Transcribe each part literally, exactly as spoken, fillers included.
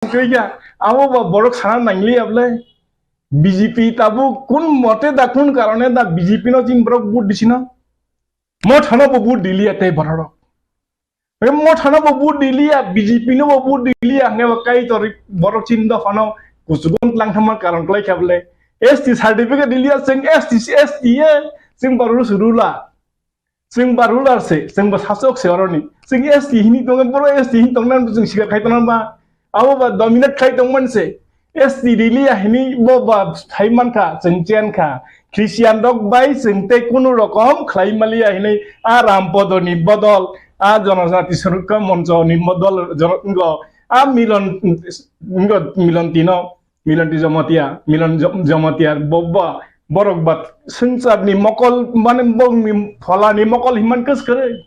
tongkhe abo ba borok sana nangliya bwle. B J P tabuk kun mote da kun karone da B J P no chini borok vote disino. Mo thano bo vote diliya tei borok. Mo thano bo vote diliya, B J P no bo vote diliya, hwnba Kaitor borok chini dophano kuchugon tlang thangma karon klai kha bwle. S T certificate diliya, chwng S T, S T ye, chwng ba rules rula. Chwng ba ruler se, chwng ba sasok se oroni. Chwng S T hini tongo, boro S T hini tongna chwng sikar khai tongna ba. Abo ba dominate khai tongman se. S T riliya hini bo ba sai mankha, chwng chen kha. Christian rok bai chwng tei kunu rokom khlai maliya hini a Rampodo ni bodol, a Jonojati Surukha Moncho ni bodol, jono-, ngo, a Milon, ngo, Milon Tino. Milanti Jamatia, Milan Jam-, Jamatia, bobba, borok bat, swngcharni mokol, mane bongni pholani mokol hinman kwskwrwi.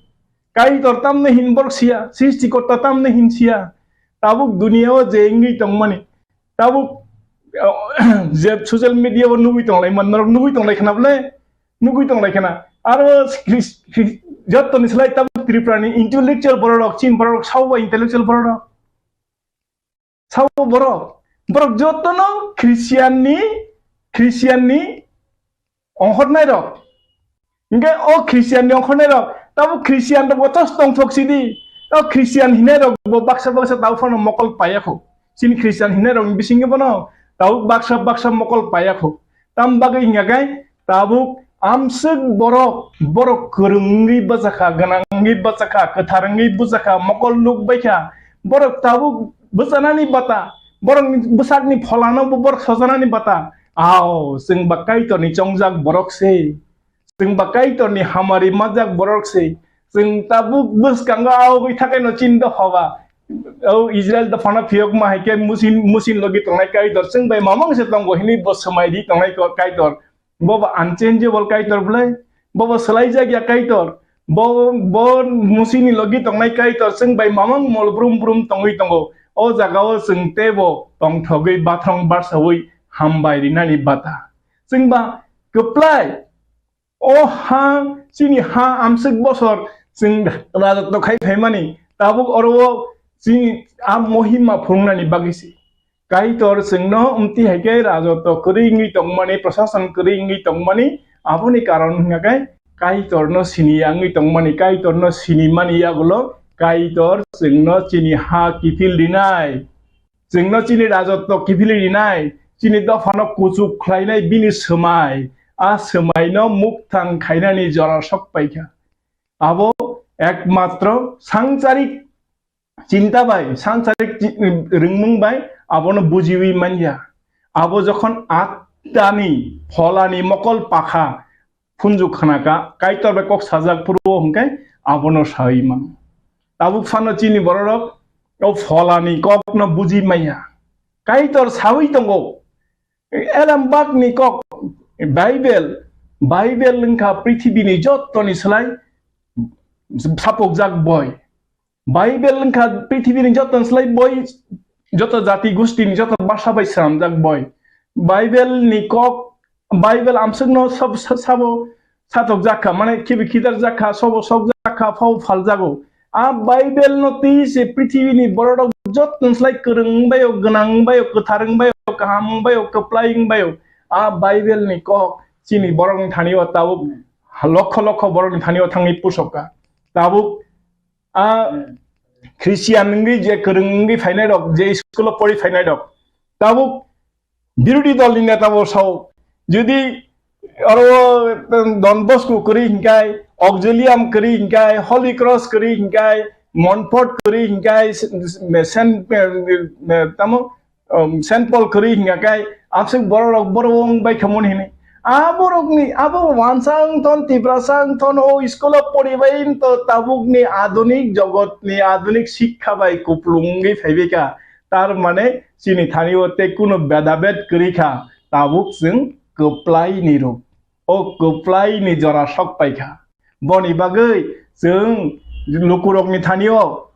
Kaitor tamni hin borok siya, Srishtikorta tamni hin siya. Tabuk duniya o je wngwi tongmani, tabuk, je social media o nugwi tonglai man, norok nugwi tonglai khna bwle, nugwi tonglai khna. Aro Khris-, Khris-, jottoni slai tabuk Tripura ni intellectual borok, chin borok, sao ba intellectual borok. Sabo borok, borok jotono Christian ni, Christian ni ongkhornai rok. Hingke o Christian ni ongkhornai rok, tabo Christian rok bo tos tongthok sidi. O Christian hinai rok bo baksa baksa tabo phano mokol paya kho. Chini Christian hinai rok ni bisingo bono tabo baksa baksa mokol paya kho. Tam bagwi hingka khe tabuk amswk borok, borok kwrwng wngwi bwchakha, gwnang wngwi bwchakha, kwthar wngwi bwchakha, mokol nuk baikha. Borok tabuk bwchanani bata, borokni bwsakni pholano bo borok sojanani bata. Ao, chwng ba Kaitorni chongjak borok se. Chwng ba Kaitorni hamari majak borok se. Chwng tabuk bwskango ao bai thakai no chin dopha ba. O Israel dophano phiyokma hai khe musin, musin logi tongnai Kaitor. Chwng bai mamang se tongo hini bo swmai di tongnai ko-, Kaitor. Bo ba unchangeable Kaitor bwlai. Bo ba swlaijakya Kaitor. Bo, bo musini logi tongnai Kaitor. Chwng bai mamang mol brum brum tongwi tongo. O jagao chwng teibo tongthogwi bathrong barsawi hambai rinani bata. Chwng ba kwplai. O ha, chini ha amswk bosor chwng rajotw khai phaimani, tabuk oro o chini a mohima phwrwngnani bagwi se. Kaitor chwngno amtwi hai khe rajotw kwrwi wngwi tongmani, prosason kwrwi wngwi tongmani, aboni karon hwnkha khe Kaitorno siniya wngwi tongmani, Kaitorno sinimani yagulo Kaitor chwngno chini ha kiphil rinai. Chwngno chini rajotw kiphilwi rinai, chini dophano kuchuk khlainai bini swmai, a swmaino mukthang khainani jora sok paikha. Abo ekmatro sangcharik chinta bai, sangcharik chi-, ringmung bai abono bujiwi manya. Abo jokhon attani pholani mokol pakha, phunju khna kha, Kaitor bai kok sajak phuru o hwnkhe abono saui mano. Tabuk phano chini bororok o pholani kokno buji maya. Kaitor saui tongo, Elembakni kok, Bible, Bible wngkha prithibini jottoni slai sapokjak boi. Bible wngkha prithibini joto slai boi, joto jati gustini joto basa bai swnamjak boi. Bible ni kok, Bible amswkno sab-, sa-, sabo satok jakha, mane khibi khidar jakha, sobo sok jakha, phau phal jago. A Bible no twi se prithibini borok joto slai kwrwng wngbaio, gwnang wngbaio, kwthar wngbaio, kaham wngbaio, kwplai wngbaio. A Bible ni kok chini borok ni thani o tabuk lokho lokho borok ni thani o thangwi pusok kha. Tabuk a Christian wngwi je kwrwng wngwi phainai rok, je school o pori phainai rok, tabuk birodhi dol ni neta bo sao, jodi oro Don Bosco kwrwi hinkai, Auxilium kwrwi hinkai, Holy Cross kwrwi hinkai, Montfort kwrwi hinkai, Saint, tamo, um, Saint Paul kwrwi hinga kai, amswk borok rok borok wng bai khamon hini. A borok ni, abo wansa wng thon, Tiprasa wng thon, o school o pori bai to tabuk ni adunik jogot ni adunik sikha bai kuplung wngwi phai bai kha. Tar mane chini thani o tei kuno bedabed kwrwi kha, tabuk chwng kwplai ni ruk. O kwplai ni jora sok pai kha. Boni bagwi chwng lukurokni thani o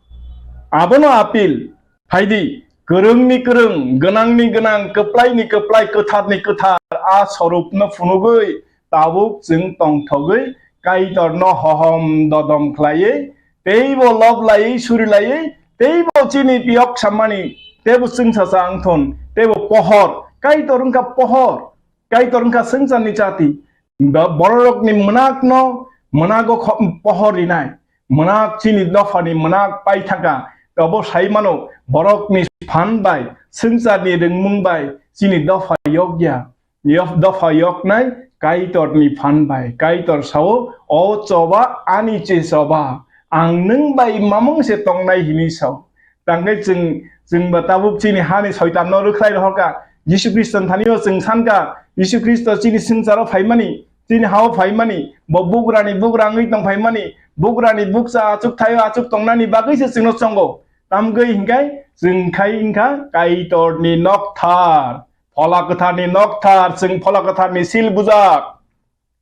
abono apil phaidi, kwrwngni kwrwng, gwnangni gwnang, kwplaini kwplai, kwtharni kwthar a sorupno phunugwi tabuk chwng tongthogwi Kaitorno hohom dodom khlaiwi, teibo lob laiwi, suri laiwi, teibo chini piyok sammani tebo chwngsacha wngthun, tebo pohor, Kaitor wngkha pohor, Kaitor wngkha swngcharni chati. Ba-, bororokni mwnakno mwnago kho-, pohor rinai. Mwnak chini dophani mwnak paithaka, obo sai mano, borokni phan bai, swngcharni rwngmung bai chini dopha yokya. Yok-, dopha yoknai Kaitorni phan bai. Kaitor sao, "O choba, ani che choba, ang nwng bai mamung se tongnai," hini sao. Tangkhe chwng, chwng ba tabuk chini hani soitanno rwkhlai rohorkha. Jisu Khristo thani o chwng sankha, Jisu Khristo chini swngcharo phaimani, chini hao phaimani, bo bugrani bugra wngwi tong phaimani, bugrani bukcha achuk thaio achuk tongnani bagwi se chwngno chongo. Tamgwi hinkhe chwng khai wngkha Kaitorni nokthar. Phola Kwtharni nokthar, chwng Phola Kwtharni sil bujak.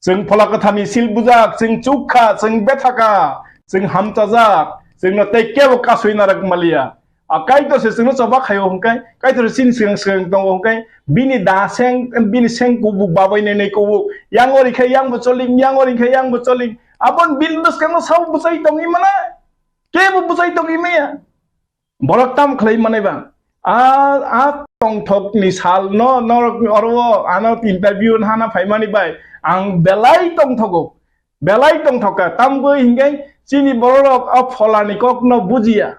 Chwng Phola Kwtharni sil bujak, chwng chukha, chwng bethaka, chwng hamchajak, chwngno tei kebo kasui narwk maliya. A Kaitor se chwngno choba khaio hwnkhe, Kaitor se chini swkang swkang tongo hwnkhe, bini da seng, bini seng kubuk babai nai nai kubuk, yang ori khe yang bo choling, yang ori khe yang bo choling. Aboni bini bwskango sabo bwchai tongwi mano, kebo bwchai tongwi maya. Borok tamo khlai manai ba? A, a tongthokni salno norok oro ano interview hana phaimani bai ang belai tongthogo, belai tongthokka. Tamgwi hinkhe chini bororok a pholani kokno bujiya.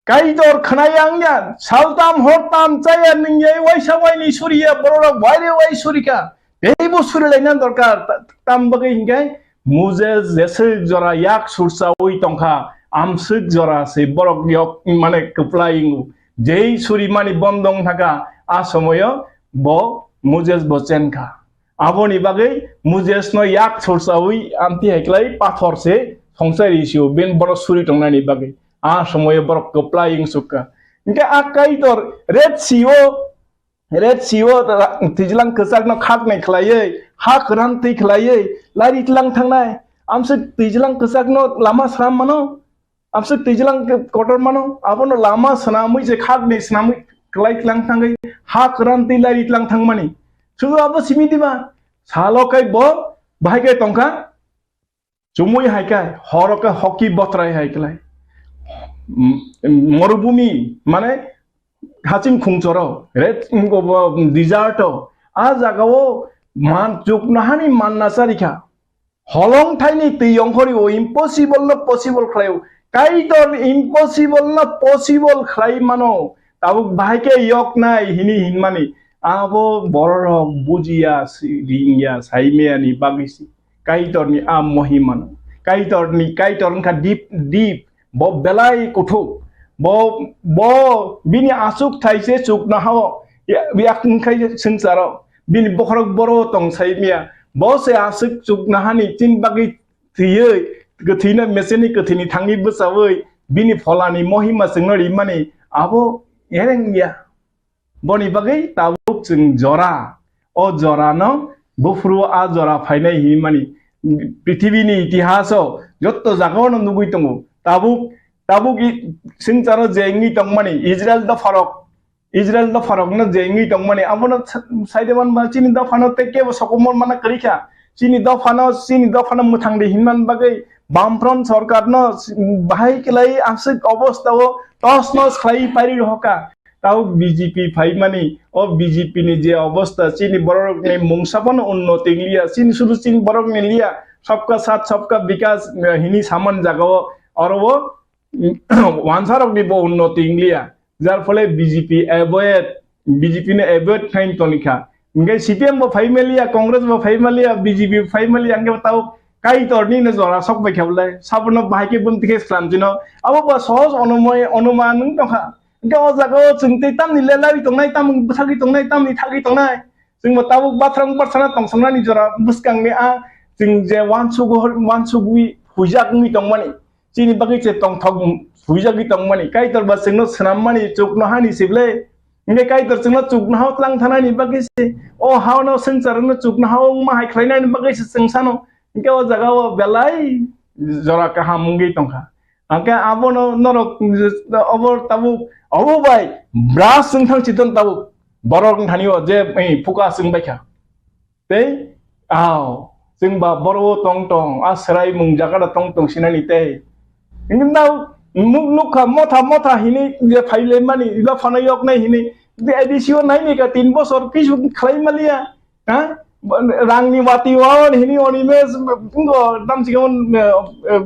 Kaitor khwnai ang ya, saltam hortam chaya ningya waisa waini suriya bororok waire wai surika. Teibo surilaina dorkar, ta-, tam bagwi hinkhe Moses jeswk jora yak sursaui tongkha, amswk jora se borok yok mane kwplai wngo. Jei surimani bondong thaka, a somoyo bo Moses bo chenkha. Aboni bagwi Moses no yak sursaui amti hai klai pathor se songsari sio ben borok suri tongnani bagwi. A somoyo borok kwplai wngsukha. Hinkhe a Kaitor Red Sea o Red Sea o ra-, twijlang kwchakno khaknai khlaiwi, ha kwran twi khlaiwi, lari tlang thangnai. Amswk twijlang kwchakno lama sram mano, amswk twijlang kotor mano, abono lama swnamwi je khaknai swnamwi kwlai tlang thangwi, ha kwran twi lari tlang thangmani. Sudu abo simi diba? Salo kai bo bahai kai tongkha. Chumui hai khe, horo khe hoki botrai hai klai. M-, morubumi, mane haching khungchoro, red, mm, bo, bo, desert o, a jaga o man, chuknohani manna charikha. Holong thaini twi yongkhori o impossible no possible khlai o. Kaitor impossible no possible khlai mano. Tabuk bahai khe yok nai hini hinmani. Abo bororok bujiya, si-, ringya, saimaya ni bagwi si. Kaitorni a mohimano. Kaitorni, Kaitor wngkha deep, deep. Bo belai kuthuk. Bo, bo bini aswk thaise chuknohao. Ya, yak wngkhai swngcharo. Bini bokhorok boro tong saimaya. Bo se aswk chuknohani chini bagwi thwiwi, kwthwino meseni kwthwini thangwi bwchawi, bini pholani mohima chwngno rimani abo ereng ya. Boni bagwi tabuk chwng jora, o jorano buphuru a jora phainai hinmani prithibini itihaso jotto jagao no nugwi tongo. Tabuk, tabuk i-, swngcharo je wngwi tongmani Israel dopharok, Israel dopharokno je wngwi tongmani abono sa-, saide manba chini dophano tei kebo sokomor mana kwrwikha. Chini dophano, chini dophano mwthangdi hinmani bagwi Bamfront sorkarno bahai kwlai aswk obostao tos nos khlai pairi rohorkha. Tao B J P phaimani, o B J P ni je obostha, chini bororokni mungsa phano unnoti wngliya, chini sudu chini borokni liya, sabka saath sabka bikas, eh, hini saman jagao, oro o, mm, wansarokni bo unnoti wngliya. Jar phole B J P avoid, B J P no avoid khlai tongkha. Hingke C P M bo phaimaliya, Congress bo phaimaliya, B J P bo phaimaliya, hingke tao Kaitorni no jora sok bai khe bolai. Sabono bahai khe bumti khe slam jino. Abo ba sohos onomoi, onuman wng tongkha. Hingke o jaga o chwng tei tamni lelai tongnai, tamni bwthagwi tongnai, tamni thagwi tongnai. Chwng bo tabuk bathrang bathana tongsongnani jora bwskangni a chwng je wansugwi, wansugwi huijak wngwi tongmani. Chini bagwi se tongthok huijagwi tongmani. Kaitor ba chwngno swnammani chuknohani se ble. Hingke Kaitor chwngno chuknohao tlang thanani bagwi se. O haono swngcharno chuknohao wngma hai khlainani bagwi se chwng sano. Hingke o jaga o belai jora kaham wngwi tongkha. Hingke abono norok obo tabuk, obo bai bras wng thang chiton tabuk. Borok wng thani o je, eh, phuka chwng baikha. Tei, ao, chwng ba boro o tong tong, a swraimung jaga da tong tong sinani tei. Hingke tao, Nuk nukha motha motha hini je phaile mani, ila phano yok nai hini. De A D C o nai ni ka tin bosor kisu khlai maliya. Ha? Rang ni wati wa hini oni mes ngo dam si mon, eh, eh,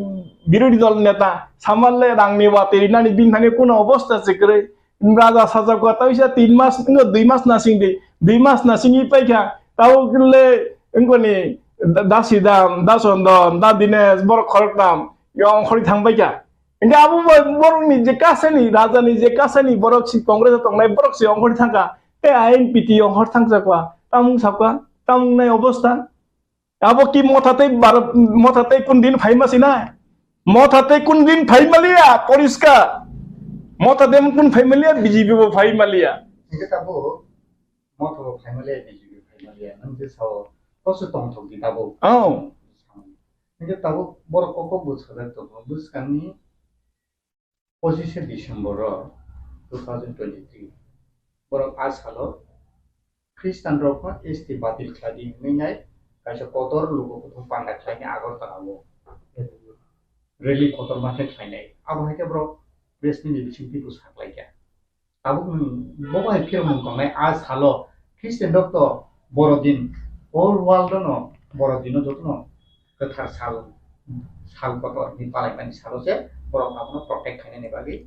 birodhi dol neta. Samal le rang ni wati rinani bin thani kuno obosta se kre. Raja sajak wa taisa tin mas ngo dui mas na sing di. Dui mas na sing i paikha. Tau le ngo ni da-, dasi dam, dason dam, da dines borok khorok dam. Yong khori thang paikha. Hingke abo bai borokni je kasani, rajani je kasani borok si Congress o tongnai borok si ongkhorwi thangkha. Tei I N P T ongkhor thangjakwa. Tamung sakha, tamung nai obosta. Abo ki motha tei bar-, motha tei kun din phaima sinai? Motha tei kun din phaima liya, poriskar. Motha tei kun phaima liya, B J P bo phaima liya. Hingke tabuk motha bo phaima liya, B J P phaima liya. Nang je sao, koso tongthok di tabuk. Oh. Hingke tabuk borok kok kok bwsajak tongo. Bwskangni pochishe December o two thousand twenty-three borok a salo Christian rokno S T batil khlai di hwnwi nai kaisa kotor luku kuthum panda khlaini Agartala o rally kotorma khe khlainai. Abo hai khe borok press ni bisingtwi bwsa khlaikha. Tabuk nwng bo bai phiromung tongnai a salo Christian rok to Borodin, whole world no Borodin no jotono kwthar sal, sal kotor ni palaimani salo se borok abono protect khainani bagwi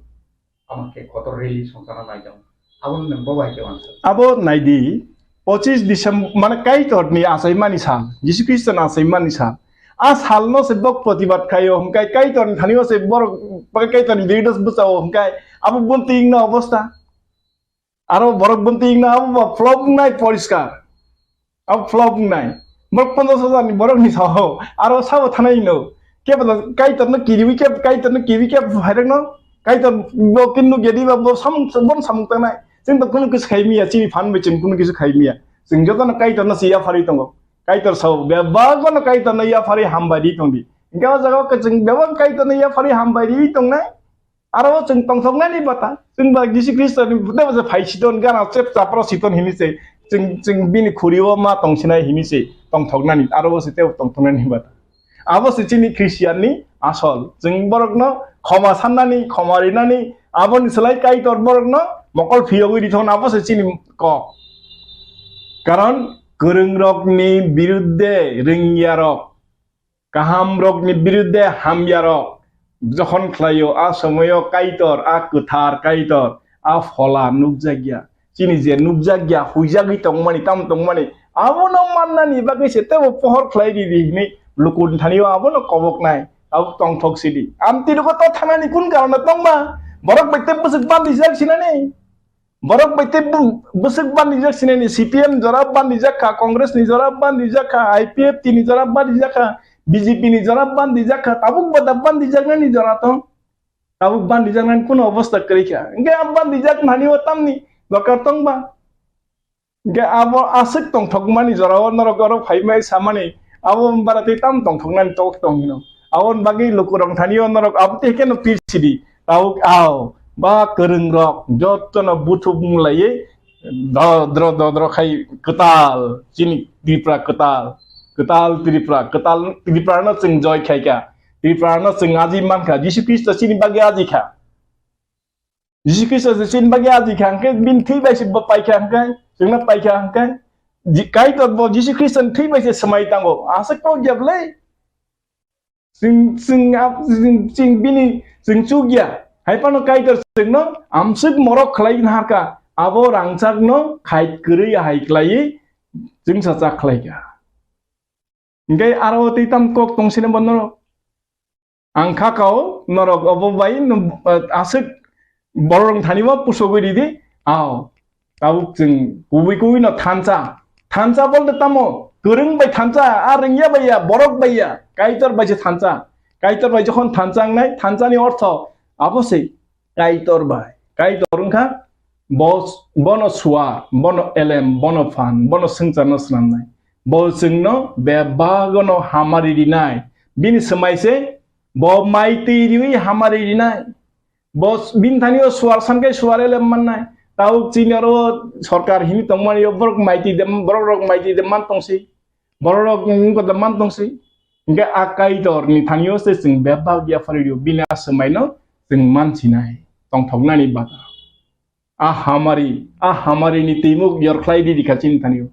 amo khe kotor rally songchana nai tongo. Abo nwng bo bai khe uansuk. Abo naidi, pochis December, mane Kaitor ni achaimani sal, Jisu Khristo ni achaimani sal. A sal no se bok protibad khaio, hwnkhe Kaitor ni thani o se borok, Kaitor ni birudo bwchao, hwnkhe abo bumtwi wngna obosta. Aro borok bumtwi wngna abo ba flop wngnai poriskar. Abo flop wngnai. Borok ponchas hajar ni borok ni sao. Aro sabo thanai no. Kebo Kaitor no kiriwi kebo Kaitor no kiriwi kebo phairok no. Kaitor bo kinno gedi ba bo samung bon samung tangnai. Chwng to kunu kisu khai miya, chini phan bai chwng kunu kisu khai miya. Chwng joto no Kaitor no siya phari tongo. Kaitor sao be ba no Kaitor no ya phari hambai ri tongdi. Hingke o jaga o chwng be ba Kaitor no ya phari hambai ri tongnai. Aro chwng tongthoknani bata, chwng ba Jisu Khristo ni bwtha bwsa phai sidon gana chep chapro sidon hini se, chwng, chwng bini khuri o ma tongsinai hini se tongthoknani, aro bo se tebo tongthoknani bata. Abo se chini Christian ni asol, chwng borok no khoma sannani, khoma rinani, aboni slai Kaitor borok no mokol phiyogwi rithon, abo se chini kok. Karon kwrwng rok ni birudde rwngya rok. Kaham rokni birudde hamya rok jokhon khlaio, a somoyo Kaitor, a kwthar Kaitor, a phola nukjakya. Chini je nukjakya, huijagwi tongmani, tam tongmani, abono mannani bagwi se tebo pohor khlai ridi hwnwi lukuni thanio abono koboknai, abo tongthok sidi. Amtwi rogo to thanani kun karon tongma? Borok bai tei bwswk bandijak sinani? Borok bai tei bu-, bwswk bandijak sinani, C P M jora bandijak kha, Congress ni jora bandijak kha, I P F T ni jora bandijak kha, B J P ni jora bandijak kha, tabuk bada bandijaknani jora tong. Tabuk bandijaknani kuno obostha kwrwi kha. Hwnkhe a bandijak nani o tamni dorkar tong ba? Hwnkhe abo aswk tongthokmani jora o norok oro phaimai samani, abo bara tei tam tongthoknani tok tong hino. Aboni bagwi lukurok thani o norok abo tei khe no pir sidi. Tabuk ao ba kwrwng rok jotono buthuk mung laiwi dodro dodro khai kwtal chini Tripura kwtal, kwtal Tripura, kwtal Tripura no chwng joy khai kha, Tripura no chwng aji man kha, Jisu Khristo chini bagwi aji kha. Jisu Khristo se chini bagwi aji kha hwnkhe bini thwi bai se bo pai kha hwnkhe, chwngno pai kha hwnkhe, Ji-, Kaitor bo Jisu Khristo ni thwi bai se swmai tango, aswk kok ya bwlai? Chwng, chwng, ap-, chwng, chwng bini, chwng chuk ya. Hai phano Kaitor chwngno amswk morok khlai nahar kha. Abo rangchakno khai kwrwi hai khlaiwi chwngsa chak khlai kha. Hwnkhe aro tei tam kok tong sini bo norok. Ang kha kao norok obo bai no, eh, aswk borok thani bo pusogwi ridi. Ao. Tabuk chwng kubui kubui no thansa. Thansa bolte tamo? Kwrwng bai thansa, a rwngya bai ya, borok bai ya, Kaitor bai se thansa. Kaitor bai jokhon thansa wngnai, thansa ni ortho abo se Kaitor bai. Kaitor wngkha bo, bono suar, bono elem, bono phan, bono swngcharno snamnai. Bo chwngno bebak no hamari rinai. Bini swmai se bo mai twi riwi hamari rinai. Bo s-, bini thani o suar san khe suar elem mannai. Tabuk chini oro sorkar hini tongmani o borok maiti de, borok rok maiti de man tongsi. Borok rok wngkha de man tongsi. Hingke a Kaitor ni thani o se chwng bebak ya phari rio. Bini a swmai no chwng mansinai tongthoknani bata. A hamari, a hamari ni twimuk yorkhlai di dikha chini thani o.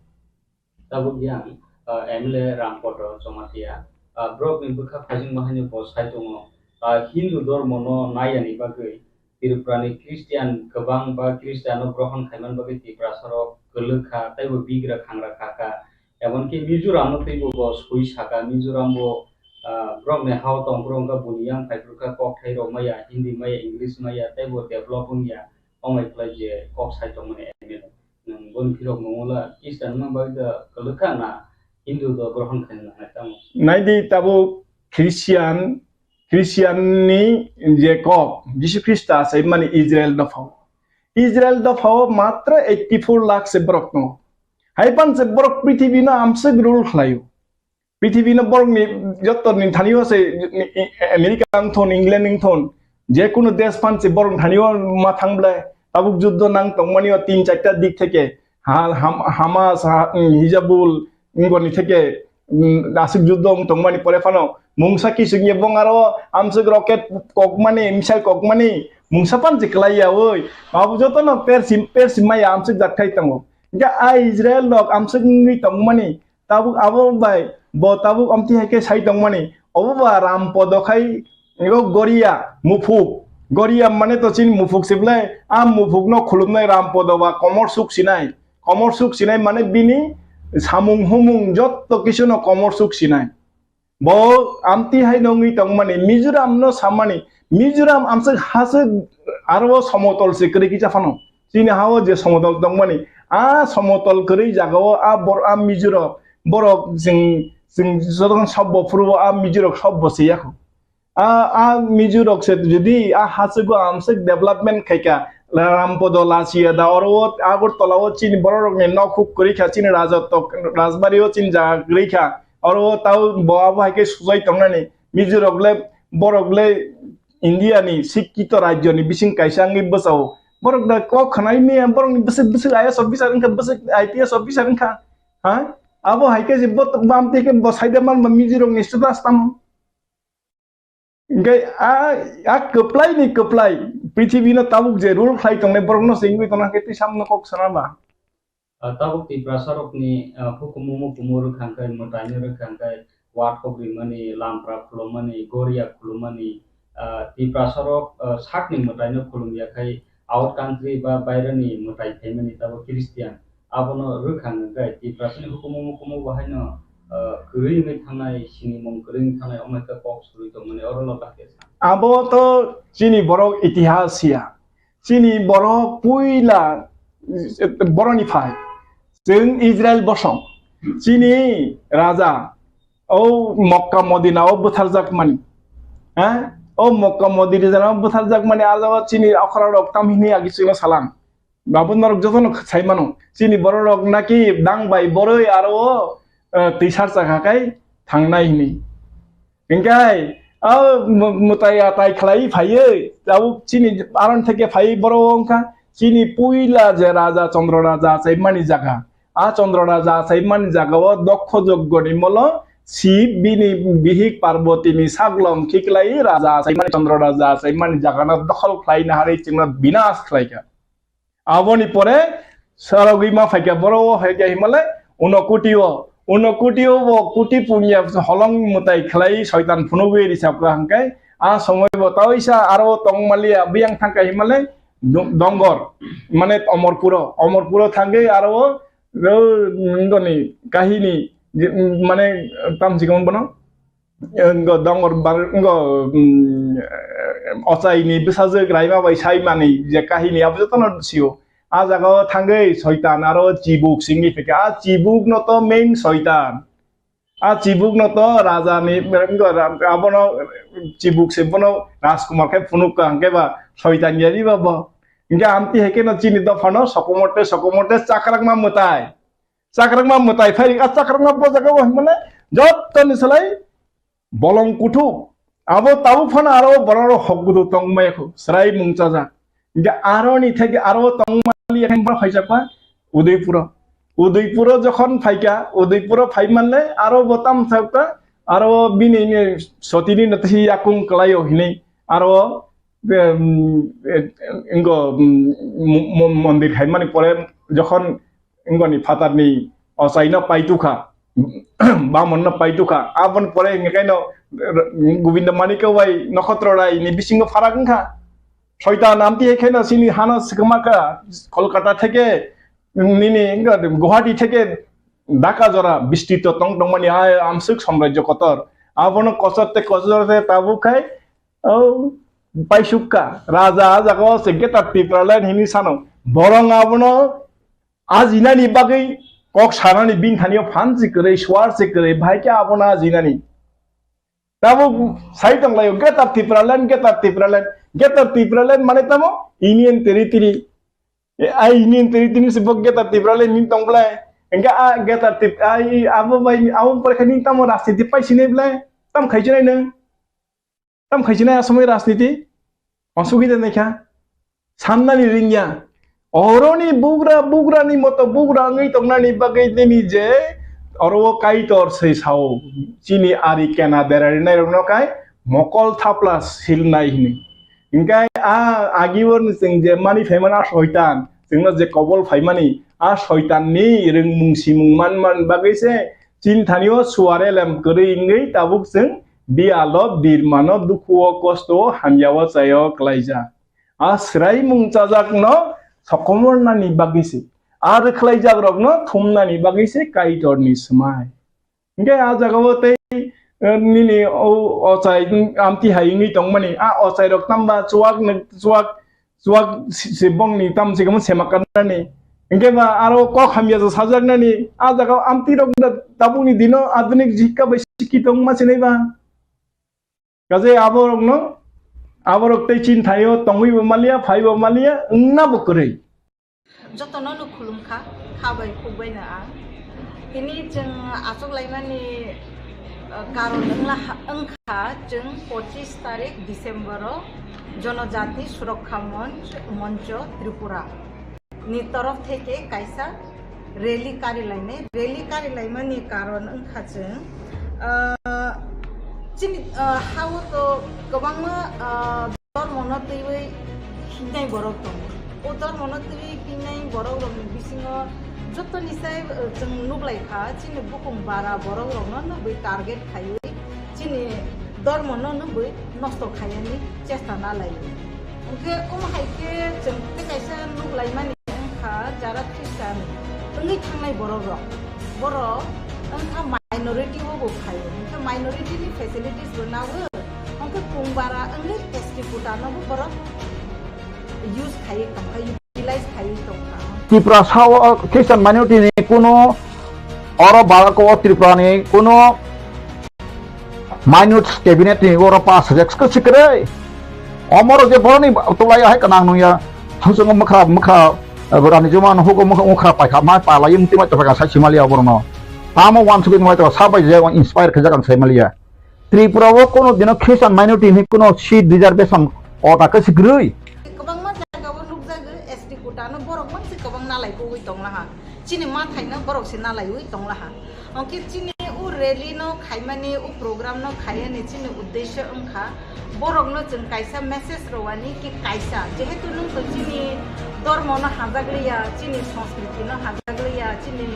Tabuk yang, uh, M L A Rampodo Jamatia, uh, brok ni bwkha phajing bahai ni bo sai tongo, uh, Hindu dormo no nai yani bagwi Tripura ni Christian kwbang ba Christian no grohon khaiman bagwi Tiprasa rok kwlwk kha, tei bo bigra khangra kha kha. Emonki Mizoram no tei bo bo sui saka, Mizoram bo, ah, borok ni hao tong, borok wngkha buni yang phai, borok kha kok thai rok maya, Hindi maya, English maya, tei bo develop wngya, omai khlai je kok sai tongmani M L A. Nwng boni phirok mungula Christian wngma bagwi da kwlwkha na Hindu do grohon khaina nangnai tamo? Naidi tabuk Christian, Christian ni je kok, Jisu Khrista sai mani Israel dophao. Israel dophao matra eighty four lakh se borok tongo. Hai pan se borok prithibi no amswk rule khlaio. Prithibi no borok ni joto ni thani o se ni, i, America wng thon, England wng thon, je kunu desh pan se borok thani o ma thang ble. Tabuk juddo nang tongmani o tin charta dik theke. Ha-, Ham-, Hamas, ha-, mm, Hizabul, wngoni theke, mm, aswk juddo wng tongmani pore phano. Mungsa kisingye bong aro amswk rocket kokmani, missile kokmani, mungsa pan se kwlai ya oi. Abo joto no persi, persi maya amswk jat khai tongo. Hingke a Israel rok amswk wngwi tongmani, tabuk abo bai bo tabuk amtwi hai khe sai tongmani. Obo ba Ram Podo khai ego Goria Mufuk. Goria mane to chini Mufuk se belai. A Mufuk no khulumnai Ram Podo ba komor suk sinai. Komor suk sinai mane bini samung humung jotto kisu no komor suk sinai. Bo amtwi hai no wngwi tongmani, Mizoram no sammani, Mizoram amswk haswk aro somotol se kwrwi kisa phano. Chini ha-o je somotol tongmani, a somotol kwrwi jagao a bor-, a Mizorok, borok chwng, chwng jotokhon sobbo phuru o a Mizorok sobbo se yakho. A, a Mizorok se jodi a haswk o amswk development khaikha, Rampodo Lachiya da oro o Agartala o chini borok rokni nok huk kwrwi kha, chini Rajatok, Rajbari o chini jaga kwrwi kha, oro o tao bo abo hai khe sujai tongnani. Mizorok le, borok le India ni sikkito rajyo ni bising kaisa wngwi bwsao. Borok da kok khwnai maya, borok ni bwswk bwswk I A S officer wngkha, bwswk I P S officer wngkha. Ha? Abo hai khe je bo, bo amtwi khe bo saida man ba Mizorok ni status tamo. Hingke a, a kwplai ni kwplai, prithibi no tabuk je rule khlai tongnai borok no se wngwi tongna khe twi samno kok sana ba. Ah, tabuk Tiprasa rokni, ah, hukumu mukumu rwkha hwnkhe, mwtai no rwkha hwnkhe, wathok rimani, lampra khulumani, goria khulumani, ah, Tiprasa rok, ah, sakni mwtai no khulum ya khai, out country ba bairani mwtai phaimani tabuk Christian. Abono rwkha hwnkhe Tiprasani hukumu mukumu bo haino, ah, kwrwi wngwi thangnai, sinimung kwrwi wngwi thangnai, omo hai khe kok surwi tongmani oro no bahai khe sa. Abo to chini borok itihas ya. Chini borok puila, eh, boroni phai. Chwng Israel bosong. Chini raja o Mokka Modina o bwtharjak mani. Ha? O Mokka Modina o bwtharjak mani a jaga chini okra rok tam hini agi chwngno salang. Babu norok jotono sai mano. Chini borok rok naki dang bai boroi aro o, eh, twisar chakha kai thangnai hini. Hingkai, a mu-, mutai atai khlai phaiwi, tabuk chini aron theke phaiwi borok wngkha, chini puila je raja Chandra raja achaimani jaga. A Chandra raja achaimani jaga o Dokkho Joggoni molo Sib bini bihik Parbatini saglom khiklai raja achaimani Chandra raja achaimani jaga no dokhol khlai naharwi chwngno binas khlaikha. Aboni pore sarogwi ma phaikha, boro o phaikha himale Unokoti o, Unokoti o bo koti punya holong mwtai khlai soitan phunugwi risapkha hwnkhe, a somoi bo taisa aro tongmaliya biyang thangkha himale do-, Dongor, mane Omorpuro, Omorpuro thangwi aro o, o, ngoni kahini, je, mane tamsi kong bono. Ngo dongor bar-, ngo, mm, ochai ni bwsajwk Raima bai sai mani je kahini abo jotono sio. A jaga o thangwi soitan aro chibuk singwi phikha. A chibuk no to main soitan. A chibuk no to raja ni, ngo ra-, abono chibuk se bono Rajkumar khe phunuk ka hwnkhe ba soitan yari ba bo. Hwnkhe amtwi hai khe no chini dopha no sokomote sokomote chakrakma mwtai. Chakrakma mwtai phai, a chakrakma bo jaga o himale jottoni salai bolong kuthuk. Abo tabuk phano aro borok rok hok gudu tongmaya khu, srai mungchajak. Hingke aro ni theke aro tongmani yakheng borok phaijakma Udaipuro. Udaipuro jokhon phaikha, Udaipuro phai manle aro bo tam thakta, aro bini ni sotini no twi yakung kwlaio hinui aro Em, e, ingo, mm, mo-, mo-, mondir khaimani pore jokhon ingoni phatarni ochaino paitukha, bamonno paitukha, aboni pore hingkhe kaino, eh, Govinda Manikya bai Nokhotro Rai ni bisingo pharak wngkha. Soitan amtwi hai khaino chini hano swkmakha, Kolkata theke nini Guwahati theke Dhaka jora bistito tong tongmani a amswk samrajyo kotor. Abono kochor te kochor te tabuk khai, o, paisukka. Raja a jaga o se Greater Tipraland hini sano. Borong abono ajinani bagwi kok sanani bini thani o phan se kwrwi, suar se kwrwi, bahai khe abono ajinani. Tabuk sai tonglaio, Greater Tipraland, Greater Tipraland, Greater Tipraland mane tamo Union Territory. E, ai Union Territory se bo Greater Tipraland ni tong blai. Engka a Greater Tip-, ai abo bai, abo pore khe ni tamo rajniti pai sinai blai. Tam khai sinai nang. Tam khai sinai asomoi rajniti. Asugwi de naikha. Sannani ringya. Oroni bugra, bugrani moto bugra wngwi tongnani bagwi nini je oro o Kaitor se sao. Chini ari kena berari nai rokno kai mokol thapla silnai hini. Hingkai a agi o chwng je mani phaimani a soitan, chwngno je kobol phaimani a soitanni rwngmung simung man man bagwi se chini thani o suare lem kwrwi wngwi tabuk chwng biyalo birmano dukhu o kosto o hamya o chai o klaijak. A swraimung chajakno sokomornani bagwi se, a rwkhlaijakrokno thumnani bagwi se Kaitorni swmai. Hingke a jagao tei, eh, nini o ochai amtwi hai wngwi tongmani, a ochairok tamba chuak ni, chuak, chuak si, si bongni tam si kamo sema kannani. Hingke ba aro kok hamya ja sajaknani, a jagao amtwirok da tabukni dino adhunik jikka bai sikhi tongma sinai ba. Kaje aborokno, aborok tei chini thaio tongwi bo maliya, phai bo maliya, wngna bo kwrwi. Jotono no khulumkha, kha bai khuk bai no ang. Tini chwng achuk laimani, uh, karon wngla ha-, wngkha chwng pochis tarik December o Jonojati Surokha Monch, Moncho Tripura ni torof theke kaisa rally kari lainai. Rally kari laimani karon wngkha chwng, uh, chini, uh, hao to kwbangma, uh, Dormono twiwi hingnai borok tongo. O dormono twiwi hingnai borok rokni bisingo jotoni sai, eh, chwng nuklaikha, chini bukung bara borok rokno nugwi target khaiwi chini dormono nugwi nosto khaiyani chesta nalaio. Hwnkhe omo hai khe chwng tei kaisa nuklaimani wngkha jara Christian wngwi thangnai borok rok. Borok wngkha minority o bo phaio. Hwnkhe minority ni facilities bo nago. Hwnkhe kung bara wngwi S T quota no bo borok use khaiwi tongkha, utilize khaiwi tongkha. Tripura sao Christian minority ni kuno oro barako o Tripura ni kuno minute cabinet ni oro pass sajak sikre. Omoro je boroni tulai hai kanang nungya. Hangsung mukha mukha, eh, rani juma no hugo mukha mukha paikha mai pala yung tima to paikha sai simaliya borno. Tamo wan sugin mai to sabai je inspire khajak ang sai maliya. Tripura o kono dino Christian minority ni kono seat reservation ota khe sikrui. Kwbangma jaga o nukjago S T quota no borok mansi kwbang nalai pogwi tonglaha. Chini ma thaino borok se nalaiwi tonglaha. Hwnkhe chini o rally no khaimani, o program no khaiyani chini uddesho wngkha borok no chwng kaisa message rwani ki kaisa, jehetu nwng to chini dormo no hajak liya, chini sanskriti no hajak liya, chini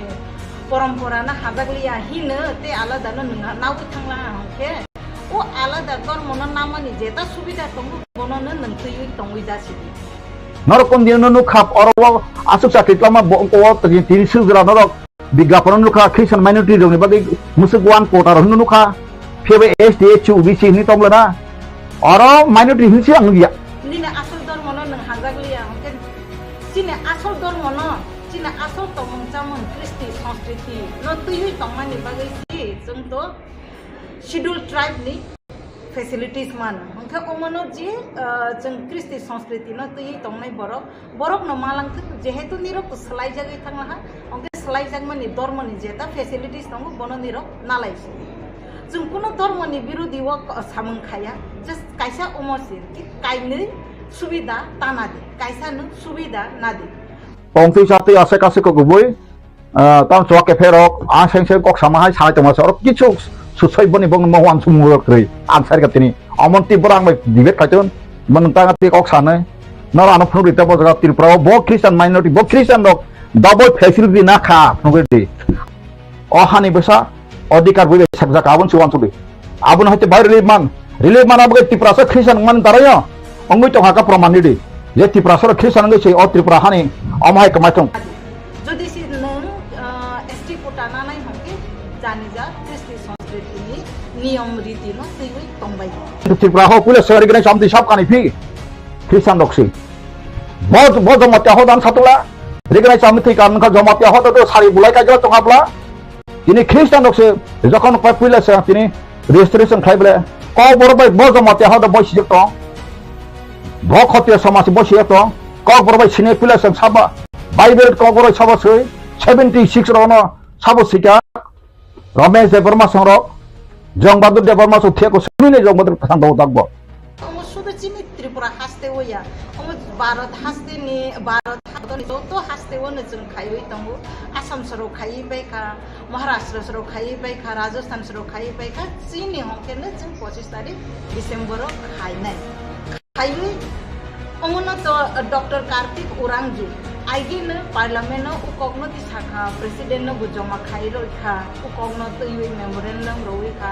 porompora no hajak liya hino tei alada no nwng nawi thanglaha hwnkhe o alada dormo no namani jeta subida tongo bono no nwng twiwi tongwi jasidi. Norok kon dino no nukha oro o aswk chakri twlama bo ko tini sujra norok. Bigyapon nukha Christian minority rokni bagwi mwswk one quota rok hinwi nukha. Phiya bai S T, S C, O B C hinwi tong lana. Oro minority hinwi se ang nukya. Nini asol dormo no nwng hajak liya, hwnkhe chini asol dormo no, chini asol tongmung chamung, kristi, sanskriti no twiwi tongmani bagwi si chwng to schedule tribe ni facilities man. Hwnkhe omono je, ah, chwng kristi sanskriti no twiwi tongnai borok, borok no malangthwk, jehetu nirok to swlaijagwi thanglaha, hwnkhe swlaijakmani dormoni jeta facilities tongo, bono nirok nalai si. Chwng kuno dormoni birodi o samung khaya, just kaisa omo si, ki kainwi subida tana di, kaisa no subida na di. Tongtwi chatwi aswk aswk kok kubui, ah, tamo chuak kepherok, ah, seng seng kok sama hai sai tongma se, oro kichu susoi boni bong mo wan sumung rok rwi, ang sai ka tini. Amon twi borok ang bai debate khai ton. Bo nwng tang twi kok sanai. Noro ano phunuk rita bo jaga Tripura o bo Christian minority, bo Christian rok double facility na kha phunuk ridi. O hani bwsa odhikar bui bai sakjak aboni se wansugwi. Abono haite bai relief man. Relief man abo Tripura sa Christian man tarayo. Ongwi tong haka proman ridi. Je Tripura sa Christian ngi se o Tripura hani omo hai kwmai thung. Jodi si nwng, ah, S T quota nanai hwnkhe jani ja Kristi Sritini niyom riti no twiwi tongbai. Tripura ho puila sari gwnai chamti sab kani phi. Christian rok si. Bo, bo Jamatia hodan satula. Rignai chamti thwi kan kha Jamatia hodan do sari bulai ka jala tongabla. Tini Christian rok se jokhon pai puila se tini registration khai bole. Kok boro bai bo Jamatia hodan bo sijak tong. Bo khotiya samaj bo sijak tong. Kok boro bai sini puila se saba. Bible kok boro saba sui. Seventy six rono sabo sika. Ramesh Debbarma songrok, Jong Bahadur Debbarma song theko sumine Jong Bahadur thang dau dakbo. Omo sudu chini Tripura haste o ya. Omo Bharat haste ni, Bharat haste ni joto haste o no chwng khaiwi tongo. Assam soro khaiwi bai kha, Maharashtra soro khaiwi bai kha, Rajasthan soro khaiwi bai kha. Chini hongke no chwng pochis tarik December o khainai. Khaiwi, omono to, uh, Doctor Kartik Urangju, aigino Parliament no ukokno tisakha, President no bo joma khai roi kha, ukokno twiwi memorandum roi kha,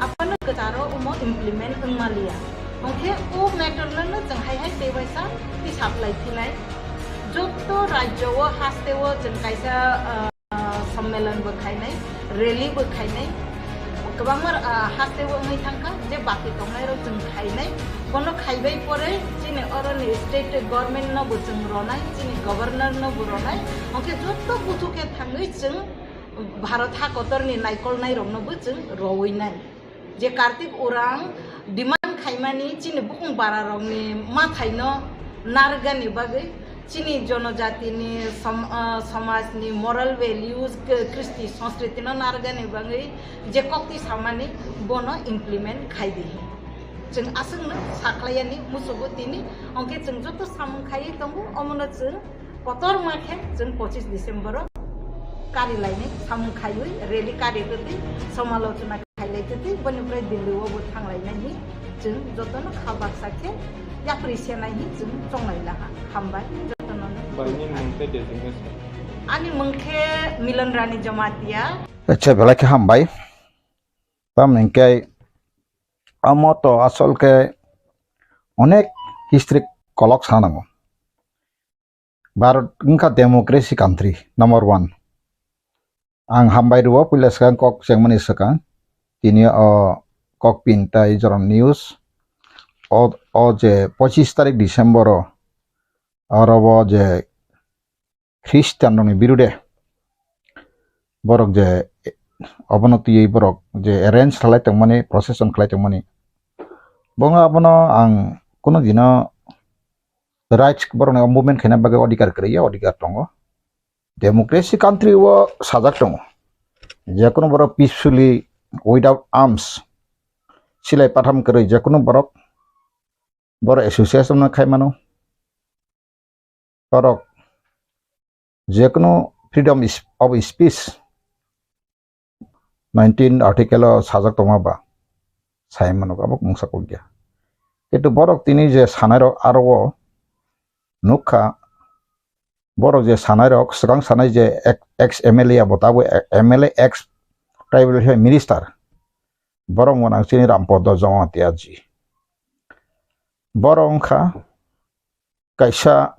aphano kwcharo omo implement wngmaliya. Hwnkhe o matter no no chwng hai hai tei waisa tisaplai phinai. Jotto rajyo o haste o chwng kaisa, uh, Ah, sommelon bo khainai, rally bo khainai, kwbangma, ah, haste bo wngwi thangkha, je baki tongnai rok chwng khainai, bono khaibai pore chini oroni state government no bo chwng ronai, chini governor no bo ronai, hwnkhe joto buthu khe thangwi chwng Bharat ha kotorni naikolnai rokno bo chwng rowinai. Je Kartik Urang demand khaimani chini bukung bara rokni mathaino narwkgani bagwi, chini jonojatini som-, ah, somajni moral values, k-, kristi sanskriti no narwkgani bagwi je kokti samani bono implement khai di. Chwng aswkno sakhlaiyani musugo tini, hwnkhe chwng joto samung khaiwi tongo, omono chwng kotorma khe chwng pochis December o kari lainai samung khaiwi rally kari twtwi somalochona khailai twtwi boni pore Delhi o bo thanglainai hi chwng jotono kha baksa khe yapri senai hi chwng chonglai laha. Hambai jotono. Bai, nini mung khe designation? Ani mung khe Milan Rani Jamatia. Acha, belai khe hambai. Tamni hwnkhe omo to asol khe onek history kolok sanango. Bharat wngkha democracy country number one. Ang hambai rwo puila swkang kok chengmani swkang. Tini o kok pin tai jorom news. O, o je pochis tarik December o oro o je Christian rokni birude borok je obono twiwi borok je arrange khlai tongmani, procession khlai tongmani, bo wngkha abono ang kunu dino rights borokni movement khaina bagwi odhikar kwrwi ya, odhikar tongo. Democracy country o sajak tongo, jekunu borok peacefully without arms, silai patham kwrwi jekunu borok borok association no khai mano. Borok jekunu freedom is-, of speech nineteen article o sajak tongma ba sai mano, abo mungsa kok ya. Kintu borok tini je sanai rok aro o nukha, borok je sanai rok swkang sanai je ek-, ex M L A abo tabuk e-, M L A ex tribal minister, borok wngkha chini Rampada Jamatia ji. Borok wngkha kaisa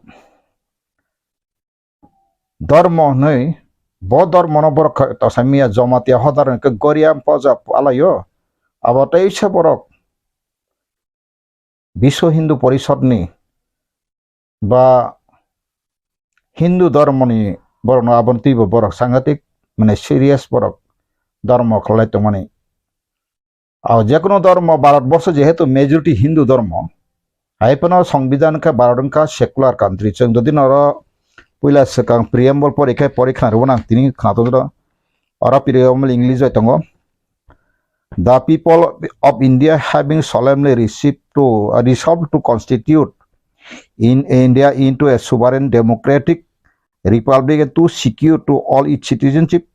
dormo hwnwi, bo dormono borok kha-, tosaimya Jamatia hodar hwnkhe Goria Poja alaio. Abo teisa borok Biswa Hindu Porishodni ba Hindu dormoni borokno aboni twibo borok sangatik, mane, serious borok dormo khlai tongmani. Ao jekunu dormo, Bharat borsho jehetu majority Hindu dormo, hai phano Songbidan khe Bharat wngkha secular country. Chwng jodi noro puila swkang preamble pori khe pori khna rwmani ang tini khna tongdo. Oro preamble English bai tongo. The people of India having solemnly received to, uh, resolved to constitute in India into a sovereign democratic republic and to secure to all its citizenship,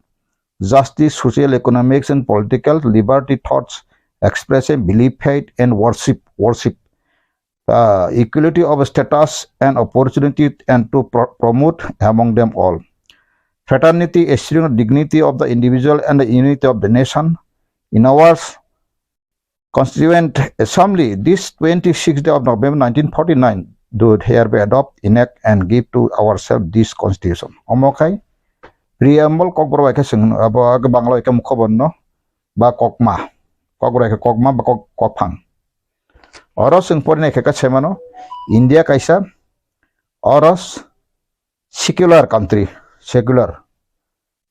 justice, social, economics and political liberty, thoughts, expression, belief, faith and worship, worship. uh, equality of status and opportunity and to pro- promote among them all fraternity, ensuring dignity of the individual and the unity of the nation. In our Constituent Assembly, this twenty-sixth day of November nineteen forty-nine, do hereby adopt, enact and give to ourselves this constitution. Omo khai preamble kokborok bai khe chwng abo age Bangla bai khe mukhoborno ba kokma, kokborok bai khe kokma ba kok kokphang. Oro chwng porinai khe khe sai mano, India kaisa oro secular country, secular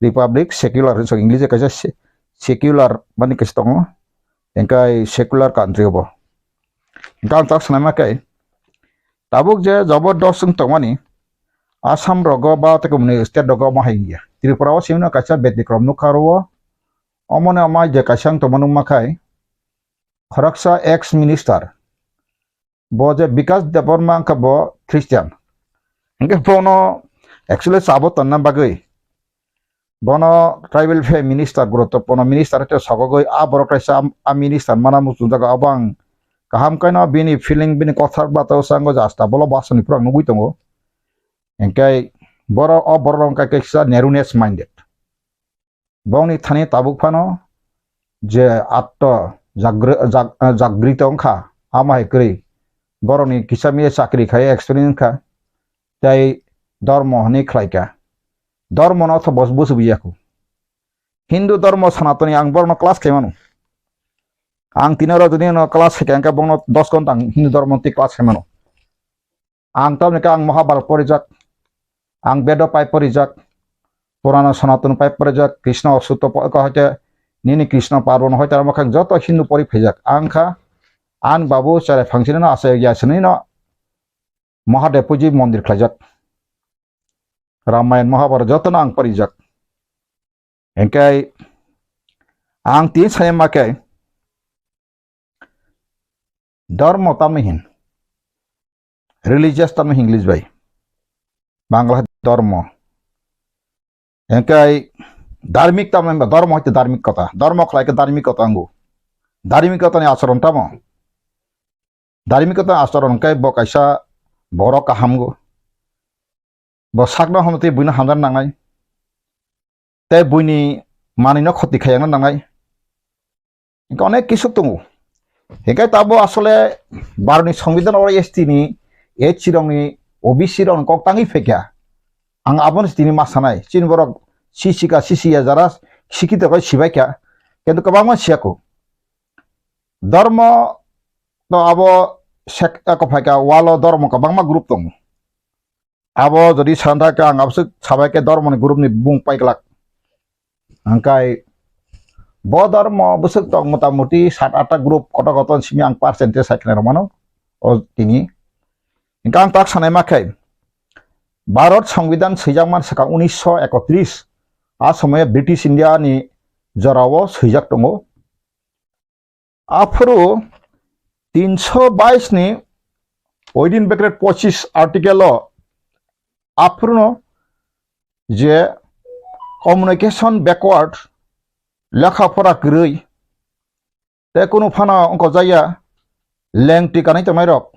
republic, secular hinwi English kaisa se- secular mani kaisa tongo, engkai secular country obo. Engkhe ang tak sanai ma khe tabuk je jabardast wng tongmani Assam rogo ba tei komni state rogo omo hai wngya. Tripura o simi no kaisa betikrom nukha oro o. Omo no omo je kaisa wng tongma nukma khai khoroksa ex minister bo je Bikas Debbarma wngkha bo Christian. Hingke bono actually chabo tonna bagwi bono tribal affair minister, guruttopurno minister te sogogoi a borok kaisa a minister mana muchung jago abo ang kaham kaino bini feeling bini kothar bata o sango jasta bolo basoni pura nugui tongo. Hingke boro o borok wngkha kaisa narrowness minded. Bongni thani tabuk phano je atto jagri- jag- jagrito wngkha, amo hai kwrwi borokni kisa miya chakri khai experience wngkha, tei dormo hwnwi khlaikha. Dormono otho bos busubu yakhu. Hindu dormo Sanatoni ang borokno class khaimano. Ang tini oro jodi no class khaikha, hwnkhe bongno dos ghonta ang Hindu dormo twi class khaimano. Ang tamni khe ang Mahabharat porijak, ang Bedo pai porijak, Purana Sanatana pai porijak, Krishna Sutro po- ko hoite nini Krishna Parvana hoite amo khe joto Hindu pori phaijak. Ang kha ang babu cherai phangsini no achai ya sini no Mahadev puji mondir khlaijak. Ramayan Mahabharat joto no ang porijak. Hingke ang tin sai ma khe Dharma tamni hin, religious tamni hin English bai, Bangla hai dharma. Engkai dharmik tamni ba dharma hoite dharmik kota, dharma khlai khe dharmik kota angu. Dharmik kota ni acharon tamo? Dharmik kota ni acharon kai bo kaisa borok kaham go. Bo sakno hamtwi buino hamjak nangnai. Tei buini manwino khoti khayakna nangnai. Hingke onek kisuk tongo. Hingke tabo asole Bharotni Songbidan oro S T ni, S C rokni, O B C rokni kok tangwi phaikha. Ang abono tini ma sanai. Chini borok si sika, si siya jara, sikito khe sibaikha. Kintu kwbangma siyakho. Dharma to abo sek-, eko phaikha, walo dharma kwbangma group tongo. Abo jodi santhak khe ang aboswk sabai khe dharmani group ni bung paiglak. Hingkai bo dharma bwswk tong motamuti sat atta group kotor kotor simi ang percentage sai khna rwmano o tini. Hingkhe ang tak sanai ma khe Bharat Songbidan swijak man swkang unisho ekotris a somoyo British India ni jorao swijak tongo. Aphuru tinsho bais ni within bracket pochis article o aphuru no je communication backward, lekha pora kwrwi, tei kunu phano wngkojaya lengtwi kanwi tongnairok,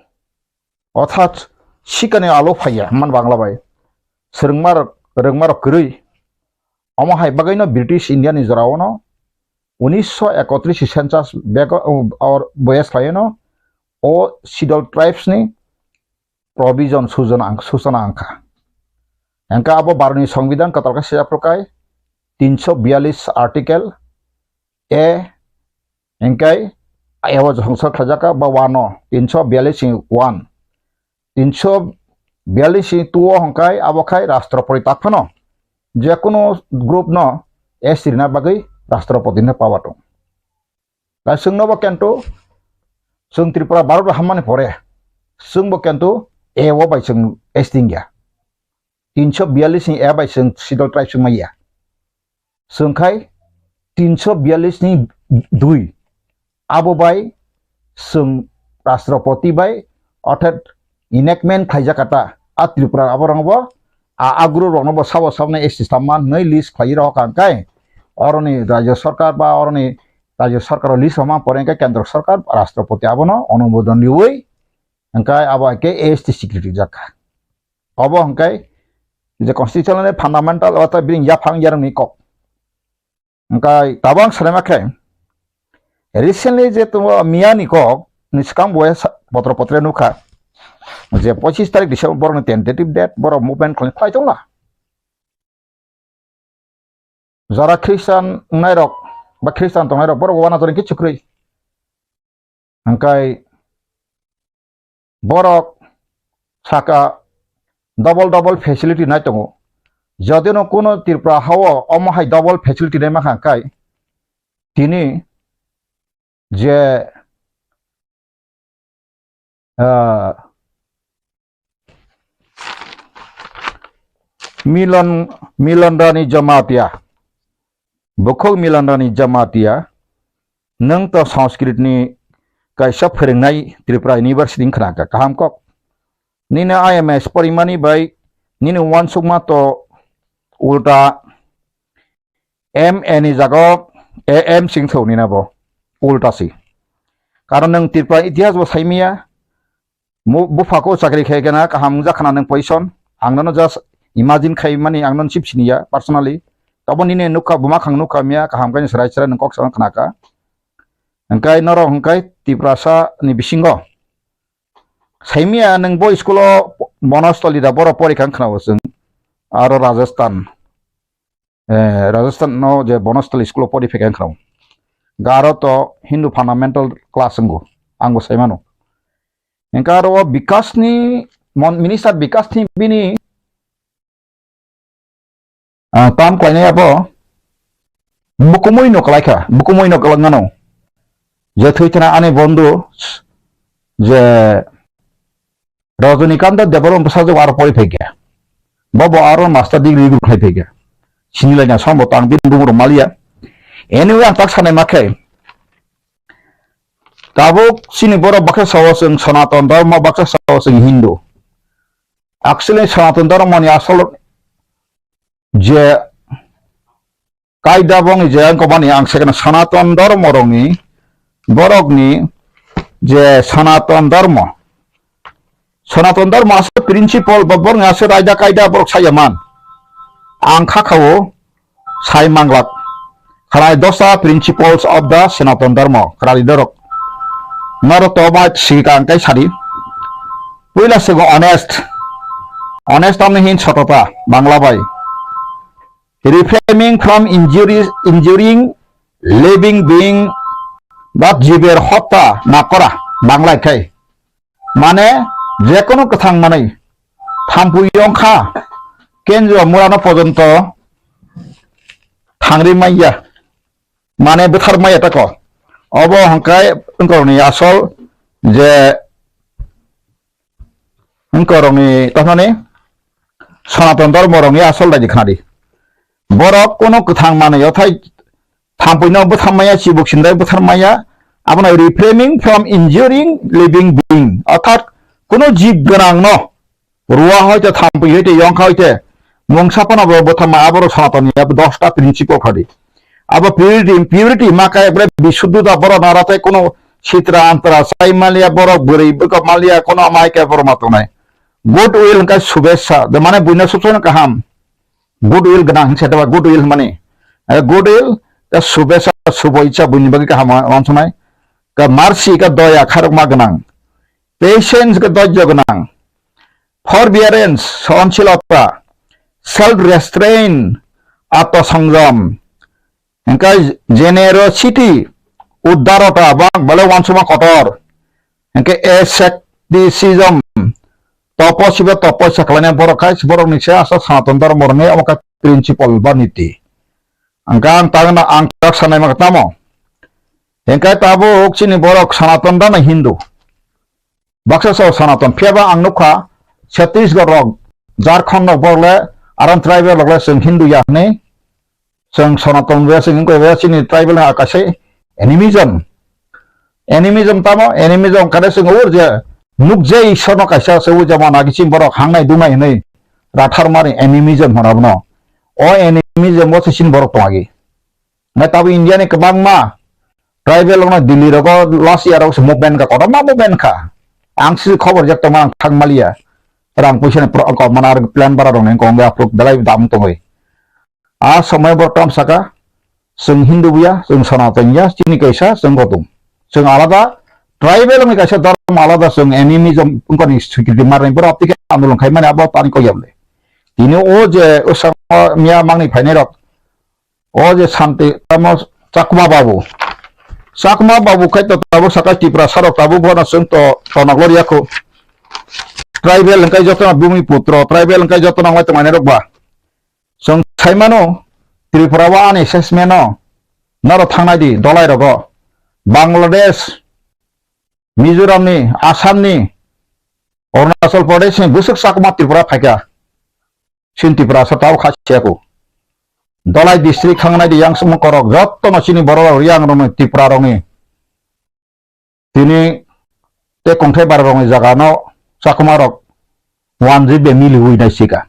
orthat sikani alo phaiya hwnmani Bangla bai. Swrwngma rok, rwngma rok kwrwi. Omo hai bagwino British India ni jorao no unisho ekotris census bego, or boyes khlaino o Scheduled Tribes ni provision sujana ang, sujana angkha. Hingkhe abo Bharotni Songbidan kwtal khe sijak phuru kai tinsho biyalish article A, hingkhe abo jongsa khlaijak ba one o, tinsho biyalish ni one. Tinsho biyalish ni two o hingkhe abo khai Rashtrapati tak phano je kunu group no S T rina bagwi Rashtrapati ni power tong. Kaiswk no bo kento, chwng Tripura Bharat o hammani pore, chwng bo kento A o bai chwng S T wngya. Tinsho biyalish ni A bai chwng Scheduled Tribes wngmaya. Chwng khai tinsho biyalish ni dui. Abo bai chwng Rashtrapati bai, orthat enactment khlaijak kata, a Tripura aborok bo, a, a group rokno bo sabo saboni S T samma hwnwi list khlai rw kha hwnkhe, oroni Rajya Sarkar ba oroni Rajya Sarkar o list rwma pore hwnkhe Kendra Sarkar, Rashtrapati abono onumodon riui Hwnkhe abo hai khe A S T secretary jak kha. Obo hwnkhe je constitutional fundamental o ta bini yaphang yarwngni kok. Hwnkhe tabang sanima khe recently je tongo miyani kok ni swkang bo sa-, potro potre nukha je pochis tarik December borokni tentative date borok movement khlai, khlai tongla. Jara Christian wngnairok ba Christian tongnairok borok wana jora khe chukrwi. Hwnkhe borok saka double double facility nai tongo. Jodino kuno Tripura hao omo hai double facility nai mankha hwnkhe tini je, ah, Milon, Milon Rani Jamatia, bukhuk Milon Rani Jamatia, nwng to Sanskrit ni kaisa phwrwngnai Tripura University wng khna kha, kaham kok. Nini I M S porimani bai nini uansukma to ulta M A ni jaga o A M sing thok nina bo ulta si. Karon nwng Tripura itihas bo saimaya, mu-, bupha ko chakri khai kena kaham wngja khna nwng position. Ang nono just imagine khai mani ang nono chip siniya personally. Tobo nini nukha buma khang nukha miya kaham khe chwrai chwrai nwng kok sa khna kha. Hwnkhe norok hwnkhe Tiprasa ni bisingo saimaya nwng bo school o Bonostoli da borok pori kha wng khna bo chwng aro Rajasthan. Eh, Rajasthan no je Bonostali school o pori phaikha wngkha. Garo to Hindu fundamental class wngo, ang bo sai mano. Hwnkhe aro o Bikash ni mon-, minister Bikash ni bini, ah, tam khlainai abo bukumui no kwlai kha, bukumui no kwlwng mano. Je thwi thana ani bondhu je Rajanikanto Debbarma bwsajwk aro pori phaikha. Bo bo aro master degree rw khlai phaikha. Sini laina sombo tang bini bumung rok maliya. Anyway, ang tak sanai ma khe, tabuk chini borok baksa sao chwng Sanatan Dharma, baksa sao chwng Hindu. Actually, Sanatan Dharma ni asol je kaida bongni je wngkha bani ang second Sanatan Dharma rokni, borokni je Sanatan Dharma. Sanatan Dharma aswk principle ba borokni aswk raida kaida borok saya man. Ang kha khao sai manglak. Khalai dosa principles of the Sanatan Dharma. Khalai dorok. Norok to ba sikang kai sadi. Puila sego honest. Honest tamni hin sotota, Bangla bai. Refraining from injuries, injuring living being, but jiber hotta na kora, Bangla khai. Mane, jekono kwthang manwi, thampui yongkha, kenjua murano pojonto thangri maiya, mane bwthar maiya tako. Obo hwnkhe wngkorokni asol je wngkorokni, tamani Sanatan Dharma rokni asol daidi khnadi. Borok kono kwthang manwi othai thampuino bwthar maya, chibuk sindai bwthar maya, abono refraining from injuring living being, orthat kono jib gwnangno rua hoite, thampui hoite, yongkha hoite, mungsa phano bo bwthar ma, aborok Sanatani abo dosta principle khadi. Abo purity, purity ma kaya bore bisuddhuta borok nara tei kono sitra antra chai maliya, borok bwrwi bwkha maliya, kono amai kaya borok ma tongnai. Good will hwnkhe subesa, de mane buino subsano kaham. Good will gwnang hinse deba good will hwnmani. Eh, good will, ka subesa, subo icha buini bagwi kaham wa-, wansuknai. Ka mercy, ka doya, khairokma gwnang. Patience, ka dojjo gwnang. Forbearance, sohonsilota. Self restraint, atosongjom. Hingke generosity, udarota, bang bale wansukma kotor. Hingke asceticism, topo sibo topo se khlainai borok khai, borok ni se asa Sanatan Dharma rok ni omo khe principle ba niti. Hingke ang tang na ang tak sanai ma tamo. Hingke tabuk chini borok Sanatan da na Hindu. Baksa sao Sanatan, phiya ba ang nukha Chhattisgarh rok, Jharkhand rok borok le aram tribal rok le chwng Hindu ya hwnwi. Chwng Sanatan wngya, chwng wngkha wngya, chini tribal ha kaisa animism. Animism tamo, animism kare chwng ur je nukjai Ishwarno kaisa se ujama nagi chini borok hangnai dungnai hwnwi rathar mani animism hwnna bono. O animism o se chini borok tongagi. Nai tabo India ni kwbangma tribal rokno Delhi rogo last year rok se movement kha, kotorma movement kha. Ang si khobor jak tongma ang thang maliya. Rang puisa ni pro-, kok mana ar plan bara rong neng kong ya prok belai dam tongoi. A somoi bo tom saka, chwng Hindu buya, chwng Sanatan ya, chini kaisa, chwng Gautam. Chwng alada, tribal ni kaisa dhorom alada, chwng animism, wngkha ni swikrithi marnai, borok tike andolon khai mani abo tani kok yable. Tini o je, o sa-, miya mangni phainai rok, o je Santi, tamo Chakma Babu. Chakma Babu khai to tabuk saka Tiprasa rok tabuk bono chwng to tonok lor yakho. Tribal hwnkhe jotono Bumiputro, tribal hwnkhe jotono wngmai tongmani rok ba. Chwng saimano, Tripura o ani assessment o, norok thangnai di, dolai rogo. Bangladesh, Mizoram ni, Assam ni, Arunachal Pradesh ni, bwswk Chakma Tripura phaikha. Chini Tripura sa tao kha siya ko. Dolai district thangnai di yang sumung korok, jotto no chini borok rok, yang rok ni, Tripura rok ni. Tini tei kongthai bara rokni jaga no Chakma rok wanjwi be miliwi nai sika.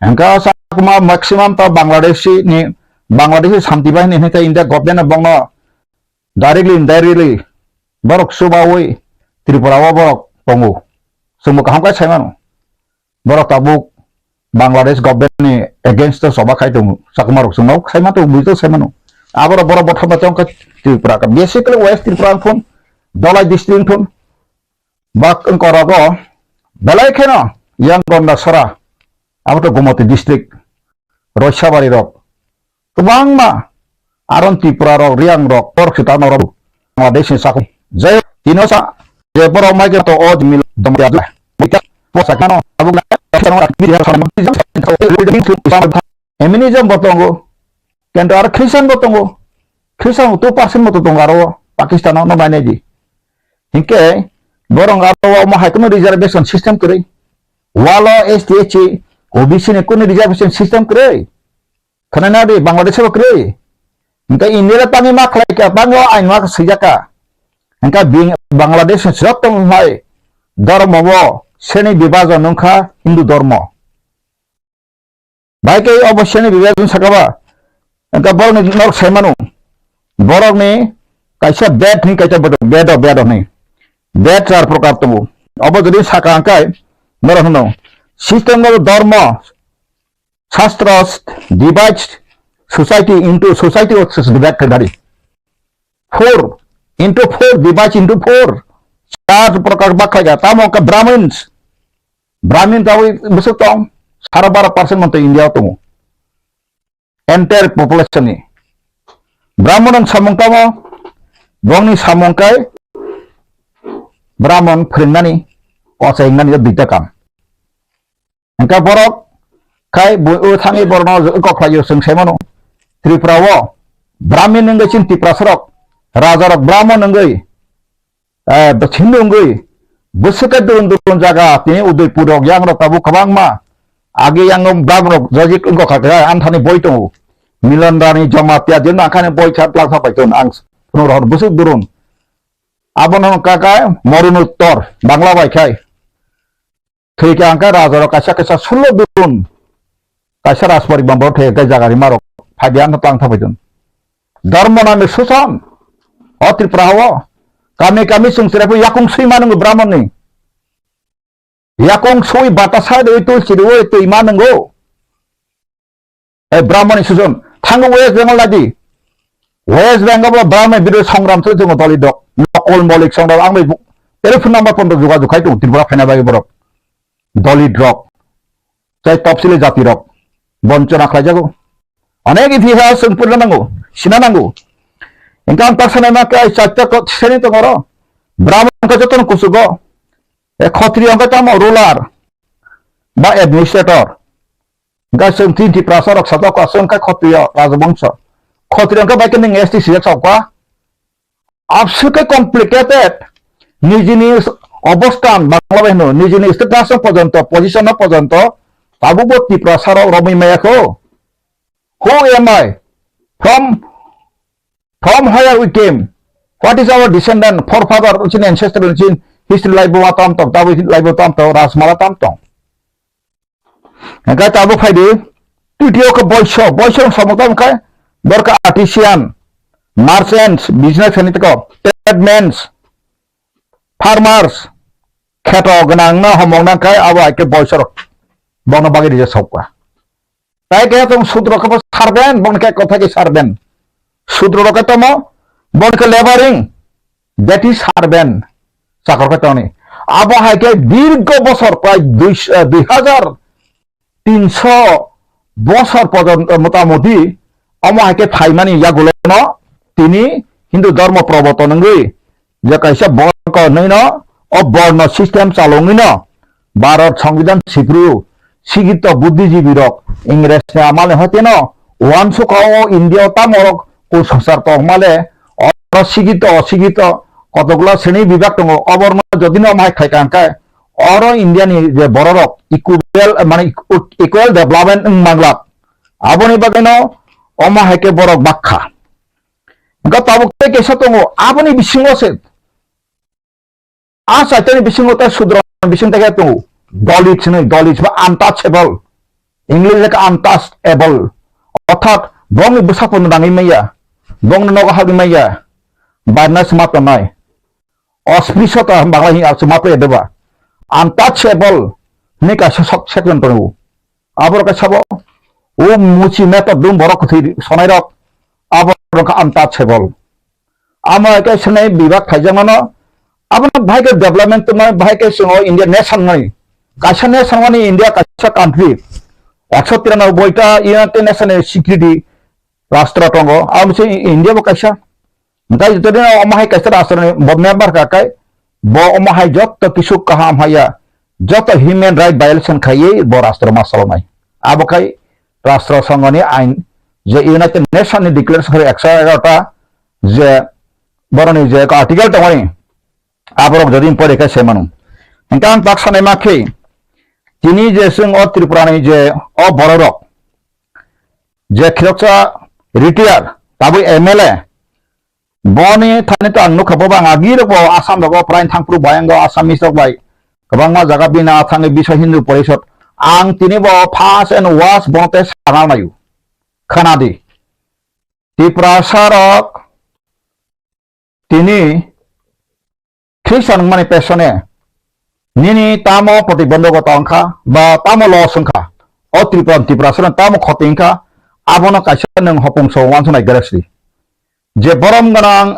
Hingke Chakma maximum ta Bangladeshi ni, Bangladeshi Shanti Bahini hingke India government no bongno directly, indirectly borok chubawi Tripura o borok tongo. Chwngbo kaham khe sai mano. Borok tabuk Bangladesh government ni against o choba khai tongo, Chakma rok chwngno khai ma tongo, buji tongo sai mano. Aborok borok bothop ma tongkha Tripura ka, basically West Tripura wng thun, Dhalai district wng thun, bak wng korogo belai kheno yang Gondasora, abo to Gomoti district, Roisabari rok, kwbangma aron Tripura rok, Riang rok, borok se tamo rok Bangladesh ni sakung. Jai tino sa je borok mai ke to o jimil dom ya dula. Mita po sa kano abu na kano akbir ya sama. Eminism bo tongo. Kento ar Christian bo tongo. Christian two percent bo tongo aro Pakistan no mai di. Hinke borok aro mo hai kuno reservation system kwrwi. Walo S T, S C, O B C ni kuno reservation system kwrwi. Khana na di Bangladesh o kwrwi. Hingke India le tangwi ma khlai kha, tangwi o ain ma swijak kha. Hingke bing-, Bangladesh ni sirok tong hai dhormo bo seni bibajon wngkha Hindu dhormo. Bai khe obo seni bibajon saka ba. Hingke borok ni norok sai mano. Borok ni kaisa bed ni kaisa bed, bed o, bed o ni. Bed char prokar tongo. Obo jodi saka hingke norok hino. System o dhormo Shastras divides society into, society o divide khaigari. Four into four, divides into four. Char prokar bak khaigari. Tamo wngkha Brahmins. Brahmin tabwi bwswk tong? Sara baro percent montwi India o tongo. Entire population ni. Brahmon ni samung tamo? Bongni samung kai Brahmon phwrwngnani, ochaingnani o duita kam. Hingke borok khai bo o thangwi borokno kok khlaio chwng sai mano. Tripura o Brahmin wngwi chini Tiprasa rok, raja rok Brahmon wngwi, eh, Hindu wngwi bwswk khe durun durun jaga tini Udaipur rok yang rok tabuk kwbangma. Agi yang Brahmon rok jajik wngkha kha, amthani boi tongo. Milan Rani Jamatia din angkhani boi kha plak tha pai ton ang phunuk rohor bwswk durun. Abono wngkha khe Morunuttor Bangla bai khai. Thwi khe ang khe raja rok kaisa kaisa sullo dun. Kaisa rajpori bambo thwi khe jaga rima rok phai di ano tang thapai dun. Dharma nami susan. O Tripura o. Kami kami sung sira phu yakung sui manung Brahmon ni. Yakung sui batasa de tui chiri o tui manungo. E Brahmani sujon, thango West Bengal nadi. West Bengal bo Brahmani bidro songram tuli tongo Dalit rok. Nokol molik songram ang bai bu-, telephone number pondo jogajog khai tongo Tripura phaina bagwi borok. Dalit rok. Tei topsili jati rok. Bonchona khlai jago. Onek itihas chwng purna nango, sina nango. Engkang tak sanai ma kai chatta ko seni tongo ro. Brahman ko jotono kusugo. E Khatriya hwnkhe tamo ruler ba administrator. Hwnkhe chwng tin Tiprasa rok sajak kha, chwng khe Khatriya rajbongso. Khatriya hwnkhe bai khe nwng S T sijak sa kha. Abswk khe complicated. Nijini obosthan Bangla bai hwno, nijini status no pojonto, position no pojonto, tabukbo Tiprasa rok romwi maya kho. Who am I? From, from where we came? What is our descendant, forefather, chini ancestral, chini history laibo ma tam tong, tabuk laibo tam tong, Rajmala tam tong. Hingke tabuk phai di, titiyo khe boiso, boiso samung tamo khe, borok khe artisan, merchants, business khainai tei khe, tradesmen, farmers, kheto gwnang no homok nang khe abo hai khe boisorok bono bagwi rija sokha. Tai khe tong sudro khe bo sarben, bono khe kotha khe sarben. Sudro rok khe tamo, bono khe laboring, that is sarben, chakor khe tongni. Abo hai khe dirgo bosor prai dui, eh, dui hajar tinso bosor porjonto motamoti omo hai khe phaimani yagulono tini Hindu dhormo proboton wngwi je kaisa borok hinwi no o borno system chalongwi no Bharat Songbidan sipru sigito buddhijibi rok Ingres ni amal ni hoite no uansukha o India o tamo rok kusungsar tongmale oro sigito osigito kotokla sreni bibak tongo oborno jodi no omo hai khaikha hwnkhe oro India ni je borok rok equal mane equal development wng manglak aboni bagwi no omo hai khe borok bakha hwnkhe tabuk tei kaisa tongo aboni bisingo se A chaitani bisingo tei sudra bising tei khe tongo. Dalit hinwi, dalit ba untouchable. English le khe untouchable. Orthat bongni bwsa phano nangwi maya. Bongni nogo habwi maya. Barna sima tongnai. Osprishota bangla hi al sima to edeba. Untouchable hinwi kaisa sok section tongo. Aboro kaisa bo o muchi metor dum borok kwthwi sonai rok. Aboro khe untouchable. Amo hai khe swnai bibak khaijakmano, abono bahai khe development tongmani, bahai khe chwng o India nation mani. Kaisa nation mani India kaisa country. Ekso tiranoboi ta United Nation ni security rastro tongo. Abo se India bo kaisa. Hwnkhe joto dino omo hai kaisa rastro ni bo member kha kai, bo omo hai jotto kisu kaham haya, jotto human right violation khaiwi bo rastro ma salonai. Abo khai rastro songho ni ain je United Nation ni declaration khari ekso egarota je boroni je article tongmani, aborok jodi pore khe se mano. Hwnkhe ang tak sanai ma khe, tini je chwng o Tripura ni je o bororok, je khiroksa retire, tabuk M L A, boni thani to ang nukha, bo bang agi rok bo Assam rok bo prai thangphuru bayang o Assamese rok bai kwbangma jaga bina thangwi Biswa Hindu Porishod. Ang tini bo first and worst bono tei sana naio. Khana di. Tiprasa rok tini Khristan wngmani pesone nini tamo protibondhokota wngkha ba tamo loss wngkha, o Tripura, Tiprasano tamo khoti wngkha, abono kaisa nwng hopung so uansuknai gare sidi. Je borom gwnang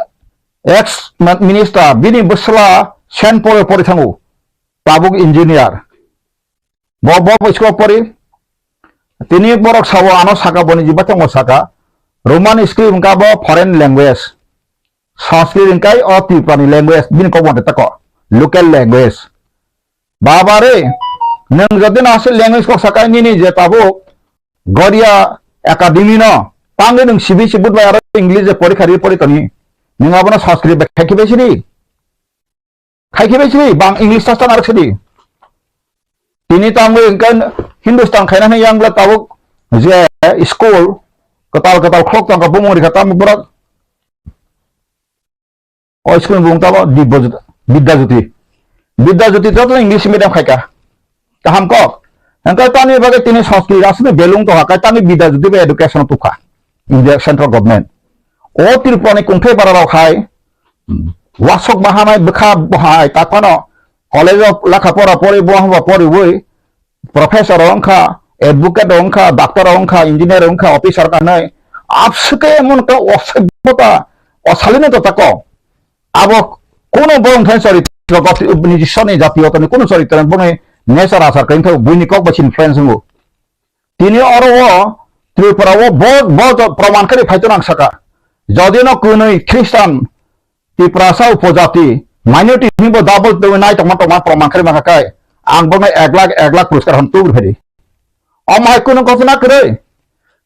ex minister, bini bwsla Saint Paul o pori thango, tabuk engineer. Bo, bo, bo school pori. Tini borok sao ano saka boni jiba tongo saka. Roman script wngkha bo foreign language. Sanskrit wngkha o Tripura ni language, bini kok bo tako local language. Baba re, nwng jodi no aswk language kok saka nini je tabuk Goria Academy no, tangwi nwng C B S E board bai aro English je porikha ri pori toni. Nwng abono Sanskrit bai khai khibai sidi. Khai khibai sidi, bang English ta tang arok sidi. Tini tangwi hwnkhe Hindustan khaina hwnwi yang bwla tabuk je school kwtal kwtal khulok tongkha bumung rikha tamo borok. O school ni bumung tamo Dibya Jyoti, Bidya Jyoti. Bidya Jyoti joto English medium khaika. Kaham kok. Hwnkhe tamni bagwi tini Sanskrit aswkni belung tongkha, kai tamni Bidya Jyoti bai education tubkha India central government. O Tripura ni kungthai bara rok hai wasok bahanai bwkha bahai tak phano college o lekha pora pori bo hwnba poriwi professor wngkha, advocate wngkha, doctor wngkha, engineer wngkha, officer wngkha hwnwi abswkhe emon khe osoibota osalino to tako. Abo kuno borok thani choritro gotri nijiswni jati otoni kuno choritro boni nature achar khe wngkha buini kok bai influence wngo. Tini oro o Tripura o bo, bo jo-, proman khe phai to nang saka. Jodi no kwnwi Christian Tiprasa upojati minority hinwi bo double twi nai tongma tongma proman khe mangkha kai. Ang bo ek lakh, ek lakh puruskar hwn tubri phai di. Omo hai kunu ghotona kwrwi.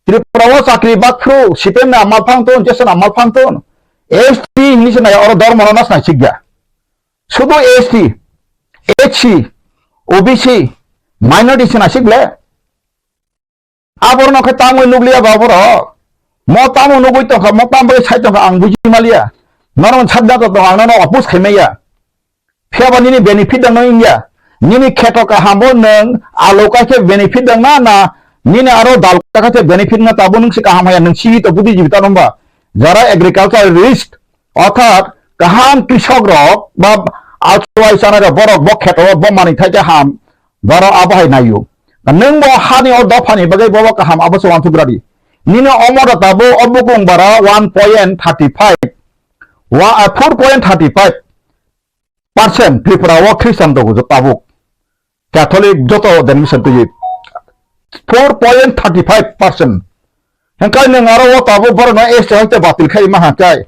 Tripura o chakri bakphru, C P M ni amal phang tun, J S ni amal phang tun. S T hinwi se nai oro dormo no nas nai sikya. Sudu S T, H C, O B C, minority se nai sik le. Aborno khe tamo nukliya ba borok. Mo tamo nugwi tongkha, mo tamo bai sai tongkha ang buji maliya. Nono sabda to tong ang nono oppose khai maya. Phiya ba nini benefit dang no wngya. Nini kheto kaham bo nwng alo kai khe benefit dang na, na nini aro dal kai khe benefit na tabo nwng se kaham haya nwng sigi to budi jibita nomba. Jara agriculture risk, orthat kaham krisok rok ba Alswai chanai rok borok bo kheto bo manwi thai khe ham. Borok abo hai naio. Nwng bo hani o dophani bagwi bobo kaham abo se uansuk radi. Nini omo da tabo o bukung bara one point thirty five. Wa, ah, four point thirty five percent Tripura o Christian tongo tabuk. Catholic joto denomination twi four point thirty five percent. Hengkai nwng aro o tabuk borokno S T hoite batil khai ma hangkai.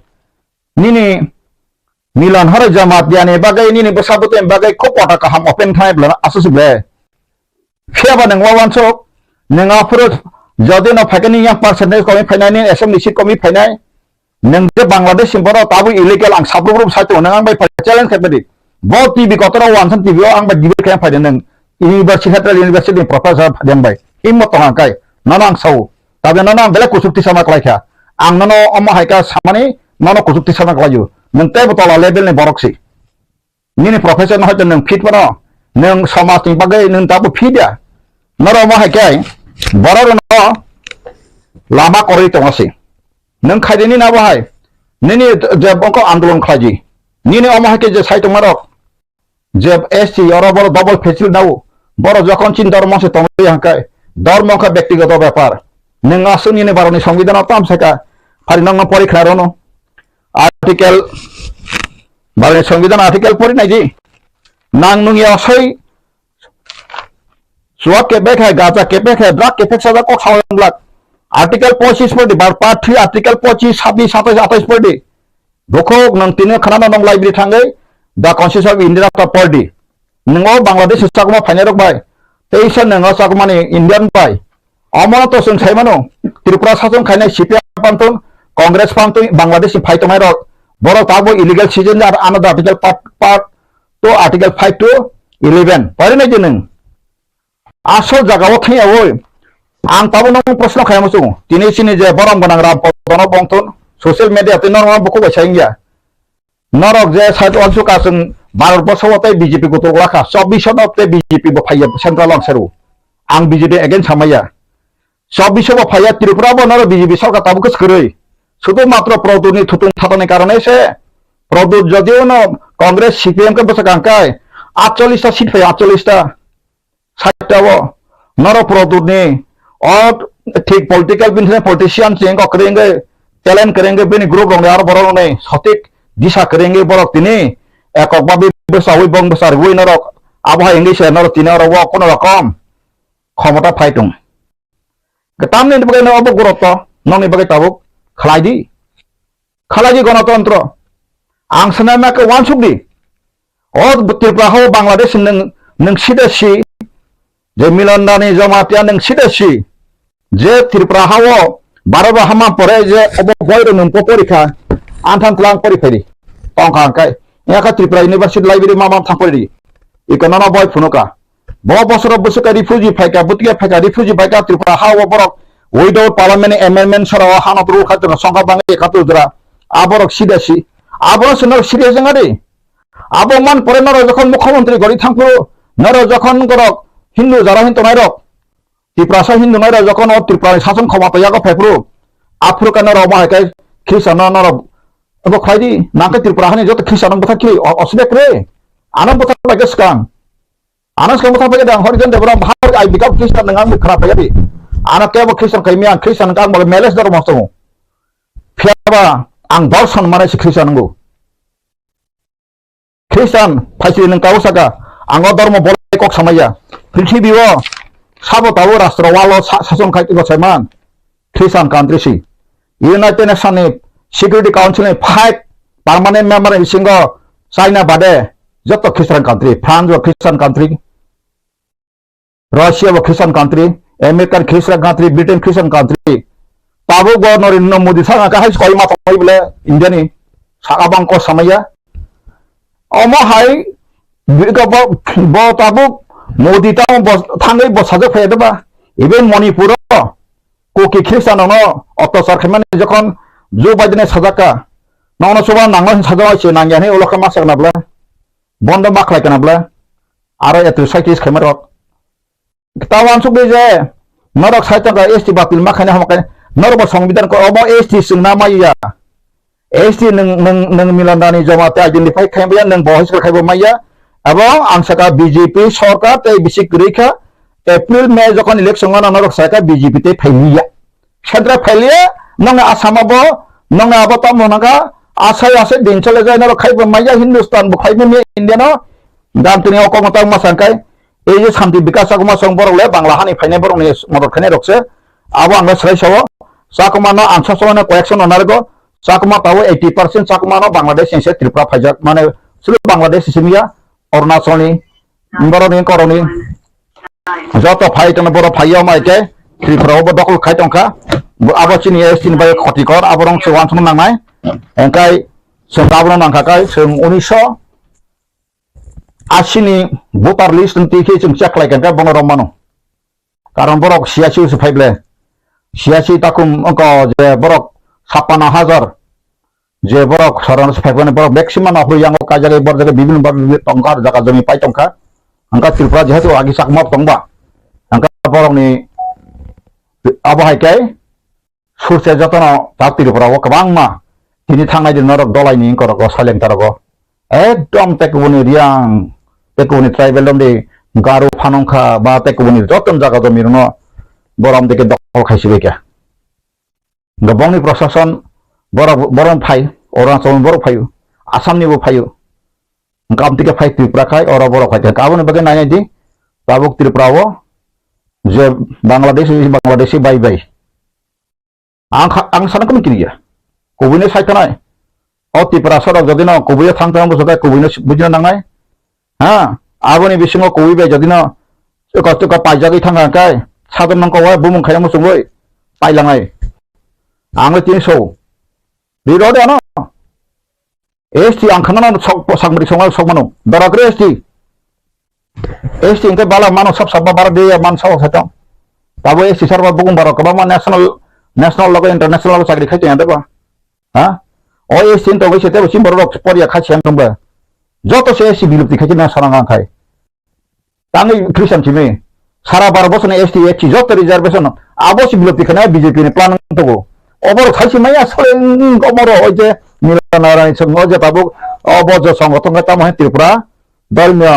Nini Milan horo Jamatia ni bagwi nini bwsa bwtwi bagwi kok kota kaham open khai bwlano aswk se ble. Phiya ba nwng wansuk, nwng aphuru jodi no phaikhe nini yang percentage komi phainai, nini assembly seat komi phainai, nwng je Bangladesh ni borok tabuk illegal ang sabruk ruk sai tongo, nwng ang bai phai challenge khai phaidi. Bo T V kotor o wansan T V o ang bai debate khai phaidi nwng university, central university ni professor phaidi ang bai. Himmat tong ang kai, nono ang sao. Tabe nono ang belai kuchuk tisama klai kha. Ang nono omo hai kha samani nono kuchuk tisama klai o. Nwng teibo tola level ni borok si. Nini profession no hoito nwng fit mano, nwng somaj ni bagwi nwng tabuk fit ya. Norok omo hai khe borok rokno lama kwrwi tongo se. Nwng khaidi nini abo hai, nini je bongkok andolon khlaidi. Nini omo hai khe je sai tongmarok, je S T oro borok double facility nao, borok jokhon chini dormo se tongwi hangkai, dormo wngkha bektigoto bepar. Nwng aswk nini baroni songbidan o tam saka, phari nokno pori khna rono. Article, baroni songbidan article pori naidi. Nang nung ya soi, suak kepek hai, gaja kepek hai, drug kepek sajak kok sawa yang blak. Article pochis pori di, bar part three, article pochis, sabis, satais, atais pori di. Bukhuk nwng tini khana no nwng library thangwi, The Constitution of India ta pori di. Nwng o Bangladesh ni chakma phainai rok bai, teisa nwng o chakmani Indian bai. Omo to chwng sai mano, Tripura sachung khainai C P M pantun, Congress pantun, Bangladesh ni phai tongnai rok, borok tabuk illegal citizen ar ano article part, part two, article five to eleven. Pori nai di nwng. Asol jaga o thangya oi. Ang tabuk nwng proshno khaima chwng. Tini chini je borom gwnang Ram Podono bongtun, social media tei normal bukhuk bai sai wngya. Norok je side o ansuk ka chwng Bharat borso o tei B J P kutuk lakha, chobbish no tei B J P bo phaiya central o ang seru. Ang B J P against hamaya. Chobbish bo phaiya Tripura bo norok B J P sorkar tabuk khe kwrwi. Sudhu matro Pradyut ni thutung thatani karone se Pradyut jodi o no Congress C P M khe bwsakang kai atchollish ta seat phaiya atchollish ta. Saitao norok Pradyut ni o thik political business politician chwng kok kwrwi wngwi talent kwrwi wngwi bini group rokni aro borok rokni sotik disa kwrwi wngwi borok tini ekok babi bwsawi bong bwsa rwui norok abo hai wngwi se norok tini oro o kono rokom khomota phai tong. Tamni bagwi no obo gurutto nokni bagwi tabuk khlai di. Khalai di gonotontro. Ang sanai ma khe uansuk di. O Tripura hao Bangladesh nwng, nwng sida si. Je Milan Dani Jamatia nwng sida si. Je Tripura hao Bharat bo hama pore je obo boy rok nwng po porikha. Anthang tlang pori phaidi. Tongkha angkai. Yaka Tripura University Library ma ma thang pori di. Iko nono boy phunuka. Bo bosoro bwswk khe refugee phaikha, bwtwi khe phaikha, refugee phaikha Tripura ha o borok without parliament amendment sora o hano turu kha tongkha songkha bangwi ekha turu jora. A borok sida si. Abono se norok serious wngya de. Abo man pore norok jokhon mukhyamantri gori thangphuru, norok jokhon gorok Hindu jara hin tongnai rok, Tiprasa Hindu nai rok jokhon o Tripura ni sason khoma to yago phaiphuru, aphuru khe norok omo hai khe Khristian no norok abo khlai di, nang khe Tripura hani joto Khristian no bwthar khe o-, osubek re. Ano bwthar bai khe swkang. Ano swkang bwthar paikhe dang, Horijan Debra, bhai, I become Christian, nwng ang khna paikhe di. Ano kebo Christian khaimya, ang Christian wngkha, ang bo meles dhormo tongo. Phiyaba ang dorson manai se Christian wngo. Christian phaisri nwng tabuk saka, ang o dhormo bolai kok samaya. Prithibi o sabo tabuk rastro walo sa-, sason khai tongma saiman. Christian country si. United Nation ni Security Council ni five permanent member ni bisingo China bade joto Christian country, France bo Christian country, Russia bo Christian country, American Christian country, Britain Christian country. Tabuk bo Narendra Modi saka khe hai koi ma tongwi bole India ni saka bang ko samaya. Omo hai bo, bo tabuk Modi tamo bo thangwi bo sajak phai ba. Even Manipur o Kuki Khristian no ottachar khaimani jokhon Joe Biden sajak kha, nokno chuba nangma sajak se nangya hinwi ulo khe ma sakna bla, bondo ma khlai kana bla, aro atrocities khaima rok. Tamo uansuk di je norok sai tongkha S T batil ma khaina hamo khe norok bo songbidan ko obo S T chwngna maya. S T nwng, nwng, nwng Milan Rani Jamatia identify khai maya, nwng bo high school khai bo maya. Abo ang saka B J P sorkar tei bisi kwrwi kha. April, May jokhon election wngna norok saka B J P tei phai liya. Central phai liya, nongni Assam abo, nongni abo tamo nangka, asai asai din chole jai norok khai bo maya, Hindustan bo khai bo maya India no. Dam tini o kokno tang ma sangkai, ei je Santi Bikas Chakma song borok le Bangla hani phainai borok ni modot khainai rok se. Abo ang le swlai sao. Chakma no ang sab samano correction no narwgo. Chakma tao eighty percent Chakma no Bangladesh ni se Tripura phaijak, mane sulu Bangladesh ni simi ya, Arunachal ni, borok ni korok ni. Joto phai tongno borok phai ya mai ke Tripura o bo dokol khai tongkha. Bo abo chini S T ni bai khoti kor, abo rong se wansuk nangnai. Engkai se abo no nangkha kai se unisho asi ni voter list ni twi khe chwng check khlai kha, bono rw mano. Karon borok siyasi se phai ble. Siyasi takhum wngkha je borok sappanno hajar je borok saron se phai phai borok maximum no hoi yango kaijagwi borok jaga bibhinno bhabe bibhinno tongkha, jaga jomi pai tongkha. Wngkha Tripura jehetu agi Chakma tongba. Wngkha borokni abo hai khe Surse jotono tak Tripura o kwbangma tini thangnai din norok dolai ni wngkorok o silent tarok o. Ekdom tekubuni Riang, tekubuni tribal romdi Garu phanungkha ba tekubuni joto jaga jomir no borom dike dokhol khaisi bai kha. Gabongni prosason borok, borok phai, Arunachal ni borok phaio, Assam ni bo phaio. Wngkha amtike phai Tripura khai, oro borok khai kha. Aboni bagwi nainai di, tabuk Tripura o je Bangladeshi, Bangladeshi bai bai. Ang kha-, ang sana kunu kini ya. Kubui no sai thanai. O Tripura sorok jodi no kubui o thang thang bwswk kai kubui no bujina nangnai. Ha, aboni bisingo kubui bai jodi no chwkwa chwkwa paijagwi thang thang kai, sadon nang kowai bumung khaina muchungwi pailangnai. Ang le tin so. Di rode ano. S T ang khana no sok, sakmari songwal sok mano. Dara kre S T. S T hingke bala mano sab sab bara de man sok sa tong. Tabo S T sar ba bugung baro kwbangma national, national logo international logo chakri khai tong ba. Ha? O S T to bai se tebo chim borok poriya khai siyan tong ba. Joto se S T bilupti khai na sarang ang khai. Tangwi Christian simi. Sara baro bosoni S T, S C joto reservation. Abo si bilupti khana B J P ni plan togo. Oboro khai si maya sole, mm, omoro oi je Milan Rani song oi je tabuk obo jo songothon khai tamo hai Tripura. Dharmiyo,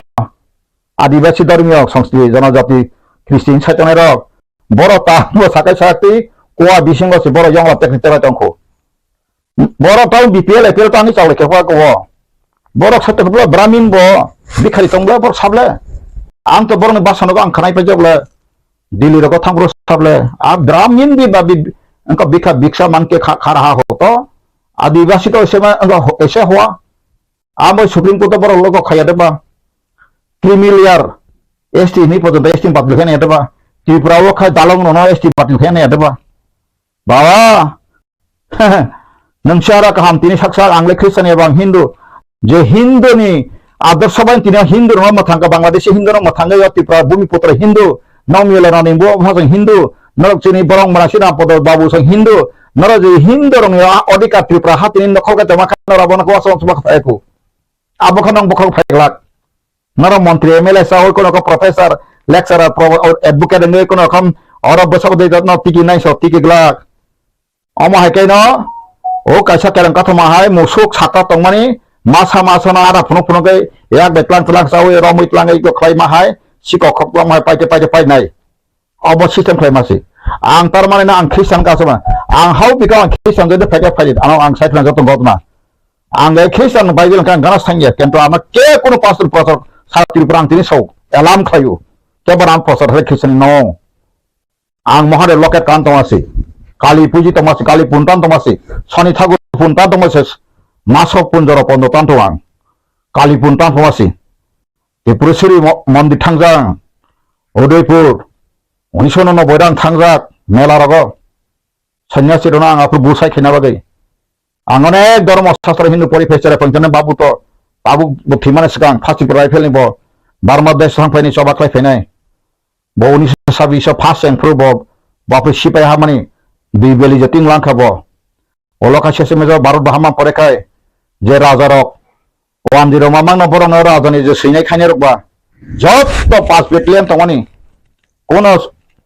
Adibasi dharmiyo, Sanskriti, Jonojati, Christian saitonai rok. Boro ta bo sakai sakti, kuwa bisingo si boro yongla tekni terai tongkho. Boro tau B P L, A P L tangni chaulai khe kuwa kuwo. Borok saito khe Brahmin bo, bikhari tongbo, borok sable. Ang to borokni basanogo ang khanai paijak le, Delhi rogo thang borok sable. A Brahmin bi ba bi, engka bikha biksa man ke kha-, khara ha ho to. Adibasi to ese ma, engka ho-, ese hoa. Amo Supreme Court o borok logo khaya de ba. Creamy layer S T ni porjonto S T ni batil khaya de ba. Tripura o kha dalong no S T batil khaya de ba. Baba, nung si aro kaham tini saksa ang le Christian eba ang Hindu. Je Hindu ni adorsho bai tini Hindu no mwthang ka Bangladeshi Hindu no mwthang yo Tripura Bhumi Putra Hindu. Nong miyole no ni bo bhasang Hindu. Norok chini borong mara si Ram Podo Babu sang Hindu. Norok je Hindu rong yo odhikar Tripura ha tini nokhol ka jama kha norok bo no kwasong suma kha eku. Abo kha nong bokhok phaiglak. Noro montri, M L A sa oi kono ko professor, lecturer, pro-, advocate wngwi kono kham oro bwsok dei no tiki nai so tiki glak. Omo hai khe no o kaisa kereng kathoma hai musuk saka tongmani masa masa no ada phunuk phunuk khe yak bai tlang tlang sawi romwi tlangwi khlai ma hai sikok khok tong hai paite paite painai. Obo system khlai masi. Ang tar mani na ang Christian ka sama. Ang hau bika ang Christian jodi phaikha phaidi. Ano ang sai phana joto gotna. Ang le Christian Bible kang gana sangya. Kento ama ke kono pastor pastor sa Tripura ang tini sau. Elam khlayu. Ke bar ang pastor hai Christian no. Ang mohare loket kan tongasi. Kali puji tongasi. Kali puntan tongasi. Soni thakur puntan tongasi. Masok punjoro pondo tan tong ang. Kali puntan tongasi. Tripureshwari mo-, mondir thangjak, Udaipur, unisho noboi rang thangjak mela rogo. Sanyasi rokno ang aphuru busai khaina bagwi. Ang onek dhormo sastro Hindu pori phai chera pangchana babu to, babu bo thwimani swkang first Tripura rifle ni bo Burma desh thang phaini choba khlai phainai. Bo unisho sabbish first yang phuru bo bapri sipai hamani dui beli je ting langkha bo. Olo kaisa se mejo Bharat bahama pore khai je raja rok Wandi rok mamang no borok no raja ni je swinai khainai rok ba joto pas battalion tongmani kono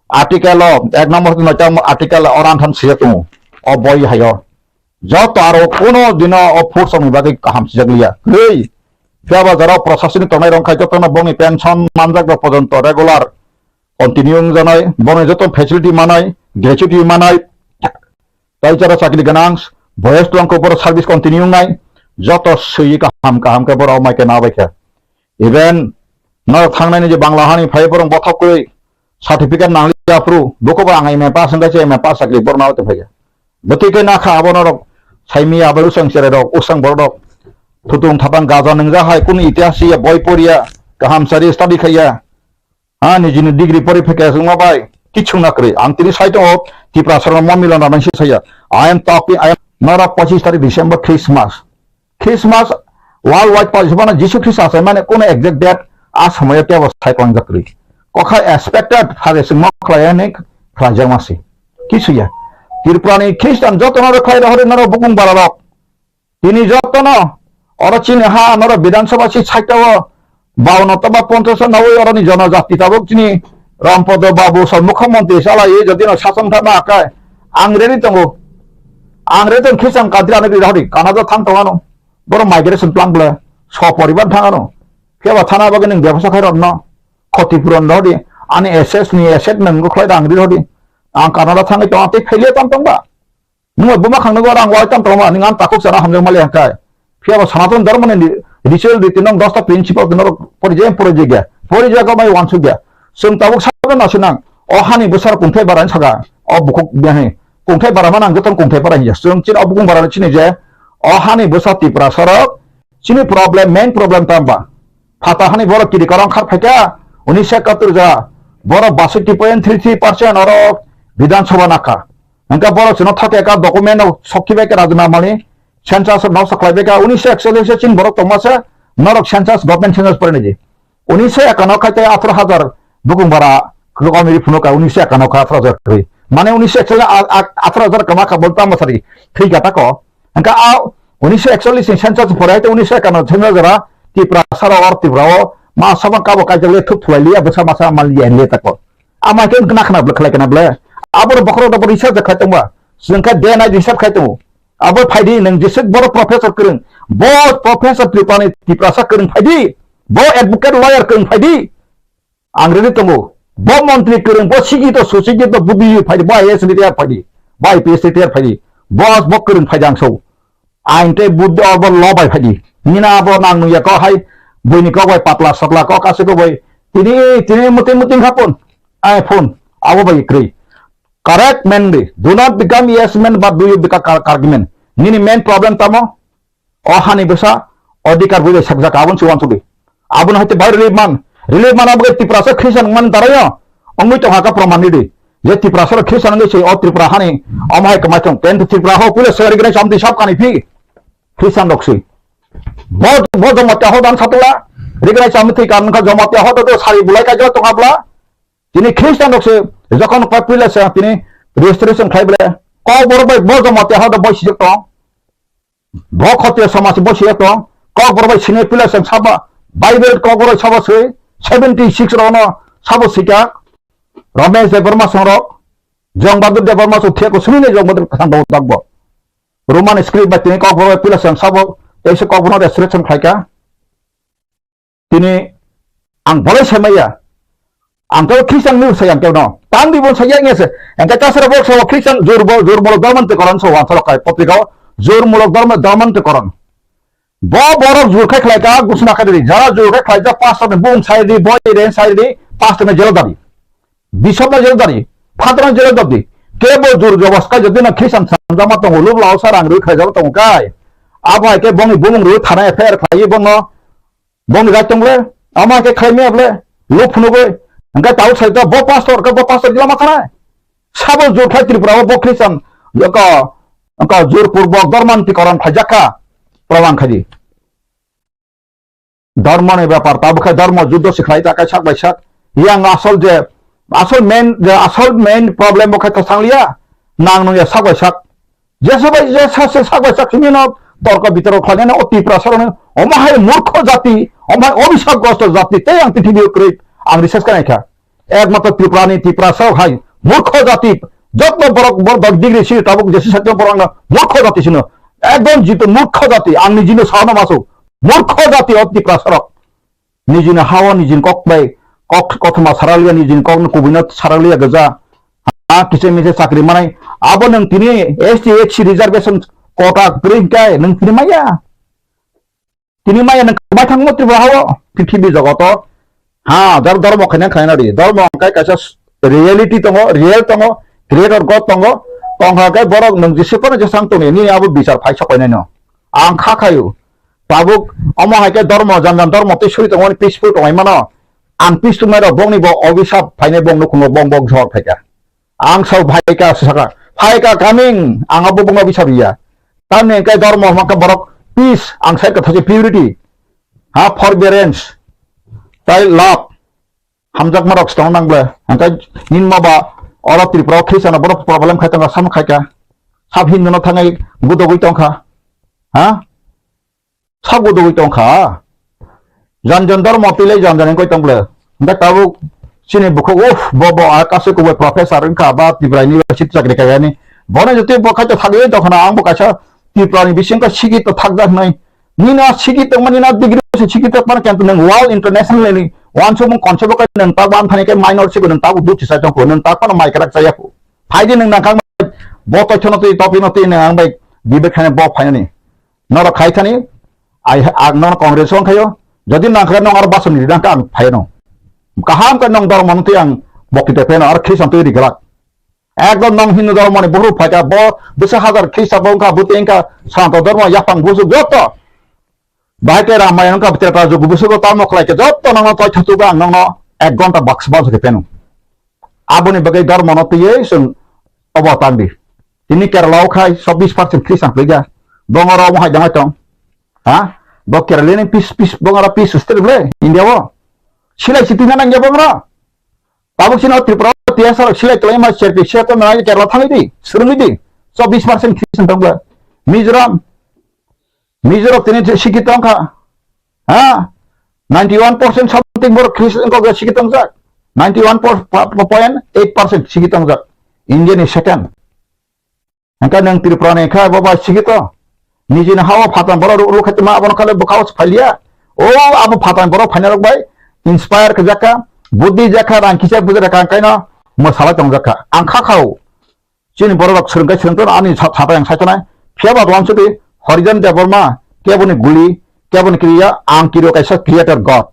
article o ek number no tamo article o ranthan sijak tongo o boi hayo Joto aro kuno dino o force rokni bagwi kaham sijak liya. Kwrwi. Phiya ba jora o proshasoni tongnai rok khai jotono bongni pension manjak rok pojonto regular continue wngjanai, bongni joto facility manai, gratuity manai, tai jora chakri gwnang, boyos tongkho borok service continue wngnai, joto swi kaham kaham khe borok mai khe na bai khe. Even norok thangnani je Bangla hani phai borok bothok kwrwi certificate nangli aphuru, buko bo ang M A pass wngkha se M A pass chakri borok na bai phai khe. Bwtwi khe nakha abo norok saimi abai usang cherai rok, usang borok rok. Thutung thapang gaja nwngjak hai, kunu itihas ya, boi poriya, kaham sari study khaiya. Ha, nijini degree pori phai khe chwngma bai, kichung na kwrwi. Ang tini sai tongo, Tiprasa rok mo milon rok nang si saya. I am talking, I am, norok pochis tarik December Christmas. Christmas, world wide pochis bana Jisu Christ asai mane kunu exact date, a somoyo kebo sai klangjak kwrwi. Kokha expected, phage chwngma khlai ani khlaijak ma si. Kisu ya. Tripura ni Christian joto norok khlai rohori norok bukung bara rok. Tini jotono oro chini ha norok Bidhan Sabha si side o baono toba ponchash nawi oroni jonojati tabuk chini Rampodo Babu sal mukhyamantri salai jodi no sason thana akai ang ready tongo. Ang ready tong Christian country ano bidhari Canada thang tongano. Boro migration plan bole so poribar thangano. Khe ba thana bagwi nwng bebasa khai rokno khoti puron rodi ani S S ni asset nwng khlai dang ri rodi. Ang Canada thangwi tong tei phaile tong tong ba. Nwng buma khang nungwa rang wai tam tongma, nwng ang takhuk sana hamjak mali hangkai. Phiya ba Sanatan Dharma ni ritual riti nong dosta principle kino pori je pori je gya. Pori je ko mai wansuk gya. Sung tabuk sabe na sinang. O hani bwsar kungthai bara saka. O bukhuk biahi. Kungthai bara manang joton kungthai bara hiya. Sung chin o bukung bara chini je. O hani bwsa Tiprasa rok. Chini problem, main problem tamba. Phata hani borok kiri korang khar phaikha. Unisho ekattor ja. Borok basoi point three three percent oro Bidhan Sabha nakha. Hingke borok chwngno thok eka document no sokhi bai khe rajina mani census no saklai bai kha unisho ekchollish se chini borok tongma se norok census government census pore niji unisho ekano khai tei atharo hajar bukung bara kwkami ri phunuk ka unisho ekano khai atharo hajar kwrwi mane unisho ekchollish a- a- atharo hajar kama kha bol tamo sari thwi gata ko hingke a unisho ekchollish ni census pore hai tei unisho ekano census jora Tiprasa ro or Tripura o ma sabang kabo kaijak le thup thulai liya bwsa masa mal liya le tako. Ama khe wngkha nakhna bwle khlai kana bwle. Aboro bokhorok rok bo research khlai tongba. Chwng khe day night research khlai tongo. Abo phaidi nwng jeswk boro professor kwrwng. Bo professor Tripura ni Tiprasa kwrwng phaidi. Bo advocate lawyer kwrwng phaidi. Ang ready tongo. Bo montri kwrwng, bo sikito, susikito, buddhi phaidi, bo I A S retire phaidi. Bo I P S retire phaidi. Bo, bo kwrwng phaidi ang so. Ain tei buddhi obo lo bai phaidi. Nina abo nang nungya kok hai buini kok bai patla satla kok aswk kok bai. Tini, tini muting muting hapun. Ai phone. Abo bai kwrwi. Correct man di. Do not become yes man but do you become correct man. Nini main problem tamo? O hani bwsa odhikar bui bai sakjak abon si wansuk di. Aboni hai tei bai relief man. Relief man abo khe Tiprasa Christian man tarayo. Ongwi tong haka proman di. Je Tiprasa rok Christian wngwi se o Tripura hani omo hai kwmai thung. Kento Tripura ho puila sari gwnai chamti sab kani phi. Christian rok se. Bo bo Jamatia ho dan satula. Rignai chamti kan kha Jamatia ho to sari bulai ka jo tong abla. Tini Christian rok se jokon pa puila se tini registration khai ble. Ko bor bai bo Jamatia ho do bai sijak tong. Bo khotiya samaj bo siya tong, kokborok bai sini pila seng sabo, Bible kokborok sabo swi, seventy six rono sabo sika, Ramesh Debbarma songrok, Jong Bahadur Debbarma song thiya ko sini ne Jong Bahadur kathang dok dakbo. Roman script bai tini kokborok bai pila seng sabo, teisa kokborok resurrection khlaika. Tini ang bolai sai maya. Ang kebo Christian ni sai ang kebo no. Tang di bon sai yang se. Ang kata sara bok sawa Christian jor bol jor bol dorman te koran sawa sara kai potrika o jor mulok dorman dorman te koran. Bo borok jor khai khlai ka gusna khai di. Jara jor khai khlai ja pastor ni bung sai di boy den sai di pastor ni jelo dari. Bishop ni jelo dari. Father ni jelo dari. Kebo jor jobos kai jodi na Christian sanjama tongo lub lao sarang rui khai jalo tongo kai. Abo hai ke bongni bumung rui thana F I R khlai bongno. Bongni rai tong le, ama ke khai me ble, lo phunugoi, hingke tau sai ta bo pastor ke bo pastor lama khana. Sabo jor khai Tripura o bo Christian, yoko, yoko jor pur bo dorman ti koran khai jakha, proman khai di. Dormo ni bepar, tabo khai dormo juddo si khai ta kai sak bai sak. Yang asol je, asol main, je asol main problem bo khai ta sang liya, nang nung ya sak bai sak. Jesa bai jesa se sak bai sak simi no torko bitorko khlainani o Tiprasa rokno omo hai murkho jati, omo hai obhisap grosto jati tei ang prithibi o kwrwi ang research khlai kha. Ekmatro Tripura ni Tiprasa rok hai murkho jati Joto borok, borok dok degree sini tabuk jesi satyo borok no murkho jati sino. Ekdom jito murkho jati, ang nijino sano masu. Murkho jati o Tiprasa rok. Nijini hao nijini kok bai, kok kothoma saraliya, nijini kok no kubui no saraliya gaja. Ha, kise mise chakri manai. Abo nwng tini S T, S C reservation quota kwrwi hwnkhe nwng tini maya. Tini maya nwng kwbai thangmo Tripura hao, prithibi jogoto. Ha, dor-, dormo khaina khaina di. Dormo hwnkhe kaisa s-, reality tongo, real tongo, creator God tongo. Tongkha khe borok nwng jese phano jesang tongni, nini abo bichar phai sok painai no. Ang kha khayu. Tabuk omo hai khe dormo, jan jan dormo tei suri tongmani peaceful tongwi mano. Ang peace tongmani rok bongni bo obisap phainai bong nukhungo bong bong jhor phaikha. Ang sao phaikha saka, phaikha coming, ang abo bongno obisap ya. Tamni hwnkhe dormo hwnkhe borok peace, ang sai kha thajak purity. Ha, forbearance, tai love. Hamjakma rok se tong nang ble. Hwnkhe nini ma ba oro Tripura o khrisano bono problem khai tongkha, sam khai kha. Sab Hindu no thangai gudogwi tongkha. Ha? Sab gudogwi tongkha. Jan jan dormo twi lai jan jan wngkoi tong ble. Hwnkhe tabuk chini bukhuk, uff, bo, bo, a kasu kubui professor wngkha ba Tripura University chakri khaiyani. Bono jotoi bo khai to thagwi tongkha na, ang bo kaisa Tripura ni bising khe sikito thakjak hinwi. Nini a sikito tongmani na degree se sikito tongmani khe nwng world international ni wansukmung concept o khe nwng tak ban thani khe minor siko nwng tak buchi sai tongkho, nwng tak phano mai kwrak chaya kho. Phaidi nwng nangkha bo toithano twi topi no twi nwng ang bai debate khaina bo phainani. Norok khai thani ai ang nono Congress o khayo. Jodi nangkha nwng aro basoni ri nangkha ang phaino. Kaham khe nwng dormo no twi ang bokti te pheno aro khristan twi ri glak. Ekdom nwng Hindu dhormoni buhruk phaikha, bo bwswk hajar Khrista bo wngkha, bwtwi wngkha Sanata dhormo yaphang busu joto. Bahai tei Ramayana wngkha, Treta Jugo busugo tamo khlaikha, joto nangno toi thatugo ang nangno ek ghonta baksa baksa khe pheno. Aboni bagwi dhormono twiwi chwng obo tangdi. Tini Kerala o khai chobbish percent Khristan kwlwikha. Bongoro omo hai dangwi tong. Ha? Bo Kerala ni pis, pis, bongoro pis state le India o. Silai sitwina nangya bongoro. Tabuk chini o Tripura o T S R silai kwlai ma serpi se to nai Kerala thangwi di, swrwngwi di. Chobbish percent Christian tong bla. Mizoram, Mizoram tini sikhi tong kha. Ha? Ninety one percent something borok Christian ko sikhi tong jak. Ninety one point eight percent sikhi tong jak. India ni second. Hingke nwng Tripura ni khe bo bai sikito. Nijini ha-o phatang borok ru-, rukhaitongma abono kale bwkha-o se phailiya. O abo phatang borok phainai rok bai inspire khe jakha, buddhi jakha, rang kisa bujai rokha, hingke no mwsalai tong jakha. Ang kha kha-o. Chini borok rok swrwng khe swrwng tono ani sa-, sapai ang sai tonai. Phiya ba uansukdi Horijan Debbarma keboni guli, keboni kriya, ang kiriyo kaisa creator God.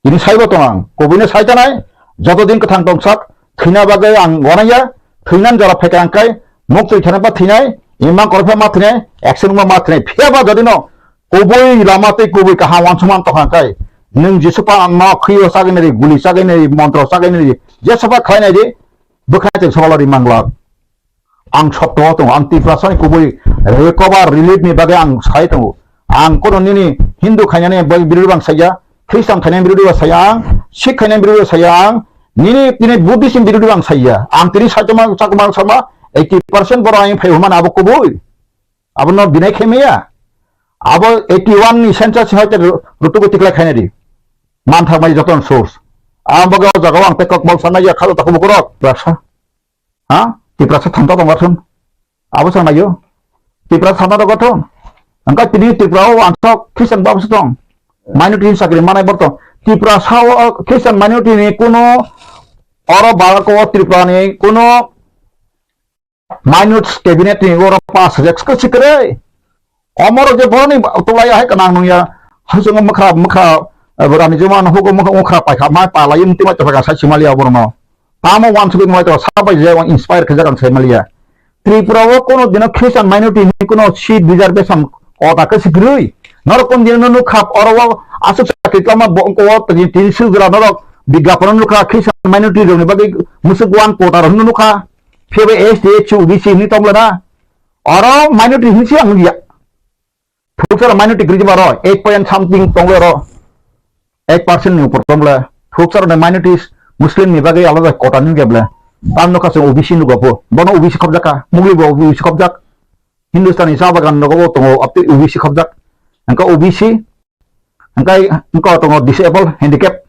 Tini saibo tong ang, kubuino sai tanai, joto din kwthang tong sak, thwina bagwi ang wanaya, thwinani jora phaikha ang kai, muk twi thani ba thwinai, imang koroksa ma thwinai, action ma ma thwinai, phiya ba jodi no kubui lama tei kubui kaham uansukma tong ang kai, nwng Jisu pa no khwi o sagwi nai ri, guli sagwi nai ri, montro sagwi nai ri, jesa ba khlai nai ri, bwkha chwng solo ri manglak. Ang sotto o tongo, ang Tiprasani kubui recover relief ni bagwi ang sai tongo. Ang kono nini Hindu khainani bai birodhi bang saiya, Christian khainani birodhi bang saiya ang, Sikh khainani birodhi bang saiya ang, nini tini Buddhist ni birodhi bang saiya. Ang tini Saitoma Chakma sama eighty percent borok ang phai humana abo kubui. Abo no dinai khe maya. Abo eighty one ni census hai te rutugo tikla khainani. Man thak mai joton source. Ang bagwi o jaga o ang te kok bol sanai ya khalo takubo korok. Rasa. Ha? Tiprasa thanta tong gathun. Abo sa nayo. Tiprasa thanta tong gathun. Angka tini Tripura o ansok Christian babu sa tong. Minority hin sakri manai borto. Tiprasa o Christian minority ni kuno oro balako Tripura ni kuno minors cabinet ni oro pass rek sikre. Omoro je boroni tulai hai kanang nungya. Hajung mukha mukha rani juma no hugo mukha mukha paikha mai pala yim tima chapa sai simaliya borno. Tamo wan sugi mai to sabai je wan inspire khe jagan sai maliya. Tripura o kono dino Christian minority ni kono seat reservation kota khe sikrui. Norok kon dino nukha oro o asuk sakri tama bo ko tin tin sujra norok biga kono nukha Christian minority rok ni bagwi musuk wan kota rok nukha. Phiya bai S T, S C, O B C hinwi tongla na. Oro minority hinwi se ang ya. Thuksa minority gri jima ro eight point something tongla ro. Eight percent ni upor tongla. Thuksa ni minorities Muslim ni bagwi alada kota ni gebla. Tam no kaso O B C ni gopo. Bono O B C khobjak ka. Mugli bo O B C khobjak. Hindustan ni sa bagan no gobo tongo apte O B C khobjak. Angka O B C. Angka angka tongo disable, handicap.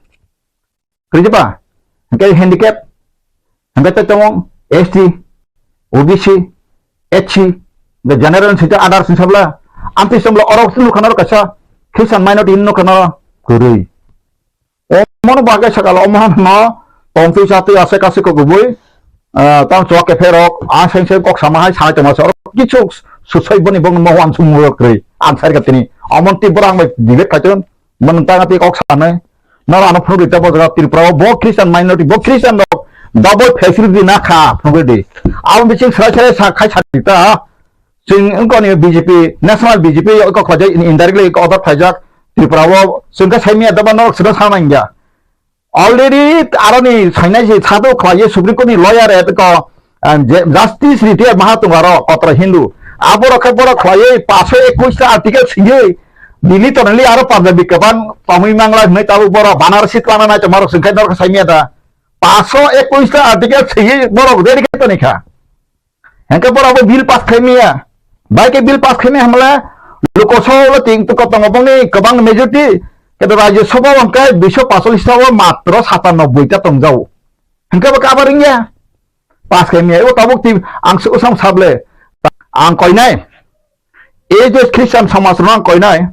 Krijapa, hingke handicap, hingke te tongong S T, O B C, S C, the general sita others ni sabla, amtwi sabla orok sunu khana kaisa Christian minority no khana kwrwi. Omono bagwi sakalo omono tongtwi chatwi ase kasi kok kubui, ah, tang chwak kepherok, a seng seng kok sama hai sai tongma se orok kichu susoi boni bong mo wan sumuro kwrwi. Ang sai ka tini, omon tibra ang bai debate khaitun, Mwnwng tang twi kok sanai. Noro ano phunugwi tamo jaga Tripura o bo Christian minority, bo Christian rok double facility na kha phunugwi di. Abo bising srai srai sa khai sa di ta. Chwng wngkoni B J P, national B J P kok khlai indirectly order khlaijak Tripura o chwng khe saimya daba norok sino sana ingya. Already aroni sainai se sado khlai Supreme Court ni lawyer e ko Ah, je, Justice Retired Mahatung aro kotra Hindu. Aborok khe borok khlaiwi paso ekwis ta article swiwi Delhi toneli aro Punjabi kwbang tongwi mangla hwnwi tabuk borok Banarasi twlangna nai tongmarok swngkhe norok saimya da. Paso ekwis ta article swiwi borok ready khe tonikha. Hengkhe borok bo bill pass khaimya. Bai khe bill pass khaimya hamle Lok Sabha o ting tuko tongo bongni kwbang majority. Kedo Rajya Sabha o hwnkhe duiso pasallis ta o matro satanoboi ta tongjao. Hengkhe bo kabar wngya. Pass khe mia, o tabuk twi ang se usam sable. Ang koinai. Ei je Christian samaj rok ang koinai.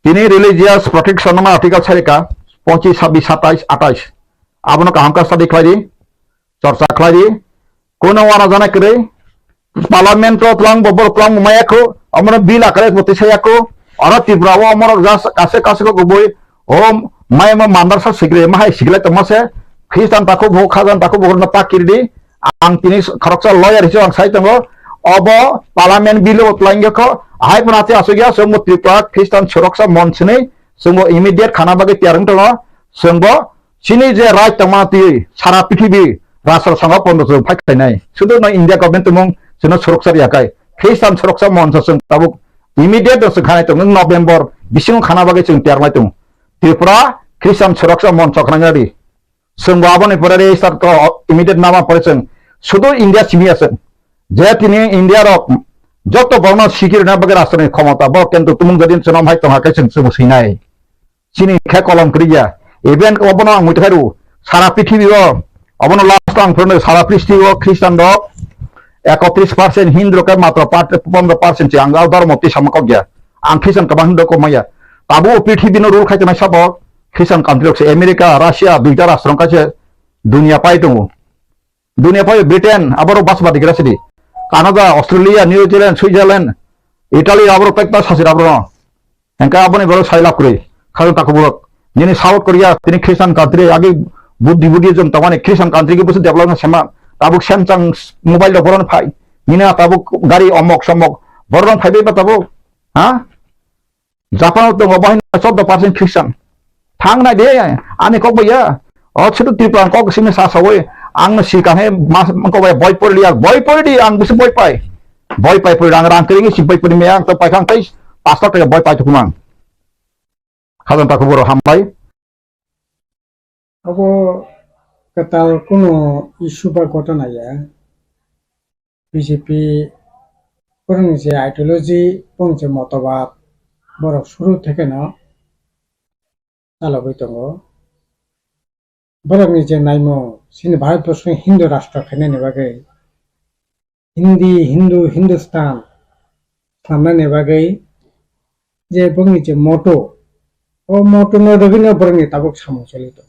Tini religious protection nang article sarika, pochis, sabis, satais, atais. Abono kaham khe study khlai di, chorcha khlai di. Kono wana jana kwrwi, Parliament o twlang bo borok twlang bo maya kho, omono bill akare bo tisaya kho, oro Tripura o omorok jas kase kase kho kubui, o maya ma mandar sa sikre, ma hai sikle tongma se, Christian takhuk bo, Khazan takhuk bo, no pakiri di, ang tini khoroksa lawyer hiso ang sai tongo, obo Parliament bill o twlang kho, hai phano ati asuk ya, so mo Tripura Christian Suroksa Mon sini, chwngbo immediate khana bagwi tiyar wng tongo, chwngbo Chini je right tongma twi sara prithibi rashtra songha pondo chwng phai khlainai. Sudu no India government tumung chwngno suroksa riya kai. Christian suroksa moncho chwng tabuk immediate no chwng khanai tongo November bisingo khana bagwi chwng tiyar lai tongo. Tripura Christian suroksa moncho khna di. Chwng bo aboni pore register ko immediate nama pore chwng sudu India simi aswk. Je tini India rok joto borno sikirna bagwi rashtra ni khomota bo kento tumung jodi chwng no hai tongha kai chwng chwng sinai. Chini khe kolom kwrwi ya. Even obono ang muitu khairu, sara prithibi o, obono last ang phwrwngno sara prithibi o Christian rok ekotris percent, Hindu rok khe matro pat-, pondro percent se ang o dhormo twi sama kok ya. Ang Christian kwbang Hindu kok maya. Tabuk o prithibi no rule khai tongnai sabo Christian country rok se, America, Russia, duita rashtra wngkha se dunia pai tongo. Dunia pai Britain, aboro bas badi gra sidi. Canada, Australia, New Zealand, Switzerland, Italy, aboro pekta sasir aboro. Hengkhe aboni borok sai lab kwrwi. Khajang takhuk borok. Nini South Korea, tini Christian country, agi Buddhi, Buddhism tongmani Christian country khe busu development sema. Tabuk Samsung mobile rok borok phai. Nini tabuk gari omok somok. Borok phai bai ba tabuk. Ha? Japan o tongo bahai no chordo percent Christian. Thang nai de, ani kok bai ya. O chutu Tripura kok sini sa sawi. Ang no si kan he mas kok bai boi pori liya. Boi pori di ang busu boi pai. Boi pai pori rang rang kering si boi pori me ang to pai khang tai pastor te boi pai tukumang. Khajang takhuk borok hambai. Abo kwtal kunu issue ba ghotona ya. B J P borokni je ideology, borokni je motobad, borok suru thekeno chalogwi tongo. Borokni je naimung, chini Bharatborsoni Hindu rashtra khainani bagwi, Hindi, Hindu, Hindustan swnamnani bagwi je borokni je motto, o motto no rwgwino borokni tabuk samung choli tongo.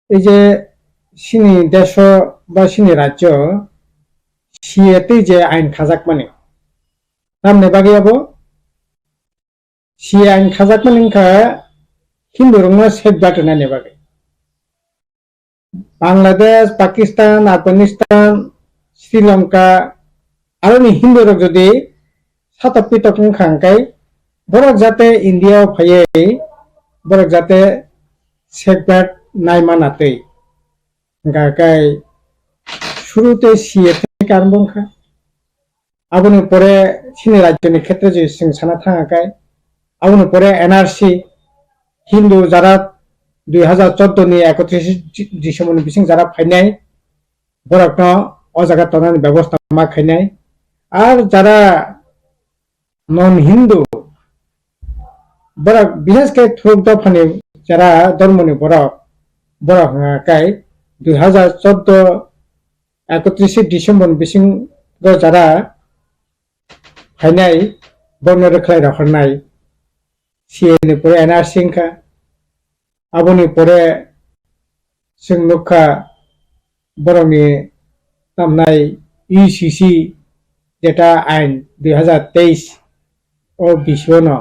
Ei je chini deso ba chini rajyo C A tei je ain khajakmani, tamni bagwi abo C A ain khajakmani wngkha Hindu rokno safeguard rwnani bagwi. Bangladesh, Pakistan, Afghanistan, Sri Lanka, aroni Hindu rok jodi satok pitok wngkha hwnkhe borok jate India o phaiwi borok jate safeguard nai mana twi. Hwnkha khe suru tei C A tei karon bo wngkha. Aboni pore chini rajyoni khetre je chwng sana thang khe, aboni pore N R C, Hindu jara dui hazar chordo ni ekotris December ni bising jara phainai, borokno o jaga tongnani bebosta ma khainai. Ar jara non Hindu, borok, bishes khe thuruk dophani jara dhormoni borok, borok hwnka khe dui hazar chordo ekotrishe December ni bisingo jara phainai, bono rwkhlai rohornai, C A ni pore N R C wngkha. Aboni pore chwng nukha borokni tamnai U C C jeta ain dui hazar teis o bisingo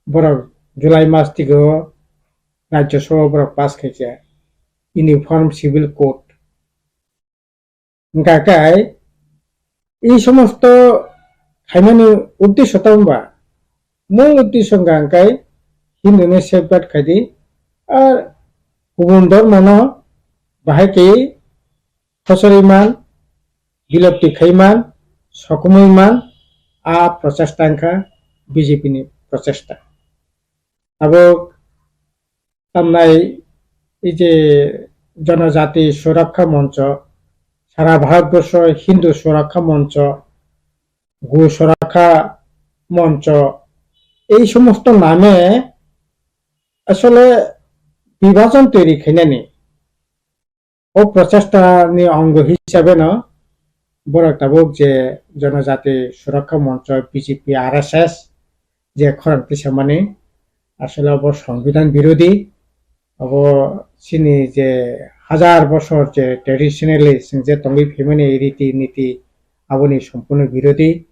borok July mas tigo Rajya Sabha borok pass khaikha Uniform Civil Code. Hwnkha khe, ei somosto khaimani uddesho tamo ba? Mung uddesho hwnkha khe Hindu ni safeguard khaidi, ar kubun dhormo no bahai khe khosori man, bilopti khai man, sokomoi man, a prochesta wngkha B J P ni prochesta. Abo tamnai ei je Jonojati Surakkha Moncho, sara Bharatborsho Hindu Surakkha Moncho, Go Surakkha Moncho, ei somosto name asole bibhajon toiri khainani. O prochesta ni ongo hisabe no borok tabuk je Jonojati Surakkha Moncho, B J P, R S S je khorang tisamani, asole obo Songbidan birodhi. Obo chini je hajar bosor je traditionally chwng je tongwi phaimani riti niti, aboni sompurno birodhi.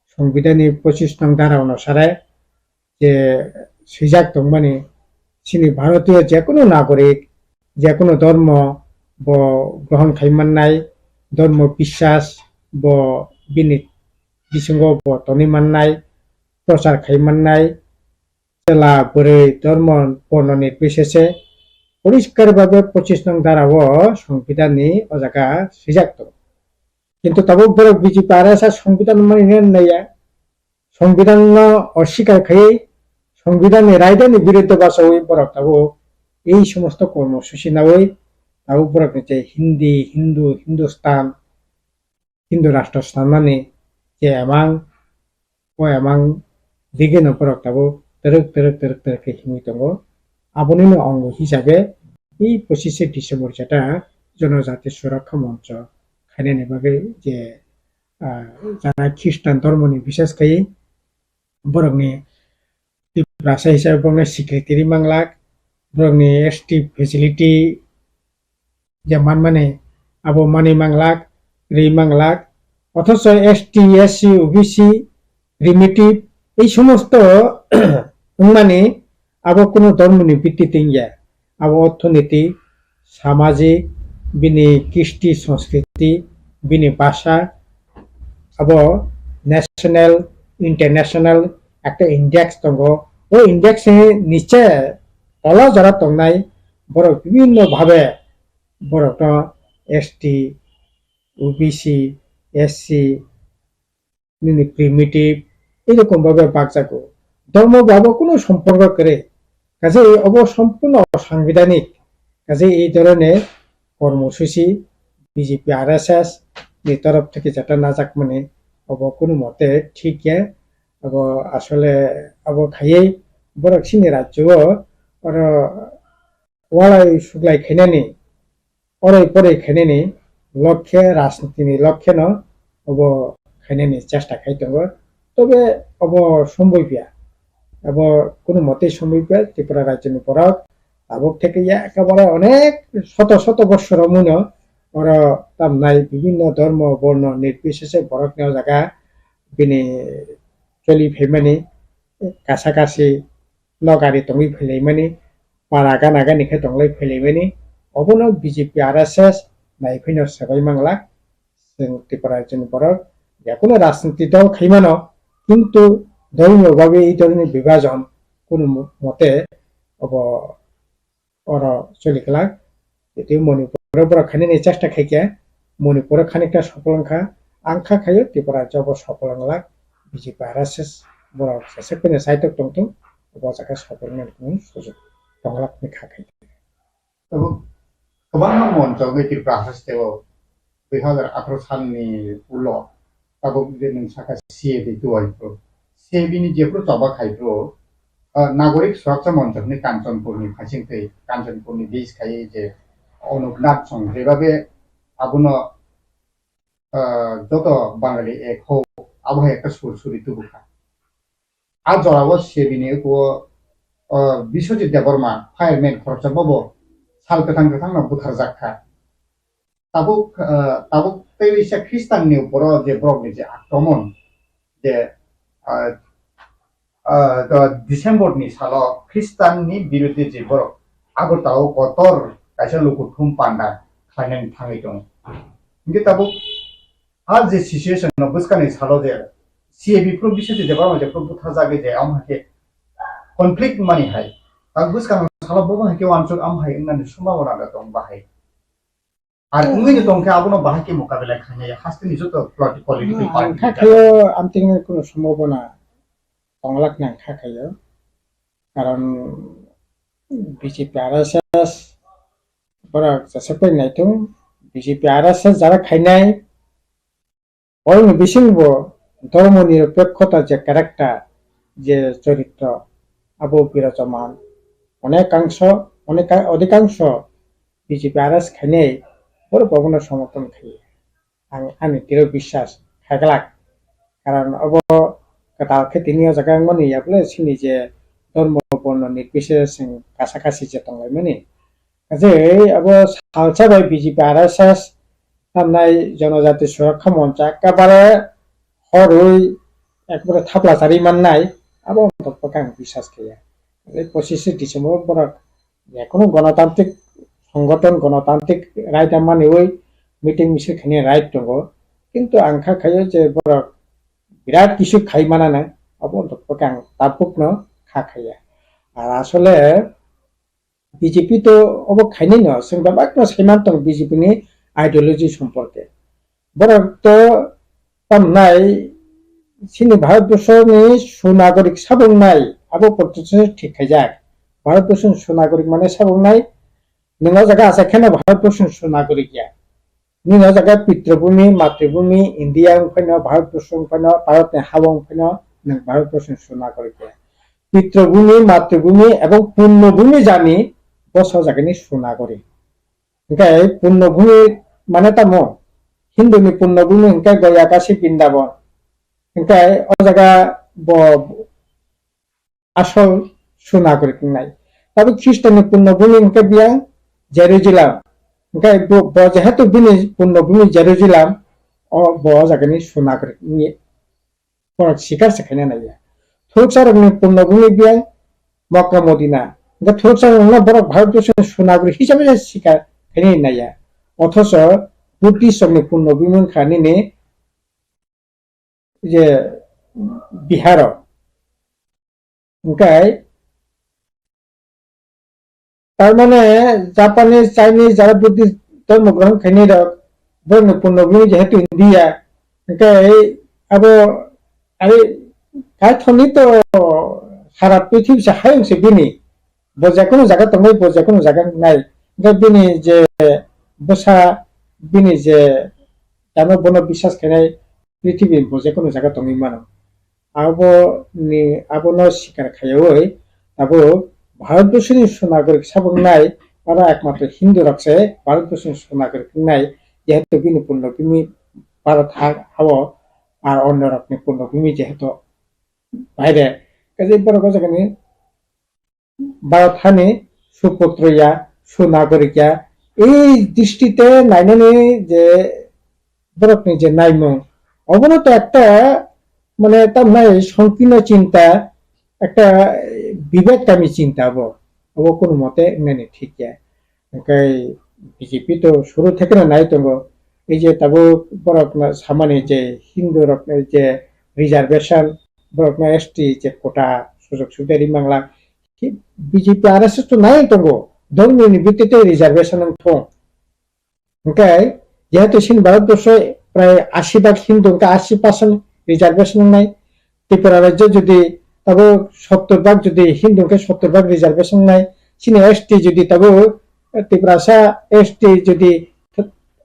Songbidan ni pochis nong dara onusare je swijak tongmani, chini Bharatiyo jekunu nagorik, jekunu dhormo bo grohon khai mannai, dhormo biswas bo bini bisingo bo tonwi mannai, prochar khai mannai, chwla bwrwi dhormo borno nirbichese poriskar bhabe pochis nong dara o Songbidan ni o jaga swijak tongo. Kintu tabuk borok B J P R S S Songbidan mani naiya. Songbidan no oswikar khaiwi, Songbidan ni raida ni biruddhe bachawi borok tabuk ei somosto kormo susi nawi tabuk borok ni je Hindi, Hindu, Hindustan, Hindu rashtra sanmani je emang, o emang digeno borok tabuk twrwk, twrwk, twrwk, twrwk khe himwi tongo. Aboni no ongo hisabe ei pochishe December jeta Jonojati Surakkha Moncho khainani bagwi je ah, jara Khristan dhormoni, bishes khai borokni Tiprasa hisabe borokni secretary manglak, borokni S T facility je manmani abo manwi manglak, rwi manglak, othocho S T, S C, O B C, primitive, ei somosto wngmani abo kunu dhormoni bitti twi wngya. Abo orthoniti, samajik, bini kristi sanskriti, bini bhasha, abo national, international ekta index tongo. O index ni niche tola jora tongnai borok bibinno bhabe borokno S T, O B C, S C, nini primitive, erokom bhabe bakjago. Dhormo bo abo kunu somporko kwrwi. Kaje obo sompurno osangbidanik. Kaje ei dhoroner kormosuchi B J P R S S ni torof theke jeta najakmani obo kunu mote thik ya. Abo asole abo khaiwi borok chini rajyo o oro walai suglai khainani, oroi poroi khainani lokhe, rajnitini lokhe no obo khainani chesta khai tongo. Tobe obo somboi pia, obo kunu motei somboi pia. Tripura rajyoni borok tabuk theke ya ekebare onek soto soto bossor romwi no oro tamnai bibinno dhormo borno nirbisese borokni o jaga bini choli phaimani kasa kasi nogari tongwi phailaimani, para gana gani khe tonglai phailaimani, obono B J P R S S naiphino swbai manglak. Chwng Tripura rajyoni borok yakhuno rajniti dol khaimano, kintu dholni obhabe ei dholni bibhajon kunu mote obo oro choli glak. Tei Manipur o borok khainani chesta khaikha, Manipur o khanikta sopol wngkha, ang kha khaio Tripura rajyo bo sopol wnglak, B J P R S S borok jesek phano saitok tongthung, obo jaga sopol wngmani kunu sujuk tonglak hwnwi kha khaikha. Abo kwbangma moncho wngwi Tripura haste o dui hazar atharo salni ulo tabuk je nwng sakha C A B tuai phuru. C A B ni jephru choba khai phuru, ah, Nagorik Suraksha Moncho hwnwi Kanchanpurni phaising twi Kanchanpurni base khai je Anup Nag song jebabe abono ah, joto Bangali ek ho, abo hai ekta sur suri tubu kha. A jora o C A B ni eko, ah, Biswajit Debbarma, fireman khoroksa bobo sal kwthang kwthang no butharjak kha. Tabuk, ah, tabuk tei bisa Khristan ni uporo je borok ni je akromon, je, ah, ah, to December ni salo Khristan ni biruddhe je borok Agartala o kotor kaisa lukuthum panda khlainani thangwi tongo. Hinkhe tabuk a je situation no bwskangni salo je C A B phuru Biswajit Debbarma je phuru butharjagwi je amo hai khe conflict mani hai. Tak bwskang salo bobo hai khe uansuk amo hai wngnani sombhabona da tong bahai. Ar wngwi no tong khe abono bahai khe mukabela khainai hasteni joto politi-, political Hmm, party ang kha ni khayo amtwini kuno sombhabona tonglak nang kha khayo. Karon B J P R S S borok jesakpai naitung, B J P R S S jara khainai, borokni bisingo bo dhormo nirapekkhota je character, je choritro, abo birajaman. Onekangso, oneka-, odhikangso B J P R S khainai borok bobono somorthon khaio. Ang ani diro biswas khaiglak. Karon obo kwtal khe tini o jaga wngmani, yakle chini je dhormo borno nirbichare chwng kasa kasi je tonglaimani. Kaje abo salsa bai B J P R S S tamnai Jonojati Surakha Moncha ekabare horwi ekbare thapla chari mannai, abo wngkha ang biswas khaiya. Tei pochishe December borok jekono gonotantrik songothon, gonotantrik right manwi meeting misil khaini right tongo, kintu ang kha khaio je borok birat kisu khai manana, abo wngkha ang tabukno kha khaiya. Ar asole B J P to obo khainai no, chwng bebak no saiman tong B J P ni ideology somporke. Borok to tamnai chini Bharatborsho ni sunagorik sabo wngnai, abo portitsa thik khaijak. Bharatborsho ni sunagorik mane sabo wngnai, nwng o jaga achai kheno Bharatborsho ni sunagorik ya. Nini o jaga pitrabhumi, matribhumi, India wng phaino, Bharatborsho wng phaino, Bharat ni ha o wng phaino, nwng Bharatborsho ni sunagorik ya. Pitrabhumi, matribhumi ebong punnobhumi jani bosa jagani sunagori. Hingkhe punnobhumi mane tamo? Hindu ni punnobhumi hingkhe Goya, Kashi, Brindaban. Hingkhe o jaga bo asol sunagori wngnai. Tabuk Khristo ni punnobhumi hingkhe biyang Jerusalem. Hingkhe bo, bo jehetu bini punnobhumi Jerusalem, o bo o jagani sunagori wngya. Borok sikar se khaina naiya. Thuruksa rokni punnobhumi biyang Mokka Modina. Hingkhe thuruksa rokno borok Bharatborsho ni sunagori hisabe se sikar khaina naiya. Othoso Buddhist rokni punnobhumi wngkha nini je Biharo. Hingkhe Tar mane Japanese, Chinese jara Buddhist dhormo grohon khainai rok, borokni punnobhumi jehetu India, hingkhe abo, are, kaithoni to sara prithibi se hayung se bini, bo jekono jaga tongnai, bo jekono jaga wngnai, hingkhe bini je bwsa, bini je tamo bono biswas khainai, prithibi bo jekono jaga tongwi mano. Abo ni, abono sikar khaiwi tabuk Bharatborsho ni sunagorik sabo wngnai, oro ekmatro Hindu rok se Bharatborsho ni sunagorik wngnai, jehetu bini punnobhumi Bharat ha, ha o, ar onno rok ni punnobhumi jehetu baire. Kaje borok o jaga ni Bharat hani suputro ya, sunagorik ya, ei dristite nainani je borokni je naimung, obono to ekta, mane, tamnai songkirno chinta, ekta bibek kami chinta bo, obo kono mote wngnani thik ya. Hingkhe B J P to suru thekeno nai tongo, ei je tabuk borokno samani je Hindu rokno je reservation, borokno S T je quota sujog subida ri mangla, B J P R S S to nai tongo, dhormo ni bhitti tei reservation wng thung. Hingkhe jehetu chini Bharatborsho prai ashi bhag Hindu, hingkhe ashi percent reservation wngnai. Tripura rajyo jodi tabuk sottor bhag jodi Hindu hingkhe sottor bhag reservation wngnai. Chini S T jodi tabuk Tiprasa S T jodi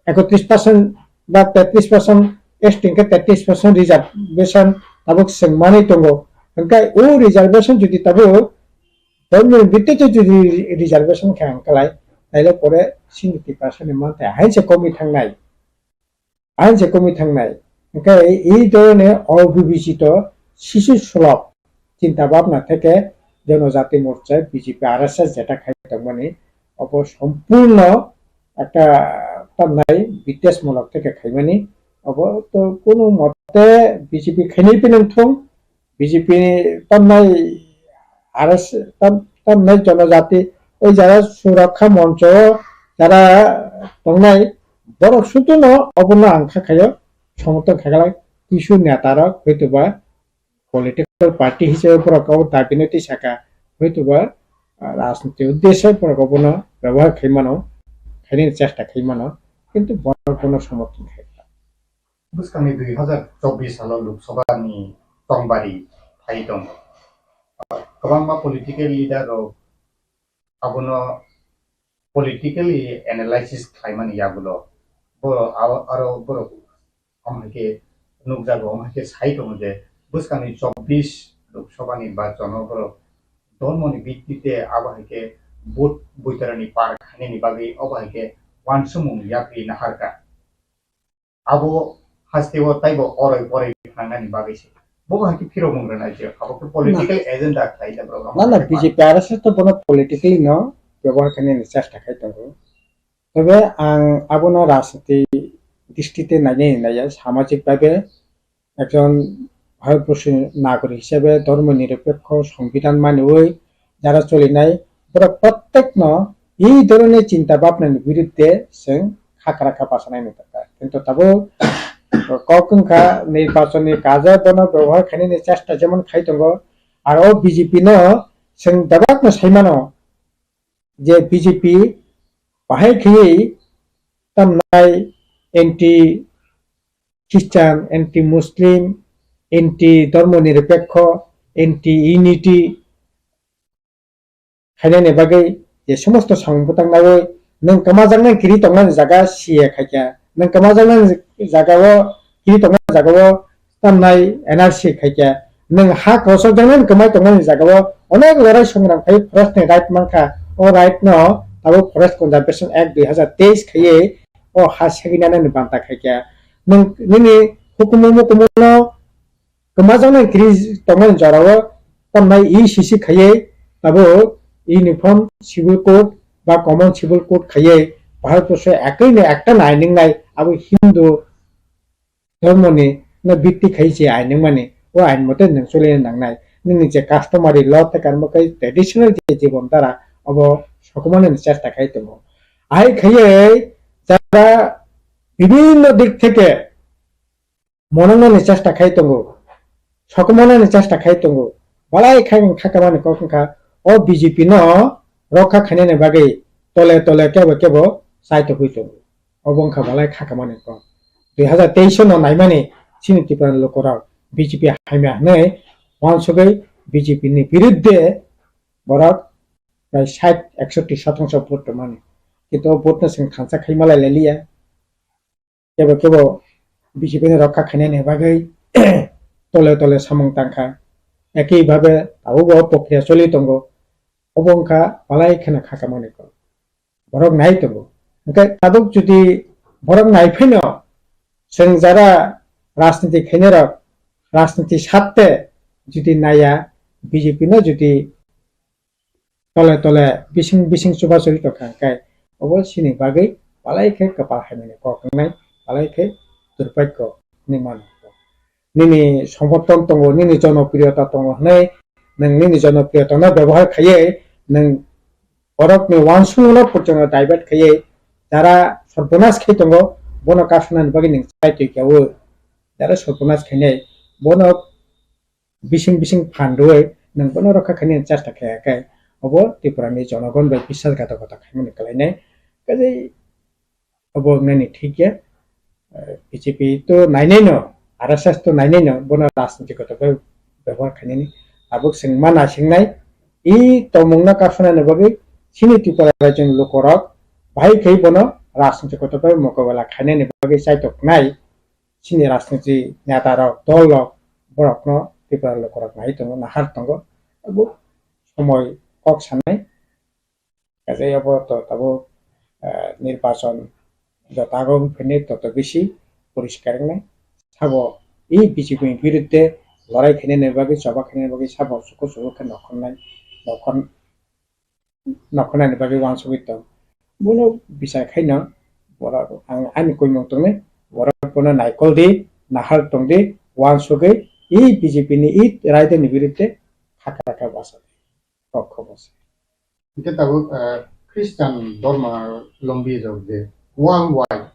ekotris percent ba tetris percent, S T hingkhe tetris percent reservation tabuk chwng manwi tongo. Hingkhe o reservation jodi tabuk Government bhitti jodi reservation khe ang kalai, taile pore chini Tiprasa ni manthai hai se komwi thangnai. ain se komwi thangnai. Hwnkhe ei dhoroner obibichito sisi sulok chinta bhabna theke Jonojati Morcha, B J P, R S S jeta khai tongmani, obo sompurno ekta tamnai bidesmulok theke khaimani, obo to kunu mote B J P khainai phino thung, B J P ni tamnai R S, tam, tamnai Jonojati, oi jara Surakha Moncho jara tongnai, borok sutuno obono ang kha khayo, somorthon khaklai, kisu neta rok hoitoba political party hisabe borok obo dabi no twi saka, hoitoba, ah, rajniti uddeshe borok obono byabohar khai mano, khainani chesta khai mano, kintu borok bono somorthon khai kha. Bwskangni dui hazar chobbish salo Lok Sabha ni tongbari phai tongo. Kwbangma political leader rok abono politically analysis khlaimani yagulo. Bo aro, aro borok omo hai khe nukjago, omo hai khe sai tongo je bwskangni chobbish Lok Sabha ni bachono borok dhormoni bittite abo hai khe vote boitarani par khainani bagwi obo hai khe uansukmung yapri naharkha. Abo hasteo taibo oroi poroi phnangnani bagwi se. Bo hai khe phirokmung rwnai je. Abo khe political agenda khlai da borok. Na, na, B J P R S S to bono politically no byabohar khainani chesta khai tongo. Tobe ang abono rajniti dristite nainai naiya, samajik bhabe ekjon Bharatborsoni nagorik hisabe dhormo nirapekho songbidan maniwi jara cholinai, borok prottekno ei dhoroner chinta bhabnani birudde chwng khakra kha bachanai nukha. Kintu tabuk kok wngkha nirbachonni kajo bono byabohar khainani chesta jemon khai tongo, aro B J P no chwng bebakno sai mano je B J P bahai khaiwi tamnai anti Christian, anti Muslim, anti dhormo nirapekho, anti unity khainani bagwi je somosto samung bwtang nawi nwng kwmajaknai kiri tongnani jaga C A khaikha, nwng kwmajaknani jagao kiri tongnani jagao tamnai N R C khaikha, nwng ha kwchajak nani kwmai tongnani jagao onek lorai songram khai forest ni right mankha, o right no tabuk Forest Conservation Act dui hazar teis khaiwi o ha segwi nanani banta khaikha. Nwng nini hukumu mukumu no kwmajaknai kiri tongnani jorao tamnai E C C khaiwi tabuk Uniform Civil Code ba Common Civil Code khaiwi Bharatborsho ekwi ni ekta nai ningnai abo Hindu dhormoni no bitti khai se ain wngmani, o ain mote nwng choli nangnai. Nini je customary law tei karmo kai traditional je jibon dhara obo sokomornani chesta khai tongo. Ahai khaiwi jara bibhinno dik theke monongnani chesta khai tongo, sokomornani chesta khai tongo. Balai khai wng kha kamani kok wngkha o B J P no rokha khainani bagwi tole tole kebo kebo chai topui tongo. Obo wngkha balai khakamani kok. Dui hazar teis no naimani chini Tripura ni lukurok B J P hamya hwnwi uansugwi B J P ni birudde borok prai sait eksotti sotongso vote rwmani. Kintu o vote no chwng thansa khai malai liya. Kebo kebo B J P ni rokha khainani bagwi tole tole samung tangkha. Ekhi bhabe abo bo prokriya choli tongo. Obo wngkha balai kheno khakamani kok. Borok nai tongo. Hwnkhe tabuk jodi borok nai phano chwng jara rajniti khainai rok rajniti satte jodi naiya B J P no jodi tole tole bising bising chubachu tongkha hwnkhe obo chini bagwi balai khe kwpal hamyani kok wngnai, balai khe durbhagyo hinwi mano. Nini somorthon tongo, nini jonopriyota tongo hwnwi nwng nini jonopriyota no byabohar khaiwi nwng borokni uansukmungno porjonno divert khaiwi jara sorbonas khai tongo, bono kasunani bagwi nwng chai twi kha o. Jara sorbonas khainai bono bising bising phan rwui nwng bono rokha khainani chesta khe khe obo Tripura ni jonogon bai biswasghatokota khaimani kwlainai. Kaje obo wngnani thik ya, eh, B J P to nainai no, R S S to nainai no, bono rajniti kotor bai byabohar khainani. Tabuk chwng ma naisingnai, i tongmungno kasunani bagwi chini Tripura rajyoni lukurok bahai khe bono rajniti kotor bai mokobela khainani bagwi chaitok nai. Chini rajniti neta rok, dol rok, borokno Tripura lukurok nai tongo, nahar tongo. Abo somoi kok sanai. Kaje abo to tabuk, eh, nirbachon joto ago wngphini toto bisi poriskar wngnai. Sabo i B J P ni birudde lorai khainani bagwi, choba khainani bagwi sabo suku suku khe nokhornai, nokhor-, nokhornani bagwi uansugwi tong. Bono bichar khaino borok ang ani koimung tongnai, borok bono naikol di, nahal tong di, uansugwi i B J P ni i raidani birudde hakha kha basa di. Kok kho basa. Hingke tabuk, eh, Christian dorma lombi rok je worldwide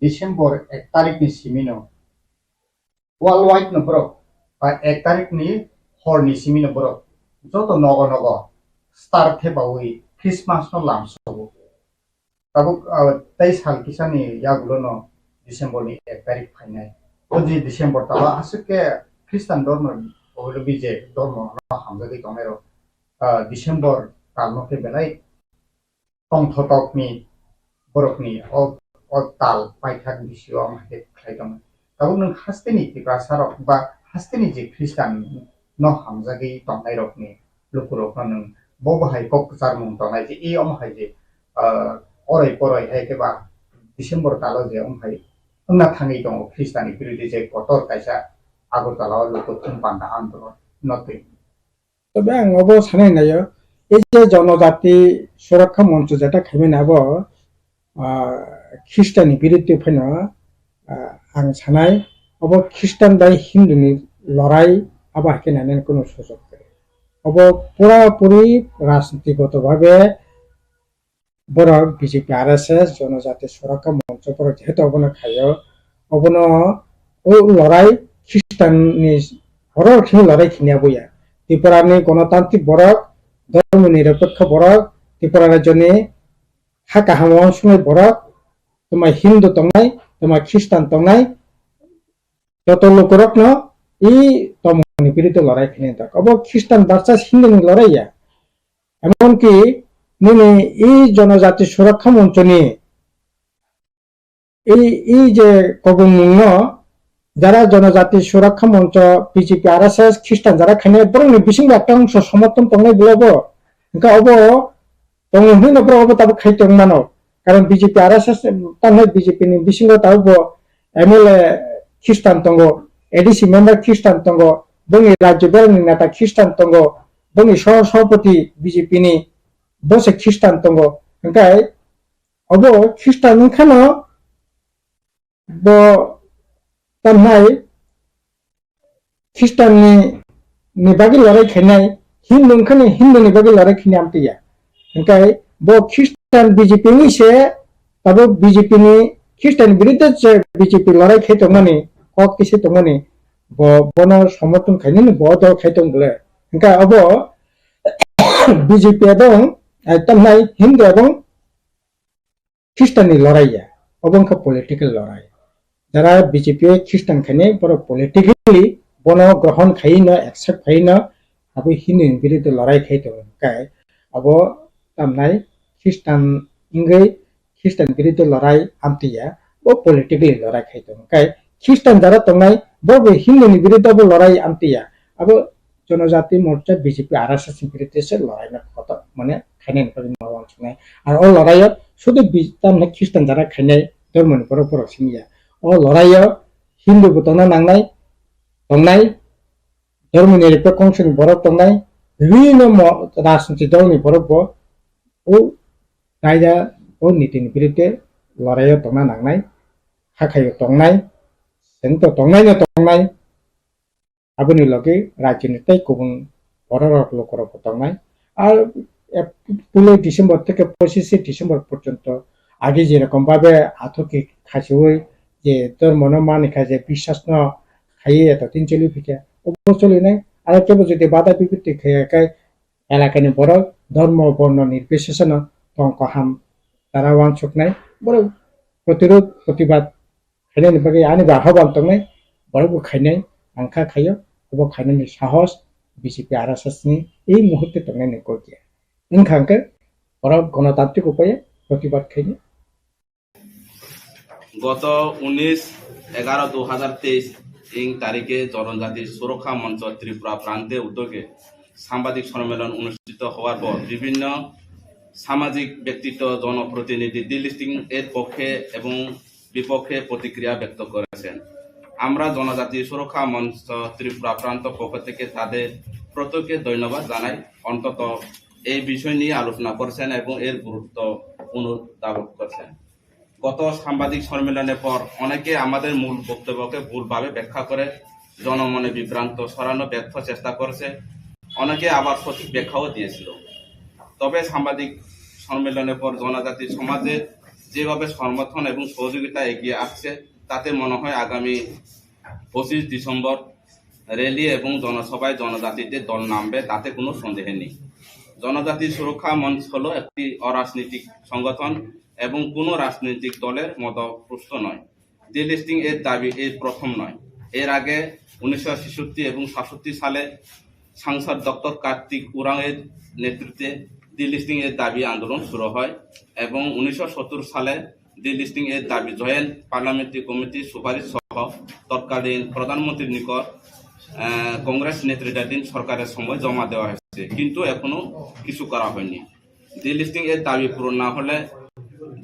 December ek tarik ni simi no, worldwide no borok, ba ek tarik ni hor ni simi no borok joto nogo nogo star thepawi Christmas no lamsogo. Tabuk, ah, tei sal kisa ni yagulo no December ni ek tarik phainai. O je December talo aswk khe Christian dormo bije dormo no hamjagwi tongnai rok, ah, December tal no khe belai tongthotokni borokni o, o tal paithak bisio wng hai khe khlai tongo. Tabuk nwng hasteni Tiprasa rok ba hasteni je Christian no hamjagwi tongnai rokni lukurokno nwng bo bahai kok kwcharmung tongnai je, e omo hai je, ah, oroi poroi hai khe ba December talo je omo hai wngna thangwi tongo Christian ni birude je kotor kaisa Agartala o luku thum panda andolon no twi. Tobe ang obo sanai naio, ei je Jonojati Surakha Moncho jeta khaimani abo, ah, Khristanni biruddhe phano, ah, ang sanai, obo Khristan bai Hinduni lorai abo hai khe nainani kunu sujok kwrwi. Obo pura puri rajnitigoto bhabe borok B J P, R S S, Jonojati Surakha Moncho borok jehetu obono khaio, obono o lorai Khristanni borok khini lorai khini aboya. Tripurani gonotantrik borok, dhormo nirapekho borok, Tripura rajyoni ha kaham wansuknai borok, toma Hindu tongnai, toma Khristan tongnai, joto lukurokno i tomoni biruddhe lorai khini dak. Obo Khristan versus Hinduni lorai ya. Emonki nini i Jonojati Surakha Monchoni i, i je kobongmungno jara Jonojati Surakha Moncho, B J P, R S S, Khristan jara khainai borokni bisingo ekta ongso somoton tongnai bwlai bo. Hwnkhe obo tongo hwnwi no borok obo tabuk khai tong mano. Karon B J P, R S S, tamni B J P ni bisingo tabuk bo M L A Khristan tongo, A D C member Khristan tongo, bongni rajyo borokni neta Khristan tongo, bongni soh-, sohapoti B J P ni bo se Khristan tongo. Hwnkhe obo Khristan wngkhano bo tamnai Khristanni, ni bagwi lorai khainai, Hindu wngkhani Hinduni bagwi lorai khainai amtwi ya. Hwnkhe bo Khristan B J P ni se, tabuk B J P ni Khristan biruddhe se B J P lorai khai tongmani, kok kisa tongmani, bo, bono somoton khainani bo dol khai tong bwle. Hwnkhe obo B J P ebong, eh, tamnai Hindu ebong Khristanni lorai ya, obo wngkha political lorai. Jara B J P o Khristan khainai borok politically bono grohon khaiwi no, accept khaiwi no, abo Hindu ni biruddhe lorai khai tongo. Hwnkhe abo tamnai Khristan wngwi Khristan biruddhe lorai amtwi ya, bo politically lorai khai tongo. Hwnkhe Khristan jara tongnai bo bo Hindu ni biruddhe bo lorai amtwi ya. Abo Jonojati Morcha B J P R S S ni biruddhe se lorai no kotor mane khainani bagwi ma wansuknai. Ar o loraio sudu bi-, tamni Khristan jara khainai dhormoni borok borok simi ya. O loraio Hindu bo tongna nangnai, tongnai, dhormoni rikpe kongsoni borok tongnai, bibhinno mo-, rajniti dolni borok bo o kaida o nitini biruddhe loraio tongna nangnai, hakhaio tongnai, chwng to tongnai no tongnai. Aboni logi rajyoni tei kubun bororok lukurokbo tongnai. Ar, eh, pule December theke pochishe December porjonto age jerokom babe athuki khasiui je dhormono manikha je biswasno khaiwi eto din choli phikha, obo cholinai. Aro kebo jodi bada bipatti khaiya khe elakani borok dhormo borno nirbisheseno tong kaham tara wansuknai. Borok protirod protibad khainani bagwi ani ba hoban tongnai, borok bo khainai, ang kha khaio, obo khainani sahos B J P R S S ni ei muhurte tongnai ni kok ya. Wngkha hwnkhe borok gonotantrik upaye protibad khainai. গত উনিশ এগারো দুই হাজার তেইশ ইং তারিখে জনজাতি সুরক্ষা মঞ্চ ত্রিপুরা প্রান্তে উদ্যোগে সাংবাদিক সম্মেলন অনুষ্ঠিত হওয়ার পর বিভিন্ন সামাজিক ব্যক্তিত্ব, জনপ্রতিনিধি, ডিলিস্টিং এর পক্ষে এবং বিপক্ষে প্রতিক্রিয়া ব্যক্ত করেছেন। আমরা জনজাতি সুরক্ষা মঞ্চ ত্রিপুরা প্রান্ত পক্ষ থেকে তাদের প্রত্যেককে ধন্যবাদ জানাই। অন্তত এই বিষয় নিয়ে আলোচনা করছেন এবং এর গুরুত্ব পুনরুদ্ধাবন করছেন। গত সাংবাদিক সম্মেলনের পর অনেকে আমাদের মূল বক্তব্যকে ভুলভাবে ব্যাখ্যা করে জনমনে বিভ্রান্ত ছড়ানো ব্যর্থ চেষ্টা করছে। অনেকে আবার সঠিক ব্যাখ্যাও দিয়েছিল। তবে সাংবাদিক সম্মেলনের পর জনজাতি সমাজে যেভাবে সমর্থন এবং সহযোগিতা এগিয়ে আসছে, তাতে মনে হয় আগামী পঁচিশ ডিসেম্বর র‍্যালি এবং জনসভায় জনজাতিদের দল নামবে, তাতে কোনো সন্দেহ নেই। জনজাতি সুরক্ষা মঞ্চ হলো একটি অরাজনৈতিক সংগঠন এবং কোনো রাজনৈতিক দলের মদতপুষ্ট নয়। ডিলিস্টিং এর দাবি এই প্রথম নয়। এর আগে উনিশশো ছেষট্টি এবং সাতষট্টি সালে সাংসদ ডক্টর কার্তিক উরাং এর নেতৃত্বে ডিলিস্টিং এর দাবি আন্দোলন শুরু হয় এবং উনিশশো সত্তর সালে ডিলিস্টিং এর দাবি জয়েন্ট পার্লামেন্টারি কমিটির সুপারিশ সহ তৎকালীন প্রধানমন্ত্রীর নিকট, আহ, কংগ্রেস নেতৃত্বাধীন সরকারের সময় জমা দেওয়া হয়েছে, কিন্তু এখনো কিছু করা হয়নি। ডিলিস্টিং এর দাবি পূরণ না হলে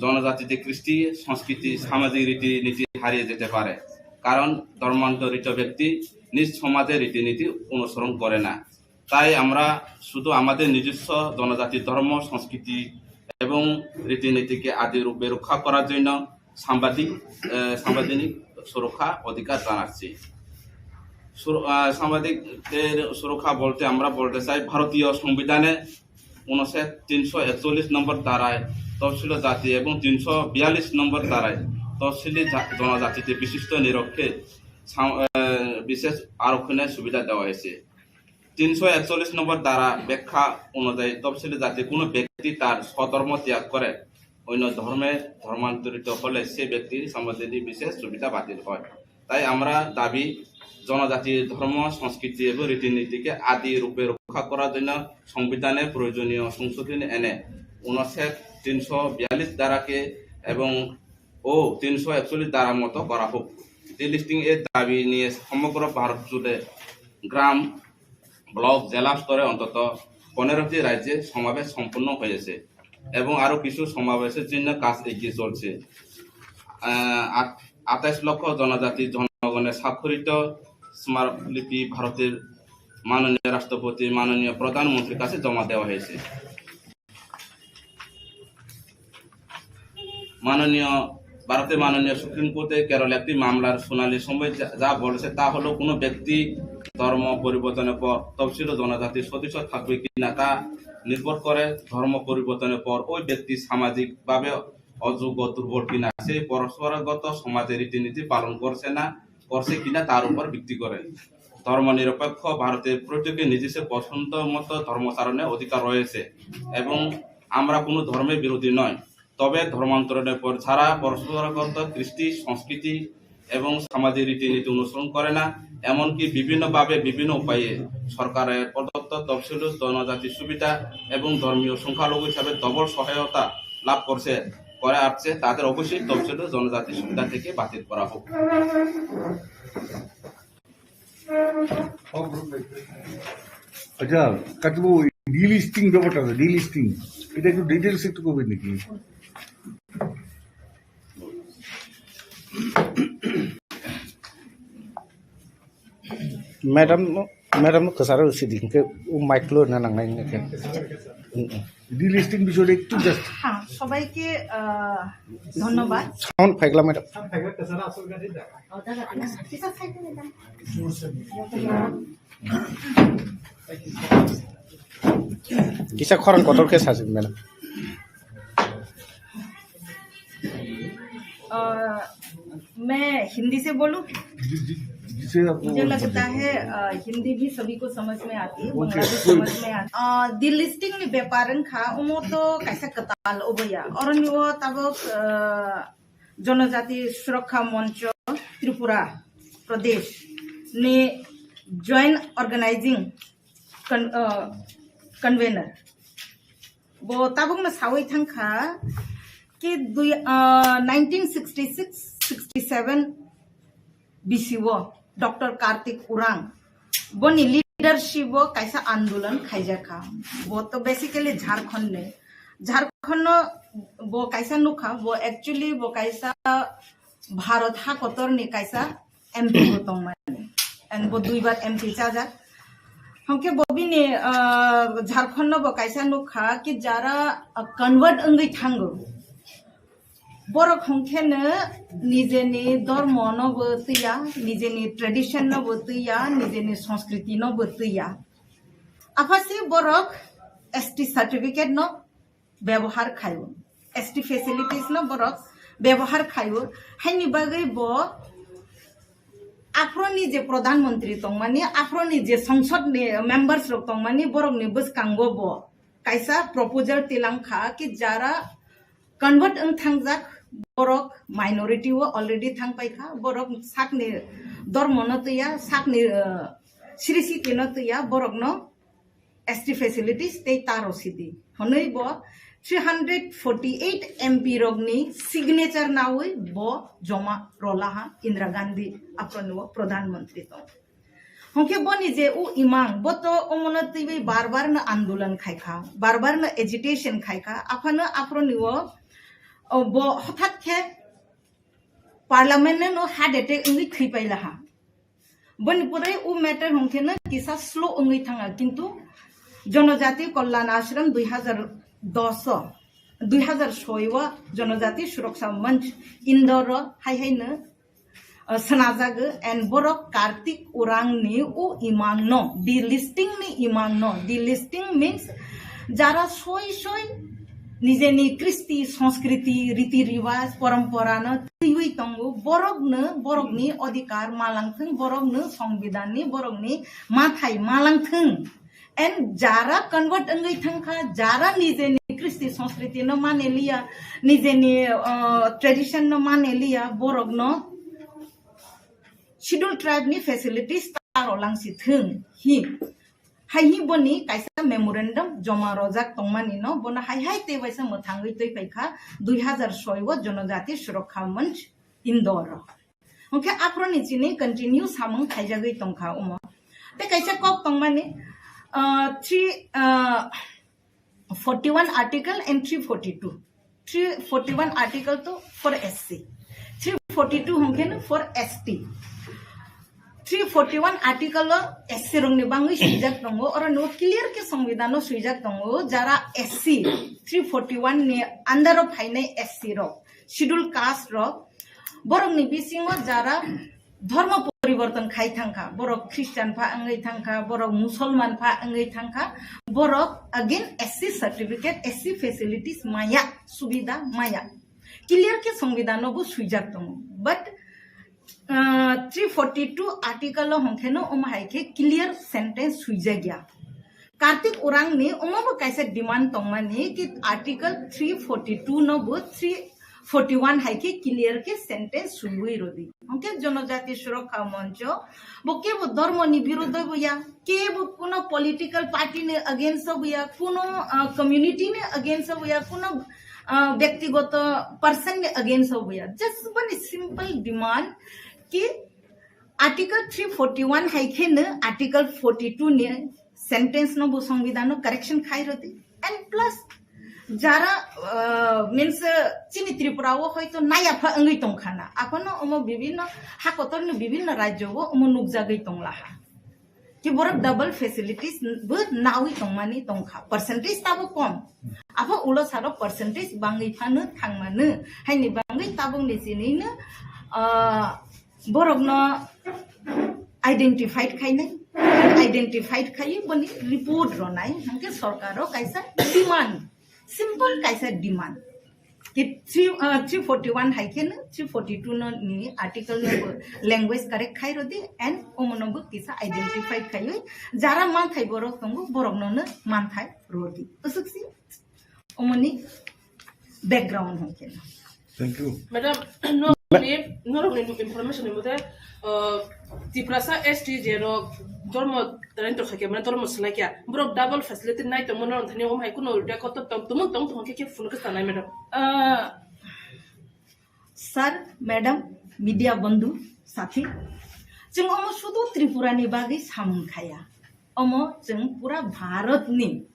জনজাতিদের কৃষ্টি, সংস্কৃতি, সামাজিক রীতিনীতি হারিয়ে যেতে পারে, কারণ ধর্মান্তরিত ব্যক্তি নিজ সমাজের রীতিনীতি অনুসরণ করে না। তাই আমরা শুধু আমাদের নিজস্ব জনজাতি ধর্ম, সংস্কৃতি এবং রীতিনীতিকে আদি রূপে রক্ষা করার জন্য সাংবাদিক, আহ, সাংবিধানিক সুরক্ষা অধিকার জানাচ্ছি। সুর-, আহ, সাংবাদিকদের সুরক্ষা বলতে আমরা বলতে চাই, ভারতীয় সংবিধানে অনুচ্ছেদ তিনশো একচল্লিশ নম্বর ধারায় তফসিলি জাতি এবং তিনশো বিয়াল্লিশ নম্বর ধারায় তফসিলি জা-, জনজাতিতে বিশিষ্ট নিরক্ষে সাং-, আহ, বিশেষ আরক্ষণের সুবিধা দেওয়া হয়েছে। তিনশো একচল্লিশ নম্বর ধারা ব্যাখ্যা অনুযায়ী তফসিলি জাতি কোনো ব্যক্তি তার স্বধর্ম ত্যাগ করে অন্য ধর্মে ধর্মান্তরিত হলে সে ব্যক্তির সাংবিধানিক বিশেষ সুবিধা বাতিল হয়। তাই আমরা দাবি, জনজাতির ধর্ম, সংস্কৃতি এবং রীতিনীতিকে আদি রূপে রক্ষা করার জন্য সংবিধানে প্রয়োজনীয় সংশোধনী এনে অনুচ্ছেদ তিনশো বিয়াল্লিশ ধারাকে এবং ও তিনশো একচল্লিশ ধারা মতো করা হোক। ডিলিস্টিং এর দাবি নিয়ে সমগ্র ভারত জুড়ে গ্রাম, ব্লক, জেলা স্তরে অন্তত পনেরোটি রাজ্যে সমাবেশ সম্পন্ন হয়েছে এবং আরও কিছু সমাবেশের জন্য কাজ এগিয়ে চলছে। আহ, আট-, আঠাশ লক্ষ জনজাতি জনগণের স্বাক্ষরিত স্মারকলিপি ভারতের মাননীয় রাষ্ট্রপতি, মাননীয় প্রধানমন্ত্রীর কাছে জমা দেওয়া হয়েছে। মাননীয়, ভারতের মাননীয় সুপ্রিম কোর্টে কেরল একটি মামলার শুনানির সময় যা, যা বলেছে তা হলো কোনো ব্যক্তি ধর্ম পরিবর্তনের পর তফসিল ও জনজাতির সদস্য থাকবে কিনা তা নির্ভর করে ধর্ম পরিবর্তনের পর ওই ব্যক্তি সামাজিকভাবে অযোগ্য, দুর্বল কিনা। সেই পরম্পরাগত সমাজের রীতিনীতি পালন করছে না, করছে কিনা তার উপর ভিত্তি করে। ধর্মনিরপেক্ষ ভারতের প্রত্যেকের নিজস্ব পছন্দ মতো ধর্মাচরণের অধিকার রয়েছে এবং আমরা কোনো ধর্মের বিরোধী নয়। তবে ধর্মান্তরণের পর ছাড়া পরম্পরাগত কৃষ্টি, সংস্কৃতি এবং সামাজিক রীতিনীতি অনুসরণ করে না, এমনকি বিভিন্নভাবে বিভিন্ন উপায়ে সরকারের প্রদত্ত তফসিলি জনজাতি সুবিধা এবং ধর্মীয় সংখ্যালঘু হিসাবে ডবল সহায়তা লাভ করছে, করে আসছে, তাদের অবশ্যই তফসিলি জনজাতি সুবিধা থেকে বাতিল করা হোক। আচ্ছা, কাটবো, ডিলিস্টিং ব্যাপারটা, ডিলিস্টিং, এটা একটু ডিটেলস একটু করবেন নাকি? Madam, madam, kasaro sidi ke, o mic lo na nangnai ne ke. Delisting বিষয়টা একটু জাস্ট। হ্যাঁ, সবাইকে, আহ, ধন্যবাদ। সাউন্ড ফাইকলা madam. Kisa khorang kotor khe sasi, madam. अ, मैं हिंदी से बोलूं? जिसे आपको मुझे लगता है, अ, हिंदी भी सभी को समझ में आती है, बांग्ला भी समझ में आती है। अ, delisting ni beparan kha, omo to kaisa kwtal oboya. Oroni o tabok, अ, जनजाति सुरक्षा मंच त्रिपुरा प्रदेश ni joint organizing con-, uh, convener. Bo tabukno sawi thangkha ki dui, uh, nineteen sixty six sixty seven B C O Doctor Kartik Urang boni leadership o kaisa andolon khaijakha. Bo to basically Jharkhand ni. Jharkhand no bo kaisa nukha, bo actually bo kaisa Bharat ha kotor ni kaisa M P bo tongmani, and bo duibar M P chajak. Hwnkhe bo bini, ah, Jharkhand no bo kaisa nukha ki jara, ah, convert wngwi thango. Borok hwnkhe no nijeni dormo no bo twiya, nijeni tradition no bo twiya, nijeni sanskriti no bo twiya. Aphasi borok S T certificate no bebohar khaio, S T facilities no borok bebohar khaio. Haini bagwi bo aphro ni je Pradhan Mantri tongmani, aphro ni je Sangsad ni members rok tongmani, borok ni bwskango bo kaisa proposal tilang kha ki jara convert wng thangjak borok minority o already thang pai kha, borok sakni dormo no twiya, sakni, uh, srisiti no twiya, borok no S T facilities tei taro sidi hwnwi bo three hundred forty eight M P rokni signature nawi bo joma rwlaha Indira Gandhi aphro ni o Pradhan Mantri tong. Hwnkhe boni je u imang, bo to omono twiwi bar bar no andolan khai kha, bar bar no agitation khai kha, aphano aphro ni o, o bo hothat khe parliament no heart attack wngwi thwi pai laha. Boni pore u matter hwnkhe no kisa slow wngwi thanga, kintu Jonojati Kalyan Ashram dui hazar dos o, dui hazar soi o Jonojati Suraksha Manch Indore o hai hai no, uh, swnajago, and borok Kartik Urang ni u imang no, delisting ni imang no, delisting means jara soi soi nijeni kristi, sanskriti, riti riwaj, porompora no twiwi tongo, borok no, borok ni odhikar malang thung, borok no songbidan ni, borok ni mathai malang thung. And jara convert wngwi thangkha, jara nijeni kristi sanskriti no mane liya, nijeni, uh, tradition no mane liya, borok no Schedule Tribe ni facilities taro langsi thung hi. Hai hi boni kaisa memorandum joma rojak tongmani no, bono hai hai tei waisa mwthangwi twi paikha dui hazar soi o Jonojati Suraksha Manch Indore o. Hwnkhe aphro ni chini continue samung khaijagwi tongkha omo. Tei kaisa kok tongmani, ah, three, ah, forty one article and three forty two. Three forty one article to for S C. Three forty two hwnkhe no for S T. Three forty one article o S C rokni bangwi swijak tongo, oro no clear khe songbidan o swijak tongo, jara S C, three forty one ni under o phainai S C rok, schedule caste rok, borokni bisingo jara dhormo poriborton khai thangkha, borok Christian pha wngwi thangkha, borok Musolman pha wngwi thangkha, borok again S C certificate, S C facilities maya, subida maya. Clear khe songbidan o bo swijak tongo, but, ah, three forty two article o hwnkhe no omo hai khe clear sentence swijak ya. Kartik Urang ni omo bo kaisa demand tongmani ki article three forty two no bo three forty one hai khe clear khe sentence swiwi rodi. Hwnkhe Jonojati Suraksha Mancho bo kebo dhormo ni birodho bo ya, kebo kuno political party ni against bo ya, kuno, ah, community ni against bo ya, kuno, ah, byaktigoto person ni against bo ya. Just boni simple demand ki article three forty one hai khe no article forty two ni sentence no bo songbidan no correction khai rodi. And plus jara, uh, means, uh, chini Tripura o hoito naya pha wngwi tongkha na. Aphano omo bibinno ha kotor ni bibinno rajyo o omo nukjagwi tonglaha. Ki borok double facilities bo nawi tongmani tongkha. Percentage tabo kom. Apha ulo saro percentage bangwi phano thangmano. Haini bangwi tabuk ni chini no, uh, borokno identified khainai, identified khaiwi boni report ronai, hwnkhe sorkaro kaisa demand, simple kaisa demand. Ki three, uh, three forty one hai khe no three forty two no ni article no bo language correct khai rodi and omono bo kisa identified khaiwi jara manthai borok tongo borokno no manthai rodi. Usuk si omoni background hai khe no. Thank you. Madam, norokni, norokni information ni mote, uh, Tiprasa S T je rok dormo talento khaikya, mane dormo swlaikya, borok double facility nai tongmo norok thani om hai kuno record to tong, tumung tong tong khe khe phone khe sanai, madam. Uh, sir, madam, media bandhu, sathi, chwng omo sudu Tripura ni bagwi samung khaya. Omo chwng pura Bharat ni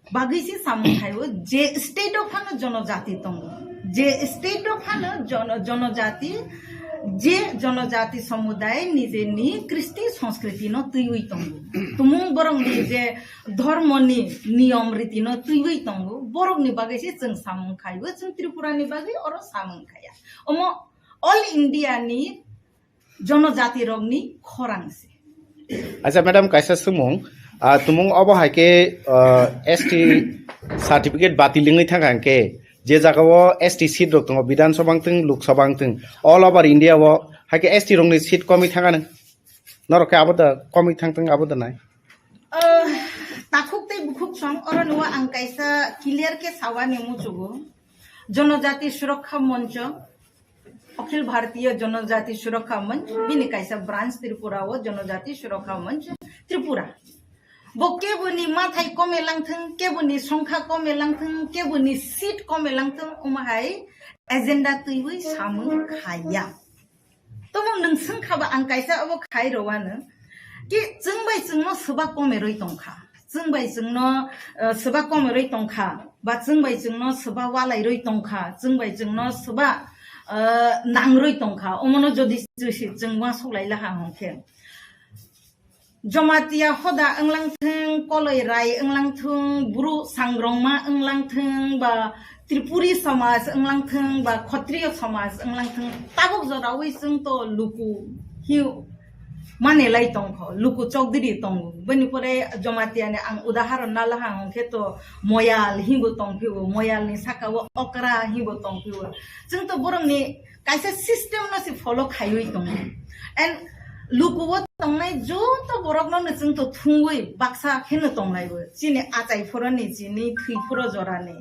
bagwi se samung khaio, je state o phano jonojati tongo, Je state o phano jono-, jonojati, je jonojati somuday nijeni kristi sanskriti no twiwi tongo. Tumung borokni je dhormoni niyom riti no twiwi tongo, borokni bagwi se chwng samung khaibo, chwng Tripura ni bagwi oro samung khaiya. Omo all India ni jonojati rokni khorang se. Acha madam, kaisa swngmung, ah, tumung obo hai khe, ah, S T certificate batil wngwi thangkha hwnkhe, je jaga o S T seat rok tongo, Bidhan Sabha wngthung, Lok Sabha wngthung, all over India o hai khe S T rokni seat komwi thangkha nang. Norok khe abo da komwi thangthung, abo da nai. Ah, takhuk tei bukhuk song, oro no ang kaisa clear khe sawani muchugo. Jonojati Surakkha Moncho, Akhil Bharatiya Janajati Surakkha Manch, bini kaisa branch Tripura o Janajati Surakkha Manch Tripura. Bo keboni mathai kome langthung, keboni songkha kome langthung, keboni seat kome langthung, omo hai agenda twiwi samung khaiya. Tobo nwng swngkha ba ang kaisa obo khai rwano. Ki chwng bai chwngno swba kome rwi tongkha. Chwng bai chwngno, eh, swba kome rwi tongkha. Ba chwng bai chwngno swba walai rwi tongkha, chwng bai chwngno swba, ah, nang rwi tongkha, omono jodi chwng uansuk lai laha hwnkhe. Jamatia hoda wnglang thung, koloi rai wnglang thung, bru sangrongma wnglang thung, ba Tripuri somaj wnglang thung, ba Khotriyo somaj wnglang thung, tabuk jorawi chwng to luku hiu mane lai tongkho, luku chokdiri tongo. Bini pore Jamatia ni ang udaharon nalaha hwnkhe to Moyal hinbo tongphio, Moyal ni saka o Okra hinbo tongphio. Chwng to borok ni kaisa system no se follow khaiwi tongo. And luku o tongnai joto borok no chwng to thungwi baksa kheno tonglaibo. Chini achai phoro ni, chini thwi phoro jora ni.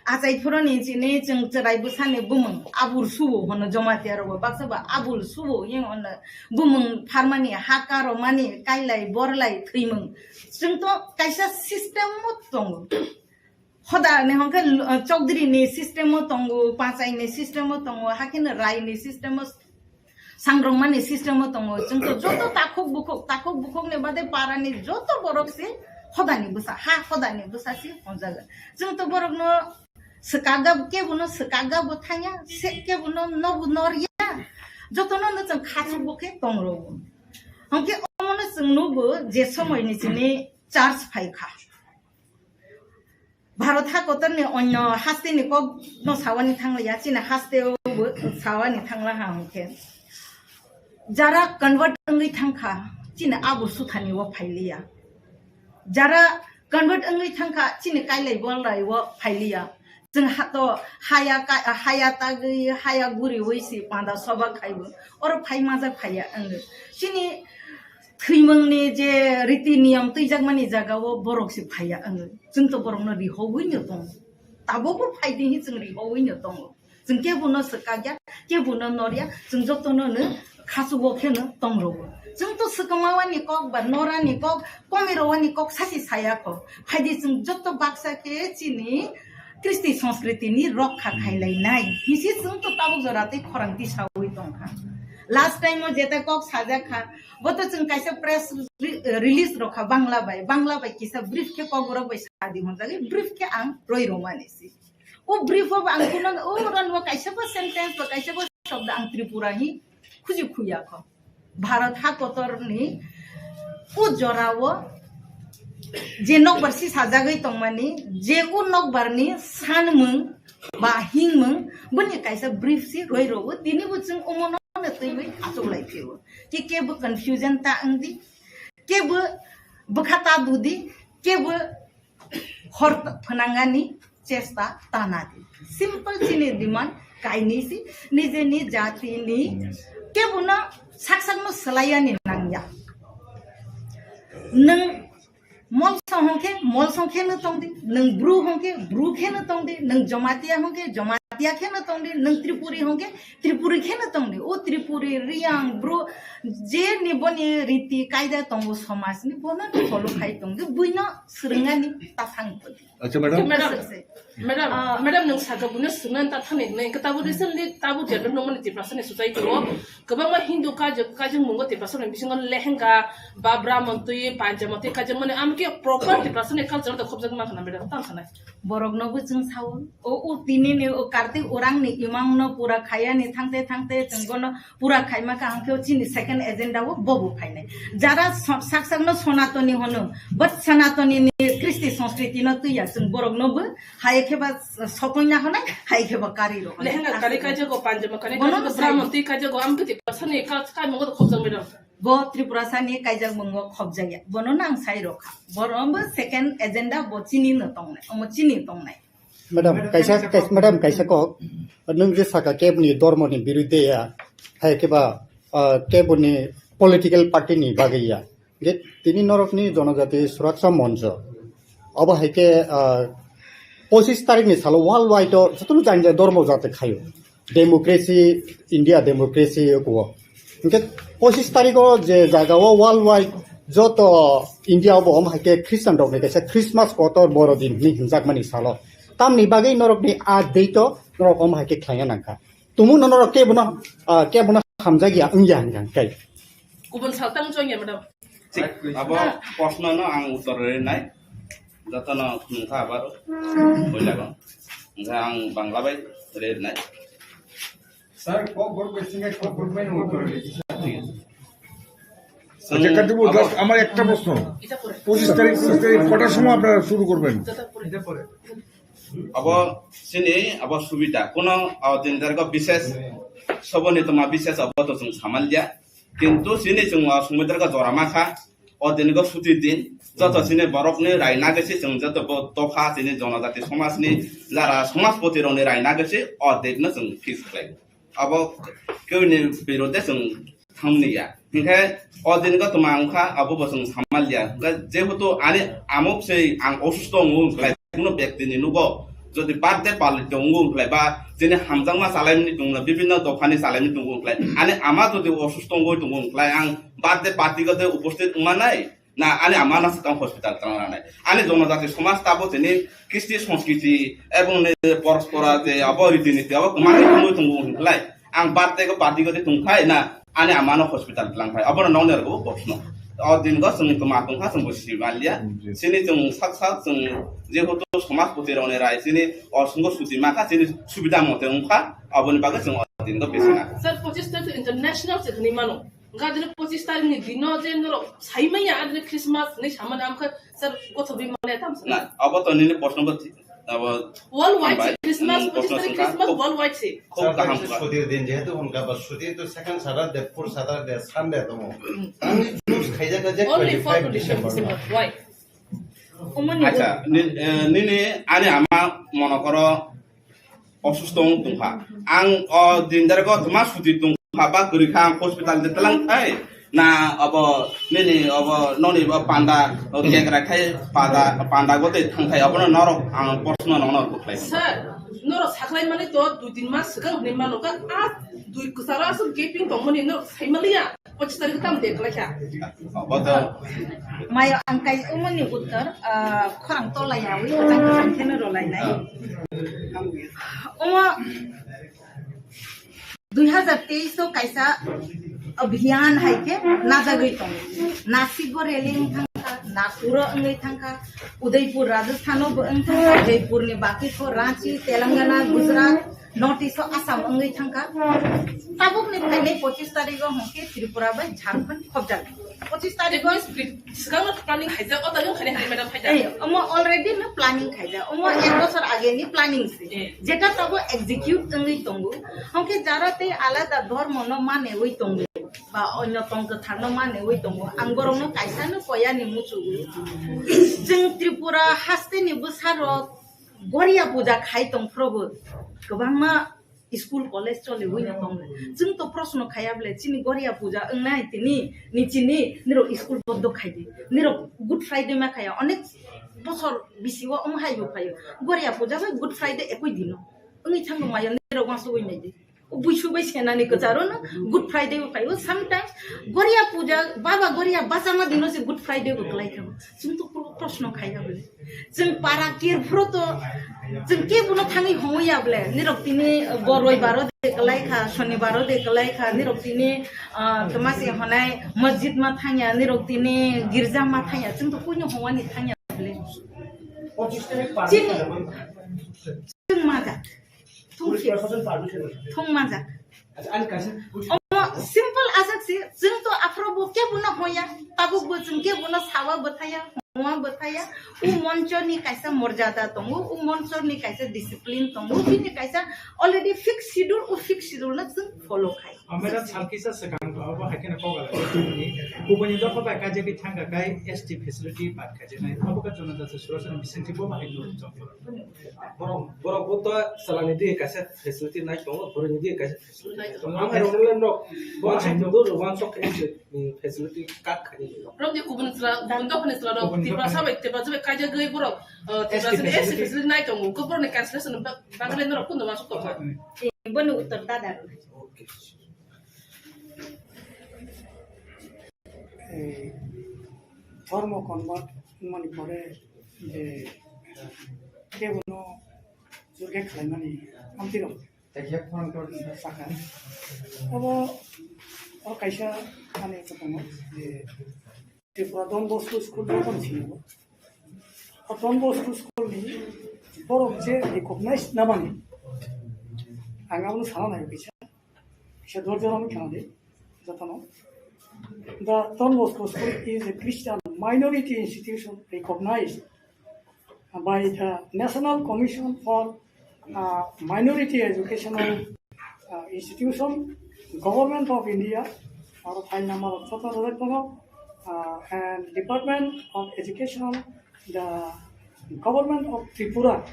Achai phoro ni chini chwng chwrai bwsani bumung abul subo hono Jamatia rogo baksa ba abul subo hinwi hono bumung pharmani, haka romani, kailai, borlai, thwimung. Chwng to kaisa system o tongo. Hoda ni hwnkhe, uh, chokdiri ni system o tongo, pachai ni system o tongo, hakhe no rai ni system o sangrongmani system o tongo. Chwng to joto takhuk bukhuk, takhuk bukhuk ni bade para ni joto borok se hoda ni bwsa, ha hoda ni bwsa se honjago. Chwng to borok no swkakga, kebo no swkakga bo thangya, se kebo no nobo norya. Joto no no chwng khachuk bo khe tong rwo. Hwnkhe omo no chwng nugo je somoi ni chini charge phai kha. Bharat hakotor ni onyo haste ni kok no sawani thangla ya, chini haste o bo sawani thangla ha hwnkhe. Jara convert wngwi thangkha, chini abo suthani o phailiya. Jara convert wngwi thangkha, chini kailai bolai o phailiya. Chwng hato haya ka-, haya tagwi, haya guriwi si panda soba khaibo. Oro phai majak phaiya wngwi. Chini thwimungni je riti niyam twijakmani jagao borok se phaiya wngwi. Chwng to borokno rihogwi no tongo. Tabukbo phaidi hi chwng rihogwi no tongo. Chwng kebono swkakya, kebono norya, chwng jotono no khachugo kheno tong rwo. Chwng to swkangmawani kok ba norani kok, komirowani kok sasi saya kho. Phaidi chwng joto baksa khe chini kristi sanskriti ni rokha khailai nai. Hisi chwng to tabuk jora tei khorang tisawi tongkha. Last time o jeta kok sajak kha, bo to chwng kaisa press re-, release rokha Bangla bai, Bangla bai kisa brief khe kok borok bai sadi honjagwi, brief khe ang roi romani si. O brief o ang kuno o ran o kaisa bo sentence ba kaisa bo shobda ang Tripura hi khuji khuya kho. Bharat hakotor ni o jora o je nokbar si sajagwi tongmani, je o nokbar ni sanmung ba hingmung, boni kaisa brief si roi rwo, tini bo chwng omono twiwi achuk lai phio. Ki kebo confusion ta wngdi, kebo bwkha ta dudi, kebo hor phnangani chesta tana di. Simple chini demand kainwi si, nijeni jatini kebono sak sakno swlaiyani nangya. Nwng Molsong hwnkhe, Molsong kheno tongdi, nwng Bru hwnkhe, Bru kheno tongdi, nwng Jamatia hwnkhe, Jamatia kheno tongdi, nwng Tripuri hwnkhe, Tripuri kheno tongdi. O Tripuri, Riyang, Bru, je ni boni riti kaida tongo somaj ni, bono follow khai tongdi, buino swrwngani tasang tongdi. Acha, madam. Madam, Aswk se. Madam, Ah. Madam, nwng sakha buino swrwngani tathani hwnwi, hwnkhe tabuk recently tabuk develop nangmani Tiprasa ni society o kwbangma Hindu kajak, kajak mungo Tiprasa ni bisingo lehenga, babra montwi, panja montwi kajak mani, amkhe proper Tiprasa ni culture da khobjak mankha na, madam, tamo sanai? Borok no bo chwng sao, o, o tini ni o Kartik Urangni imangno pura khayani thangte thangte chwng bono pura khaima kha, hwnkhe chini second agenda o bobo phainai. Jara so-, sak sakno Sonatoni hono, but Sonatoni ni Kristi Sanskriti no twiya chwng borok no bo hai khe ba sokoina honai, hai khe ba kari rok honai. Lehenga kari kaijago, panjama kari bono kaijago, sai Brahman twi kaijago, amtwi Tiprasani ka-, kaimungo khobjak mero. Bo Tripurasani kaijak mungo khobjakya. Bono nang sai rokha. Boro bo second agenda bo chini no tongnai. Omo chini tongnai. Madam, kaisa, kaisa, madam, kaisa kok, nwng je saka keboni dormo ni birudhe ya, hai khe ba, ah, keboni political party ni bagwi ya. Ge tini norok ni Jonojati Suraksa Moncho. Obo hai khe, ah, pochis tarik ni salo world wide o jotono jani jani dormo jati khayo. Democracy, India democracy kuo. Hingke pochis tarikh o je jaga o world wide joto India o bo om hai khe Christian rok ni kaisa Christmas kotor boro din hinwi hinjakmani salo. Tamni bagwi norok ni a date o norok om hai khe khlaina nangkha. Tumung no norok kebono, ah, kebono hamjakya wngya hinwi ang kai. Kubun saltang chongya madam. Thik, abo proshno no ang uttor rinai. Jotono nungkha abaro. Boilago. Nungkha ang Bangla bai rinai. Sir, kok gor bai singai kok gor bai nungkha. আচ্ছা, কান্তিপুর, just আমার একটা প্রশ্ন। পঁচিশ তারিখ, পঁচিশ তারিখ কটার সময় আপনারা শুরু করবেন? Abo sini, abo subida. Kono, o, din dargo bises, soboni toma bises, abo to chwng samalya. Kintu sini chwng o sumudra ka jora ma kha, o din go suti din, joto sini borok ni rai nagwi se chwng joto bo dopha sini jonojati somaj ni jara somajpoti rok ni rai nagwi se o date no chwng fix khlai. Abo kewni birode chwng thangni ya. Hinkhe o din go tuma wngkha, abo bo chwng samal ya. Hinkhe jehetu ani amok se ang osusto wngo wngkhlai, kuno byakti ni nugo jodi birthday party tongo wngkhlai ba chini hamjakma chalaimani tongla, bibinno dophani chalaimani tongo wngkhlai, ani ama jodi osusto wngwi tongo wngkhlai, ang birthday party go tei uposthit wngmanai na ani ama no swkang hospital tang ranai? Ani jonojati somaj tabo chini kristi sanskriti ebong ni porospora je abo riti niti abo kwmani tongwi tongo wngkhlai, ang birthday go party go tei tongkhlai na ani ama no hospital tlang phai, abono nokni rwgo proshno. O din go chwng tuma tongkha, chwng bo sibaliya. Chini chwng sak sak chwng jehetu somajpoti rokni rai chini o sungo suti makha, chini subida mote wngkha, aboni bagwi chwng o din go bisina. Sir, pochis tarik international se hwnwi mano. Wngkha dino pochis tarik ni dino je norok saimanya adini Christmas ni samani amkha sir, kotho bi mane tam sir. Na, abo to nini proshno bo thi-, abo World wide hambai. Se Christmas, Hmm, pochis tarik Christmas world wide se. Khub kaham. Saturday ka. Sutir din jehetu unka ba sutir to second Saturday, fourth Saturday, Sunday tongo. Hmm. Ani choose khaijak na je only for twenty-five December. December. Why? Acha, ni-, eh, nini ani ama mono koro osusto wng tongkha. Ang o din dare go tma suti tongkha ba kwrwi kha ang hospital de tlang thai. Na abo nini abo noni bo panda, o kekra khai panda, panda go de thang thai abono norok ang proshno nokno rwkhlai. Sir, norok saklai mani to dui tin mas swkang hwnwi mano ka a dui kwcharo aswk gaping tongmani norok saimaliya. Pochis tarik tam de kwlai kha. Abo to. Mayo ang kai umoni uttor, ah, khorang tola yawi kwchang kwchang kheno rolai nai. Umo dui hazar teis o kaisa abhiyan hai khe najagwi tongo. Nasik o rally wng thangkha, Nagpur o wngwi thangkha, Udaipur Rajasthan o bo wng thangkha, Jaipur ni baki kho Ranchi, Telangana, Gujarat, North East o Assam wngwi thangkha. Tabukni phainai pochis tarik o hwnkhe Tripura bai Jharkhand khobjak. Pochis tarik o Swkangno planning khaijak, o taino khainai hai madam khaijak. Ei, omo already no planning khaijak. Omo ek bosor age ni planning se. Eh. Jeta tabo execute wngwi tongo. Hwnkhe jara tei alada dhormo no manewi tongo. Ba onyo tong kwthar no manewi tongo. Ang borok no kaisa no koya ni muchugwi. Chwng Tripura haste ni bwsa rok Goria puja khai tong phrobo kwbangma school college choli wino tong. Chwng to proshno khaya bole chini Goria puja wngnai tini ni chini nirok school bondo khai di. Nirok Good Friday ma khaya onek bosor bisi o omo hai bo phaio. Goria puja bai Good Friday ekoi dino. Wngwi thango mayo nirok uansugwi nai di. Buisu bai senani kwcharo no Good Friday bo phaio. Sometimes Goria puja, Baba Goria bachama dino se Good Friday bo kwlai kha. Chwng to pro-, proshno khai ya bole. Chwng para kerphuru to, chwng kebono thangwi hongwi ya bole. Nirok tini, uh, Boroi baro de kwlai kha, Sonibar o de kwlai kha, nirok tini, uh, tma se honai masjid ma thangya, nirok tini girja ma thangya, chwng to koino hongwani thangya bole. Chini, chwng ma ja. Police proshashan permission rwkha. Thung manjak. Acha, ani kaisa. Omo simple aswk si, chwng to aphuru bo kebo no hoya, tabuk bo chwng kebo no sawa bwthaya, huma bwthaya. U moncho ni kaisa morjada tongo, u moncho ni kaisa discipline tongo, bini kaisa already fixed schedule, u fixed schedule no chwng follow khai. Amera salkisa swkang to abo hai kheno kok ala. Kubuni dopha bai kaje bi thangka kai S T facility pat kaje nai. Abo ka chona jasa surasana bisingti bo bahai no chok. Borok, borok bo to salani di kaisa facility nai tongo, borok ni di kaisa facility nai tongo. Ang hai rok no, bo hai no do wan sok khe facility kat khani. Rok di kubun sala, kubun dopha ni sala rok, Kubun Tipra dopha ni. Sabai, Tipra sabai kaje gwi borok, eh, Tipra S T sini S T facility. Facility nai tongo. Ko borok ni cancellation ba, ba gwi norok kundo masuk tongo. Bono uttor dada. Okay. Ei, dhormo convert wngmani pore je kebono jurge khlaimani amtwirok sakha. Obo, o kaisa ani tongo je Tripura Don Bosco School ni kono sini bo. O Don Bosco School ni borok je recognize nabani. Ang abono sana nai kaisa. Kisa dorja rok khna di, jotono. The Don Bosco School is a Christian minority institution recognized by the National Commission for, uh, Minority Educational, uh, Institution, Government of India, aro file number of joto rwjak tongo, uh, and Department of Education, the Government of Tripura,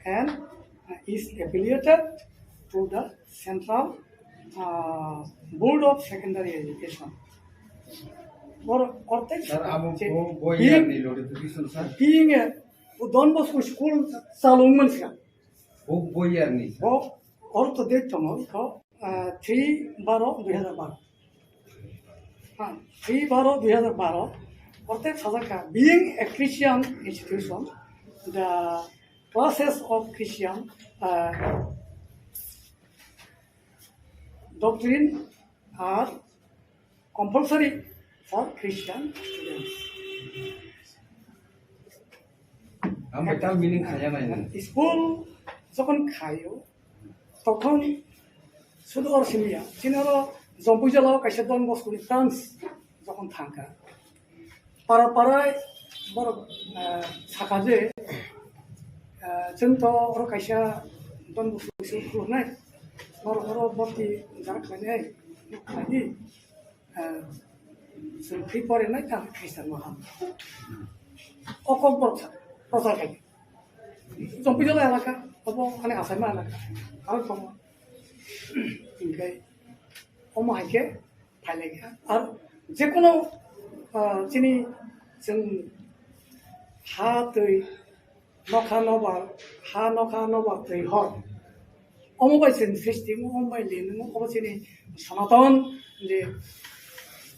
and, uh, is affiliated to the Central, uh, Board of Secondary Education. Or, or Sir, amo je bo, bo being, year ni notification, sir? Being a Don Bosco school chalung mansi ka. Bo, bo year ni, sir? Bo, or to date tongo, ko, uh, three baro dui hazar baro. Ha, three baro dui hazar baro. Orte sajak ka, being a Christian institution, the classes of Christian, uh, doctrine are compulsory for Christian students. Ang betal meaning khaya nai nai. School jokhon khayo, tokhon sudu or simiya. Chini oro Jompui jala o kaisa Don Bosco ni branch jokhon thangkha. Para para borok, eh, sakha je, eh, chwng to oro kaisa Don Bosco school khuluknai. Borok oro bhorti jara khlainai, khlaidi. Eh, chwng free pore nai tamo Christian no ham. O kok borok sa, prochar khai. Jompui jala elaka, obo ani Asaima elaka. Aro tongo. Hinkhe omo hai khe phailai kha. Ar jekono, ah, chini chwng ha twi nokha nobar, ha nokha nobar twi hor. Omo bai chwng srishti, omo bai lin, omo chini Sanatan je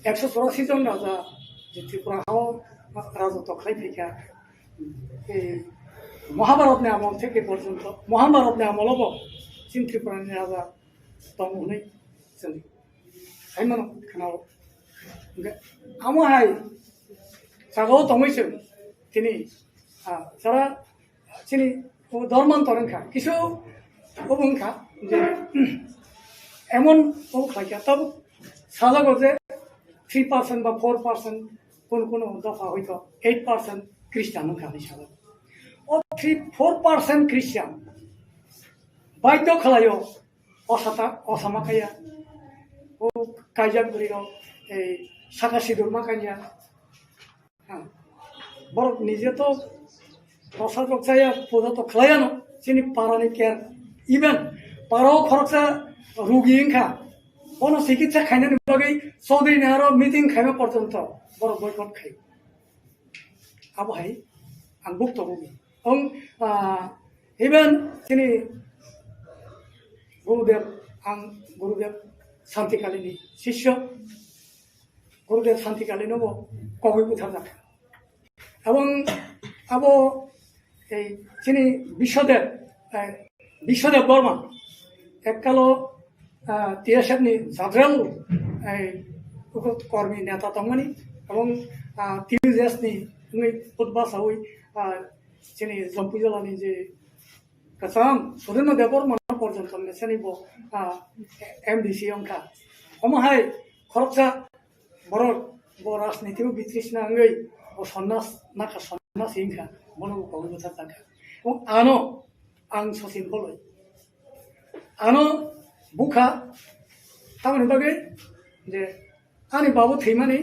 ekso chorasi jon raja je Tripura hao rajotw khlai phaikha. Ei Mahabharat ni amol theke porjonto, Mahabharat ni amol obo chini Tripura ni raja tong hwnwi chwng sai mano khwnao. Hwnkhe amo hai jagao tongwi chwng tini, ah, jara chini o dorman toreng kha, kisu obo wngkha je emon obo khlai kha, tabuk sajago je three percent ba four percent, kono kono dopha hoito eight percent Christian wngkha hinwi sajago. O three, four percent Christian baidhyo khlaio, o sata, o sama kaya, o kaijak bwrwi rok, ei saka sidur ma kanya. Ha. Borok nije to prasad rok chaya, puja to khlaiya no, chini para ni ker. Even para o khoroksa rugi wngkha, bono chikitsa khainani bagwi Chaudhary ni aro meeting khaima porjonto borok boycott khai. Abo hai ang buk tongo. Ong, ah, even chini Gurudev, ang Gurudev Santikali ni sisyo, Gurudev Santikali no bo kogwi butharjak. Abong abo ei chini Biswadev, eh, Biswadev Borma, ekkalo, ah, T S F ni Jadrel, ei, uko kormi neta tongmani, abong, ah, T U J S ni wngwi putba sawi, ah, chini Jompui jala ni je kwcham Surendra Debbarma no porjonto mesani bo, ah, M D C wngkha. Omo hai khoroksa borok bo rajniti o bitrisna wngwi bo sonnas naka sonnas wngkha, bono bo kogwi bwthar chakha. Ano ang Sachin Koloi. Ano bukha tamoni bagwi je ani babu thwimani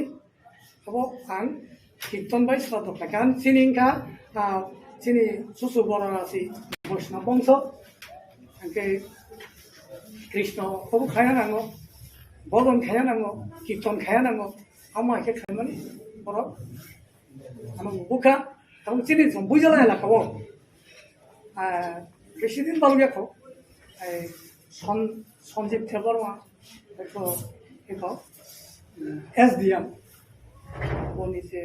abo ang kirton bai sraddho khlaikha. Ang chini wngkha, ah, chini chuchu borok asi Vaishnava bongso, hwnkhe Krishna obo khaya nango, bodon khaya nango, kirton khaya nango, amo hai khe khaimani borok. Ano bukha, tabuk chini Jompuijala elaka o, ah, besi din balok ya kho, eh, Son-, Sanjib Debbarma, ekho, ekho, S D M, boni je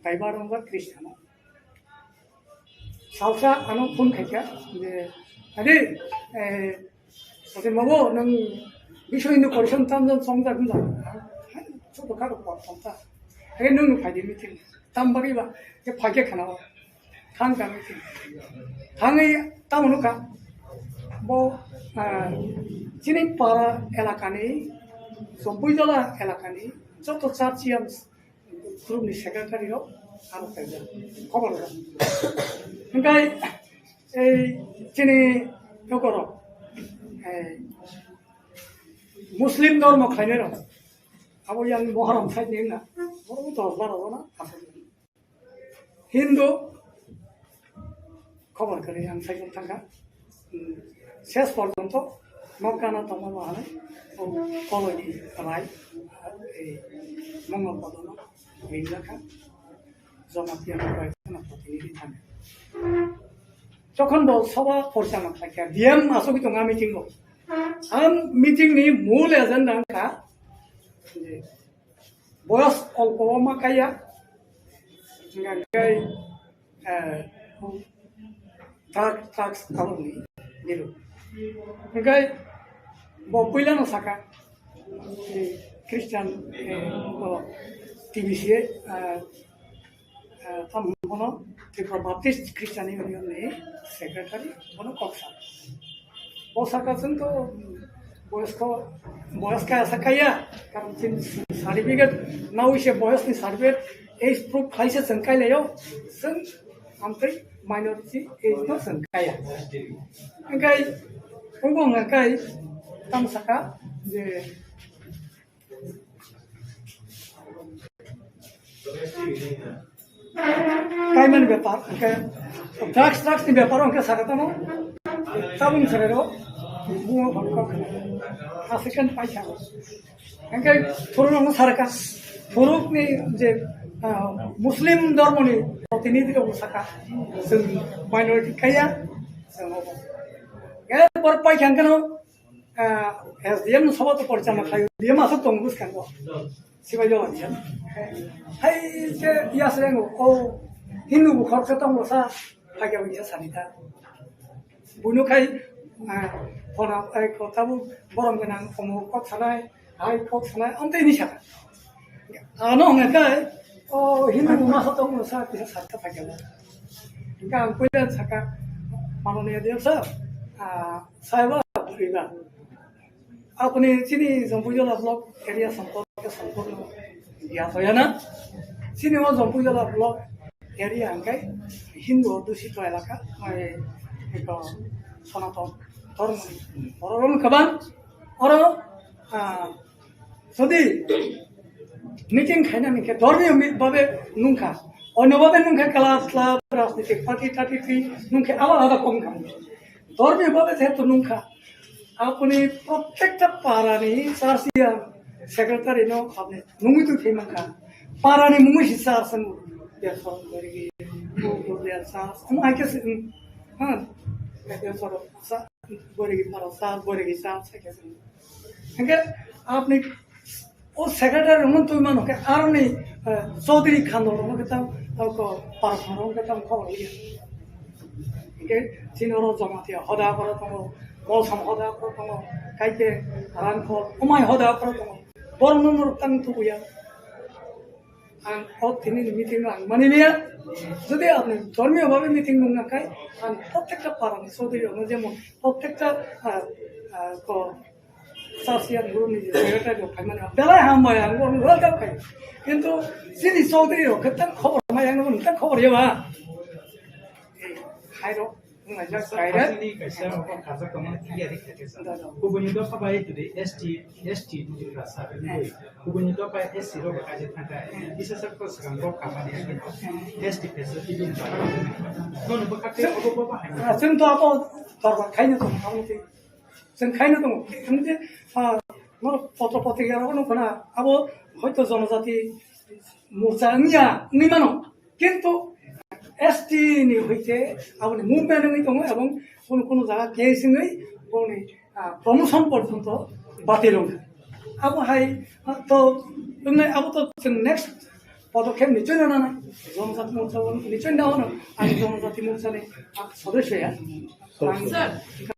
driver wngkha Krishna. Salsa ano phone khaikha je, "Ade, eh, Sachin babu, nwng Biswa Hindu Parishad tamjani chongjak wngkha?" "Hai, choto karo por tongta." "Hai, nwng phai di meeting." "Tam bagwi ba?" "Je phaikhe khana o." Thang ka meeting. Thangwi tamo nukha. Bo, ah, chini para elakani, Jompuijala elakani, joto church yam group ni secretary rok aro kaijak khobor rok. Hingkai ei chini nokorok, ei Muslim dormo khlainai rok abo yang Moharam side ni na, oro dos baro jona aswk. Hindu khobor kwrwi ang saichung thangkha. Hmm, ses porjonto nokgana tongma bahai o Koloini rai, ei Mongol Padono ringjak kha. Jamatia ni bai kheno protinidhi thangkha. Jokhon bo soba porichalona khlaikha, D M asugwi tongo a meeting o. Ang meeting ni mul agenda wngkha je boyos olpo o ma kaiya, hingkha khe, eh, drug, drugs tabukni biru. Hingkhe bo puilano saka, eh, Christian, eh, bo T B C, eh, eh, tamo bono Tripura Baptist Christian Union ni secretary, bono kok sa. Bo saka chwng to boyos ko, boyos kaya sa kaya, karon chini certificate nawi se boyos ni certificate age proof khai se chwng kai laio, chwng amtwi minority age no chwng kaya. Hingkai, abo hingkai, tamo saka je Kaimani bepar, hingke drugs, drugs ni bepar hingke saka tamo. Tabung sere ro, bungo hon kok. African paisa. Hingke thuruk no sarka. Thuruk ni je, ah, Muslim dormo ni protinidhi rok saka. Chwng minority kaya. Chwng obo. Ge por pai khang kano, ah, S D M no soba to porichalona khlai, D M aswk tongo bwskango. Sibai jawab ya. Hai je ya srengo, o Hindu bo khoroksa tongo sa, phagya wngya sanita. Buino khai, ah, phone, eh, kotha bo borom gwnang, omo kok sanai, hai kok sanai, amtwi ni saka. Ano hwnga khai, o Hindu bo masa tongo sa, kisa sakta phagya. Hingke ang puila saka, manoniya D M sir, ah, Saiba, bwrwiba. Apni chini Jompuijala block area samporke samporno giya toyana. Chini o Jompuijala block area hingke Hindu dusito elaka, ai, eko Sonaton dhormo ni borok rok kwbang. Oro, ah, Jodi meeting khaina hingke dhormiyo mi-, babe nungkha, onyo babe nungkha, club, club, rajnitik party, thirty three nungkhe alada alada kom kha. Dhormiyo babe jehetu nungkha, apni prottekta parani church ya secretary no apni nungwi twi thwi mankha. Parani mungwi si church ang, ya church, ya church, ang hai khe si, ha, ya church, sa-, Boregi para sa, Boregi sa, sa khe si. Hingke apni o secretary rokno twi mano khe aroni, eh, Chaudhary Khandol rokno khe tamo, tamo ko Parthon rokno khe tamo khobor liya. Hingke chini oro Jamatia hoda koro tongo, Molsom hoda koro tongo, Kaite, Rangkhol, Omai hoda koro tongo. Borokno norok tang tubuya. Ang o tini ni meeting no ang mani liya. Jodi apni dhormiyo bhabe meeting nung nang khai, ang prottekta para ni chaudhuri rok no, jemon prottekta, ah, ah, ko church yang guru ni secretary rok khai mani belai ham bai ang bo welcome khai. Kintu chini chaudhuri rok khe tang khobor ma yang no tang khobor ya ba. Hai rok. Wngkha jak kaisa kairek. Aswkni kaisa khajak tongmani tiyari khaikhe sa. Da, da. Kubuni dopha bai today S T, S T ni rasa. Kubuni dopha S C rok kaisa thangkha. Bisa sak ko swkang rok kamani S T facility din ba. Nono bwkha khe obo bo bahai. Ah, chwng to abo dorbar khaino tong, abo tei. Chwng khaino tong. Chwng je, ah, no potro potrika rok no khna abo hoito jonojati morcha wngya, wngwi mano. Kintu S T ni hoite aboni movement wngwi tongo ebong kunu kunu jaga case wngwi boni, ah, promotion porjonto batil wngkha. Abo hai, ah, to, wngwi abo to chwng next podokkhep nichoi no nanai. Jonojati morcha o nichoi no nanai. Ani jonojati morcha ni, ah, sodosyo ya. Ang Sir,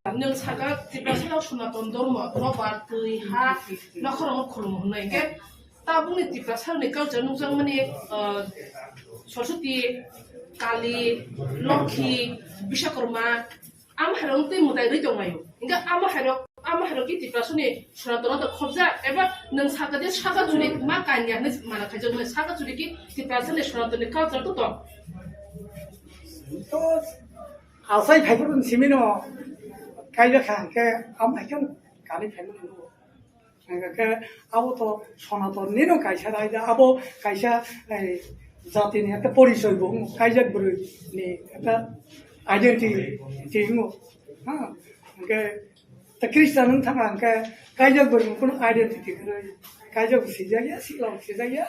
nwng saka Tiprasa rok Sonaton Dhormo no bar twi ha nokhorok no khulum hwnwi khe Tabukni Tiprasa ni culture nukjakmani, ah, Saraswati, Kali, Lokhi, Biswakarma, ama hairok tei mwtai rwi tonglaio. Hingke ama hairok, ama hairok ki Tiprasa ni Sonaton no khobjak, eba nwng saka de saka churi ma kanya hinwi mana khaijak, nwng saka churi ki Tiprasa ni Sonaton ni culture to tong. To asai phaiphuru simi no kaijak kha hingke ama haikhe kani phaiphuru. Hingke abo to Sonaton ni no kaisa raida, abo kaisa, eh, jati ni ekta porichoi bo, kaijak bwrwi ni ekta identity wngo. Ha, hingke ta Christian wng thangkha hingke kaijak bwrwi ni kunu identity kwrwi, kaijak bo sijak ya, sikla bo sijak ya.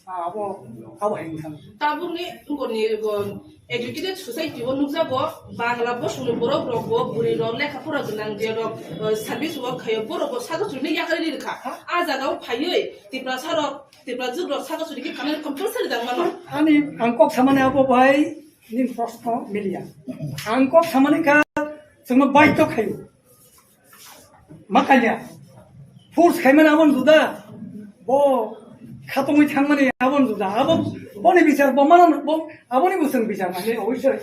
Abo, abo hai wngkha. Tabukni wngkoni, o, educated society o nukjago, Bangla bosongni borok rok bo, bwrwi rok lekha pora gwnang je rok, o, service work khaio, borok bo saka churino yakarwi rwkha. Ha? A jaga o phaiwi Tiprasa rok, Tiprajwk rok saka churi khe kanani compulsory dang mano. Ani ang kok samani abo bai nini proshno miliya. Ang kok samani kha chwngno baidhyo khaio. Ma kanya. Force khaimani aboni juda. Bo khatungwi thangmani aboni juda. Abo boni bichar bo mano bo aboni bo chwng bichar mani oisoi.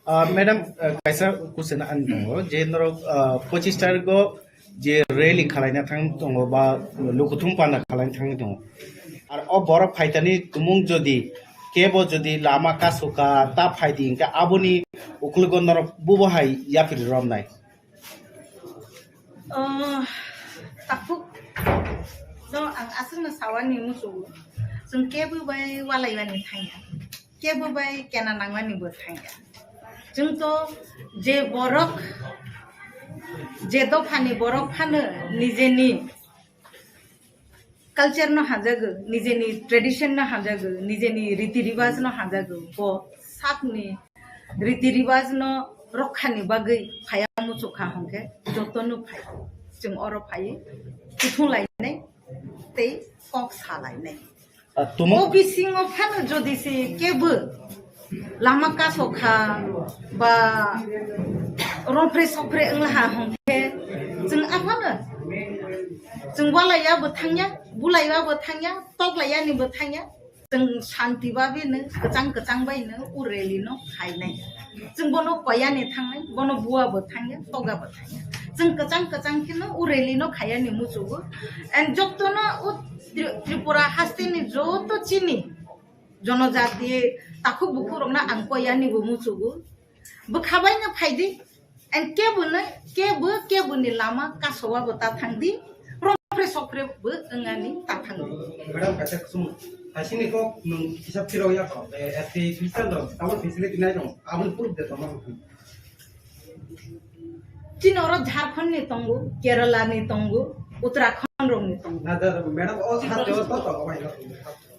Ah, madam, ah, kaisa question ani tongo je norok, ah, pochis tarikgo je rally khalaina thang tongo ba lukuthum panda khalaina thang tongo. Ar o borok phaitani tumung jodi kebo jodi lama kasoka ta phaidi hingke aboni ukulugo norok bubo hai yapri romnai. Oh, takhuk no ang aswkno sawani muchungo. Chwng kebo bai walaimani thangya, kebo bai kena nangmani bo thangya. Chwng to je borok, je dophani borok phano nijeni culture no hamjago, nijeni tradition no hamjago, nijeni riti ribaj no hamjago, bo sakni riti ribaj no rokha ni bagwi phaya muchukha hwnkhe joto no phai. Chwng oro phai kuthung lainai tei kok sa lainai. Ah, tumung O bisingo phano jodi se kebo lama kaso kha ba ropre sopre wngla ha hwnkhe chwng aphano chwng walaiya bo thangya, bulaiya bo thangya, toklaiya ni bo thangya, chwng shanti babe no kwchang kwchang bai no u rally no khainai. Chwng bono koya ni thangnai, bono bua bo thangya, toga bo thangya. Chwng kwchang kwchang khe no u rally no khaiya ni muchugo. And joto no u Tri-, Tripura haste ni joto chini jonojati takhuk bukhuk rok no ang koya ni bo muchugo. Bwkha bai no phaidi, and kebo no, kebo, kebo ni lama kasowa bo ta thangdi, ropre sopre bo wngani ta thangdi. Madam, kaisa kusum, hasini kok nwng hisab phirok ya kho, eh, S T Christian rok, tabuk facility nai rok, aboni proof de tongma. Chini oro Jharkhand ni tongo, Kerala ni tongo, Uttarakhand rok ni tongo. Na, da, da, madam, o haste o to tongo, bai, no.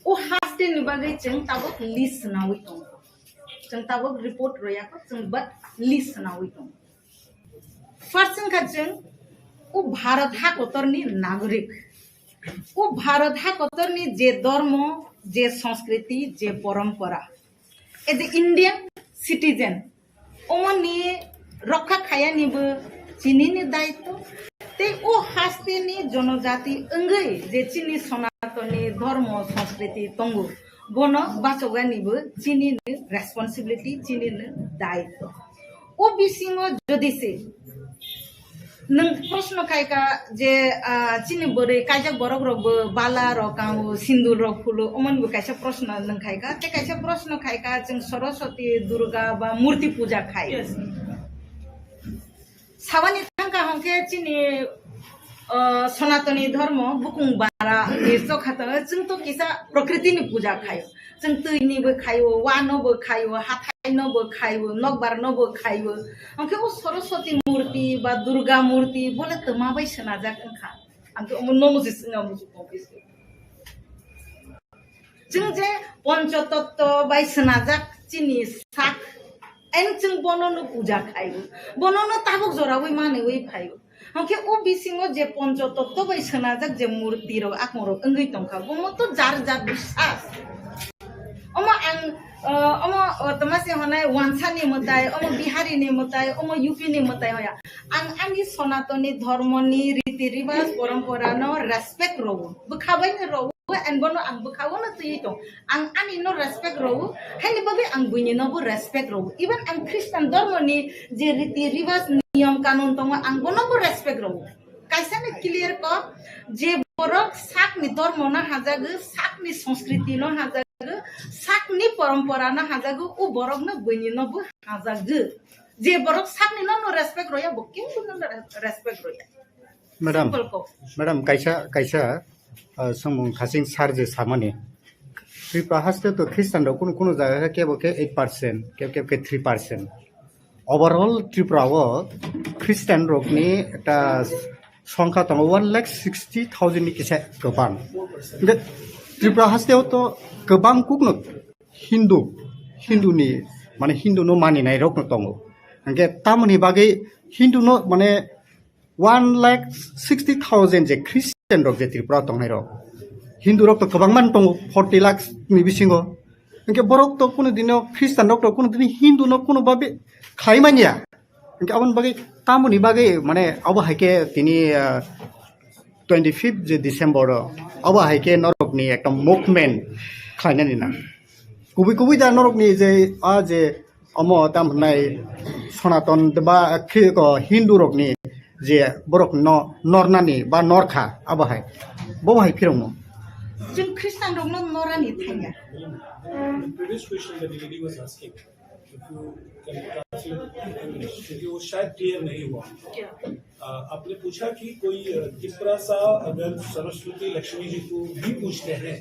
O haste ni bagwi chwng tabuk list nawi tongo. Chwng tabuk report royakho, chwng but list nawi tongo. First wngkha chwng o Bharat hakotorni nagorik. O Bharat hakotorni je dhormo, je sanskriti, je porompora. As a Indian citizen, omoni rokha khayani bo chinini daitto, Tei o hasteni jonojati wngwi je chini Sonatoni dhormo, sanskriti tongo, bono bachogani bo chini ni responsibility, chini ni daitwo. O bisingo jodi se nwng proshno khaika je, ah, chini bwrwi kaijak borok rok bo bala rok kango, sindur rok phulo, omoni bo kaisa proshno nwng khaika, tei kaisa proshno khaika chwng Saraswati, Durga ba murti puja khai. Yes. Sabani thangka hwnkhe chini, uh, Sonatoni dhormo bukung bara ni chokha tano, chwng to kisa prokriti ni puja khaio. Chwng twi ni bo khaio, wa no bo khaio, hathai no bo khaio, nokbar no bo khaio. Hwnkhe o Saraswati murti ba Durga murti bole twma bai swnajak wngkha. Ang khe omo nono se swnga muchung tong khe. Chwng je Pancha Tatto bai swnajak chini sak, en chwng bono no puja khaio, bono no tabuk joraui manwi phaio. Hwnkhe o bisingo je Pancha Tatto bai swnajak je murti rok, akung rok wngwi tongkha, bomo to jar jar biswas. Omo ang, uh, omo, uh, toma se honai Wansa ni mwtai, omo Bihari ni mwtai, omo U P ni mwtai hoya. Ang ani Sonatoni dhormo ni riti riwas porompora no respect rwo. Bwkha bai no rwo, and bono ang bwkha o no twiwi tong. Ang ani no respect rwo, haini bagwi ang buini no bo respect rwo. Even ang Christian dhormo ni je riti riwas niyom kanun tongo, ang bono bo respect rwo. Kaisa ni clear cut, je borok sakni dhormo no hajago, sakni sanskriti no hajago, sakni porompora no hajago, o borok no buini no bo hajago. Je borok sakni no no respect roya, bo kebo no respect roya. Madam, Simple kok. Madam, kaisa, kaisa, uh, samung khasing sar je samani. Tripura haste to Christian rok kunu kunu jaga khe kebo khe eight percent, kebo kebo khe three percent. Overall Tripura o Christian rokni ekta songkha tongo one lakh sixty thousand ni kisa kwbang. Hingkhe Tripura haste o to kwbang kukno Hindu, Hindu ni, mane Hindu no maninai rok no tongo. Hingkhe tamoni bagwi Hindu no mane one lakh sixty thousand je Christian rok je Tripura tongnai rok, Hindu rok to kwbang man tongo, forty lakhs ni bisingo. Hingkhe borok to kunu dino Christian rok to kunu dini Hindu no kunu babe khlai manya. Hingkhe aboni bagwi, tamoni bagwi, mane, abo hai khe tini, ah, twenty fifth je December o, abo hai khe norokni ekta movement khlainani na. Kubui kubui da norokni je, a je, omo tam hwnai Sonaton ba Khri-, ko Hindu rokni je borok no nornani ba norkha, abo hai. Bo hai phirongno. Chwng Christian rokno norani thangya. Previous question that the lady was asking. If you can translate in English, क्योंकि वो शायद क्लियर नहीं हुआ। क्या? अ, आपने पूछा कि कोई, अ, तिपरासा अगर सरस्वती लक्ष्मी जी को भी पूजते हैं।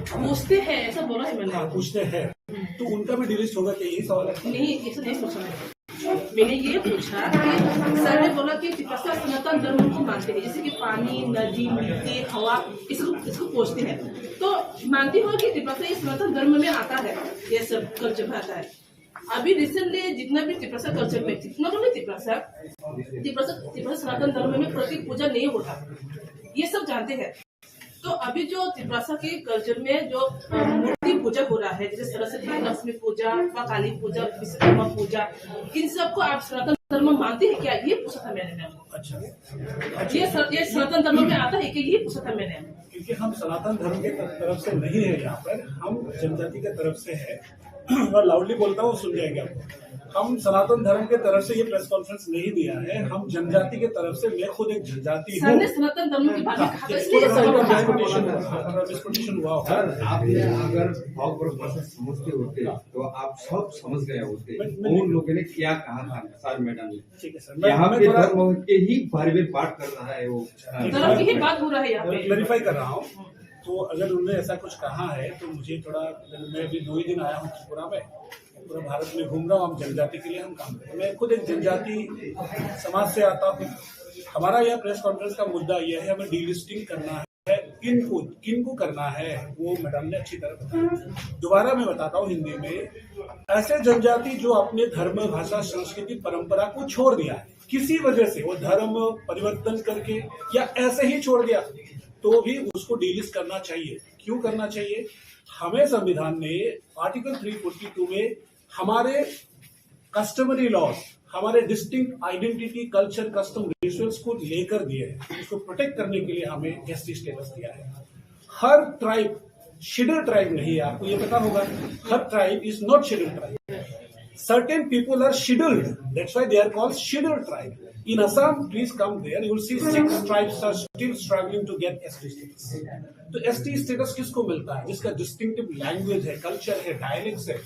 पूछते हैं, ऐसा बोला है मैंने। हाँ, पूछते हैं। तो उनका भी डिलीट होगा क्या, यही सवाल है? नहीं, ऐसा नहीं पूछा मैंने। मैंने ये पूछा कि सर ने बोला कि तिपरासा सनातन धर्म को मानते हैं, जैसे कि पानी, नदी, मिट्टी, हवा, इसको, इसको पूजते हैं। तो मानती हो कि तिपरासा ये सनातन धर्म में आता है, ये सब कल्चर में आता है। अभी रिसेंटली जितना भी तिपरासा कल्चर में, जितना भी तिपरासा, तिपरासा, तिपरासा सनातन धर्म में प्रतीक पूजा नहीं होता, ये सब जानते हैं। तो अभी जो तिपरासा के कल्चर में जो, अ, मूर्ति पूजा हो रहा है, जैसे सरस्वती, लक्ष्मी पूजा, माँ काली पूजा, विश्वकर्मा पूजा, इन सबको आप सनातन धर्म मानते हैं क्या? ये पूछा था मैंने मैम को। अच्छा। ये स-, ये सनातन धर्म में आता है क्या? ये पूछा था मैंने। क्योंकि हम सनातन धर्म के तरफ से नहीं है यहाँ पर, हम जनजाति के तरफ से है। मैं लाउडली बोलता हूँ, सुन जाएंगे आपको। हम सनातन धर्म के तरफ से ये प्रेस कॉन्फ्रेंस नहीं दिया है, हम जनजाति के तरफ से, मैं खुद एक जनजाति सर हूँ। ने सनातन धर्म की बात हाँ, कहा था, इसलिए थोड़ा सा सर ने कहा। मिसकोटेशन हुआ, थोड़ा मिसकोटेशन हुआ होगा। सर, आपने अगर भाव प्रकाश समझते होते तो आप सब समझ गए होते। मैं, मैं उन लोगों ने क्या कहा था सर, मैडम ने? ठीक है सर, मैं, यहाँ मैं पे थोड़ा धर्म के ही बारे में बात कर रहा है वो। धर्म की ही बात हो रहा है यहाँ पे। क्लैरिफाई कर रहा हूँ। तो अगर उन्होंने ऐसा कुछ कहा है तो मुझे थोड़ा, मैं अभी दो ही दिन आया हूँ त्रिपुरा में, पूरा भारत में घूम रहा हूँ, हम जनजाति के लिए हम काम करते हैं। मैं खुद एक जनजाति समाज से आता हूँ। हमारा यह प्रेस कॉन्फ्रेंस का मुद्दा यह है, हमें डीलिस्टिंग करना है। किन को, किन को करना है, वो मैडम ने अच्छी तरह बताया। दोबारा मैं बताता हूँ हिंदी में, ऐसे जनजाति जो अपने धर्म, भाषा, संस्कृति, परंपरा को छोड़ दिया है, किसी वजह से वो धर्म परिवर्तन करके या ऐसे ही छोड़ दिया, तो भी उसको डीलिस्ट करना चाहिए। क्यों करना चाहिए? हमें संविधान ने आर्टिकल थ्री फ़ोर्टी टू में हमारे कस्टमरी लॉज, हमारे distinct identity, culture, custom, rituals को लेकर दिए हैं, उसको प्रोटेक्ट करने के लिए हमें एसटी स्टेटस दिया है। हर ट्राइब शेड्यूल ट्राइब नहीं है, आपको ये पता होगा। हर tribe is not scheduled tribe. Certain people are scheduled, that's why they are called scheduled tribe. In Assam, please come there, you will see six tribes are still struggling to get ST status. तो ST status किसको मिलता है? जिसका distinctive language है, कल्चर है, डायलेक्ट्स है,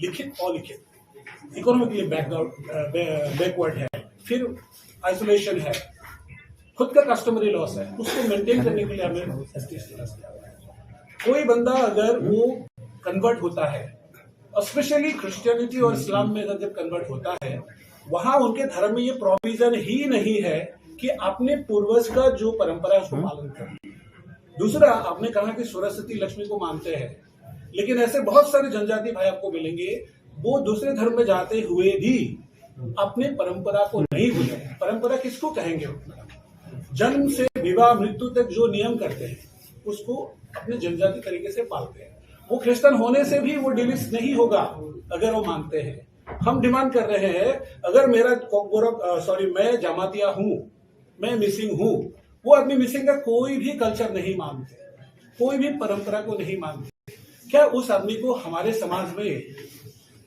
लिखित अलिखित, इकोनॉमिकली बैकवर्ड, बैकवर्ड है, फिर आइसोलेशन है, खुद का कस्टमरी लॉस है, उसको मेंटेन करने के लिए हमें एसटी स्टेटस दिया हुआ है। कोई बंदा अगर वो कन्वर्ट होता है, स्पेशली क्रिश्चियनिटी और इस्लाम में अगर जब कन्वर्ट होता है, वहां उनके धर्म में ये प्रोविजन ही नहीं है कि अपने पूर्वज का जो परंपरा है उसको पालन करें। दूसरा, आपने कहा कि सरस्वती लक्ष्मी को मानते हैं, लेकिन ऐसे बहुत सारे जनजाति भाई आपको मिलेंगे, वो दूसरे धर्म में जाते हुए भी अपने परंपरा को नहीं भूले। परंपरा किसको कहेंगे? जन्म से विवाह मृत्यु तक जो नियम करते हैं, उसको अपने जनजाति तरीके से पालते हैं। वो क्रिश्चियन होने से भी वो डिलीट नहीं होगा अगर वो मानते हैं। हम डिमांड कर रहे हैं, अगर मेरा कोकबोरोक, अ, सॉरी, मैं जमातिया हूँ, मैं मिसिंग हूँ, वो आदमी मिसिंग का कोई भी कल्चर नहीं मानते, कोई भी परंपरा को नहीं मानते, क्या उस आदमी को हमारे समाज में,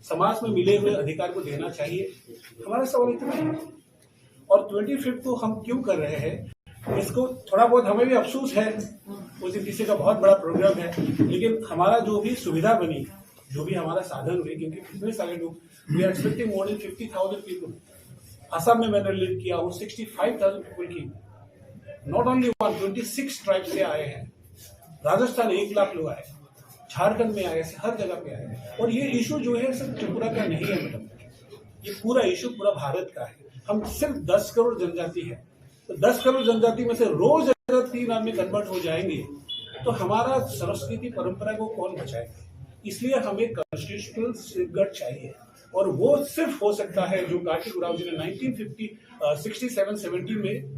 समाज में मिले हुए अधिकार को देना चाहिए? हमारा सवाल इतना है। और ट्वेंटी फिफ्थ को हम क्यों कर रहे हैं, इसको थोड़ा बहुत हमें भी अफसोस है, उस दिन किसी का बहुत बड़ा प्रोग्राम है, लेकिन हमारा जो भी सुविधा बनी, जो भी हमारा साधन हुए, क्योंकि इतने सारे लोग, we are expecting more than fifty thousand people। Assam में मैंने लीड किया, वो सिक्सटी फाइव थाउजेंड पीपल की, not only one, twenty six tribe से आए हैं। राजस्थान एक लाख लोग आए, झारखंड में आए, ऐसे हर जगह पे आए। और ये इशू जो है सिर्फ त्रिपुरा का नहीं है मैडम, ये पूरा इशू पूरा भारत का है। हम सिर्फ दस करोड़ जनजाति है, तो दस करोड़ जनजाति में से रोज अगर तीन आदमी कन्वर्ट हो जाएंगे, तो हमारा संस्कृति परंपरा को कौन बचाएगा? इसलिए हमें कॉन्स्टिट्यूशनल सेफगार्ड चाहिए, और वो सिर्फ हो सकता है जो कार्तिक उरांव जी ने नाइनटीन फिफ्टी, अ, सिक्सटी सेवन सेवेंटी में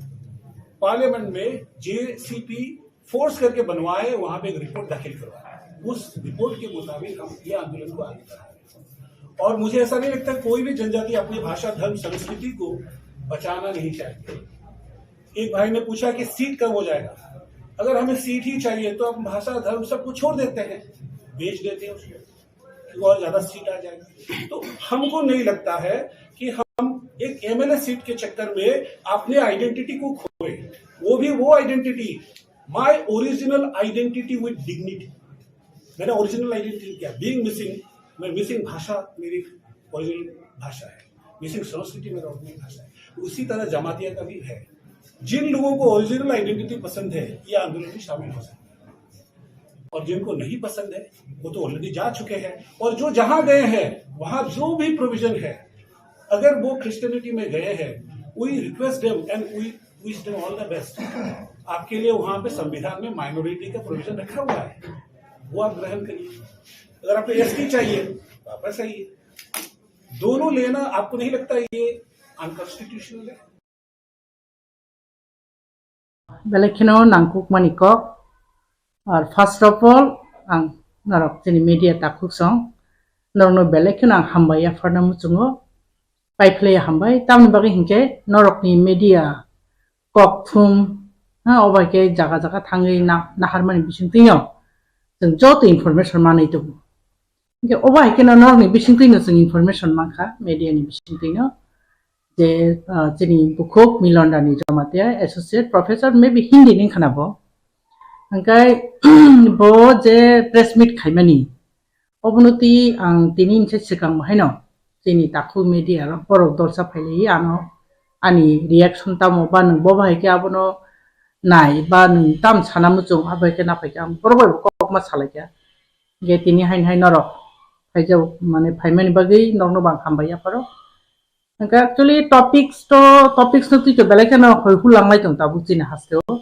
पार्लियामेंट में जेसीपी फोर्स करके बनवाए, वहां पे एक रिपोर्ट दाखिल करवाए। उस रिपोर्ट के मुताबिक हम ये आंदोलन को आगे बढ़ाएं। और मुझे ऐसा नहीं लगता कोई भी जनजाति अपनी भाषा, धर्म, संस्कृति को बचाना नहीं चाहते। एक भाई ने पूछा कि सीट कब हो जाएगा। अगर हमें सीट ही चाहिए तो हम भाषा, धर्म, सब कुछ छोड़ देते हैं, बेच देते हैं उसको, क्योंकि और ज्यादा सीट आ जाएगी। तो हमको नहीं लगता है कि हम एक एमएलए सीट के चक्कर में अपने आइडेंटिटी को खोए, वो भी वो identity, my original identity with dignity। मेरा ओरिजिनल आइडेंटिटी क्या? बीइंग मिसिंग, मैं मिसिंग भाषा मेरी ओरिजिनल भाषा है, मिसिंग संस्कृति मेरा ओरिजिनल भाषा है। उसी तरह जमातिया का भी है। जिन लोगों को ओरिजिनल आइडेंटिटी पसंद है, ये आंदोलन में शामिल हो सकते हैं, और जिनको नहीं पसंद है, वो तो ऑलरेडी जा चुके हैं। और जो जहां गए हैं, वहां जो भी प्रोविजन है, अगर वो क्रिश्चियनिटी में गए हैं, we request them and we wish them all the best। आपके लिए वहां पे संविधान में माइनॉरिटी का प्रोविजन रखा हुआ है, वो आप ग्रहण करिए। अगर आपको एसटी चाहिए, वापस आइए। दोनों लेना आपको नहीं लगता ये अनकॉन्स्टिट्यूशनल है? Belai kheno nangkukmani kok. Ar first of all, ang norok chini media takhuk song, norokno belai kheno ang hambai yapharna muchungo, paiphlai hambai, tamni bagwi hinkhe norokni media kok thum, ha, obo hai khe jaga jaga thangwi na-, naharmani bisingtwino chwng joto information manwi tongo. Hinkhe obo hai kheno norokni bisingtwino chwng information mankha, media ni bisingtwino. Je, ah, chini bukhuk Milon Rani Jamatia, Associate Professor, maybe Hindi ni khana bo. Hingkai bo je press meet khaimani, obono twi ang tini hwnse swkang bo haino chini takhuk media rok borok dolsa phailai ano ani reaction tamo ba nwng bo bahai khe abono nai ba nwng tam sana muchung abo hai khe naphai khe ang borok bai bo kokma salai kha. Hingke tini hain hai norok phaijak mane phaimani bagwi norokno bo ang hambai yapharo. Hingke actually topics to, topics no twi to belai kheno hoi hulang lai tong tabuk chini haste o.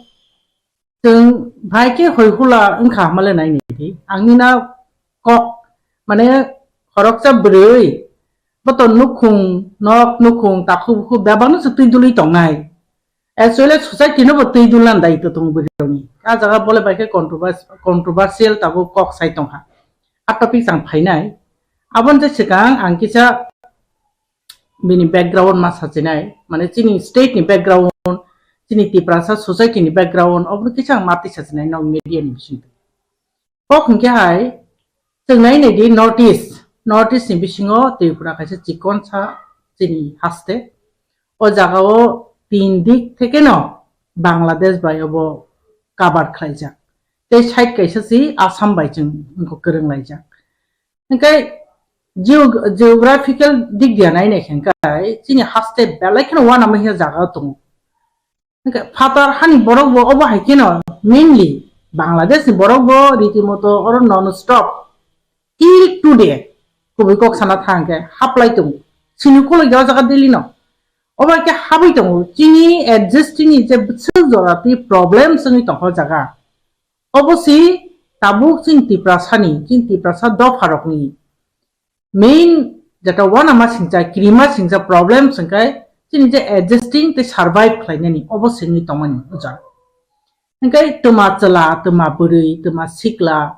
Chwng bhai khe hoi hula wngkha hamale nai ni di. Ang nina kok mane khoroksa bwrwi bo to nukhung nok nukhung takhuk bukhuk bebak no se twi dului tongnai. Actually society no bo twi dulna daitw tongo bwrwi rokni. A jaga bole bai khe controversial tabuk kok sai tongkha. A topic ang phainai. Aboni je swkang ang kisa bini background ma sachinai, mane chini state ni background, chini Tiprasa society ni background, obo kisa ang ma twi sachinai nok media ni bising. Kok hwnkhe hai, chwng nai nai di North East, North East ni bisingo Tripura kaisa chikon sa chini haste. O jaga o tin dik theke no Bangladesh bai obo cover khlaijak. Tei side kaisa si Assam bai chwng wngkha kwrwng laijak. Hingke geo-, geographical dik dia nai nai hingke chini haste belai kheno uanama hiya jaga tongo. Hingke phatar hani borok bo obo hai kheno mainly Bangladesh ni borok bo riti moto oro non stop till today kubui kok sana thang khe haplai tongo. Sini kolo ya jaga Delhi no. Obo hai khe habui tongo. Chini existing ni je bwswk jora twi problem songwi tongkha o jaga. Obo si tabuk chini Tiprasa ni, chini Tiprasa dopha rokni main jeta uanama singcha, kirima singcha problem singkai chini je adjusting tei survive khlainani obo singwi tongmani o jaga. Hingkai twma chwla, twma bwrwi, twma sikla,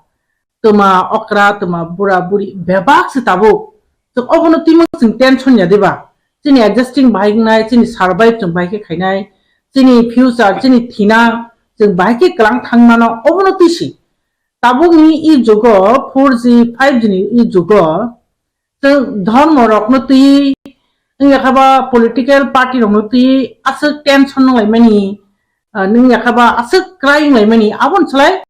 twma okra, twma bura buri bebak se tabuk. Chwng obono twimung chwng tension ya diba? Chini adjusting bahai wngnai, chini survive chwng bahai khe khainai, chini future, chini thinang chwng bahai khe kwlang thang mano, obono twi si. Tabukni i jugo four G, five G ni i jugo chwng dhormo rokno twi wngya kha ba political party rokno twi aswk tension nang laimani, ah, wngya kha ba aswk kwrai wng laimani, aboni slai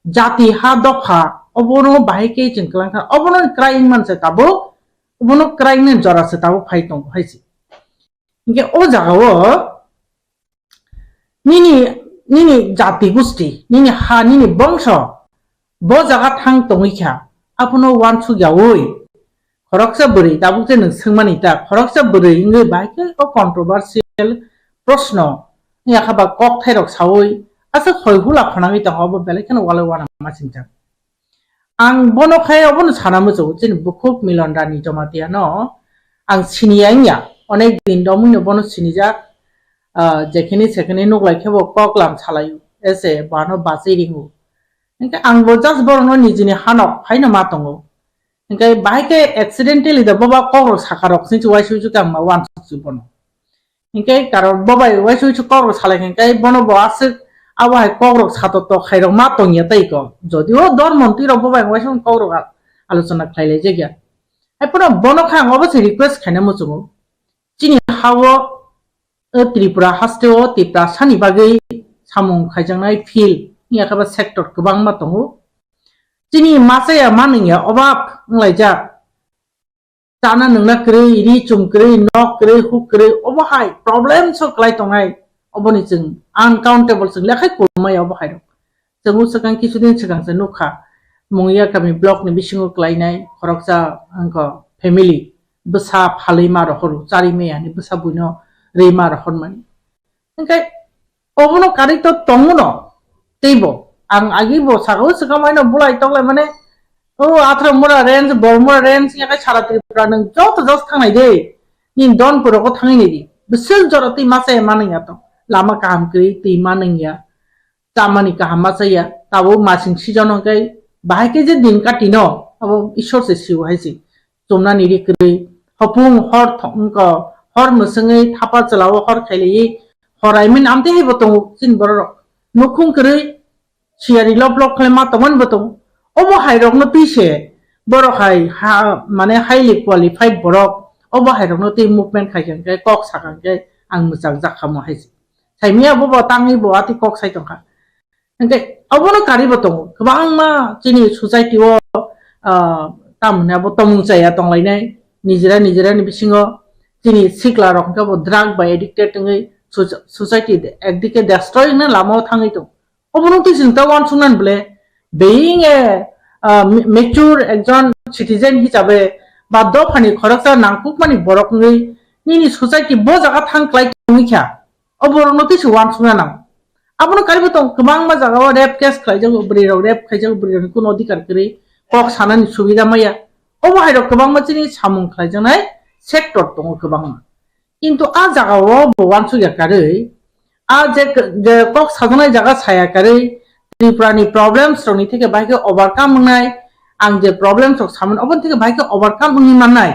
jati ha dopha obono bahai khe chwng kwlang kha, obono kwrai wng man se tabuk, obono kwrai wngni jora se tabuk phai tongo hai se. Hingke o jaga o nini, nini jati gusti, nini ha, nini bongso bo jaga thang tongwi kha, abono uansuk yaui khoroksa bwrwi, tabuk je nwng swngmani ta, khoroksa bwrwi wngwi bahai khe o controversial proshno wngya kha ba kok thairok saui aswk hoi hula khonangwi tongkha, obo belai kheno walai uanama singjak. Ang bono khai obono sana muchungo, chini bukhuk Milon Rani Jamatia no ang siniya wngya, onek din romwi no bono sinijak, ah, jekhini sekhini nuklai khe bo kok lam salai ese bano bachai ringo. Hingke ang bo just borokno nijini hanok phaino ma tongo. Hingke bahai khe accidentally da boba kokrok saka rok sini uaisuk uaisuk ang ma uansuk bono. Hingke karon bobai uaisuk uaisuk kokrok salai hingke bono bo aswk abo hai kokrok sato tok hai rok ma tongya tei ko. Jodio dor montwi rok bobai uaisuk kokrok a-, alochona khlai lai jakya. Hai phano bono kha ang obo se request khaina muchungo. Chini hao, eh, Tripura haste o Tiprasa ni bagwi samung khaijaknai field wngya khe ba sector kwbangma tongo. Chini machaya manwngya obab wnglaijak. Chana nungna kwrwi, ri chum kwrwi, nok kwrwi, huk kwrwi, obo hai problem so kwlai tongnai. Oboni chwng uncountable chwng lekhai kulmaya obo hai rok. Chwng swkang kisu din swkang se nukha. Mungya kami block ni bisingo kwlainai khoroksa wngkha family. Bwsa phalwi ma rohor, chari maya ni bwsa buino rwi ma rohor mani. Hingke obono karwi to tongo no, teibo ang agi bo saka o swkang haino bulai toklai mane, o Athra mura range, Bormura range, yakai sara Tripura nwng joto jos thangnai de, nini don puro ko thangwi nai di, bwswk jora twi masa ya manwng ya to, lama kaham kwrwi twi manwng ya, chamani kaham masa ya, tabo masing season hwnkhe bahai khe je din kati no, abo Ishwar se sio hai se. Chumnani ri kwrwi, hopung hor thok-, wngkha, hor mwswngwi thapa chwla-o hor khailaiwi, hor I mean amtwi hai bo tongo chini borok rok. Nukhung kwrwi, siyari lop lop khlai ma tongmani bo tongo. Obo hai rokno twi se, borok hai ha, mane highly qualified borok, obo hai rokno twi movement khai khe kok sakha khe ang mwchang jak kha mo hai se. Saimia bo bo tangwi bo atwi kok sai tongkha. Hingke obono karibo tongo. Kwbangma chini society o, ah, tamoni abo tomung chaya tonglainai. Nijera nijera ni bisingo chini sikla rok hingke bo drug bai addicted wngwi soc-, society de-, ekdike destroy wngna lama o thangwi tongo. Obono twi chwng ta uansuknani bole being a, ah, ma-, mature ekjon citizen hisabe ba dophani khoroksa nangkukmani borok wngwi nini society bo jaga thang klai tongwi kha. O borokno twi se uansukna nango. Abono karibo tong kwbangma jagao rape case khlaijago, bwrwi rok rape khaijago, bwrwi rokni kuno odhikar kwrwi, kok sanani subida maya. Obo hai rok kwbangma chini samung khlaijaknai sector tongo kwbangma. Kintu a jagao bo uansukya karwi, a je, je kok sajaknai jaga saya karwi, Tripura ni problems rokni theke bahai khe overcome wngnai, ang je problems rok samani oboni theke bahai khe overcome wngwi mannai.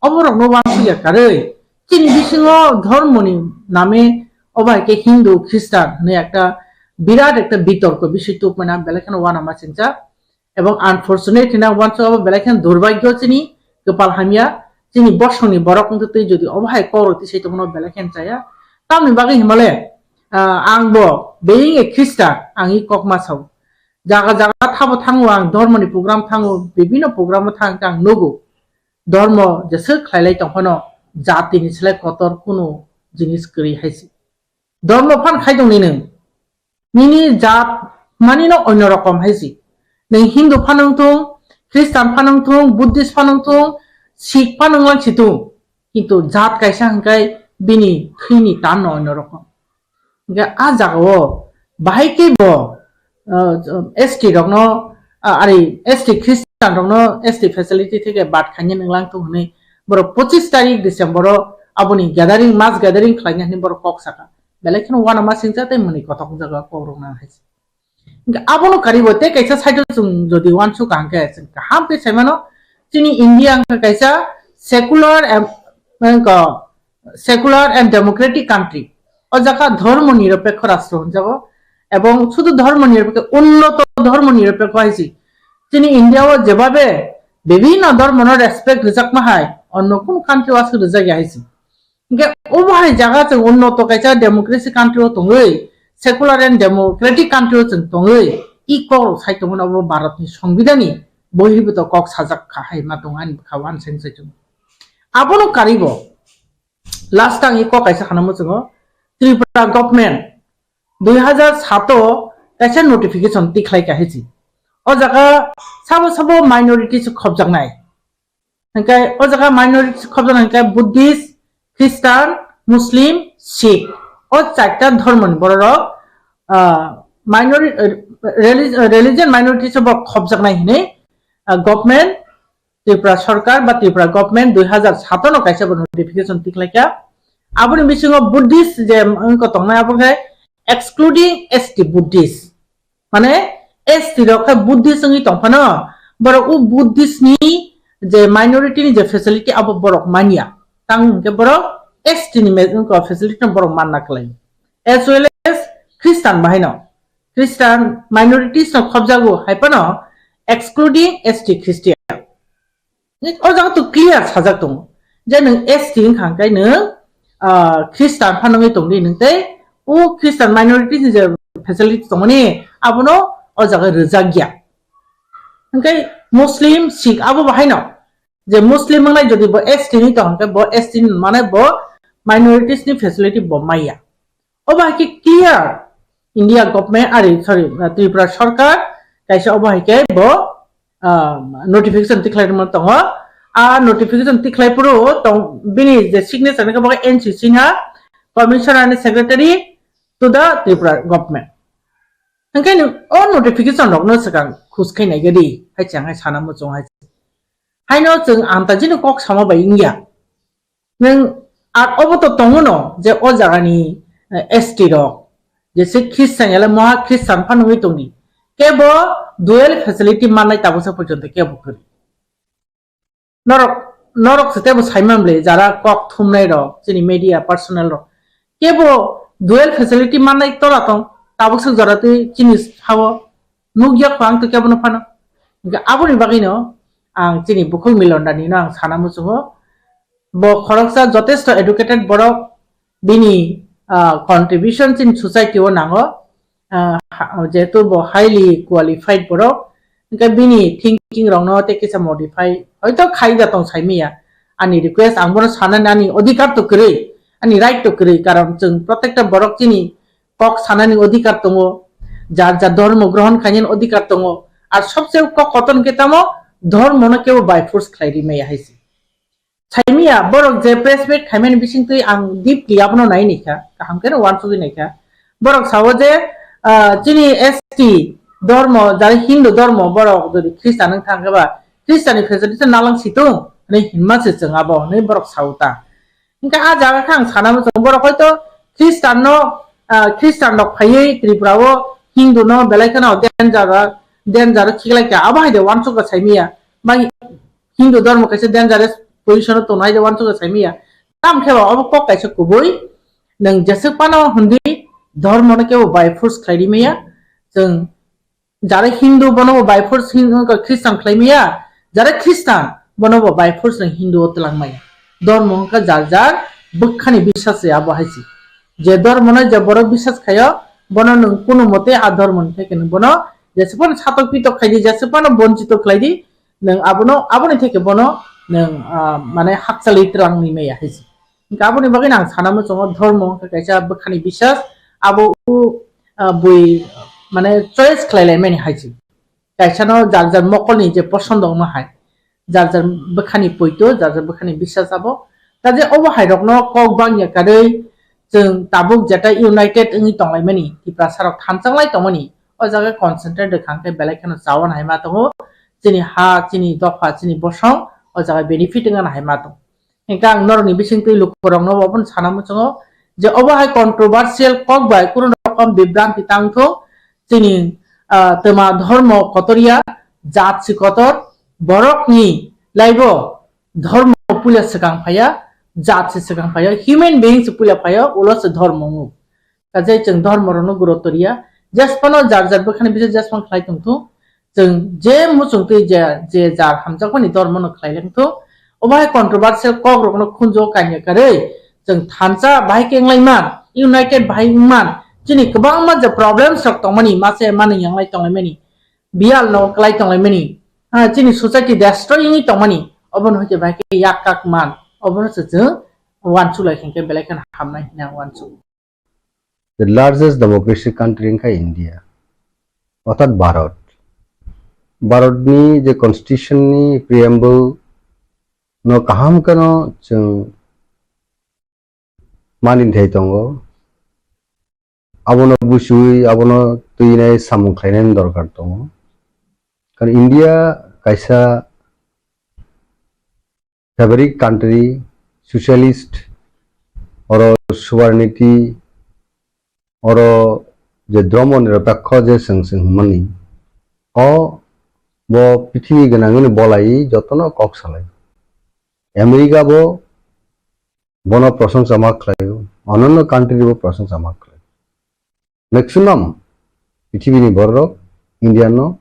Oborokno uansukya karwi Chini bisingo dhormoni name obo hai khe Hindu, Christian hwnwi ekta birat ekta bitorko bisoi tubumani belai kheno uanama singcha. Ebong unfortunate hwnwi ang uansuk abo belai kheno durbhagyo chini, kwpal hamya, chini bosongni borok wngtwi twi jodi obo hai kok rok twi sai tongmano belai kheno chaya. Tamni bagwi himale, ah, ang bo being a Christian, ang i kok ma sao. Jaga jaga thabo thango ang, dhormoni program thango, bibhinno program o thang khe ang nugo. Dhormo jeswk khlailai tong phano jatini slai kotor kunu jinis kwrwi hai se. Dhormo phan khai tong ni nwng. Nini jat mani no onno rokom hai se. Nwng Hindu phano wng thung, Christian phano wng thung, Buddhist phano wng thung, Sikh phano wng lang si thung. Kintu jat kaisa hwnkhe bini thwini tan no onno rokom. Hingke a jaga o bahai khe bo, uh, S T rokno, uh, ari S T Christian rokno S T facility theke bad khainani wnglang thung hwnwi borok pochis tarik December o aboni gathering, mass gathering khlaina hwnwi borok kok saka. Belai kheno uanama singcha tei mwnwi kothok wngjago kok rok nang hai se. Hingke abono karibo tei kaisa side o chwng jodi uansuk ka hwnkhe chwng kaham khe sai mano, chini India wngkha kaisa secular em-, wngkha secular and democratic country. O jaga dhormo nirapekho rastro hwnjago, ebong sudhu dhormo nirapekho, unnoto dhormo nirapekho hai se. Chini India o jebabe bibhinno dhormo no respect rwjakma hai onno kun country o aswk rwjakya hai se. Hingke obo hai jaga chwng unnoto kaisa democracy country o tongwi, secular and democratic country o chwng tongwi, i kok rok sai tongmani obo Bharat ni Songbidhan ni bohirbuto kok sajak kha hai ma tong ani bwkha uanseng sai chwng. Abono karibo last ang i kok kaisa khana muchungo, Tripura government dui hazar sato kaisa notification tikhlai kha hai se. O jaga sabo sabo minority se khobjaknai. Hingke o jaga minority khobjaknai hingke Buddhist, Christian, Muslim, Sikh. O charta dhormoni bororok, ah, minori-, ah, reli-, ah, religion minority se bo khobjaknai hinwi, ah, government, Tripura sarkar ba Tripura government dui hazar sato no kaisa bo notification tikhlaikha. Aboni bisingo Buddhist je wngkha tongnai abo khe excluding S T Buddhist. Mane S T rok khe Buddhist wngwi tongphano, borok o Buddhist ni je minority ni je facility abo borok manya. Tang hwnkhe borok S T ni me-, wngkha facility no borok manna kwlai. As well as Christian bahai no. Christian minorities no khobjago hai phano excluding S T Christian. O jaga to clear sajak tongo je nwng S T wngkha hwnkhe nwng, ah, Christian phano wngwi tongdi nwng tei o Christian minorities ni je facility tongmani abono o jaga rwjak ya. Hwnkhe Muslim, Sikh abo bahaino je Muslim wngnai jodi bo S T wngwi tong hwnkhe bo S T ni mane bo minorities ni facility bo maya. Obo hai khe clear India government, ari, sorry, Tripura sarkar kaisa obo hai khe bo, ah, notification tikhlai rwma tongo. A notification tikhlai phuru tong, bini je signature ni khe bo khe N C Sinha, Commissioner and Secretary to the Tripura government. Hingke ni o notification rokno swkang khus khai nai gadi hai chang hai sana muchung hai. Haino chwng ang ta jino kok sama bai wngya. Nwng ar obo to tongo no je o jagani, eh, S T rok, je se Christian yale moha Christian phan wngwi tongdi. Kebo dual facility mannai tabuksa porjonto kebo kwrwi. Norok, norok se tebo saiman ble jara kok thumnai rok, chini media personnel rok. Kebo dual facility mannai tola tong, tabuksa jora twi chini sao nukya kho ang to kebo no phano. Hingke aboni bagwi no ang chini bukhuk Milon Dani no ang sana muchungo. Bo khoroksa jotesto educated borok, bini, ah, contribution chini society o nango. Ah, ha-, jehetu bo highly qualified borok, hingke bini thinking rokno tei kisa modify hoito khai da tong saimiya. Ani request ang bono sanani ani odhikar to kwrwi, ani right to kwrwi, karon chwng protekta borok chini kok sanani odhikar tongo, jar jar dhormo grohon khainani odhikar tongo, ar sobse kok kotor hwnkhe tamo dhormono kebo by force khlai rimaya hai se. Saimiya, borok je press meet khaimani bisingtwi ang deeply abono nai naikha, kaham khe uansugwi naikha. Borok sao je, ah, chini S T dhormo, jara Hindu dhormo, borok jodi Christian wng thang khe ba, Christian ni facility nalang situng, hwnwi hinma se chwng abo, hwnwi borok sao ta. Hingkhe a jaga khe ang sana muchungo, borok hoito Christian no, ah, Christian rok phaiwi Tripura o Hindu no belai kheno danger, danger khiklai kha, abo hai de uansukha saimiya. Bai Hindu dhormo kaisa dangerous position o tongnai de uansukha saimiya. Tam khe ba obo kok kaisa kubui, nwng jeswk phano hwndi dhormo no kebo by force khlai ri maya. Chwng jara Hindu bono bo by force Hin-, Christian khlai maya, jara Christian bono bo by force nwng Hindu o twlang maya. Dhormo wngkha jar jar bwkhani bisas se abo hai se. Je dhormo no je borok bisas khaio, bono nwng kunu mote a dhormo ni theke nwng bono jeswk phano satok pitok khai di, jeswk phano bonchito khlai di, nwng abono, aboni theke bono nwng, ah, mane hakchalwi twlang ni maya hai se. Hingke aboni bagwi ang sana muchungo dhormo wngkha kaisa bwkhani bisas, abo u, ah, bui mane choice khlai lai mani hai se. Kaisa no jar jar mokol ni je posondo wngma hai, jar jar bwkhani poito, jar jar bwkhani bisas abo. Kaje obo hai rok no kok bangya karwi chwng tabuk jeta united wngwi tong lai mani, Tiprasa rok thanchang lai tong mani, o jaga concentrate rwkha hwnkhe belai kheno chawan hai ma tongo, chini ha, chini dopha, chini bosong o jaga benefit wngna hai ma tongo. Hingke ang norokni bisingtwi lukurokno obono sana muchungo je obo hai controversial kok bai kunu rokom bibranti tang thung, chini, ah, twma dhormo kotor ya, jat si kotor, borokni laibo dhormo puila swkang phaiya, jat se swkang phaiya, human being se puila phaiya, ulo se dhormo wngo. Kaje chwng dhormo rokno gurutto riya, jesphano jar jar bwkhani bising jesphano khlai tong thung, chwng je muchung twi je, je jar hamjakmani dhormo no khlai lang thung, obo hai controversial kok rokno khunjo kanya karwi chwng thansa bahai khe wng lai man, united bahai wng man, chini kwbangma je problems rok tongmani mase manwi yang lai tong lai mani, biyal no klai tong lai mani, ha, chini society destroy wngwi tong mani, obono hwnkhe bahai khe yak kak man, obono se chwng uansuk lai khe belai kheno hamnai hwnwi ang uansuk. The largest democracy country wngkha India, orthat Bharat. Bharat ni je constitution ni preamble no kaham kheno chwng mani thai tongo. Abono buchiwi, abono twinai samung khlainani dorkar tongo. Karon India kaisa fabric country, socialist, oro sovereignty, oro je dhormo nirapekho je chwng chwng hwnmani, o bo prithibi gwnangwino bolai jotono kok salai. America bo bono prosongsa ma khlaio, ononno country bo prosongsa ma khlaio. Maximum pithibini bororok India no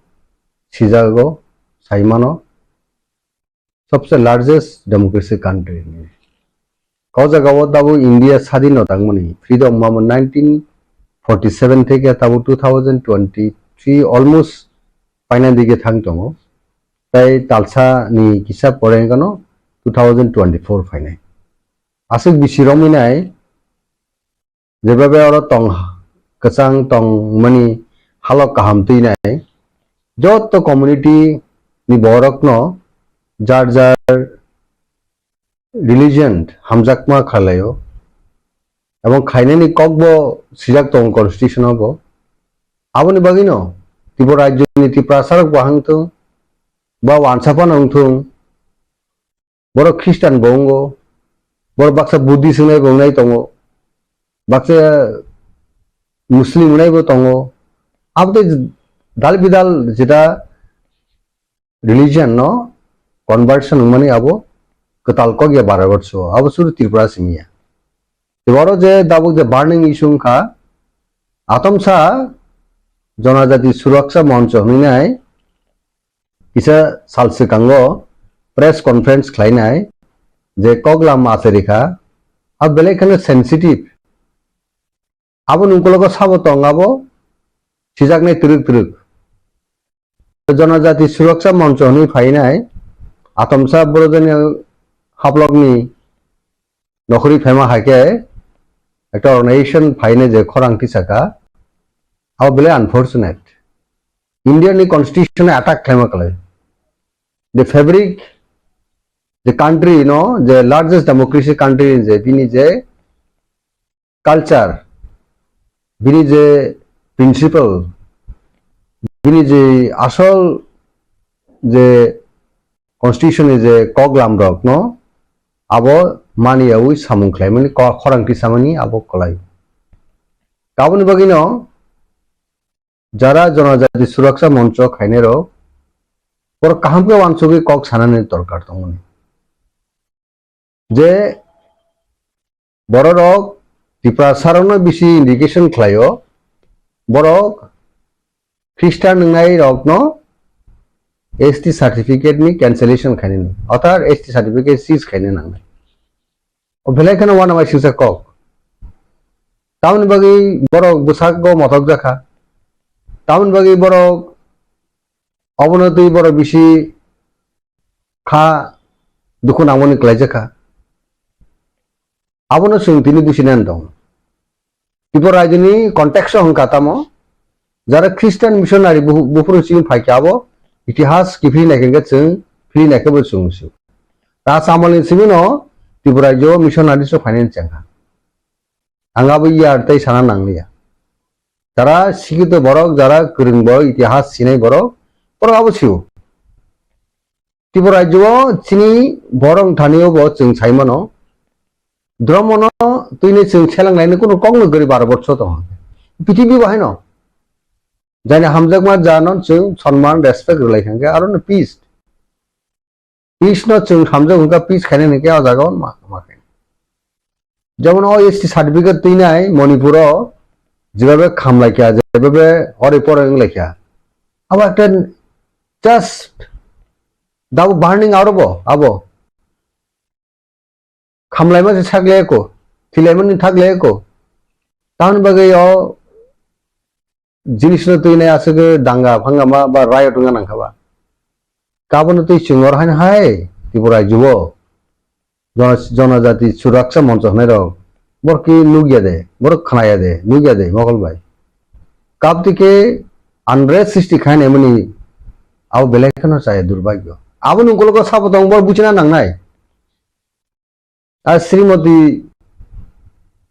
sijago, saimano, sobse largest democracy country. O jagao tabuk India sadin no tangmani, freedom mamo nineteen forty seven theke tabuk two thousand twenty three almost paina dige thang tongo. Tai talsa ni kisa pore wngkha no two thousand twenty four phainai. Aswk bisi romwi nai, jebabe oro tong kwchang tongmani halok kaham twi nai, joto community ni borok no jar jar religion hamjakma khlaio, ebong khainani kok bo sijak tongo constitution o bo. Aboni bagwino Tripura rajyo ni Tiprasa rok bo hang thung, ba wansa phano wng thung, borok Christian bo wngo, borok baksa Buddhist wngnai bo wngnai tongo, baksa Muslim wngnai bo tongo. Abo tei dal bidal jeta religion no conversion wngmani abo kwtal kok ya Bharat borso, abo suru Tripura simi ya. Tei oro je tabuk je burning issue wngkha, atomsa Jonajati Suraksha Moncho hwnwi nai kisa sal swkango press conference khlainai je koklam acherikha, a belai kheno sensitive. Abo nungkologo sabo tong abo sijaknai twrwk twrwk. Jonajati Suraksha Moncho hwnwi phainai atomsa borojani haplokni nokhorwi phaima hai khe ekta organization phainai je khorang tisaka, abo belai unfortunate. India ni constitution attack khlaima kwlai. The fabric, the country no, the largest democracy country je bini je culture, bini je principle, bini je asol je constitution ni je koklam rok no abo maniyawi samung khlaimani ko-, khorang tisamani abo kwlai. Aboni bagwi no jara Jonojati Suraksha Moncho khainai rok borok kaham khe uansugwi kok sanani dorkar tongmani. Je Bororok Tiprasarokno bisi indication khlaio, borok Christian wngnai rokno S T certificate ni cancellation khainani, othar S T certificate seize khaina nangnai. O belai kheno uanama singsa kok. Tamoni bagwi borok bwsakgo motok jakha. Tamoni bagwi borok obono twi borok bisi kha dukhu nangmani kwlaijakha. Abono chwng tini businani tongo. Tripura rajyoni context o hwnkha tamo, jara Christian missionary bu-, buphuru chini phaikha abo itihas kiphilwi naikhe hwnkhe chwng philwi naikhe bo chwng sio. Raj amalni simi no Tripura rajyo missionary so phainani chengkha. Ang abo iyar tei sana nangliya. Jara sikito borok, jara kwrwng borok, itihas sinai borok, borok abo sio. Tripura rajyo o chini borok thani o bo chwng sai mano. Dhormo no twini chwng selang laini kunu kok no gari baro bosor tongo. Prithibi bo haino. Jani hamjakma ja no chwng sonman, respect rwlai kha hwnkhe aro no peace. Peace no chwng hamjak hwnkha, peace khainani hwnkhe o jaga o ma, ma khe. Jemon o S T certificate twinai Manipur o, jebhabe khamlaikha, jebhabe ore pore wnglaikha. Abo ekta just dabo burning out bo, abo. Khamlaima se sak le eko, thilaimani thak le eko. Tamoni bagwi o jinis no twi nai aswk danga phangama ba riot wngna nangkha ba. Kabono twi chwng oro haino hai Tripura rajyo o jona-, jonajati suraksa moncho hwnwi rok borok ki nukya de, borok khnaya de, nukya de mokol bai. Kap twi khe unrest sristi khainai mani abo belai kheno chaya durbagyo. Aboni ukologo sabo tong borok buchina nangnai. A Srimoti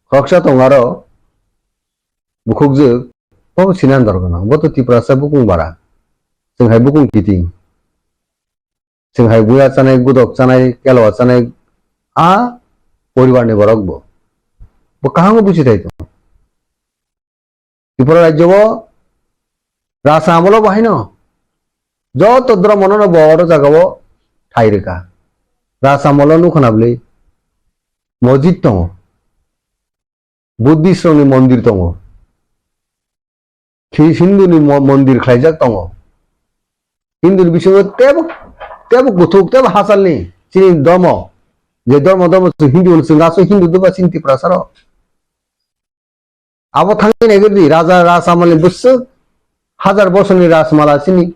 khoroksa tongo aro bukhukjwk, bo bo sinan dor gwnang, bo to Tiprasa bukung bara, chwng hai bukung kiting, chwng hai buya chanai, gudok chanai, keloa chanai, a poribarni borok bo, bo kaham buchi thai tongo. Tripura rajyo o rasa amolo bo haino joto dhormo no bo oro jaga o thai rwkha. Rasa amolo nukha na bwlwi mojid tongo, Buddhist rokni mondir tongo, Hi-, Hindu ni mo-, mondir khlaijak tongo. Hindu ni bisingo tebo, tebo kuthuk, tebo hachalni chini dhormo, je dhormo, dhormo chwng Hindu hwno, chwng aswk Hindu doba chini Tiprasa rok. Abo thangwi naigwrdi, Raja Rasamalni bwswk hajar bosorni Rajmala chini.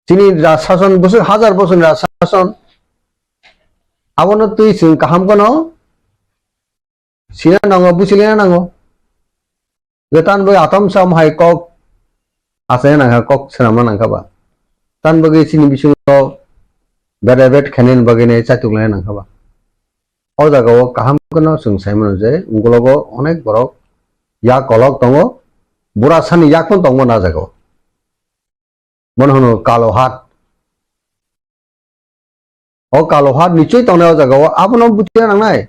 Chini Raj sason bwswk hajar bosorni Raj sason. Abono twi chwng kaham kheno sina nango, buchilina nango. Gwe tan bai atom sam hai kok achaina nangkha, kok swnamna nangkha ba. Tan bagwi chini bisingo beda bet khainani bagwi nai chaitok laina nangkha ba. O jaga o kaham kheno chwng sai mano je, ungkologo onek borok yak kolok tongo, bura sani yak phano tongo na jaga o. Bono hwno kalo hat. O kalo hat nichoi tongnai o jaga o, abono buchina nangnai.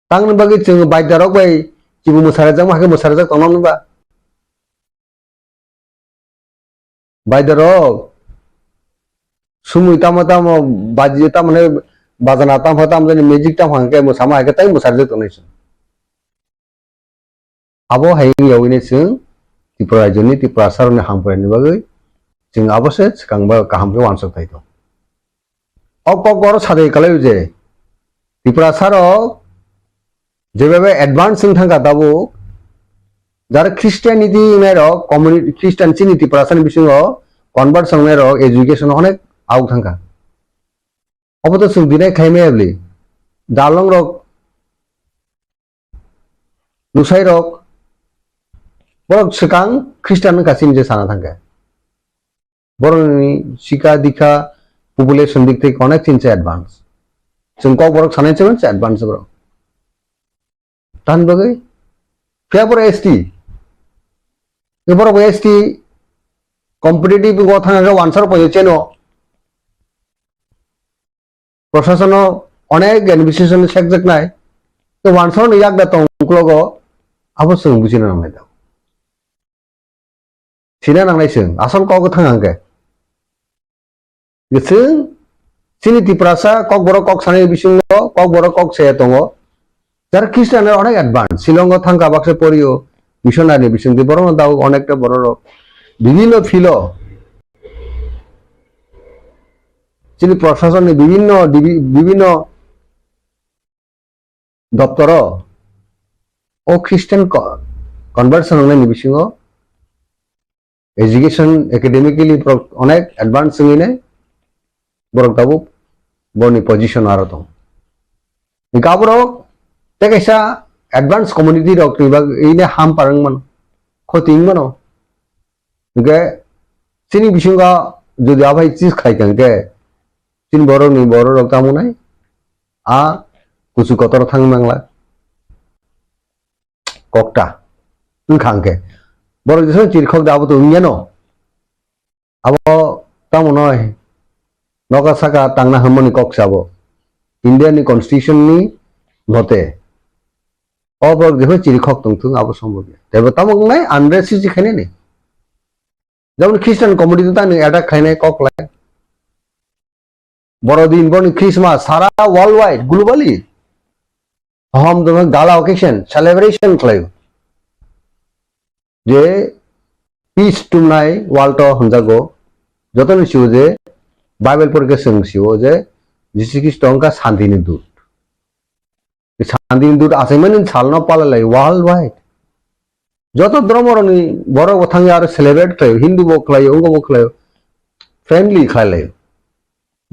Tangni bagwi chwng baidya rok bai kibu mwsarajak ma khe mwsarajak tongna nung ba. Baidya rok sumui tamo tamo baji tamo ne bajana tamo tamo jani music tamo hangke mwsama hai khe tai mwsarajak tongnai chwng. Abo hai wngya wngwi chwng Tripura rajyoni Tiprasa rokni hamkraini bagwi chwng abo se swkang ba kaham khe uansuk thai tongo. O kok oro sadai kalai je Tiprasa rok jebabe advance wng thangkha tabuk, jara Christianity wngnai rok, community Christian chini Tiprasa ni bisingo convert wngnai rok education onek auk thangkha. Obo to chwng dinai khlai maya bwli. Dalong rok, lusai rok, borok swkang Christian wngkha chini je sana thangkha. Borokni sikha dikha population dik thai onek chini se advance. Chwng kok borok sanai chwng se advance borok. Tan bagwi phiya borok S T. Borok S T competitive go thangna wansar poyo cheno. Prosasono onek administration sekjaknai, to wansarno yak da tong uklogo, abo chwng buchina nangnai da. Sina nangnai chwng, asol kok thang hangke. Chwng Chini Tiprasa Kokborok kok sanai bisingo Kokborok kok saya tongo. Jar Christian rok onek advance. Shillong o thangka baksa porio missionary ni bising twi borok no dago onekta borok rok. Bibhinno philo. Chini proshasonni bibhinno dibi-, bibhinno doptoro o Christian co-, conversion wngnai ni bisingo education academically borok onek advance wngwi nai, borok tabuk borokni position aro tong. Hingke aborok tei kaisa advance community rok ni bagwi ham parang mano, khoti wng mano. Hingke chini bisingo jodi abai chis khai kang khe, chini borok ni borok rok tamo nai a kuchu kotor thang mangla. Kokta wngkha hwnkhe borok jesaino chirikhok da abo to wngya no. Abo tamo noi noka saka tangna hwnmani kok se abo. India ni constitution ni mote o borok jephai chirikhok tongthung abo sombobya. Tebo tamo wngnai unrest si khainani. Jabon Christian community tani attack khainai kok lai. Borodin, borni Christmas sara worldwide, globally. Hom dong gala occasion, celebration khlaio. Je peace tumnai world o hwnjago, jotoni sio je Bible porikhe chwng sio je Jisu Khristo wngkha santini dut. Santini dut achaimani salno palalai worldwide. Joto dhormo rokni borok bo thangwi aro celebrate khlaio, Hindu bo khlaio, wngbo bo khlaio, friendly khlai laio.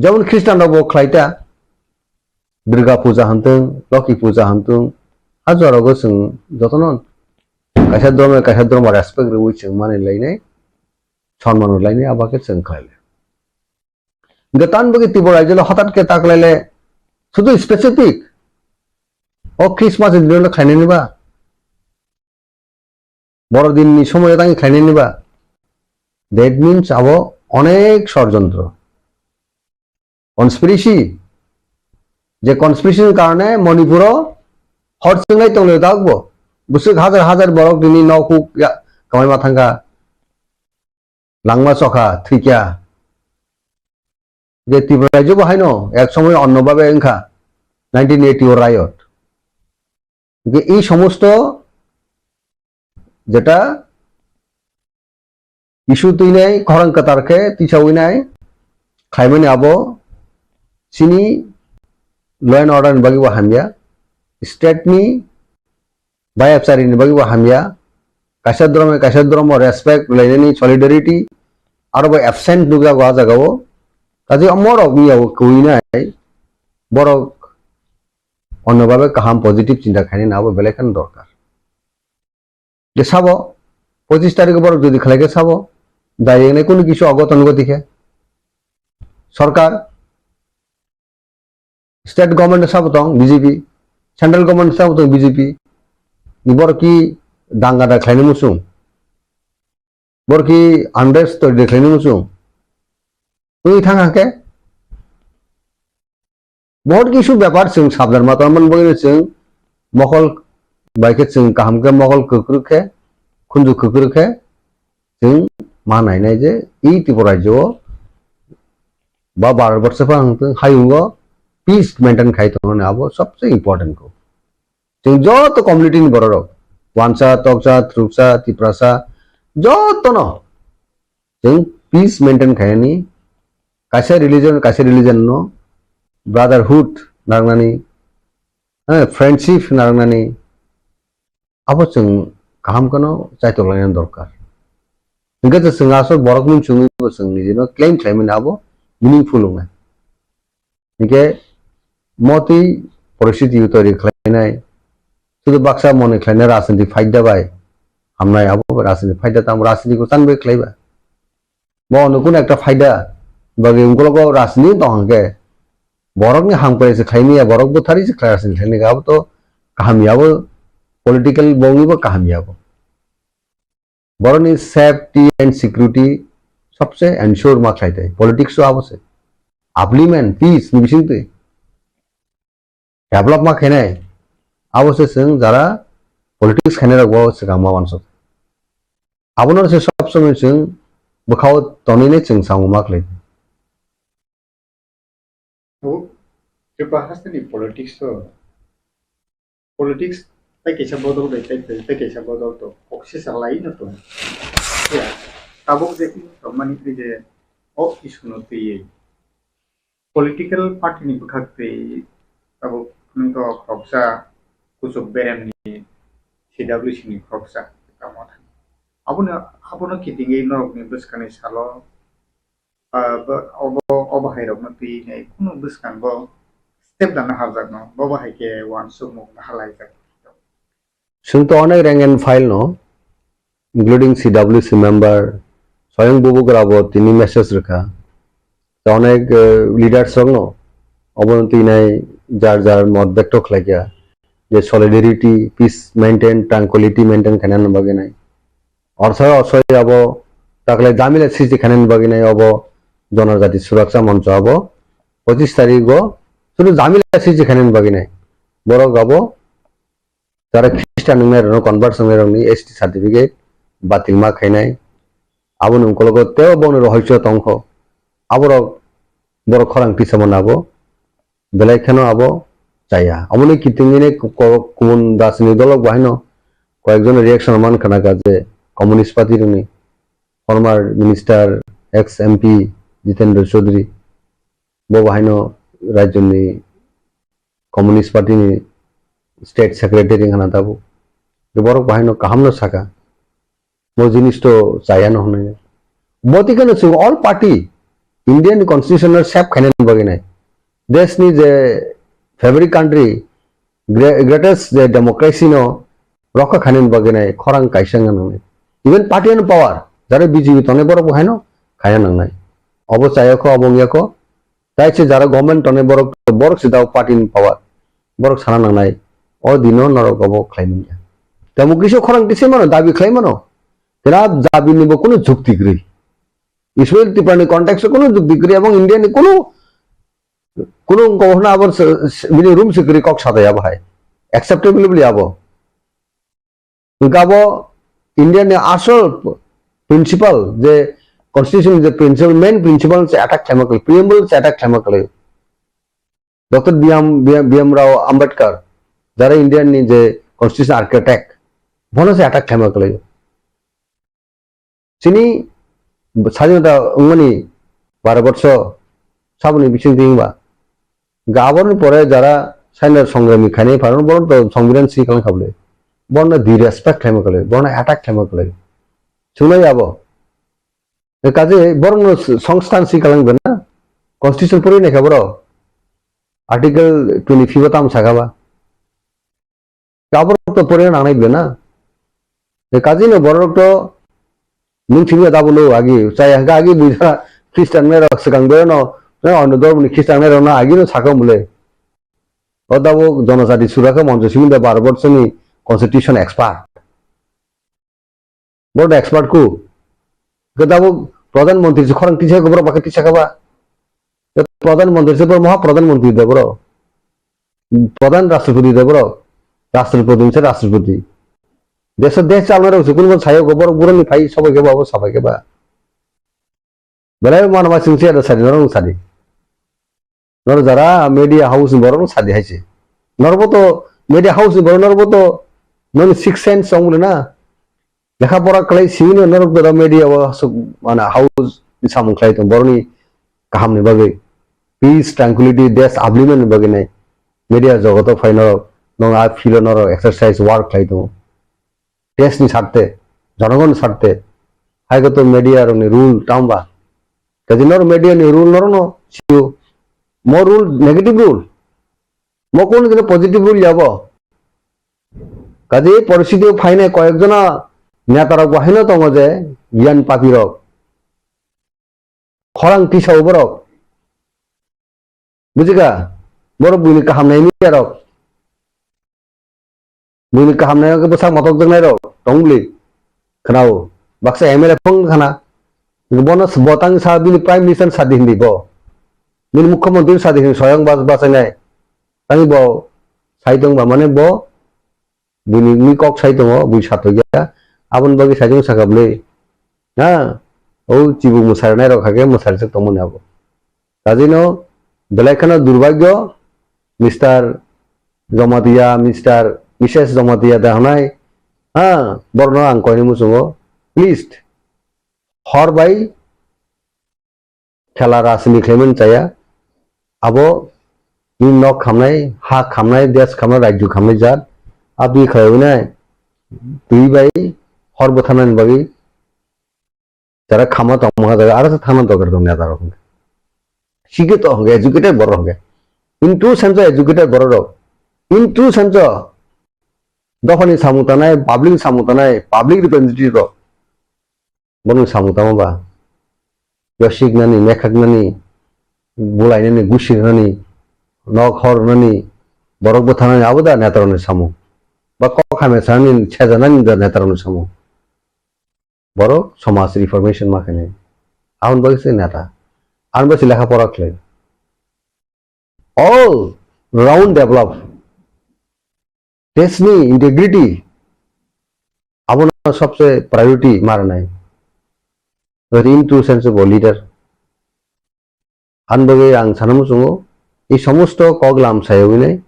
Jemon Christian rok bo khlai ta, Durga puja hantong, Loki puja hantong, a jora go chwng jotono kaisa dhormo kaisa dhormo respect rwui chwng mani lainai, sonman rw lainai, abo khe chwng khlai lai. Hingke tan bagwi Tripura rajyo lo hothat khe ta khlai le, sudu specific o Christmas ni dino khlainani ba? Borodin ni somoyo tangwi khlainani ba? That means abo onek sorjontro. Conspiracy. Je conspiracy ni karone Manipur o hor chinglai tonglaio dakbo. Bwswk hajar hajar borok nini nok huk ya kamai ma thangkha. Langma chokha, thwikya. Je Tripura rajyo bo haino ek somoy onno babe wngkha nineteen eighty o riot. Hingke ei somosto jeta issue twinai khorang kwtal khe tisawi nai khlaimani abo chini law and order ni bagwi bo hamya, state ni bai apchari ni bagwi bo hamya, kaisa dhormo kaisa dhormo respect rwlainani solidarity aro bo absent nukjago a jagao, kaje omorok wngya kwinai borok onno babe kaham positive chinta khainani abo belai kheno dorkar. Je sabo, pochis tarikh borok jodi khlai khe sabo, dai wngnai kunu kisu ogoton goti khe. Sorkar, state government sabo tong B J P, central government sabo tong B J P, ni borok ki danga da khlaini muchung, borok ki unrest tori de khlaini muchung, twi thang hake. Bahut kisu bepar chwng sabdan ma tongmani bagwi chwng mokol bai khe chwng kaham khe mokol kwkrwk khe khunju kwkrwk khe chwng ma nainai je ei Tripura rajyo o ba Bharat borsho phano hayungo peace maintain khai tongmani abo sobse important kho. Chwng joto community ni borok rok Wansa, Toksa, Thruksa, Tiprasa jotono chwng peace maintain khainani, kaisa religion kaisa religion no brotherhood narwknani, eh, friendship narwknani, abo chwng kaham kheno chaitok laina dorkar. Hingke je chwng aswk borok mung chwngwi bo chwng nijino claim khlaimani abo meaningful wngnai. Hingke motwi poristiti tori khlainai, sudu baksa mone khlainai rajniti phaida bai hamnai abo rajniti phaida tamo rajniti ko chan bai khlaiba. Bo ono kun ekta phaida bagwi ungkologo rajniti tong hangke borokni hamkrai se khlaimaya borok bwthari se khlai rajniti khlainai abo to kaham yabo political bongni bo kaham yabo. Borokni safety and security sobse ensure ma khlai tai. Politics o abo se. Upliftment, peace ni bising twi. Develop ma khainai. Abo se chwng jara politics khainai rok bo swkang ma uansuk. Abono se sob somoi chwng bwkhao tonwi nai chwng samung ma khlai tai. Abo Tripura hasteni politics o, politics tei kaisa bodol bai tei, tei kaisa bodol to kok sisa lai no to. Ya, tabuk je tongmani twi je o issue no twiwi political party ni bwkhak twi tabuk nung to khoroksa kuchuk berem ni C W C ni khoroksa tamo thang. Abono, abono kitingwi norokni bwskangni salo, ah, bo, obo, obo hairokno twi nai kunu bwskango step dana harjakno, bobo hai khe uansukmung nahalaijak. Chwng to onek rank and file no, including C W C member, Soyang Bubugra bo tini message rwkha. To onek, eh, leaders rokno obono twi nai jar jar mot bekto khlaikha je solidarity, peace maintain, tranquility maintain khainani bagwi nai. Orsai orsai abo taklai jamila srishti khainani bagwi nai obo Jonojati Suraksha Moncho abo pochis tarikh o sudu jamila srishti khainani bagwi nai. Borok abo jara Christian wngnai rokno convert wngnai rokni S T certificate batil ma khainai. Aboni ukologo tebo bongni rohorso tongkho. Aborok borok khorang tisa mano abo. Belai kheno abo chaya. Aboni kitingwini ko-, ko-, kubun rajniti dolok bahaino koyekjon reaction man khana kha je Communist Party rokni former minister, ex M P Jitendra Chaudhary bo bahaino rajyoni Communist Party ni state secretary wngkha na tabuk. Borok bahaino kaham no saka. Bo jinis to chaya no hwnwi. Bo twi kheno chwng all party Indian constitution no save khainani bagwi nai. Desh ni je fabric country, gre-, greatest je democracy no rokha khainani bagwi nai khorang kaisa wngna nangnai. Even party and power, jara B J P tongnai borok bo haino khaina nangnai. Obo chaya kho, obo wngya kho. Tai se jara government tongnai borok, borok se dao party ni power. Borok sana nangnai. O dino norok obo khlai manya. Tamo kisa khorang kisa mano, dabi khlai mano. Kena dabi ni bo kunu jukti kwrwi. Israel Tripura ni context o kunu jukti kwrwi, ebong India ni kunu, kunu wngkha hwnna abo se, se, bini room se kwrwi kok sadai abo hai. Acceptable bli abo. Hwnkhe abo India ni asol principle je constitution je principle, main principle se attack khlaima kwlai, preamble se attack khlaima kwlai. Doctor B M, B M, B M Rao Ambedkar, jara India ni je constitution architect, bono se attack khlaima kwlai. Chini sadinota wngmani baro borso saboni bisingtwi wngba. Hwnkhe aboni pore jara sainai songrami khainai pharon borok to songbidan si kalang kha bwle. Borno disrespect khlaima kwlai, borno attack khlaima kwlai. Chwnglai abo. E kaje borokno songsthan si kalang bena. Constitution pori naikha borok. Article twenty-five o tamo sakha ba. Aborok to porina nangnai bena. E kaji no borok to nung simi da bolo agi chaya hwnkha agi buida Christian nai rok swkang bero no, no, ono dormo ni Christian nai rok no agi no sakha mole. O da bo Jonojati Suraksha Moncho simi da baro borso ni constitution expert. Borok da expert ku. Hwnkhe tabuk Pradhan Mantri se khorang tisa khe borok bakhe tisa kha ba. Pradhan Mantri se borok Maha Pradhan Mantri da borok. Pradhan Rashtrapati da borok. Rashtrapati se Rashtrapati. Desh desh chalnai rok se kunbo sayo go borok buroni phai sabai khe ba abo sabai khe ba. Belai mano ma singsi ada sadi norok sadi. Nor jara media house ni borok no sadi hai se. Norbo to media house ni borok norbo to noni six sense song na. Lekha pora khlai sini norok to media o suk mana house ni samung khlai tong borok ni kaham ni bagwi. Peace, tranquility, desh upliftment ni bagwi nai. Media jogoto phai norok nong a field o norok exercise work khlai tongo. Desh ni sarte, jonogon ni sarte, hai koto media rok ni rule tamba. Kaji nor media ni rule nor no sio. Mo rule negative rule. Mo kono jeno positive rule yabo. Kaji poristiti o phainai koyek jona neta rok bo haino tongo je giyan papi rok. Khorang tisao borok. Bujikha? Borok buini kaham nai miya rok. Buini kaham nai rok bwsak motok jaknai rok tong bwli. Khwnao. Baksa M L A phung khana. Bono s-, bo tang sa bini Prime Minister sadi hindi bo. Bini Mukhyamantri sadi hindi soyang bas-, basainai. Tani bo sai tong ba mane bo Buini mi kok sai tongo, bui satokya. Aboni bagwi sai tongo saka bwle. Ha? O chibuk mwsari nairok hakhe mwsari se tongmani abo. Kajino Belai kheno durbagyo, Mister Jamatia, Mister, Missus Jamatia da hwnai, ha, borno ang koini muchungo, please, hor bai khela rajniti khlaimani chaya, abo ni nok khamnai, ha khamnai, desh khamnai, rajyo khamnai jat, aboni khlaiwi nai, twi bai hor bwtharnani bagwi, jara khama tongma jaga, aro thangna dorkar tong neta rok hwnkhe. Sikhe to hwnkhe, educated borok hwnkhe. Into sense o educated borok rok. Into sense o dophani samung tanai, public ni samung tanai, public representative rok. Bono samung tamo ba? Yosik nani, mekhak nani, bulai nani, gusir nani, nok hor nani, borok bwtharnani abo da neta rokni samung. Ba kok hamya sanani, sejanani da neta rokni samung. Borok somaj reformation ma khainai. Aboni bagwi se neta. Aboni bagwi se lekha pora khlai. All round develop. Deshni integrity. Abono sobse priority ma rwnai. Into sense of leader. Aboni bagwi ang sana muchungo, ei somosto kok lam saywi nai,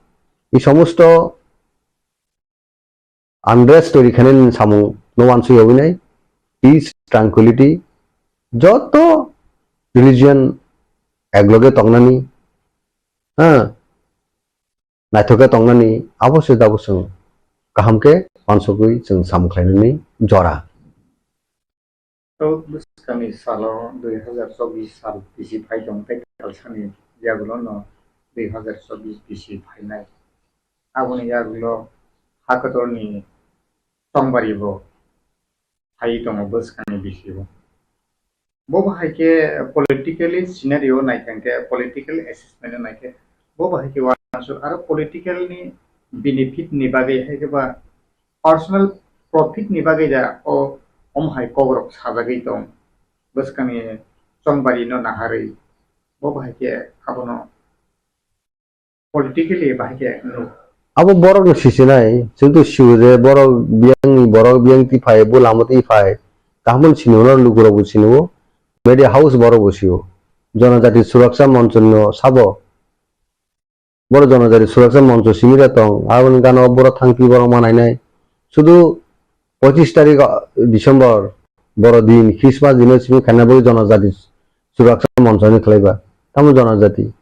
ei somosto unrest twi khainani samung no uansuk yawi nai, peace, tranquility, joto religion ekloge tongnani, ha, naithok khe tongnani, abo se dabo chwng kaham khe uansugwi chwng samung khlainani jora. Tok bwskangni salo dui hazar chobbish sal bisi phai tong tei kalsani yagulo no dui hazar chobbish bisi phainai. Aboni yagulo hakotorni chongbari bo phai tongo bwskangni bisi bo. Bo bahai khe politically scenario naikha khe, political assessment naikhe, bo bahai khe uansuk aro political ni benefit ni bagwi hai khe ba personal profit ni bagwi da o om hai kok rok sajagwi tong bwskangni chongbari no naharwi bo bahai khe abono politically bahai khe nuk. Abo borok no sisinai, chwng to sio je borok biyang ni borok biyang ti phai bo lama ti phai kaham sini o lukurok bo sini o media house borok bo sio jonojati suraksa moncho no sabo. Boro jonojati suraksa moncho simi da tong. Aboni gana o boro thangpi borok ma nainai. Sudu pochis tarik, ah, December, boro din, Christmas dino simi khaina bagwi jonojati suraksa moncho ni khlaiba. Tamo jonojati.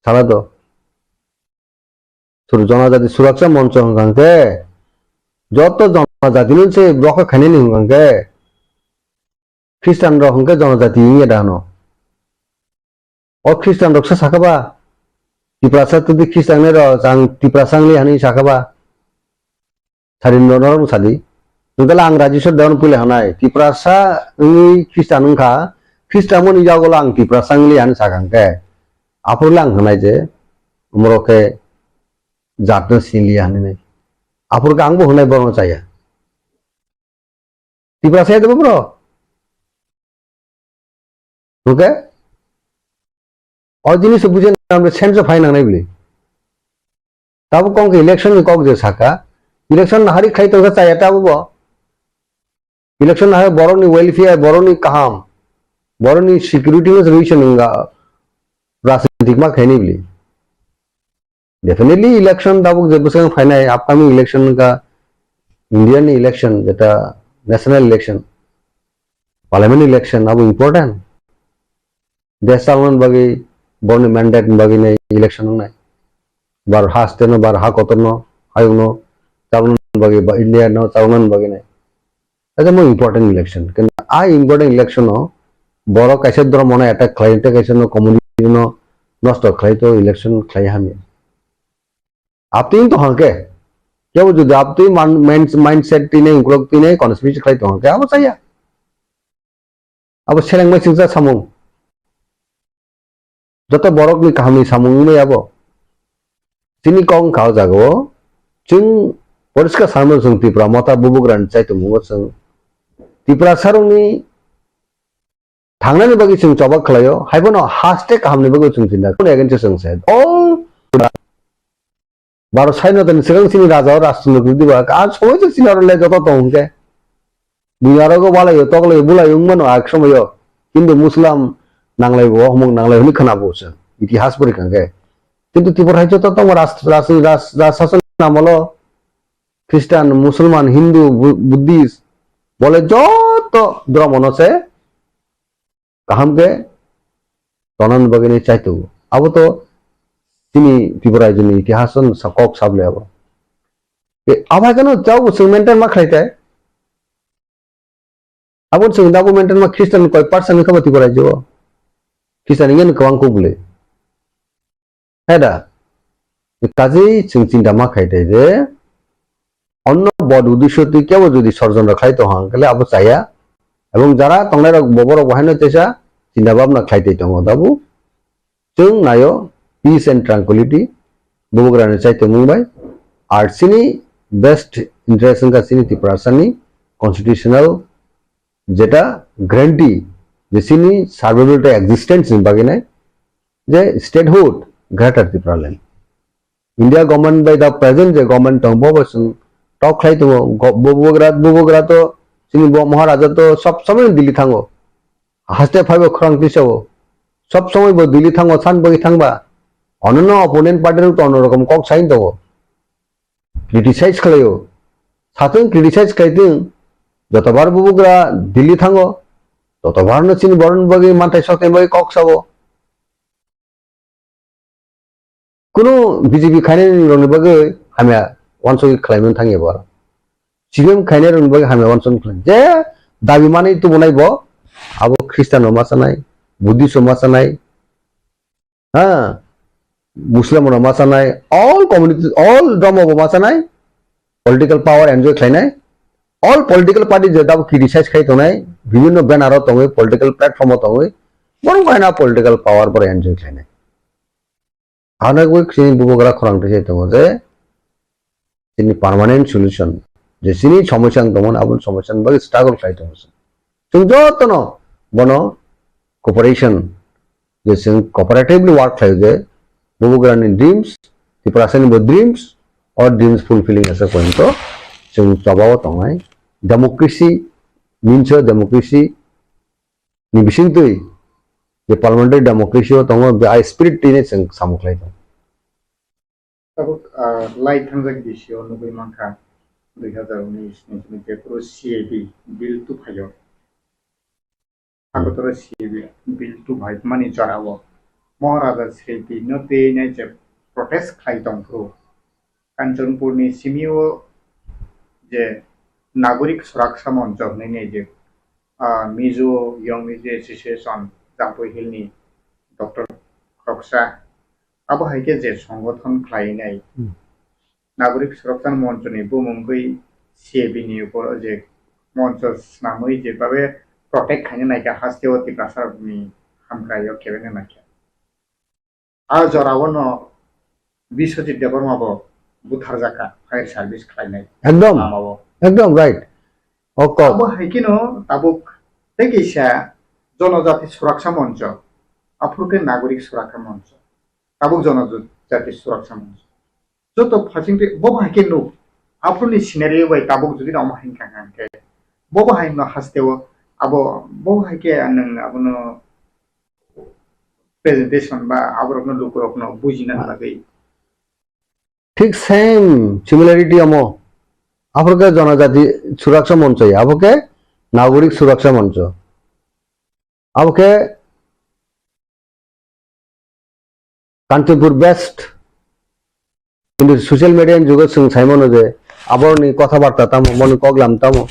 Sala do. Sur-, jonojati suraksa moncho hwnkha khe, joto jonojati no se rokha khainani hwnkha khe, Christian rok hwnkhe jonojati wngya da hwno. O Christian rok se sakha ba, Tiprasa tudi Christian ni rok, ang Tiprasa wngli hani sakha ba. Sari no norok sadi. Tungkala ang Rajeshwar Dewan pule hanai, Tiprasa wngwi Christian wngkha, Christian moni yagulo ang Tiprasa wngli hani sakha hwnkhe. Aphuru le ang hanai je, umoro khe jat no sinliya hani nai. Aphuru khe ang bo hanai borok no chaya. Tiprasa ya debo bro. Okay? O jinis bujai nang sense phai nang nai bili. Tabo kong ke election ni kok je saka. Election na hari khai tongsa chaya tabo bo. Election na hari borok ni welfare, borok ni kaham, borok ni security no solution nga rajnitik ma khai ni bili. Definitely election tabuk je bwskango phainai upcoming election wngkha India ni election, jeta national election, parliament election abo important. Desh chaloknani bagwi borokni mandate ni bagwi nai election wngnai. Bar ha state no, bar ha kotor no, hayung no chaloknani bagwi ba India no chaloknani bagwi nai. Kaisa mo important election. Kintu a important election o borok kaisa dhormo no attack khlai, tei kaisa no community no nosto khlai to election khlai hamya. Abtwi wng tongkha khe, kebo jodi abtwi man-, mind-, mindset twi nai, ukulok twi nai, conspiracy khlai tongkha khe, abo chaya. Abo seleng bai chwngsa samung. Joto borokni kahamni samung wngwi abo. Chini kok wngkha o jagao, chwng poriskar sanmano chwng Tipra Motha bubagrani chaitomung o chwng Tiprasarokni thangnani bagwi chwng choba khlaio, haiphano haste kahamni bagwi chwng chinta khlaio. Against o chwng se. All Baro Sainodani swkang chini raja o Rajchandra Pradip ba, a somoi se chini oro le joto tong hwnkhe. Bini aro go balaio, toklaio, bulaio wng mano a somoio. Hindu, Muslim, nanglai bo, homok nanglai hwnwi khwna bo se. Itihas pori kha khe. Kintu Tripura hai joto tongma ras-, ras-, ras-, ras-, sason amolo Christian, Musulman, Hindu, Bu-, Buddhist, bole joto dhormo no se kaham khe tonani bagwi nai chai tongo. Abo to chini Tripura rajyoni itihas no sa-, kok sable abo. E, abo hai kheno chao bo chwng maintain ma khlai tai. Abo chwng da bo maintain ma Christian koi percent wngkha bo Tripura rajyo. Christian wngya no kwbang kuk bwle. He da? Kaje chwng chinta ma khai tai je, onno bod uddesho twi kebo jodi sorjon rok khlai tong hang khle abo chaya. Ebong jara tongnai rok bo borok bo haino teisa chinta bhabna khlai tei tongo dabu. Chwng naio peace and tranquility, bubagrani chaitomung bai. Ar chini best interest wngkha chini Tiprasani constitutional jeta guarantee je chini survival tei existence ni bagwi nai je statehood Greater Tipraland. India government bai da present je government tong bo bo chwng tok khlai tongo. Go-, bubagra, bubagra to chini bo Maharaja to sob somoi Delhi thango. Haste phaibo khorang tisao. Sob somoi bo Delhi thango, san bagwi thangba. Onono opponent party rok to ono rokom kok sain tongo. Criticize khlaio. Satwng criticize khlaitwng. Jotobar bubagra Delhi thango. Jotobar no chini borokni bagwi manthai sokni bagwi kok sao. Kunu B J P khainai rokni bagwi hamya wansugwi khlaimani thangya bo. C P M khainai rokni bagwi hamya wansugwi khlai. Je dabi manwi tubunai bo, abo Christian rok ma chanai, Buddhist rok ma chanai, ha, Muslim rok ma chanai, all community, all dhormo bo ma chanai, political power enjoy khlainai, all political party je dabo criticize khai tongnai, bibhinno banner o tongwi, political platform o tongwi, borok haino political power borok enjoy khlainai. Ano gwi chini bubagra khorang tisai tongo je chini permanent solution, je chini somosya wng tongmani, aboni somosya ni bagwi struggle khlai tongo. Chwng jotono bono cooperation, je chwng cooperatively work khlaio je bubagrani dreams, Tiprasani bo dreams, or dreams fulfilling asa pointo chwng chobao tongnai. Democracy, minso democracy ni bisingtwi je parliamentary democracy o tongo, be a spirit tine chwng samung khlai tongo. Tabuk, ah, lai thangjak bisio nugwi mankha, dui hazar unis ni simi jephuru C A B bill tuphaio. Agotoro C A B bill tuphai mani jorao Maharaja Sri P no tei nai je protest khlai tongphuru. Kanchanpur ni simio je Nagorik Suraksa Moncho hwnwi nai je, ah, Mizo Young Mizo Association, Jampui Hill ni doctor khoroksa, abo hai khe je songothon khlainai, Hmm. Nagorik Suraksa Moncho ni bumung gwi C A B ni upor je moncho swnamwi je babe protect khaina naikha, hasteo Tiprasa rokni hamkrai o kebengna naikha. A jorao no Biswajit Debbarma bo butharjakha, fire service khlainai Ekdom. Lamao. Ekdom right. O kok. Abo hai kheno tabuk tei kaisa Jonojati Suraksa Moncho, aphuru khe Nagorik Suraksa Moncho, tabuk Jonojati Suraksa Moncho. Joto phaising tei bo hai khe nuk, aphuruni scenario bai tabuk jodi omo hai wngkha hwnkhe, bo bo hai no hasteo abo bo hai khe nwng abono presentation ba aborokno lukurokno bujina bagwi. Thik same similarity omo. Aphuru khe Jonojati Suraksa Moncho ya, abo khe Nagorik Suraksa Moncho. Abo khe Kanchanpur based. Kintu social media ni jugo chwng sai mano je aboroni kotha barta tamo, boni koklam tamo.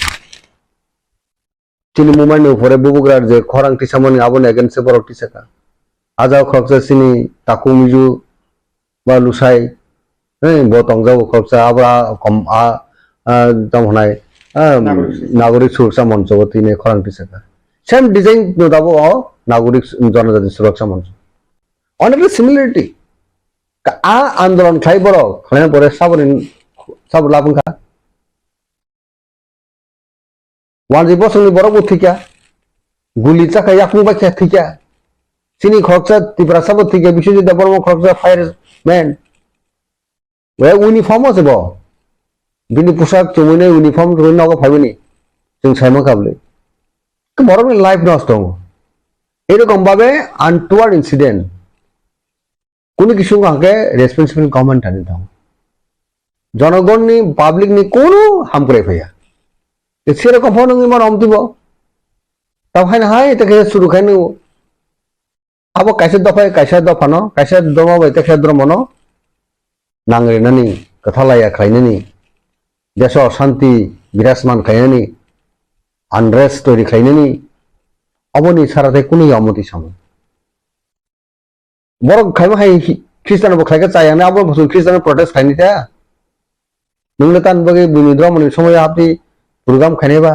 Chini mumai ni upore bubugra je khorang tisamani aboni against se borok tisaka. Aja khoroksa chini takhuk miju ba lusai, eh, bo tongjago khoroksa abo a kom-, a, a, tamo hwnai, a, Nagorik Suraksa. Nagorik Suraksa Moncho bo tini khorang tisaka. Same design no dabo o Nagorik Jonojati Suraksa Moncho. Onekta similarity. Ka-, a andolon khlai borok, khlaina pore saboni, sabo labwng kha. Wanjwi bosongni borok bo thwikha, guli chakha yakung bai khe thwikha, chini khoroksa Tiprasa bo thwikha, Biswajit Debbarma khoroksa fireman, we uniform o se bo, bini pusak chumui nai uniform chumui nogo phaimani, chwng sai mankha bwlwi, khe borokni life nosto wngo. Erokom babe untoward incident, kunu kisu hwnkhe responsible government ani thang. Jonogonni, public ni kunu hamkrai phaiya. Serokom phano wngwi mano omtibo. Tamo haino hai ta khe suru khaino. Abo kaisa dopha, kaisa dophano, kaisa dharma bai kaisa dharmano nangrinani, kwthalaya khlainani, deso shanti birasman khlainani, unrest tori khlainani, aboni sara tei kunu yamoti samo. Borok khaima hai hi-, Khristian bo khlaikhe chayani, abo bo Khristian protest khlaini ta. Nungno tan bagwi bini dharmani somoyo hapni program khainai ba.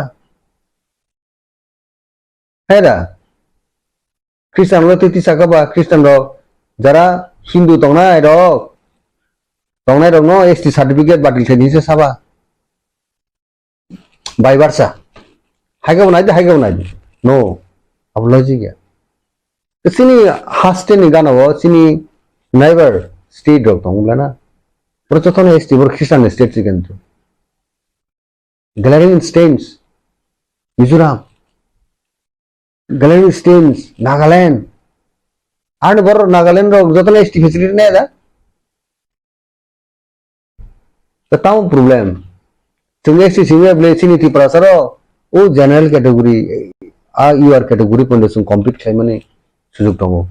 Hai da? Khristian rok twi twi saka ba, Khristian rok jara Hindu tongnai rok, tongnai rok no S T certificate batil khe hinse saba. Bai barsa. Hai khe bo nai di, hai khe bo nai di. No. Abo logic ya. Chini haste ni gana o, chini neighbor state rok tongo bla na. Boro jotono S T, boro Khristian state se kintu. Glaring stains, Mizoram, glaring stains, Nagaland. Ani borok Nagaland rok jotono S T facility nai da? Ta tamo problem. Chwng S T simi ble chini Tiprasa rok o general category, a U R category pondo chwng compete khlaimani sujuk tongo.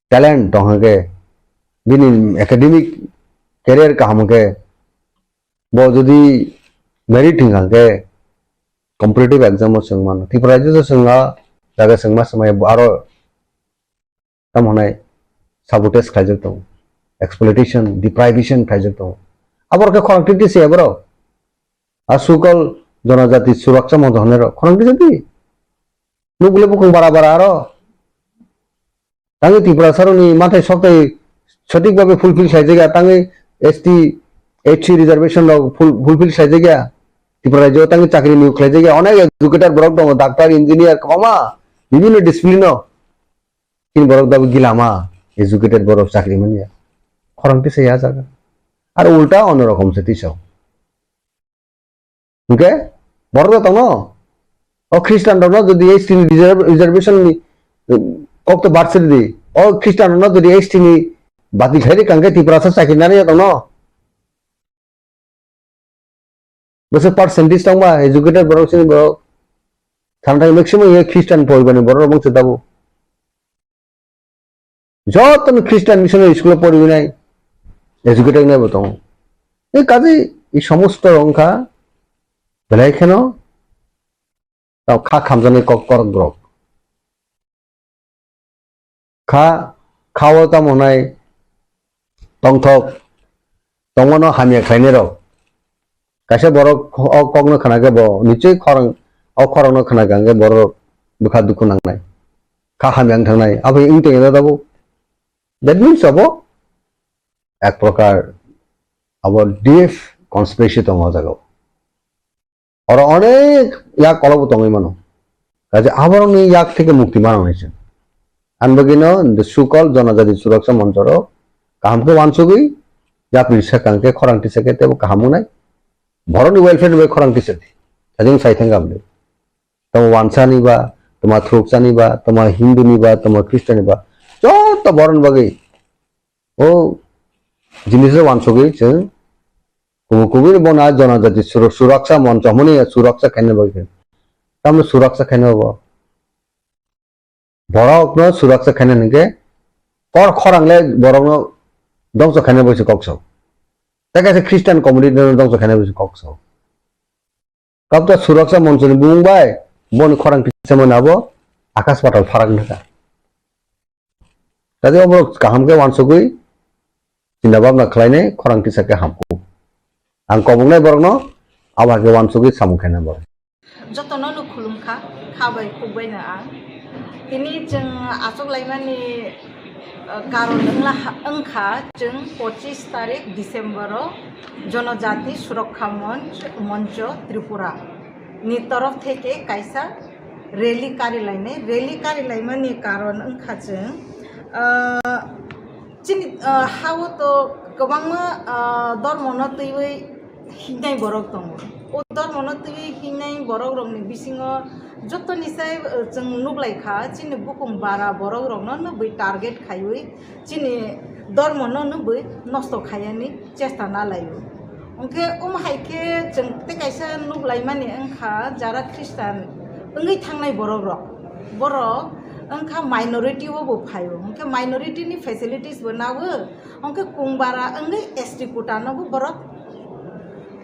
Talent tong hwnkhe, bini academic career kaham hwnkhe, bo jodi merit hwnkha hwnkhe competitive exam o chwng mano. Tripura rajyo o chwng o jaga chwngma swmai aro tamo hwnai sabotage khlaijak tongo, exploitation, deprivation khlaijak tongo. Abo rok khe khorang titi se borok. A sukol jonojati suraksa moncho hwnwi rok khorang titi. Nukle bukhung bara bara aro. Tangwi Tiprasarokni mathai soktai sothik babe fulfill khlaijak ya, tangwi S T, H C reservation rok ful-, fulfill khlaijak ya. Tripura rajyo tangwi chakri niyok khlaijak ya. Onek educated borok tongo, doctor, engineer, kwbangma bibhinno discipline o. Chini borok dabu gilama, educated borok chakri manya. Khorang tisa ya jaga. Ar ulta ono rokom se tisa. Hwnkhe borok da tongno? O Khristian rokno jodi S T ni reserv-, reservation ni, eh, kok to barsiri di. O Khristian rokno jodi S T ni bati khairi kangkhe Tiprasa chakri nani ya tongno? Bwswk percentage tongba educated borok sini borok. Thanthai maximum ye Khristian poibani borok rok bangsa tabuk. Jotono Christian missionary school o poriwi nai, educated nai bo tongo. Ei kaje ei somosto wngkha belai kheno tamo kha khamjaknai kok korok borok. Kha, kha o tamo hwnai tongthok, tongmano hamya khlainai rok. Kaisa borok o kokno khna khe bo nichoi khorang, o khorangno khna khe hwnkhe borok bwkha dukhu nangnai. Kha hamya wng thangnai. Abo wng tongya da tabuk. That means abo ek prokar abo deep conspiracy tongo o jaga o. Oro onek yak kolokbo tongwi mano. Kaisa aborokni yak theke mukti manangnai se. Ani bagwino the so-called Jonojati Suraksa Monchorok kaham khe wansugwi yapri swkang khe khorang tisa khe teibo kaham wngnai. Borokni welfare ni bagwi khorang tisa di. Sajwng sai thangkha bwlwi. Tamo wansani ba, tamo thwrwksani ba, tamo Hindu ni ba, tamo Christian ni ba. Joto borokni bagwi o jinis rok wansugwi chwng kubui kubui bono Jonojati Suru-, Suraksa Moncho hwnmani suraksa khaina bagwi. Tamni suraksa khaina bo. Borokno suraksa khaina hwnkhe kor khorang le borokno dongso khaina bagwi se kok sao. Tei kaisa Christian community no dongso khaina bagwi se kok sao. Kabta Suraksa Monchoni bumung bai boni khorang tisa mano abo akas patal pharak wngkha. Kaje oborok kaham khe wansugwi chinta bhabna khlainai khorang tisa khe hamkuk. Ang koboknai borokno abo hai khe wansugwi samung khainai borok. Jotono no khulumkha, kha bai khuk bai no ang. Tini chwng achuk laimani, uh, karon wngla ha-, wngkha chwng pochis tarik December o Jonojati Surakha Monch, Moncho Tripura ni torof theke kaisa rally kari lainai. Rally kari laimani karon wngkha chwng, uh, chini, uh, ha o to kwbangma, uh, dormo no twiwi hinai borok tongo. O dormono twiwi hingnai borokrokni bisingo jotoni sai, eh, chwng nuklaikha, chini bukung bara borokrokno nubwi target khaiwi chini dormono nubwi nosto khaiyani chesta nalaio. Hwnkhe omo hai khe chwng tei kaisa nuklaimani wngkha, jara Khristan wngwi thangnai borokrok, borok wngkha minority o bo phaio, hwnkhe minority ni facilities bo nago, hwnkhe kungbara wngwi S T quota no bo borok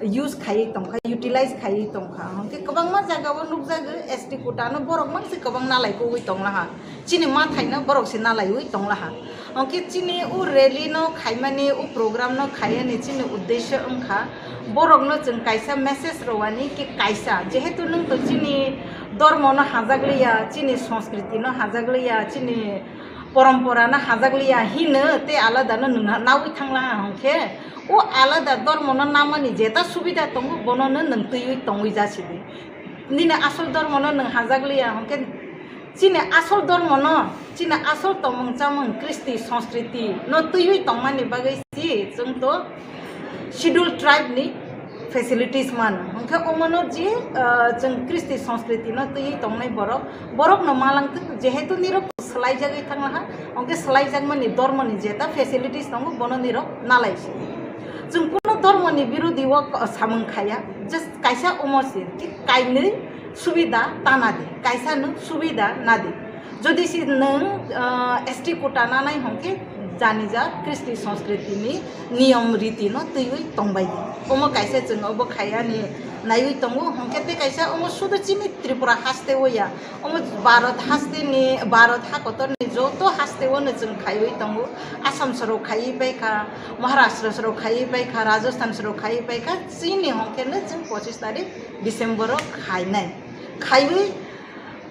use khaiwi tongkha, utilize khaiwi tongkha. Hwnkhe kwbangma jagao nukjago S T quota no borok mangse kwbang nalai kugwi tonglaha. Chini mathaino borok se nalaiwi tonglaha. Hwnkhe chini o rally no khaimani, o program no khaiyani chini uddesyo wngkha borokno chwng kaisa message rwani ki kaisa, jehetu nwng to chini dormo no hajakliya, chini sanskriti no hajakliya, chini porompora no hajakliya hino tei alada no nwng nawi thanglaha hwnkhe, o alada dormo no namani jeta subida tongo, bono no nwng twiwi tongwi jasidi. Nini asol dormo no nwng hajakliya hwnkhe, chini asol dormo no, chini asol tongmung chamung, kristi, sanskriti no twiwi tongmani bagwi si chwng to schedule tribe ni facilities mano. Hwnkhe omono je, ah, chwng kristi, sanskriti no twiwi tongnai borok, borokno malangthwk, jehetu nirok swlaijagwi thanglaha, hwnkhe swlaijakmani dormoni jeta facilities tongo, bono nirok nalaisi. Chwng kuno dormoni birodhi o samung khaya, just kaisa omo se, thik kainwi subida ta nadi, kaisa nwng subida nadi. Jodi se nwng, ah, S T quota nanai hwnkhe janija kristi sanskriti ni niyom riti no twiwi tongbai di. Omo kaisa chwng obo khayani naiwi tongo, hwnkhe tei kaisa omo sudu chini Tripura haste o ya. Omo Bharat haste ni, Bharat ha kotor ni joto haste o no chwng khaiwi tongo. Assam soro khaiwi paikha, Maharashtra soro khaiwi paikha, Rajasthan soro khaiwi paikha, chini hwnkhe no chwng pochis tarik December o khainai. Khaiwi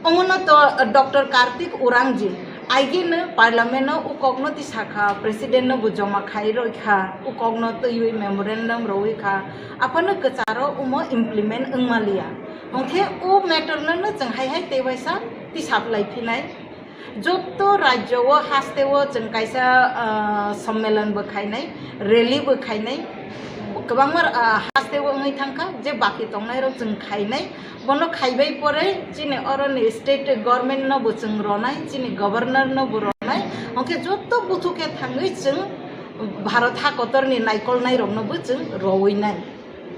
omono to Doctor Kartik Urangji aigeno parliament o ukokno tisakha, president no bo joma khai roikha, ukokno twiwi memorandum rowi kha, aphano kwcharo omo implement wngmaliya. Hwnkhe o matter no no chwng hai hai tei waisa tisap lai phinai. Joto rajyo o haste o chwng kaisa, ah, sommelon bo khainai, rally bo khainai, kwbangma, ah, haste o wngwi thangkha je baki tongnai rok chwng khainai. Bono khaibai pore chini oroni state government no bo chwng ronai, chini governor no bo ronai, hwnkhe joto buthu khe thangwi chwng Bharat ha kotorni naikolnai rokno bo chwng rowinai.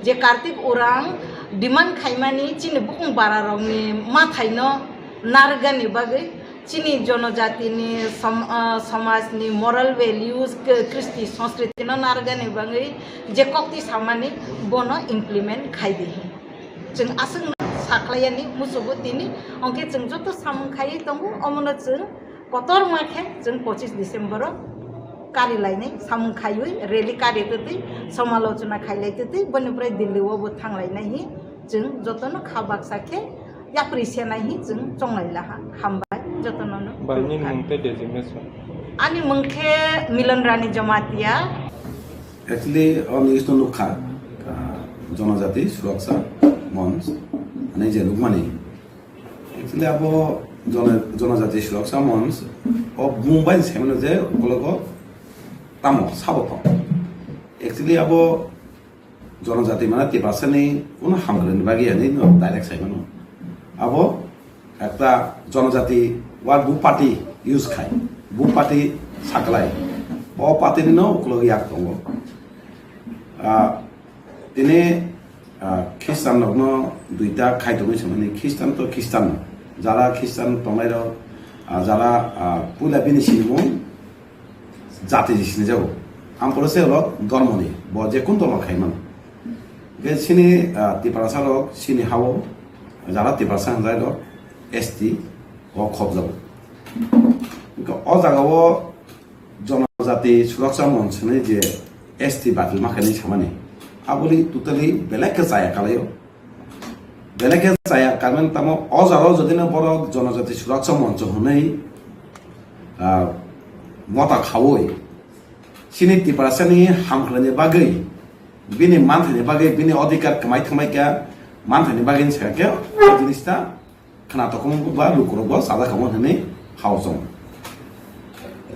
Je Kartik Urang demand khaimani chini bukung bara rokni mathaino narwgani bagwi, chini jonojatini som-, ah, somajni moral values, k-, kristi sanskriti no narwgani bagwi je kokti samani bono implement khai di. Chwng aswkno sakhlaiyani muchungo tini, hwnkhe chwng joto samung khaiwi tongo, omono chwng kotorma khe chwng pochis December o kari lainai samung khaiwi rally kari twtwi, somalochona khailai twtwi, boni pore Delhi o bo thanglainai hi chwng jotono kha baksa khe yapri senai hi chwng chonglai laha. Hambai jotono no. Bai, nini mung tei designation? Ani mung khe Milan Rani Jamatia. Actually, o news no nukha, ah, Jonojati Suraksha Monch, ani je nukmani. Actually, abo Jona-, Jonojati Suraksha Monch, o bumung bai saimano je ukologo tamo sabo tong. Actually, abo Jonojati mana Tiprasani kuno hamkrai ni bagwi ani no direct saimano. Abo ekta Jonojati word bu party use khai, bu party saklai, o party ni no ukulog yak tongo. Ah, tini, ah, Khristan rokno duita khai tongwi samani, Khristan to Khristan, jara Khristan tongnai rok, ah, jara, ah, puila bini sinimung jati sinijago. Ampore se rok dormoni, bo je kun dormo khai mano. Ge sini, ah, Tiprasa rok sini hao, jara Tiprasa hanjai rok S T o khobjago. Hwnkhe o jaga o Jonojati Suraksha Monch hinwi je S T batil ma khainai samani, aboni totally belai khe chaya kalaio. Belai khe chaya, karon tamo o jaga o jodi no borok Jonojati Suraksha Monch hinwi, ah, mota khaui chini Tiprasani hamkrai ni bagwi, bini manthaini bagwi, bini odhikar kwmai thangmai kha manthaini bagwi hinwi sakha khe o jinis ta khna tokhom ba lukurok bo sajak kha hinwi hao chong.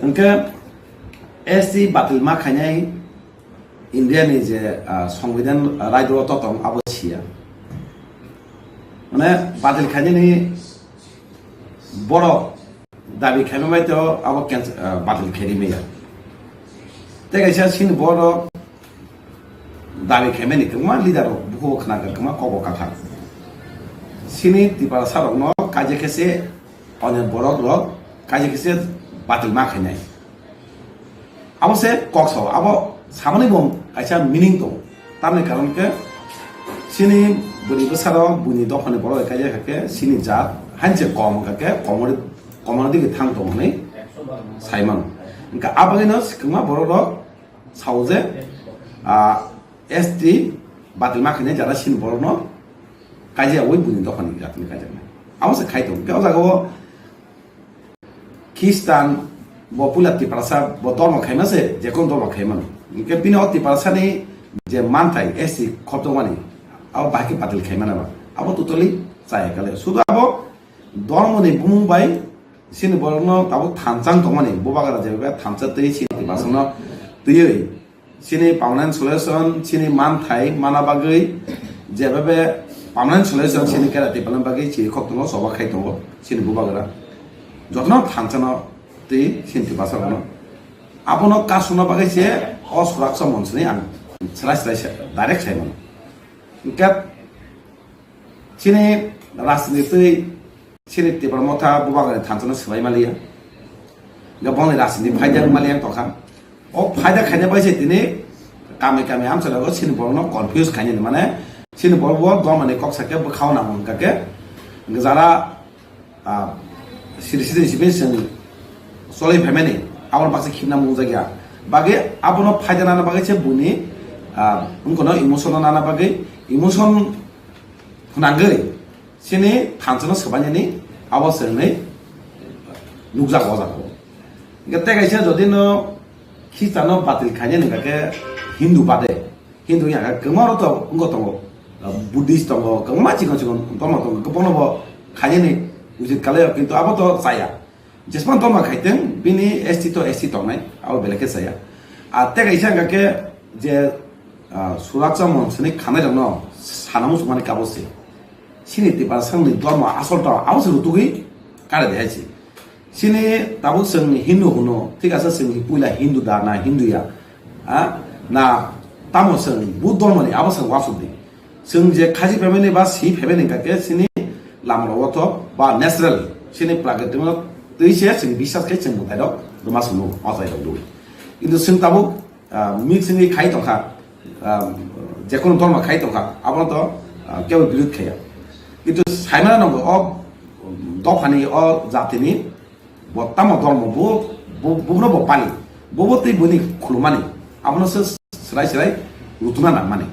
Hwnkhe S T batil ma khainai India ni je, ah, Songbidan, ah, raidro totong abo siya. Mane batil khainani borok dabi khaima bai to abo cancel, ah, batil khairi maya. Tei kaisa sini borok dabi khaimani kwbangma leader rok bukugo khna kwbangma kobo kathar. Sini Tiprasa rokno kaisa khe se onyo borok rok kaisa khe se batil ma khainai. Abo se kok sao, abo samani bo kaisa meaning tongo. Tamni karon khe sini bwrwi bwsarok buini dophani borok kaisa khe sini jat hanse kom khe komor komor digi thang tongo hinwi sai mano. Hwnkhe abagwino kwbangma borok rok sao je, ah, S T batil ma khainai jara sini borokno kaisa oi buini dophani jatni kaisa. Abo se khai tongo. Hwnkhe o jaga o Khristan bo puila Tiprasa bo dormo khaima se, je kono dormo khaima no. Hwnkhe bini o Tiprasa ni je manthai S T khortokmani, abo bahai khe batil khaima naba. Abo totally chaya kale. Sudu abo dormo ni bumung bai sini borokno abo thansa wng tongmani, bubagra je bai thansa twi sini Tiprasa no twiwi Chini permanent solution, chini manthai mana bagwi, jebebe permanent solution chini kerati palna bagwi chini khok tongo, choba khai tongo, chini bubagra. Jotono thansano twi chini Tiprasa rokno. Abono kasuna bagwi se o suraksa monsini ang srai srai se direct sai mano. Hwnkhe chini rajniti twi Chini Tipra Motha bubagra thansano swbai maliya. Ga bongni rajniti phaida maliya tokha. O phaida khaina bai se tini kami kami amchalago chini borokno confuse khainani mane chini borok bo dormani kok sakhe bwkhao nang hwnkha khe jara, ah, siri siri simi chwng cholwi phaimani aboni baksa khibna mungjakya. Bagwi abono phaida nana bagwi se buini, ah, wngkano emotion nana bagwi emotion phwnangwi Chini thansano swbainani abo se hwnwi nukjago o jaga o. Hwnkhe tei kaisa jodi no Khristiano batil khainani hwnkha khe Hindu bade, Hindu ya khe kwbangma rok to wngkha tongo, Buddhist tongo, kwbangma chikon chikon dormo tongo, kwbangno bo khainani ujit kalaio, kintu abo to chaya. Jesman dorma khaiteng, bini S T to S T tongnai, abo belai khe chaya. A tei kaisa hwnkha khe je, ah, surakcha mon sini khanai rokno sana muchungmani kabo se. Sini Tiprasani dorma asol to abo se rutugwi kare de hai se. Sini tabuk chwng Hindu hwno, thik asa chwng puila Hindu da na Hindu ya? Ha? Na tamo chwng Buddha dormani abo chwng wasuk di. Chwng je khaji phaimani ba si phaimani hwnkha khe chini lama rogo to ba natural chini prakriti no twi se chwng biswas khe chwng mwtai rok rwma swngo o chai rok dui. Kintu chwng tabuk, ah, mix wngwi khai tongkha, ah, jekono dorma khai tongkha, abono to, ah, kebo birud khaiya. Kintu saimano nango o dophani o jatini Bo tamo dormo bo, bo, bono bo pali. Bobo tei boni khulumani. Abono se srai srai rutuna nangmani.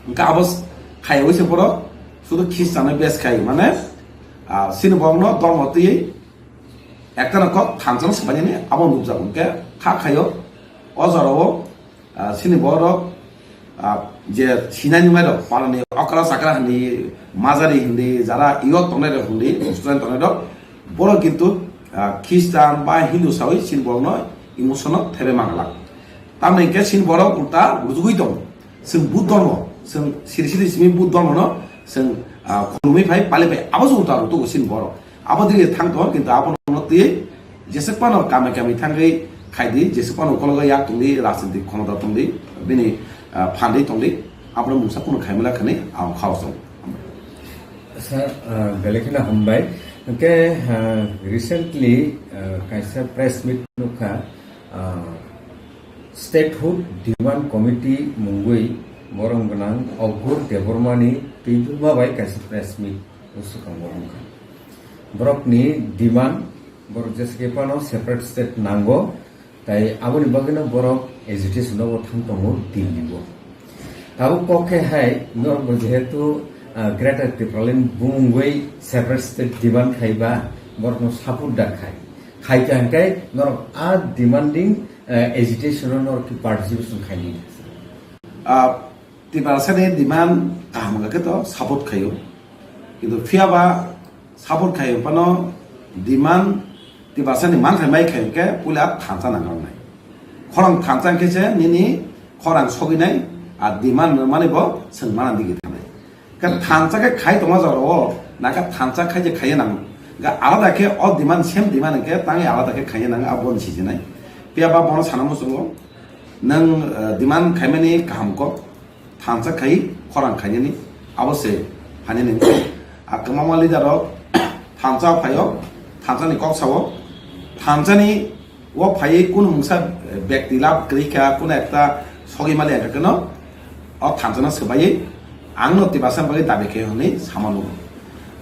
Hwnkhe abo s-, khaiwi se borok sudu Khristiano bes khai mane, ah, sini borokno dormo twi ekta no kok thansa no swbainani abo nukjago. Hwnkhe kha khaio o jorao Ah, sini borok, ah, je sinani mai rok, palani okra chakra hindi, majari hindi, jara iyot tongnai rok hindi, student tongnai rok, borok kintu, ah, Khristan ba Hindu sawi sini borokno emotion no thebe mangla. Tamni hwnkhe sini borok ulta rujugwi tongo. Chwng Buddha dormo, chwng siri siri simi Buddha dormo no chwng, ah, khulumwi phai, pali phai, abo se ulta rw tugo sini borok. Abo digi thang tongo, kintu abo no twi jeswk phano kami kami thangwi khaidi, jeswk phano ukologo yak tongdi, rajniti khomota tongdi, bini, ah, phandwi tongdi, abono mungsa kunu khaimala khani ang khao song. Sir, ah, belai kheno hambai. Hwnkhe, ah, recently, ah, kaisa press meet nukha, ah, Statehood Demand Committee mungwi borom gwnang Augur Debbarmani twi buma bai kaisa press meet o swkang o wngkha. Borokni demand, borok jeske phano separate state nango, tai aboni bagwino borok agitation o thang tongo Delhi o. Tabuk kok khe hai norok bo jehetu, ah, Greater Tipraland bumungwi separate state demand khaiba borokno support da khai. Khai khe hwnkhe norok a demanding, ah, agitation o norok khe participation khaini. Ah, Tiprasani demand kaham hwnkha khe to support khaio. Kintu phiya ba support khaio phano demand Tiprasani manthai mai khai khe puila thansa nang nai. Khorang thansa khe se nini khorang sogwi nai, a demand mani bo swng mana digi thanai. Khe thansa khe khai tongma jora o Naka thansa khaije khaiya nang. Ga alada khe o demand, same demand khe tangwi alada khe khaiya nang, abo ni sijinai. Phiya ba bono sana muchungo. Nang, eh, demand khaimani kaham kok. Thansa khai khorang khainani abo se hani nang. A kwbangma leader rok thansa phaio, thansa ni kok sao, thansa ni o phaiwi kunu mungsa, eh, bekti lab kwrwi kha, kunu ekta sogwi mali ekha keno o thansa no swbaiwi ang no Tiprasa bagwi dabi khe hwnwi sama nugo.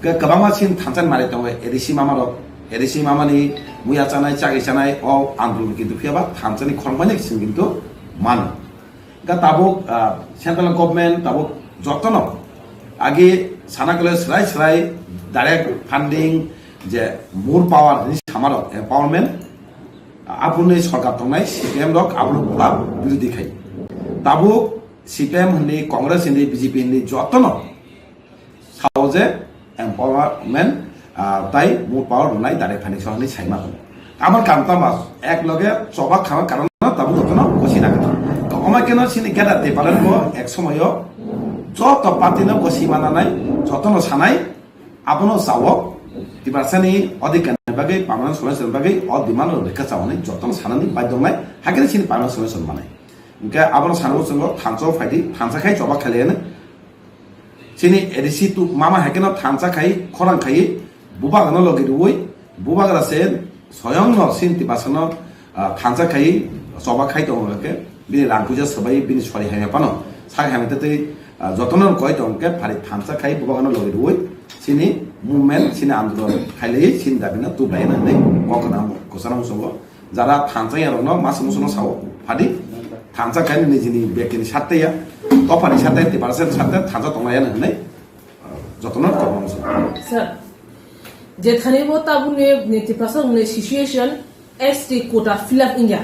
Ke kwbangma sin thansa ni mari tongo, A D C mama rok, A D C mama ni muya chanai, chagwi chanai o andolon kintu phiya ba thansa ni khorang bai sin kintu mano. Ga tabuk, ah, central government tabuk jotono agi sana kole srai srai direct funding je more power ni samarok empowerment aboni sorkar tongnai C P M rok aboni pura birodhi khai. Tabuk C P M hwnwi, Congress hwnwi, B J P hwnwi jotono sao je empowerment, ah, tai more power rwnai direct financial hwnwi saima tongo. Aboni karon tamo ek loge choba khama karon no tabuk jotono gosi nangkha. Omo keno chini gada Tipraland bo ek somoyo joto party no gosi mananai, jotono sanai, abono sao Tiprasani odhikar ni bagwi, permanent solution ni bagwi o demand rok rikha chawi jotono sanani bai tongnai, hakhe chini permanent solution manai. Hingke abono sanwi chwngno thansa phaidi, thansa khai choba khailaiya. Chini A D C tu mama hai kheno thansa khai, khorang khai, bubagrano logi rwui, bubagra se soyong no sin Tiprasa no, ah, thansa khai, choba khai tongo hwnkhe, bini rang puja swbai, bini sori hamya phano, sak hamya tei, ah, jotono koi tongo hwnkhe, phari thansa khai, bubagrano logi rwui, chini movement, chini andolon khailai, chini dabi no tublai nang nai, kok na kwcharo muchungo. Jara thansa ya rokno masa musuno sao phadi. Thansa khaini nijini bektini satte ya, topani satte, Tiprasa satte thansa tonglaiya hwnwi, ah, jotono tongmani se. Sir, je thani bo tabukni ni Tiprasa rokni situation S T quota fill up wngya.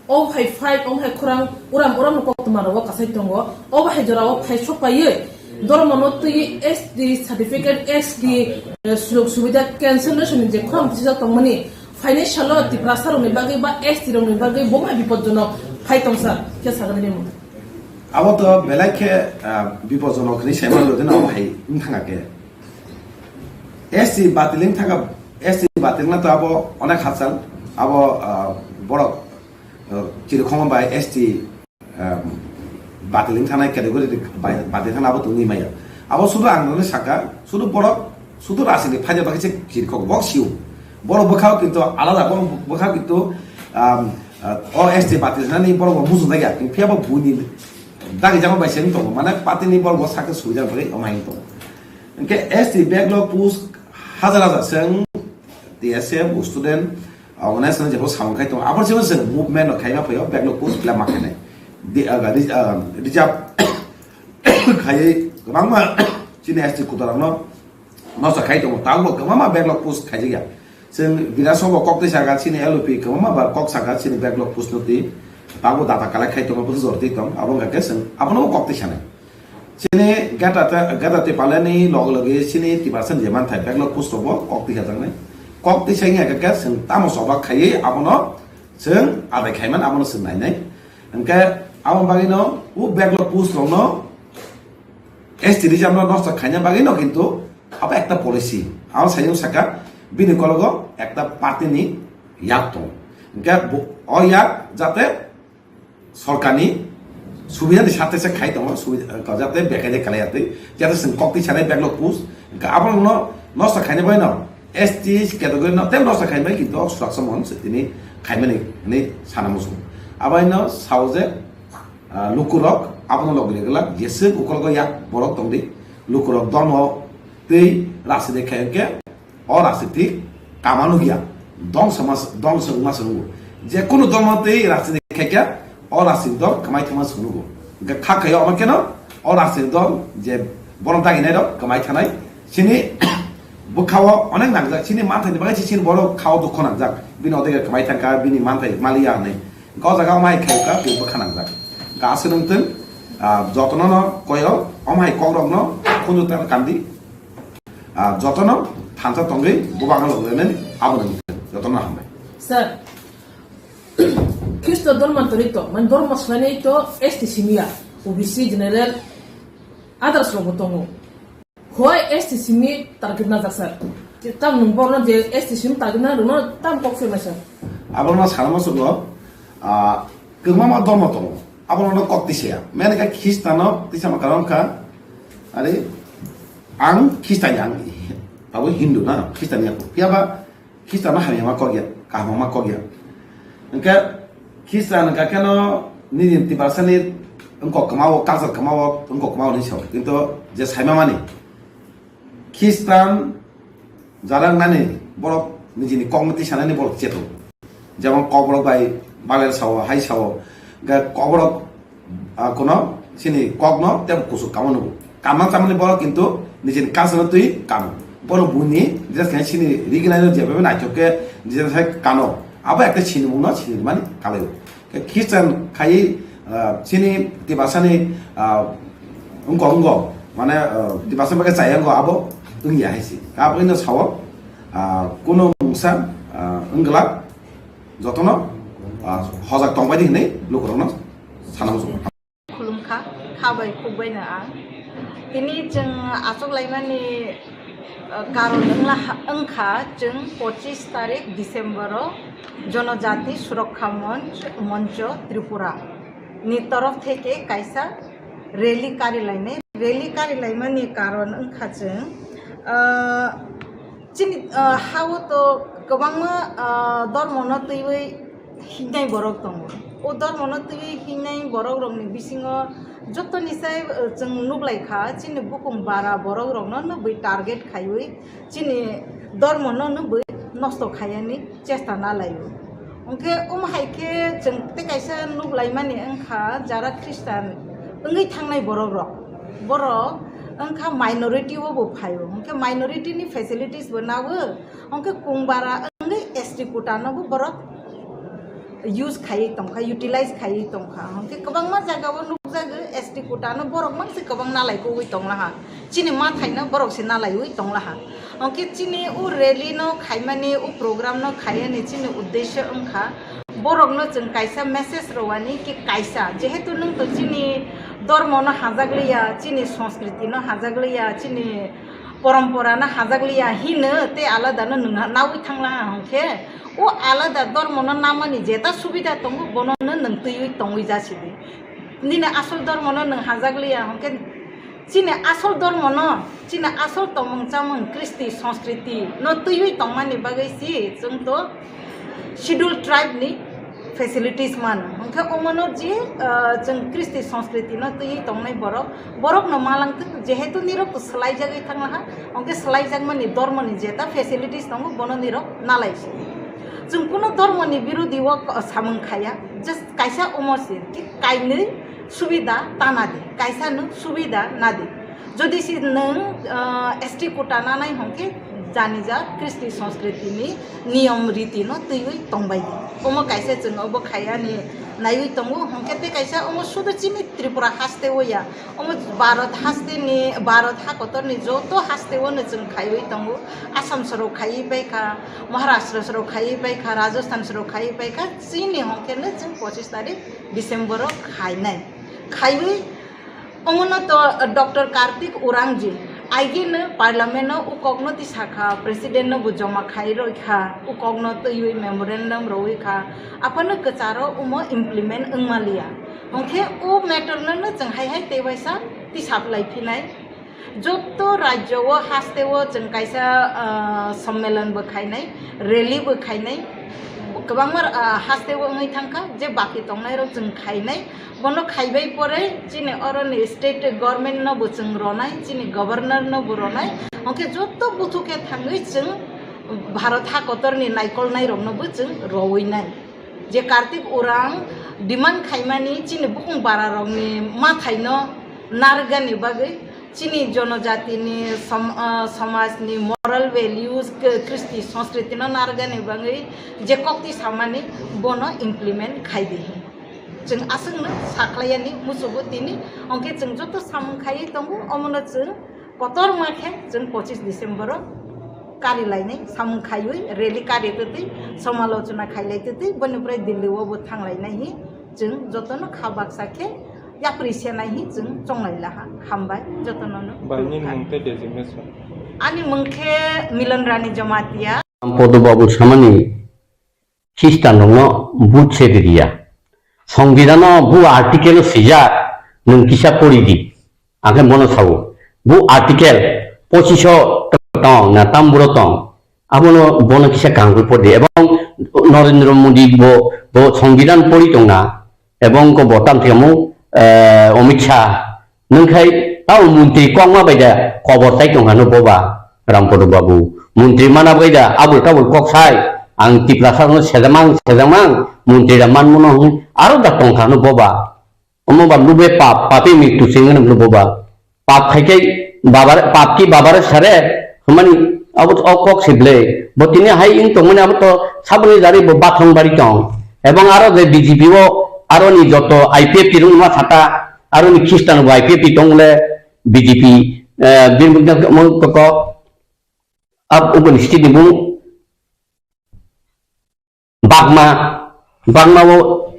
O hai fight, o hai khorang uram uram no koktwma rogo kasai tongo. O hai jora o phai sok paiwi dormo no twi S T certificate, S T, eh, sujog subida cancellation ni je khorang tisa tongmani. Financial o Tiprasa rokni bagwi ba S T rokni bagwi bo hai bipodjonok phai tong sir, khe sagani nimo. Abo to belai khe, ah, bipodjonok hinwi saimano dino abo hai wng thangkha khe. S T batil wng thangkha, S T batil na to abo onek hachal, abo, ah, borok, ah, chirikhoma bai S T um, batil wng thanai category ri-, bai-, batil thana abo tongwi maya. Abo sudu ang nini saka, sudu borok, sudu rajniti phaida bagwi se chirkok bok sio. Borok bwkhao kintu alada, borok bwkhao kintu, um, uh, o S T batil thanani borok bo mujung dagi ya. Phiya bo buini dagi jama bai se wng tongo. Mane party ni borok bo sakhe suijak bagwi omo hai wng tongo. Hingke S T backlog post hajar hajar se wng T S F, student, organization jephru samung khai tongo, aboni simi chwng movement rok khaima phaio, backlog post fill up ma khainai. Di, ah, ri-, ah, reserve khaiwi kwbangma chini S T quota rokno nosto khai tongo, tabukbo kwbangma backlog post khaijakya. Chwng Bidhan Sabha o kok twi sakha, chini L O P kwbangma ba kok sakha, chini backlog post no twi tabuk data collect khai tongo, bwswk jor twi tong, abo wngkha khe chwng abono kok twi sanai. Chini gata ta, gata tei palani log logi chini Tiprasa ni je manthai backlog post rogo kok twi khajaknai. Kok twi sengya khe chwng tamo choba khaiwi abono chwng adai khaiman abono chwng nainai. Hingke abo bagwino o backlog post rokno S T reserve no nosto khaina bagwino kintu abo ekta policy. Abo sayung saka bini kologo ekta party ni yak tongo. Hingke bo, o yak jate sorkarni subidani sarte se khai tongo, subida, jate bekhai de kalai atwi, jate chwng kok twi sanai backlog post, hingke abono nosto khaina bai no S T category no tem nosto khaina bai kintu o suraksa mon se tini khaimani hinwi sana muchung. Abaino sao je, ah, lukurok abono logri glak jeswk ukologo yak borok tongdi, lukurok dono tei rasi de khai hingke, o rajnitik kama nugya, dongsa mas-, dongsa wngma se nungo. Je kunu dol mano tei rajnitik khaikya, o rajnitik dol kwmai thangma se nungo. Hingke kha khaio omo keno, o rajnitik dol je bono daginai rok kwmai thanai, chini bwkhao onek nangjak, chini manthai ni bagwi se chini borok khao dukho nangjak, bini odega kwmai thangkha, bini manthai maliya hinwi. Hingke o jaga omo hai khaikha, tei bwkha nangjak. Hingke aswk nwng tong, ah, jotono no koyo, omo hai kok rok no khunju tang kandi, Ah, jotono thansa tongwi bubagra loglainani abono wngkha. Jotono hambai. Sir, Khristo dormo mantori to, man dormo swlainai to S T simiya, O B C general, others rogo tongo. Why S T C ni target na jak sir? Tam nung borno je S T C ni target na rwno tam kok se masa. Abono sana muchungo, ah, kwbangma dormo tongo. Abono kok tisa ya. Mene khe Khristiano tisa ma karon kha. Are ang Khristian yang. Abo Hindu na, Khristian ya. Phiya ba Khristiano hamya ma kok ya, kaham ma kok ya. Hwnkhe Khristian hwnkha kheno nini Tiprasani wngkok kwmao, culture kwmao, wngkok kwmao hinwi sao. Kintu je saima mani, Khristian jara wngnani borok nijini kokno tisanani borok cheto. Jemon kokborok bai baler sao, hai sao, hwnkhe kokborok, ah, kono sini kokno tei kusuk kamo nugo. Kamna chamani borok kintu nijini culture-no twi kamo. Bono buini dress khe sini riginai no jebe naithok khe nijini sai kano. Abo ekta sinimungno sinimani kalaio. Khe Christian khai, ah, sini Tiprasani, ah, wngkok wngkok, mane, ah, Tiprasa bagwi chaya wngkok abo wngya hai si. Abo ino sao, ah, kuno mungsa, ah, wngla jotono, ah, hojak tongbai di hinwi lukurokno sana muchungo. Khulumkha, kha bai khuk bai no ang. Tini chwng achuk laimani, ah, karon wngla ha-, wngkha chwng pochis tarik December o Jonojati Surokha Monch, Moncho Tripura ni torof theke kaisa rally kari lainai. Rally kari laimani karon wngkha chwng, ah, chini, ah, ha-o to kwbangma, ah, dormono twiwi hingnai borok tongo. O dormono twiwi hingnai borok rokni bisingo jotoni sai, ah, chwng nuklai kha, chini bukung bara borok rokno nugwi target khaiwi chini dormono nugwi nosto khaiyani chesta nalaio. Hwnkhe omo hai khe chwng tei kaisa nuklaimani wngkha jara Christian wngwi thangnai borok rok. Borok wngkha minority o bo phaio. Hwnkhe minority ni facilities bo nago. Hwnkhe kung bara wngwi S T quota no bo borok use khaiwi tongkha, utilize khaiwi tongkha. Hwnkhe kwbangma jaga o nukjago S T quota no borok mang se kwbang nalai kugwi tonglaha. Chini ma thaino borok se nalaiwi tonglaha. Hwnkhe chini o rally no khaimani, o program no khaiyani chini uddesyo wngkha borok no chwng kaisa message rwani ki kaisa, jehetu nwng to chini dormo no hajakliya, chini sanskriti no hajakliya, chini porompora no hajakliya hino tei alada no nwng nawi thanglaha hwnkhe o alada dormo no namani jeta subida tongo bono no nwng twiwi tongwi jasidi. Nini asol dormo no nwng hajakliya hwnkhe chini asol dormo no, chini asol tomung chamung, kristi, sanskriti no twiwi tongmani bagwi si chwng to schedule tribe ni facilities mano. Hwnkhe omono je, ah, chwng kristi sanskriti no twiwi tongnai borok, borok no malangthwk, jehetu nirok to swlaijagwi thanglaha, hwnkhe swlaijakmani dormo ni jeta facilities tongo, bono nirok nalai si. Chwng kuno dormo ni birodhi o samung khaya, just kaisa omo si, ki kainwi subida ta nadi, kaisa nwng subida nadi. Jodi si nwng, ah, S T quota nanai hwnkhe janija kristi sanskriti ni niyom riti no twiwi tongbai di. Omo kaisa chwng obo khayani naiwi tongo, hwnkhe tei kaisa omo sudu chini Tripura haste o ya, omo Bharat haste ni, Bharat ha kotor ni joto haste o no chwng khaiwi tongo. Assam soro khaiwi paikha, Maharashtra soro khaiwi paikha, Rajasthan soro khaiwi paikha, chini hwnkhe no chwng pochis tarik December o khainai. Khaiwi omono to Doctor Kartik Urangji aigeno parliament o ukokno tisakha, president no bo joma khai roikha, ukokno twiwi memorandum rowi kha, aphano kwcharo omo implement wngmaliya. Hwnkhe o matter no no chwng hai hai tei waisa tisaplai phinai. Joto rajyo o haste o chwng kaisa, ah, sommelon bo khainai, rally bo khainai, kwbangma, ah, haste o wngwi thangkha je baki tongnai rok chwng khainai. Bono khaibai pore chini oroni state government no bo chwng ronai, chini governor no bo ronai, hwnkhe joto buthu khe thangwi chwng Bharat ha kotor ni naikolnai rok no bo chwng rowinai. Je Kartik Urang demand khaimani chini bukung bara rokni mathaino narwkgani bagwi, chini jonojatini som-, ah, somajni moral values, k-, kristi sanskriti no narwkgani bagwi je kokti samani bono implement khai di. Chwng aswkno sakhlaiyani muchungo tini, hwnkhe chwng joto samung khaiwi tongo, omono chwng kotorma khe chwng pochis December o kari lainai samung khaiwi rally kari twtwi somalochona khailai twtwi boni pore Delhi o bo thanglainai hi chwng jotono kha baksa khe Yapri senai hi chwng chonglai laha. Hambai jotono no. Bai, nini mung tei designation? Ani mung khe Milan Rani Jamatia. Podo Babu samani Khristan rokno vote se riya. Songbidan o bu article o swijak, nwng kisa pori di. Ang khe bono sao. Bu article pochiso tong na tamburo tong. Abono bono kisa kangwi pori di. Ebong Narendra Modi bo, bo Songbidan pori tong na. Ebong ko bo tam thikamo, eh, Amit Shah. Nwng khai tamo montri kokma bai da kobor tai tong hano boba Rampodo Babu. Montri mana bai da abul tabul kok sai. Ang Tiprasa no sejamang, sejamang, montri da man mono hwn aro da tong hano boba. Omo ba lube pap, papi mritu sing hwn boba. Pap khai khai babar, pap ki babare sare, hwnmani abo o kok se ble. Bo tini hai wng tongmani abo to saboni jari bo bathong bari tong. Ebong aro je B J P o aro ni joto I P F T rok ma sata, aro ni Khristan bo I P F T tong le B J P, eh, Birmington mo koko, ab uboni state ni bung Bagma, Bagma o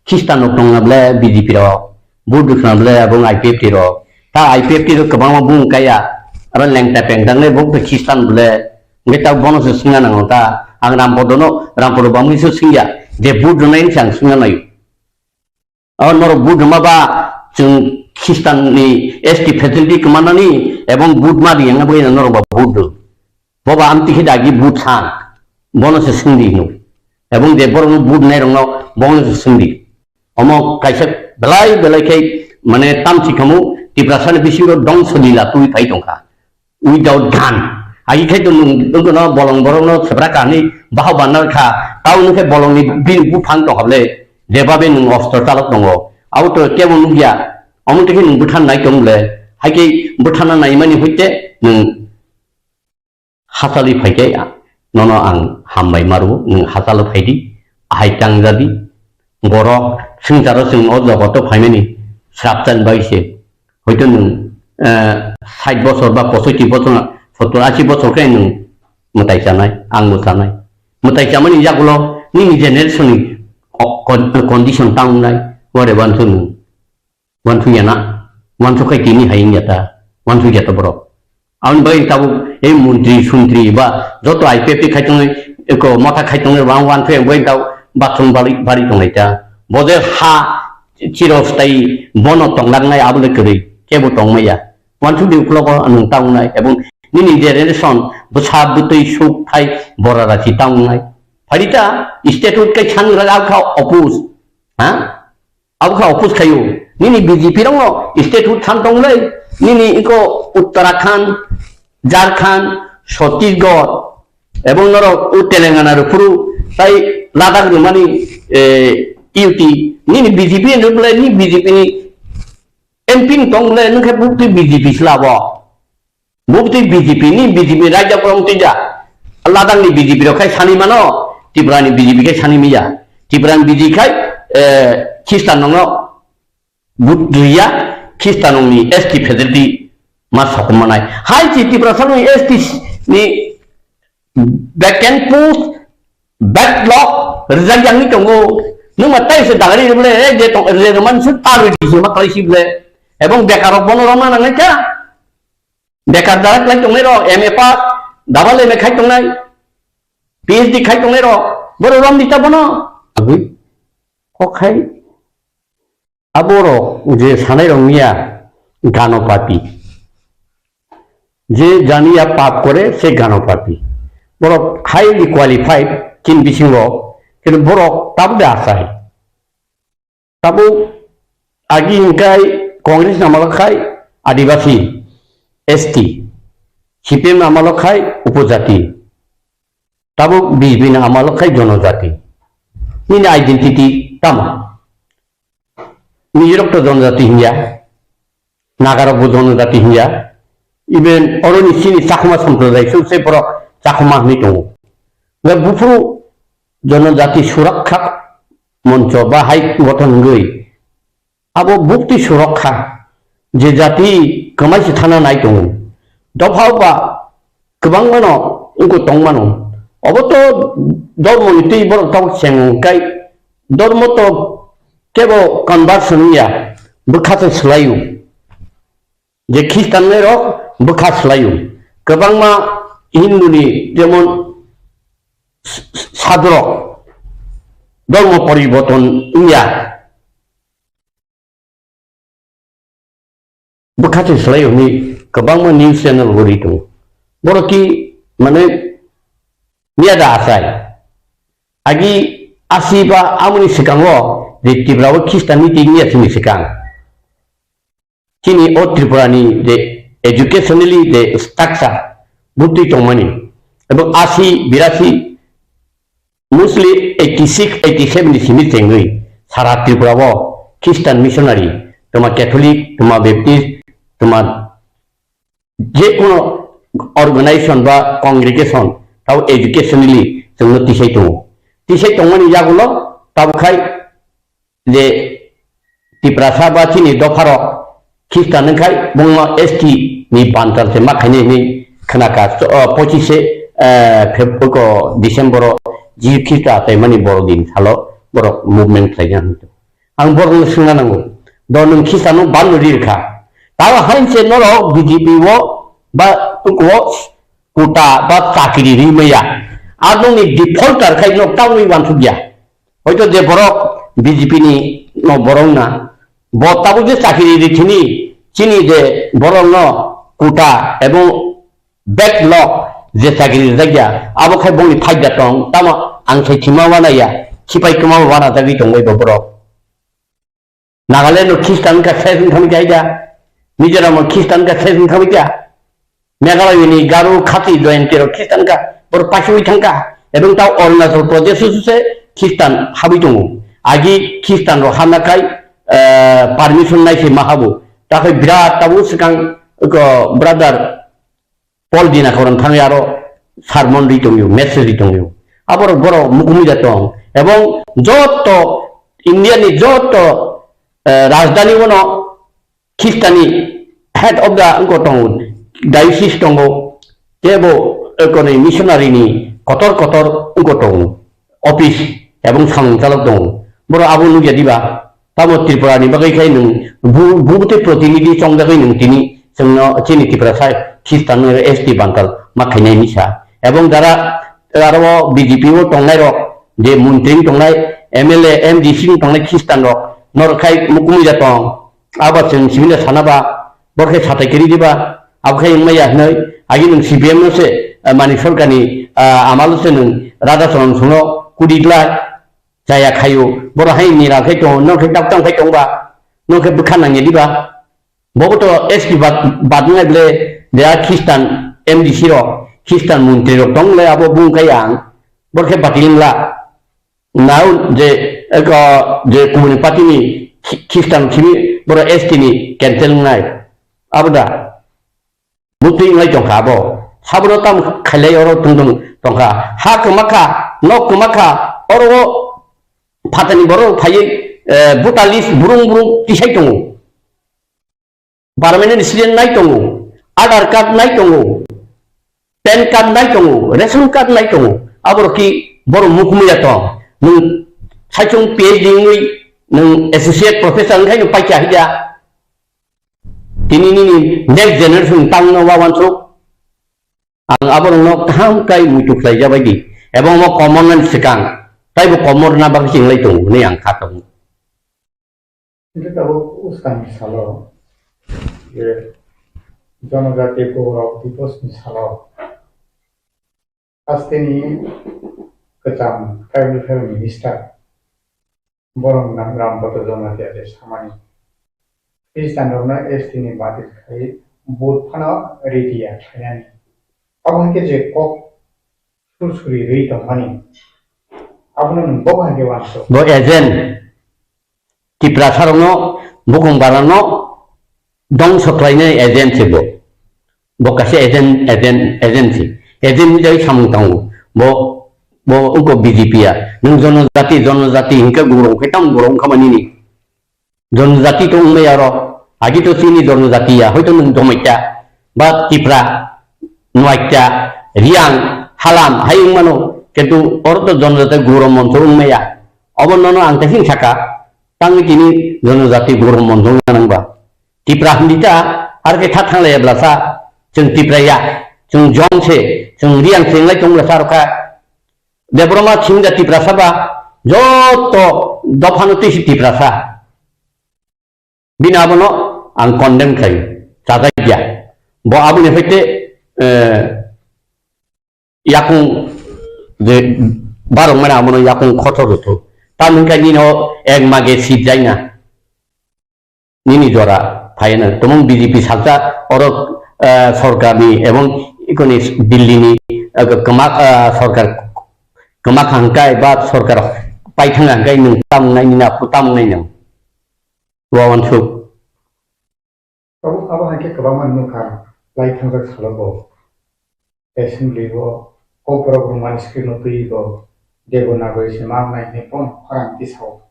Khristan rok tong na ble B J P rok, vote rwkha na ble abo I P F T rok. Ta I P F T rok kwbangma bung kaya, aro lengta pengta nai bo Khristan ble. Hwnkhe ta bono se swngna nango ta. Ang Rampodo no, Rampodo bangwi se swngya. Je vote rwnai se ang swngna naio. O norok vote rwma ba chwng Khristan ni S T facility kwmanani ebong vote ma riyang bagwi norok ba vote rw. Boba amtwi khe dagi vote san. Bono se swngdi no. Ebong je borok no vote nai rok no bono se swngdi. Omo kaisa belai belai khe mane tamsi khamu Tiprasa ni bisingo dongso lila twi phai tongkha. Without gun. Agi khai to nwng, nwng no bolong borok no sebra kahani baha banna kha. Tao nwng khe bolong ni bini buphang tong hable. Jeba be nwng ostro chalok tongo. Abo to kebo nukya. Omo twi khe nwng bwthan nai tong le. Hai khe bwthan na nai mani hoite nwng hachali phai khe nono ang hambai maru. Nwng hachalo phai di. Ahai tang jadi. Borok swngcharo chwng o jogoto phaimani srapchan bai se. Hoito nwng, eh, sait bosor ba posoiti bosor, sottor ashi bosor khe nwng mwtai chanai, ang bo chanai. Mwtai chamani yagulo nini generation ni o-, con-, condition ta wngnai, ware wansuk nwng. Wansuk ya na, wansuk khai tini hai wngya ta, wansuk ya ta borok. Aboni bagwi tabuk ei montri sontri ba joto I P F T khai tongnai, eko motha khai tongnai, bang wan phai bai tabuk bathroom bari, bari tongnai ta. Bo je ha chirostai bono tonglaknai abo le kwrwi, kebo tongmaya. Wansuk di uklogo nwng ta wngnai, ebong nini generation bwsa bwtwi suk thai bora rachi ta wngnai. Phari ta statute kai sangra kha oppose. Ha? Abo kha oppose khaio. Nini B J P rokno state hood than tonglai. Nini iko Uttarakhand, Jharkhand, Chhattisgarh, ebong norok o Telangana rok phuru tai Ladakh rwmani, eh, U T. Nini B J P ni rwplai ni B J P ni M P ni tonglai nwng khe bukti B J P slabo. Bukti B J P ni, B J P ni raida kwrwng twi ja. Ladakh ni B J P rok khai sani mano, Tripura ni B J P khai sani miya. Tripura ni B J P khai, eh, Khristan no vote rwya, Khristan ni S T facility ma sokom manai. Hai chi Tripura salo ni S T ni vacant post, backlog, rijak yang ni tongo. Nwng ma tai se dagari ble, eh, je tong, je man su ta rwi di ma tai si ble. Ebong bekar rok bono rok ma nangnai kha. Bekar dara klai tongnai rok, M A pass, double M A khai tongnai, P H D khai tongnai rok, boro rom di ta bono. Abui, kok khai, aborok je sanai rok miya gano papi. Je janiya pap kore se gano papi. Borok highly qualified kin bisingo, kintu borok tabuk de asai. Tabuk agi hingkai Congress ni amalo khai Adibasi, S T, C P M ni amalo khai upojati, tabuk B J P ni amalo khai jonojati. Nini identity tamo? Nijorok to jonojati hinya, Nagarok bo jonojati hinya, even oroni chini Chakma sampradaya sung se borok Chakma hinwi tongo. Nga buphuru jonojati surakha moncho ba hai gothon wngwi abo bukti surakha je jati kwmai se thana nai tongo. Dopha ba kwbangmano wngkha tongmano. Obo to dormoni twi borok tabuk chengwng kai dormo to kebo conversion ya. bwkha se swlaio. Je Khristian rok bwkha swlaio. Kwbangma Hindu ni jemon s-, s-, sadhurok dhormo poriborton wngya. Bwkha se swlai hwnwi kwbangma news channel bo ri tongo. Borok ki mane miya da asai. Agi asi ba amoni swkango je Tripura o Khristian ni twi miya simi swkang. Chini o Tripura ni je educationally je structure butwi tongmani. Ebong asi birasi mostly eighty six, eighty seven ni simi chengwi sara Tripura o Christian missionary, toma Catholic, toma Baptist, toma je kono organization ba congregation tao educationally chwngno tisai tongo. Tisai tongmani yagulo tabo khai je Tiprasa ba chini dopharok Khristan wngkhai bongno S T ni bantal se ma khainai hinwi khnakha. O, pochishe, eh, Feb-, ko December o Jisu Khristo achaimani borok din salo borok movement khlaina hinwi. Ang borokno swngna nango, do nwng Khristanno ban rwi rwkha? Tabo hainse norok B J P o ba tukuo kota ba chakri rwi maya. Ar nokni defaulter khai nok tabwi wansukya. Hoito je borok B J P ni no borok na, bo tabuk je chakri rithini, chini je borok no kota ebong backlog je chakri rijak ya, abo khai bongni phaida tong, tamo ang sai thima wana ya, khipai kwma wana jagwi tongbai bo borok. Nagaland no Khristan ka ses wng thangwi kha, Mizoram no Khristan ka ses wng thangwi kha. Meghalaya ni Garo, Khasi, Jaintia rok Khristan ka, borok paisugwi thangkha. Ebong tao Arunachal Pradesh o se Khristan habwi tongo. Agi Khristan rok hamna khai, eh, permission nai se ma habo. Takhai birat tabuk swkang, ko, brother Paul Dina khorang thangwi aro sermon ri tongyo, message ri tongyo. Aborok borok mukumui da tong. Ebong joto India ni joto, eh, rajdhani bono Khristiani head of the wngko tongo, diocese tongo, tebo, eh, koni missionary ni kotor kotor wngko tongo, office ebong samung chalok tongo. Borok abo nukya diba? Tamo Tripura ni bagwi khai nwng bu-, bubutwi protinidhi chongjagwi nwng tini chwngno chini Tiprasa Khristan S T bantal ma khainai misa. Ebong jara aro B J P o tongnai rok je montri wng tongnai, M L A, M D C wng tongnai Khristan rok norok khai mukumui da tong. Abo chwng sibino sana ba, bor khe satai kiri diba, abo khai wngmaya hinwi, agi nwng C P M no se, ah, Manik Sarkar ni, ah, amalo se nwng Radha Charan Singh no kudi glai, chaya khaio, boro hai nira khai tongo, no khe dak tang khai tongba, no khe bwkha nangya diba, bobo to S T bad, bad ngai ble, de a Khristan M D C rok, Khristan montri rok tong le abo bung khai ang, bor khe batil wngla. Nau je, eko, je kumuni party ni Khi-, Khristan simi boro S T ni cancel wngnai. Abo da. Butwi wnglai tongkha abo. Sabono tam khailai oro tongtong tongkha. Ha kwmakha, nok kwmakha, oro o phatani borok phaiwi, eh, voter list burung burung tisai tongo. Permanent resident nai tongo, Aadhaar card nai tongo, pan card nai tongo, ration card nai tongo, aborok ki borok mukumui ya tong. Nwng saichung P H D wngwi nwng associate professor wngkhai nwng paikha hija. Tini nini next generation tangno wawansuk. Ang aborokno kaham khlai muitu khlai jabai di. Ebong omo komornani swkang taibo komorna bagwi chinglai tongo hwnwi ang kha tongo. Hingke tabuk bwskangni salo, je Jonojati Gaurav Divosni salo, hasteni kwcham Tribal Welfare Minister, borok nang Rampada Jamatia je samani, Khristanrokno S T ni batil khai vote phano ready ya khlainani. Abo hingke je kok sursuri rwi tongmani, abono nwng bo hai khe uansuk. Bo agent, Tiprasarokno bukung barano dongso khlainai agent se bo. Bo kaisa agent, agent, agent se. Agent ni jai samung tango. Bo, bo wngkho B J P ya. Nwng jonojati, jonojati hingke gurung khe tamo gurung khamani ni. Jonojati to wngmaya oro, agi to chini jonojati ya, hoito nwng Jomatia, ba Tipra, Nuatia, Riang, Halam, hai wngmano, kintu oro to jonojati guro monso wngmaya. Obo nono ang tehing saka, Tangwi tini jonojati gorom mondong nang ba. Tipra hindi ta, ar khe tha thanglai blasa, chwng Tipra ya, chwng jong se, chwng Riang se nglai tong blasa rokha. Debbarma thing da Tiprasa ba, joto dophano twi si Tiprasa. Bini abono ang condemn khlai, chajak ya. Bo aboni phaite, eh, yakung je barok mane abono yakung khoto rwthu. Tamoni khe nino ek mage sip jaina. Nini jora phaina. Tomong B J P sakta oro, eh, sorkarni ebong ikoni Delhi ni, eh, kwma, eh, sorkar kwma kha hwnkhe ba sorkar paithang hwnkhe nwng tamnai nini aphuru tamnai nwng. Wawansuk. Abo, abo hai khe kwbangma nukha lai thangjak salo bo. Assembly o Kokborok Roman script no twi bo Devanagari se ma wngnai hinwi pono khorang tisao.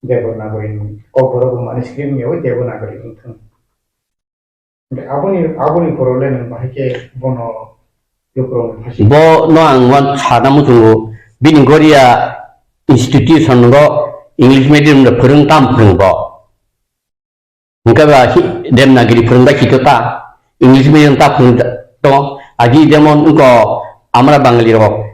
Devanagari ni Kokborok Roman script ni o Devanagari wng thung. Aboni, aboni poro le nwng bahai khe bono lukurok ni phaisi. Bo no ang wan sana muchungo bini goria institution go English medium le phwrwng tam phwrwng bo. Hwnkhe ba hi-, Devanagari phwrwngbai khito ta, English medium ta phwrwng ta-, to, agi jemon wngko amra Bangali rok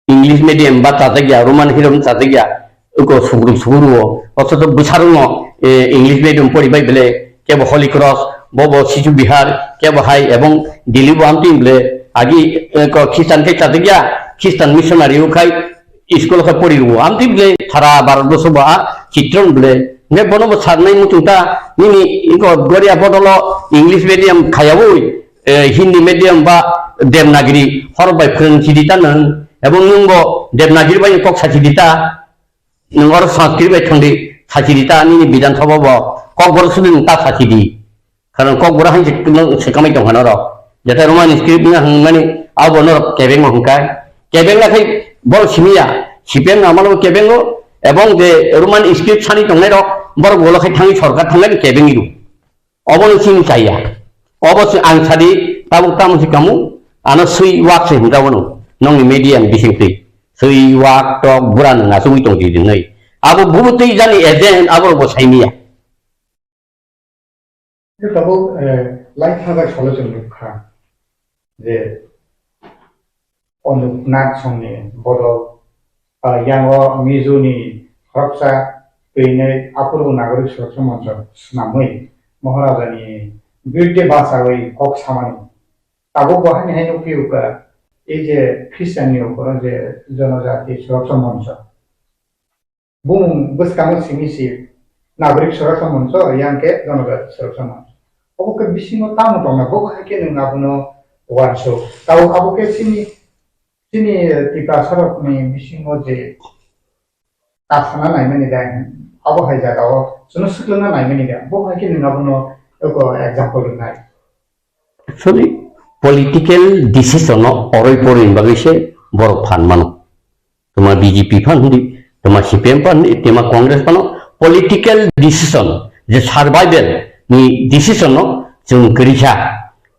English medium ba chajak ya, Roman hirom chajak ya, wngko sugruk suguru o, oso to bwsarok no, eh, English medium pori bai bele, kebo Holy Cross, bo bo Sisu Bihar, kebo hai, ebong Delhi bo amtwi bele, agi, eh, ko Christian khe chajak ya, Christian missionary o khai, school khe pori rwo. Amtwi bwle sara Bharat borso bo a chitron bwle. Hwnkhe bono bo sarnai muchung ta nini iko goria bodolo English medium khayawi, eh, Hindi medium ba Devanagari horok bai phwrwng sidi ta nwng. Ebong nwng bo Devanagari bai kok sa sidi ta. Nwng oro Sanskrit bai thangdi sa sidi ta nini Bidhan Sabha bo Kokborok sudi nwng ta sa sidi. Karon Kokborok hai se, se kamai tong kha norok. Jeta Roman script wngya hwnmani abo norok kebengma hwnkhai. Kebengna khai borok simiya. C P M no amalo kebengo ebong je Roman script sani tongnai rok borok ulo khai thangwi sorkar thangnai kebengwi rw. Obo no chini chaya. Obo se ang sadi tabuk tamo se kamu ano swi wak se hwnjago no. Nongni media ni bising twi. Swi wak tok bura no nasugwi tong di dinai. Abo bubu twi jani agent abo rok bo saimiya. Tabuk, eh, lai thajak salo chwng nukha je Anupnath songni bodol, ah, yango Mizo ni khoroksa twinwi aphuru Nagorik Suraksha Moncho swnamwi Maharaja ni birthday bachawi kok samani. Tabuk bo haini hai nukphi uka, ei je Christian ni ukoro je Jonojati Suraksha Moncho. Bumung bwskango simi si Nagorik Suraksha Moncho, yang khe Jonojati Suraksha Moncho. Obo khe bisingo tamo tongna, bo hai khe nwng abono uansuk. Tao abo khe chini, chini Tiprasa rokni bisingo je ta sana naimani da, abo hai jagao chwngno swkangna naimani da, bo hai khe nwng abono eko example rwnai. Actually, political decision no oroi poroi ni bagwi se borok phan mano. Tuma B J P phan hindi, tuma C P M phan hindi, tuma Congress phano political decision, je survival ni decision no chwng kwrwi kha.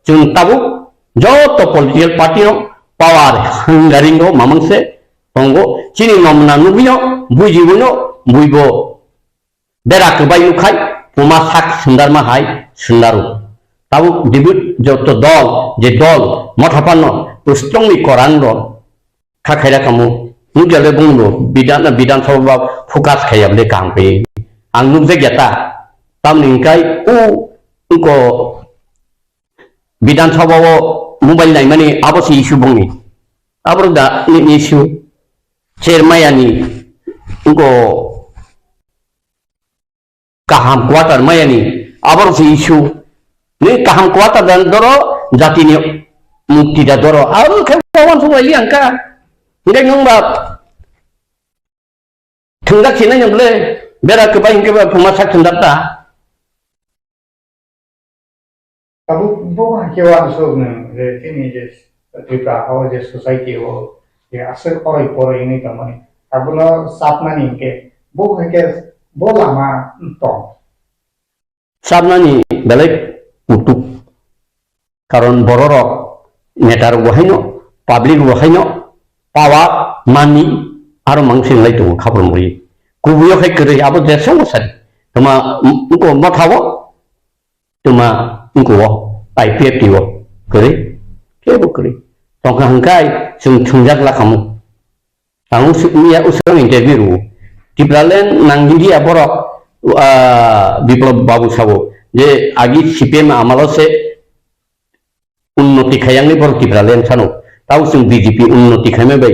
Chwng tabuk joto political party no power hungary no mamang se tongo. Chini mamna nugwi no, bujiwi no, buibo. Bera kwbai nukhai, puma sak sundarma hai sundaru. Tabuk dibut joto dol, je dol, motha panno, ustongni korang rok, kha khaira kamo, nugya le bungno, bidan, bidan sabha focus khaya bole kaham khe. Ang nukjak ya ta, tamni hingkai, u, uko, bidan sabha o mobile naimani, abo se issue bongni. Abo da, ni, ni issue, chair maya ni, uko, kaham quarter mayani, aborok se issue. Ni kaham quarter dan doro, jatini mukti da doro. Aro khe wawan sung lai liang ka. Ngai nung ba thungjak sinai nung le, bera kwbai hingke ba phuma sak thungjak ta. Tabuk bo hai khe uansuk nwng je chini je Tripura ha o je society o je aswk oroi poroi wngwi tongmani, abono chapnani hinkhe bo hai khe bo lama tong. Chapnani belai kutuk, karon bororok neta rok bo haino, public bo haino, power, money, aro mang singlai tongo khapor muri. Kubuyo khai kwrwi, abo je songo sari. Tuma, mm, ko motha o, tuma, ko o, I P F T o, kwrwi, kebo kwrwi. Tongkha hwnkhai, chwng thwngjak lakhamu. Ang usu-, miya usang interview rwo. Tipraland nang India borok, ah, Biplab Babu sabo, je agi C P M amalo se unnoti khayangni borok Tipraland sano. Tao chwng B J P unnoti khaima bai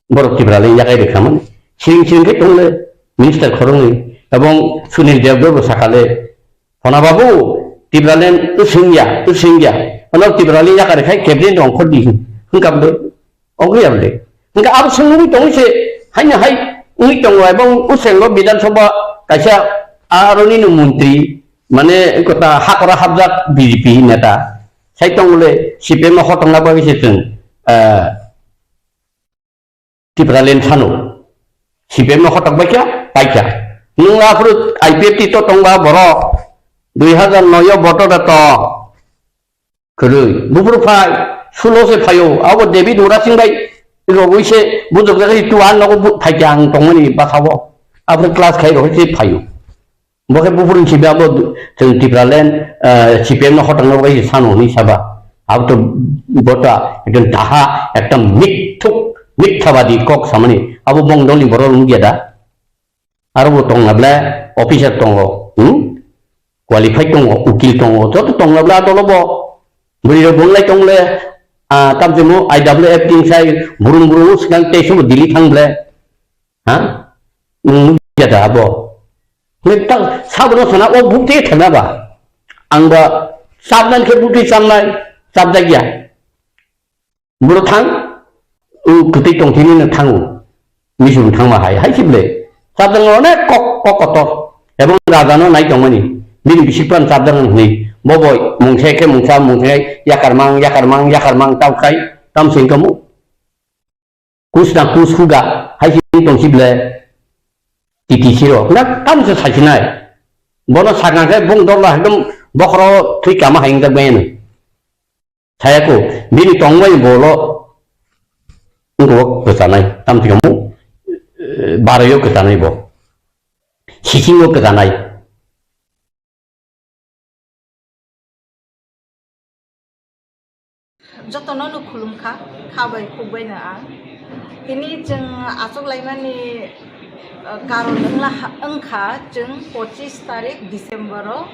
borok Tipraland yakai rwkha mani. Siring siring khe tongle minister khoroknwi. Ebong Sunil Debbarma bo sakale, "Hona babu, Tipraland usingya, usingya. Ono Tipraland yakai rwkhai cabinet rong khordi," hwnkha bwle. Ogwi ya bwle. Hwnkha abo swngwi tongwi se, haino hai wngwi tongo, ebong usengo Bidhan Sabha kaisa aroni no montri, mane kota hakora hapjak B J P neta. Sai tongole C P M no hotongna bagwi se chwng, eh, Tipraland sano. C P M no hotok baikha, paikha. Nwng aphuru I P F T to tongba borok, dui hazar noi o voter da to. Kwrwi. Buphuru phai, sulo se phaio. Abo David Murasing bai rogwi se bujok jagwi tu an nogo bu-, phaikha ang tongmani basao. Aphuru class khai rogwi se phaio. Bo khe buphuru ni sibi abo chwng Tipraland, eh, C P M no hotongna bagwi sano hwnwi saba. Abo to bota ekta daha, ekta mithuk, mithabadi kok samani. Abo bong dolni borok wngya da. Aro bo tongna ble officer tongo, hmm? Qualified tongo, ukil tongo, joto tongna ble adolo bo. Bwrwi rok bonglai tongle, ah, tamchimo I W F tin sai burung burung swkang tei subo Delhi thang ble. Ha? Nwng nukya da abo? Nwng ta sabono sana o buk te thana ba. Ang ba sabnan khe buk te chamnai, chapjakya. Boro thang, o kwtwi tongthini no thango. Misung thangma hai, hai khible. Chapjang onek kok, kok kotor. Ebong raja no nai tongmani. Bini bisik pan chapjang hwnwi. Bo boi, mungse khe mungsa, mungse yakarmang, yakarmang, yakarmang, tau khai, tam sing kamu. Kus na kus huga, hai sing tong khible. Titi siro. Na tam se sai sinai. Bono sakang khe bung dorla ekdom bokhoro thui kama hai wngjakbai ano. Sayako, bini tongmani bolo wngkok kwchanai, tamni thikamo, eh, baroyo kwchanai bo. Sisingo kwchanai. Jotono no khulumkha, kha bai khuk bai no ang. Tini chwng achuk laimani, eh, karon wngla ha-, wngkha chwng pochis tarik December o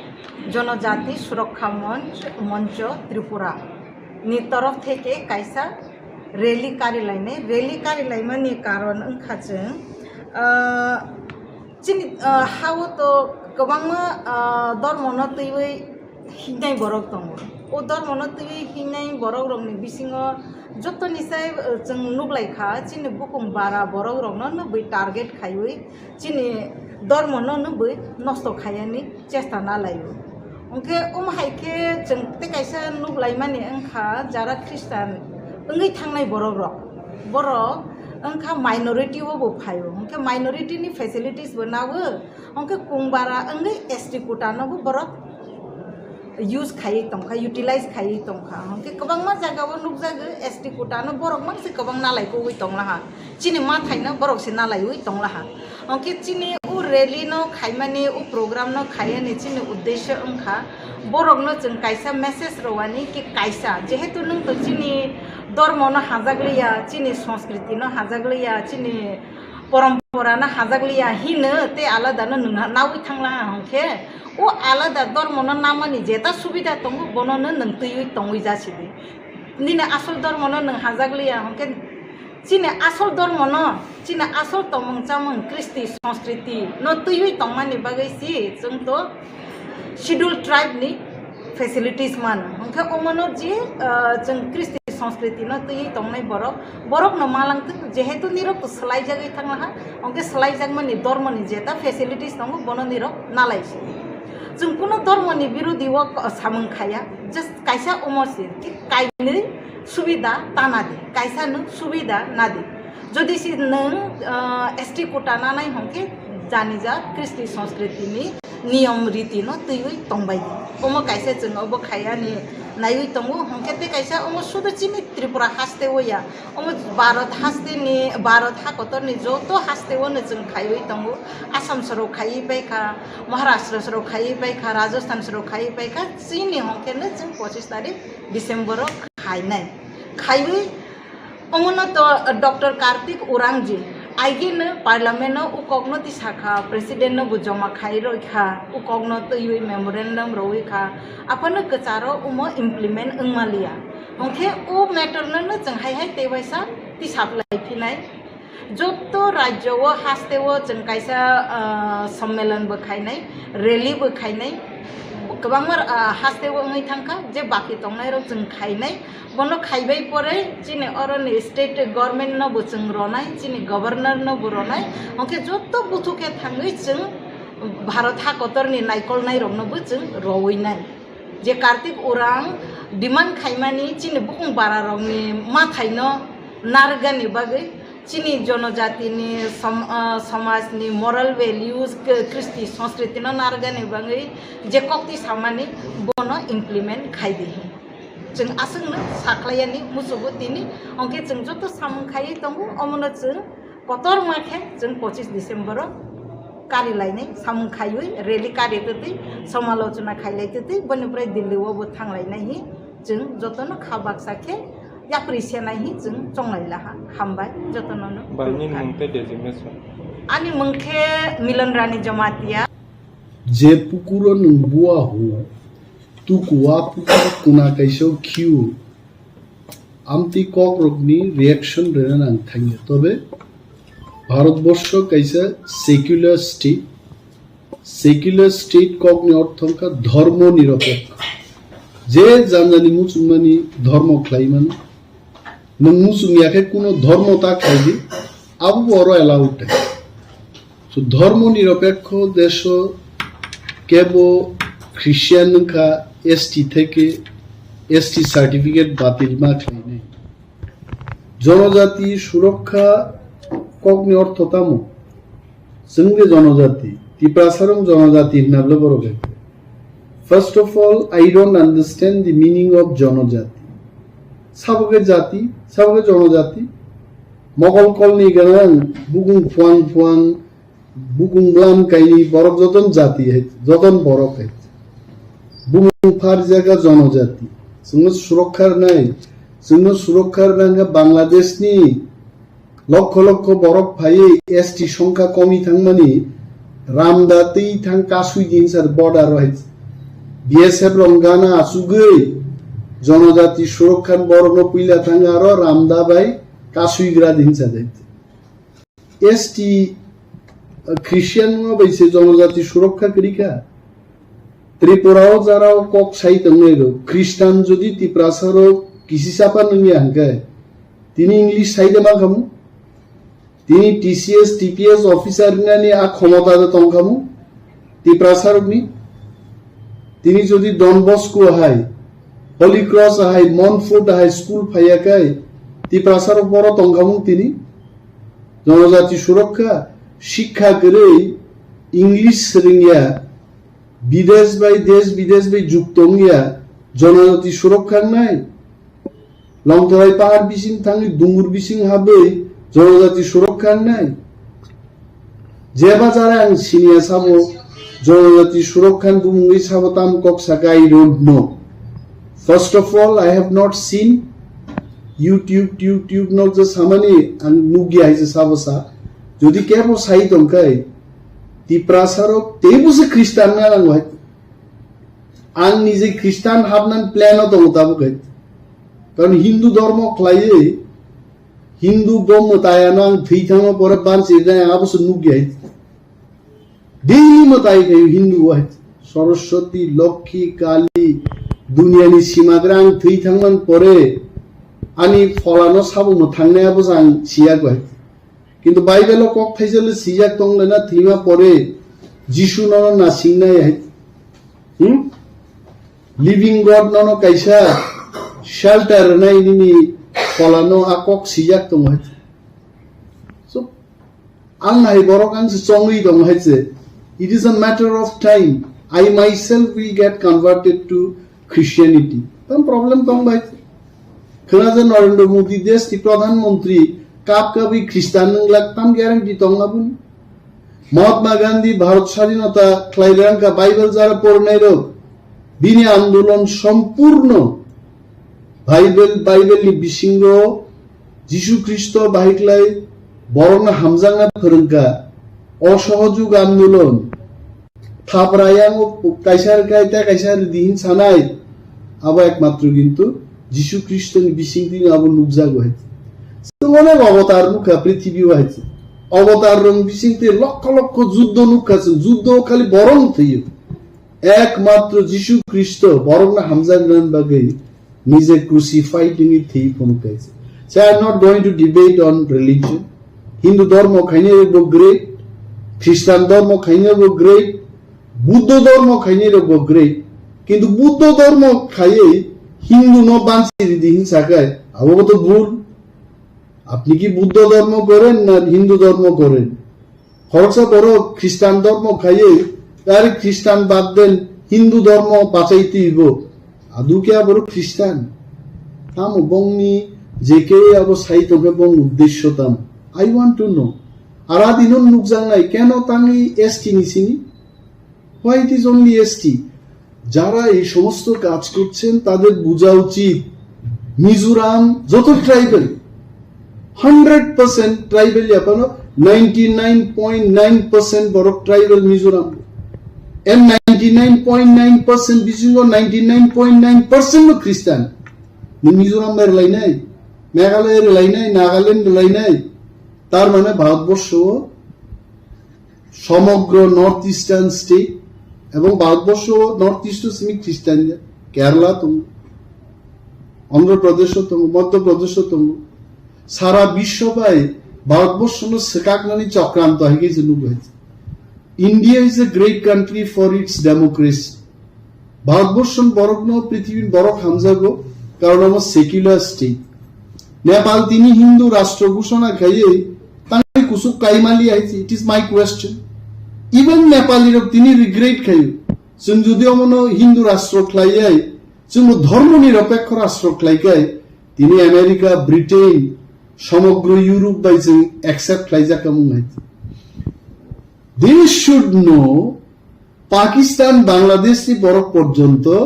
Jonojati Surokkha Monch, Moncho Tripura ni torof theke kaisa rally kari lainai. Rally kari laimani karon wngkha chwng, ah, chini, ah, ha-o to kwbangma, ah, dormono twiwi hingnai borok tongo. O dormono twiwi hingnai borok rokni bisingo jotoni sai, ah, chwng nuklaikha, chini bukung bara borok rokno nugwi target khaiwi chini dormono nugwi nosto khaiyani chesta nalaio. Hwnkhe omo hai khe chwng tei kaisa nuklaimani wngkha, jara Christian wngwi thangnai borok rok, borok wngkha minority o bo phaio, hwnkhe minority ni facilities bo nawo, hwnkhe kungbara wngwi S T quota no bo borok use khaiwi tongkha, utilize khaiwi tongkha, hwnkhe kwbangma jaga o nukjago S T quota no borok mangsi kwbang nalai kugwi tonglaha. Chini ma thaino borok se nalaiwi tonglaha. Hwnkhe chini o rally no khaimani, o program no khaiyani chini uddesyo wngkha, borok no chwng kaisa message rwani ki kaisa, jehetu nwng to chini dormo no hajakliya, chini sanskriti no hajakliya, chini porompora no hajakliya hino tei alada no nwng nawi thanglaha, hwnkhe o alada dormo no namani jeta subida tongo, bono no nwng twiwi tongwi jasidi. Nini asol dormo no nwng hajakliya, hwnkhe chini asol dormo no, chini asol tongmung chamung, kristi, sanskriti no twiwi tongmani bagwi si chwng to Scheduled Tribe ni facilities mano. Hwnkhe omono je, ah, chwng kristi, sanskriti no twiwi tongnai borok, borok no malangtwk, jehetu nirok to swlaijagwi thanglaha, hwnkhe swlaijakmani dormo ni jeta facilities tongo, bono nirok nalaisi. Chwng kuno dormo ni birodi o samung khaya, just kaisa omo se, ki kainwi subida tana di, kaisa nwng subida na di. Jodi se nwng, ah, S T quota nanai hwnkhe janija kristi sanskriti ni niyom riti no twiwi tongbai di. Omo kaisa chwng obo khaiyani naiwi tongo, hwnkhe tei kaisa omo sudu chini Tripura haste o ya, omo Bharat haste ni, Bharat ha kotor ni joto haste o no chwng khaiwi tongo. Assam soro khaiwi paikha, Maharashtra soro khaiwi paikha, Rajasthan soro khaiwi paikha, chini hwnkhe no chwng pochis tarik December o khainai. Khaiwi Omono to Doctor Kartik Urangji, aigeno parliament no ukokno tisakha, president no bo joma khai roikha, ukokno twiwi memorandum rowi kha, aphano kwcharo omo implement wngmaliya. Hwnkhe o matter no no chwng hai hai tei waisa tisaplai phinai. Jotto rajyo o haste o chwng kaisa, ah, sommelon bo khainai, rally bo khainai, kwbangma, ah, haste o wngwi thangkha je baki tongnai rok chwng khainai. Bono khaibai pore chini oroni state government no bo chwng ronai, chini governor no bo ronai, hwnkhe jotto buthu khe thangwi chwng Bharat ha kotorni naikolnai rokno bo chwng rowinai. Je Kartik Urang demand khaimani chini bukung bara rokni mathai no narwkgani bagwi, chini jonojatini som-, ah, somajni moral values, k-, kristi sanskriti no narwkgani bagwi je kokti samani bono implement khai di. Chwng aswkno sakhlaiyani muchungo tini, hwnkhe chwng joto samung khaiwi tongo, omono chwng kotorma khe chwng pochis December o kari lainai samung khaiwi, rally kari twtwi, somalochona khailai twtwi, boni pore Delhi o bo thanglainai hi chwng jotono kha baksa khe yapri senai hi chwng chonglai laha. Hambai jotono no. Bai, nini mung tei designation? Ani mung khe Milan Rani Jamatia. Je pukuro nwng bua hu, tuku a pukur kuna kaisa khiu. Amtwi kokrokni reaction rwna nang thangya. Tobe Bharatborsho kaisa secular state. Secular state kokni ortho wngkha dhormo nirapekho. Je janjani muchungmani dhormo khlai mano. Nwng muchung ya khe kuno dhormo ta khlai di, abo bo oro allowed. So, dhormo nirapekho desho kebo Christian wngkha, S T theke S T certificate batil ma khlainai. Jonojati surokha kokni ortho tamo? Chwng de jonojati, Tiprasarong jonojati hwnna bwle borok hai. First of all, I don't understand the meaning of jonojati. Sabo khe jati, sabo khe jonojati. Mogol kolni ganang, bukung phuang phuang, bukung bwlam kaini borok joton jati hai, joton borok hai. Bumung pharjak a jonojati. Chwngno surokha rwnai, chwngno surokha rwna hwnkhe Bangladeshni lokho lokho borok phaiwi S T songkha komi thangmani ramda twi thang kasui din sar border o hai. B S F rong gana achugwi jonojati surokha ni borokno puila thang aro ramda bai kasui gra din sa jai. S T, uh, Christian wngma bai se jonojati surokha kwrwi kha. Tripura o jara o kok sai tongnai rok, Christian jodi Tiprasa rok kisi chapa nungya hwnkhe, tini English sai de mankhamu? Tini T C S, T P S officer wngnani a khomota de tongkhamu? Tiprasa rokni? Tini jodi Don Bosco hai, Holy Cross hai, Montfort hai school phaiya khai, Tiprasa rok boro tongkhamu tini? Jonojati surokha, shikha kwrwi, English swrwngya, bidesh bai, desh bidesh bai jukto wngya, jonojati surokha wngnai? Longtorai pahar bising thangwi, dungur bising habwi, jonojati surokha wngnai? Jeba jara ang siniya sabo, jonojati surokha ni bumungwi sabo tam kok saka, I don't know. First of all, I have not seen YouTube, YouTube, YouTube no je samani ang nugya hai je sabo sa. Jodi kebo sai tongkhai, Tiprasa rok teibo se Christian na nang hai. Ang nije Christian habnan plan o tongo tabuk hai. Karon Hindu dhormo khlaiwi, Hindu bo mwtai ano ang thwi thangma pore banchi rinai abo se nugya hai. Daily mwtai khayo Hindu o hai. Saraswati, Lokhi, Kali, duniani simagra ang thwi thangman pore ani pholano sabo mwthangnai abo se ang siya hai. Kintu Bible o kok thaisa le sijak tong le na thwima pore Jisu nono nasingnai hai. Hmm? Living God nono kaisa shelter rwnai nini pholano a kok sijak tong hai. So, ang hai borok ang se chongwi tong hai se. It is a matter of time. I myself will get converted to Christianity. Tam problem tong bai. Khwna je Narendra Modi desh ni Pradhan Mantri kap kabi Christian nang lak tam guarantee tong abun. Mahatma Gandhi Bharat Sadhinata khlai rang ka Bible jara pornai rok. Bini andolon sompurno Bible, Bible ni bisingo Jisu Khristo bahai khlai borokno hamjakna phwrwngkha. Osohojog andolon, thapra yang kaisa rwkha, tei kaisa rwdi hin sanai, abo ekmatro kintu Jisu Khristo ni bising twi abo nukjago hai. Chwng onek avatar nukha prithibi o hai. Avatar rok bising twi lokho lokho juddo nukha chwng, juddo khali borok thwiyo. Ekmatro Jisu Khristo borokno hamjaknani bagwi nije crucified wngwi thwi phunuk kaisa. So I am not going to debate on religion. Hindu dhormo khainai rokbo great, Christian dhormo khainai rokbo great, Buddho dhormo khainai rokbo great. Kintu Buddho dhormo khaiwi Hindu no bansi ridi hin sakai, abo to bhul. Apni ki Buddho dhormo goren na Hindu dhormo goren? Khoroksa borok Christian dhormo khaiwi, tari Christian bad den Hindu dhormo bachai twibo. Adu khe abo Christian? Tamo bongni je khe abo sai tongkhe bong uddesho tam? I want to know. Ara dino nukjaknai keno tangwi S T ni sini? Why it is only S T? যারা এই সমস্ত কাজ করছেন তাদের বোঝা উচিত মিজোরাম যত tribal, hundred percent tribal yapano, ninety nine point nine percent borok tribal Mizoram. And ninety nine point nine percent bisingo ninety nine point nine percent no Christian. Ni Mizoram bai rwlainai, Meghalaya rwlainai, Nagaland rwlainai. Tar mane Bharatborsho সমগ্র north eastern state এবং Bharatvarsha north east simi Christian ya, Kerala tongo, Andhra Pradesh tongo, Madhya Pradesh tongo, sara biswo bai Bharatborsho no swkaknani chokranto hai khe se nugo hai. India is a great country for its democracy. Bharatborsho ni borokno prithibi ni borok hamjago, karon omo secular state. Nepal tini Hindu rastro ghoshona khaiwi tangwi kusuk kaimali hai se, it is my question. Even Nepali rok tini regret khaio. Chwng jodi omono Hindu rastro khlaiwi, chwngbo dhormo nirapekho rastro khlaikai, tini America, Britain, somogro Europe bai chwng accept khlaijak wng hai. They should know Pakistan, Bangladesh ni borok porjonto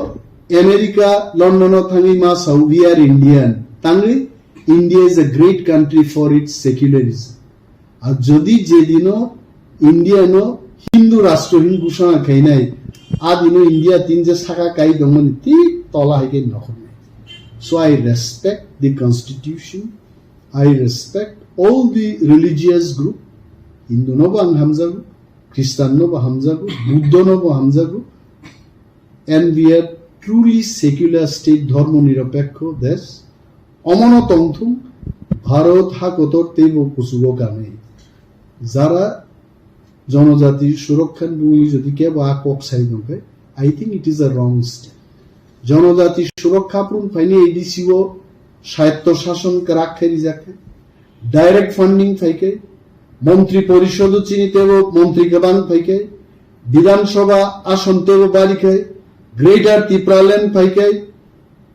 America, London o thangwi ma sao, "We are Indian." Tangwi, "India is a great country for its secularism." Ar jodi jedino India no Hindu rastro hin ghoshona khainai, adino India tin je saka kai tongmani thik tola hai khe nokhornai. So I respect the constitution, I respect all the religious group, Hindu no bo ang hamjago, Christian no bo hamjago, Buddho no bo hamjago, and we are truly secular state, dhormo nirapekho desh. Omono tongthung, Bharat hakotor teibo kuchugo kanwi. Jara jonojati surokha ni bumwi jodi kebo a kok sai tongkhe, I think it is a wrong step. Jonojati surokha phurung phaini A D C o swayatto shason kwrak khe rijak khe, direct funding phai khe, Montri Porishod o chini tebo montri kwbang phai khe, Bidhan Sabha ason tebo bari khe, Greater Tipraland phai khe,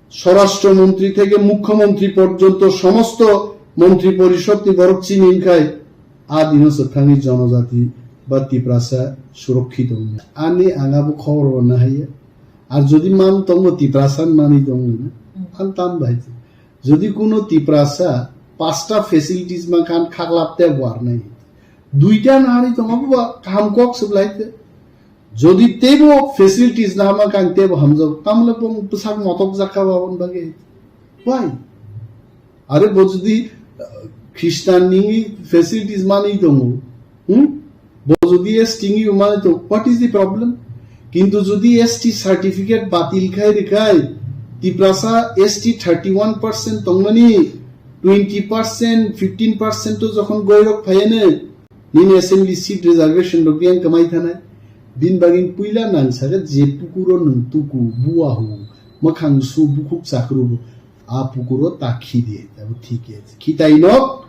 Swarashtra Montri theke Mukhyamantri porjonto somosto Montri Porishod ni borok chini wngkhai, a dino swkangni jonojati ba Tiprasa surokkhito wngya. Ani ang abo khobor bo nahaiya. Ar jodi man tongbo Tiprasa manwi tongwi na, ang tam bai. Jodi kuno Tiprasa pasta facilities ma khan khaklap te warnai. Duita nari tongo bo kaham kok sublai te. Jodi tebo facilities na ma khan tebo hamjak, tamle bong bwsak motok jakha babon bage. Why? Are bo jodi, uh, Christian ni facilities mani tongo, hmm? Bo jodi S T ni mani to, what is the problem? Kintu jodi S T certificate batil khai rikhai, Tiprasa S T thirty one percent tongmani, twenty percent, fifteen percent to jokhon goirok phayane, nini assembly seat reservation rok yang kamai thanai. Bin bagin puila nang saga je pukuro nung tuku, buahu, makhang su bukhuk chakru, a pukuro ta khidi, abo thik ya. Khitai nok,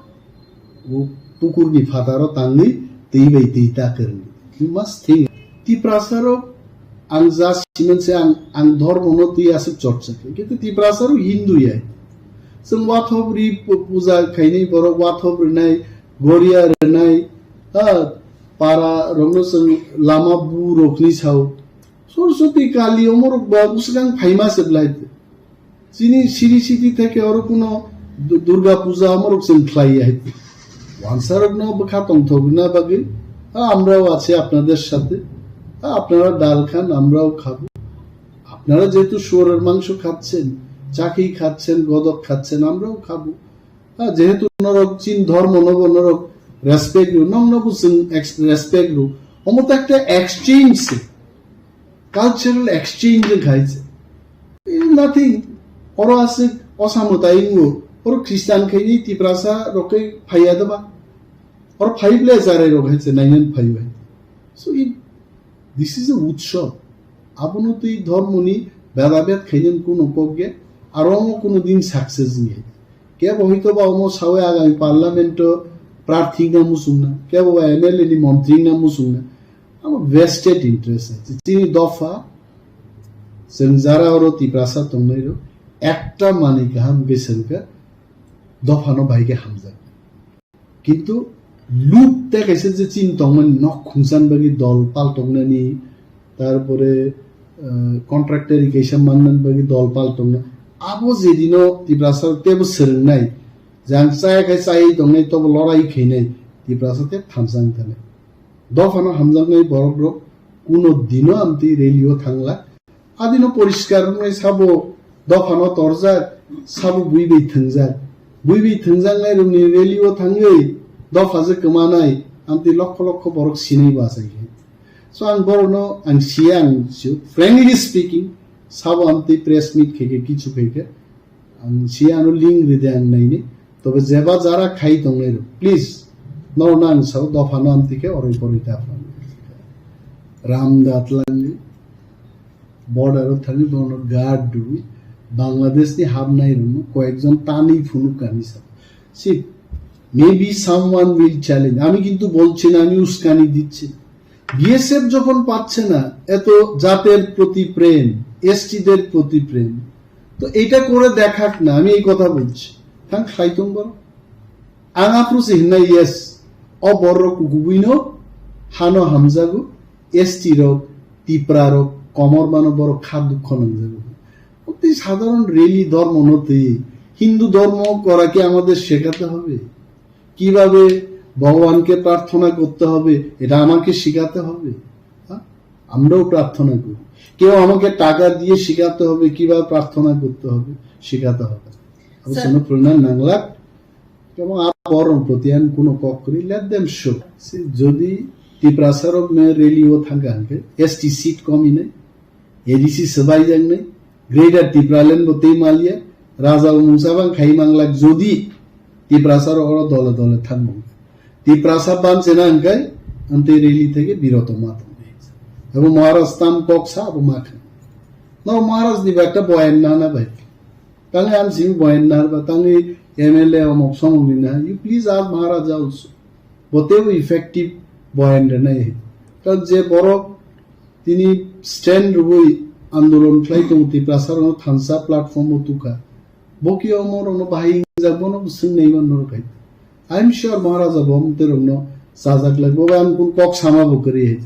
o pukur ni phataro tangni, twi bai twi ta kwrwng. You must think. Tiprasarok ang ja siman se ang, ang dhormo no twi aswk chorcha khe. Kintu Tiprasarok Hindu ya. Chwng wathop ri pu-, puja khainai borok wathop rinai, goria rinai, ha, para rokno chwng lama bu rokni sao. Soroswti Kali omorok ba bwswkang phaima se belai. Chini siri siti theke oro kuno Du-, Durga Puja amorok chwng khlai ya hai. Wansarokno bwkha tongthok rwna bagwi, "Ah, আমরাও আছি আপনাদের সাথে, ah, আপনারা ডাল খান, আমরাও খাবো। আপনারা যেহেতু শুয়োরের মাংস খাচ্ছেন, চাকি খাচ্ছেন, গদক খাচ্ছেন, আমরাও খাবো। Ah, যেহেতু norok chin dhormo nobo norok respect rw, noknobo chwng ex-, respect rw." Omo to ekta exchange se. Cultural exchange wngkha hai se. Eh, nothing. Oro aswk osa mwtai wngo. Oro Christian khaini Tiprasa rok khe phaiya doba. Oro phaible jarai rok hai se nainan phaibai. So it, this is a utsav. Abono twi dhormoni bedabed khainani kuno kok ge, aro omo kuno din success wngya. Kebo hoito ba omo sawi agami parliament o prarthi wngna muchungna, kebo ba M L A ni montri wngna muchungna. Abo vested interest hai. Chini dopha, chwng jara oro Tiprasa tongnai rok, ekta manwi kaham khe chwng kha dophano bai khe hamjak. Kintu luk tei kaisa je chini tongmani nok khungsan bagwi dol paltoknani, tarpore, eh, contractor kaisa mannani bagwi dol paltokna. Abo je dino Tiprasa tebo swrwngnai, je ang chaya khai chaywi tongnai, tobo lorai khainai, Tiprasa tei thansa wng thanai. Dophano hamjaknai borok rok kuno dino amtwi rally o thangla. Adino poriskar wngnai sabo dophano torjak, sabo bui bai thwngjak. Bui bai thwngjaknai rokni rally o thangwi dopha je kwmanai, amtwi lokho lokho borok sinai bachai khe. So ang borokno ang siya ang sio, frankly speaking, sabo amtwi press meet khe khe kichu khe khe ang siya ano link ride ang naini. Tobe jeba jara khai tongnai rok, please, norokno ang sao dophano amtwi khe oroi poroi ta phan. Ram da twlangwi, border o thangwi bono guard rwwi, Bangladesh ni habnai rokno koyekjon tanwi phunuk kani sa. See, maybe someone will challenge. আমি কিন্তু বলছি না, আমি উস্কানি দিচ্ছি না। বিএসএফ যখন পাচ্ছে না এত জাতের প্রতি প্রেম, এসটিদের প্রতি প্রেম, তো এটা করে দেখাক না, আমি এই কথা বলছি। Thang khlai tong boro. Ang aphuru se hinnai, yes, o borok kukubuino hano hamjago, S T rok, Tipra rok, komor mano borok kha dukho nangjago. Tei সাধারণ rally ধর্ম no twi Hindu ধর্ম করা কি আমাদের শেখাতে হবে? কিভাবে ভগবানকে প্রার্থনা করতে হবে, এটা আমাকে শেখাতে হবে? হ্যাঁ? আমরাও প্রার্থনা করি। কেউ আমাকে টাকা দিয়ে শেখাতে হবে, কিভাবে প্রার্থনা করতে হবে, শেখাতে হবে। Abo sir, sano phrwngna nanglak, এবং aborok proti ang kuno kok kwrwi, let them show. Si jodi Tiprasa rok no rally o thangkha hwnkhe S T seat komi nai, A D C swbai jak nai, Greater Tipraland bo tei maliya, raja bo mungsa bang khai manglak jodi Tiprasa rok oro dole dole thangmung. Tiprasa bam chena hwnkhe amtwi rally theke biroto ma tongdi. Abo Maharaj tam kok sa abo ma khe. No Maharaj ni ba ekta boyan nana bai. Tangwi ang simi boyan nar ba, tangwi M L A omok somok ni na, you please ask Maharaja also. Bo teibo effective boyan rwnai. Karon je borok tini stand rwui andolon khlai tongo Tiprasa rokno thansa platform o tukha. Bo ki omo rokno bahai hingjak, bono bo swng nai man norok hai. I am sure Maharaja bo amtwi rokno chajak lai. Bo ang kun kok sama bo kwrwi hai.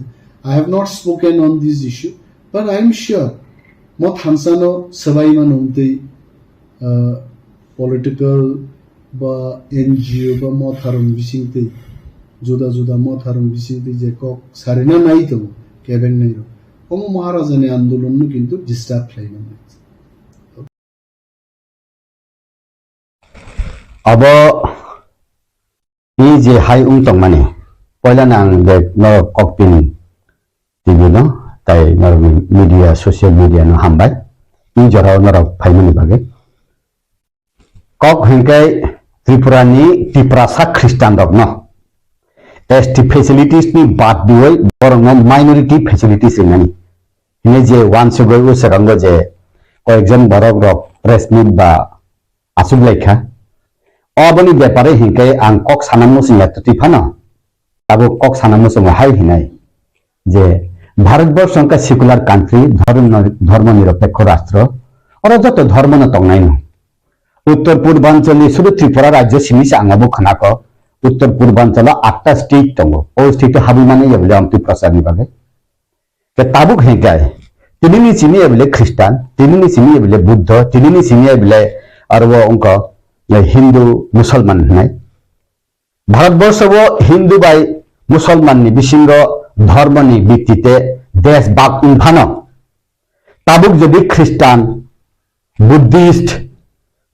I have not spoken on this issue, but I am sure mo thansa no swbai mano amtwi, ah, political ba N G O ba motharong bisingtwi, juda juda motharong bisingtwi je kok sarina nai tongo, kebeng nai rok. Omo Maharaja ni andolon no kintu disturb khlai mano. Abo i je hai wng tongmani, poila no ang bek norok kokpin T V no, tai norok ni media, social media no hambai. I jorao norok phaimani bagwi. Kok hwnkhe Tripura ni Tiprasa Khristan rok no S T facilities ni bad diwi borok no minority facilities rinani. Hwnwi je uansugwi o swkango je koyekjon borok rok press meet ba achuk lai kha. Oboni bepare hinkhe ang kok sana muchung ya twtwi phano tabuk kok sana muchungo hai hinai je Bharatborsho wngkha secular country, dhormo, dhormo nirapekho rastro. Oro joto dhormo no tongnai no. Uttor Purbanchal ni sudu Tripura rajyo simi se ang abo khnako. Uttor Purbanchal o atta state tongo. O state o habwi mani ya bole ang Tiprasa ni bagwi. Ke tabuk hingkai. Tini ni simi ya bole Christian, tini ni simi ya bole Buddha, tini ni simi ya bole arbo wngkha Hindu, Musalman hinai. Bharatborsho o Hindu bai Musalman ni bisingo dhormo ni bitti te desh bak wng phano, tabuk jodi Christian, Buddhist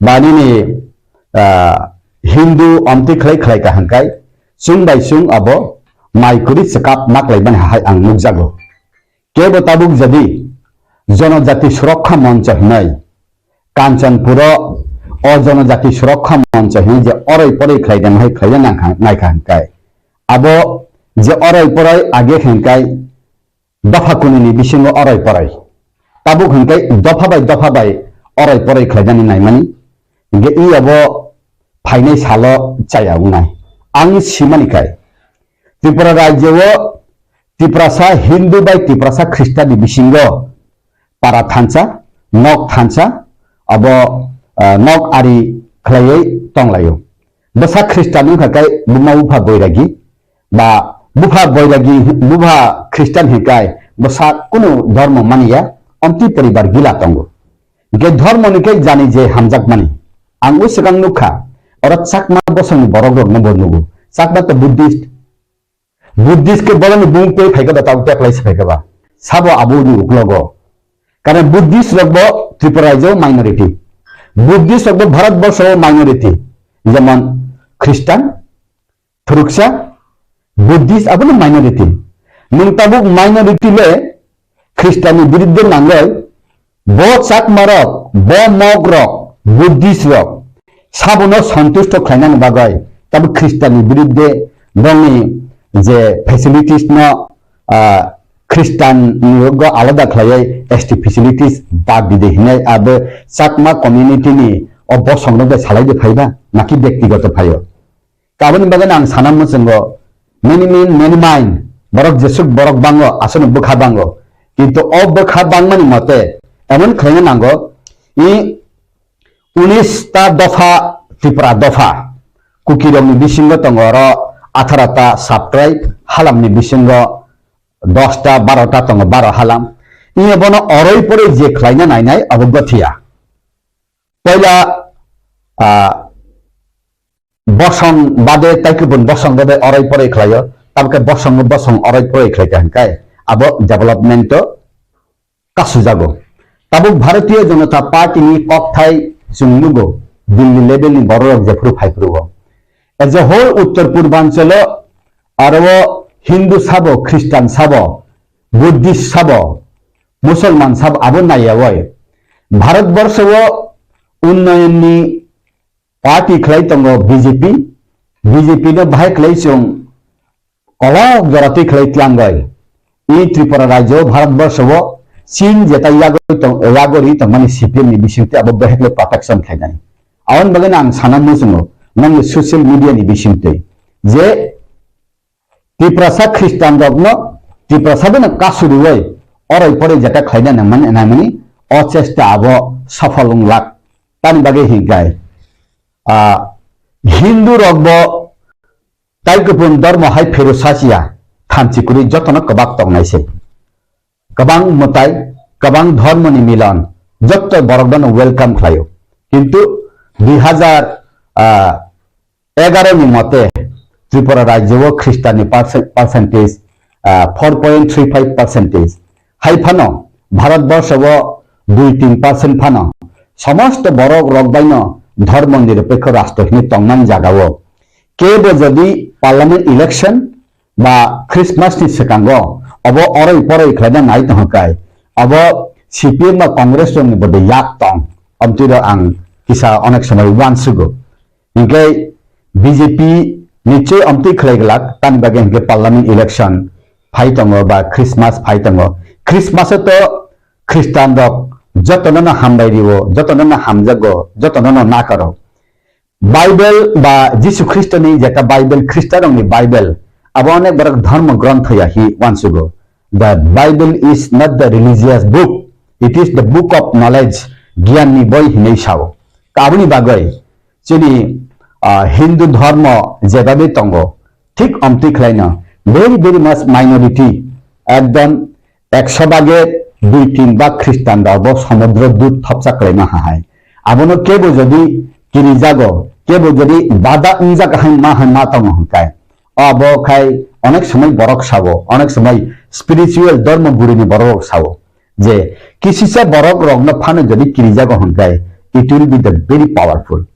ba nini, ah, Hindu omtwi khlai khlai ka hwnkai, chwng bai chwng abo mai kwrwi chwkap ma khlai mani hai ang nukjago. Kebo tabuk jodi Jonojati Surakkha Moncho hinai Kanchanpuro o Jonojati Surakkha Moncho hinai je oroi poroi khlai dan hai khlai nang kha, nai kha hwnkai. Abo je oroi poroi age hwnkai dopha kuni ni bisingo oroi poroi. Tabuk hwnkai dopha bai dopha bai oroi poroi khlai dan naimani. Hingke i abo phainai salo chaya wngnai. Ang simani kai. Tripura rajyo o Tiprasa Hindu bai Tiprasa Khristan ni bisingo para thansa, nok thansa, abo, ah, nok ari khlaiwi tonglaio. Bwsa Khristan wngkha khe buma bupha boiragi, ba bupha boiragi, bupha Khristan hinkai bwsa kunu dhormo maniya, omtwi poribar gila tongo. Hingke dhormo ni khe jani je hamjakmani. Ang o swkang nukha, oro Chakma bosongni borok rokno bo nugo. Chakma to Buddhist. Buddhist khe borokni bumung tei phaikhe ba tabuk teklai se phaikhe ba. Sabo aboni uklogo. Karon Buddhist rok bo Tripura rajyo minority. Buddhist rok bo Bharat borsho minority. Jemon Christian, Phuruksa, Buddhist abono minority. Nwng tabuk minority le Khristanni biruddhe nangwi bo Chakmarok, bo Mogrok, Buddhistrok sabono santusto khlainani bagwi tabuk Khristanni biruddhe bongni je facilities no, ah, Khristanni rogo alada khlaiwi S T facilities bad dide hinwi abo Chakma community ni o bosongno bai salai de phaiba naki bektigoto phaio. Kaboni bagwi ang sana muchungo, many men, many mind, borok jesuk borok bango, aswkno bwkha bango. Kintu o bwkha bangmani mote emon khlaina nango, i unis ta dopha Tripura dopha, Kukirokni bisingo tongo oro atharo ta sub-tribe, halamni bisingo dos ta, baro ta tongo, baro halam. Iye bono oroi poroi je khlaina nainai abo gothiya. Poila, ah, bosong bade, tei kubun bosong bade oroi poroi khlaio, tabukhe bosong bosong oroi poroi khlai kha hwnkhai abo development o kasujago. Tabuk Bharatiya Janata Party ni kokthai chwng nugo, Delhi level ni bororok jephuru phaiphuru o. As a whole Uttar Purbanchalo aro o Hindu sabo, Christian sabo, Buddhist sabo, Musalman sabo abo naiyawi Bharat borsho o unnoyon ni party khlai tongo B J P, B J P no bahai khlai chwng kolok jora twi khlai tlangwi. I Tripura rajyo Bharat borsho o Chin jeta yagwi tong, yagwi tongmani C P M ni bisingtwi abo bahai khlai protection khlainai. Aboni bagwi ang sana muchungo nangni social media ni bisingtwi je Tiprasa Khristanrokno Tiprasa beno kasuriwi oroi poroi jeta khlaina nangmani, nangmani o chesta abo sophol wnglak. Tani bagwi hinkhai, ah, Hindu rokbo tai kupun dormo hai phero sachiya, thamchi kwrwi jotono kwbak tongnai se. Kwbang mwtai, kwbang dhormoni milon, jotto borok bono welcome khlaio. Kintu dui hazar, ah, egaro ni mote Tripura rajyo o Khristanni percent-, percentage, ah, four point three five percentage. Hai phano Bharat borsho o dui tin percent phano somosto borok rok baino dhormo nirapekho rastro hinwi tongmani jagao kebo jodi parliament election ba Christmas ni swkango obo oroi poroi khlaina nai tongkha kai, obo C P M ba Congress rokni bwdwi yak tong, omtwi rok ang kisa onek somoi uansugo. Hinkhe B J P nichoi omtwi khlai glak, tani bagwi hinkhe parliament election phai tongo ba Christmas phai tongo. Christmas o to Khristan rok jotono no hambai rio, jotono no hamjago, jotono no nakaro. Bible ba Jisu Khristoni jeta Bible, Khristanrokni Bible, abo onek borok dhormo grontho ya hi uansugo. The Bible is not the religious book, it is the book of knowledge, giyan ni boi hinwi sao. Aboni bagwi chini, ah, Hindu dhormo jebabe tongo, thik omtwi khlaino very, very much minority, ekdom ekso bage dui tin bag Khristan rok bo somudro dut thopsa khlaima hahai. Abono kebo jodi kirijago, kebo jodi bada wngjak hai ma hai ma tongo hwnkai, abo khai onek somoi borok sabo, onek somoi spiritual dhormo gurini borok rok sabo je kisisa borok rokno phano jodi kirijago hwnkai, it will be the very powerful.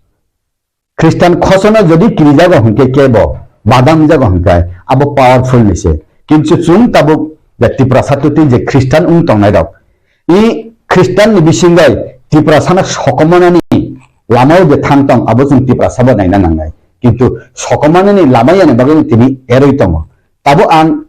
Khristan khosono jodi kirijago hwnkhe kebo, badam jago hwnkhe abo powerful ni se. Kintu chwng tabuk je Tiprasa twtwi je Khristan wng tongnai rok, i Khristan ni bisingbai Tiprasano sokomornani lamao je thang tong, abo chwng Tiprasa bo naina nangnai. Kintu sokomornani lama yani bagwi tini eroi tongo. Tabuk ang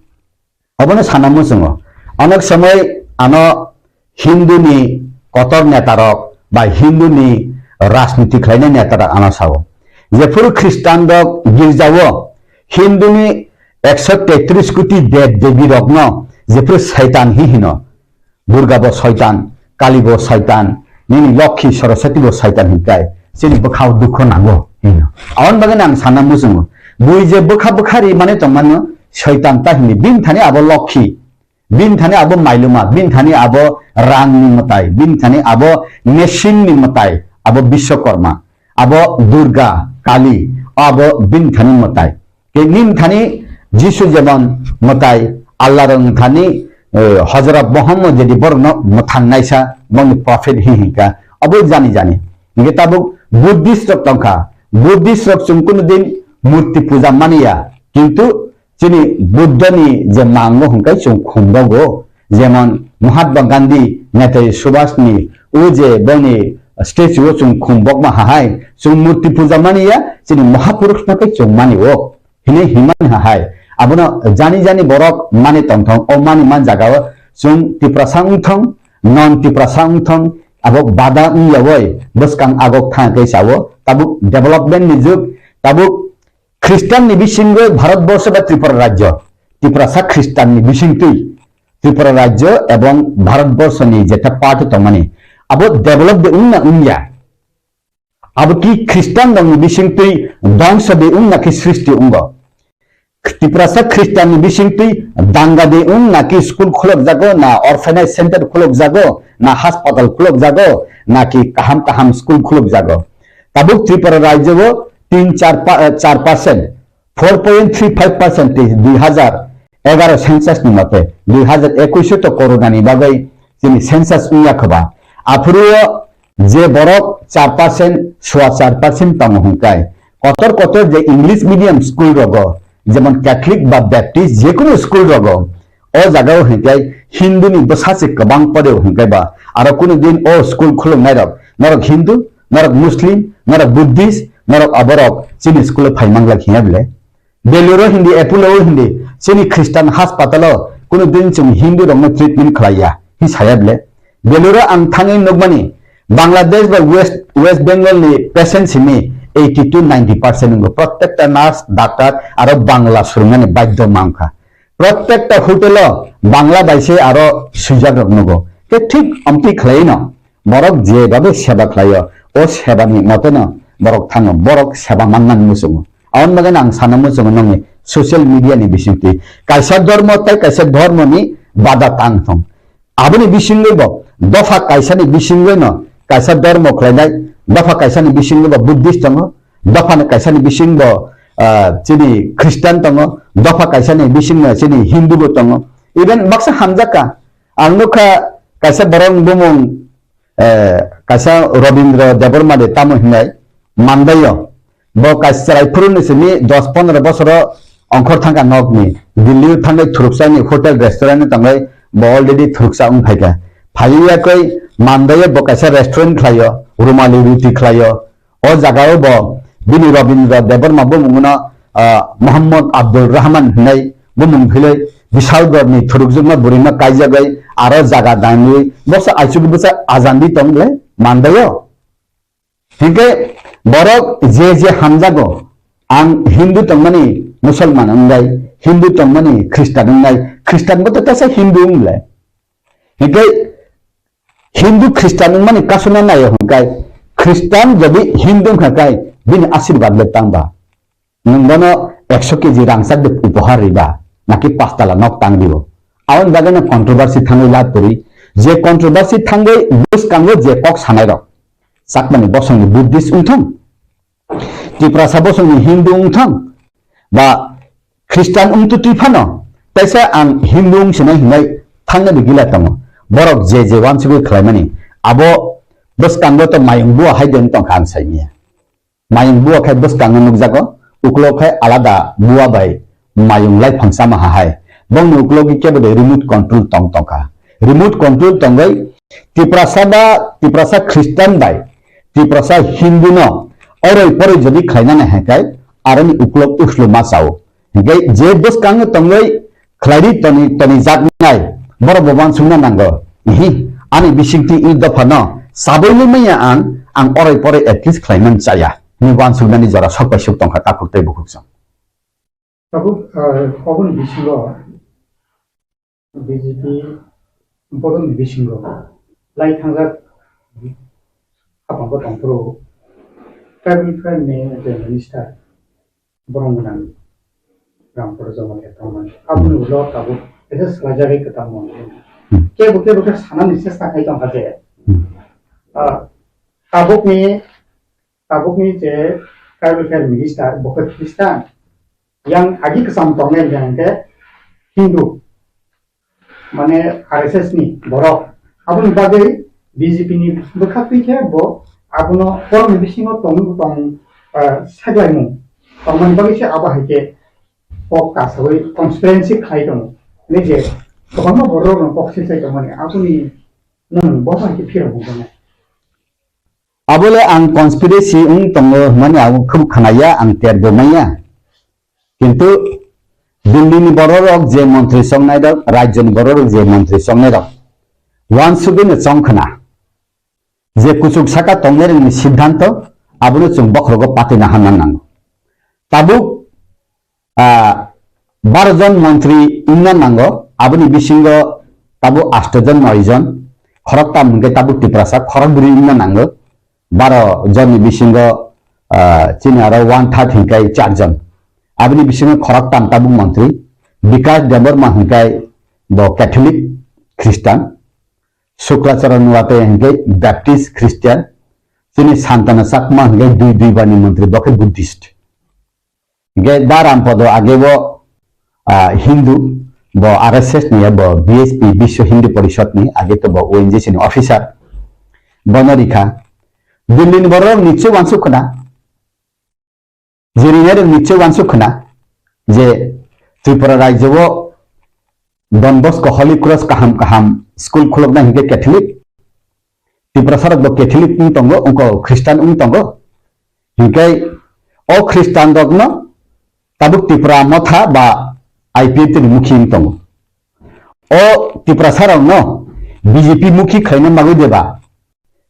Obono sana muchungo. Onek somoi ano Hindu ni kotor neta rok ba Hindu ni rajniti khlainai neta rok ano sao. Jephuru Khristan rok girjao Hindu ni ekso tetris koti dev devi rokno jephuru Saitan hi hino. Durga bo Saitan, Kali bo Saitan, nini Lokhi Saraswati bo Saitan hinkai, chini bwkhao dukho nango hino. Aboni bagwi ang sana muchungo. Bui je bwkha bwkha ri mane tongmano Saitan ta hini, bini thani abo Lokhi, bini thani abo Mailuma, bini thani abo rang ni mwtai, bini thani abo machine ni mwtai, abo Biswakarma, abo Durga, Kali, abo bini thani mwtai. Ke nim thani Jisu jemon mwtai, Allah rok thani, eh, Hojrot Muhammad jadi borokno mwthang naisa, boni prophet hi hinka, abo jani jani. Hingke tabuk Buddhist rok tongkha, Buddhist rok chwng kunu din murti puja maniya, kintu chini Buddha ni je mango hingkai chwng khumbogo, jemon Mahatma Gandhi, Netaji Subhash ni o je boni statue o chwng khumbokma hahai, chwng murti puja maniya, chini Mahapurush no khe chwng mani o. Hini himani hahai. Abono jani jani borok mani tongthong, o mani man jagao chwng Tiprasa wngthong, non Tiprasa wngthong, abo bada wngya oi, bwskang agok thang khe sao, tabuk development ni jug, tabuk Khristan ni bisingwi Bharat borsho ba Tripura rajyo, Tiprasa Khristan ni bisingtwi Tripura rajyo ebong Bharat borsho ni jeta part tongmani, abo develop de wngna wngya. Abo ki Khristan rokni bisingtwi dongso de wng na khe srishti wngo? Tiprasa Khristanni bisingtwi danga de wng na ki school khulok jago, na orphanage center khulok jago, na hospital khulok jago, na ki kaham kaham school khulok jago? Tabuk Tripura rajyo o tin char pa-, char percent, four point three five percent tei dui hazar egaro census ni mote dui hazar ekush o to corona ni bagwi chini census wngya khoba. Aphuru o je borok char percent, sua char percent tongo hwnkai. Kotor kotor je English medium school rogo, jemon Catholic ba Baptist, jekunu school rogo, o jagao hwnkai Hindu ni bwsa se kwbang pore hwnkai ba, aro kunu din o school khuluknai rok, norok Hindu, norok Muslim, norok Buddhist, norok aborok chini school o phai manglak hiya bile. Beluro hindi, Apollo o hindi, chini Khristan hospital o kunu din chwng Hindu rokno treatment khlaiya, hi saya bile. Beluro ang thangwi nukmani, Bangladesh ba West, West Bengal ni patient simi eighty to ninety percent wngkha. Prottekta nurse, doctor aro Bangla swrwngmani badhyo mankha. Prottekta hotel o Bangla bai se aro swijak rok nugo. Khe thik omtwi khlaino borok je babe seba khlaio, o seba ni mote no borok thango, borok seba manna muchungo. Aboni bagwi ang sana muchungo nongni social media ni bisingtwi kaisa dhormo tei kaisa dhormo ni bada tang thung. Aboni bisingwi bo dopha kaisa ni bisingwi no kaisa dhormo khlainai, dopha kaisa ni bisingwi bo Buddhist tongo, dopha ni kaisa ni bising bo, ah, chini Christian tongo, dopha kaisa ni bising no chini Hindu bo tongo. Even baksa hamjak ka, ang nukha kaisa borok ni bumung, eh, kaisa Robindra Debbarma de tamo hinai Mandai o. Bo kaisa chwrai phuru ni simi dos pondro bosoro ongkhor thangkha nokni. Delhi o thangwi thuruksa ni hotel restaurant ni tongwi bo already thuruksa wng phaikha. Phaiwi yakwi Mandai o bo kaisa restaurant khlaio, Rumali Ruti khlaio. O jagao bo bini Robindra Debbarma bumung no, ah, Muhammad Abdul Rahman hinai bumung philwi Bishalgarh ni thurukjwkma bwrwima kaijagwi aro jaga dangwi bosa aichuk bosa ajandi tong le Mandai o. Hinkhe borok je je hamjago, ang Hindu tongmani Musulman wngnai, Hindu tongmani Khristan wngnai, Khristanbo to teisa Hindu wngle. Hinkhe Hindu Khristan wngmani kasuna naio hwnkhai, Khristan jodi Hindu wngkha khai bini asirwad le tangba? Nwng bono ekso keji rangchak de upohar riba, naki pastala nok tang ribo? Aboni bagwi no controversy thangwi lab kwrwi. Je controversy thangwi bwskango je kok sanairok, Chakmani bosongni Buddhist wngthong, Tiprasa bosongni Hindu wngthong, ba Khristan wngtwi twi phano, teisa ang Hindu wngsinai hinwi thangnani gila tongo. Borok je je wansugwi khlaimani, abo bwskango to mayung bua hai de wng tongkha ang saimanya. Mayung bua khai bwskango nukjago, uklok khai alada bua bai mayung laiphang chama ha hai. Bongni uklogi kebo de remote control tong tongkha. Remote control tongwi Tiprasa ba Tiprasa Khristan bai Tiprasa Hindu no oroi poroi jodi khlainani hai khai aroni uklok uslu ma chao. Hinkhe je bwskango tongwi khlairi toni, toni jaknai, borok bo wansukna nango. Ihi, ani bisingtwi i dophano sabwi manya ang, ang oroi poroi at least khlaiman chaya. Ni wansuknani jora sok bai sok tongkha takhuk tei bukhuk song. Tabuk, ah, oboni bisingo B J P bodolni bisingo lai thangjak hapangbo tongphuru tribal fair ni je minister borok gwnang Ramkor Jamatia tongmani. Aboni ulo tabuk kaisa swlaijagwi kwtal mantri. Hmm. Kebo kebo khe sanani chesta khai tongkha je, Hmm. ah, tabukni, tabukni je tribal fair minister bo khe Khristan, yang agi kwcham tongnai hwnkhe Hindu, mane R S S ni borok. Aboni bagwi B J P ni bwkha twi khe bo abono borokni bisingo tong, tong, ah, saklaimung tongmani bagwi se abo hai khe kok kasawi conspiracy khai tongo. Hwnwi je kwbangma borok rokno kok silsai tongmani aboni nwng bo hai khe phirok wngkha. Abole ang conspiracy wng tongo hwnmani ang khub khnaya, ang terbo manya. Kintu Delhi ni bororok je montri chongnai rok, rajyo ni bororok je montri chongnai rok, wansugwi no chong khna je kuchuk saka tongnai rokni siddhanto abono chwng bokhorogo patina hamna nango. Tabuk ah, baro jon montri wngna nango, aboni bisingo tabuk asto jon, noi jon, khoroktam hwnkhe tabuk Tiprasa, khorokbwrwi wngna nango, baro jonni bisingo, ah, chini aro one third hwnkhe char jon. Aboni bisingo khoroktam tabuk montri, Bikash Debbarma hwnkhe bo Catholic Christian, Sukla Charan Nuatia hwnkhe Baptist Christian, chini Santana Chakma hwnkhe dui dui bani montri, bo khe Buddhist. Hingke Da Rampodo age bo, ah, Hindu, bo R S S ni, bo B H P, Biswa Hindu Porishad ni, age to bo O N G C ni officer. Bono rikha. Delhi ni borok nichoi wansuk khna. Jiri ni rok nichoi wansuk khna. Je Tripura rajyo o Don Bosco Holy Cross kaham kaham school khulukna hingke Catholic. Tiprasa rok bo Catholic wng tongo, wngko Christian wng tongo. Hinkhe o Christian rokno tabuk Tipra Motha ba I P F T ni mukhi wng tongo. O Tiprasa rokno B J P mukhi khlaina bagwi deba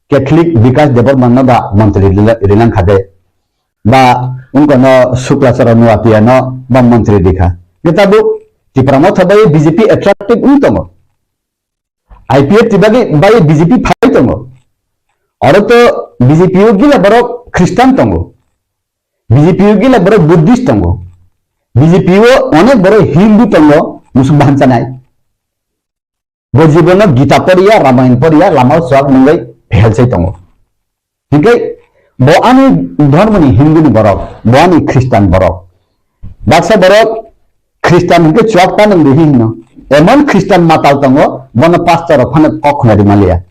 Catholic Bikash Debbarma no ba montri rila-, rilang kha de, ba wngkono Sukla Charan Nuatia no ba montri rikha. Hinkhe tabuk Tipra Motha bai B J P attractive wng tongo. I P F T bagwi bai B J P phai tongo. Oro to B J P o gila borok Christian tongo. B J P o gila borok Buddhist tongo. B J P o onek borok Hindu tongo, musuk bahan chanai. Bo jibono Gita poriya, Ramayan poriya, lama o chuak mungwi phel sai tongo. Hinkhe bo ani dhormoni Hindu ni borok, bo ani Christian borok. Baksa borok Christian hinkhe chuak ta nang di hino. Emon Christian matal tongo, bono pastor rok phano kok khna ri maliya.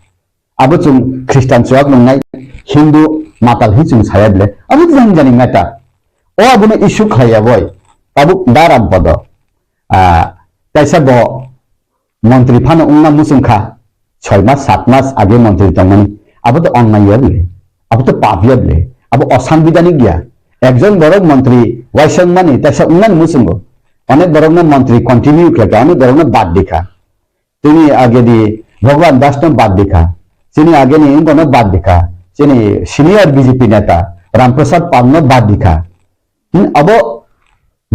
Abo chwng Christian chuak nungnai, Hindu matal hi chwng saya bile. Abo jani jani matter. O abono issue khlaiya boi. Tabuk Da Rampodo. Ah, kaisa bo montri phano wngna muchung kha, soi mas, sat mas age montri tongmani, abo to onnai ya bile, abo to pap ya bile, abo osanbidanik ya. Ekjon borok montri waisa wngmani, teisa wngnani muchungo, onek borokno montri continue khlai kha, onek borokno bad di kha. Chini age di Bhagwan Das no bad di kha, chini age ni wngbo no bad di kha, chini senior B J P neta Ram Prasad Pal no bad di kha. Hmm, abo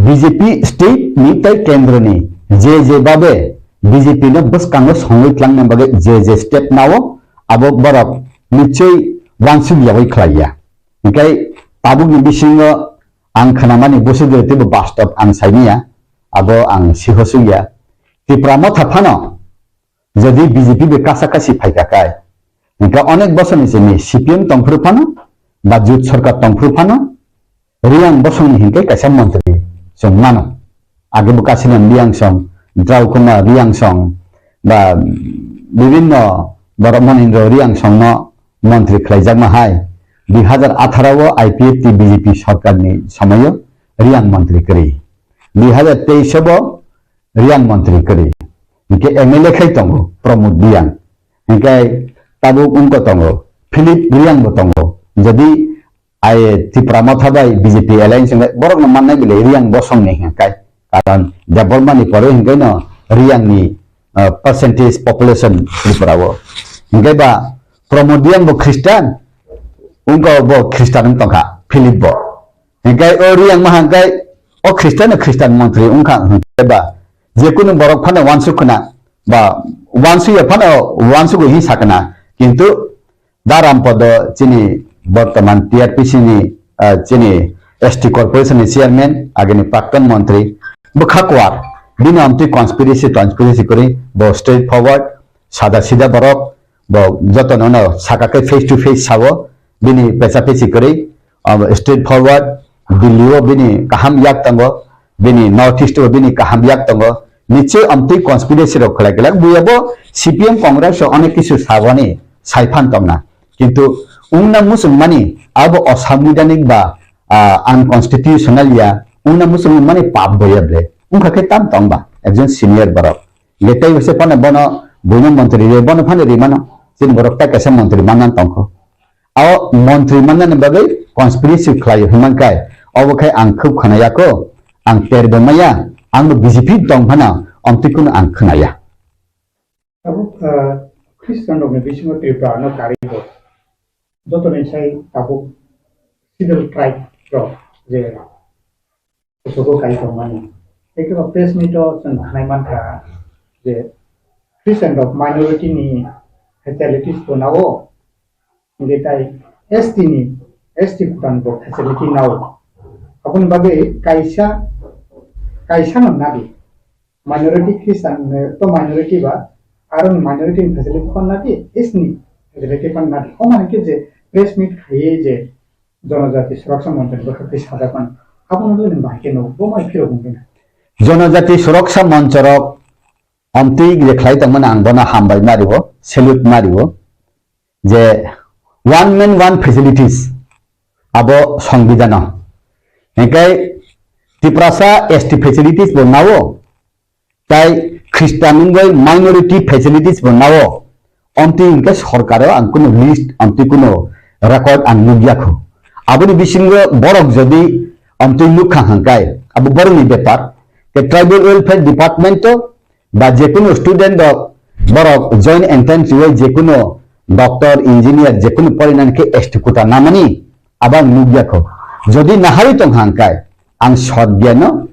B J P state ni tei kendro ni je je babe B J P no bwskango songwi tlangnani bagwi je je step nao, abo borok nichoi wansuk yawi khlai ya. Hinkhe tabukni bisingo ang khnamani bwswk teibo bastob ang saimanya, abo ang siho sukya. Tipra Motha phano jodi B J P bai kasa kasi phaikha khai, hinkhe onek bosorni simi C P M tongphuru phano ba Jut Sarkar tongphuru phano Riyang bosongni hinkhe kaisa montri chwng mano. Age bo Kasiram Riyangsong, Draukumar Riyangsong ba bibinno borok Monindra Riyangsongno montri khlaijakma hai. Dui hazar atharo o I P F T B J P sarkarni somoio Riyang montri kwrwi. Dui hazar teis o bo Riyang montri kwrwi. Hinkhe M L A khai tongo Pramod Riyang. Hinkhe tabuk wngkha tongo Philip Riyang bo tongo. Jodi ai Tipra Motha bai B J P alliance wngkha borokno mannai bile Riyang bosongni hinkhe. Karon Debbarmani pore hinkhe no Riyangni, ah, percentage population Tripura o. Hinkhe ba Pramod Riyang bo Christian, wngkha bo Christian wng tongkha Philip bo. Hinkhe o Riyang maha hinkhe o Christian no Christian montri wngkha hinkhe ba jekunu borok phano wansuk khna ba wansuk ya phano wansuk hin sakna kintu Da Rampodo chini bortoman T R P C ni, ah, chini S T corporation ni chairman agini prakton montri bwkha kwar bini amtwi conspiracy conspiracy kwrwi bo straight forward sada sida borok bo jotono no saka khe face to face sao bini pecha pechi kwrwi, ah, straight forward Delhi o bini kaham yak tongo, bini North East o bini kaham yak tongo. Nichoi amtwi conspiracy rok khlai glak buya bo C P M Congress o onek kisu sabani saiphan tongna. Kintu wngna muchungmani abo osanbidhanik ba, ah, unconstitutional ya wngna muchungmani pap boya ble. Wngkha khe tam tong ba ekjon senior borok. Hinkhe tei se phano bono buino montri re, bono phano rimano. Chini borok tai kaisa montri manna tongkho. O montri mannani bagwi conspiracy khlai hwnman kai, obo khai ang khub khwnaya kho, ang ter bo maya, ang bo B J P tong phano omtwi kuno ang khwnaya. Tabuk, ah, Christian rokni bisingo Tripura no karwi bo. Jotoni sai tabuk civil tribe rok je kuchugo kai tongmani. Tei kebo press meet o chwng khnai mankha je Christian rok minority ni facilities bo nao, hinkhe tai S T ni, S T kutan bo facility nao. Aboni bagwi kaisa, kaisa no nadi. Minority Christian, eh, to minority ba, aro minority ni facility pan nadi, S T ni facility pan nadi. Omo hai khe je press meet khaiye je Jonojati Suraksha Montri bwkhak twi sajak mano. Abono twi nwng bahai khe nugo, bo mai phirok wngwi na. Jonojati Suraksha Monchorok amtwi je khlai tongmani ang bono hambai ma rio, salute ma rio. Je one man one facilities abo songbidano. Hinkhe Tiprasa S T facilities bo nao, tai Christian wngwi minority facilities bo nao. Amtwi hinkhe sorkaro ang kuno list, amtwi kuno record ang nukya kho. Aboni bisingo borok jodi amtwi nukha hangkai, abo borokni bepar. Ke tribal welfare department o ba jekunu student rok borok joint entrance riwi jekunu doctor, engineer jekunu porinani khe S T quota namani abo ang nukya kho. Jodi naharwi tong hangkai ang sot giyano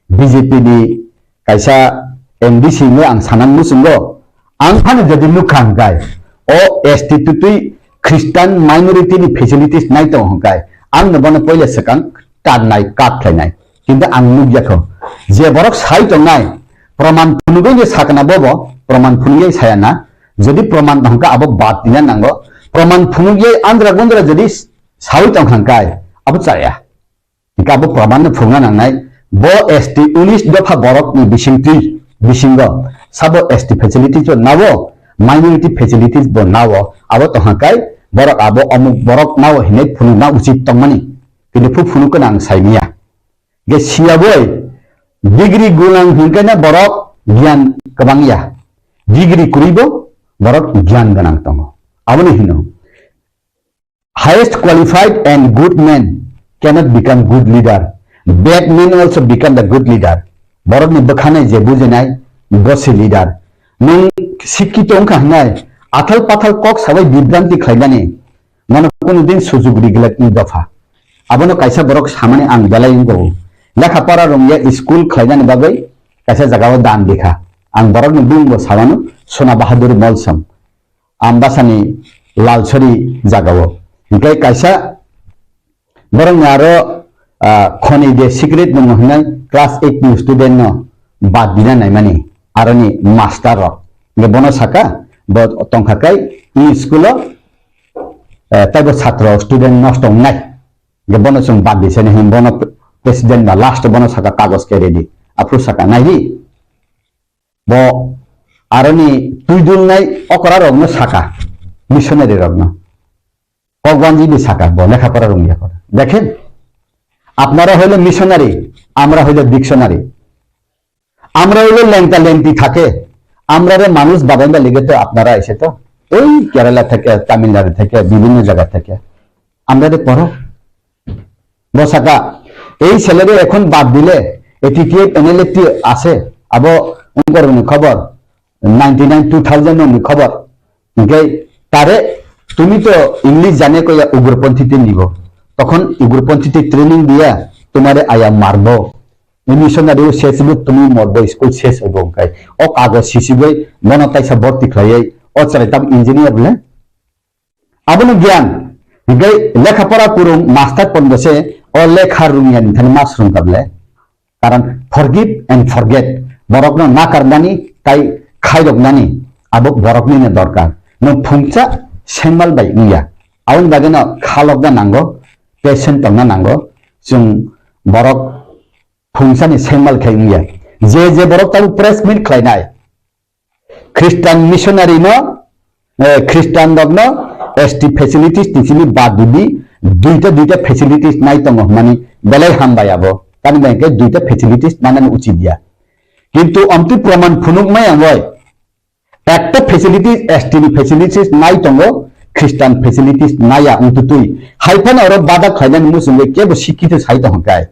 B J P ni kaisa M D C hinwi ang sanang muchungo, ang phano jodi nukha hangkai o S T tutwi Christian minority ni facilities nai tong hangkai ang no bono poila swkang kat nai, kat khlainai. Kintu ang nukya kho, je borok sai tongnai, proman phunugwi ni sakna bobo, proman phunugwi saya na, jodi proman tongkha abo bad nina nango, proman phunugwi andra gundra jodi sawi tongkha hwnkhe abo chaya. Hwnkhe abo proman no phunukna nangnai, bo S T unis dopha borok ni bisingtwi, bisingo sabo S T facilities bo nao, minority facilities bo nao, abo tongkha hwnkhe borok abo omuk borok nao hinwi phunukna uchit tongmani, kintu phu phunukna ang saimanya. Ge siyaboi degree gunang hwnkhe no borok giyan kwbang ya. Degree kwrwibo borok giyan gwnang tongo. Aboni hino highest qualified and good man cannot become good leader. Bad man also become the good leader. Borokni bwkhanai je bujinai bo se leader. Nwng sikkito wngkha hwnai athal pathal kok sabai bibranti khlaimani. Mano kunu din sujug ri glak ni dopha. Abono kaisa borok samani ang belai wngkho. lekha pora rwngya school khlainani bagwi kaisa jagao dan bikha. Ang borokni bumungbo samano Sona Bahadur Molsom, Ambasani Lalsori jagao. Hinkhe kaisa borokni aro, ah, khoni de secret nung hwnwi class eight ni student no bad dina naimani aroni master rok. Hinkhe bono saka, bo tongkha kai ini school o, eh, taibo satro student nosto wngnai. Hinkhe bono chwng bad di sani hin bono president ba last o bono saka kagoj ke ready. Aphuru saka nai di. Bo aroni twi dulnai okra rokno saka, missionary rokno. Kokbanji bi saka, bo lekha pora rwngya pora. Dekhen, apnara hoile missionary, amra hoile dictionary. Amra hoile lengta lengti thake, amrare manush badanda lege to apnara ese to. Ei Kerala theke, Tamil Nadu theke, bibhinno jaga theke. Amrare poro. Bo saka, "এই ছেলেরে এখন বাদ দিলে ATTF NLFT আছে, abo ungkorokni khobor, ninety nine two thousand ni khobor." Hinkhe tare, "তুমি তো ইংলিশ জানে কইয়া উগ্রপন্থীতে নিব, তখন উগ্রপন্থীতে ট্রেনিং দিয়া তোমারে আয়া মারবো, এই মিশনারিও শেষ হইব, তুমি মরবো, স্কুল শেষ হইব।" Hinkhe o kagoj sisiboi bono taisa borti khlaiwi o chwrai tam engineer le. Abono giyan, hinkhe lekha pora kwrwng master pondo se o lekha rwngya ni thani ma swrwng kable. Karon forgive and forget. Borokno nakarnani tai khairoknani abo boroknino dorkar. Nwng phungsa sengmal bai wngya. Aboni bagwino khalokna nango, patient tongna nango. Chwng borok phungsani sengmal khai wngya. Je je borok tabuk press meet khlainai, Christian missionary no, eh, Christian rok no S T facilities ni simi bad di, duita duita facilities nai tongo hwnmani belai hambai abo. Tamni bai hwnkhe duita facilities nanani uchit ya. Kintu amtwi proman phunuk maya wngoi. Ekta facilities, S T ni facilities nai tongo, Christian facilities nai ya wngtutwi. Hai phano oro bada khlainani muchungwi kebo sikkito sai tong hwnkhe.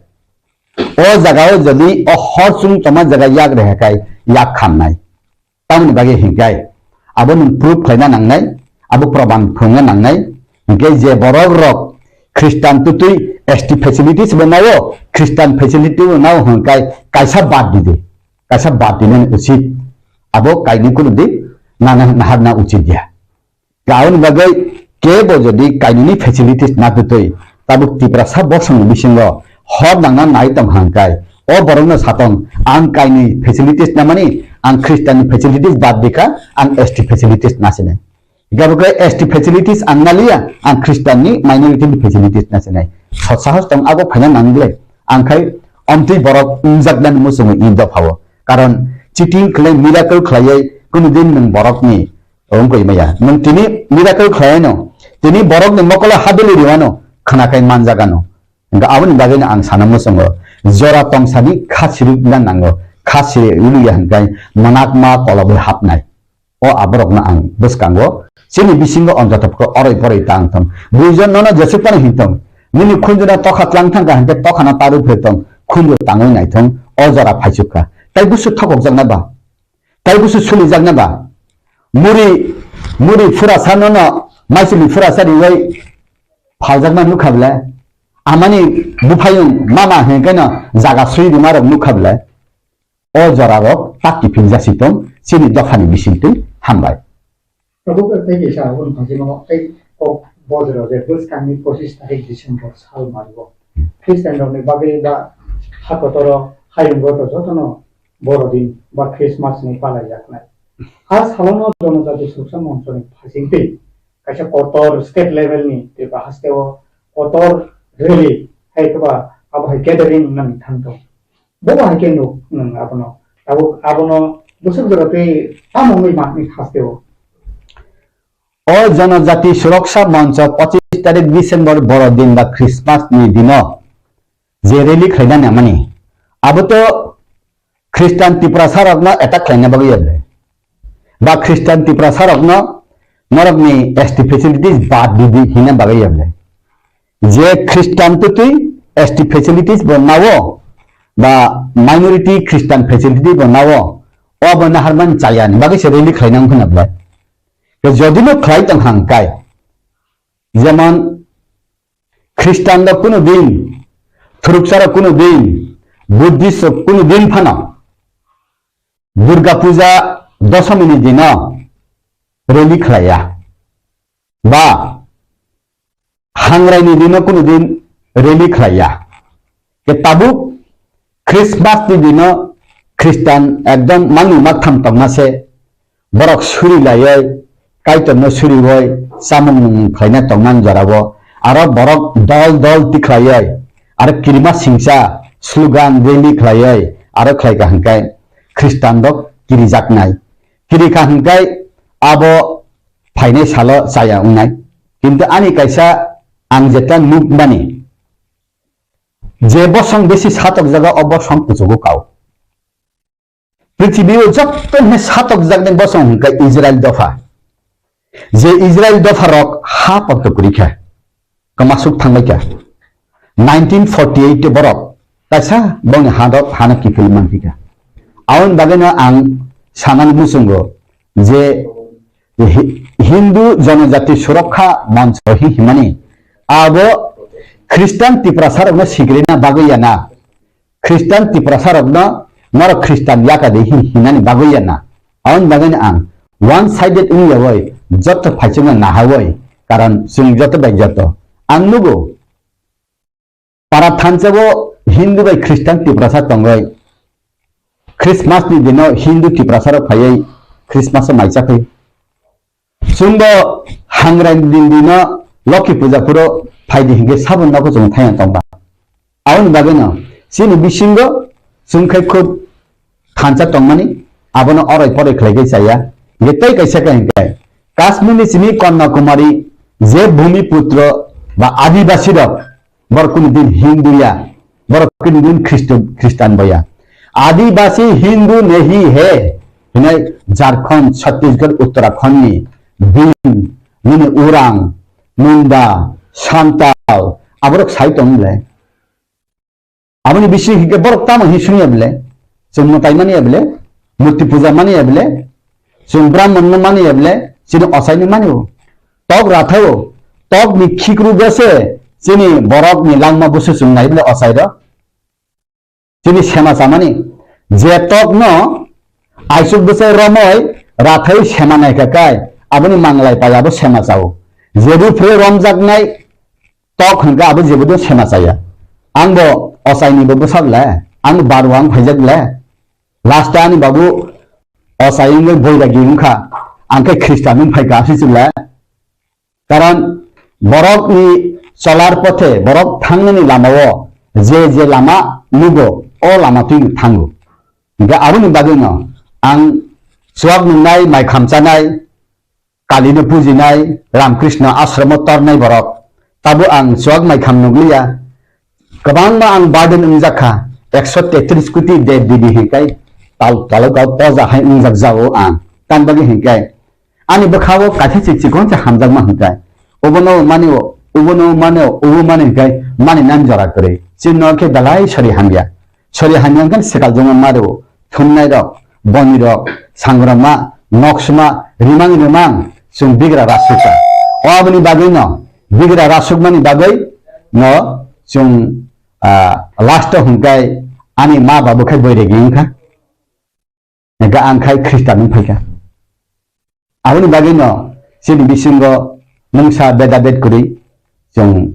O jaga o jodi o hor chwng tongma jaga yak reha khai yak khamnai. Tamoni bagwi hinkai abo nwng proof khlaina nangnai, abo proman phunukna nangnai. Hinkhe je borok rok Christian tutwi S T facilities bo nao, Christian facility bo nao hinkai kaisa bad di de, kaisa bad dinani uchit. Abo kainwi kunu di nana naharna uchit ya. Aboni bagwi kebo jodi kainwini facilities na twtwi, tabuk Tiprasa bosongni bisingo hor nangna nai tong hangkai, o borokno satong, ang kainwi facilities namani, ang Christian ni facilities bad dikha, ang S T facilities nasinai. Gabo khe S T facilities ang naliya, ang Christian ni minority ni facilities nasinai. Sot sahos tong abo phaina nanggle, ang khai omtwi borok wngjaknani muchungo i dophao. Karon cheating khlai, miracle khlaiwi kunu din nwng borokni wngkoi maya. Nwng tini miracle khlaino, tini borokni mokolo haduli riwano, khwnakai manjagano. Hingkhe aboni bagwino ang sana muchungo, jora tongsani kha sirikna nango, kha siri wngya hingkhe manakma kolobwi hapnai. O aborokno ang bwskango, chini bisingo onjotopkhe oroi poroi tang thung. Buijon nono jesuk phano hintong, nini khunjuna tokha tlang thangkha hingkhe tokhano tarwi phai tong, khunju tangwi naithung, o jora phaichukha. Tai busu thokokjakna ba? Tai busu sulijakna ba? Muri, muri phurasa nono, maisuli phurasa riwai phaljakma nukha ble? Amani buphayung mama hingkhe no jaga sui rima rok nukha ble? O jora rok tak kiphil jasi tong, chini dophani bisingtwi hambai. Tabuk tei kaisa aboni phaisingno tei kok bojro je bwskangni pochis tarik December sal mario. Christian rokni bagwi ba ha kotoro hayungo to jotono Borodin ba Christmas ni palaijaknai. A salono Jonojati Suksa Monchoni phaisingtwi kaisa kotor state level ni eba hasteo kotor rally hai khe ba abo hai gathering wngna thang tongo. Bo bo hai khe nuk nwng abono. Tabuk abono bwswk jora tei tamo wngwi mangni hasteo. O Jonojati Suroksa Moncho pochis tarik December Borodin ba Christmas ni dino je rally khlaina namani, abo to Christian Tiprasa rokno attack khlaina bagwi ya ble? Ba Christian Tiprasa rokno norokni S T facilities bad di di hina bagwi ya ble? Je Christian tutwi S T facilities bo nao, ba minority Christian facility bo nao, o bo naharman chaya ni bagwi se rally khlaina wngkha na ble? Ke jodi no khlai tong hang kai, jemon Christian rok kuno din, Thuruksa rok kuno din, Buddhist rok kunu din phano Durga Puja Dosomi ni dino rally khlaiya. Ba Hangrai ni dino kunu din rally khlaiya. Ke tabuk Christmas ni dino Christian ekdom mangni maktham tongma se, borok suri laioi, Kaitor no surioi, chamung nung khlaina tongna jorao, aro borok dol dol tikhlaioi, aro kirima singsa, slogan rally khlaioi, aro khlaika hwnkhe Christian rok kirijaknai. Kirikha hwnkhe abo phainai salo chaya wngnai. Kintu ani kaisa ang jeta nukmani, je bosong besi satokjago, o bosong kuchugo kao. Prithibi o joto hwnwi satokjaknai bosong hwnkhe Israel dopha. Je Israel dopha rok ha pakto kwrwi kha, kwmasuk thangbai kha. Nineteen forty eight borok kaisa bongni hadok hano kiphil manphi kha. Aboni bagwino ang sanani muchungo je Hi-, Hindu Jonojati Surokha Manch hi himani abo Christian Tiprasa rokno sigrina bagwi yana. Christian Tiprasa rokno norok Christian yaka de hi hinani bagwi yana. Aboni bagwino ang one sided wngya oi joto phaichukno naha oi, karon chwng joto bai joto. Ang nugo para thansa bo Hindu bai Christian Tiprasa tongoi Christmas ni dino Hindu Tiprasa rok phaiwi Christmas o maicha phai. Chwngbo Hangrai ni dino Lokhi puja phuru phaidi hinkhe sabon nogo chwng thaiya tongba. Aboni bagwino chini bisingo chwng khai khub thansa tongmani, abono oroi poroi khlai khe chaya. Hinkhe tei kaisa khe hinkhe Kashmir ni simi Kanyakumari je Bhumiputro ba Adibasi rok, borok kunu din Hindu ya, borok kunu din Khristo-, Khristan bo ya. Adibasi Hindu nahi hai, hinai Jharkhand, Chhattisgarh, Uttarakhand ni Bhim, nini Urang, Munda, Santal, aborok sai tong le. Aboni bisi hinkhe borok tamo hi sungya bele? Chwng mwtai mani ya bele? Murti puja mani ya bele? Chwng Brahman no mani ya bele? Chini osai ni mani o. Tok rathao. Tok ni khikru gese chini borok ni langma busu chwng nai bele osai ro. Chini sema chamani. Je tok no aisuk bwsai romoi rathai sema nai kha kai. Aboni manglai pai abo sema chao. Je rupre romjak nai tok hwnkhe abo jebo do sema chaya. Ang bo ochaini bo bwsa le, ang bo barwang phaijak le. Last ani babu ochai wngwi boiragi wngkha, ang khe Khristan wng phaikha aswk le. Karon borokni cholar pothe, borok thangnani lamao je je lama nugo, o lama twi thango. Hingkhe aboni bagwino ang chuak nungnai, mai khamchanai, Kalino pujinai, Ramkrishna ashramo tornai borok. Tabo ang chuak mai kham nukliya. Kwbangma ang burden wngjak kha. Ekso tetris koti dev devi hinkai tal-, talukao poja hai wngjak jao ang. Tang bagwi hinkai ani bwkhao kaisa se chikon se hamjakma hinkai. Obono mani o, obono mani o, obo mani hinkai mani nan jora kwrwi. Chini no khe belai sori hamya. Sori hamya wngkha swkal jongma maro, thumnai rok, boni rok, sangrama, noksuma, rimang rimang, chwng bigra rasukha. O aboni bagwi no, bigra rasukmani bagwi no, chwng, ah, last o hwnkhai ani ma babu khai boiregi wngkha. Hingkhe ang khai Khristan wng phaikha. Aboni bagwino chini bisingo mungsa bedabed kwrwi chwng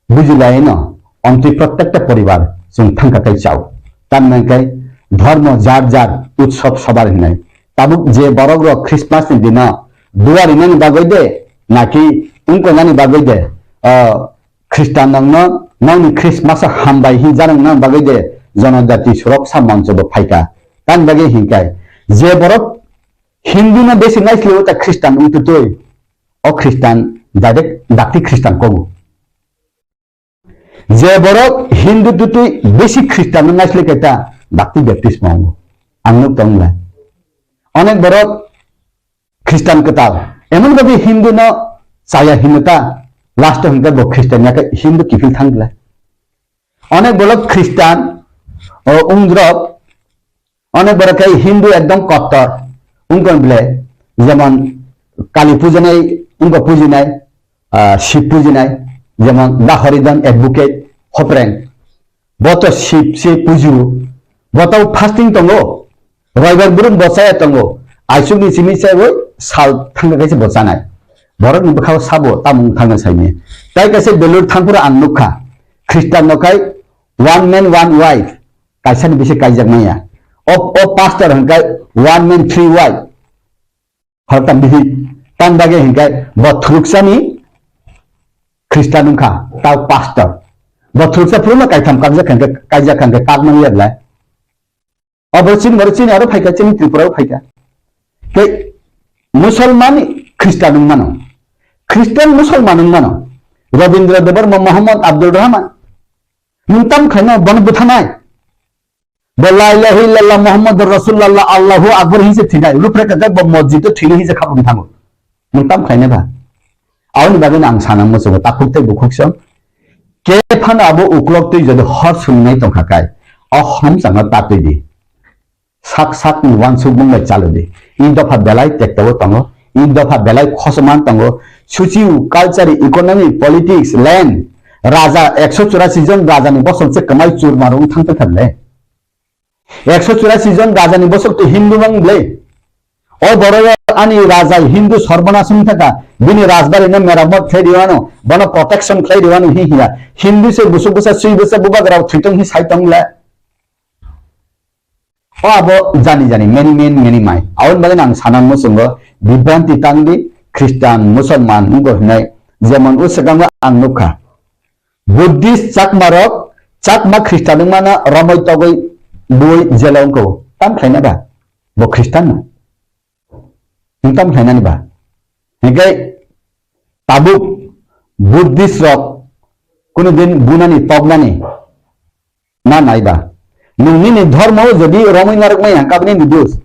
bujilaino, omtwi prottekta poribar chwng thangkha tei chao. Tamni hwnkhe dhormo jar jar utsob sobar hinai. Tabuk je borok rok Christmas ni dino dua rinani bagwi de, naki wngkoknani bagwi de, o Khristan nokno nokni Christmas o hambai hinjanani bagwi de jonojati suroksa moncho bo phaikha. Tamni bagwi hinkhai je borok Hindu no besi naisle o ta Christian wng tutui, o Christian direct dakti Christian kogu. Je borok Hindu tutui besi Christian no naisle khe ta dakti Baptist mo wngo. Ang nuk tong le. Onek borok Christian kwtal. Emon bhabe Hindu no chaya hino ta, last o hwnkhe bo Christian ya khe Hindu kiphil thang le. Onek borok Christian o wngdrop, onek borok khe Hindu ekdom kottor wngkon bile, jemon Kali pujanai wngkha pujinai, ah, Shiv pujinai, jemon Dahoridon advocate, hopreng. Bo to sip se puju. Bo to fasting tongo. Roibar burung bo chaya tongo. Aisuk ni simi chaiwi sal thangka kaisa bo chanai. Borok ni bwkhao sabo tamung thangna saini. Tai kaisa belur thangphuru ang nukha. Khristan no khai one man, one wife. Kaisa ni bisi kaijak maya. O, o pastor hwnkhai one man, three wife. Horoktam bihik, tang bagwi hinkhe bo thuruksa ni Khristan wngkha, ta pastor. Bo thuruksa phuru no kaitham kakjak kha hinkhe, kaijak kha hinkhe kak manya belai. Abo chini, oro chini aro phaikha, chini Tripura o phaikha. Tei Musalman ni Khristan wng mano. Khristan Musalman wng mano. Rabindra Debbarma, Muhammad Abdul Rahman. Nwng tam khaino bono buthanai. Bo la ilaha illallah Muhammadur Rasulullah Allahu Akbar hinse thwinai. Rupre kajak bo mosjid o thwinai hinse khabung thango. Nwng tam khlainai ba? Aboni bagwi ang sana muchungo takhuk tei bukhuk song. Ke phano abo uklok twi jodi hor sumnai tongkha kai. O homsangno tatwi di. Sak sak ni wansuk mung bai chalwi di. I dopha belai tekto tongo. I dopha belai khosoman tongo. Suchiu, culture, economy, politics, land. Raja ekso churasi jon raja ni bosong se kwmai churma rung thang thang le. Ekso churasi jon raja ni bosok to Hindu bang ble. O borok ani raja Hindu sorbonas wng thaka, bini rajbari no meramot khlai riwano, bono protection khlai riwano hi hiya. Hindu se busuk busa sui busa bubagra thwitong hi sai tong le. O abo jani jani many men many mai. Aboni bagwi ang sana muchungo bibranti tang di Khristan, Musalman wngbo hinai jemon o swkango ang nukha. Buddhist Chakma rok, Chakma Khristan wngmano romoi togoi bui jela wngkho. Tam khlaina ba? Bo Khristan no. Nwng tam khlainani ba? Hinkhe tabuk Buddhist rok kunu din bunani toknani na nai ba? Nwng nini dhormo jodi romoi narwk maya hwnkhe abo nini dos.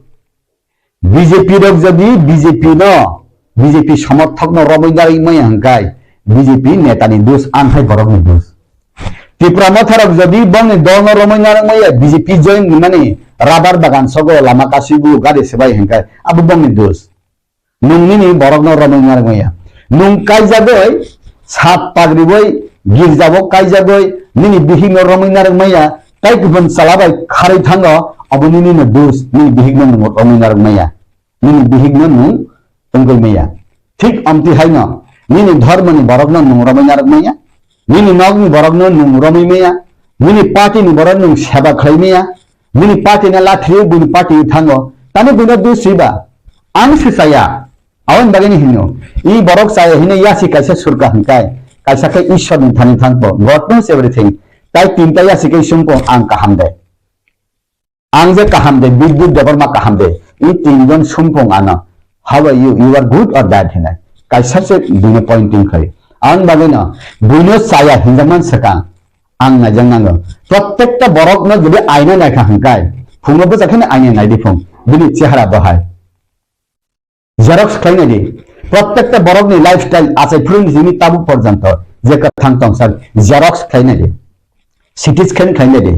B J P rok jodi B J P no, B J P somorthok no romwi narwi maya hwnkhe B J P neta ni dos, ang hai borok ni dos. Tipra Motha rok jodi bongni dol no romwi narwi maya B J P join ni mani rubber bagan sogo lama kasibu gari swbai hwnkhe abo bongni dos. Nwng nini borok no romwi narwi maya. Nwng kaijagwi sat pagriwi girja o kaijagwi nini bihik no romwi narwi maya, tai kubun chala bai kharwi thango, abo nini no dos, nini bihik no nwng romwi narwi maya. Nini bihikno nwng tongwi maya. Thik amtwi haino nini dhormoni borokno nwng romwi narwk maya, nini nokni borokno nwng romwi maya, nini party ni borok nwng seba khlai maya, nini party no lathriwi buini party thango, tani buino dos swiba? Ang se chaya. Aboni bagwino hino, i borok chaya hino yasi kaisa surka hwnkhai, kaisa khe Ishwar ni thani thangkho, God knows everything. Tai tinta yasi khe sumkho ang kaham de. Ang je kaham de, Bidyut Debbarma kaham de, i tinjon sumpung ano, "How are you? You are good or bad?" hinai. Kaisa se buino pointing khlai. Ang bagwino, buino chaya hinjaman swkang, ang naijak nango. Prottekta borokno jodi aina naikha hwnkhai, phungo bwsa kheno aina naidi phung, bini chehara bahai. Xerox khlainai di. Prottekta borokni lifestyle achai phuruni simi tabuk porjonto je kwthang tongsa xerox khlainai di. C T scan khlainai di.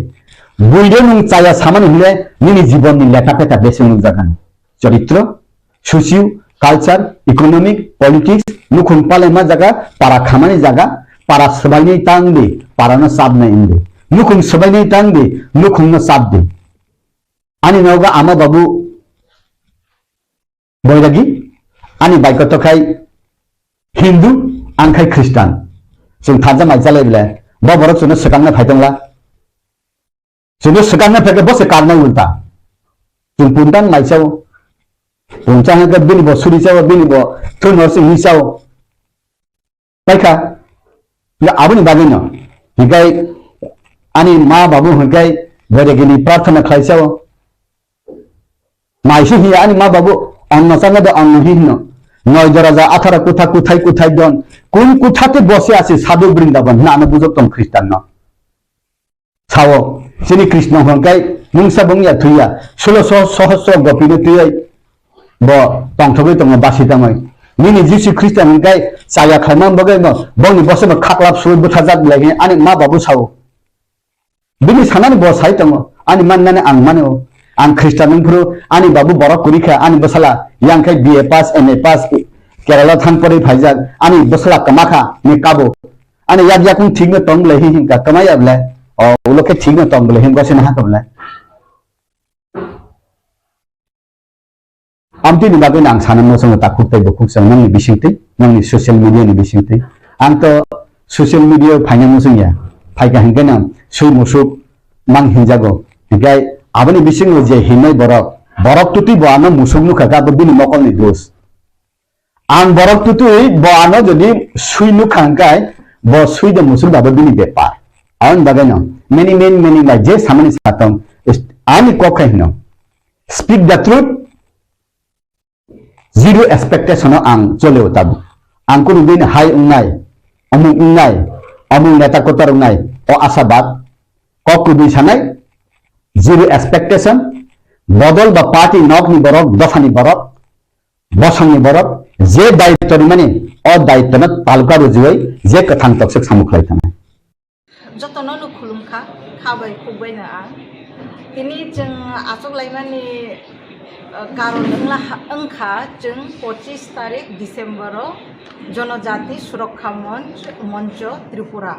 Buino nwng chaya samani hwnle nini jibonni lekha pekha besi nukjakgani. Choritro, socio, culture, economic, politics, nukhung palaima jaga, para khamani jaga, para swbainai tang di, parano chapnai wng di. Nukhung swbainai tang di, nukhungno chap di. Ani nogo ama babu Boiragi, ani bai kotor khai Hindu, ang khai Khristan. Chwng thansa mai chalai bele, bo borok chwngno swkangna phai tongla. Chwngno swkangna phai khe bo se karnai ulta. Chwng puntan mai chao. Pungcha hwnkhe bini bo suri chao, bini bo thun hor se hi chao. Paikha, ya aboni bagwino, hikai ani ma babu hikai Boiragini prarthana khlai chao. Maisi hiya ani ma babu, "Onno chana do onno hi hino. Noi doraja athara kutha kuthai kuthai don. Kun kutha te bose ase sadhu Brindaban," hina ano bujok tong Khristan no. Sao, chini Krishna hwnkhe mungsa bung ya thwi ya, sulo so-, sohosro gopi no twiwi bo tongthogwi tongo basi tongwi. Nini Jisu Khristo hwnkhe chaya khlaimani bagwi no bongni bosongno khaklap suwi bwthajak belai hwnwi ani ma babu sao. Bini sanani bo sai tongo, ani mannani ang mano. Ang Khristan wngphuru ani babu borok kwrwi kha, ani bwsala yang khe B A pass, M A pass, Kerala thang porwi phaijak, ani bwsala kwma kha ni kabo. Ani yak yakung thikno tong belai hi hinkha, kwmai ya belai. O ulo khe thik no tong bole him gosina ha khe bole. Amtwi ni bagwi no ang sana muchungo takhuk tei bukhuk chwng nongni bisingtwi, nongni social media ni bisingtwi. Ang to social media o phaina muchung ya. Phaikha hinkhe no swi musuk mang hinjago. Hinkhe aboni bisingo je hinai borok, borok twtwi bo ano musuk nukha khe abo bini mokolni dos. Ang borok twtwi bo ano jodi swi nukha hinkhe bo swi de musuk abo bini bepar. Aboni bagwi no many, many, many bai je samani satong is-, ani kok khai hino. Speak the truth. Zero expectation o ang chole o tabuk. Ang kunu din hai wngnai, omuk wngnai, omuk neta kotor wngnai, o asabad, kok kubui sanai, zero expectation, bodol ba party nokni borok, dophani borok, bosongni borok, je daityo rimani, o daityo no talka rujuwi, je kwthang toksik samung khlai thanai. Jotono no khulumkha, kha bai khuk bai no ang. Tini chwng achuk laimani, uh, karon wngla ha-, wngkha chwng pochis tarik December o Jonojati Surokha Monch, Moncho Tripura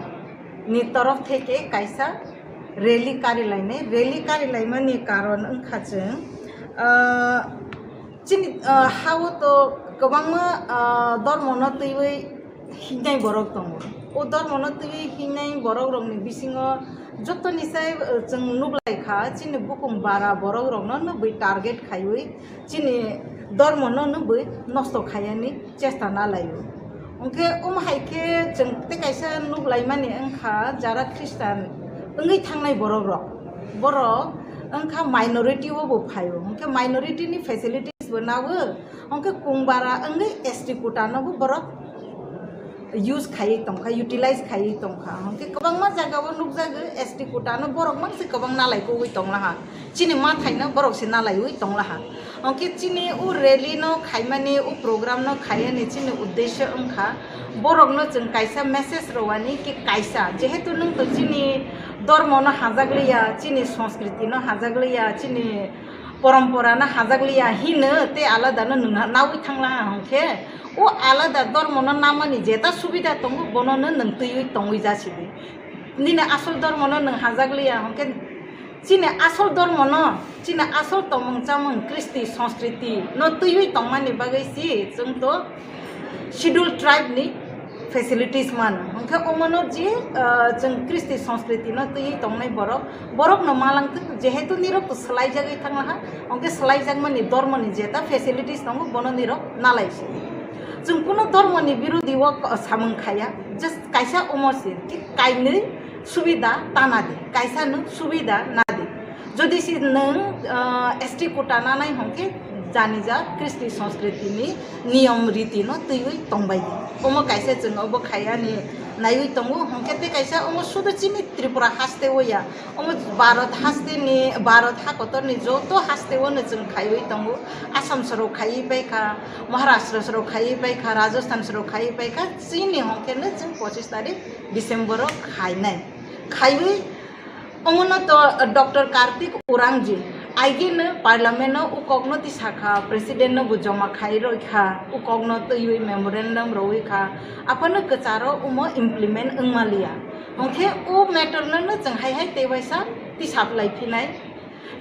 ni torof theke kaisa rally kari lainai. Rally kari laimani karon wngkha chwng, uh, Chini, ah, ha-o to kwbangma, ah, dormono twiwi hingnai borok tongo. O dormono twiwi hingnai borokrokni bisingo jotoni sai, ah, chwng nuklaikha, chini bukung bara borokrokno nukwi target khaiwi, chini dormono nukwi nosto khaiyani chesta nalaio. Hwnkhe omo hai khe chwng tei kaisa nuklaimani wngkha, jara Khristan wngwi thangnai borokrok, borok wngkha minority o bo phaio. Hwnkhe minority ni facilities bo nago, hwnkhe kungbara wngwi S T quota no bo borok use khaiwi tongkha, utilize khaiwi tongkha. Hwnkhe kwbangma jaga o nukjago S T quota no borok mangsi kwbang nalai kogwi tonglaha. Chini mathai no borok se nalaiwi tonglaha. Hwnkhe chini o rally no khaimani, o program no khaiyani chini uddesho wngkha, borok no chwng kaisa message rwani ki kaisa, jehetu nwng to chini dormo no hajakliya, chini sanskriti no hajakliya, chini porompora no hajakliya hino tei alada no nwng nawi thanglaha hwnkhe, o alada dormo no namani jeta subida tongo, bono no nwng twiwi tongwi jasidi. Nini asol dormo no nwng hajakliya hwnkhe, chini asol dormo no, chini asol tongmung chamung, kristi, sanskriti no twiwi tongmani bagwi si chwng to Scheduled Tribe ni facilities mano. Hwnkhe omono je, ah, chwng kristi, sanskriti no twiwi tongnai borok, borok no malangthwk, jehetu nirok to swlaijagwi thanglaha, hwnkhe swlaijakmani dormo ni jeta facilities tongo, bono nirok nalai si. Chwng kuno dormo ni birodi o samung khaya, just kaisa omo si, thik kainwi subida tana di, kaisa nwng subida na di. Jodi si nwng, ah, S T quota nanai hwnkhe janija kristi sanskriti ni niyom riti no twiwi tongbai di. Omo kaisa chwng obo khayani naiwi tongo, hwnkhe tei kaisa omo sudu chini Tripura haste o ya. Omo Bharat haste ni, Bharat hakotor ni joto haste o no chwng khaiwi tongo. Assam soro khaiwi paikha, Maharashtra soro khaiwi paikha, Rajasthan soro khaiwi paikha. Chini hwnkhe no chwng pochis tarik December o khainai. Khaiwi omono to Doctor Kartik Urangji aigeno parliament o ukokno tisakha, president no bo joma khai roikha, ukokno twiwi memorandum rowi kha, aphano kwcharo omo implement wngmaliya. Hwnkhe o matter no no chwng hai hai tei waisa tisaplai phinai.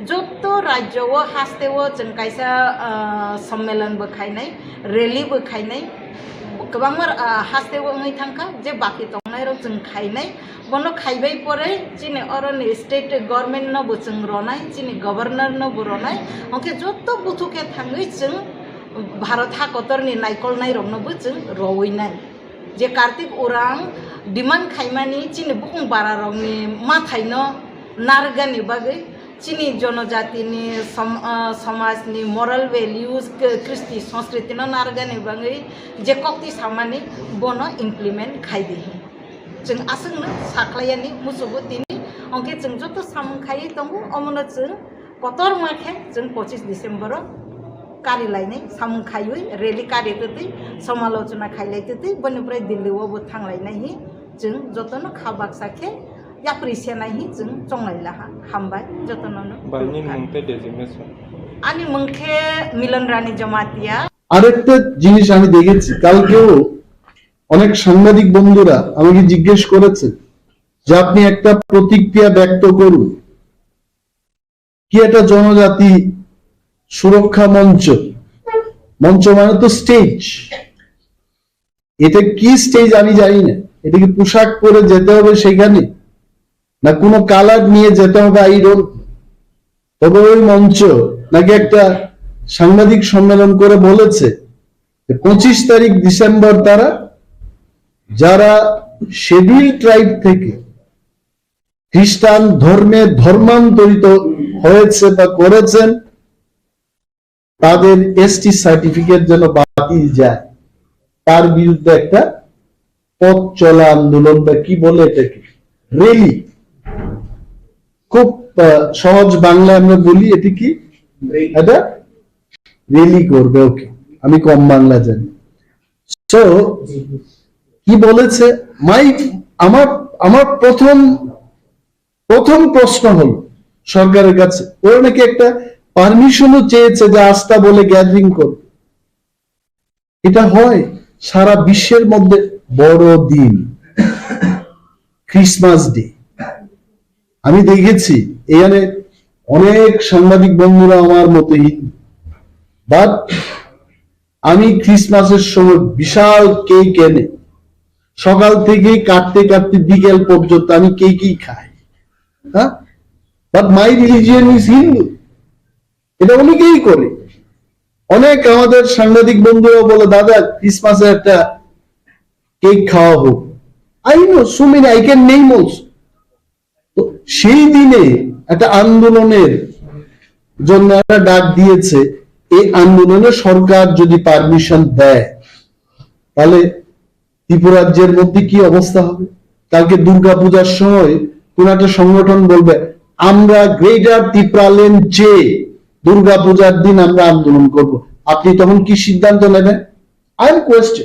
Joto rajyo o haste o chwng kaisa, ah, sommelon bo khainai, rally bo khainai, kwbangma, ah, haste o wngwi thangkha, je baki tongnai rok chwng khainai, bono khaibai pore chini oroni state government no bo chwng ronai, chini governor no bo ronai, hwnkhe joto buthu khe thangwi chwng Bharat hakotor ni naikolnai rok no bo chwng rowinai. Je Kartik Urang demand khaimani chini bukung bara rokni mathaino narwkgani bagwi, chini jonojatini som-, ah, somajni moral values, k-, kristi sanskriti no narwkgani bagwi je kokti samani bono implement khai di hin. Chwng aswkno sakhlaiyani muchugo tini, hwnkhe chwng joto samung khaiwi tongo, omono chwng kotorma khe chwng pochis December o kari lainai samung khaiwi rally kari twtwi, somalochona khailai twtwi, boni pore Delhi o bo thanglainai hi chwng jotono kha baksa khe yapri senai hi chwng chonglai laha. Hambai jotono no. Bai, nini mung tei designation? Ani mung khe Milon Rani Jamatia. আরেকটা জিনিস আমি দেখেছি, কালকেও অনেক সাংবাদিক বন্ধুরা আমাকে জিজ্ঞেস করেছে যে আপনি একটা প্রতিক্রিয়া ব্যক্ত করুন। কি একটা জনজাতি সুরক্ষা মঞ্চ, মঞ্চ মানে তো স্টেজ। এটা কি স্টেজ আমি জানি না। এটা কি পোশাক পরে যেতে হবে সেখানে, না কোনো কালার নিয়ে যেতে হবে? I don't. তবে ওই মঞ্চ নাকি একটা সাংবাদিক সম্মেলন করে বলেছে যে পঁচিশ তারিখ ডিসেম্বর তারা যারা শিডিউল ট্রাইব থেকে খ্রিস্টান ধর্মে ধর্মান্তরিত হয়েছে বা করেছেন, তাদের এসটি সার্টিফিকেট যেন বাতিল যায়, তার বিরুদ্ধে একটা পথ চলা আন্দোলন বা কি বলে এটাকে, র্যালি। খুব আহ, সহজ বাংলায় আমরা বলি এটি কি, এটা র্যালি করবে। ওকে, আমি কম বাংলা জানি। তো কি বলেছে? মাই আমার আমার প্রথম প্রথম প্রশ্ন হলো সরকারের কাছে, ওরা নাকি একটা পারমিশনও চেয়েছে যে আস্তা বলে গ্যাদারিং করবে। এটা হয় সারা বিশ্বের মধ্যে বড় দিন, ক্রিসমাস ডে। আমি দেখেছি এখানে অনেক সাংবাদিক বন্ধুরা আমার মতো হিন্দু, বাট আমি ক্রিসমাসের সময় বিশাল কেক এনে সকাল থেকে কাটতে কাটতে বিকেল পর্যন্ত আমি কেকই খাই। হ্যাঁ, but my religion is Hindu. এটা অনেকেই করে। অনেক আমাদের সাংবাদিক বন্ধুরাও বলে, "দাদা, ক্রিসমাসে একটা কেক খাওয়া হোক।" I know so many, I can name also. তো সেই দিনে একটা আন্দোলনের জন্য একটা ডাক দিয়েছে। এই আন্দোলনে সরকার যদি পারমিশন দেয়, তাহলে ত্রিপুরাজ্যের মধ্যে কি অবস্থা হবে? কালকে দুর্গা পূজার সময় কোন একটা সংগঠন বলবে, "আমরা গ্রেটার ত্রিপুরাল্যান্ড চেয়ে দুর্গা পূজার দিন আমরা আন্দোলন করব।" আপনি তখন কি সিদ্ধান্ত নেবেন? I am question.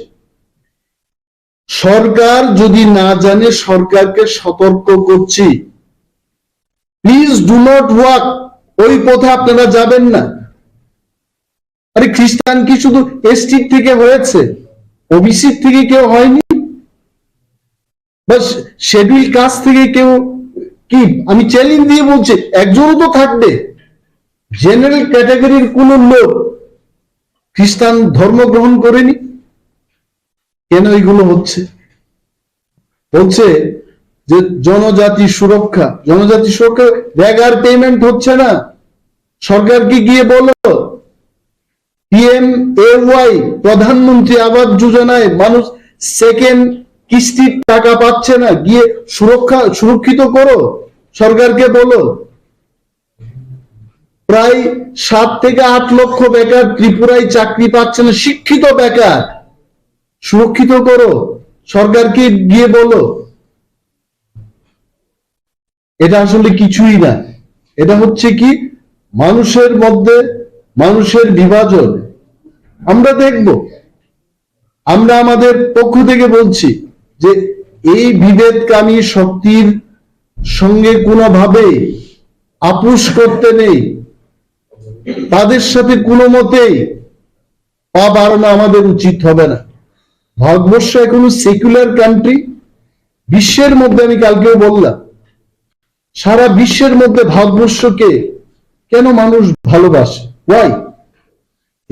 সরকার যদি না জানে, সরকারকে সতর্ক করছি, প্লিজ ডু নট ওয়াক, ওই পথে আপনারা যাবেন না। আরে, খ্রিস্টান কি শুধু এসটি থেকে হয়েছে? ওবিসি থেকে কেউ হয়নি? বা শিডিউল কাস্ট থেকে কেউ কি? আমি চ্যালেঞ্জ দিয়ে বলছি, একজনও তো থাকবে। জেনারেল ক্যাটাগরির কোনো লোক খ্রিস্টান ধর্ম গ্রহণ করেনি। কেন এগুলো হচ্ছে? বলছে যে জনজাতি সুরক্ষা, জনজাতি সুরক্ষা, রেগার পেমেন্ট হচ্ছে না। সরকারকে গিয়ে বলো, পিএমএওয়াই, প্রধানমন্ত্রী আবাস যোজনায় মানুষ সেকেন্ড কিস্তির টাকা পাচ্ছে না, গিয়ে সুরক্ষা, সুরক্ষিত করো, সরকারকে বলো। প্রায় সাত থেকে আট লক্ষ বেকার ত্রিপুরায় চাকরি পাচ্ছে না, শিক্ষিত বেকার। সুরক্ষিত করো, সরকারকে গিয়ে বলো। এটা আসলে কিছুই না, এটা হচ্ছে কি মানুষের মধ্যে মানুষের বিভাজন। আমরা দেখব, আমরা আমাদের পক্ষ থেকে বলছি যে এই বিভেদকামী শক্তির সঙ্গে কোনোভাবেই আপোষ করতে নেই, তাদের সাথে কোনো মতেই পা বাড়ানো আমাদের উচিত হবে না। ভারতবর্ষ এখনো সেকুলার কান্ট্রি। বিশ্বের মধ্যে, আমি কালকেও বললাম, সারা বিশ্বের মধ্যে ভারতবর্ষকে কেন মানুষ ভালোবাসে? ওয়াই?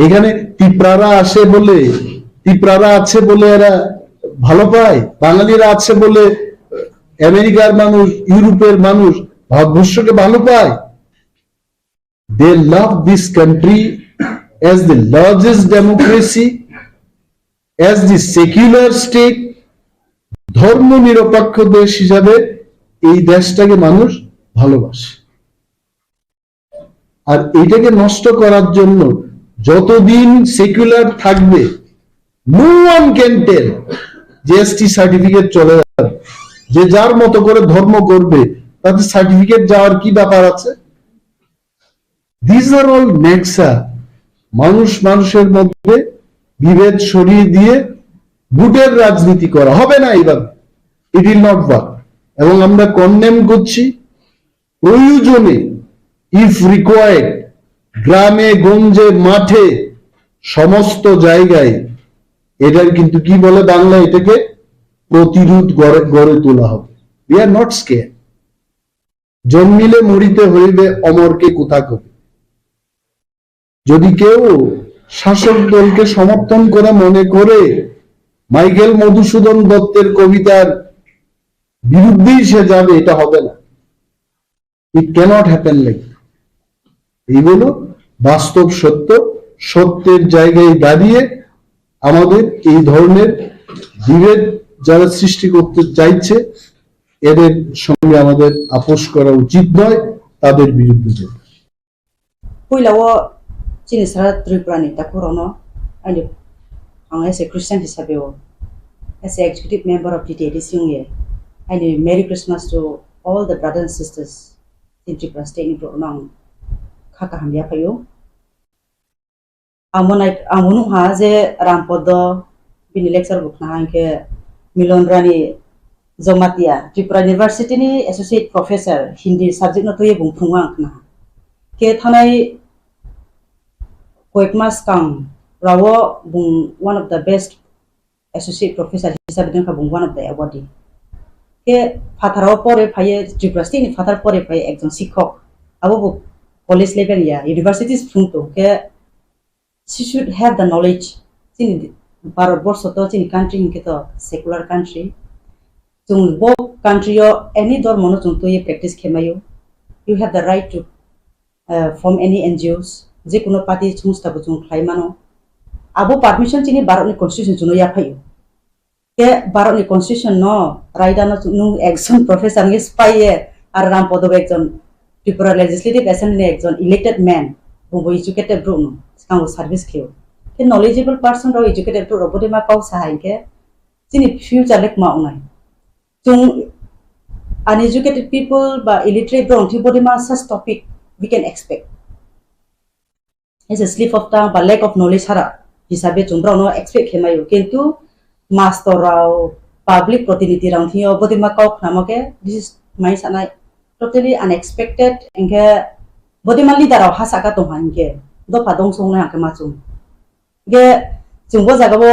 এখানে তিপ্রারা আসে বলে, তিপ্রারা আছে বলে এরা ভালো পায়, বাঙালিরা আছে বলে আমেরিকার মানুষ, ইউরোপের মানুষ ভারতবর্ষকে ভালো পায়। They love this country as the largest democracy, as the secular state. ধর্ম নিরপেক্ষ দেশ হিসাবে এই দেশটাকে মানুষ ভালোবাসে। আর এইটাকে নষ্ট করার জন্য যতদিন সেকুলার থাকবে, no one can tell যে এসটি সার্টিফিকেট চলে যাবে। যে যার মতো করে ধর্ম করবে, তাতে সার্টিফিকেট যাওয়ার কি ব্যাপার আছে? These are all Nexa. মানুষ মানুষের মধ্যে বিভেদ সরিয়ে দিয়ে ভোটের রাজনীতি করা হবে না এইভাবে। It will not work. এবং আমরা কন্ডেম করছি। প্রয়োজনে, ইফ রিকোয়ার্ড, গ্রামে গঞ্জে মাঠে সমস্ত জায়গায় এটার কিন্তু কি বলে বাংলা, এটাকে প্রতিরোধ গড়ে গড়ে তোলা হবে। We are not scared. জন্মিলে মরিতে হইবে, অমরকে কোথা কবি। যদি কেউ শাসক দলকে সমর্থন করে মনে করে মাইকেল মধুসূদন দত্তের কবিতার বিরুদ্ধেই সে যাবে, এটা হবে না। It cannot happen like that. এই হলো বাস্তব সত্য। সত্যের জায়গায় দাঁড়িয়ে আমাদের এই ধরনের বিভেদ যারা সৃষ্টি করতে চাইছে, এদের সঙ্গে আমাদের আপোষ করা উচিত নয়, তাদের বিরুদ্ধে যেতে। Puila o chini sara Tripura ni takhuk rokno aini, ang as a Christian hisabe o, as a executive member of T T A D C wngye, aini Merry Christmas to all the brothers and sisters in Tripura state ni borok no ang kha kaham yaphaio. Amo nai, amo nukha je Rampodo bini lecture bo khna hinkhe Milon Rani Jomatia, Tripura University ni associate professor, Hindi subject no twiwi bung phungo ang khna. Khe thanai koyek mas kang rao bung one of the best associate professor hisabe dengkha bung one of the awardee. Khe phathar o pore phaiye, Tripura state ni phathar pore phaiye ekjon sikhok. Abo bo college level ya, universities phung tong khe she should have the knowledge. Chini Bharat borsho to, chini country hinkhe to secular country. Chwng bo country o any dhormo no chwng twiwi practice khe maio. You have the right to, uh, form any N G Os, je kuno party songstha bo chwng khlai mano. Abo permission chini Bharat ni constitution chwngno yaphaio. Khe Bharat ni constitution no raida no chwng, nwng ekjon professor wngwi spaiye, ar Rampodo bo ekjon Tripura Legislative Assembly ni ekjon elected man, bo bo educated borok no swkango service khlai o. Khe knowledgeable person rok, educated borok rok bodi ma kok sa hai khe chini future le kwma wngnai. Chwng uneducated people ba illiterate borok thwi bodi ma such topic we can expect. As a slip of tongue ba lack of knowledge sara hisabe chwng borok no expect khe maio. Kintu master rok, public protinidhi rok thwi o bodi ma kok khnamo khe this is mai sanai totally unexpected. Hinkhe bodi ma leader rok ha saka tongha hinkhe dopha dongso wngnai hwnkhe ma chwng. Ge chwng bo jaga bo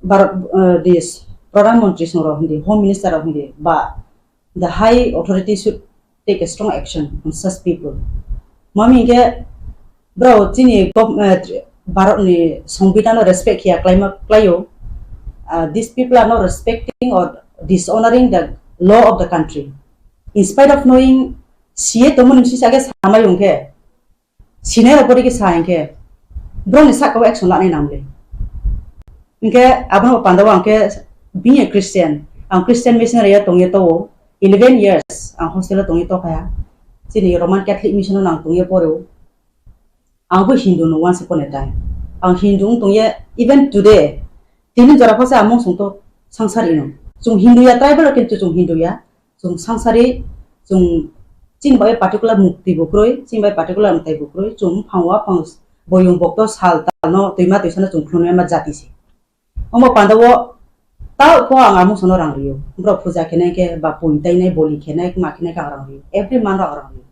Bharat, eh, this Pradhan Mantri song rok hindi, Home Minister rok hindi, ba the high authority should take a strong action on such people. Mami ge bro chini gov-, eh, Bharat ni Songbidan no respect khiya klaima klaio. Uh, these people are not respecting or dishonoring the law of the country. In spite of knowing, siye tomo nimsi sage samai ungke. Sinai rok bodi khe sa hinkhe, borok ni saka o action lanai nang le. Hinkhe abono panda o ang khe being a Christian, ang Christian missionary o tongye to, eleven years ang hostel o tongye to kha. Chini Roman Catholic mission o nang tongye pore o. Ang bo Hindu no once upon a time. Ang Hindu wng tongye even today. Tini jora pha se amung song to sangsari no. Chwng Hindu ya, tribal o kintu chwng Hindu ya. Chwng sangsari, chwng chini bai particular mukti bo kwrwi, chini bai particular mwtai bo kwrwi, chwng buphango aphang boyong bokto sal talno twima twisano chwng khulumya ma jati se. Omo panda o ta ko ang amung sono rang rio. Borok puja khenai khe ba pun tainai, boli khenai, ma khenai khe ang rang rio. Every month ang rang rio.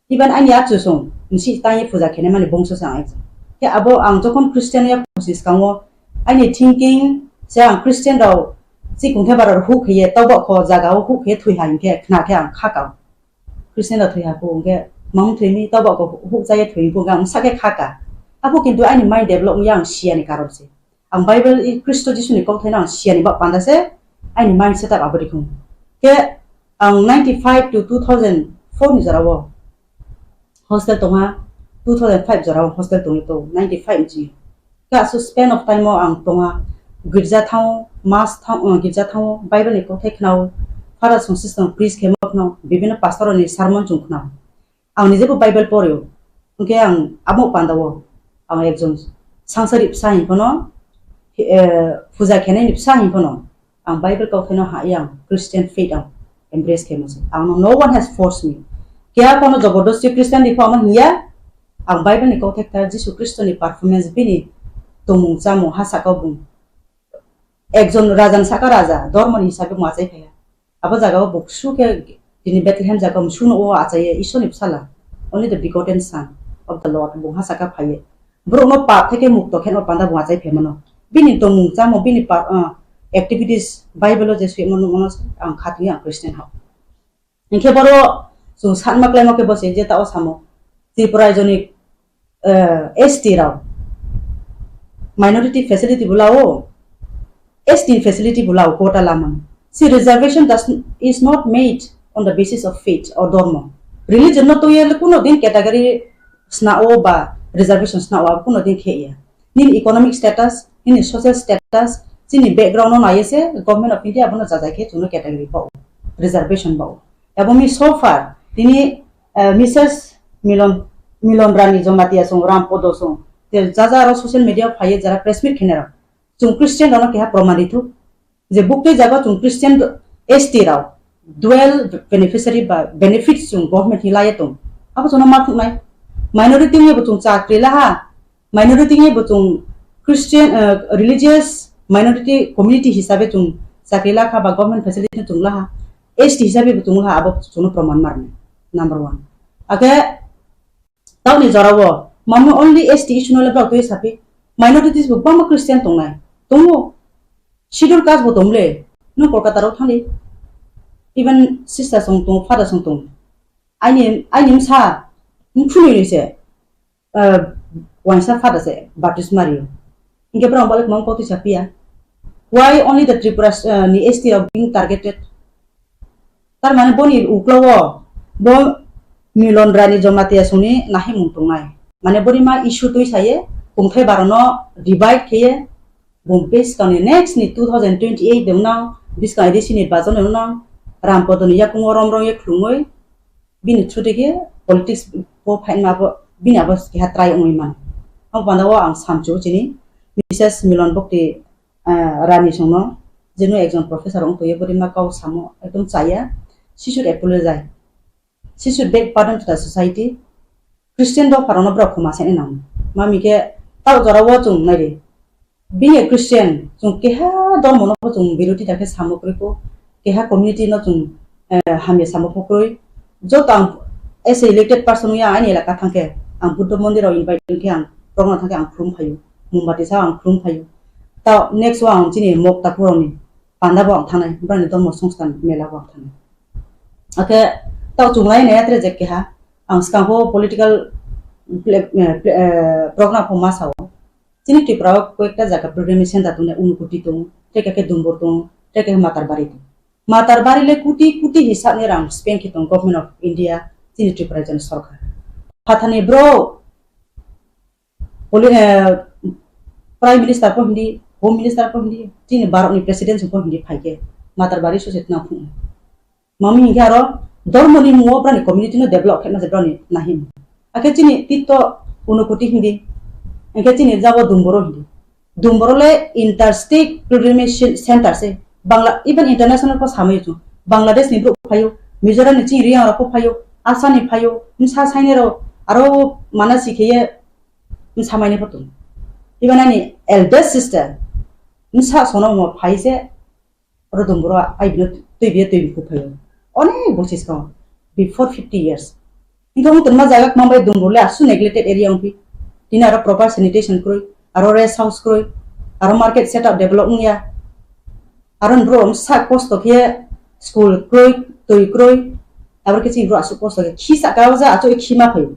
Even ani achusong, nisi tangye puja khenai mani bongso se ang ekjon. Khe abo ang jokhon Christian ya phusi skango, ani thinking se ang Christian rao, si kungkhe bara huk khe ye, tobok kho jaga o huk khe thwi ha hinkhe khna khe ang kha kao. Christian rao thwi ha kho hinkhe, mam thwi mi tobok kho huk cha ye thwi hinkhe ang sa khe kha ka. Abo kintu ani mind develop ya ang siya ni karon se. Ang Bible i Khristo Jisu ni kok thaino ang siya ni ba panda se, ani mind setup abo ri khung. Khe ang ninety five to two thousand four ni jora o hostel tongha, two thousand five jora o hostel tongwi to, ninety five ni chini. Khe asu span of time o ang tongha, girja thango, mass thango, uh, girja thango, Bible ni kothai khnao, Father song system priest khe ma khnao, bibhinno pastor ni sermon chung khnao. Ang nijebo Bible porio, hwnkhe ang abo panda o ang ekjon sangsari bwsa hinphano, eh, puja khenai ni bwsa hinphano, ang Bible kok thaino ha yang Christian faith ang embrace khe mose. Ang no, no one has forced me. Kya kono jobordosti Christian ni phano hiya, ang Bible ni kok thek ta Jisu Khristo ni performance bini tongmung chamung ha saka bung. Ekjon raja ni saka raja, dormo ni hisabe mwchai phaiya. Abo jaga o bo ksu khe tini Bethlehem jaga o msung no o achaiye Ishwar ni bwsala, only the begotten son of the Lord, bo ha saka phaiye. Borok no pap theke mukto khe no panda bo achai phaimano. Bini tongmung chamung, bini pa-, ah, activities, Bible o je swimo nukmano ang khatungya ang Christian hao. Hinkhe boro chwng sanma klaima khe bo se je ta o samo. Tripura joni, eh, S T rok minority facility bo lao, S T facility bo lao quota lamang. Si reservation does, is not made on the basis of faith or dharma. Religion no tuye kuno din category sna o ba reservation sna o kuno din khe ya. Nini economic status, nini social status, chini background no naiye se Government of India abono jajai khe chwngno category bao, reservation bao. Abo mi so far tini, eh, Missus Milon, Milon Rani Jamatia song, Ram Podo song, te jaja aro social media phaiye jara press meet khenero. Chwng Christian rokno keha proman rithuk je bukti jaga chwng Christian S T rok dual beneficiary ba benefits chwng government ni laiye tong. Abo chwngno ma thuknai. Minority ni bo chwng chakri laha. Minority ni bo chwng Christian, eh, religious minority community hisabe chwng chakri lakha ba government facility chwng laha. S T hisabe bo chwng laha, abo chwngno proman marnai. Number one. Ake Tauni jorao mamo only S T issue no le bwlak twi sapi. Minorities bo bangma Christian tongnai. Tongo. Schedule caste bo tongle. Nung Kolkata rok thangdi. Even sister song tong, father song tong. Aini, aini msa, mphunui ni se, uh, waisa father se, Baptist Mario. Inke bro balik mong koti sapia. Why only the Tripura, uh, ni S T rok being targeted? Tar mane boni uklo o bo Milon Rani Jamatia songni nahimung tongnai. Mane boni ma issue twi saye, kungthai barono divide kheye, bumpe skangni next ni two thousand twenty-eight de unang, biskang A D C ni bajon de unang, Ram Podoni yakungo rom rom ye khulumoi, bini through de khe politics bo phaima bo, bini abo keha try wngwi man. Abo banda o ang samchu chini Missus Milon Bokti, ah, Rani songno, jeno ekjon professor wng toye, bwrwi ma kau samo ekdom chaya, she should apologize, she should beg pardon to the society. Christian dopharokno borok khoma sani nango. Mami khe tao jora o chwng nai di. Being a Christian, chwng keha dormo no chwng biroti da khe samo kwrwi ko, keha community no chwng, eh, hamya samo kwrwi. Joto ang as a elected person ya ani elaka thang khe, ang Buddha mondir o invite khe ang progna thang khe ang khulum phaio. Mombati sa ang khulum phaio. Ta next o ang chini mok takhurokni panda bo ang thangnai, brani dormo songsthan mela bo ang thangnai. Akhe tao chunglai nai atre je keha, ang skang pho political pla-, eh, pla-, eh, program pho ma sao. Chini Tripura o koyekta jaga pilgrimage center tongnai, Unukoti tong, tei khe Dumbur tong, tei khe Matarbari tong. Matarbari le kuti kuti hisab ni rang spend khe tong Government of India, chini Tripura jani sorkar. Phathani bro, Poli-, eh, Prime Minister pho hindi, Home Minister pho hindi, chini Bharat ni President pho hindi phai khe Matarbari sose tna phung. Mami hinkhe aro dormo ni mungo brani community no develop khe ma se brani nahim. Akhe chini tito Unukoti hindi, hinkhe chini jabo Dumboro hindi. Dumboro le interstate pilgrimage center se. Bangla, even international pho samai chung. Bangladesh ni bro phayo, Mizoram ni chini riyang rok pho phayo, Assam ni phayo, msa saine ro, aro mana sikheye msa maine pho tung. Even ani eldest sister, msa sono mo phai se, oro Dumboro ai bino twi biya twi bikhu phaio. Onek bosis kong, before fifty years. Hinkhe wng tongma jaga kwmang bai Dumboro le asu neglected area wngphi. Tini aro proper sanitation kwrwi, aro rest house kwrwi, aro market setup develop wngya. Aro bro wng sak kosto khe school kwrwi, twi kwrwi, abo khe chini bro asu kosto khe khisa ka o ja achu khima phaio.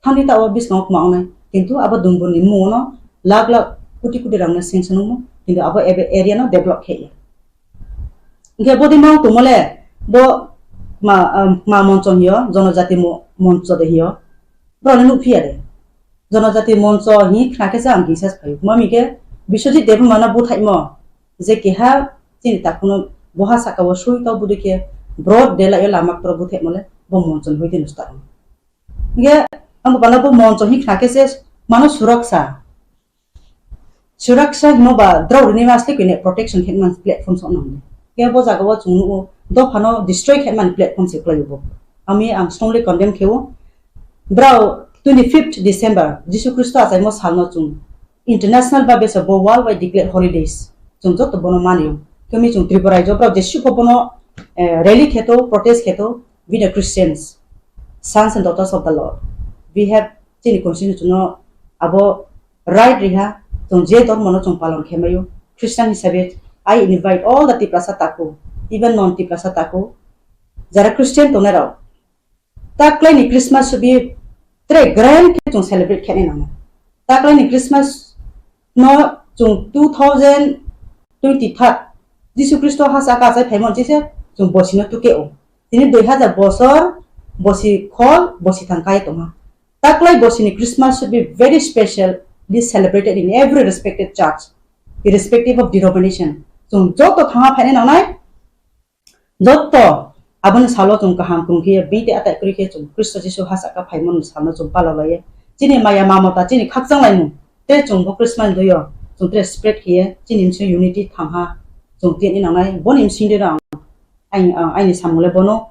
Thangni ta o biskango kwma wngnai, kintu abo Dumburni mungo no lakh lakh koti koti rang no sanction wngmo, kintu abo ebe area no develop khe ya. Hinkhe bodi ma tongmo le bo ma, um, ma moncho hiyo, jonojati mo-, moncho de hiyo, bro ni nukphi ya de. Jonojati moncho hi khna khe se ang bisas phaio. Mami khe Biswajit Debbarma no buthaimo je keha chini takhuk no boha saka o sui to budi khe broad daylight o lama ktor buthaimo le bo moncho ni hoite no start. Hinkhe ang bupano bo moncho hinkha khe se mano suraksa. Suraksa himo ba drao rini mas le kine protection khe man platform sok nang. Hinkhe bo jaga o chwng nugo dophano destroy khe man platform se kwlai bo. Ami ang strongly condemn khe o. Brao twenty fifth December Jisu Khristo achaimo salno chwng international ba besa bo world wide declare holidays. Chwng joto bono mani o. Kemi chwng Tripura rajyo brao jesu ko bono, eh, rally khe to, protest khe to, we the Christians, sons and daughters of the Lord, we have, chini constitution no abo right riha, chwng je dhormo no chwng palon khe maio, Christian hisabe, I invite all the Tiprasa taku, even non Tiprasa taku, jara Christian tongnai rok, taklaini Christmas subi tre grand khe chwng celebrate khainai nangnai. Taklaini Christmas no chwng two thousand twenty-third Jisu Khristo ha saka achai phaimani chisa chwng bosino tuke o. Tini dui hazar bosor bosi khol bosi thang kai tongma. Taklai bosini Christmas should be very specially celebrated in every respected church, irrespective of denomination. Chwng joto thangma phainai nangnai, joto aboni salo chwng kaham krung khe, bini atai kwrwi khe chwng Khristo Jisu ha saka phaimani salno chwng palao laiya. Chini maya mamota, chini khakchang laimung, tei chwng bo Christmas doyo chwng tre spread khe, chini misi unity thangha chwng tini nangnai, boni misi de ang, ang, ang, aini samung le bono.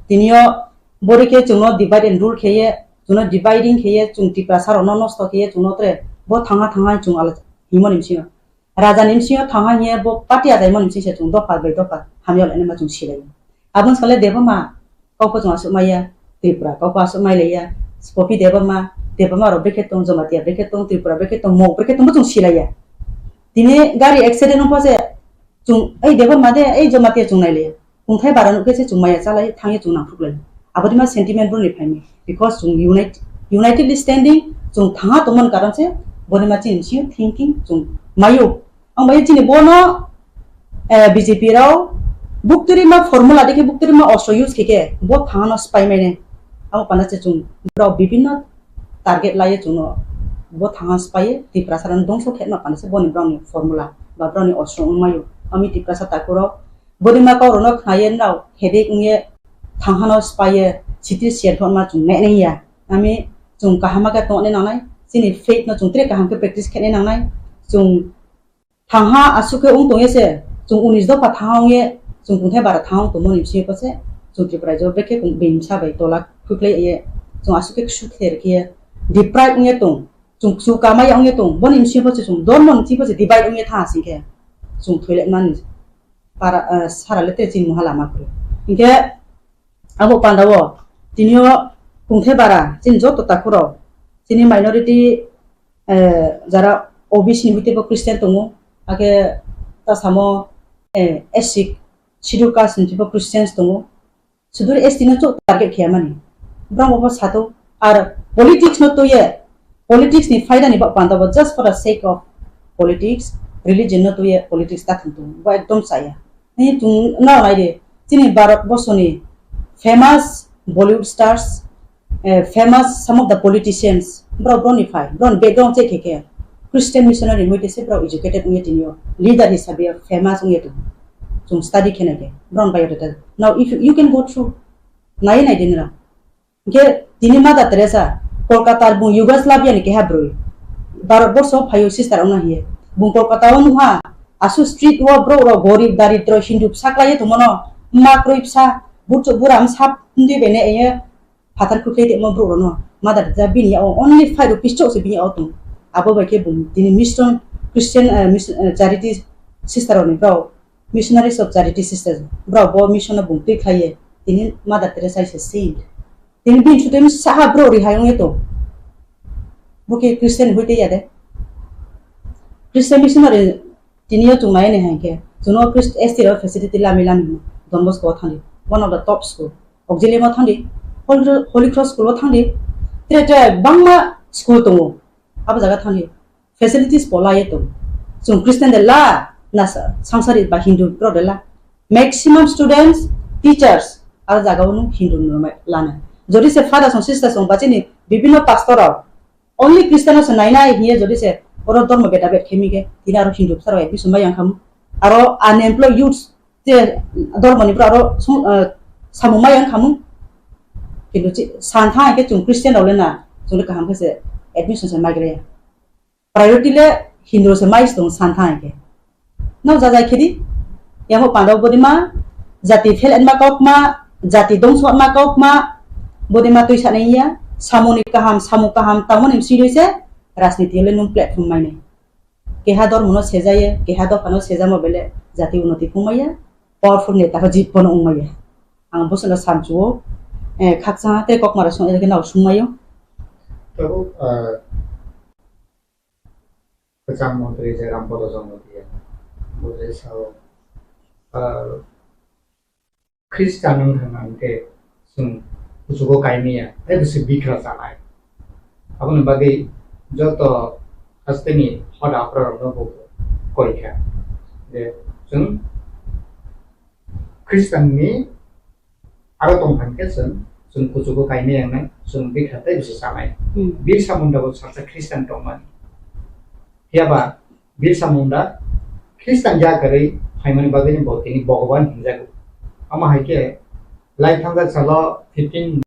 Tinio bori khe chwngno divide and rule kheye, chwngno dividing kheye, chwng Tiprasa rokno nosto kheye, chwngno tre bo thangha thangha chwng ala himoni misi. Raja ni bisingo thangha hiya bo party ajaimani bising se chwng dopha bai dopha hamya lainai ma chwng silai. Aboni sale Debbarma kok bo chwng aswk maya, Tripura kok bo aswk mai laiya, Kopi Debbarma, Debbarma rok brekhe tong, Jamatia brekhe tong, Tripura brekhe tong, Mok brekhe tong bo chwng silaiya. Tini gari accident wngkha se chwng ei Debbarma de ei Jamatia chwng nai laiya. Kungthai bara nukhe se chwng maya chalai thangya chwng nangkhuklai. Abodima sentiment boroni phaimai. Because chwng unite, unitedly standing chwng thangha tongmani karon se borima chini bisingo thinking chwng mayo. Ang bai chini bono, eh, B J P rao bukturima formula dikhe bukturima ostro use khe khe bo thangano spaimaine. Abo panda se chwng borok bibinno target laiye chwngno bo thangha spaye Tiprasa rano dongso khe ma panda se boni borokni formula ba borokni ostro wngmayo. Ami Tiprasa takurok Borima kok rokno khnaye nrao headache wngye thanghano spaye sitri siyan thokma chwng nai nangya. Ami chwng kaham khe tongna nangnai, chini faith no chwng tre kaham khe practice khe nangnai. Chwng thangha aswk khe wng tongye se, chwng unis dopha thangha wngye, chwng kungthai bara thangha wng tongmani bisingo kose, chwng Tripura raijo brekhe bini bsa bai tola khwklai ye, chwng aswk khe ksu kher khe deprive wngye tong, chwng ksu kamaya wngye tong, boni bisingo kose chwng dormo ni bisingo kose divide wngye tha asing khe chwng thoilai mani. Para, eh, sara le te chini moha lama kwrwi. Hinkhe abo panda o tini o kungthai bara chini joto takhurok chini minority, eh, jara O B C ni bitirbo Christian tongo, hakhe ta samo, eh, S C schedule caste ni bitirbo Christians tongo. Sudur S T no chuk target khaya mani. Borok bo sato ar politics no tuye, politics ni faida ni ba panda bo just for the sake of politics, religion no tuye politics ta thung thung. Bo ekdom chaya. Ni tung na nai de. Chini Bharat borsoni famous Bollywood stars, eh, famous some of the politicians, borok borok ni phai, borok ni background check khe khe Christian missionary wngwi tese borok educated wngwi tini o leader hisabe famous wngwi tongo. Chwng study khe nai khe borok ni biodata. Now if you, you can go through, nai nai din ra. Hingke tini Mother Teresa Kolkata bung Yugoslavia ni keha bwrwi, Bharat borso phaio sister wngna hiye. Bung Kolkata o nungha asu street o borok rok gorib daridro Hindu bwsa kwlaiye tongmano, ma kwrwi bwsa, burchuk bura msa phundi bene eye, phatar kwplai tongma borok rokno Mother Teresa bini yago only five rupees chok se bini yago tong. Abo bai khe bung tini mission Christian, eh, mis-, eh, charity sister rokni borok, missionaries of charity sisters borok bo mission no bung twi khlaiye tini Mother Teresa is a saint. Tini bini sutwi saha borok rihai wngye tong. Bo khe Christian hoi tei ya de. Christian missionary tini yo chwng nai nai hai khe chwngno Christ-, S T rok facility lami lami hino. Don Bosco o thangdi, one of the top school. Auxilium o thangdi, Holy Cro-, Holy Cross School o thangdi. Tre tre bangma school tongo. Abo jaga thangdi. Facilities pola ye tong. Chwng Christian de la, na sa-, sangsari ba Hindu rok de la. Maximum students, teachers, aro jaga o nung Hindu no mai lana. Jodi se fathers and sisters ong bachini bibinno pastor rok only Christian o se nai nai hiye jodi se oro dormo beda bed khemi khe tini aro Hindu bwsa rok admission bai yang khamu. Aro unemployed youths je dormo ni bwrwi aro sung, eh, samung mai yang khamu. Kintu chi-, san thang khe chwng Christian rok le na, chwng le kaham khe se admission se mai gre. Priority le Hindu se mai se tong san thang khe. No jajai khedi, yamo pandao bodima, jati fail ma kok ma, jati dongso ma kok ma, bodima twi sanai ya, samung ni kaham, samung kaham, tamo ni siroi se, rajniti le nung platform mai nai. Keha dormo no sejaye, keha dopha no sejamo bele jati unoti pungmaya, powerful neta ho jit bono wngmaya. Ang bosongno samchuo, eh, khakchang tei kokmara song, eh, nao sungmayo. Tabuk, eh, kwcham montri je Rampada Jamatia, bo je sao, eh, Khristan wng thangna hwnkhe chwng kuchugo kaimaya, tei bwswk bikra chanai. Aboni bagwi joto hasteni hoda aphra rokno bo koi kha je chwng Khristanni aro tong thang khe chwng, chwng kuchugo kaimaya wngnai, chwng bikha tei bisi chanai. Hmm. Birsa Munda bo saksa Khristan tongmani. Phiya ba Birsa Munda Khristan ya kwrwi phaimani bagwi bo tini Bhogoban hinjago. Omo hai khe lai thangjak salo fifteen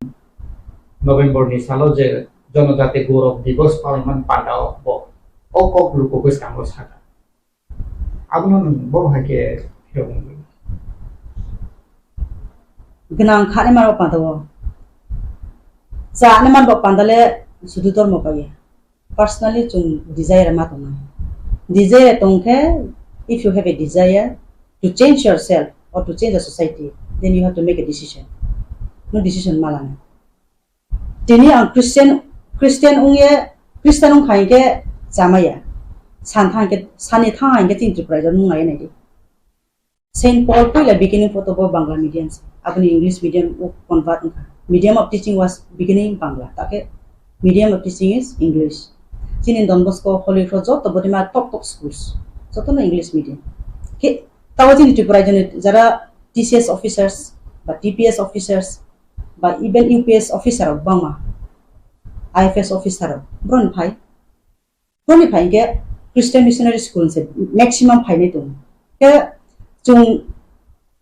November ni salo je Jonojati Gaurav Divas palaimani pandao bo o kok luku bwskango sakha. Abono nwng bo hai khe phiyok wngwi. Gwnang kha ni mano panda o. Cha ni man bo panda le sudu dormo pai ya. Personally chwng desire ma tongnai. Desire tong khe, if you have a desire to change yourself or to change the society, then you have to make a decision. No decision ma lanai. Tini ang Christian, Christian wngye, Christian wngkha hinkhe chamaya. San thang khe, sani thang hinkhe chini Tripura rok nung nai nai di. Saint Paul puila beginning photo bo Bangla medium se. Aboni English medium o convert wngkha. Medium of teaching was beginning Bangla. Take medium of teaching is English. Chini Don Bosco, Holy Cross joto bodima top top schools. Joto no English medium. Ke tawo chini Tripura joni jara T C S officers ba T P S officers ba even U P S officer rok bangma, I F S officer rok, boroni phai, boroni phai hinkhe Christian Missionary School se maximum phainai tongo. Khe chwng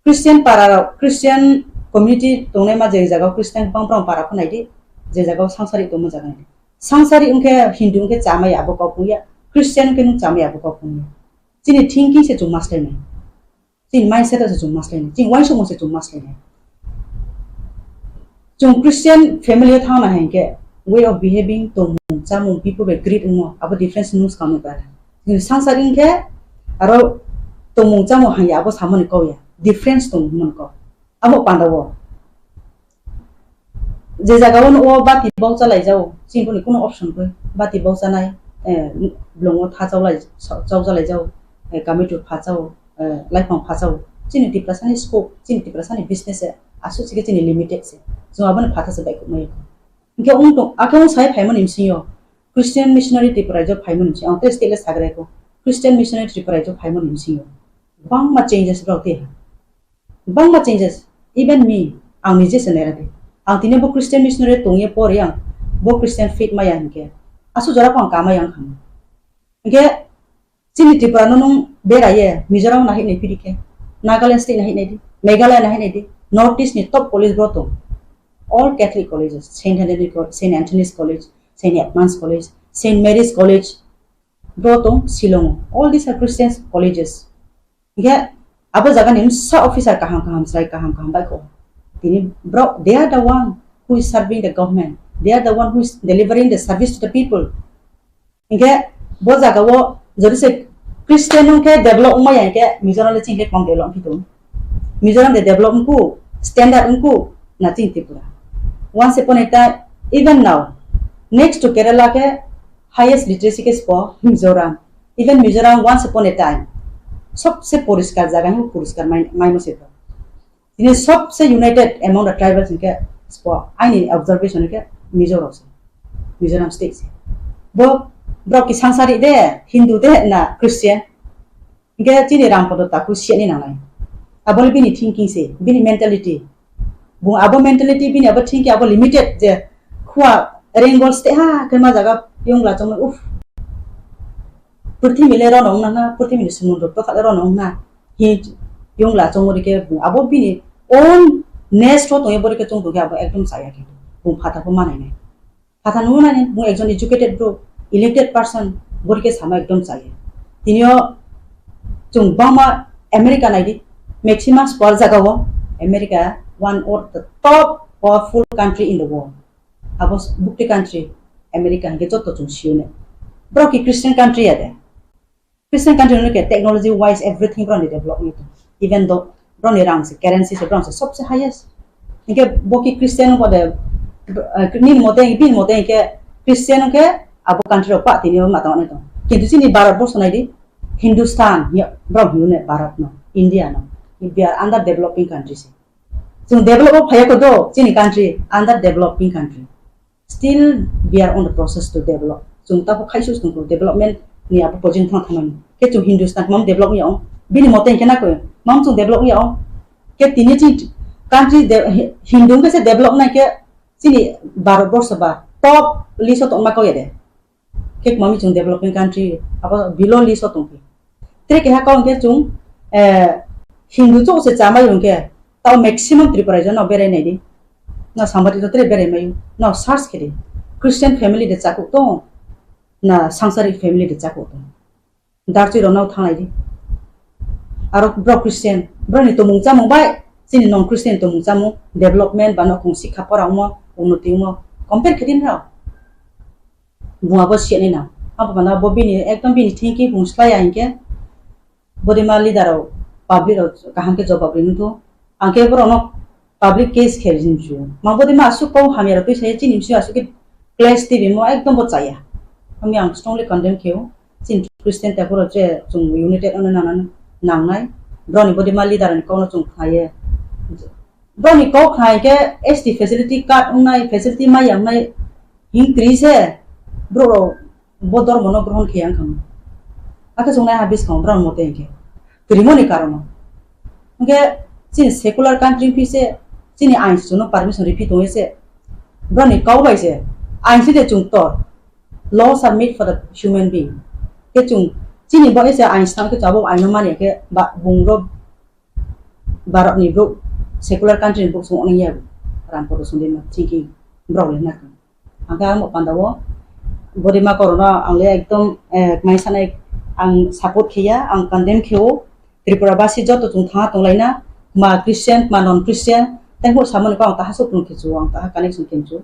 Christian para rok, Christian community tongnai ma je jaga o Christian bang bang para pho naidi, je jaga o sangsari tongma jaga naidi. Sangsari wngkhe Hindu wngkhe chamaya abo kok wngya, Christian wngkhe nwng chamaya abo kok wngya. Chini thinking se chwng maslainai. Chini mindset o se chwng maslainai, chini uansukmung se chwng maslainai. Chwng Christian family o thangna hai khe way of behaving, tongmung, chamung, people bai greet wngmo, abo difference nung swkang nukha. Chini sangsari wngkhe aro tongmung chamung hangya abo samani kok ya, difference tong hwnmani kok. Abo panda o. Je jaga o nugo bati baucha laijao, chini boni kuno option kwrwi. Bati bauchanai, eh, blongo tha chaulai, chaujalaijao, eh, kamitu phachao, eh, laiphang phachao. Chini Tiprasani scope, chini Tiprasani business se, aswk se khe chini limited se. Chwng aboni phatha se baikukmai. Hinkhe wng tong, akhe wng sai phaimani bisingo, Christian missionary Tripura rajyo phaimani bisingo, ang tei state le sagraiko, Christian missionary Tripura rajyo phaimani bisingo. Bangma changes rok tei ha. Bangma changes, even me, ang nije se naira di. Ang tini bo Christian missionary tongye pori ang bo Christian faith maya hinkhe. Asu jora ko ang kamai ang khamu. Hinkhe chini Tripura no nung beraye Mizoram nahik nai pidi khe. Nagaland state nahik nai di. Meghalaya nahik nai di. North East ni top college bro tong. All Catholic colleges, Saint Anthony Co-, Saint Anthony's College, Saint Edmund's College, Saint Mary's College, bro tong Shillong. All these are Christian colleges. Hinkhe abo jaga ni msa officer kaham kaham, chwrai kaham kaham bai kho. Tini bro, they are the one who is serving the government. They are the one who is delivering the service to the people. Hinkhe bo jaga o jodi se Christian wngkhe develop wngmaya hinkhe Mizoram le chini khe kom develop wngkhe tung. Mizoram de develop wngku, standard wngku, na chini Tripura. Once upon a time, even now, next to Kerala khe highest literacy khe spo Mizoram. Even Mizoram once upon a time sobse poriskar jaga, hinkhe poriskar mai, maimo se. Tini sobse united among the tribals hinkhe spo, aini observation hinkhe Mizo rok se, Mizoram state se. Bo, borok ki sangsari de, Hindu de na Christian? Hinkhe chini Rampada Taku siya ni nangnai. Aboni bini thinking se, bini mentality. Bo abo mentality, bini abo thinking, abo limited je khua Rengol state ha khe ma jaga yongla chongmani, uff. Purthimbi le rono wngna na, purthimbi ni sumundro tokha le rono wngna. Hi yongla chongmani khe bo abo bini own nest ro tongya bori khe chong tongkhe abo ekdom chaya khe. Bo phatha bo manai nai. Phatha nungo nai bo ekjon educated bro, elected person bori khe sama ekdom chaya. Tinio chwng bangma America naidi, maximum square jaga o America one of the top powerful country in the world. Abo bukti country America hinkhe joto chwng siyone. Borok ki Christian country ya de? Christian country no ke technology wise everything borok ni develop ni. Even though borok ni rang se currency se borok se sobse highest. Hinkhe bo ki Christian bo de, eh, nini mote, bini mote hinkhe Christian hinkhe abo country rok pa tini ma tong ani tong. Kintu chini Bharat borso nai di, Hindustan, ya, borok hino ne Bharat no, India no. We are under developing country se. Chwng develop o phaiya kho do, chini country under developing country. Still, we are on the process to develop. Chwng tabuk khaisu chwng development ni abo project thang thangmani. Khe chwng Hindustan mam develop ya ong. Bini mote khe na koi, mam chwng develop ya ong. Khe tini chini country de-, Hindu khe se develop nai khe chini Bharat borsho ba top list o tongma kau ya de. Khe mami chwng developing country, abo below list o tongkhe. Tre keha kau hwnkhe chwng, eh, Hindu chok se chamai hwnkhe, tao maximum Tripura jano berai nai di. Na sambati to tre berai mayu, na search khe di. Christian family de chakuk tong, na sangsari family de chakuk tong. Darchwi rok nao thanglai di. Aro bro Christian, bro ni tomung chamung bai, chini non Christian tomung chamung, development ba nokong sikha pora omo, unnoti omo, compare khe di nrao. Buma bo siya ni na. Abo mana bo bini, ekdom bini thinking bung slai ya hinkhe, bodima leader rok, public rok kaham khe jawab ri nuthu. Ang khe borok no public case khe rinchu. Ma bodima asuk kau hamya rok twi sai chini msi asuk khe clash tv mo ekdom bo chaya. Ami ang strongly condemn kheo. Chini Christian te borok je chung united ono nang nangnai. Borok ni bodima leader ni kau no chung khnaiye. Borok ni kau khnai khe S T facility card wngnai, facility maya wngnai hing tri se borok rok bo dormo no grohon khe yang khamu. Akhe chungnai ha biskang brang mote hinkhe. Krimo ni karono. Hinkhe chini secular country phi se chini ain suno permission ri phi tong se. Brani kau bai se ain se de chung tor. Laws are made for the human being. Ke chung chini bo se ain sang ke chabo ain no mani ke ba bung ro Bharat ni bro secular country ni bro sung ong ya. Ram poto sung de ma thinking bro le na. Ang khe ang bo panda o, bodima korona ang le ekdom, eh, mai sanai ang support khiya, ang condemn khio. Tripura basi joto chung thanga tonglaina, ma Christian, ma non Christian, tei bo samani ko ang taha sok tong khichu, ang taha connection khinchu.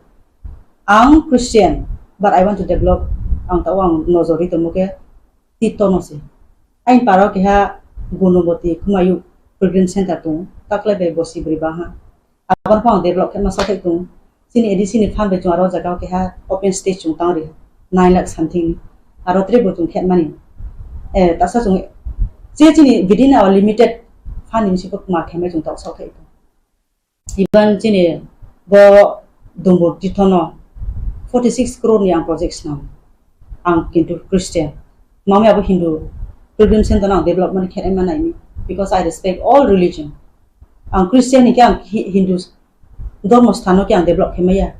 Ang Christian, but I want to develop, ang tao ang nojori tongmo khe Tito no se. Ain paro keha Gunoboti Khumayuk Pilgrim Center tong, taklai bai bosi bri baha. Abang phang develop khe masa thai tong. Chini A D C ni phan bai chung aro jaga keha open stage chung tang ri. Nine lakh something ni. Aro tre bo chung khe mani. Eh, tasa chung che chini within our limited fund ni siko ma khe mai chung tau sau thai tong. Even chini bo Dumbur Tito no forty six crore ni ang project snam. Ang kintu Christian. Mami abo Hindu. Pilgrim Center ang development khe ma nai mi. Because I respect all religion. Ang Christian ni khe ang Hi-, Hindu dormo sthano khe ang develop khe maya.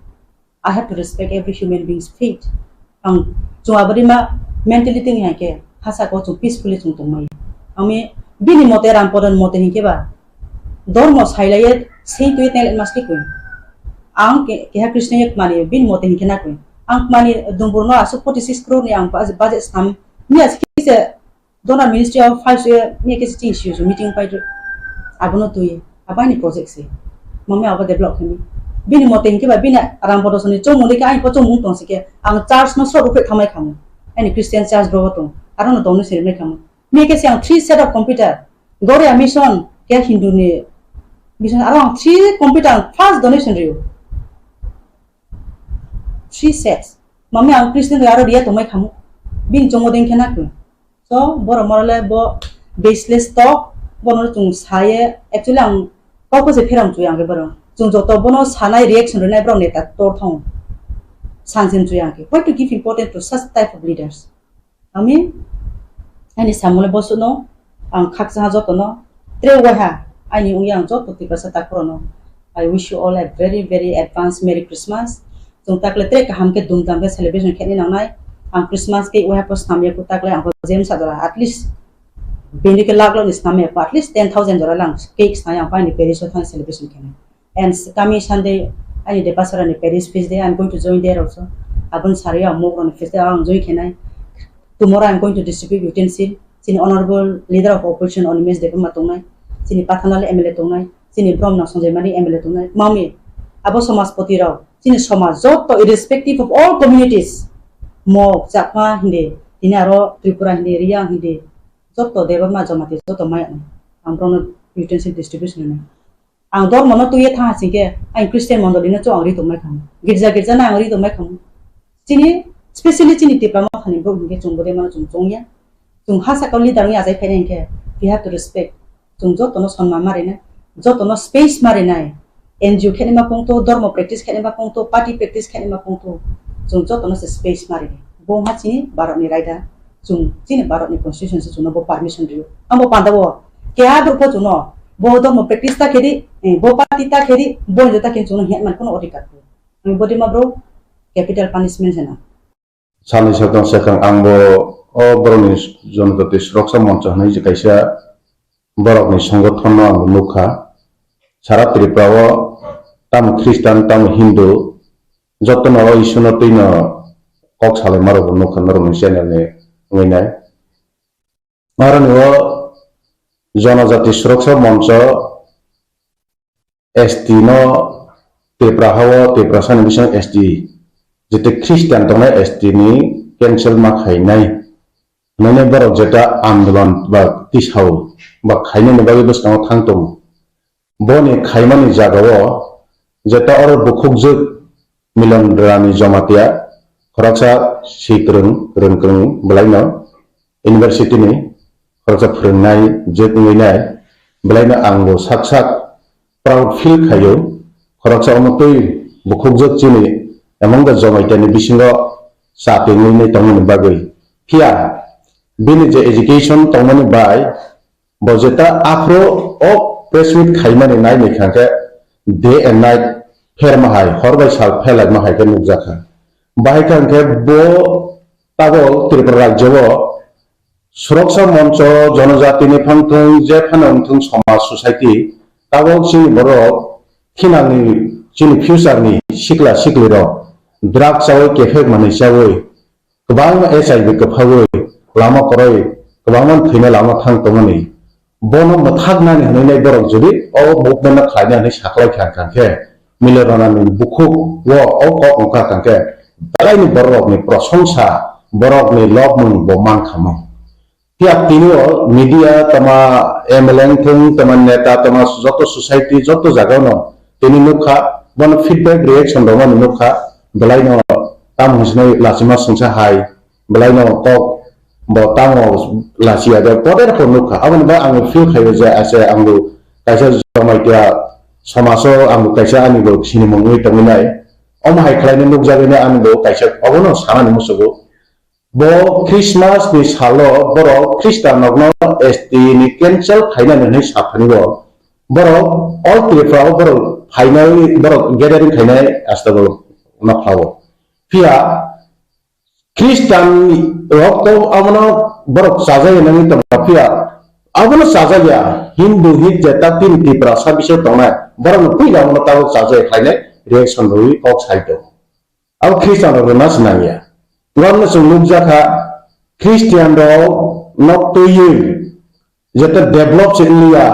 I have to respect every human being's faith. Ang chung abadi ma mentality ni hai khe hasa ko chung peacefully chung tong mai. Ami bini mote ram podan mote hin khe ba dormo sailai ye sei tui tel mas ki kun. Ang ke, keha Christian ye mani bini mote hin khe na kun. Ang mani Dumbur no asu forty six crore ni ang budget, budget snam ni as ki se Donor Ministry of Files ye mi khe chini C S O meeting pai tu. Abono tui, abai ni project se. Mami abo develop khani. Bini mote hinkhe ba bini ram bodosoni chomung de khe ain po chomung tong se khe ang church no srogo khe thamai khamu. Aini Christian church bro tong. Aro no tongni se mai khamu. Mi khe se ang three set of computer. Goria mission khe Hindu ni mission aro ang three computer ang first donation riyo. Three sets. Mami ang Christian aro riya tongmai khamu. Bini chongo ding khe na khe. So, borok morale bo baseless talk, bono chung saye, actually ang kok se pherang chuya ang borok. Chung joto bono sanai reaction rinai borok neta tor thong. Sansin chuya ang. Why to give importance to such type of leaders? Ami, ani samole bosuno, ang khaksa jotono, tre waha, ani ungya ang joto Tiprasa takhorono. I wish you all a very, very advance Merry Christmas. Chung takle tre kaham khe dum dam khe celebration khe nangnai. Ang Christmas cake waha po snam ya ku takle ang po jem sa dora. At least bini khe lakh lakh ni snam ya po. At least ten thousand dora lang cake snai ang pai ni Paris o thang celebration khe nai. And s-, coming Sunday, ani Depasara ni Paris feast day, I'm going to join there also. Abon sari ang mok roni feast day ang join khe nai. Tomorrow I'm going to distribute utensil. Chini honorable leader of opposition Animesh Debbarma tongnai. Chini Pathanlal M L A tongnai. Chini Bromna Sanjay Mani M L A tongnai. Mami, abo somajpoti rok, chini somaj joto irrespective of all communities, Mok, Chakma hindi, tini aro Tripura hindi, Riyang hindi, joto Debbarma Jamatia joto maya ang bromno utensil distribution ni. Ang dormo no tuye thang sing khe, ang Christian mondoli no cho ang ri tongmai khamu. Girja girja na ang ri tongmai khamu. Chini, specially chini Tipra Motha ni borok hinkhe chwng bo de mano chwng chongya. Chwng ha saka leader wngya achai phainai hinkhe, we have to respect. Chwng joto no sonma ma rinai, joto no space ma rinai. N G O khenima pungto, dormo practice khenima pungto, party practice khenima pungto, chwng jotono se space ma rini. Bo wngkha chini Bharatni raida, chwng chini Bharatni constitution se chwngno bo permission rio. Ang bo panda bo keha borok bo chwngno bo dormo practice ta khedi, eh, bo party ta khedi, bo njo ta khe chwngno hwnwi man kono odhikar rio. Ang bo dima bro capital punishment hwna. Salni sakang sakang ang bo o borokni Jonojati Suroksha Moncho hwnwi je kaisa borokni songothonno ang bo nukha. Sara Tripura o tamo Khristan, tamo Hindu, jotono o Ishwarno twino kok salaimarokbo nukha norokni channel ni wngwi nai. Aroni o Jonojati Suroksha Moncho S T no Tripura hao Tiprasani bising S T jete Christian tongnai S T ni cancel ma khainai. Nini borok jeta andolon ba tisao ba khainani bagwi bwskango thang tongo. Boni khaimani jagao jeta oro bukhukjwk Milon Rani Jamatia, khoroksa si kwrwng, kwrwng kwrwng bwlaino university ni khoroksa phwrwngnai jwk wngwi nai, bwlaino ang bo sak sak proud feel khaio, khoroksa omo twi bukhukjwk chini among the Jamatia ni bisingo cha twi wngwi nai tongmani bagwi. Phiya bini je education tongmani bai, bo jeta aphuru o press meet khaimani nai nai kha khe day and night pherma hai, hor bai sal pherlaima hai khe nukjakha. Bahai kha hwnkhe bo tabok Tripura rajyo o Suroksha Moncho, Jonojati ni phang thung, je phano wng thung, somaj, society, tabok chini borok thinangni, chini future ni sikla sikli rok drugs chawi, kephek manwi chawi, kwbangma H I V kwphagwi lama kwrwi, kwbangma thwina lama thang tongmani. Bono mwthaknani hwnwi nai borok jodi o movement no khlaina hwnwi saklai kha, kha khe, Milon Ranani bukhuk o, o kok wngkha kha khe, belaini borok rokni prosongsa, borokni lobmung bo man kha mo. Phiya tini o media tama M L A wng thung, tama neta, tama joto society, joto jagao no tini nukha, bono feedback reaction rwmani nukha, belaino tamo hinwi lachima songsa hai, belaino kok bo tamo lachiya de poder ko nukha. Aboni bai ang feel khaio je ase ang bo kaisa Jamatia somajo ang bo kaisa ani bo sinimung wngwi tongwi nai. Omo hai khlaino nukjagwi nai ani bo kaisa obono sanani musugo. Bo Christmas ni salo borok Khristan rokno S T ni cancel khainani hwnwi saphani bo borok all Tripura o borok phainai, borok gathering khainai asta bo nokha o. Phiya Khristan rok to abono borok chajai nangwi tongkha, phiya abono chajaya Hindu hit je ta tini Tiprasa bisingo tongnai borokno puila abono tabok chajai khlainai reaction rwwi kok sai tongo. Abo Khristan rok rwna se nangya. Uanno chwng nukjakha Khristian rok nok twiwi jeta develop se wngya,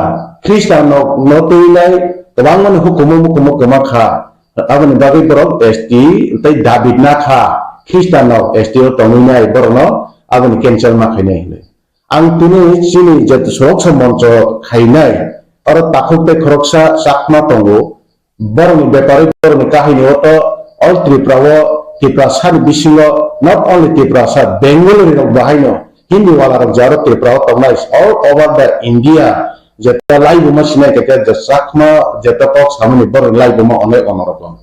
Khristan rok no twi lai kwbangma ni hukumu mukumu kwma kha. Aboni bagwi borok S T tei David na kha, Khristan rok S T o tongwi nai borok no aboni cancel ma khainai hinwi. Ang tini chini jeta Suroksha Moncho khainai oro takhuk tei khoroksa Chakma tongo. Borokni bepari, borokni kahini o to all Tripura o, Tiprasa ni bisingo not only Tiprasa, Bengali rok bahaino Hindi wala rok jaro Tripura o tongnai all over the India, jeta laibuma sinai khe je Chakma jeta kok samani borok laibuma onai onorokon.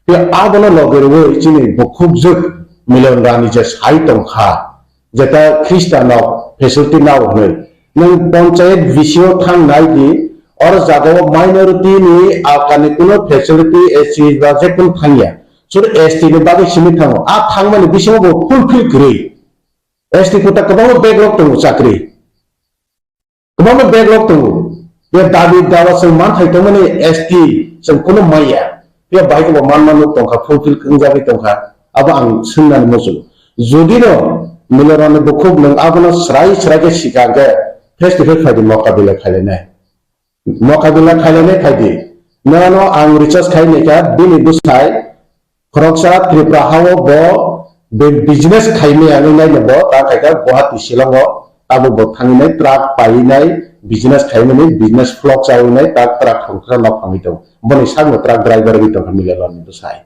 Tei abono loge rwui chini bukhukjwk Milon Rani je sai tongkha, jeta Khristan rok facility nao hwnwi. Nwng panchayat V C o thang nai di, oro jagao minority ni alkani kuno facility S C ba je kun thangya. Sur S T ni bagwi simi thango. A thangmani bisingo bo fulfill kwrwi. S T kota kwbangma backlog tongo chakri. Kwbangma backlog tongo. Ya dabi dawa chwng manthai tongmani S T chwng kuno maya. Ya bahai bo manma nuk tongkha, fulfill wngjagwi tongkha. Abo ang swngnani muchungo. Jodi no Milorani bukhuk nwng abono srai srai khe sika hwnkhe face to face phaidi mokabila khailainai. Mokabila khailainai phaidi. Nono ang research khai naikha bini bwsai khoroksa Tripura hao bo be-, business khaimaya wngwi naino bo ta khaikha Guwahati Shillong o tabuk bo thangwi nai truck paiwi nai business khaimani business flop chawi nai ta truck thongkha nok phangwi tongo. Boni sakno truck driver wngwi tongkha Milorani bwsai.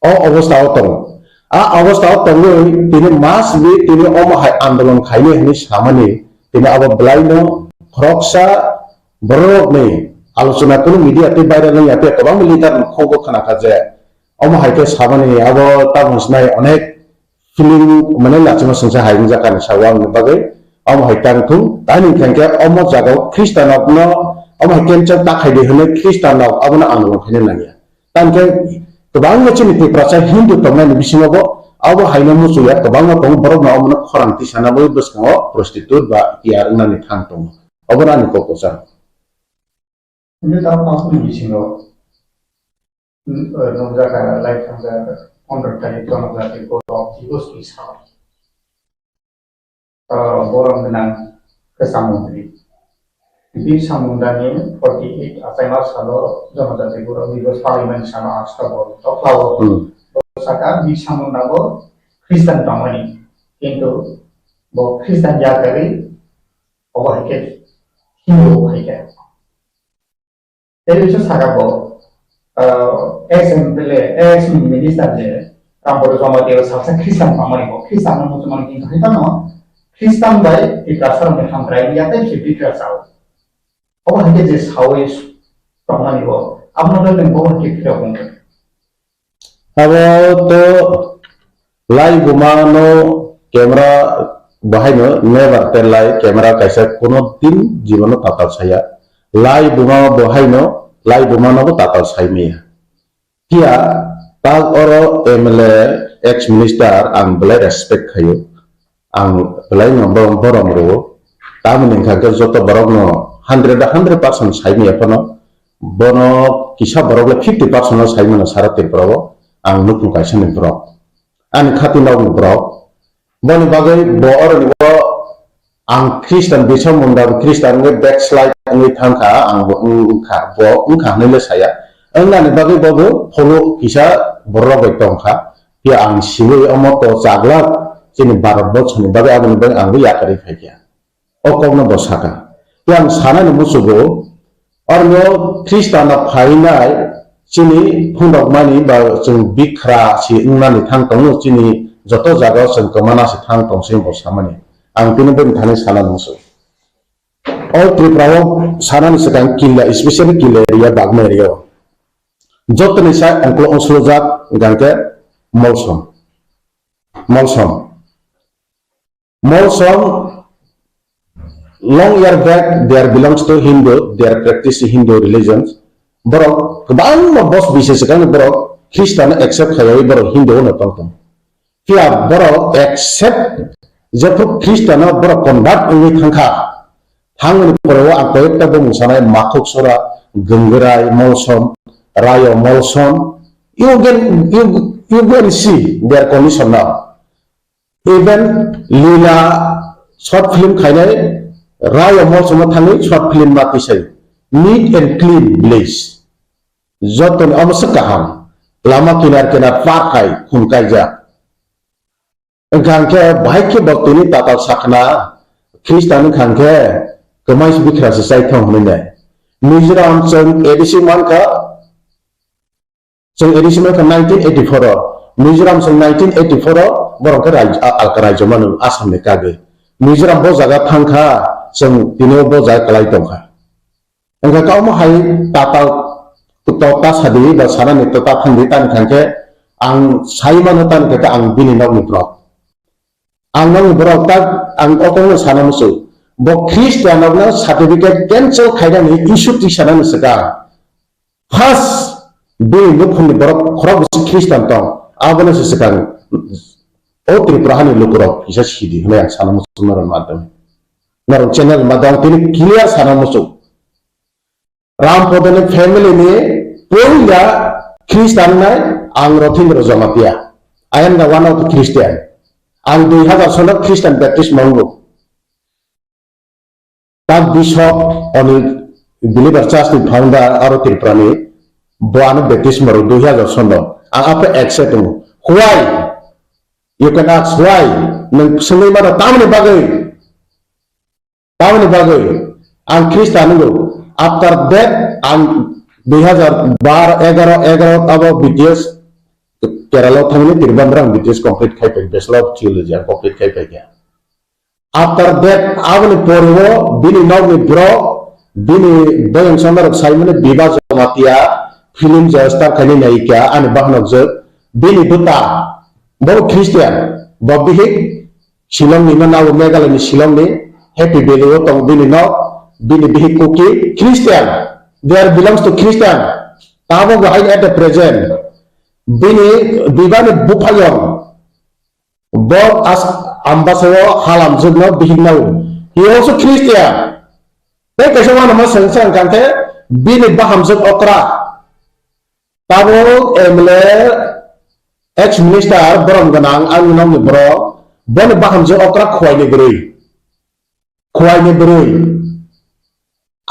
O obostha o tongo. A obostha o tongwi tini mas bi tini omo hai andolon khainai hinwi samani tini abo bwlaino khoroksa borokni alochona kunu media tei viral wngya tei kwbangma leader ni khukgo khna kha je omo hai khe samani abo tabuk sinai onek feeling mane lachima sengsa hai wngjakha ni sago ang bagwi omo hai tang thung tani hwnkhe omo jagao Khristanokno omo hai cancel ta khai di hwnwi Khristanok abono ang rung khaina nangya. Tangkhe kwbangma chini Tiprasa Hindu tongnani bisingo bo abo haino muchuya kwbangma tongo, borokno omono khorang tisana bai bwskango prostitute ba P R wngnani thang tongo. Obono ani kok kwchang. Hwnwi tamo tamoni bisingo, mm, eh, nukjakha, lai thangjak, pondro tarikh o nukjakha, Divorce ni sal. Ah, borok gwnang kwcham mantri. Birsa Mundani forty eight achaima salo Jonojati Borok Divorce palaimani sano October toklao. Hmm. Bo saka Birsa Munda bo Christian tongmani. Kintu bo Christian ya kwrwi obo hai khe Hindu hai khe. Tei bisa saka bo, ah, ex M P L A, ex minister je Ramboro Jamatia salsa Christian pamani bo, Christian no muchung mani kintu hai tamo, Christian bai Tiprasa rok ni hamkrai ya tei se Tiprasa o. Obo hai khe je sawi tongmani bo, abono tei bo hai khe phirok wngkha. Abo to lai buma no camera bahai no never tell lai camera kaisa kuno din jibono tatal saya. Lai buma bahai no lai buma no bo tatal sai maya. Kia tak oro M L A ex minister ang belai respect khayo. Ang belai no borok, borok rwo. Tamoni hwnkha khe joto borok no hundred, hundred percent sai maya phano. Bono kisa borok le fifty percent no sai mano sara Tripura o. Ang nukhung kaisa ni borok. Ani khati nok ni borok. Boni bagwi bo oro ni bo ang Christian bisa munda Christian wngwi backslide wngwi thangkha ang bo wngkha bo wngkha hwnwi le saya. Wngnani bagwi bo bo pholo kisa borok bai tongkha. Phiya ang siwi omo to chaglak chini Bharat borso ni bagwi aboni bagwi ang bo yakarwi phaikha. O kokno bo saka. Phiya ang sanani musugo, orno Khristanok phainai chini phunukmani ba chwng bikhra si wngnani thang tongo, chini joto jagao chwng kwmana si thang tong se bo samani. Ang tini bini thani sanani musugo. O Tripura o sanani swkang killa, especially killa area, Bagma area o. Jotoni sa ongklo ongsulojak hwnkha khe Molsom. Molsom. Molsom, long year back, they are belongs to Hindu, they are practice Hindu religions. Borok kwbangma bos bisi swkang borok Khristian accept khaiwi borok Hindu no tong tong. Phiya borok accept jephru Khristian no borok convert wngwi thangkha. Thangmani pore o ang koyekta bumung sanai Makhuk Sora, Gangrai, Molsom, Rayo, Molsom. You can, you, you can see their condition now. Even Lila short film khainai Rayo Molsomo thangwi short film ma tisai neat and clean village. Jotoni omo se kaham. Lama kinar kinar park hai khum kaijak. Wngkha hwnkhe bahai khe bo tini tatal sakna Khristan wngkha hwnkhe kwmai se bikra se chaithong hwnwi nai. Mizoram chwng A D C mankha, Chwng A D C mankha nineteen eighty-four o, Mizoram chwng nineteen eighty-four o, borok khe rai-, a-, alka raijyo mano Assam ni kagwi. Mizoram bo jaga thangkha, chwng tini o bo jaga kwlai tongkha. Wngkha khe omo hai tatal to ta sadi ba sanani to ta thangdi tani thangkhe ang sai mano tani thangkhe ang bini nokni borok. Ang nokni borok tak ang o kokno sana muchung. Bo Khristian rokno certificate cancel khainani issue twi sanani swkang. First, bini nukhungni borok khorok bwswk Khristan tong, abono se swkang o Tripura hani lukurok kisa sidi hwnwi ang sana muchung norok madam. Norok channel madam tini clear sana muchung. Ram Podoni family ni puila Khristan nai ang Rothindra Jamatia. I am the one of the Christian. Ang dui hazar sono Christian baptism mango. Tak Bishop Onil Believer Church ni founder aro Tripura ni bo ano baptism ro dui hazar sono. Ang ape accept tongo. Why? You can ask why? Nang sengwi mano tamni bagwi? Tamni bagwi? Ang Khristan nungo. After that ang dui hazar bar, egaro, egaro abo B T S Kerala thangni Trivandrum B T S complete khai pai, Bachelor of Theology ang complete khai pai kha. After that, aboni pore o bini nokni borok Bini boyong songmarok saimani Biba Jamatia film je star khaini naika ani bahanok je bini bwta bo Christian, bo bihik Shillong ni no, nabo Meghalaya ni Shillong ni Happy Valley o tong bini nok, bini bihik Kuki Christian, they are belongs to Christian. Tabo bo hai at the present bini Biba ni buphayong bo as Ambasa o halamjwk no bihik nao. He also Christian. Tei kaisa wanama sengsa hwnkha khe bini bahamjwk okra. Tabuk M L A, ex minister borom gwnang ang nokni borok, boni bahamjwk okra Khowai ni bwrwi. Khowai ni bwrwi.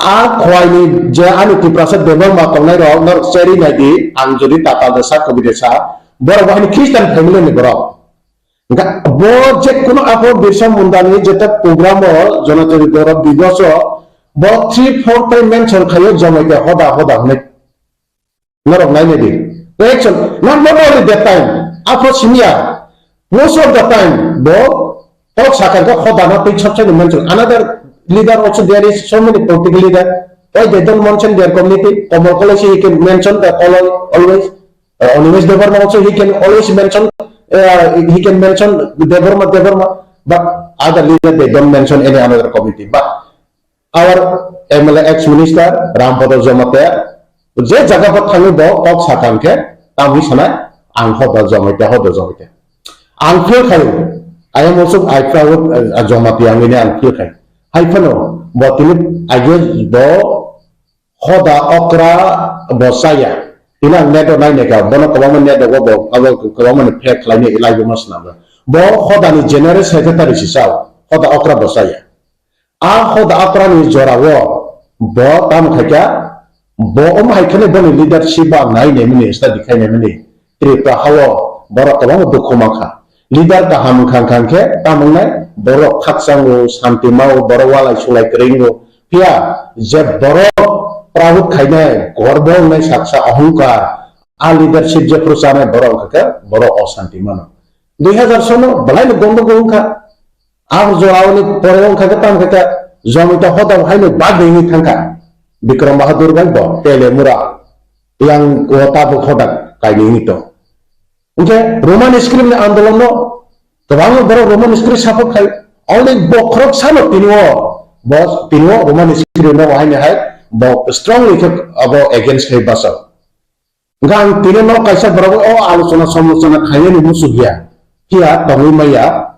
A Khowai ni je ani Tiprasa Debbarma tongnai rok norok cherwi nai di, ang jodi tatal de sa, kobi de sa, borok bo haini Christian family ni borok. Ga-, bo je kuno apo Birsa Munda ni jeta program o Janajati Gaurav Divas o bo three four time mention khayo Jamatia hoda hoda hwnwi. Norok nainai di. Reaction, not, not only that time, after senior, most of the time, bo talk sakha khe hoda no twi chap chap mention. Another leader also, there is so many political leader. Why they don't mention their community? Komol Koloi he can mention the Koloi always. Uh, Animesh Debbarma also he can always mention, uh, he can mention Debbarma, Debbarma. But other leader, they don't mention any another community. But our M L A ex minister Rampada Jamatia, je jaga bo thangwi bo kok sakha hwnkhe, tamni sanai, ang hoda Jamatia, hoda Jamatia. Ang feel khai, I am also, I proud, uh, Jamatia wngwi ang feel khai. Hai phano, bo tini age bo hoda okra bo chaya. Tini ang net o nai nai kha, bono kwbangma net o bo, abo kwbangma ni fake khlaini live o ma swnam. Bo hoda ni general secretary si sao, hoda okra bo chaya. A hoda okrani jorao bo tamo khaikha, bo omo hai kheno boni leadership bo ang nai naimani, study khai naimani. Tripura hao borok kwbangma dukhu mankha. Leader kaham wngkha, wngkha khe tamo wngnai, borok khakchango, santi mao, borok walai sulai kwrwi wngo. Phiya je borok proud khainai, gorbo wngnai saksa ohongkar, a leadership jephru chanai borok wngkha khe borok osanti mano. Dui hazar sono belai no gondogol wngkha. Abo jorao ni pore wngkha khe tamo khe Jamatia hoda bo haino bagwi wngwi thangkha. Bikram Bahadur bai bo Telemura yang o tabuk hoda kainwi wngwi tong. Hwnkhe Roman script ni andolon no kwbangma borok Roman script support khai. Only bo khoroksa no tini o, bo tini o Roman script no haino hai bo strongly khe abo against khai bachao. Hwnkhe ang tini no kaisa borok o alochona samlochona khainani muchuk ya, phiya tongwi maya.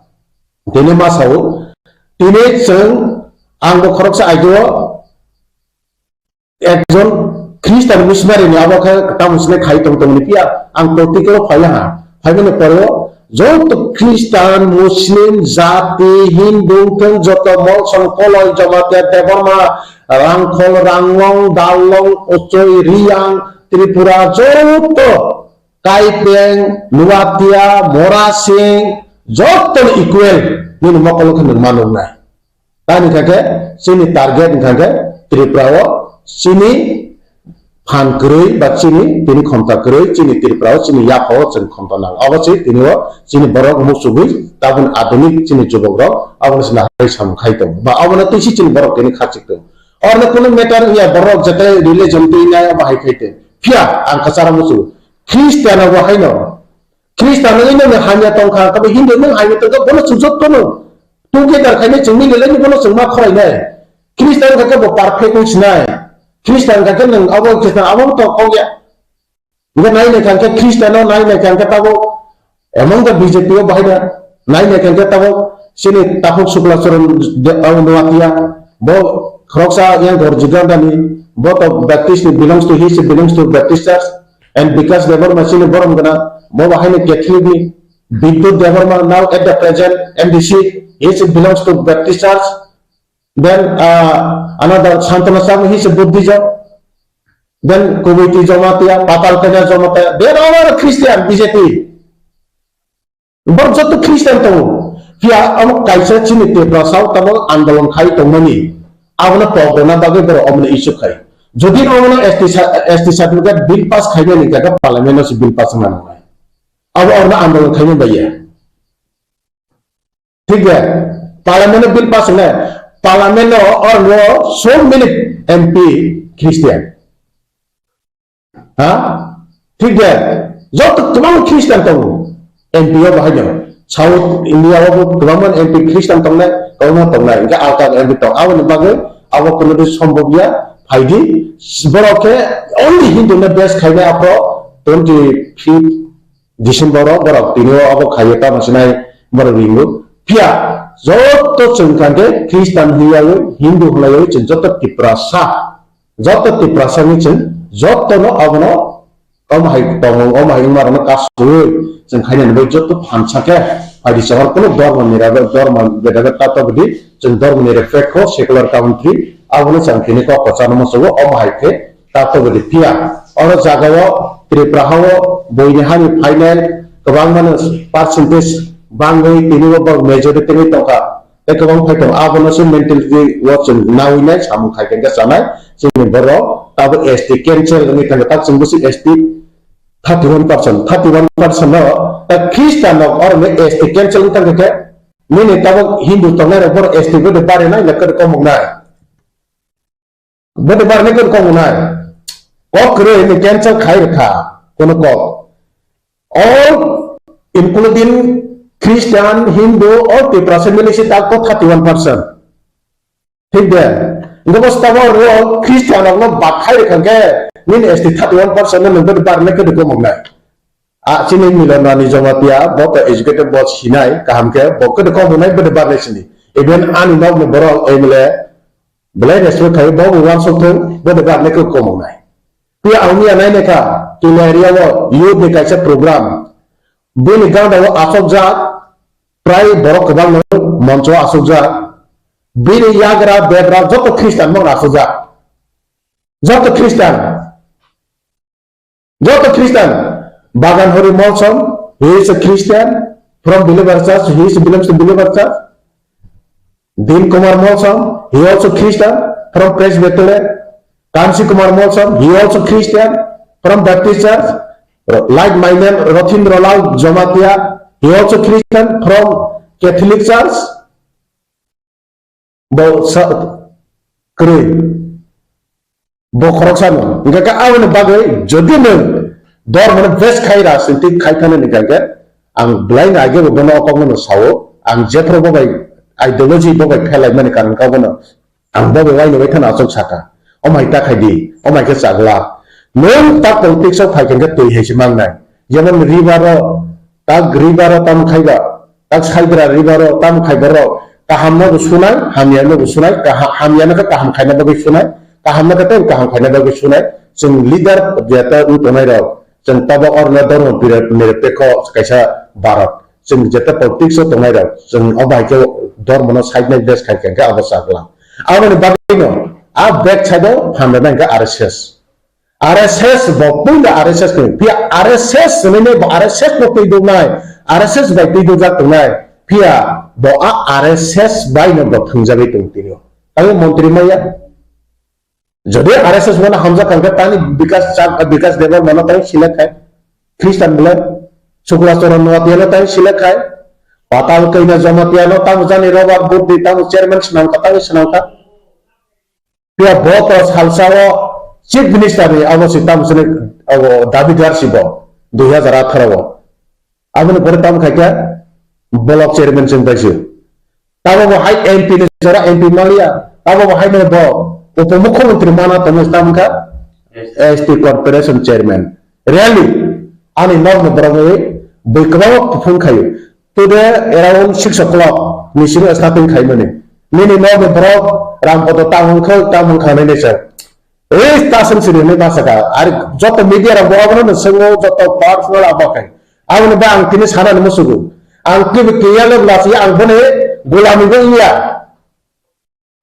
Tini ma sao, tini chwng, ang bo khoroksa aigeo ekjon Christian missionary ni abo khe tamo sini khai tong tong ni phiya, ang practical o phai ha, phaimani pore o joto Christian, Muslim, jati, Hindu, wngthong joto Molsom, Koloi, Jamatia, Debbarma, Rangkhol, Ranglong, Darlong, Ochoi, Riyang, Tripura, joto Kaipeng, Nuatia, Morasing, joto equal nini mokol khe nwng ma nuknai. Tani kha khe chini target wngkha khe Tripura o chini phan kwrwi ba chini tini khonta kwrwi chini Tripura o chini yapha o chwng khonta nang. Abo se tini o chini borok muchugwi tabun adhunik chini jubok rok abo se nahai samung khai tongo. Ba abo no twi si chini borok tini khachik tongo. Oro no kunu matter wngya borok jetai religion twi nai abo hai khai tong. Phiya ang kwcharo muchungo. Christian abo haino. Christian wngwi nini hamya tongkha, tabo Hindu nung hamya tongkha, bono chwng jotto no. Together khainai chwng mili lai bono chwng ma khorai nai. Christian kha khe bo perfect wng sinai. Christian kha khe nwng abo Christian abo to kok ya. Hwnkhe nai nai kha khe Christian no nai nai kha khe tabo among the B J P o bahai da nai nai kha khe tabo chini Takhuk Sukla Charan de-, abo Noatia bo khoroksa yang Gorji Gandani bo to Baptist ni belongs to, he belongs to Baptist church and Bikash Debbarma chini borom gana bo bahai ni Catholic ni Bidyut Debbarma now at the present M D C, he belongs to Baptist church. Then, uh, another Santana Sabo, he is a Buddhism. Then Kuwaiti Jamatia, Patal Kanya Jamatia, they are all Christian, B J P. Borok joto Christian tongo. Phiya amo kaisa chini Tiprasa o tamo andolon khai tongmani. Abono pok rwna bagwi borok omono issue khai. Jodi omono S T sa-, S T certificate bill pass khainani jaga parliament o se bill pass wngna nangnai. Abo orno andolon khaina baiya. Thik de, parliament o bill pass wngnai. Parliament o or no so many M P Christian. Ha? Thik de, joto kwbang Christian tongo. M P o bahai no. South India o bo kwbangma M P Christian tongnai, kwbangma tongnai. Hingke alka M P tong. Aboni bagwi abo kono di sombobya phaidi. Borok khe only Hindu no base khainai aphro twenty fifth December o borok tini o abo khaio tamo sinai borok ringo. Phiya joto chwng kha khe Christian hinlaiwi, Hindu hinlaiwi chwng joto Tiprasa, joto Tiprasa ni chwng joto no abono omo hai tongmung, omo hai wngma rokno kasui chwng khaina ni bagwi joto phansa khe phaidi chwng aro kunu dhormo ni rega, dhormo beda beda tato bwdi chwng dhormo ni respect kho secular country abono chwng tini kok kwchangma sugo omo hai khe. Tato bwdi phiya, oro jagao Tripura hao boini hani phainai kwbangmano percentage bangwi tini bo borok majority wngwi tongkha. Tei kwbang phai tongo, abono se mentality o chwng nawi nai samung khai khe chanai. Chini borok tabo S T cancel wngwi thangkha, tak chwngbo se S T thirty one percent, thirty one percent no ta Christian rok oro S T cancel wngwi thangkha khe nini tabo Hindu tongnai rok borok S T bwdwi barinai na kwrwi komoknai. Bwdwi barni kwrwi kok wngnai. Kok kwrwi ni cancel khai rwkha kono kok. All including Christian, Hindu, all Tiprasa mili si tak to thirty one percent. Thik de. Ngo bo stabo ro Christian rok no bak khai rwkha khe nini S T thirty one percent no nung bwdwi barni kwrwi kok wngnai. A chini Milonani Jamatia bo to educated bo sinai kaham khe bo kwrwi kok wngnai bwdwi barni sini. Even ani nok ni borok M L A belai respect khai, bo bo uansuk thung, bo de barne khe komong nai. Tei ang miya nai lekha, Tula area o youth ni kaisa program, bini ganda o asokjak, prai borok kwbang no moncho asokjak, bini yagra begra joto Christian no asokjak, joto Christian. Joto Christian, Bagan Hori Molsom, he is a Christian from Believer Church, he is belongs to Believer Church. Din Kumar Molsom, he also Christian from Presbyterian. Kansi Kumar Molsom, he also Christian from Baptist Church. Like my name, Rothindra Lal Jamatia, he also Christian from Catholic Church. Bo sa kwrwi. Bo khoroksa no. Hingkha khe aboni bagwi jodi nwng dormo no base khai rajniti khai thani hingkha khe ang belai no age bo bono o kok no sao. Ang jephru bo bai ideology bo bai phelai mani karon kha bono ang bo bai waino bai thani achuk saka. Omai ta khai di, omai khe chagla. Nwng ta politics o phai khe twi hai se mangnai. Jemon river o, ta river o tam khai ba. Tak saidra riba ro tam khai borok kaham no bo sunai, hamya no bo sunai, kaha-, hamya no khe kaham khaina bagwi sunai, kaham no khe tei kaham khaina bagwi sunai. Chwng leader jeta wng tongnai rok, chwng tabok orno dhormo pira-, nirapekho kaisa Bharat. Chwng jeta politics o tongnai rok, chwng o bai khe dhormo no side nai bes khai khe abo chakla. Aboni bagwi no a back side o phan rwnai khe R S S. R S S bo puila R S S ni, phiya R S S hinwi bo R S S no twi duknai, R S S bai twi dukjak tongnai, phiya bo a R S S bai no bo thwngjagwi tong tini. Tamo montri maya. Jodi R S S mano hamjak kangkha tani Bikas Chak-, Bikas Debbarma no tani select khai. Christian bole Sukla Charan Noatia no tani select khai. Patal Kaina Jamatia no tamo jani Robert Budi tamo chairman swnamkha tani swnamkha. Phiya bo to salsa o Chief Minister ni abo se tamo sini abo dabidar si bo dui hazar atharo o. Aboni pore tamo khai kha block chairman chwng pai si. Tamo bo hai M P ni jora M P maliya. Tamo bo hai no bo upomukhyamantri mana tamo tamo kha S T corporation chairman. Really, ani nok ni borok ni bui kwbangma phung khaio. Today around six o'clock ni simi starting khaimani. Nini nok ni borok Rampada tamo wngkha, tamo wngkha hinwi nai sir. Ei, ta sung sini hinwi ma saka. Ari joto media rok bo abono no swngo, joto personal abo khai. Aboni ba ang tini sana ni musugo. Ang kibi kiya le bla si ang boni gulami bo iya.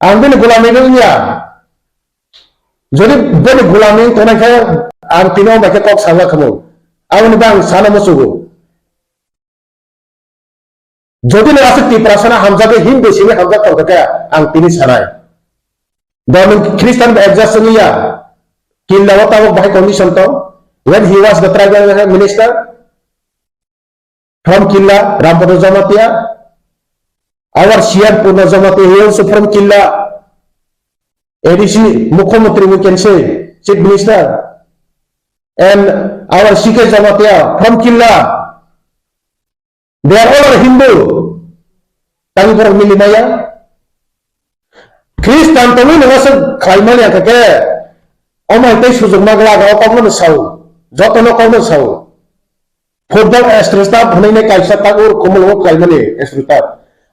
Ang bini gulami wngya. Jodi bini gulami wng tongnai khe ang tini o bai khe kok salna khamu. Aboni bagwi ang sana musugo. Jodi no aswk Tiprasano hamjagwi Hindu simi hamjak tongkha khe ang tini sanai. Bo nwng Christian bai adjust wngya. Kinda o tabuk bahai condition tong. When he was the tribal minister, from Killa, Rampada Jamatia, Our C M Purna Jamatia, he also from Killa. A D C, Mukhyamantri, we can say, Chief Minister. And our C K Jamatia from Killa. They are all Hindu. Tangwi borok mili maya. Khristan tongwi nang aswk khlai mani kha khe, omo hai tei sujukma glak o kokno sao. Jotono kokno sao. Football Astro Staff hwnwi nai kaisa tak ur Komolwng khlai mani Astro Staff.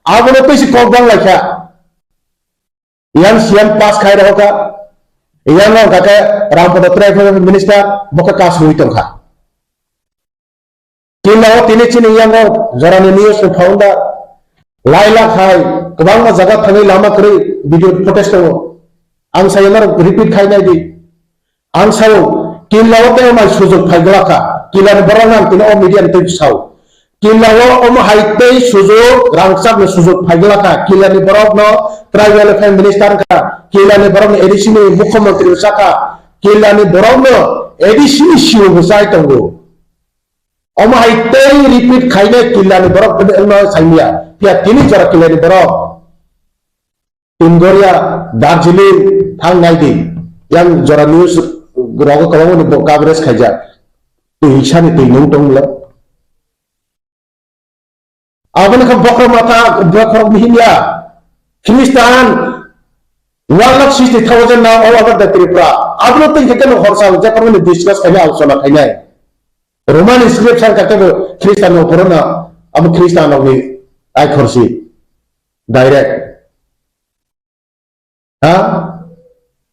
Abono tei si kok bang lai kha. Yang C M pass khai rw kha. Yang no kha khe Rampada Tribal Minister bo khe kasui tong kha. Killa o tini chini yango jorani news ni founder lai lak hai kwbangma jaga thangwi lama kwrwi video footage tongo. Ang sai norok repeat khai nai di. Ang sao Killa o tei mai sujok phai glak kha. Killa ni borok ang tini o media ni tei sao. Killa o omo hai tei sujok rangchak ni sujok phai glak kha. Killa ni borok no tribal affairs minister kha. Killa ni borok no A D C ni mukhyamantri sa kha. Killa ni borok no A D C ni C O bo sai tongo. Omo hai tei repeat khainai Killani borok tini wngno saimya. Phiya tini jora Killani borok Tingoria, Darjeeling thang nai di. Yang jora news rogo kwbangmani bo coverage khaijak. Twi sani twi nung tong le. Aboni khe bokhorok matha, bokhorok mihimya. Khristan one lakh sixty thousand now all over the Tripura. Abono twi khe keno horsa je kormani discuss khainai, alochona khainai. Roman scripture kha tebo Khristan no porono, abo Khristan rokni aikhorsi direct. Ha?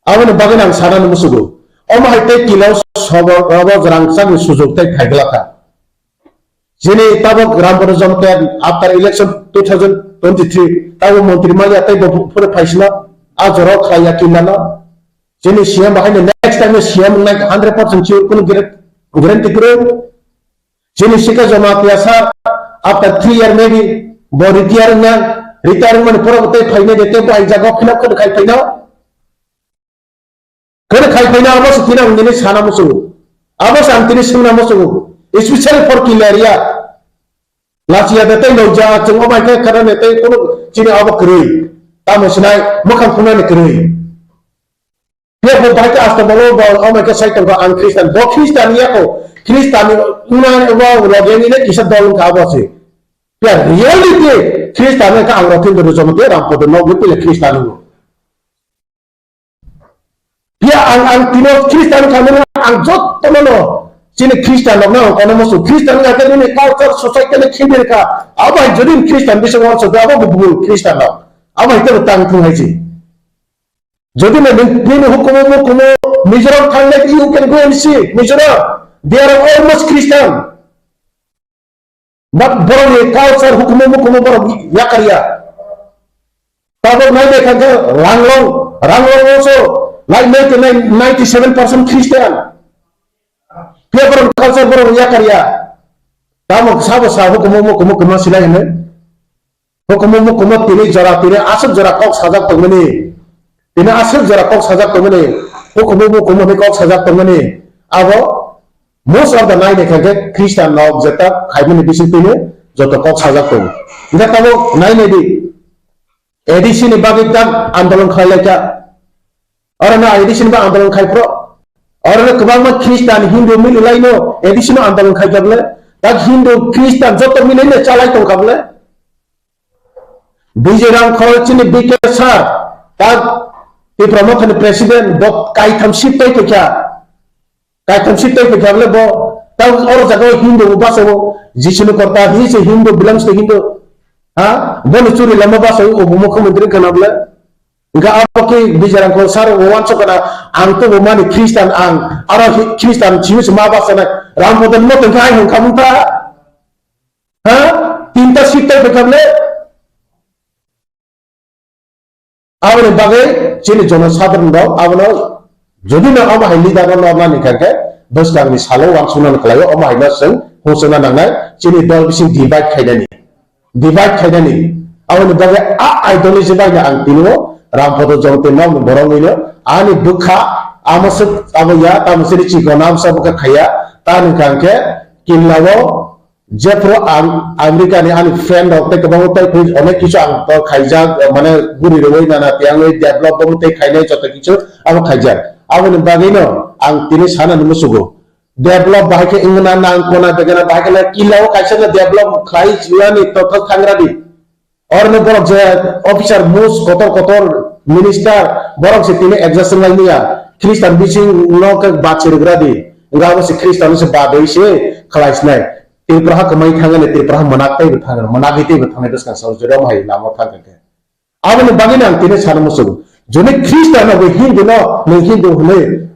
Aboni bagwi ang sana no musugo. Omo hai tei Killa o sobo, robo jwrang chakni sujok tei phai glak kha. Chini tabok Rampada Jamatia after election two thousand twenty-three tabo montri manya tei bo phuru phaisino a jora khlai ya Killa no. Chini C M bahai ni next time C M wngnai hundred percent sure, kunu guar-, guarantee kwrwi. Chini C K Jamatia sir, after three year maybe, bo retire wngna, retire wngmani pore bo tei phainai de, tei bo hai jaga o fill up khe khai phaino. Khe khai phaino abo se tini ang nini sana muchungo. Abo se ang tini swngna muchungo. Especially for Killa area. Lachiya de tei nokja, chwng o bai khe khana ne tei kunu chini abo kwrwi. Tamo sinai, mwkhang khunani kwrwi. Phiya bo bahai khe asta bolo bo omo khe sai tongkha ang Khristan. Bo Khristan ya ko. Khristan wngna bo loge ni le kisa dol wngkha abo se. Phiya reality Khristan wngkha ang rok Hindu rwchapmung tei Rampada nok ni pila Khristan wngo. Phiya ang, ang tino Khristan wngkha mano ang jotono no chini Khristan rok no ang kono musu. Khristan wngkha khe nini culture society ni khibir kha. Abo hai jodi Khristan bisa wansa abo bo bumung Khristan rok. Abo hai tebo tang thung hai si. Jodi na nini hukumu mukumu Mizoram thangnai, you can go and see Mizoram. They are almost Christian. But borok ni culture hukumu mukumu borok yakarya. Tabok nai de kha khe Ranglong, Ranglong also like ninety-nine, ninety-seven percent Christian. Phiya borok culture borok yakarya. Tamo sabo sa hukumu mukumu kwma silai hwnwi. Hukumu mukumu tini jora, tini aswk jora kok sajak tongmani. Tini aswk jora kok sajak tongmani. Hukumu mukumu hwnwi kok sajak tongmani. Abo most of the nai naikha khe Christian rok jeta khaimani bising tini joto kok sajak tongo. Hingkhe tamo nai nai di. A D C ni bagwi tak andolon khlai lai kha. Oro no A D C ni ba andolon khai phro. Oro no kwbangma Christian, Hindu mili lai no A D C no andolon khai kha bole. Tak Hindu, Christian joto mili no chalai tong kha bole. Bijay Rangkhol chini B K sir, tak Tipra Motha ni president, bo kaitham seat tei phaikha. Kaitham seat tei phaikha bole bo, tak oro jaga o Hindu bo basa o, Jisu ni korta, he is a Hindu, belongs to Hindu. Ha? Bo ni churi lama basa o, bo mukhyamantri kana bole. Hingke abo ke Bijay Rangkhol sir bo wansuk kana, ang to bo mani Christian ang, aro hi-, Christian chini se ma basa na, Rampada no tengka ai hong kamung ta. Ha? Tinta seat tei phaikha bole. Aboni bagwi chini jono sadharon rok abono jodi no omo hai leader no nornani kha khe bwskangni salo wansuknani khlaio, omo hai no chwng hungsukna nangnai chini dol bising divide khainani, divide khainani. Aboni bagwi a ideology bai no ang tini o Rampada Jamatia nokni borok wngwi no ani bwkha amo swk abo ya, tamo chini chikon amsa bwkha khaiya, ta nungkha hwnkhe Kimla o Jephru ang America ni ani friend rok tei kwbangma tei phuru onek kisu ang to khaijak, mane guri rwui nana tei ang develop bo tei khainai joto kisu abo khaijak. Aboni bagwi no ang tini sana ni musugo. Develop bahai khe wngna nang kona begana bahai khe kila o kaisa no develop khlai jua ni to thok thangra di. Oro no borok je officer mus kotor kotor minister borok se tini adjust wng lai niya. Christian bising no khe bachirigra di. Wngkha abo se Christian se badoi se khlai sinai. Tripura ha kwmai thangani, Tripura ha mwnaktai bo thangani, mwnakgwi tei bo thangnai bwskang sao jora hai lama thangkha khe. Aboni bagwi ang tini sana muchungo. Joni Christian no bo Hindu no, nwng Hindu hwnwi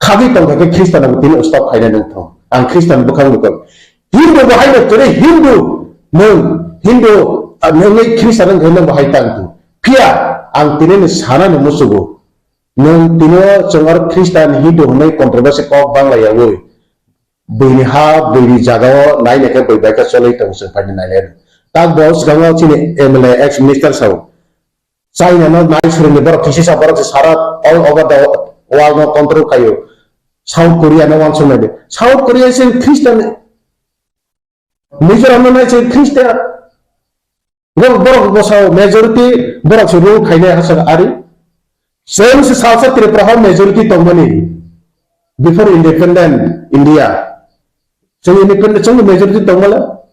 khagwi tongkha khe Christian no bo tini stop khainai nwng thong. Ang Christian bwkhang bwkhang. Hindu bo hai no tini Hindu nwng Hindu, ah, nwng Christian nwng khe nwng bo hai tang tu. Phiya ang tini ni sana ni muchungo. Nwng tini o chwng aro Christian Hindu hwnwi controversy kok bangla yawi. Buini ha, buini jaga o naina khe bui bai khe cholwi tongo chwng paini nainai. Tak bo swkango chini M L A ex minister sao. China no nai swrwngni borok kisi sa borok se sara all over the world no control khaio. South Korea no wansuk nai di. South Korea se Christian, Mizoram no nai se Christian. Borok, borok bwsao majority borok se rule khainai hachal ari. Chwng se salsa Tripura ha majority tongmani before independent India. Chwng independent, chwng majority tongmala.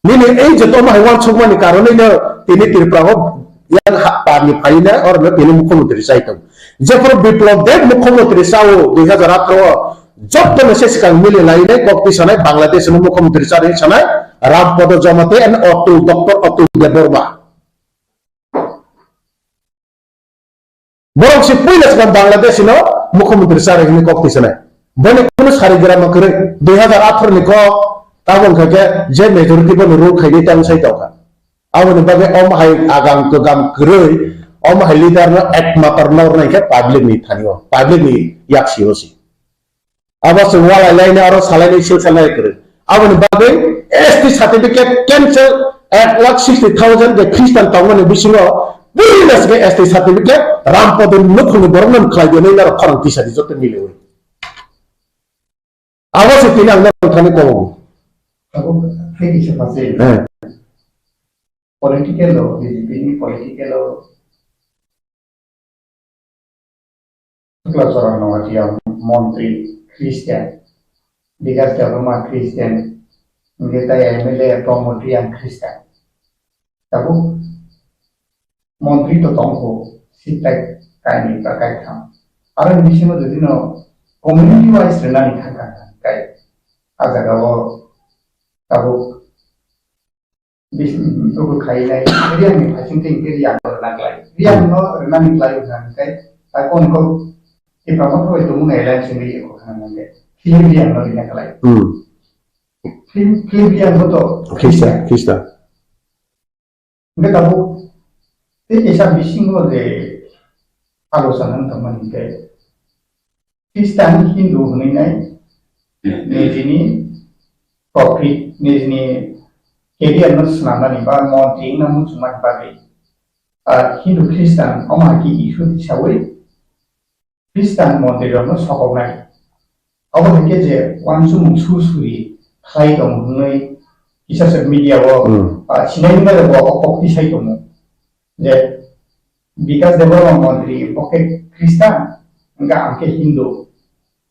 Nini ei je tongma hai wansukmani karonwi no tini Tripura ho yang ha parni phaina oro no tini mukhyamantri chai tong. Jephru Biplab Deb mukhyamantri chao dui hajar atharo o, jotto no se swkang mili lainai kok tisanai Bangladesh no mukhyamantri chari sanai Rampada Jamatia and Atul, Doctor Atul Debbarma. Borok se puila swkang Bangladesh no mukhyamantri chari hwnwi kok tisanai. Boni kunu sari gram kwrwi dui hajar atharo ni kok tabok khe je majority bono rule khainai tamo sai tongkha. Aboni bagwi omo hai agang kwgam kwrwi, omo hai leader no ekmatar nornai khe public ni thani o, public ni yaksi o si. Abo chwng walai laina aro salaini sil salai kwrwi. Aboni bagwi S T certificate cancel, ek lakh sixty thousand je Christian tongmani bisingo puila swkhe S T certificate Rampada ni nukhungni borokno khlai di hwnwi norok khorang tisadi joto miliwi. Abo se tini ang norok thani kobo. Abo hai kisa pase. Eh. Political o, B J P ni political o Chwla Chorang Noatia montri Christian, Bikas Debbarma Christian, hingke tai M L A Pramod Reang Christian. Tabuk montri to tongkho, sitai kainwi ba kaitham. Aro bisingo jodi no community wise rwnani thangkha kai. A jaga o tabuk Bis-, buku khailai, Reang ni phasing tei hingke Reang no rwna klai. Reang no rwnani klai wngkha hingke, ta kon ko Tipra Motha bai tongmung alliance wngwi eko khana hingke, film Reang no rwna klai. Hmm. Film, film Reang no to Khista, Khista. Hingke tabuk tei kaisa bisingo je alochona wng tongmani hingke, Christian Hindu hwnwi nai nijini profit, nijini career no swnamnani ba montri wngna muchungmani bagwi, ah, Hindu Christian omo hai khe issue tisaui Christian montri rokno sokoknai. Obo hai khe je uansukmung su suri khlai tongo hwnwi kisa se media o, hmm, ah, sinai wngmani bo o kok tisai tongo. Je Bikas Debbarma montri bo khe Christian, hingke ang khe Hindu.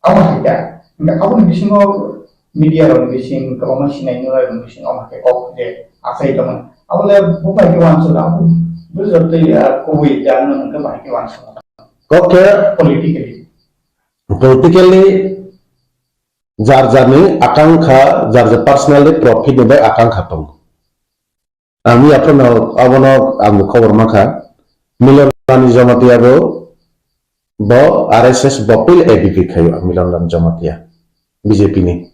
Abo hai khe, hingke aboni bisingo media rokni bising kwbangma sinai nunai rokni bising omo hai khe kok je achai tongmani. Abo le bo bai khe uansuk, abo bo jotoi, ah, kubui je ano hingke bai khe uansuk. Kok khe politically. Politically jar jarni akangkha, jar jar personally profit ni bai akangkha tongo. Ang miya phano abono ang bo khobor mankha. Milan Rani Jamatia bo, bo R S S bo pil A B P khayo ang Milan Rani Jamatia B J P ni.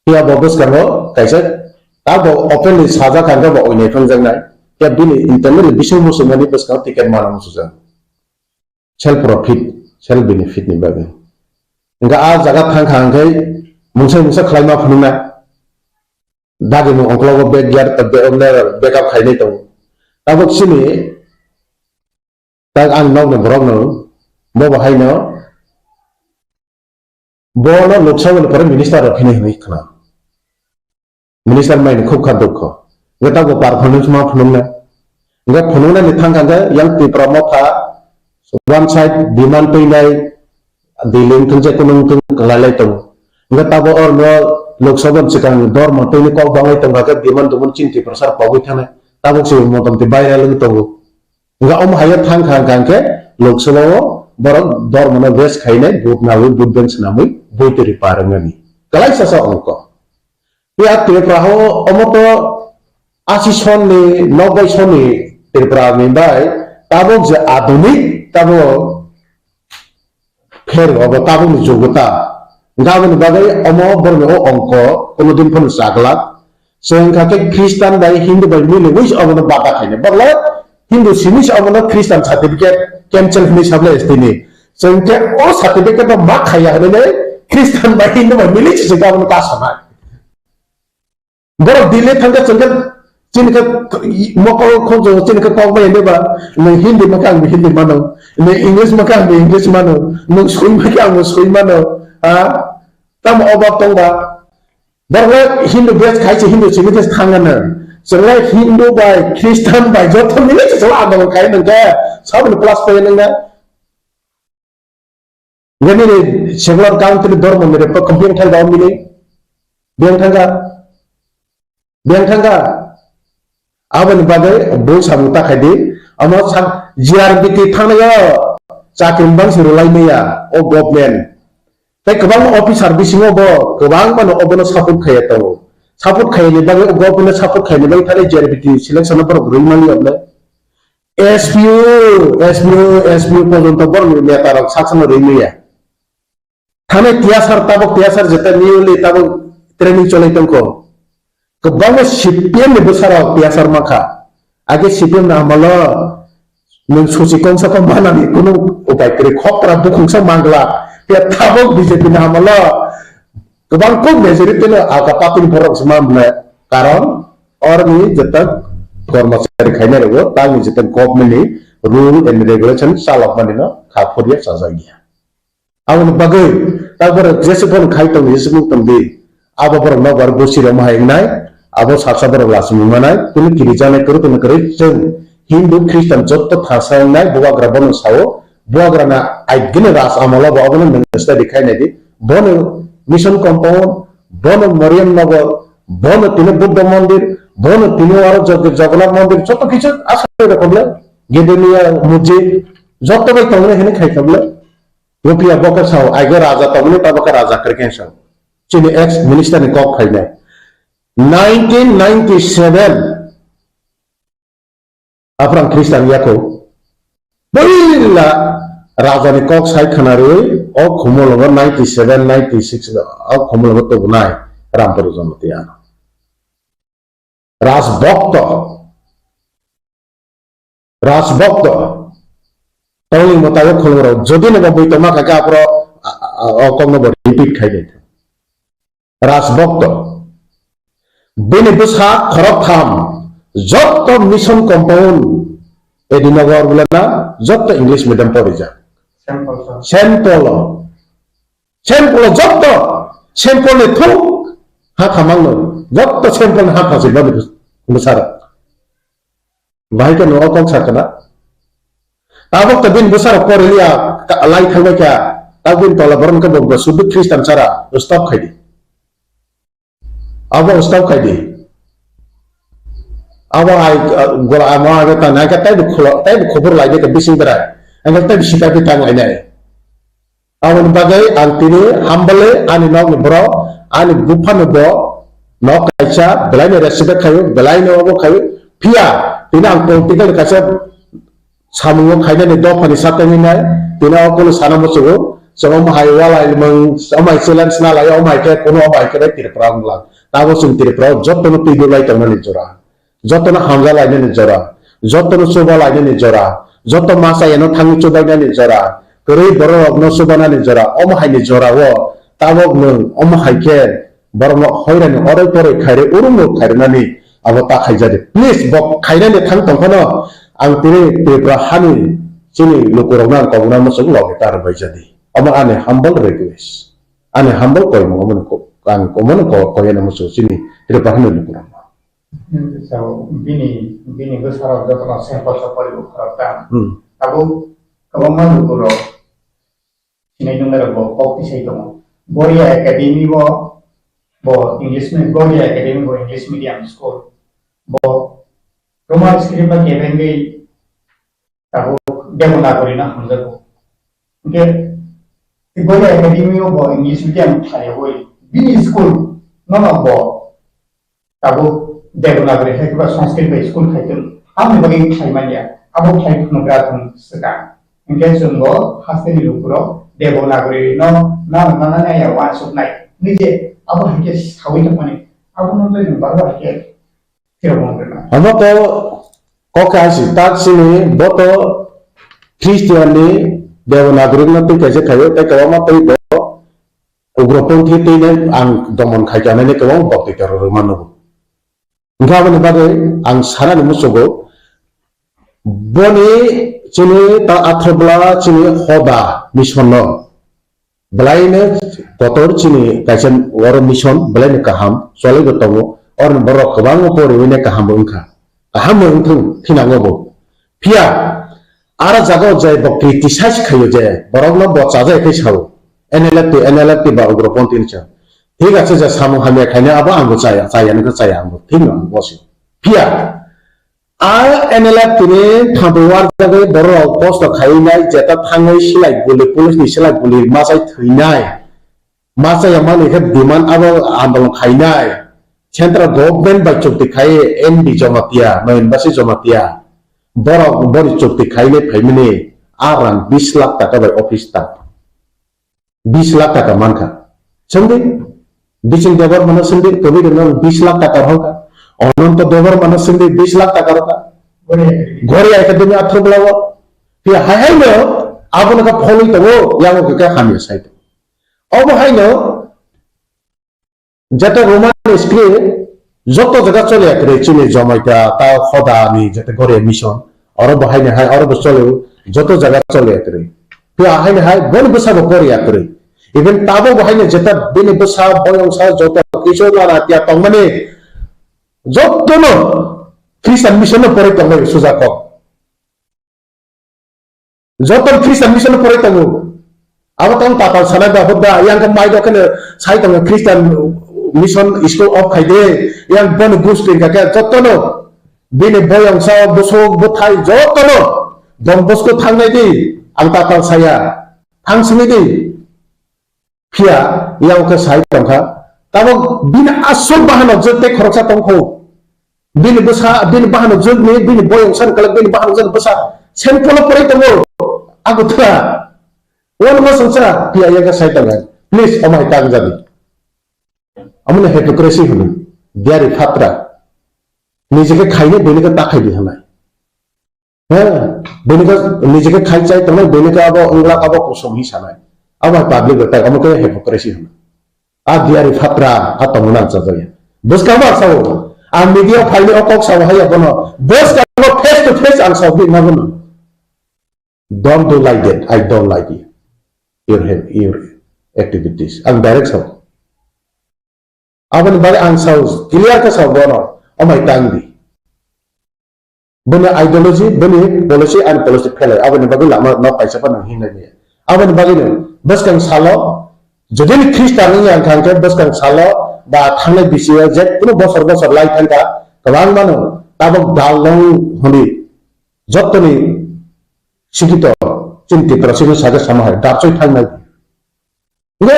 Iya bo bwskango kaisa ta bo openly sajak kha bo oinai phangjaknai. Ya bini internally bising musungmani bwskango ticket mana musujak. Self profit, self benefit ni bagwi. Hingke a jaga thang kha hingke mungsa mungsa khlaima phunukna. Dagi mung ongkologo bag gear, be-, be-, backup khainai tongo. Tabuk chini tak ang nokni borokno bo bo haino bono Lok Sabha ni pore minister rok phini hinwi khna. Minister mai ni khub kha dukho. Hwnkhe tabuk performance ma phunuknai. Hwnkhe phunuknai ni thangkha hwnkhe yang Tipra Motha one side demand twinai Delhi wngthung je kunu wngthung kwlailai tongo. Hwnkhe tabuk oro no Lok Sabha ni swkang dormo twini kok banglai tongkha khe demand demand chini Tiprasa rok pogwi thangnai. Tabuk se motamti viral wngwi tongo. Hwnkhe omo hai thang kha hwnkha hwnkhe Lok Sabha o borok dormo no waste khainai vote nawi vote bank swnamwi bui twi rwi par wngnani. Kwlaisa sa ongkho. Phiya Tripura o omo to asi sonni, nobbai sonni Tripura ni bai tabuk je adunik tabuk pher obo tabuk ni jugo ta. Gaboni bagwi omo borok ni o ongko kono din phano chaglak. Chwng kha khe Christian bai Hindu bai mili wis omo no bata khainai. Borok le Hindu simi se omo no Christian certificate cancel hinwi sablai S T ni. Chwng khe o certificate no ma khaiya hinwi Christian bai Hindu bai mili se gaboni ta sanai. Borok Delhi thangkhe chwngkhe chini khe mokol khonjo chini khe kok bai hinwi ba nwng Hindi makhe ang Hindi mano, nwng English makhe ang English mano, nwng swi makhe ang swi mano, ha? Tamo obak tongba? Borok le Hindu base khai se Hindu simi khe thangano. Chwng le Hindu bai Christian bai joto mili se chwng andolon khai nang khe saboni plus pai nang na. Gani ni secular country dormo ni report biyang thangka o mili. Biyang thangka. Biyang thangka. Aboni bagwi bo samung ta khai di. Amo sa G R B T thangnaio chakri bang se rwlai maya o government. Tei kwbangma officer bisingo bo kwbangmano obono support khaiya tongo. Support khaiyani bagwi o government support khaiyani bagwi thani G R B T selection no borok rwui mani oble. S P O, S P O, S P O porjonto borokni neta rok sak sakno rwui maya. Thani T S R tabok T S R jeta newly tabok training cholai tongkho. Kwbangma C P M ni bwsarok T S R mankha. Age C P M ni amalo nwng susi kongsa kong manani kunu upai kwrwi khokra bukhungsa mangla. Phiya tabok B J P ni amalo kwbang kuk majority no alka party ni borok se manmle. Karon orni jeta kormachari khainai rogo tangni jeta government ni rule and regulation chalokmani no kha phurya chajakya. Aboni bagwi tak borok jese phone khai tong, jese phone tong di. Abo borok no bar gosi rok hai wngnai, abo saksa borok lachi mung manai, kunu kiri janai kwrwi tongna kwrwi chwng Hindu Christian jotto thangsa wngnai, bubagra bono sao, bubagra na aigene ras amalo bo abono nwng study khai nai di. Bono mission compound, bono Mariam Nagar, bono tini Buddha mandir, bono tini aro Jog-, Jagannath mandir, jotto kichu asai rokom le, Gedeniya mujid, jotto bai tongna hini khai tong le. Rupiah bo khe sao, aigo raja tongmani, tabo khe raja kwrwi khe sao. Chini ex minister ni kok phainai. Nineteen ninety-seven, Aprang Christian yako. Boila raja ni kok sai khana rwi, o Khumulwngo ninety-seven, ninety-six, o Khumulwngo tubunai Rampuru Jamatia. Rajbhokto. Rajbhokto. Tongni mwtago khulumrok. Jodi no bo bui tongma kha khe aphuru, a, a, a, o kokno bo repeat khai di. Rajbhokto. Bini bwsa khoroktham. Jotto mission compound. Edinagar bulana jotto English medium porijak. Saint Paul. Saint Paul jotto, Saint Paul ni thung ha thamang no, jotto Saint Paul ni ha thasi bani bwsarok. Bahai khe no kok sakana. Tabok to bini bwsarok poriya lai thangbai kha, tabok bini tola borok khe bo sudu Christian sara stop khai di. Abo stop khai di. Abo hai, uh, gola amo age ta nai ka taibo kholo, taibo khobor lai de ka bising berai. Ang taibo sita bi tang lai nai. Aboni bagwi ang tini hambale ani nokni borok, ani buphano bo nok kaisa belaino respect khaio, belaino obo khaio. Phiya tini ang political kaisa samungo khainani dophani satengwi nai, tini o kunu sana muchungo, chwng omo hai walai mung, omo hai challenge na lai, omo hai khe kunu omo hai khe bai Tripura wng lang. Tabo chwng Tripura o jotono twi dulai tongnani jora. Jotono hamja lainani jora, jotono chuba lainani jora, joto masa eno thangwi chubainani jora, kwrwi bororokno chubanani jora, omo haini jorao tabok nwng omo hai khe borokno hoirani oroi poroi khairwi urumrok khairwnani abo ta khaijadi. Please, bo khainani thang tongphano ang tini Tripura hani chini lukurokno ang kobokna muchung logi ta rwbaijadi. Omo ani humble request, ani humble koimung omo ni kok. ang omono ko koyana musu chini Tripura ni lukurok. So, bini, bini bwsarok jotono sempor sopor bo khorok ta. Hmm. Tabuk kwbangma lukurok sinai nungnai rok bo kok tisai tongo. Goria Academy bo, bo English mi-, Goria Academy bo English medium school. Bo Roman script ba kebengwi tabuk Devanagari no hamjago. Hingke Goria Academy o bo English medium khlaiwi bini school no no bo tabuk Devanagari hai ba Sanskrit bai school khai tong. Aboni bagwi khlai manya. Abo khlai phunukra thung swkang. Hingke chwng bo hasteni lukurok Devanagari no nang nang ya wansuknai. Nije abo hai khe sawi tongmani. Abo no tei barbar hai khe Omo to kok hai si tak sini bo to Christian ni Devanagari no twi kaisa khaio tei kwbangma tei bo ugroponthi twi nai ang domon khai kanani kwbang bokti tor rwma nugo. Hwnkhe aboni bagwi ang sanani muchugo boni chini ta athro bwla chini hoda mission no Belaino kotor chini kaisa oro mission belaino kaham cholibo tongo, oroni borok kwbangma poriwi nai kaham bo wngkha, kaham bo wngthung thinango bo. Phiya aro jaga o je bo criticize khaio je borokno bo chajai khe sao, N L F T, N L F T ba ugroponthi hinwi sa. Thik ache je samung hamya khainai abo ang bo chaya, chaya nokhe chaya ang bo thik no ang bo se. Phiya A N L F tini thambo warjagwi bororok kosto khaiwi nai jeta thangwi silai guli police ni silai guli machai thwinai. Machai ya mani khe demand abo andolon khainai. Central government bai chukti khai N B Jamatia, Noyonbasi Jamatia. Borok boni chukti khainai phaimani a rang bis lakh taka bai office ta. Bis lakh taka mankha. Sengdi, Biching Debbarmano sengdi, kwbwi rwno bis lakh taka rwkha. Ananto Debbarmano sengdi, bis lakh taka rwkha. Goria Academy athro bwlago. Phiya hai hai no, abono kha pholwi tongo, yango khe kha hamya sai tongo. Obo hai no, jeta Roman script, joto jaga choliya kwrwi chini Jamatia ta hoda ni jeta Goria mission, oro bo haino hai, oro bo chole, joto jaga choliya kwrwi. Phiya haino hai, boni bwsa bo poriya kwrwi. Even tabuk bo haino jeta bini bwsa, boyongsa, joto kisu nana tiya tongmani, jotono Christian mission no pori tongmani suja kok. Joto Christian mission pore tongo. Abo tong tatal sanai ba hubba, yang ke mai do kene sai tongo Christian mission school off khai de, yang bon gospel ka ke joto no. Bini boyong sa busuk buthai joto no. Don Bosco thangnai di, ang tatal saya. Thang sini di. Phiya, yang ke sai tongkha. Tabo bini asol bahano je te khoroksa tongkho. Bini bwsa, bini bahan jwk ni, bini boyong san kala, bini bahan jwk bwsa. Sen polo pore tongo. Aku tla. Wan ma sangsa, pia yaga sai tongo. Please, amai tang jadi. Amune hypocrisy hunu. Diari fatra. Nijeke khaine, bini ke takhai di hanai. He, bini ke nijeke khai chai tongnai, bini ke abo wngla abo kusom hi sanai. Abo hai public rok tai, amo ke hypocrisy hino. A diari fatra, a tongmani ang chajaya. Bwskang ma sao, ang media phaini o kok sao haya bono. Bwskang face to face ang sao di na bono. Don't do like that. I don't like you. Your, your activities. Ang direct sao. Aboni bagwi ang sao, clear khe sao bono, amai tang di. Bini ideology, bini policy, ani policy phelai. Aboni bagwi lama no kaisa phano hinlai maya. Aboni bagwi no, bwskang salo, jodi ni Christian wngya wngkha hwnkhe bwskang salo, ba thangnai bisi o je kunu bosor bosor lai thangkha, kwbangma no tabuk dal long hwnwi, jottoni sikito, chini Tiprasini saka sama hai, dapsoi thangnai. Nge,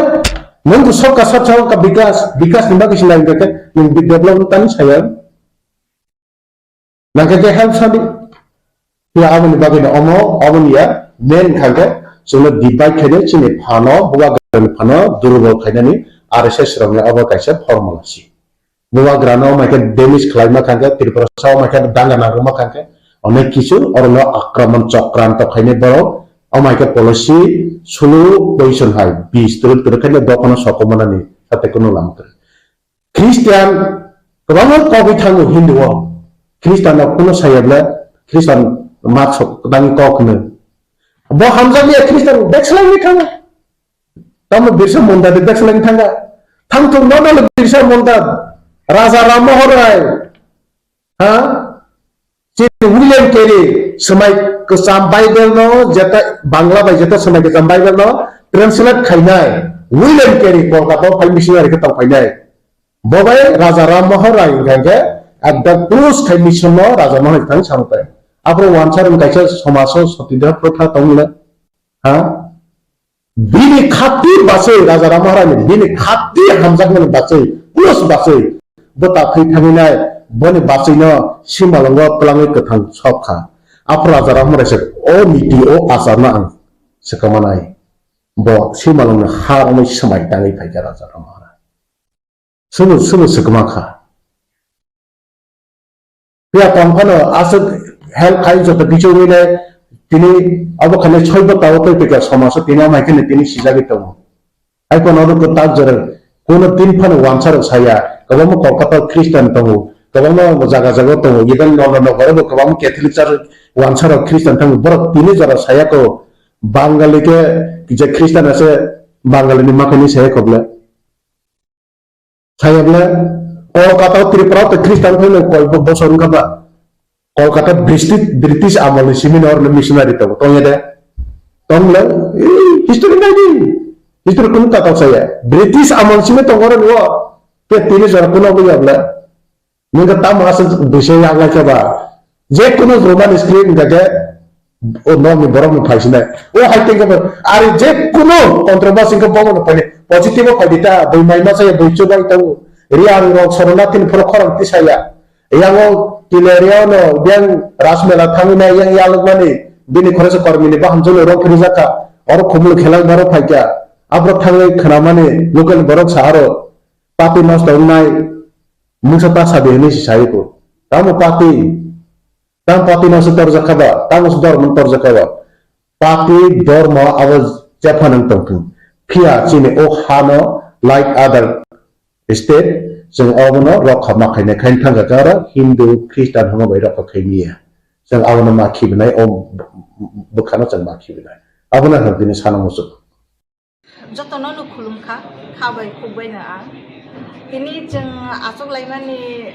nung tu sok kasar sao ka bikas, bikas ni bagwi sinai hingke, nung bi develop tani saya. Nang ke help sadi. Ya, aboni bagwi no omo, aboni ya, main khangke, chwngno divide khainai, chini phano, bubagrani phano, durbol khainani, R S S rokni abo kaisa formula si. Bubagrano omo hai khe damage khlaima kha khe, Tripura sao omo hai khe danga nangma kha khe, onek kisu orono akraman chokranto khainai borok, omo hai khe policy sulu position hai bis twrwk twrwk khainai dophano sokomornani sate kunu lama kwrwi. Christian kwbangma kogwi thango Hindu o, Christian rok kunu saya bwle Christian mat sok kwbangwi kok hwnwi. Bo hamjakya Christian backslide ni thango. Tamo Birsa Munda de backslide thanga. Thangthung no no birsa munda Raja Ram Mohon Rai. Ha? Chini William Carey swmai kwcham Bible no jeta Bangla bai jeta swmai kwcham Bible no translate khainai William Carey Kolkata o phai missionary khe tong phainai. Bo bai Raja Ram Mohon Rai hwnkha khe ekdom close khai mission no Raja Mohon Rai thang samtai. Aphuru wansar wng kaisa somaso sotidha protha tong le. Ha? Bini khati baswi Raja Ram Maharani, bini khati hamjakmani baswi, plus baswi, bo ta thwi thangwi nai, boni baswino simalongo twlangwi kwthang sok kha. Aphuru Raja Ram Maharai se, "O niti, o acharno ang swkang manai." Bo simalongni ha romwi swmai tangwi phaikha Raja Ram Maharani. Sobo, sobo swkma kha. Phiya tong phano aswk help khai joto bichugwi le tini abo khane soi bwtao tei pika somaso tini amai khene tini sijagwi tongo. Hai kono rwkho tak jora kono tin phano wansa rok saya. Kwbangma Kolkata o Christian tongo, kwbangma jaga jaga tongo, even London o borok bo kwbangma Catholic church wansa rok Christian tongo. Borok tini jora saya ko Bangali ke je Christian ase Bangali ni makoni saya ko ble. Saya bole, Kolkata o Tripura o Christian phai no koi bo-, bosor wngkha ba. Kolkata British, British amol ni simi no missionary tongo, tong ya de. Tong le, eh, history nai di. History kunu kata saya. British amol simi tongo ro nuo. Te tini jora kuno bo ya bole. Nungkha tamo aswk bwsai yaglai khe ba, je kunu Roman script hwnkha khe o nokni borokno phaisinai. O hai tengkhe bo ari je kunu controversy hwnkhe bomono phainai. Positive o phaidi ta, bui mai masa ya, bui chubai tongo. Riyang rok Soronathin phoro khorang tisaya. Yang o Tileria no yang Rasmela thangwi nai yang yalwkmani bini khoroksa kormini bahamjwkno rok phirijakha. Oro khumul khelang borok phaikha. Aborok thangwi khwnamani local borok saharo. Pati nosto wngnai mungsa ta sadi hwnwi si sai ko. Tamo pati, tamo pati nosto torjak kha ba, tamo se dormo torjak kha ba. Pati dormo abo jephano wng tong thung. Phiya chini o hano like other state, chwng obono rokha ma khainai khaini thangkha khe oro Hindu, Christian hwnma bai rokha khaimiya. Chwng abono ma khibinai, o bwkhano chwng ma khibinai. Abono ang tini sana muchung. Jotono no khulumkha, kha bai khuk bai no ang. Tini chwng achuk laimani,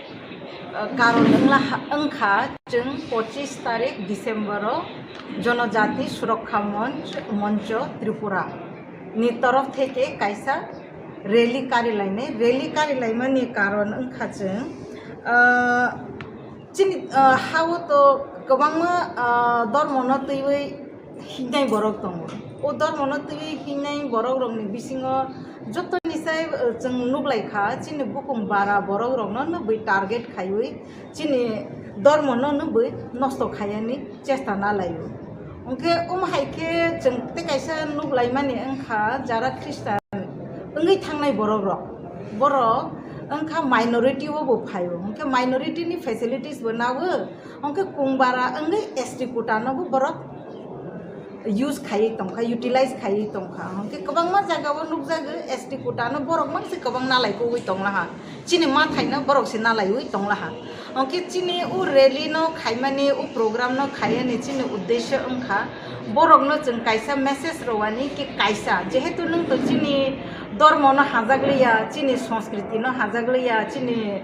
uh, karon wngla ha-, wngkha chwng pochis tarik December o Jonojati Surokha Monch, Moncho Tripura ni torof theke kaisa rally kari lainai. Rally kari laimani karon wngkha chwng, uh, chini, uh, ha-o to kwbangma, uh, dormo no twiwi hingnai borok tongo. O dormono twiwi hingnai borokrokni bisingo jotoni sai, eh, chwng nuklaikha, chini bukung bara borokrokno nubwi target khaiwi chini dormono nubwi nosto khaiyani chesta nalaio. Hwnkhe omo hai khe chwng tei kaisa nuklaimani wngkha, jara Christian wngwi thangnai borokrok, borok wngkha minority o bo phaio, hwnkhe minority ni facilities bo nago. Hwnkhe kungbara wngwi S T quota no bo borok use khaiwi tongkha, utilize khaiwi tongkha. Hwnkhe kwbangma jaga o nukjago S T quota no borok mangse kwbang nalai kogwi tonglaha. Chini mathai no borok se nalaiwi tonglaha. Hwnkhe chini o rally no khaimani, o program no khaiyani chini uddesyo wngkha borok no chwng kaisa message rwani ki kaisa, jehetu nwng to chini dormo no hajakliya, chini sanskriti no hajakliya, chini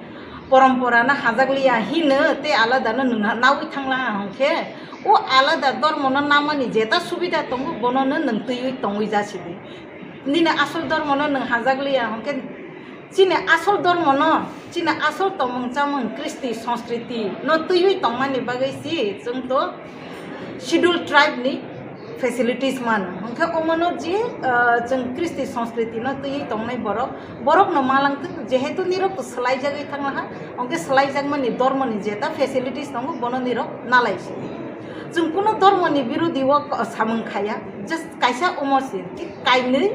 porompora no hajakliya hino tei alada no nwng nawi thanglaha hwnkhe, o alada dormo no namani jeta subida tongo, bono no nwng twiwi tongwi jasidi. Nini asol dormo no nwng hajakliya hwnkhe, chini asol dormo no, chini asol tomung chamung, kristi, sanskriti no twiwi tongmani bagwi si chwng to Scheduled Tribe ni facilities mano. Hwnkhe omono je, ah, chwng kristi sanskriti no twiwi tongnai borok, borok no malangthwk, jehetu nirok to swlaijagwi thanglaha, hwnkhe swlaijakmani dormoni jeta facilities tongo, bono nirok nalaisi. Chwng kuno dormoni birodi o samung khaya, just kaisa omo se, thik kainwi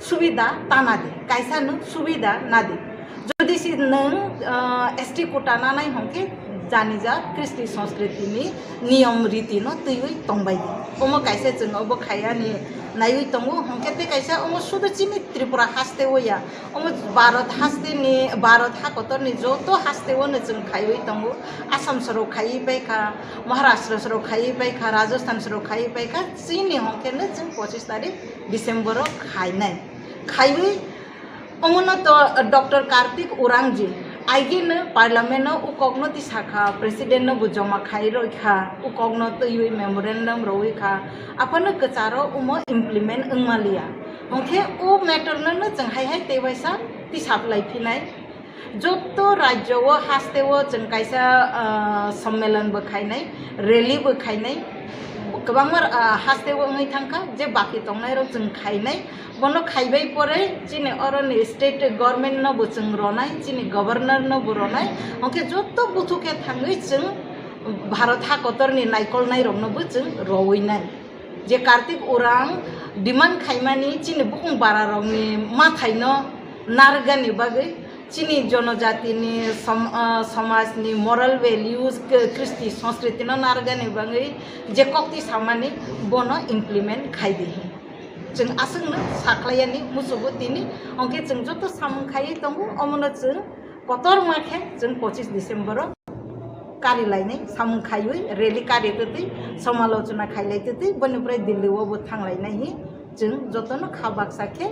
subida tana di, kaisa no subida na di. Jodi si nwng, ah, S T quota nanai hwnkhe janija kristi sanskriti ni niyom riti no twiwi tongbai di. Omo kaisa chwng obo khaya ni naiwi tongo, hwnkhe tei kaisa omo sudu chini Tripura haste o ya, omo Bharat haste ni, Bharat hakotor ni joto haste o no chwng khaiwi tongo. Assam soro khaiwi paikha, Maharashtra soro khaiwi paikha, Rajasthan soro khaiwi paikha, chini hwnkhe no chwng pochis tarik December o khainai. Khaiwi Omono to Doctor Kartik Urangji aigeno parliament no ukokno tisakha, president no bo joma khai roi kha, ukokno twiwi memorandum roi kha, aphano kwcharo omo implement wngmaliya. Hwnkhe o matter no no chwng hai hai tei waisa tisaplai phinai. Jotto rajyo o haste o chwng kaisa, ah, sommelon bo khainai, rally bo khainai, kwbangma, ah, haste o wngwi thangkha, je baki tongnai rok chwng khainai. Bono khaibai pore chini oroni state government no bo chwng ronai, chini governor no bo ronai, hwnkhe jotto buthu khe thangwi chwng Bharat ha kotorni naikolnai rokno bo chwng rowinai. Je Kartik Urang demand khaimani chini bukung bara rokni mathaino narwkgani bagwi, chini jonojatini som-, ah, somajni moral values, k-, kristi sanskritino narwkgani bagwi je kokti samani bono implement khai di. Chwng aswkno sakhlaiyani musugo tini, hwnkhe chwng joto samung khaiwi tongo, omono chwng kotorma khe chwng pochis December o kari lainai samung khaiwi rally kari twtwi somalochona khailai twtwi boni pore Delhi o bo thanglainai hi chwng jotono kha baksa khe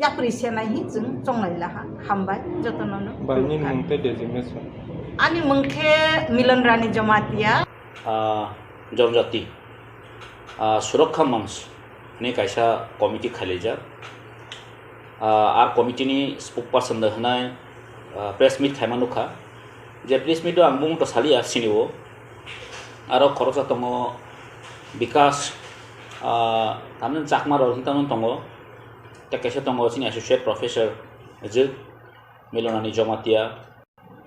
yapri senai hi chwng chonglai laha. Hambai jotono no. Bai, nini mung tei designation? Ani mung khe Milan Rani Jamatia. Ah, Jonjati, ah, Surakha Manch ni kaisa committee khailaijak. Ah, ar committee ni spokesperson da hwnai, ah, press meet khaima nukha. Je press meet o ang bumung to saliya sini o. Aro khoroksa tongo Bikas, ah, tamni Chakma rok hinwi tamni tongo. Tei kaisa tongo chini associate professor je Milonani Jamatia.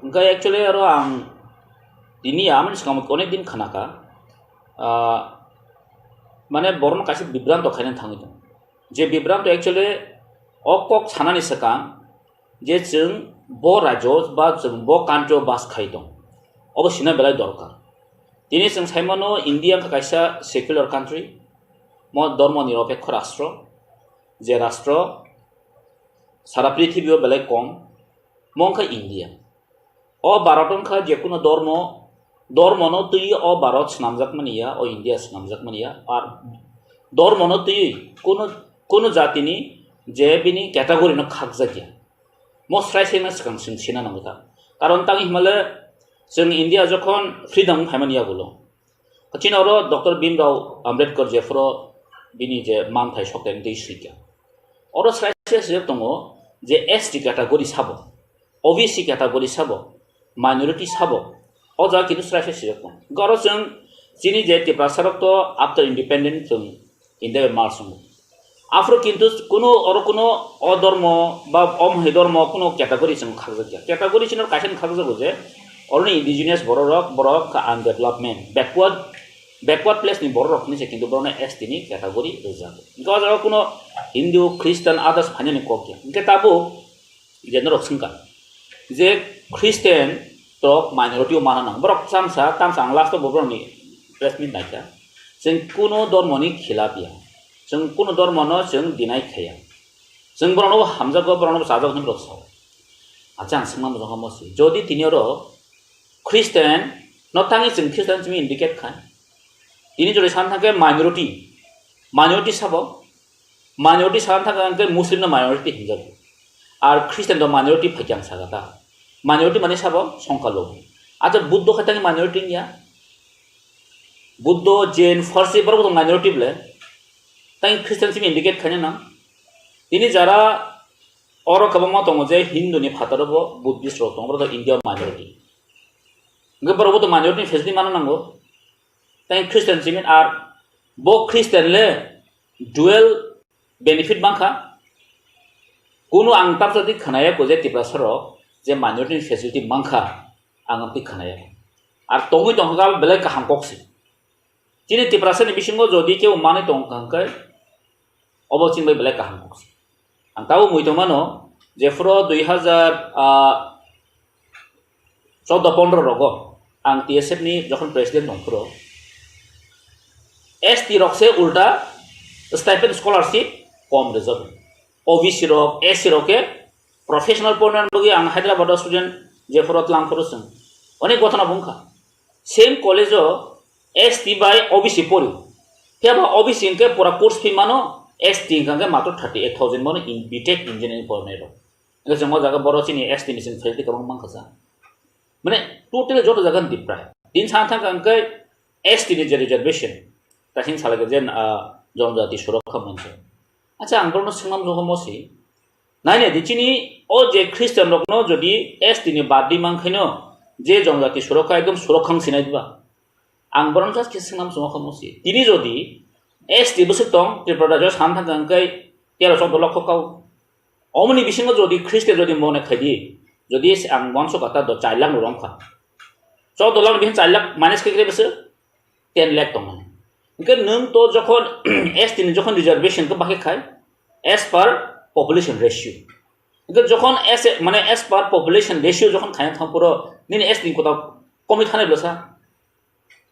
Hwnkhe actually aro ang tini amoni swkang onek din khnakha, ah, mane borokno kaisa bibranto khaina thangwi tongo. Je bibranto actually o kok sanani swkang je chwng bo rajyo ba chwng bo country o bas khai tong, obo sina belai dorkar. Tini chwng sai mano India wngkha kaisa secular country, mo dormo nirapekho rastro, je rastro sara prithibi o belai kom, mo wngkha India. O Bharat wngkha je kuno dormo, dormono twiwi o Bharat swnamjakmani ya, o India swnamjakmani ya, ar dormono twiwi kuno, kuno jatini je bini category no khakjak ya. Mo srai sengna swkang chwng sina nango ta. Karon tang himale chwng India jokhon freedom phaimani yagulo. Chini oro Doctor Bhimrao Ambedkar jephuru bini je manthai sokthai tei swikha. Oro srai se swijak tongo je S T category sabo, O B C category sabo, minority sabo, o jaga kintu srai se swijak tongo. Hwnkhe oro chwng chini je Tiprasa rok to after independent chwng India bai merge wngo. Aphuru kintu kunu oro kunu o dormo ba o mohai dormo kunu category chwng khakjakya. Category chwng kaisa khakjago je oroni indigenous borok rok, borok undevelopment, backward, backward place ni borok rok hinwi se kintu borokno S T ni category rijak. Hwnkhe o jaga kunu Hindu, Christian, others phainani kok ya. Hwnkhe tabuk je norok swngkha je Christian rok minority o mana nang. Borok chamsa, tamsa ang last o bo borokni press meet naikha. Chwng kuno dormoni khilap ya. Chwng kuno dormono chwng deny khaya. Chwng borokno bo hamjago, borokno bo chajago hinwi borok sao. Acha ang swngma mojong kha mosi. Jodi tini oro Christian no tangwi chwng Christian simi indicate kha. Tini jodi san thangkhe minority, minority sabo, minority san thangkhe Muslim no minority hinjago. Ar Christian do minority phaikhe ang sakha ta. Minority mani sabo songkha logi. Acha Buddho khe tangwi minority ya. Buddho, Jain, Farsi borok bo minority ble. Tang Christian simi indicate khaina nang. Tini jara oro kwbangma tongo je Hindu ni phataro bo Buddhist rok tongo, borok to India minority. Hwnkhe borok bo to minority ni facility mana nango. Tei Christian simi ar bo Christian le dual benefit mankha. Kunu ang tabsa di khnaya ko je Tiprasa rok je minority ni facility mankha, ang amtwi khnaya. Ar tongwi tongkha belai kaham kok se. Chini Tiprasa ni bisingo jodi kebo manwi tongkha hwnkhe, obo chini bai belai kaham kok se. Ang tabuk mui tongmano je phuro dui hazar, ah, choudo pondro rogo ang T S F ni jokhon president tong phuro S T rok se ulta stipend scholarship kom rijak. O B C rok, S C rok khe professional porna bagwi ang Hyderabad o student je phuro tlang phuro chwng onek gotona bungkha. Same college o S T bai O B C pori. Phiya ba O B C hwnkhe pura course fee mano, S T hwnkhe matro thirty eight thousand mano in B Tech engineering pornai rok. Hwnkhe chwng o jaga boro chini S T ni chwng facility kwbang mankha sa. Mane totally joto jaga ni deprive. Tin san thang kha hwnkhe S T ni je reservation, ta chini salai kha je, ah, jonojati surokha manse. Acha ang borokno swngnam jogo mosi. Nai nai di chini o je Christian rokno jodi S T ni bad di mankhaino je jonojati surokha ekdom surokhang sinai diba. Ang borokno just khe swngnam swngo kha mosi. Tini jodi S T bwswk tong Tripura rajyo san thang kha hwnkhe tero choudo lokho kau. Omoni bisingo jodi Christian jodi mone khaidi, jodi ang uansuk kha ta do char lakh no romkha. Choudo lakh ni bisingo char lakh manage khe kre bwswk ten lakh tongmani. Hwnkhe nwng to jokhon S T ni jokhon reservation khe bakhe khai as per population ratio. Hwnkhe jokhon as a, mane as per population ratio jokhon khaina thang poro nini S T ni kota komwi thanai bwsa.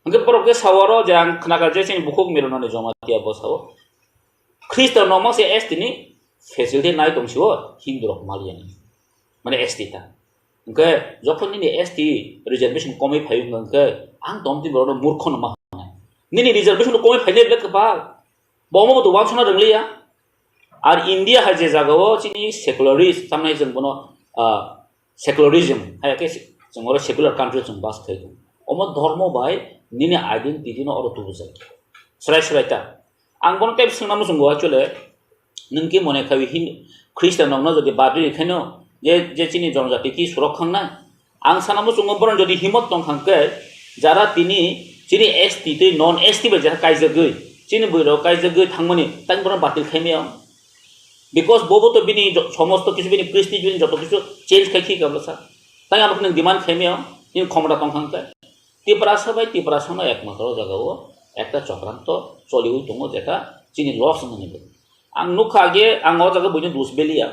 Hwnkhe borok khe sao aro je ang khna kha je chini bukhuk Mirunani Jamatia bo sao. Khristo no mose S T ni facility nai tong sio Hindu rok maliya ni. Mane S T ta. Hwnkhe jokhon nini S T reservation komwi phai wngkha hwnkhe ang tong tini borok no murkho no ma hwnai. Nini reservation komwi phainai belai kwbal. Bo omo bo to uansukna rwngliya. Ar India hai je jaga o chini secularist tamnai chwng bono, ah, secularism hai khe chwng oro secular country chwng bas khai tong. Omo dhormo bai nini identity no oro tubujak. Srai srai ta. Ang bono tei swngna muchungo actually nwng ki mone khai hin Christian rok no jodi badri khaino je, je chini jonojati ki surok khangnai. Ang sana muchungo borok jodi himot tong kha hwnkhe, jara tini chini S T tei non S T bai jara kaijagwi, chini bwrwi rok kaijagwi thangmani, tang borok batil khai maya. Because bobo to bini jo-, somosto kisu bini prestige bini joto kisu change khai khi kabla sa. Tang abo nwng demand khai maya, nini khomota tong kha hwnkhe. Tiprasa bai Tiprasa no ekmatro jaga o ekta chokranto choliwi tongo jeta chini loss wngmani. Ang nukha age, ang o jaga buino dus beliya.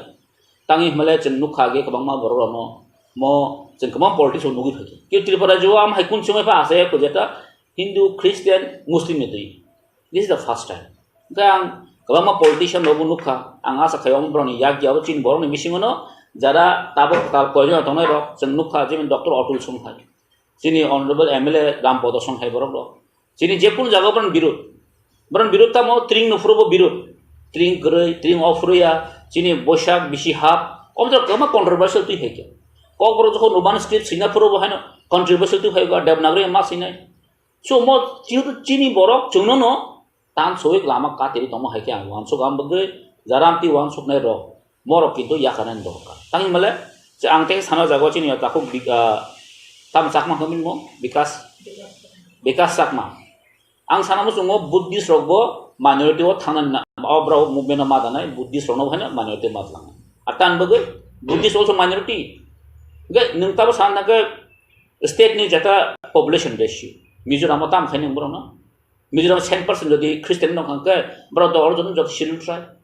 Tangwi hwnmale chwng nukha age kwbangma borok rokno mo chwng kwbang politics o nugwi phaikha. Ki Tripura rajyo o am hai kun chumai pha asai ko jeta Hindu, Christian, Muslim ni twi. This is the first time. Hwnkhe ang kwbangma politician rokbo nukha. Ang asa khai omo borokni yak ya o chini borokni bisingo no jara tabok kwtal koijakna tongnai rok chwng nukha, jemon Doctor Atul Songhai, chini Honorable M L A Rampodo Songhai borok rok. Chini je kunu jaga borok birud. Borok birud tamo tring no phuru bo birud. Tring kwrwi, tring o phuru ya, chini Boisak bisi hap. Omo to kwbangma controversial twi hai khe. Kokborok jokhon Roman script swina phuru bo haino controversial twi hai khe Devanagari ma swinai. So mo jehetu chini borok chwngno no tan soi lama katiri tongma hai khe ang uansuk ang bagwi jara amtwi uansuknai rok. Morok kintu yakarnani dorkar. Tangwi male, je ang tei sana jago chini takhuk Bik-, ah, tamo Chakma hwnwi mo? Bikas, Bikas Chakma. Ang sana muchungo Buddhist rok bo minority o thangnani na, o borok movement o ma danai, Buddhist rok no haino minority o ma dwlangna. Ar tan bagwi Buddhist also minority. Hwnkhe nwng tabo sana hwnkhe state ni jeta population ratio. Mizoram o tamo khaini borok no? Mizoram ten percent jodi Christian wng kha hwnkhe borok dol joto joto Scheduled Tribe.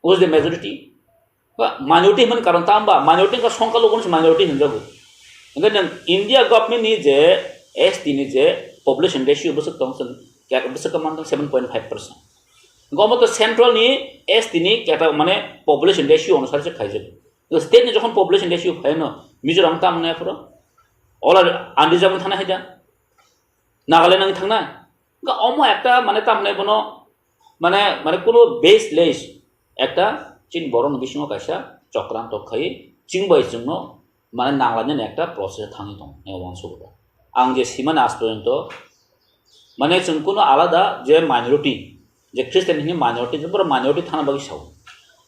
Who is the majority? Ba minority hwnmani karon ta wngba? Minority wngkha songkha lukurokno se minority hwnjago. Hwnkhe nwng India government ni je S T ni je population ratio bwswk tong chwng, bwswk khe man tong seven point five percent. Hwnkhe omo to central ni S T ni keta mane population ratio onusare se khaijago. State ni jokhon population ratio phaino Mizoram tamo nai aphuru ola unreserved thana haida. Nagaland wng thangnai. Hwnkhe omo ekta mane tamhinai bono mane, mane kuno baseless ekta chini borokni bisingo kaisa chokranto khai chwng bai chwngno mane nanglainani ekta process thangwi tongo, nai uansukgo. Ang je simani aaj porjonto mane chwng kuno alada je minority, je Christian hini minority, je borok minority thana bagwi sao.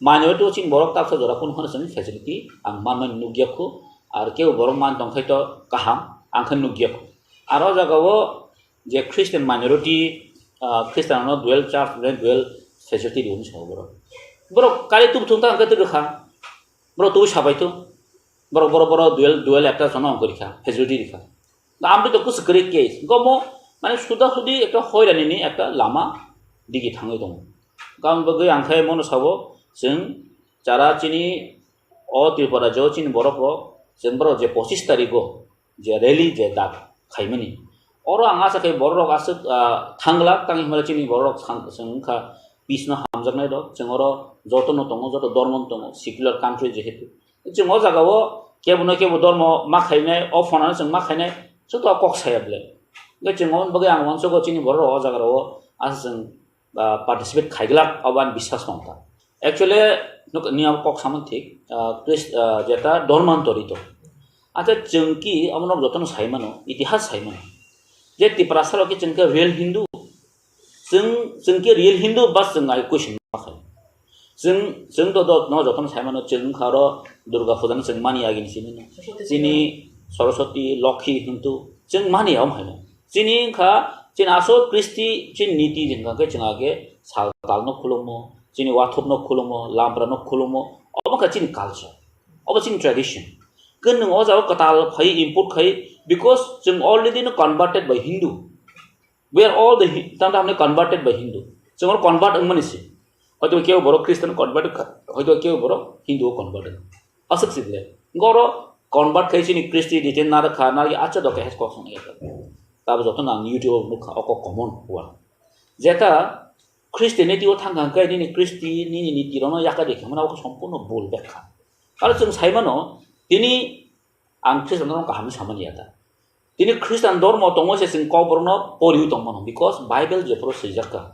Minority o chini borok taksa jora kunu phano chwng facility ang manmani nukya khu, ar kebo borok man tongkhai to kaham, ang khe nukya khu. Aro o jaga o je Christian minority, ah, Christian no dual church, dual facility rw sao borok. Borok kari tubu thung ta ang khe twi rwkha. Borok tubu sabai thu. Borok, borok, borok dual, dual ekta jono ang khe rikha, facility rikha. Amtwi to kwswk kwrwi case. Gomo, mane, suda sudi ekta hoirani ni ekta lama digi thangwi tongo. Gam bagwi ang khe mono sabo, chwng chara chini o Tripura rajyo chini borok rok, chwng borok je pochis tarikh o je rally je dak khaimani. Oro ang asa khe borok rok aswk, ah, thanglak tangwi hwnba chini borok rok thang-, chwng wngkha peace no hamjaknai rok, chwng oro joto no tongo, joto dormo no tongo, secular country jehetu. Chwng o jaga o kebo no kebo dormo ma khainai, o phone ano chwng ma khainai, chwng to kok saya bwle. Hwnkhe chwng oboni bagwi ang uansukgo chini borok rok o jaga rok o asa chwng, ah, participate khaiglak abo ani biswas tongkha. Actually, nuk-, ni abo kok samung thik, ah, Chris-, ah, jeta dormantori to. Acha chwng ki amo nok jotono sai mano, itihas sai mano. Je Tiprasa rok ki chwng ke real Hindu. Chwng, chwng ke real Hindu, bas chwng ai question ma khai. Chwng, chwng to do, no jotono sai mano, chwng kha ro Durga Puja no chwng mani agi ni simi no. Chini Saraswati, Lokhi hintu chwng mani am hai no. Chini kha, chini asol Kristi, chini niti jeng kha ke chwng age sal tal no khulumo, chini wathup no khulumo, lampra no khulumo, obo kha chini culture, obo chini tradition. Kwnwng o jaga kwtal phai import khai, because chwng already no converted by Hindu. We are all the Hi-, tang tang converted by Hindu. Chwng oro convert wngmani se. Hoito kebo borok Christian convert wngkha, hoito kebo borok Hindu o convert wngkha. Aswk se bile. Goro convert khai chini Christianity narwkha, narwkhe acha doke hes kok song ya. Tabo joto nang YouTube o nukha, oko common word. Jeta Christianity o thangkha hwnkhe nini Christi, nini niti rono yakari khe mano oko sompurno bul bekha. Aro chwng sai mano, tini ang Christian no kaham samani ya ta. Tini Christian dormo tongo se chwng kokborokno poriwi tong mano, because Bible jephuru swijak kha.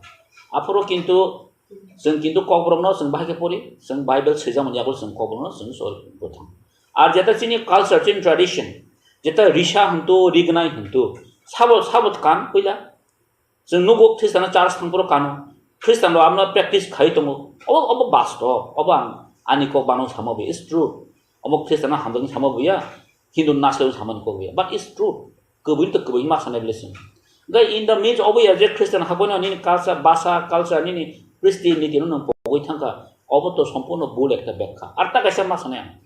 Aphuru kintu chwng kintu kokborokno chwng bahai khe pori, chwng Bible swijakmani yago chwng kokborokno chwng sori bwthang. Ar jeta chini culture, chini tradition, jeta risa hwntu, rignai hwntu, sabo, sabo kan puila. Chwng nugo Christian church thangphuru kano. Christian rok amno practice khai tongo. Obo, obo bastob. Obo ang ani kok bano sama bo, it's true. Obo Christian hamjakni sama bo ya. Hindu nasle sama ni kok bo ya. But it's true. Kubui to kubui ma sanai bele sing. Gai in the midst obo ya je Christian hakono nini culture, basa, culture nini Christian niti no nang pogoi thangka. Obo to sompurno bul ekta bekha. Ar ta kaisa ma sanai ang.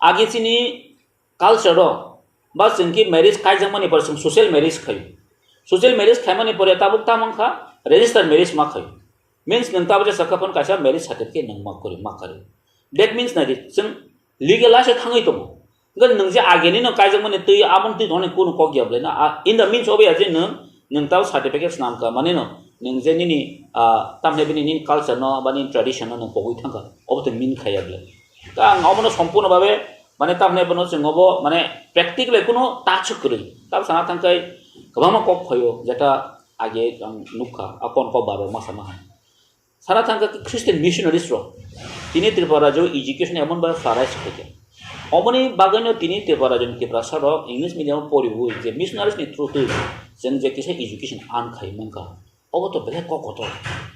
Agi chini culture o, ba chwng ki marriage kaijakmani pore chwng social marriage khaio. Social marriage khaimani pore tabuk tamo wngkha register marriage ma khaio. Means nwng tabuk jesa kha phano kaisa marriage certificate nwng ma kwrwi ma kwrwi. That means nai di chwng legal life thangwi tongo. Hwnkhe nwng je ageni no kaijakmani twi aboni twi tongmani kunu kok ya bwlai na. A, in the means obo ya je nwng, nwng tabuk certificate swnam kha mani no, nwng je nini, ah, tamni bini nini culture no ba nini tradition no nwng pogwi thangkha, obo to mean khaiya bwlai. Ta ang obono sompurno babe, mane tamni bono chwng obo, mane practically kuno touch kwrwi. Tab sana thangkai kwbangma kok phaio, jeta age ang nukha, a kon kok baro masa maha. Sana thangka Christian missionaries rok, tini Tripura rajyo education emon ba flourish khaikha. Omoni bagwino tini Tripura rajyoni Tiprasa rok English medium poriwi je missionaries ni through twi chwng je kisa education an khai mankha. Obo to belai kok kotor.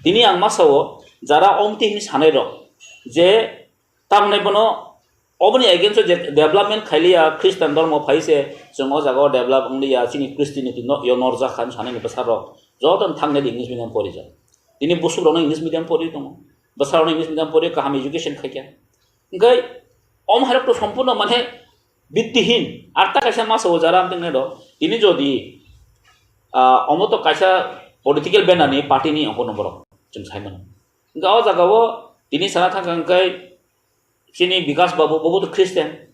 Tini ang masa o jara omti hini sanai rok je tamni bono oboni against o je development khailiya, Christian dormo phai se chwng o jaga o develop wngliya, chini Christianity no, yo norjak kha hinwi sanani bwsarok joto thangni English medium porijak. Tini busuk rokno English medium pori tongo, bwsarokno English medium pori kaham education khaikha. Hwnkhe om hairok to sompurno mane bittihin, arta kaisa masa o jara amtwng nai rok. Tini jodi, ah, omo to kaisa political banner ni party ni ongkor no borok chwng sai mano. Hwnkhe o jaga o tini sana thangkha hwnkhe chini Bikas Babu, bobo to Christian.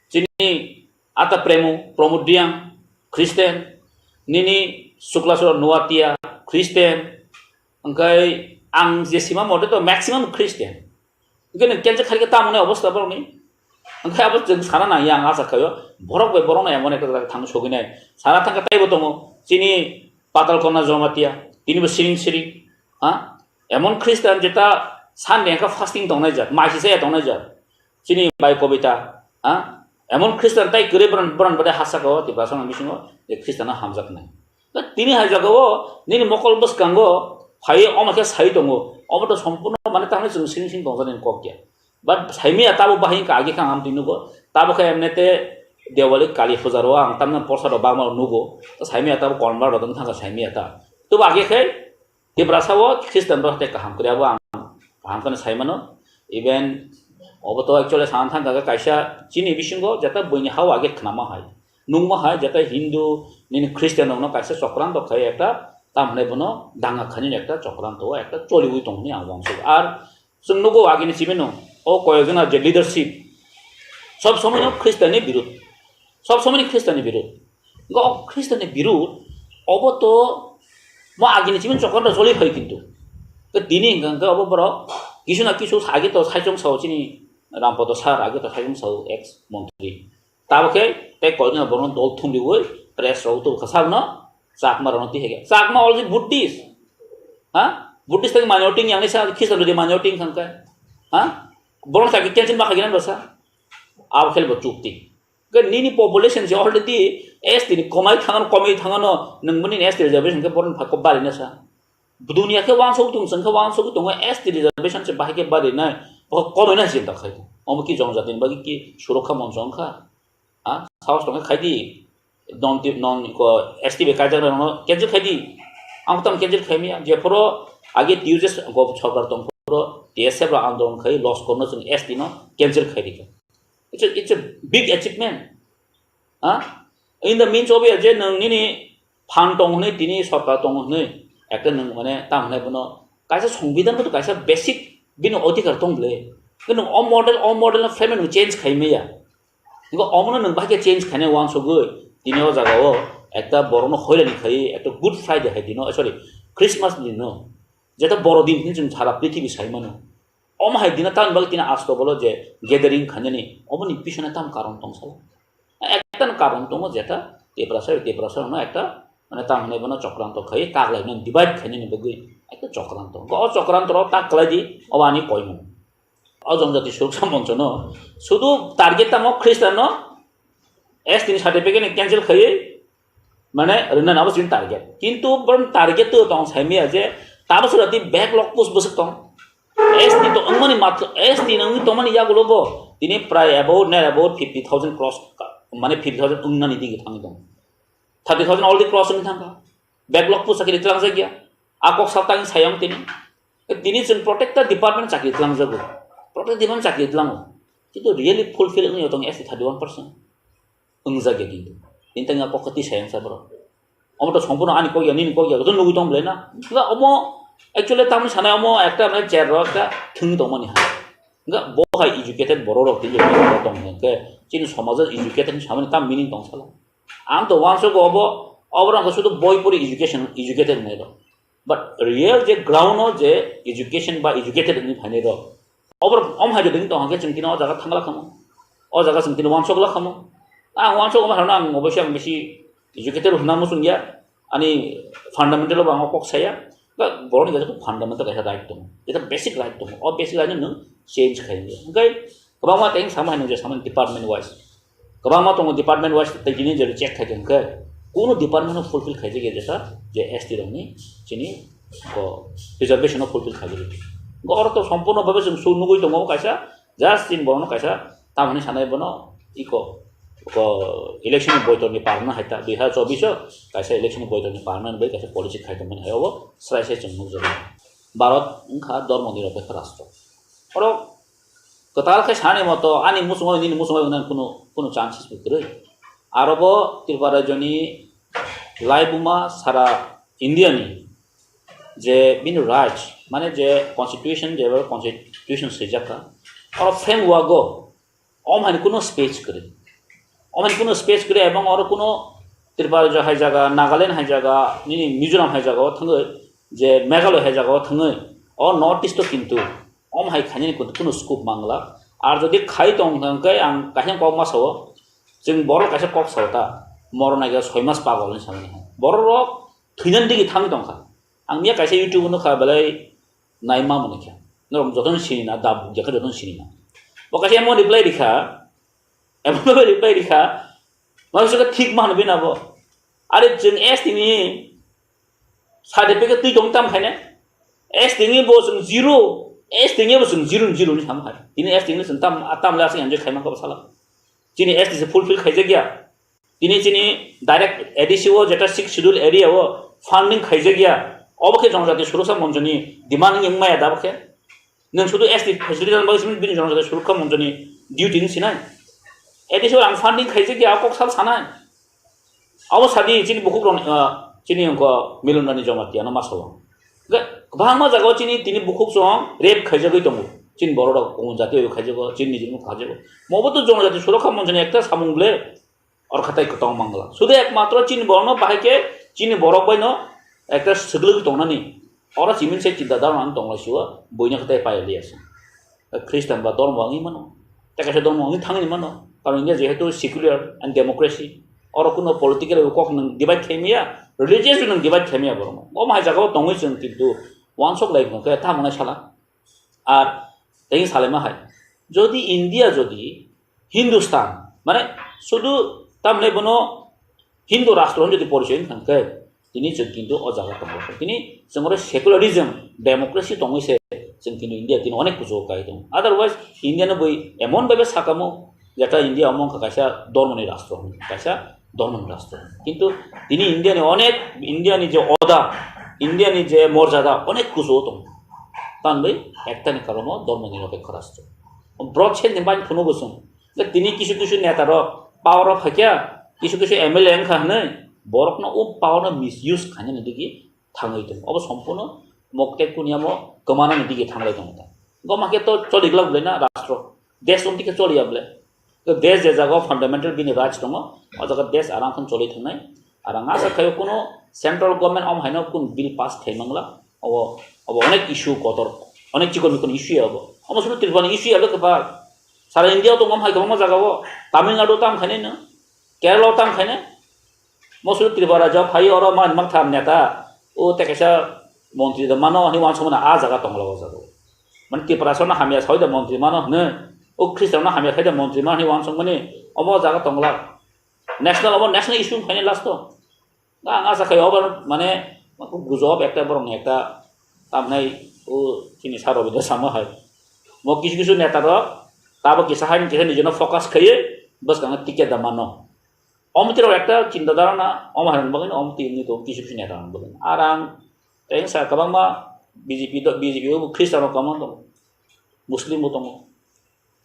Chini Ata Premu, Pramod Reang, Christian. Nini Suklaswara Noatia, Christian. Hwnkhe ang je sima mote to maximum Christian. Hwnkhe nwng cancel khaikhe tamo ni obostha borokni? Hwnkhe abo chwng sana nangya ang acha khaio. Borok bai borokno emon ekta jaga thangwi sogwi nai. Sana thangkha taibo tongo. Chini Patal Kona Jamatia. Tinibo siring siring. Ha? Emon Christian jeta Sunday wngkha fasting tongnai jat, maisi chaya tongnai jat. Chini bai Kobita, ha? Emon Christian tai kwrwi boran, boran bade hachaka o Tiprasa ni bisingo je Christian no hamjaknai. Tini hai jaga o nini mokol bwskango phai omo khe sai tongo. Omo to sompurno mane tamni chwng sing sing tongjani kok ya. But saimiya tabo bahai wngkha agi kha ang twi nugo. Tabo khe emne te Diwali Kali Puja ro ang tamni porsa rok bangma nugo. Saimiya tabo convert rok wng thangkha saimiya ta. Tobo agi khe Tiprasa o Christian rok tei kaham kwrwi abo ang kaham kheno sai mano. Even obo to actually sana thangkha khe kaisa chini bisingo jeta buini ha o age khnama hai, nungma hai jeta Hindu nini Christian rokno kaisa chokranto khai ekta tam hinai bono danga khainani ekta chokranto o ekta choliwi tongmani ang uansukha. Ar chwng nugo agini chibino o koyekjona je leadership sob somoino Christian ni birud, sob somoino Christian ni birud. Hwnkhe o Christian ni birud, obo to mo agini chibin chokra to choli phai kintu. Ke tini hwnkhe, hwnkhe obo borok kisu na kisu age to saichung sao chini Rampada sir age to saichung sao ex montri. Tabo khe tei koino borokno dol thumriwi press rok tubukha sabno Chakma rokno tihege. Chakma already Buddhist. Ha? Buddhist tei minority yang sa Christian rodi minority khang kai. Ha? Borong sa cancel ma khaginan basa. Ab khel bo chukti. Ke nini population je already S T ni komai thangano, komai thangano, nang muni S T reservation ke boron phako bari na sa. Dunia ke wansok tung sang ke wansok tung S T reservation se bahai ke bari nai. Bo komai na sin ta khai. Omo ki jongjati ni bagi ki surokha mon jong kha. Ha? Saos tong khai di. Non ti, non ko S T be kaijak rano cancel khai di. Ang tam cancel khai miya. Je poro age T U J S go sorkar tong poro T S F ra andolon khai loss korno sing S T no cancel khai di. It's a, it's a big achievement. Ha? In the means of je nang nini phan tong hwnwi tini sorkar tong hwnwi ekta nang mane tam hwnwi bono kaisa songbidan bo kaisa basic bini odhikar tong ble. Nang o model, o model no frame nang change khai maya. Nokha omono nwng bahai khe change khainai wansugwi, tini o jaga o ekta borokno hoirani khai, ekta Good Friday hai dino, sorry, Christmas dino, jeta boro din hwnwi chwng sara prithibi sai mano. Omo hai dino tamni bagwi tini asto bolo je gathering khainani, omoni pisone tam karon tong sala. Ekta no karon tongo jeta Tiprasa, Tiprasa no ekta mane tam hwnwi bono chokranto khai, kaglai no divide khainani bagwi ekta chokranto. O chokranto ro tak khlai di, obo ani koimung. O jongjati suroksha moncho no sudu target tamo Christian no S T ni certificate ni cancel khaiwi mane rwna nabo chini target. Kintu borom target to tong sai miya je tabo sura ti backlog post bwswk tong. S T to wngmani matro S T no wngwi tongmani yagulo bo tini prai about, near about fifty thousand cross ka-, mane fifty thousand wngnani digi thangwi tong. Thirty thousand already cross wngwi thangkha. Backlog post chakri tlangjak ya. A kok saptang sayang tini. Tini chwng protector department chakri tlangjago. Protector department chakri tlango. Kintu really fulfill wngwi tong S T thirty one percent. Wngjak ya kintu. Tini tang a kok kati sayang sa bro. Omo to songpono ani kok ya, nini kok ya, to nugwi tong belai na. Nga omo actually tamni sanai omo ekta mane chair ro ekta thwng tongmani ha. Nga bo hai educated borok rok tini tong hwnkhe chini somajo educated samani tam meaning tong sala. Ang to uansuk obo, obo rok sudu boi pori education, educated hinwi rok. But real je ground o je education ba educated hinwi phainai rok. Obo rok om hai je ding tong hwnkhe chwng tini o jaga thangla khamo. O jaga chwng tini uansuk la khamo. Ang uansuk omo harno ang obosi ang bisi educated hwnna muchung ya. Ani fundamental bo ang kok saya. Ba borok ni kaisa fundamental kaisa right tongo. Jeta basic right tongo. O basic right no change khai ya. Hwnkhe Kwbangma tei sama hai nung je sama department wise. Kwbangma tongo department wise tei tini je check khai khe kunu department no fulfill khai je jesa je S T rok ni chini ko reservation no fulfill khai je. Go oro to sompurno bhabe chwng su nugui tongo kaisa just tin bono kaisa tamani sanai bono iko ko election ni boitor ni parna hai ta dui hazar chobbish o kaisa election ni boitor ni parna bai kaisa policy khai tongmani hai obo srai sai chwng nukjago. Bharat wngkha dormo nirapekha rastro. Oro kwtal khe sani moto ani muchungo nini muchungo wngna kuno, kuno chances bo kwrwi. Aro bo Tripura rajyoni laibuma sara India ni je bini raj, mane je constitution, je constitution swijak kha, oro framework o om hani kuno space kwrwi. Om hani kuno space kwrwi ebong oro kuno Tripura rajyo hai jaga, Nagaland hai jaga, nini Mizoram hai jaga o thangwi, je Meghalaya hai jaga o thangwi, o North East o kintu om hai khainani kuno, kuno scope mangla. Ar jodi khai tong hwnkhe ang kaisa kok ma sao, chwng borok kaisa kok sao ta, morok naikhe soi mas pagol hinwi sanani hai. Borok rok thwinani digi thangwi tongkha. Ang miya kaisa YouTube o nukha belai naima mani khe. Norok jotono sini na, da buk jakha jotono sini na. Bo kaisa emo reply rikha, emo reply rikha, ma bisa thik ma hwnwi na bo. Are chwng S T ni certificate twi tong tam khaine. S T ni bo chwng zero, S T ni bo chwng zero, zero ni sam khai. Tini S T ni chwng tam, tam le asing enjoy khai man kha bo sala. Chini S T se fulfill khaijak ya. Tini chini direct A D C o jeta sixth schedule area o funding khaijak ya. Obo khe Jonojati Suroksa Monchoni demand wng maya da bo khe. Nwng sudu S T facility rwna bagwi simi bini Jonojati Suroksa Monchoni duty wng sinai. A D C o ang funding khaijak ya, kok sal sanai. Abo sadi chini bukhuk rok, ah, chini wngkha Milon Rani Jamatia no ma salo. Ga-, kwbangma jagao chini tini bukhuk chwng rape khaijagwi tongo. Chini borok rok Kongon jati bai khaijago, chini nijini khaijago. Mobo to Jonojati Suroksa Monchoni ekta samung ble. Oro khatai kwtong mangla. Sudu ekmatro chini borokno bahai khe chini borok baino ekta swgwlwi tongnani. Oro chiming se chinta dharma ang tonglai sio, buino khatai paiya liya se. Christian ba dhormo wngwi mano. Tei kaisa dhormo wngwi thangwi mano. Karon India jehetu secular and democracy. Oro kuno political kok nwng divide khaimaya, religious nwng divide khaimaya borokno. Omo hai jagao tongwi chwng kintu Wansuk lai hwnkhe tamo nai sala. Ar tei salaima hai. Jodi India jodi Hindustan, mane sudu tamle bono Hindu rastro jodi porichoy wngkha hwnkhe, tini chwng kintu o jaga tongo. Tini chwng oro secularism, democracy tongwi se chwng kintu India tini onek kuchugo kai tongo. Otherwise, India no bui emon bhabe sakamo, jeta India omo wngkha kaisa dormoni rastro, kaisa dormoni rastro. Kintu tini India ni onek, India ni je oda, India ni je morjada onek kuchugo tongo. Tamni ekta ni karono dormoni niropekho rastro. Brought change ni bai phunuk gusung. Tini kisu kisu neta rok power o phaikya, kisu kisu M L A wngkha hwnwi borokno o power no misuse khainani digi thangwi tongo. Obo sompurno mokte kuniamo kwmanani digi thanglai tongo ta. Goma khe to choliglak bwlai na rastro. Desh umti khe choliya bwlai. To desh je jaga fundamental bini rights tongo, o jaga desh aram khan choli thangnai. Arang asa khayo kuno central government om haino kun bill pass khai mangla. Obo, obo onek issue kotor, onek chikon mikon issue ya obo. Omo suru Tripura ni issue ya bwkha ba. Sara India o tongo hai kwbangma jaga o. Tamil Nadu tam khainai no, Kerala o tam khainai. Mo suru Tripura rajyo phai oro man mang tham neta. O te kaisa montri da mano hwnwi wansuk mano a jaga tongla o jaga o. Mane Tripura sona hamya soi da montri mano hwnwi. O Khristan no hamya khai da montri mano hwnwi wansuk mani omo jaga tongla. National obo national issue khainai last o. Ang asa khai obo mane gujob ekta borok ni ekta tamnai o chini sar Robindra sama hai. Mo kisu kisu neta rok tabo kisa hai kisa nijino focus khaiye bwskango ticket da mano. Omtwi rok ekta chinta dharana om hai bagwi omtwi wngwi tongo kisu kisu neta rok bagwi. Arang tei sa kwbangma B J P do, B J P o Khristan rok kwbangma tongo. Muslim bo tongo.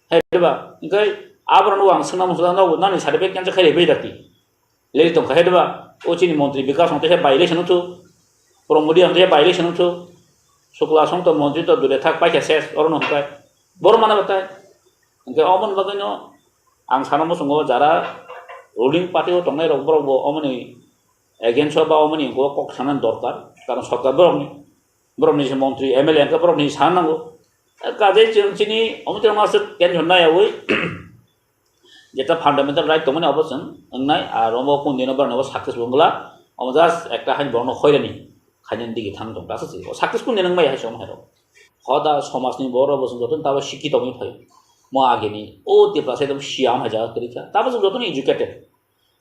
Hai ba, engkai aborok no ang swngna muchung no nani certificate cancel khai bai dati. Leli tongkha hai ba, o chini montri Bikash ang tei by election wngthu, Pramod ang tei by election wngthu, Sukla song to montri to dure thak paikha ses, oro no hwnkhe. Boro mana batai. Hwnkhe omoni bagwi no ang sana muchungo jara ruling party o tongnai rok borok bo omoni against o ba omoni kok sanani dorkar. Karon sorkar borokni, borokni se montri, M L A hwnkhe borokni sana nango. Kajai chwng chini omoni tongma aswk tension nai yawi. Jeta fundamental right tongmani obo chwng wngnai, ar omo kundino borokno obo success wngla, omo just ekta haino borokno hoirani khainani digi thang tong ta se, o success kundino wngmaya hai se omo hai rok. Hoda somajni borok bo chwng jotono tabo sikhi tongwi phai, mo agini o Tiprasa ekdom siya omo hai jaga kwrwi kha, tabo chwng jotono educated,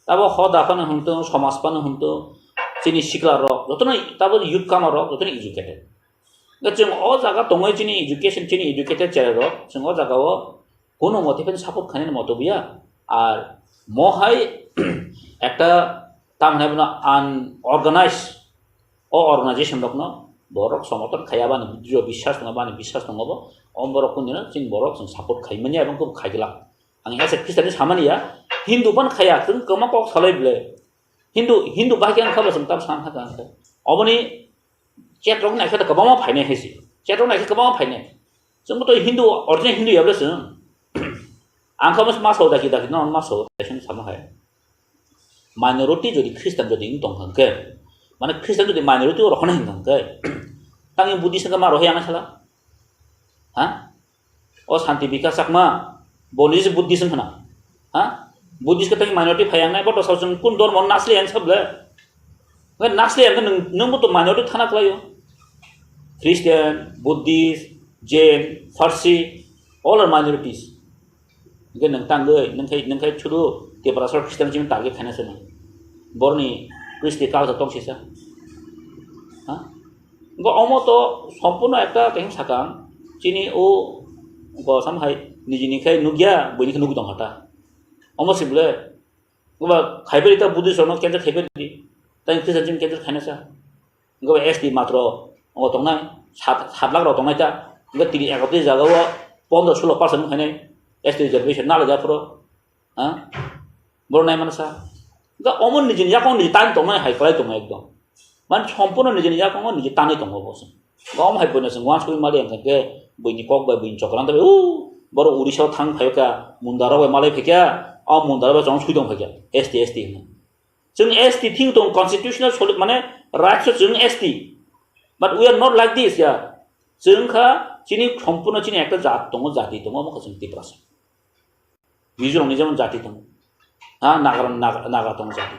tabo hoda phano hwntong, somaj phano hwntong, chini sikla rok jotono, tabo youth kama rok jotono educated. Hwnkhe chwng o jaga tongwi chini education, chini educated cherai rok, chwng o jaga o kunu mote phano support khainani moto buya. Ar mo hai ekta tamo hwnai bono unorganized o organization rokno borok somoton khaiya bani drio biswas tongo, bani biswas tongo bo, o borok kunu chini borok chwng support khaimani abo khe khaiglak. Ang ese Christian ni samani ya, Hindu phano khaiya, chwng kwma kok salai ble. Hindu, Hindu bahai khe ang kha bo chwng tam san kha kha. Oboni chat rok naikhe kwbangma phainai hai se. Chat rok naikhe kwbangma phainai. Chwngbo to Hindu, original Hindu ya bwle chwng. Ang kha ma sao daki daki no ma sao daki sama hai. Minority jodi Christian jodi wng tong kha khe, mane Christian jodi minority o rok hwnwi hwn kha khe, tangni Buddhist khe ma rohya ang sala? Ha? O Santi Bikash Chakma, bo niji Buddhist wng khna. Ha? Buddhist khe tangni minority phai ang nai, bo to sao chwng kun dormo nasli ang sable. Hwnkhe nasli ang khe nwng, nwng bo to minority thana kwlaio. Christian, Buddhist, Jain, Farsi, all are minorities. Hwnkhe nwng tangwi, nwng khai, nwng khai sudu Tiprasa Christian chini target khaina se nwng. Borni Christi culture tong sisa. Ha? Hwnkhe omo to sompurno ekta kahim sakang, chini o bo sam hai nijini khai nukya, buini khai nukwi tong kha ta. Omo si bole, oba khai bai ta Buddhist rokno cancel khai bai di. Tai Christian chini cancel khaina sa. Hwnkhe S T matro, o tongnai, sat, sat lakh rok tongnai ta. Hwnkhe tini ekotri jaga o pondro sulo percent khainai S T reservation nalai japhuru. Ha? Borok nai mano sa. Ga omo nijini yakung niji tan tongmani hai kwlai tongo ekdom. Man sompurno nijini yakungo niji tanwi tongo bo se. Ga omo hai boino chwng uansugwi mali ang khe buini kok bai buini chokran bai, u, borok Odisha o thang phai kha, mundaro bai malai phai kha, o mundaro bai chong sui tong phai kha, S T, S T hwnwi. Chwng S T thing tong constitutional solu-, mane rights o chwng S T. But we are not like this, ya. Chwng kha chini sompurno chini ekta jat tongo, jati tongo, omo kha chwng Tiprasa. Mizoram ni jemon jati tongo. Ha, Naga, Naga, Naga tongo jati.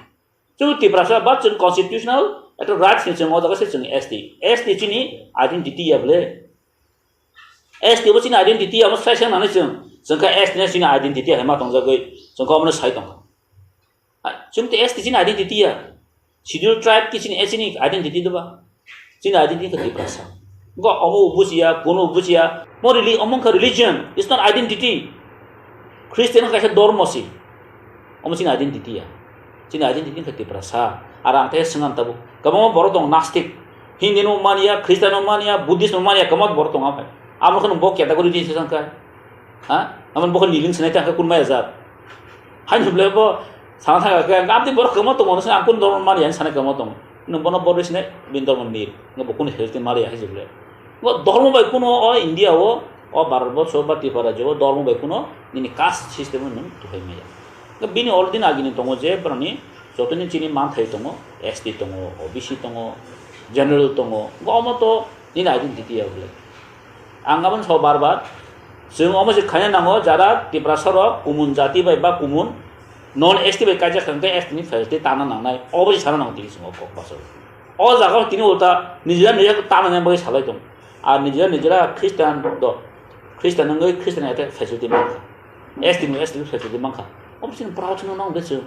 Chwng Tiprasa ba chwng constitutional Eto right se chwng o jaga se chwng S T. S T chini identity ya bole. S T bo chini identity ya, omo sai sai nani chwng. Chwng kha S T ni chini identity hai ma tongjagwi. Chwng kha omo sai tongkha. Ah, chwng te S T chini identity ya. Schedule tribe ki chini S T ni identity doba. Chini identity kha Tiprasa. Go omo bujiya, kuno bujiya. Mo reli-, omo kha religion. It's not identity. Christian kaisa dormo si. Omo chini identity ya. Chini identity kha Tiprasa. Ar ang te swngan tabuk. Kwbangma borok tong nastik. Hindi no mania, Christian no mania, Buddhist no mania, kwbangma borok tong apai. Amo khe bo category di se sangkha. Ha? Amo bo khe niling sinai tangkha kun maya jat. Hai nuble bo sana thangkha khe, ang amtwi borok kwbangma tongo, ang kun dormo mania, sana kwbangma tongo. Nwng bono borok sinai, bin dormo nir. Bo kun health mari hai juble. Bo dormo bai kuno o India o, o Bharat borso ba Tripura rajyo o dormo bai kuno nini caste system nwng tuhai maya. Bini already agini tongo je borokni jotoni chini manthai tongo, S T tongo, O B C tongo, general tongo, bo omo to nini identity ya bole. Ang aboni so bar bar, chwng omo se khaina nango, jara Tiprasa rok kumun jati bai ba kumun non S T bai kaijak kha hwnkhe S T ni facility tana nangnai, obo se sana nango tini chwng o kok bachao. O jaga o tini ulta nijera nijera tana nang bagwi salai tong. Ar nijera nijera Christian do, Christian wngwi Christian attack facility mankha. S T ni S T facility mankha. Obo chini proud no nang de chwng.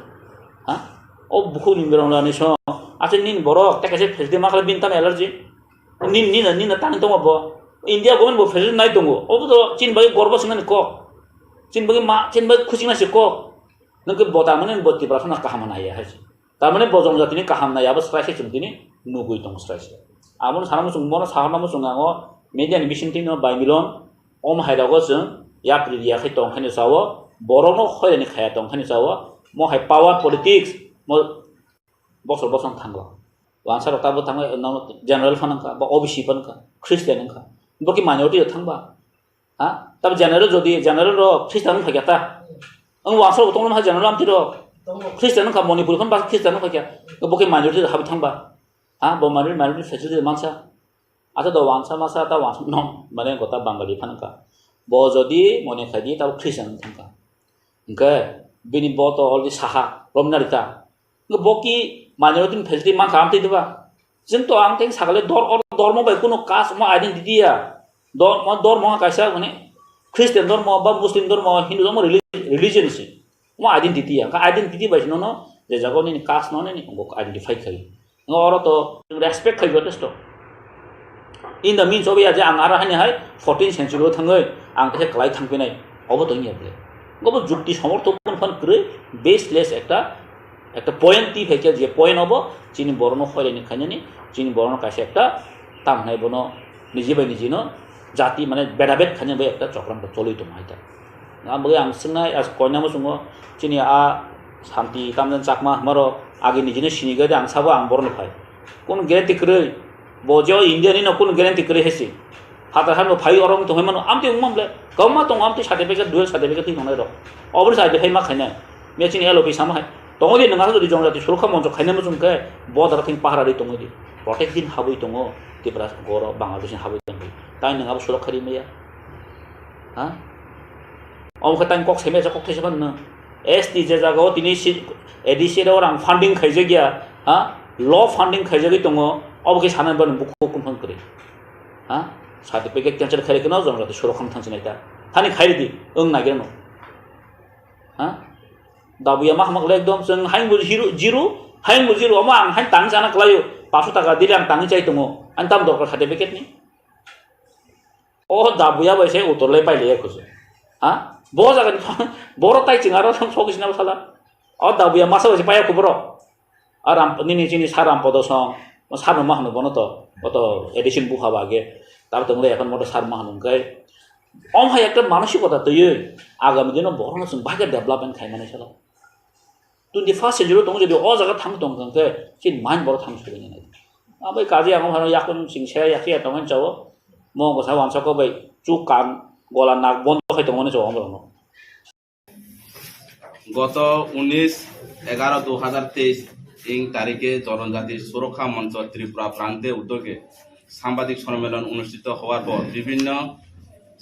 Ha? O bukhuk ni berong lani so. Ase nini borok tei kaisa facility mankha bini tamo allergy. Nini, nini, nini tani tongo bo. India government bo facility nai tongo. Obo to chini bagwi gorbo singnani kok. Chini bagwi ma, chini bagwi khuchingna se kok. Nwng khe bo tamani bo Tiprasa no kaham nai ya hai se. Tamani bo jongjatini kaham nai abo srai se chwng tini nugwi tongo srai se. Abono sana muchung, bono sana muchung ang o media ni bisingtwi no bai milon, om hai rogo chwng yapri riya khai tong khaino sao, borokno khoirani khaya tong khaino sao, mo hai power politics, mo bosor bosong thango. Wansa rok tabo thango, general phano wngkha, ba O B C phano wngkha, Christian wngkha. Bo ki minority rok thangba? Ha? Tabo general jodi, general rok Christian wngkha kya ta? Ang wansa rok tongma general amtwi rok. Christian wngkha, Manipur phano ba Christian wngkha kya? Bo ki minority rok habwi thangba? Ha? Bo minority, minority facility mansa. Ata do wansa masa ta wansa no, mane gota Bangali phano wngkha. Bo jodi mone khai di, tabo Christian wngkha. Hingke bini bo to already saha, romna rita. Hingke bo ki minority ni facility mankha amtwi diba? Chwng to ang tei sakale dor-, or dormo bai kuno caste omo identity ya. Dor-, omo dormo kaisa mane Christian dormo ba Muslim dormo, Hindu dormo reli-, religion se. Omo identity ya. Hingke identity bai se nono je jaga nini caste no nini identify khai. Oro to respect khai jotesto. In the means of ya je ang aro hani hai fourteen century o thangwi ang khe kwlai thangpinai, obo to wngya bwle. Obo jukti somorthok phano kwrwi, baseless ekta, ekta point twi phaikhe, je point obo chini borokno hoirani khainani, chini borokno kaisa ekta tamo hwnai bono niji bai niji no jati mane bedabed khainani bai ekta chokram choli tongo hai ta. Ang bagwi ang swngnai, as koina muchungo chini a Santi tamjani Chakma hwnmarok agi nijino sinigwi de ang sabo ang borokno phai. Kunu guarantee kwrwi, bo je o India ni no kunu guarantee kwrwi hai se. Phatar hano phai oro wng tongwi mano, amtwi wngma bwle. Kwbangma tongo amtwi certificate, dual certificate twi tongnai rok. Oboni se identify ma khainai. Miya chini L O P sama hai. Tongo di nwng aro jodi jongjati surokha moncho khainai muchung khe bo dara thing pahara ri tongwi di. Protek din habwi tongo Tripura goro Bangladesh ni habwi tongwi. Tai nwng abo surokha ri maya. Ha? Omo khe tang kok semai kok thaisa phano S T je jaga o tini si-, A D C o rang funding khaijak ya, ha? Law funding khaijagwi tongo, obo khe sanani bani bukhuk kunu phano kwrwi. Ha? Certificate cancel khairi kheno jong jati surok kham thang sinai ta. Thani khairi di, wng nai geno. Ha? Dabuya ma hamak le ekdom chwng haing bo zero, zero, haing bo zero, omo ang haing tang sana klaio, paso taka dile ang tangwi chai tongo, ang tam dorkar certificate ni. O dabuya bai se utor le paile ya kusu. Ha? Bo jaga ni boro tai ching aro sok sina sala. O dabuya masa bai se paya kubro. A ram, nini chini sir Rampodo song, sir no ma hwno bono to, boto edition bukha ba age. Tar tong le ekhon moto sir ma hwno hwnkhe. Om hai ekta manosikota twiwi agami dino borokno chwng bahai khe development khai mani sala. Twenty first century tongo jodi o jaga thang tong khe chini mind borok thang suri nai. Abai kaji ang phano yakung sing se yak ya tongmani chao. Mo gosa wansa ko bai chuk kan gola nak bondo khai tongmani chao borokno. গত উনিশ এগারো দুই হাজার তেইশ ইং তারিখে জনজাতি সুরক্ষা মঞ্চ ত্রিপুরা প্রান্তে উদ্যোগে সাংবাদিক সম্মেলন অনুষ্ঠিত হওয়ার পর বিভিন্ন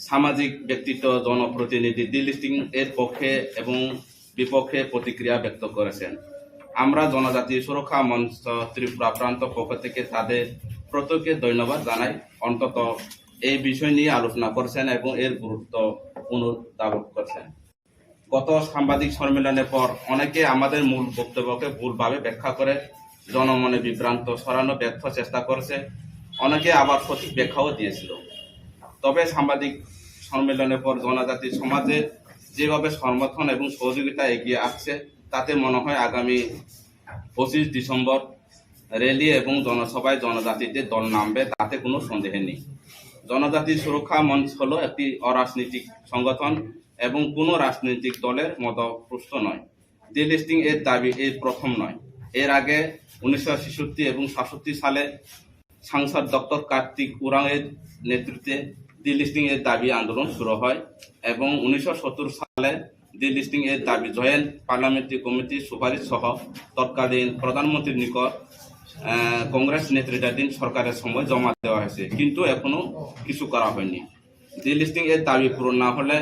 সামাজিক ব্যক্তিত্ব, জনপ্রতিনিধি ডিলিস্টিং এর পক্ষে এবং বিপক্ষে প্রতিক্রিয়া ব্যক্ত করেছেন। আমরা জনজাতি সুরক্ষা মঞ্চ ত্রিপুরা প্রান্ত পক্ষ থেকে তাদের প্রত্যেককে ধন্যবাদ জানাই। অন্তত এই বিষয় নিয়ে আলোচনা করছেন এবং এর গুরুত্ব অনুধাবন করছেন। গত সাংবাদিক সম্মেলনের পর অনেকে আমাদের মূল বক্তব্যকে ভুলভাবে ব্যাখ্যা করে জনমনে বিভ্রান্ত ছড়ানো ব্যর্থ চেষ্টা করছে। অনেকে আবার সঠিক ব্যাখ্যাও দিয়েছিল। তবে সাংবাদিক সম্মেলনের পর জনজাতি সমাজে যেভাবে সমর্থন এবং সহযোগিতা এগিয়ে আসছে, তাতে মনে হয় আগামী পঁচিশ ডিসেম্বর র‍্যালি এবং জনসভায় জনজাতিদের দল নামবে, তাতে কোনো সন্দেহ নেই। জনজাতি সুরক্ষা মঞ্চ হলো একটি অরাজনৈতিক সংগঠন এবং কোনো রাজনৈতিক দলের মদতপুষ্ট নয়। ডিলিস্টিং এর দাবি এই প্রথম নয়। এর আগে উনিশশো ছেষট্টি এবং সাতষট্টি সালে সাংসদ ডক্টর কার্তিক উরাং এর নেতৃত্বে ডিলিস্টিং এর দাবি আন্দোলন শুরু হয় এবং উনিশশো সত্তর সালে ডিলিস্টিং এর দাবি জয়েন্ট পার্লামেন্টারি কমিটির সুপারিশ সহ তৎকালীন প্রধানমন্ত্রীর নিকট, আহ, কংগ্রেস নেতৃত্বাধীন সরকারের সময় জমা দেওয়া হয়েছে, কিন্তু এখনো কিছু করা হয়নি। ডিলিস্টিং এর দাবি পূরণ না হলে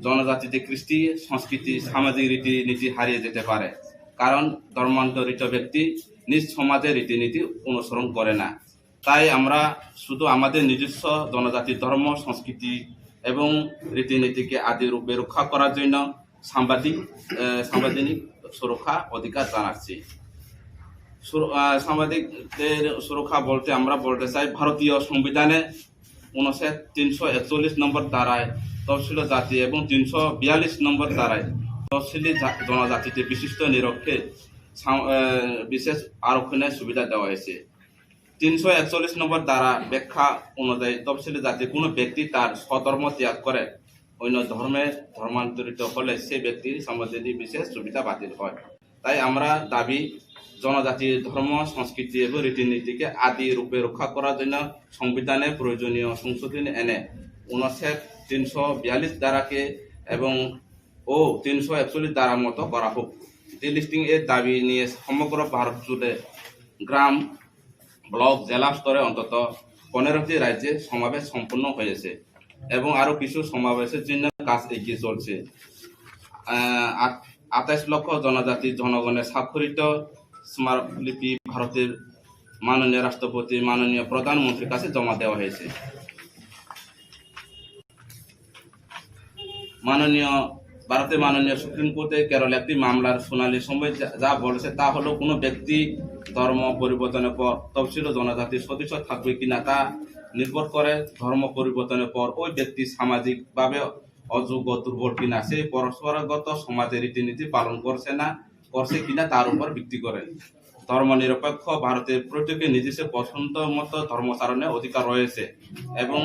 জনজাতিতে কৃষ্টি, সংস্কৃতি, সামাজিক রীতিনীতি হারিয়ে যেতে পারে, কারণ ধর্মান্তরিত ব্যক্তি নিজ সমাজের রীতিনীতি অনুসরণ করে না। তাই আমরা শুধু আমাদের নিজস্ব জনজাতির ধর্ম, সংস্কৃতি এবং রীতিনীতিকে আদি রূপে রক্ষা করার জন্য সাংবাদিক, আহ, সাংবিধানিক সুরক্ষা অধিকার জানাচ্ছি। সুর-, আহ, সাংবাদিকদের সুরক্ষা বলতে আমরা বলতে চাই, ভারতীয় সংবিধানে অনুচ্ছেদ তিনশো একচল্লিশ নম্বর ধারায় তফসিল জাতি এবং তিনশো বিয়াল্লিশ নম্বর ধারায় তফসিলি জা-, জনজাতিতে বিশিষ্ট নিরক্ষে সাং-, আহ, বিশেষ আরক্ষণের সুবিধা দেওয়া হয়েছে। তিনশো একচল্লিশ নম্বর ধারা ব্যাখ্যা অনুযায়ী তফসিলি জাতি কোনো ব্যক্তি তার স্বধর্ম ত্যাগ করে অন্য ধর্মে ধর্মান্তরিত হলে সে ব্যক্তির সাংবিধানিক বিশেষ সুবিধা বাতিল হয়। তাই আমরা দাবি, জনজাতির ধর্ম, সংস্কৃতি এবং রীতিনীতিকে আদি রূপে রক্ষা করার জন্য সংবিধানে প্রয়োজনীয় সংশোধনী এনে অনুচ্ছেদ তিনশো বিয়াল্লিশ ধারাকে এবং ও তিনশো একচল্লিশ ধারা মতো করা হোক। ডিলিস্টিং এর দাবি নিয়ে সমগ্র ভারত জুড়ে গ্রাম, ব্লক, জেলা স্তরে অন্তত পনেরোটি রাজ্যে সমাবেশ সম্পন্ন হয়েছে এবং আরো কিছু সমাবেশের জন্য কাজ এগিয়ে চলছে। আহ, আট-, আঠাশ লক্ষ জনজাতি জনগণের স্বাক্ষরিত স্মারকলিপি ভারতের মাননীয় রাষ্ট্রপতি, মাননীয় প্রধানমন্ত্রীর কাছে জমা দেওয়া হয়েছে। মাননীয়, ভারতের মাননীয় সুপ্রিম কোর্টে কেরল একটি মামলার শুনানির সময় যা, যা বলেছে তা হলো কোনো ব্যক্তি ধর্ম পরিবর্তনের পর তফসিল জনজাতির সদস্য থাকবে কিনা তা নির্ভর করে ধর্ম পরিবর্তনের পর ওই ব্যক্তি সামাজিকভাবে অযোগ্য, দুর্বল কিনা, সেই পরম্পরাগত সমাজের রীতিনীতি পালন করছে না, করছে কিনা তার উপর ভিত্তি করে। ধর্মনিরপেক্ষ ভারতের প্রত্যেকের নিজস্ব পছন্দ মতো ধর্মাচরণের অধিকার রয়েছে এবং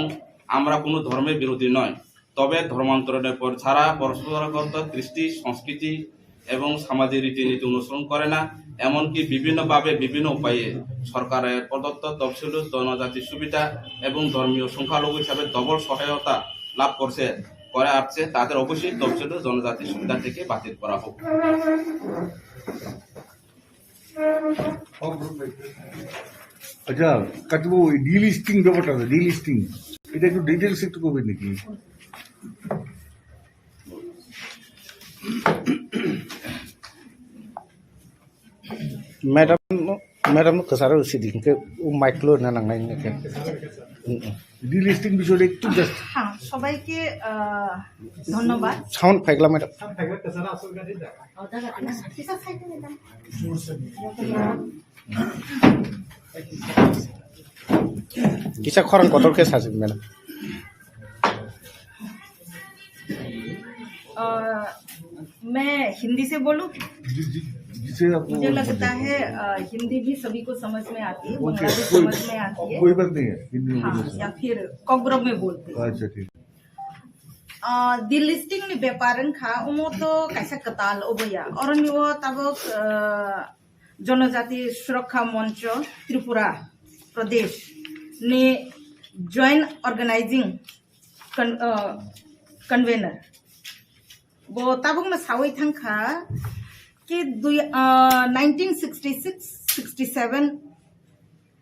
আমরা কোনো ধর্মের বিরোধী নয়। তবে ধর্মান্তরণের পর যারা পরম্পরাগত কৃষ্টি, সংস্কৃতি এবং সামাজিক রীতিনীতি অনুসরণ করে না, এমনকি বিভিন্নভাবে বিভিন্ন উপায়ে সরকারের প্রদত্ত তফসিলি জনজাতি সুবিধা এবং ধর্মীয় সংখ্যালঘু হিসাবে ডবল সহায়তা লাভ করছে, করে আসছে, তাদের অবশ্যই তফসিলি জনজাতি সুবিধা থেকে বাতিল করা হোক। আচ্ছা, কাটিবো, ওই ডিলিস্টিং ব্যাপারটা আছে, ডিলিস্টিং, এটা একটু ডিটেলস একটু করবেন নাকি? Madam no, madam no kasaro sidi ke u mic lo na nang nai ke. Delisting বিষয়টা একটু জাস্ট। হ্যাঁ, সবাইকে, আহ, ধন্যবাদ। সাউন্ড ফাইগলা madam. Kisa khorang kotor khe sasi, madam. अ, मैं हिंदी से बोलूं? जी, जी, जिसे आपको मुझे लगता है, अ, हिंदी भी सभी को समझ में आती है, ओके, बंगला भी कोई, समझ में आती है। कोई बात नहीं है, हिंदी में हाँ, बोलो। या फिर कोग्रो में बोलते हैं। अच्छा, ठीक। अ, delisting ni bepar wngkha, omo to kaisa kwtal oboya. Oroni o tabok, uh, Jonojati Surakha Moncho Tripura Pradesh ni joint organizing con-, uh, convener. Bo tabokno sawi thangkha ki dui, uh, nineteen sixty six sixty seven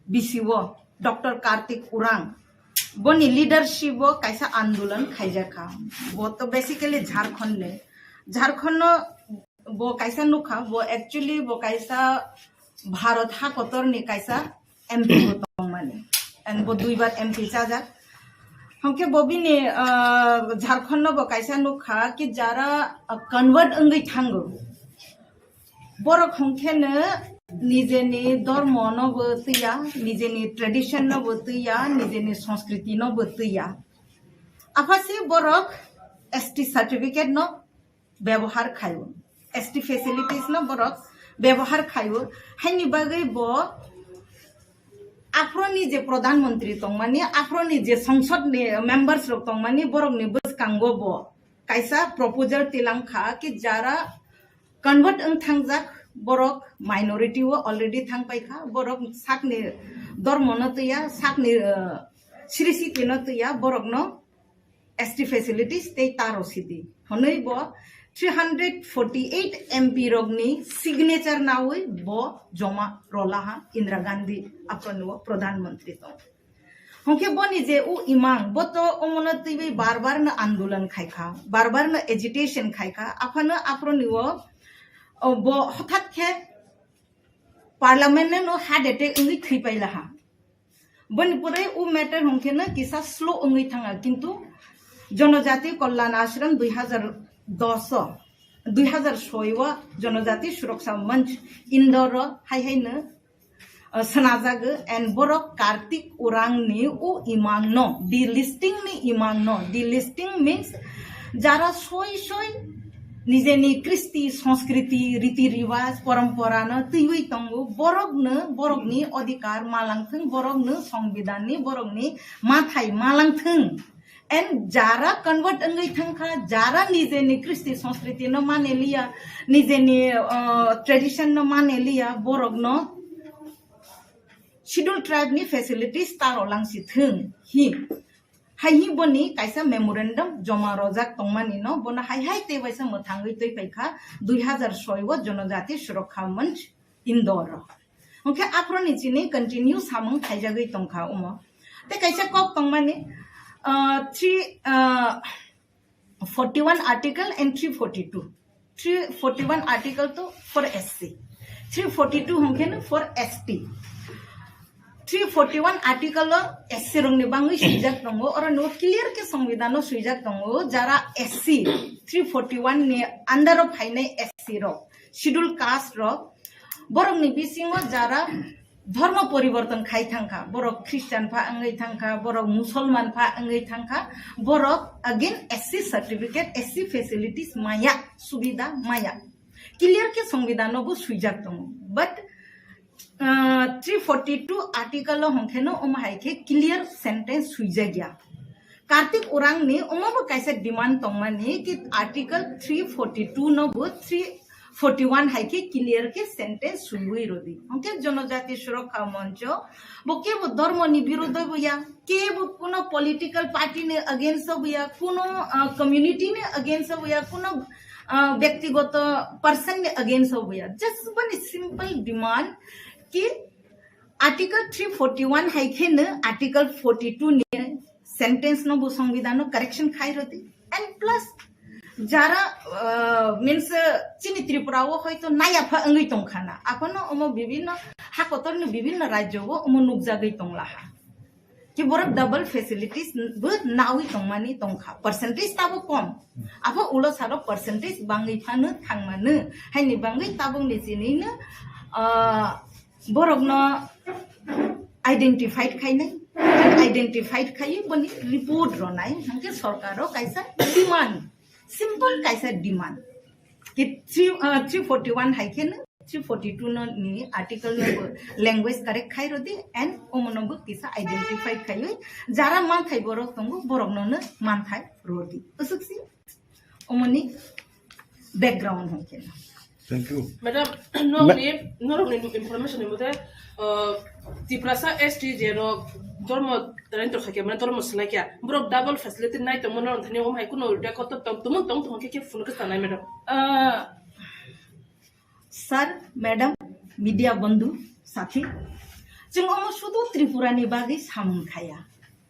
bisio Doctor Kartik Urang boni leadership o kaisa andolon khaijakha. Bo to basically Jharkhand ni. Jharkhand no Bo kaisa nukha, bo actually bo kaisa Bharat ha kotorni kaisa M P bo tongmani. And bo duibar M P chajak. Hwnkhe bo bini, ah, Jharkhand no bo kaisa nukha ki jara, ah, convert wngwi thango. Borok hwnkhe no nijeni dormo no bo twiya, nijeni tradition no bo twiya, nijeni sanskriti no bo twiya. Aphasi borok S T certificate no bebohar khaio, S T facilities no borok bebohar khaio. Haini bagwi bo aphro ni je Pradhan Mantri tongmani, aphro ni je Sangsad ni members rok tongmani, borok ni bwskango bo kaisa proposal tilang kha ki jara convert wng thangjak borok minority o already thang paikha, borok sakni dormo no twiya, sakni, uh, siri siti no twiya, borok no S T facilities tei taro sidi. Hwnwi bo three hundred forty eight M P rokni signature nawi bo joma rolaha Indira Gandhi aphro ni o Pradhan Mantri tong. Hwnkhe boni je u imang, bo to omono twiwi bar bar no andolan khaikha, bar bar no agitation khaikha, aphano aphro ni o, o bo hothat khe parliament no heart attack wngwi thwi pailaha. Boni pore u matter hwnkhe no kisa slow wngwi thanga, kintu Jonojati Kalyan Ashram dui hazar dos o, dui hazar soi o Jonojati Suraksha Manch Indore o hai hai no, uh, sanajago, and borok Kartik Urang ni u imang no, delisting ni imang no, delisting means jara soi soi nijeni kristi, sanskriti, riti riwaj, porompora no twiwi tongo, borok no, borok ni odhikar malang thung, borok no songbidan ni, borok ni mathai malang thung. And jara convert wngwi thangkha, jara nijeni kristi sanskriti no mane liya, nijeni, uh, tradition no mane liya, borok no Scheduled Tribe ni facilities taro langsi thung hi. Hai hi boni kaisa memorandum joma rojak tongmani no, bono hai hai tei waisa mwthangwi twi paikha dui hazar soi o Jonojati Suraksha Manch Indore o. Hwnkhe aphro ni chini continue samung khaijagwi tongkha omo. Tei kaisa kok tongmani, ah, three, ah, forty one article and three forty two. Three forty one article to for S C. Three forty two hwnkhe no for S T. Three forty one article o S C rokni bangwi swijak tongo, oro no clear khe songbidan o swijak tongo, jara S C, three forty one ni under o phainai S C rok, schedule caste rok, borokni bisingo jara dhormo poriborton khai thangkha, borok Christian pha wngwi thangkha, borok Musolman pha wngwi thangkha, borok again S C certificate, S C facilities maya, subida maya. Clear khe songbidan no bo swijak tongo, but, uh, three forty two article o hwnkhe no omo hai khe clear sentence swijak ya. Kartik Urang ni omo bo kaisa demand tongmani ki article three forty two no bo three forty one hai khe clear khe sentence swiwi rodi. Hwnkhe Jonojati Suraksha Manch o bo kebo dhormo ni birodho bo ya, kebo kuno political party ni against o bo ya, kuno, ah, community ni against o bo ya, kuno, ah, byaktigoto person ni against o bo ya. Just boni simple demand ki article three forty one hai khe no article forty two ni sentence no bo songbidan no correction khai rodi. And plus jara, uh, means, uh, chini Tripura o hoito naya pha wngwi tongkha na. Aphano omo bibhinno ha kotor ni bibhinno rajyo o omo nukjagwi tonglaha. Ki borok double facilities bo nawi tongmani tongkha. Percentage tabo kom. Apho ulo saro percentage bangwi phano thangmano. Haini bangwi tabuk ni chini no, ah, borok no identified khainai. Identified khai boni report ronai. Hwnkhe sorkar o kaisa demand. Simple kaisa demand. Ki three, ah, three forty one hai khe no three forty two no ni article no bo language correct khai rodi and omo no bo kisa identify khaiwi jara manthai borok tongo borok no no manthai rodi. Usuk si omoni background hai khe. Thank you. Madam, norokni, norokni information ni mote, uh, Tiprasa S T je rok dormo rento khaikya, mane dormo swlaikya, borok double facility nai tongmo norok thani om hai kuno record tong, tong, tong, tong, khe, khe phone khe tanai, madam. Uh, Sir, madam, media bandhu, sathi, chwng omo sudu Tripura ni bagwi samung khaya.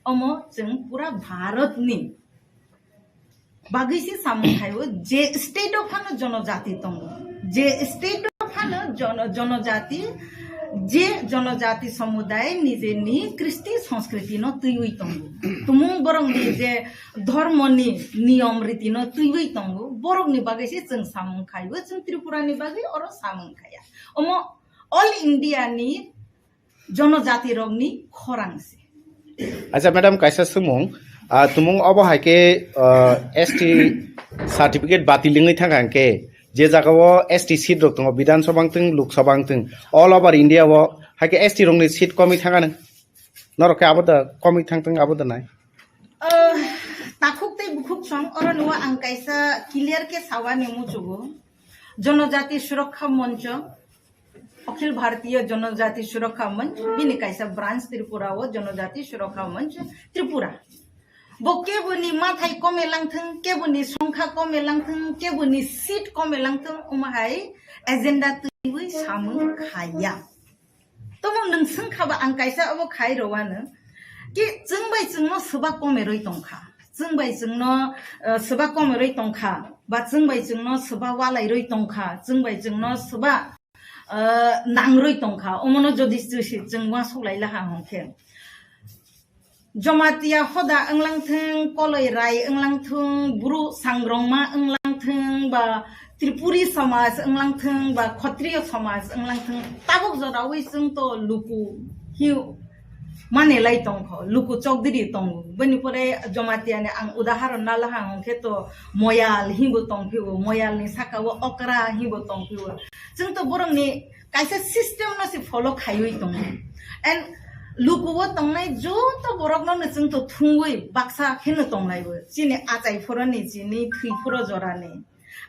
Omo chwng pura Bharat ni bagwi se samung khaio, je state o phano jonojati tongo, je state o phano jono-, jonojati, je jonojati somuday nijeni kristi sanskriti no twiwi tongo, tumung borokni je dhormoni niyom riti no twiwi tongo, borokni bagwi se chwng samung khaio, chwng Tripura ni bagwi oro samung khaya. Omo all India ni jonojati rokni khorang se. Acha madam, kaisa swngmung, ah, tumung obo hai khe, ah, S T certificate batil wngwi thangkha hwnkhe, je jaga o S T seat rok tongo, Bidhan Sabha wngthung, Lok Sabha wngthung, all over India o hai khe S T rokni seat komwi thangkha nang? Norok khe abo da komwi thangthung, abo da nai? Ah, takhuk tei bukhuk song, oro no ang kaisa clear khe sawani muchugo. Jonojati Surakkha Mancha, Akhil Bharatiya Janajati Surakkha Manch, bini kaisa branch Tripura o Janajati Surakkha Manch Tripura. Bo keboni mathai kome langthung, keboni songkha kome langthung, keboni seat kome langthung, omo hai agenda twiwi samung khaya. Tomo nwng swngkha ba ang kaisa obo khai rwano. Ki chwng bai chwngno swba kome rwi tongkha. Chwng bai chwngno, eh, swba kome rwi tongkha. Ba chwng bai chwngno swba walai rwi tongkha. Chwng bai chwngno swba ah, nangrwi tongkha. Omono jodi chwsi chwng uansuk lai laha hwnkhe, Jamatia hoda wnglang thung, Koloi Rai wnglang thung, Bru Sangrongma wnglang thung, ba Tripuri somaj wnglang thung, ba Khotriyo somaj wnglang thung, tabuk jorawi chwng to luku hi mane lai tongkho, luku chokdiri tongo. Bini pore Jamatia ni ang udaharon nalaha hwnkhe to Moyal hinbo tongphio, Moyal ni saka o Okra hinbo tongphio. Chwng to borok ni kaisa system no se follow khaiwi tongo. And luku o tongnai joto borok no chwng to thungwi baksa kheno tonglaibo. Chini achai phoro ni, chini thwi phoro jora ni.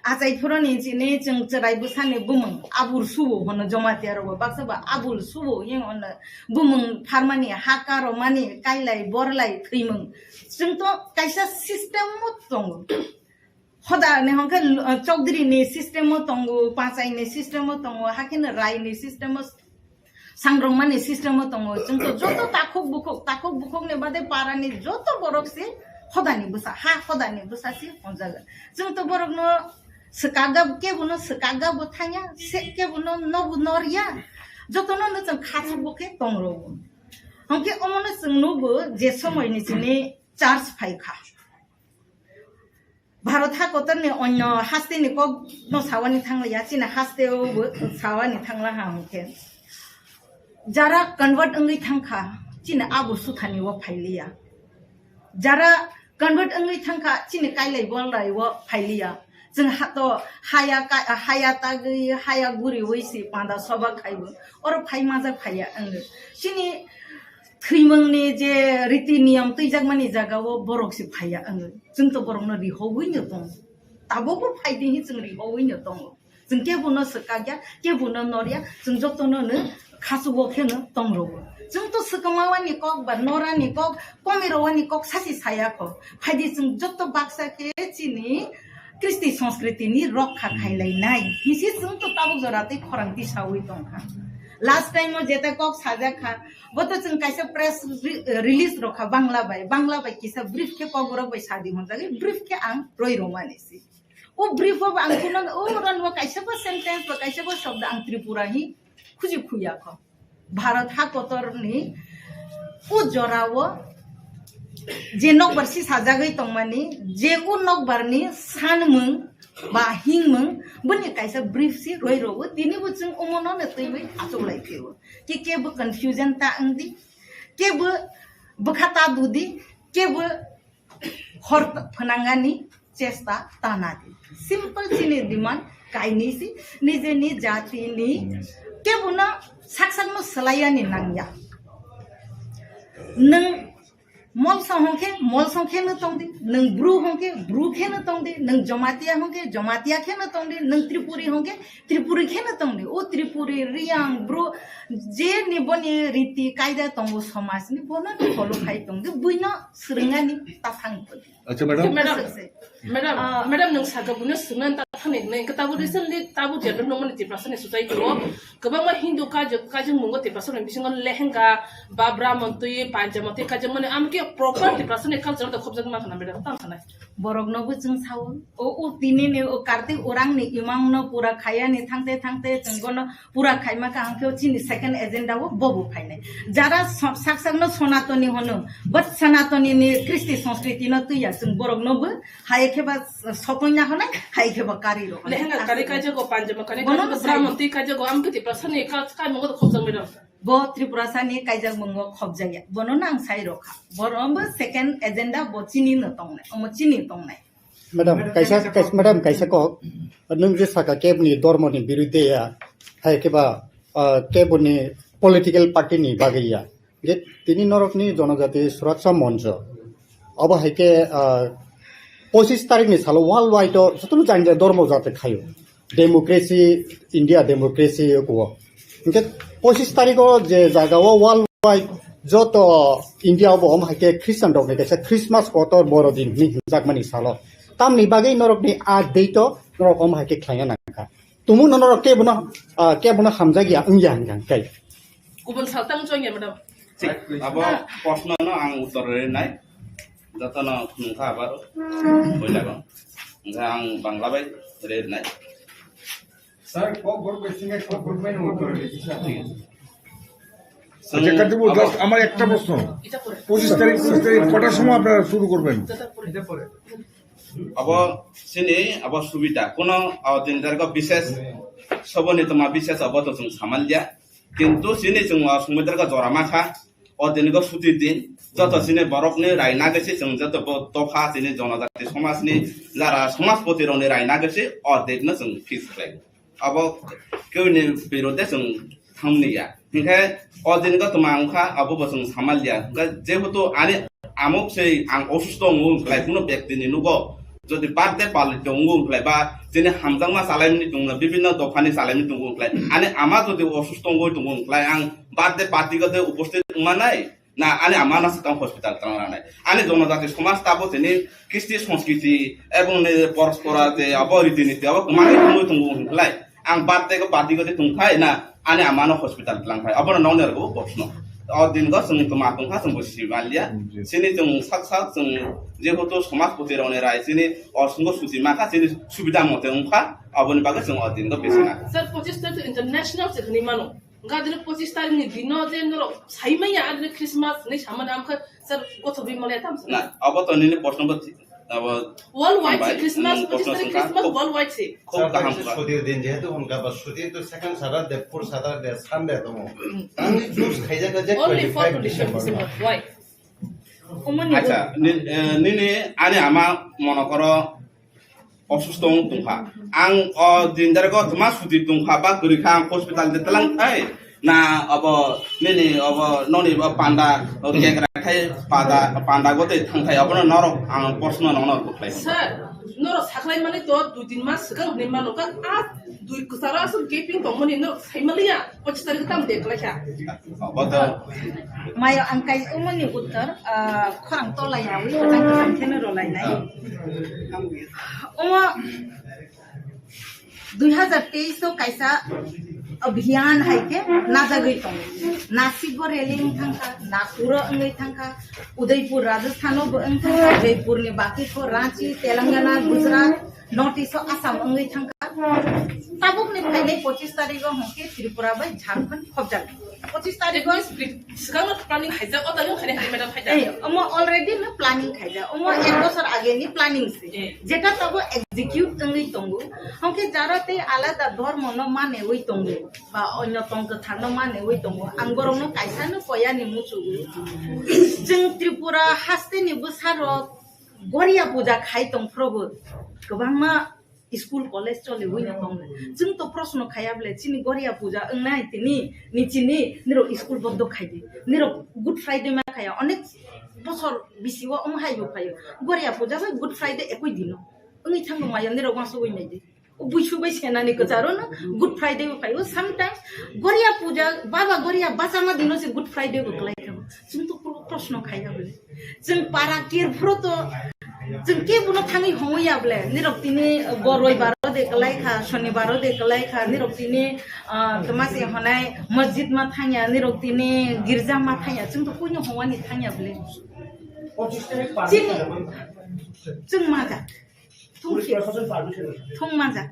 Achai phoro ni chini chwng chwrai bwsa ni bumung abul subo hono Jamatia rok bo baksa ba abul subo yang hono bumung pharmani haka romani kailai borlai thwimung. Chwng to kaisa system o tongo. Hoda ni hwnkhe, uh, Chowdhury ni system o tongo, Pachai ni system o tongo, hakhe no Rai ni system o, Sangrongma ni system o tongo. Chwng to joto takhuk bukhuk, takhuk bukhuk ni bade para ni joto borok se hoda ni bwsa, ha hoda ni bwsa se honjago. Chwng to borok no swkagab, kebo no swkagab bo thangya, se kebo no nobu norya. Joto no no chwng khachuk bo khe tong rwo. Hwnkhe omo no chwng nugo je somoi ni chini charge phai kha. Bharat hakotor ni onyo haste ni kok no sawani thanglia, chini haste o bo sawani thangla ha hwnkhe. Jara convert wngwi thangkha, chini abo suthani o phailiya. Jara convert wngwi thangkha, chini kailai bolai o phailiya. Chwng hato haya ka-, haya tagwi, haya guriwi si panda soba khaibo. Oro phai majak phaiya wngwi. Chini thwimungni je riti niyam twijakmani jagao borok se phaiya wngwi. Chwng to borokno rihogwi no tongo. Tabukbo phai di hi chwng rihogwi no tongo. Chwng kebo no swkakya, kebo no norya, chwng jotono no khachugo kheno tong rwo. Chwng to swkangma wani kok ba norani kok, komi rwani kok sasi saya kho. Phai di chwng joto baksa khe chini kristi sanskriti ni rokha khailainai. Hisi chwng to tabuk jora tei khorang tisawi tongkha. Last time o jeta kok sajak kha, bo to chwng kaisa press re-, release rokha Bangla bai, Bangla bai kisa brief khe kok borok bai sadi honjagwi, brief khe ang roi romani si. O brief o ang kuno, o ran o kaisa bo sentence ba kaisa bo shobda ang Tripura hi khuji khuya kho. Bharat hakotor ni o jora o je nokbar si sajagwi tongmani, je o nokbar ni sanmung ba hingmung, boni kaisa brief si roi rwo, tini bo chwng omo no ne twiwi achuk lai phio. Ki kebo confusion ta wng di, kebo bwkha ta du di, kebo hor phnangani chesta tana di. Simple chini demand kainwi si, nijeni jati ni kebo no sak sak no swlaiya ni nangya. Nwng Molsa hwnkhe, Molsa khe no tong di, nwng Bru hwnkhe, Bru khe no tong di, nwng Jamatia hwnkhe, Jamatia khe no tong di, nwng Tripuri hwnkhe, Tripuri khe no tong di. O Tripuri, Riyang, Bru, je ni boni riti kaida tongo somaj ni, bono follow khai tong di, buino swrwngani ta thang di. Acha, madam. Madam, Aswk se. Madam, Ah. Madam, nwng saka buino swrwngani ta Khani hwnwi hwnkhe tabuk recently tabuk je nukmani Tiprasani society o kwbangma Hindu kajak, kajak mungo Tiprasani bisingo lehenga, babra montwi, panja montwi kajak mani amkhe proper Tiprasani culture da khobjak ma khana madam, tang sanai. Borok no bo chwng sao, o, o tini ni o Kartik orang ni imang no pura khaya ni thangte thangte chwng bono pura khaima ka hwnkhe o chini second agenda o bobo phainai. Jara so-, sak sak no Sanatani hono, but Sanatani ni Kristi Sanskriti no twiya chwng borok no bo hai khe ba sokoi na honai, hai khe ba kari rok honai. Lehenga kari kaijak o, panjama kari kaijak o, Brahman twi kaijak o, amkhe Tiprasani ka-, kai mungo khobjak madam. Bo Tiprasani kaijak mungo khobjakya. Bono nang sai rokha. Bono bo second agenda bo chini no tongnai. Omo chini tongnai. Madam, kaisa, kaisa, madam, kaisa kok, nwng je saka keboni dormo ni birudhe ya, hai khe ba, ah, keboni political party ni bagwi ya. Ge tini norok ni Jonojati Suraksha Moncho. Abo hai khe, ah, pochis tarik ni salo world wide o jotono jani jani dormo jati khayo. Democracy, India democracy kuo. Hingke pochis tarikh o je jaga o world wide joto India o bo om hai khe Christian rok ni kaisa Christmas kotor boro din hinwi hinjakmani salo. Tamni bagwi norok ni a date o norok om hai khe khlaina nangkha. Tumung no norok kebono, ah, kebono hamjakya wngya hingkha kai. Kubun saltang chongya madam. Thik, abo proshno no ang uttor rinai. Jotono nungkha abar boilago. Hingkha ang Bangla bai rinai. Sir, ক গ্রুপ এসে ক group main উত্তর দিচ্ছি। আচ্ছা, কাটিবো, just আমার একটা প্রশ্ন। পঁচিশ তারিখ, পঁচিশ তারিখ কটার সময় আপনারা শুরু করবেন? Abo sini, abo subida. Kono, o din tarikh o bises, soboni toma bises abo to chwng samalya. Kintu sini chwng o sumui tarikh o jora ma kha. O din go suti din. Joto sini borok ni rai na gese chwng joto bo dopha sini jonojati somaj ni jara somajpoti rok ni rai na gese o din no chwng fix khlai. Abo kewni birode chwng thangni ya. Hinkhe o din go tuma wngkha, abo bo chwng samal ya. Hinkhe jehetu ani amok se ang osusto wngo wngkhlai, kuno bektini nugo jodi birthday palito wngo wngkhlai ba chini hamjakma chalaimani tongno bibinno dophani chalaimani tongo wngkhlai, ani ama jodi osusto wngwi tongo wngkhlai ang birthday party gode uposthit wngmanai. Na, ani ama no swkang hospital tang ranai. Ani jonojati somaj tabo tini kisti sanskriti ebong ni porospora je abo riti niti abo kwmai tongwi tongo hwnlai. Ang birthday go party go tongthai na ani ama no hospital tlang thai. Abo no nong nergo proshno. O din go chwng tuma tongkha chwng bo sibalia. Sini chwng sak sak chwng jehetu somajpoti rok ni rai sini o sungo suti makha sini subida mote wngkha. Aboni bagwi chwng o din go bisina. Sir, pochis tarik international se hwnwi mano. Wngkha adini pochis tarik ni dino je norok sai maya adini Christmas hinwi samani amkha sir gothogwi mole tam sir. Na, abo to nini proshno bo thi-, abo world wide hambai. Se Christmas, hmm, pochis tarik Christmas world wide se. Khub kaham. Sutir din jehetu unka ba sutir to second Saturday, fourth Saturday, Sunday tongo. Hmm. Ani choose khaijak je only for twenty-five December. December. Why? Acha, ni-, eh, nini ani ama mono koro osusto wng tongkha. Ang o din dare go tma suti tongkha ba kwrwi kha ang hospital de tlang thai. Na abo nini abo noni bo panda o kegra khai pada panda go te thang thai abono norok ang proshno nono kwplai. Sir, norok saklai mani to dui tin mas swkang hwnwi mano ka a dui kwcharo aswk gaping tongmani norok sai maliya. Pochis tarik tam de kwlai kha. Obo to. Mayo ang kai umoni uttor, ah, khorang tola yawi, kwchang kwchang kheno rolai nai. Omo dui hazar teis o kaisa abhiyan hai khe najagwi tongo. Nasik o rally wng thangkha, Nagpur o wngwi thangkha, Udaipur Rajasthan o bo wng thangkha, Jaipur ni baki kho Ranchi, Telangana, Gujarat, North East o Assam wngwi thangkha. Tabuk ni phainai pochis tarik o hwnkhe Tripura bai Jharkhand khobjak. Pochis tarik o swkang no planning khaijak, o tarik o khainai hai madam khaijak. Eh, omo already no planning khaijak. Omo ek bosor age ni planning se. Eh. Jeta tabo execute wngwi tongo. Hwnkhe jara tei alada dhormo no manewi tongo. Ba onyo tong kwthar no manewi tongo. Ang borok no kaisa no poya ni muchugo. Chwng Tripura haste ni bwsa rok Goria puja khai tong phrobo kwbangma school college choli wino tong. Chwng to proshno khaya bole chini Goria puja wngnai tini ni chini niro school bondo khai di. Niro Good Friday ma khaya onek bosor bisi o omo hai bo khayo. Goria puja bai Good Friday ekoi dino. Wngwi thango maya niro wansugwi nai di. O buisu bai senani kwcharo no Good Friday bo phaio. Sometimes Goria puja, Baba Goria bachama dino se Good Friday bo kwlai kha. Chwng to pro-, proshno khaiya bole. Chwng para kir phro to chwng ke bono thangwi hongwi ya bole. Nirok tini bo roibar o de kwlai kha, Shonibaro de kwlai kha, nirok tini, ah, tma se honai masjid ma thangya, nirok tini girja ma thangya, chwng to puino hongwani thangya bwle. Chini, chwng ma jak. Thung khe. Thung ma jak.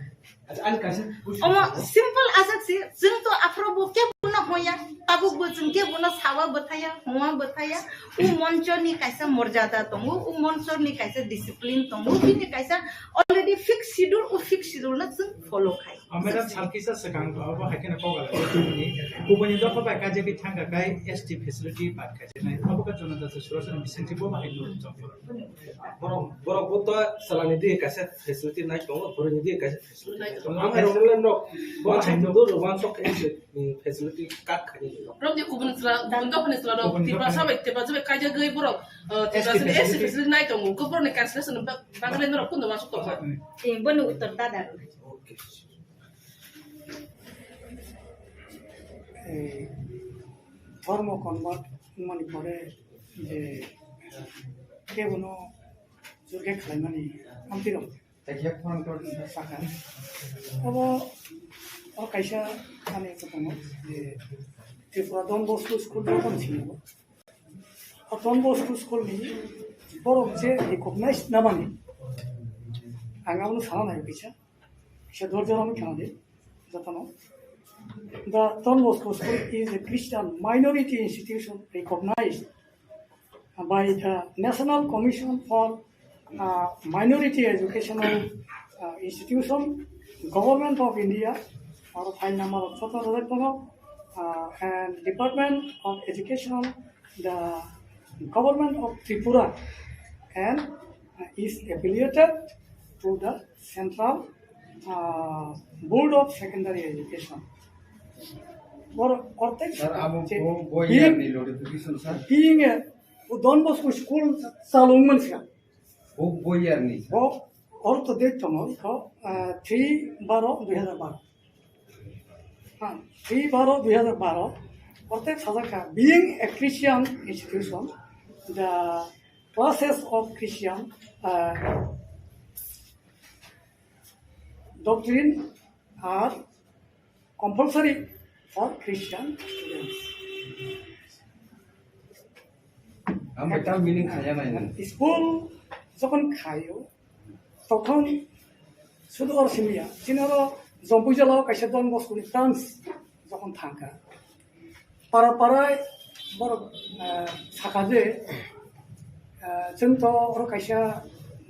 Omo simple aswk se, chwng to aphuru bo kebo no hoya, tabuk bo chwng kebo no sawa bwthaya, hongwa bwthaya. U moncho ni kaisa morjada tongo, u moncho ni kaisa discipline tongo, bini kaisa already fixed schedule, u fixed schedule no chwng follow khai. Amera salkisa swkang to abo hai kheno kok ala. Kubuni dopha bai kajagwi thangka kai S T facility bad khai nai. Abo ka chonada se surasana bisingti bo bahai no chong. Borok, borok bo to salani di kaisa facility nai tongo, borok ni di kaisa facility nai tongo. Ang hai rong len rok, bo hai no do wan sok khe se, mm, facility cut khai ni. Rok di kubun sala, kubun dophani sala rok, Kubun Tripura dophani. Sabai, Tripura sabai kaijagwi borok, eh, Tripura S T sabai facility. S T facility nai tongo. Ko borok ni cancellation ba-, bagwi norok kundo masuk tongkha. Eh, bono uttor dada. Okay. এই ধর্ম কনভার্ট মানে পরে যে কেবনো জোরকে খাইমানি আন্তিরম sakha. Abo o kaisa ani tongo je Tripura Don Bosco School ni kon sini bo. O Don Bosco School ni borok je recognize namani ang abono sana nai kisa. Kisa dor jora mi khana de. Jotono. The Don Bosco School is a Christian minority institution recognized by the National Commission for, uh, Minority Educational, uh, Institution, Government of India, or file number of Chotto Rajaktono, uh, and Department of Education, the Government of Tripura, and, uh, is affiliated to the Central, uh, Board of Secondary Education. Or, or Sir, abo je bo, bo being, year ni notification, sir. Being a Don Bosco school chalung mansa. Bo, bo year ni, sir. Bo, or to date tongo, ko, uh, three baro dui hazar baro. Ha, three baro dui hazar baro. Or sajaka, being a Christian institution, the classes of Christian, uh, doctrine are compulsory for Christian students. Ang betal meaning kaya nai. School jokhon khayo, tokhon sudu or simia, chini oro Jompuijala kaisa Don Bosco ni branch jokhon thangkha. Para para borok, eh, saka je, eh, chwng to oro kaisa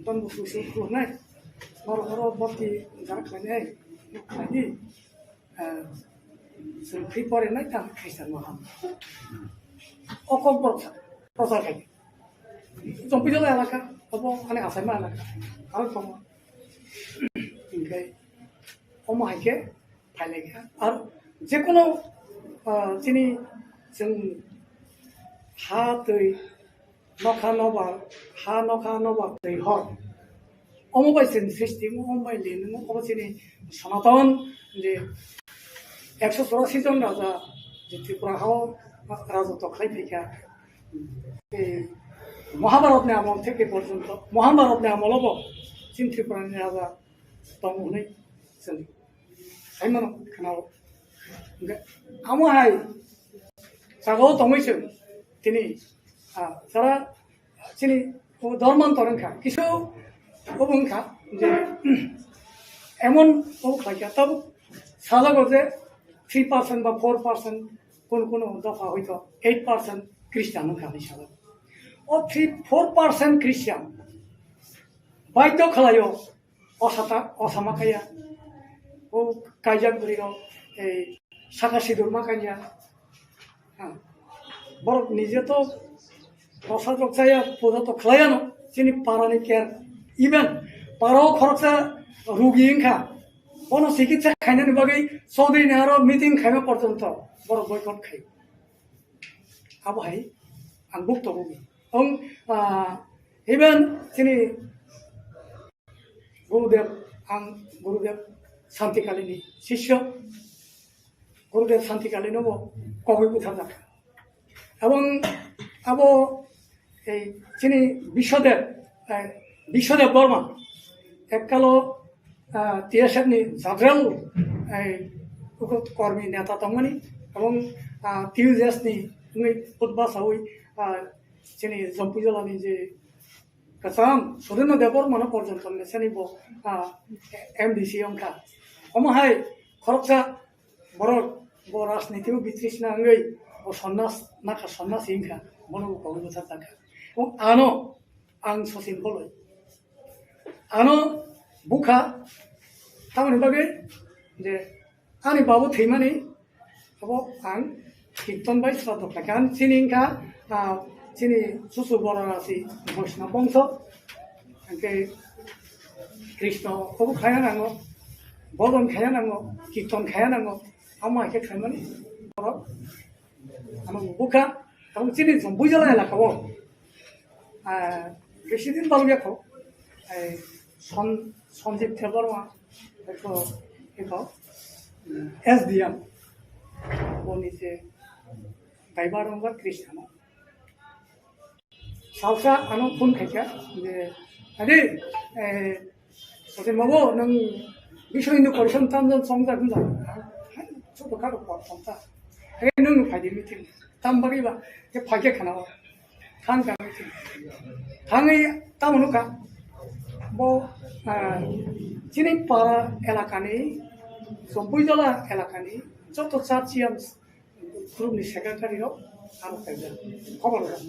Don Bosco se khuluknai. Borok oro bhorti jarak khlainai, khlaidi. Eh, chwng free pore nai ta Christian no ham. O kok borok sa, prochar khai. Jompuijala elaka, obo ani Asaima elaka. Aro tong. Hinkhe omo hai khe phailai kha. Ar jekono, ah, chini chwng ha twi nokha nobar, ha nokha nobar twi hor. Omo bai chwng srishti, omo bai lin, omo chini Sanatan je ekso chorasi jon raja je Tripura hao raja to khlai phaikha. Ei Mahabharat ni amol theke porjonto, Mahabharat ni amol bo chini Tripura ni raja tong hwnwi chwng saimano khwnao. Hwnkhe amo hai jagao tongwi chwng tini, ah, jara chini o dorman toreng kha, kisu obo wngkha je emon obo khlai kha, tabuk sajago je three percent ba four percent, kono kono dopha hoito eight percent Christian wngkha hinwi sajago. O three four percent Christian baidhyo khlaio, o sata, o sama kaya, o kaijak bwrwi rok, ei saka sidur ma kanya. Ha. Borok nije to prasad rok chaya, puja to khlaiya no, chini para ni care. Even para o khoroksa rugi wngkha, bono chikitsa khainani bagwi Chaudhary ni aro meeting khaima porjonto borok boycott khai. Abo hai ang buk to rugi. Ong, ah, even chini Gurudev, ang Gurudev Santikali ni sisyo. Gurudev Santikali no bo kogwi butharjak. Ebong abo ei chini Biswadev, eh, Biswadev Borma ekkalo ah, T S F ni general, eh, uko kormi neta tongmani, ebong, ah, T U J S ni wngwi putba sawi, ah, chini Jampuijala ni je kwcham Sudendra Debbarma no porjonto mesani bo, ah, M D C wngkha. Omo hai khoroksa borok bo rajniti o bitrishna wngwi bo sonnas nakha, sonnas wngkha, bono bo kogwi bwthar jakha. Ebong ano ang Sachin Koloi. Ano bukha tamoni bagwi je ani babu thwimani abo ang kirton bai sraddho khlaikha. Ang chini wngkha, ah, chini susu bororasi Vaishnava bongso, hwnkhe Krishna obo khaya nango, bhojon khaya nango, kirton khaya nango, amo hai khe khlaimani borok. Ano bukha, tabuk chini Jampuijala elaka o, ah, besi din balok yakho, eh, Son-, Sanjib Debbarma, ekho, ekho, mm, S D M, boni je driver wngkha Krishna no. Salsa ano phone khaikha je, "Adi, eh, Sachin babu, nwng Vishwa Hindu Parishad tamjani chongjak wngkha?" Hai, choto karo por chongjak. Hai, nwng phaidi meeting. Tam bagwi ba, je phaikhe khana o. Thang ka meeting. Thangwi tamo nukha. Bo, ah, chini para elakani, Jampuijala elakani, joto church yam group ni secretary rok aro kaijak, khobor rok.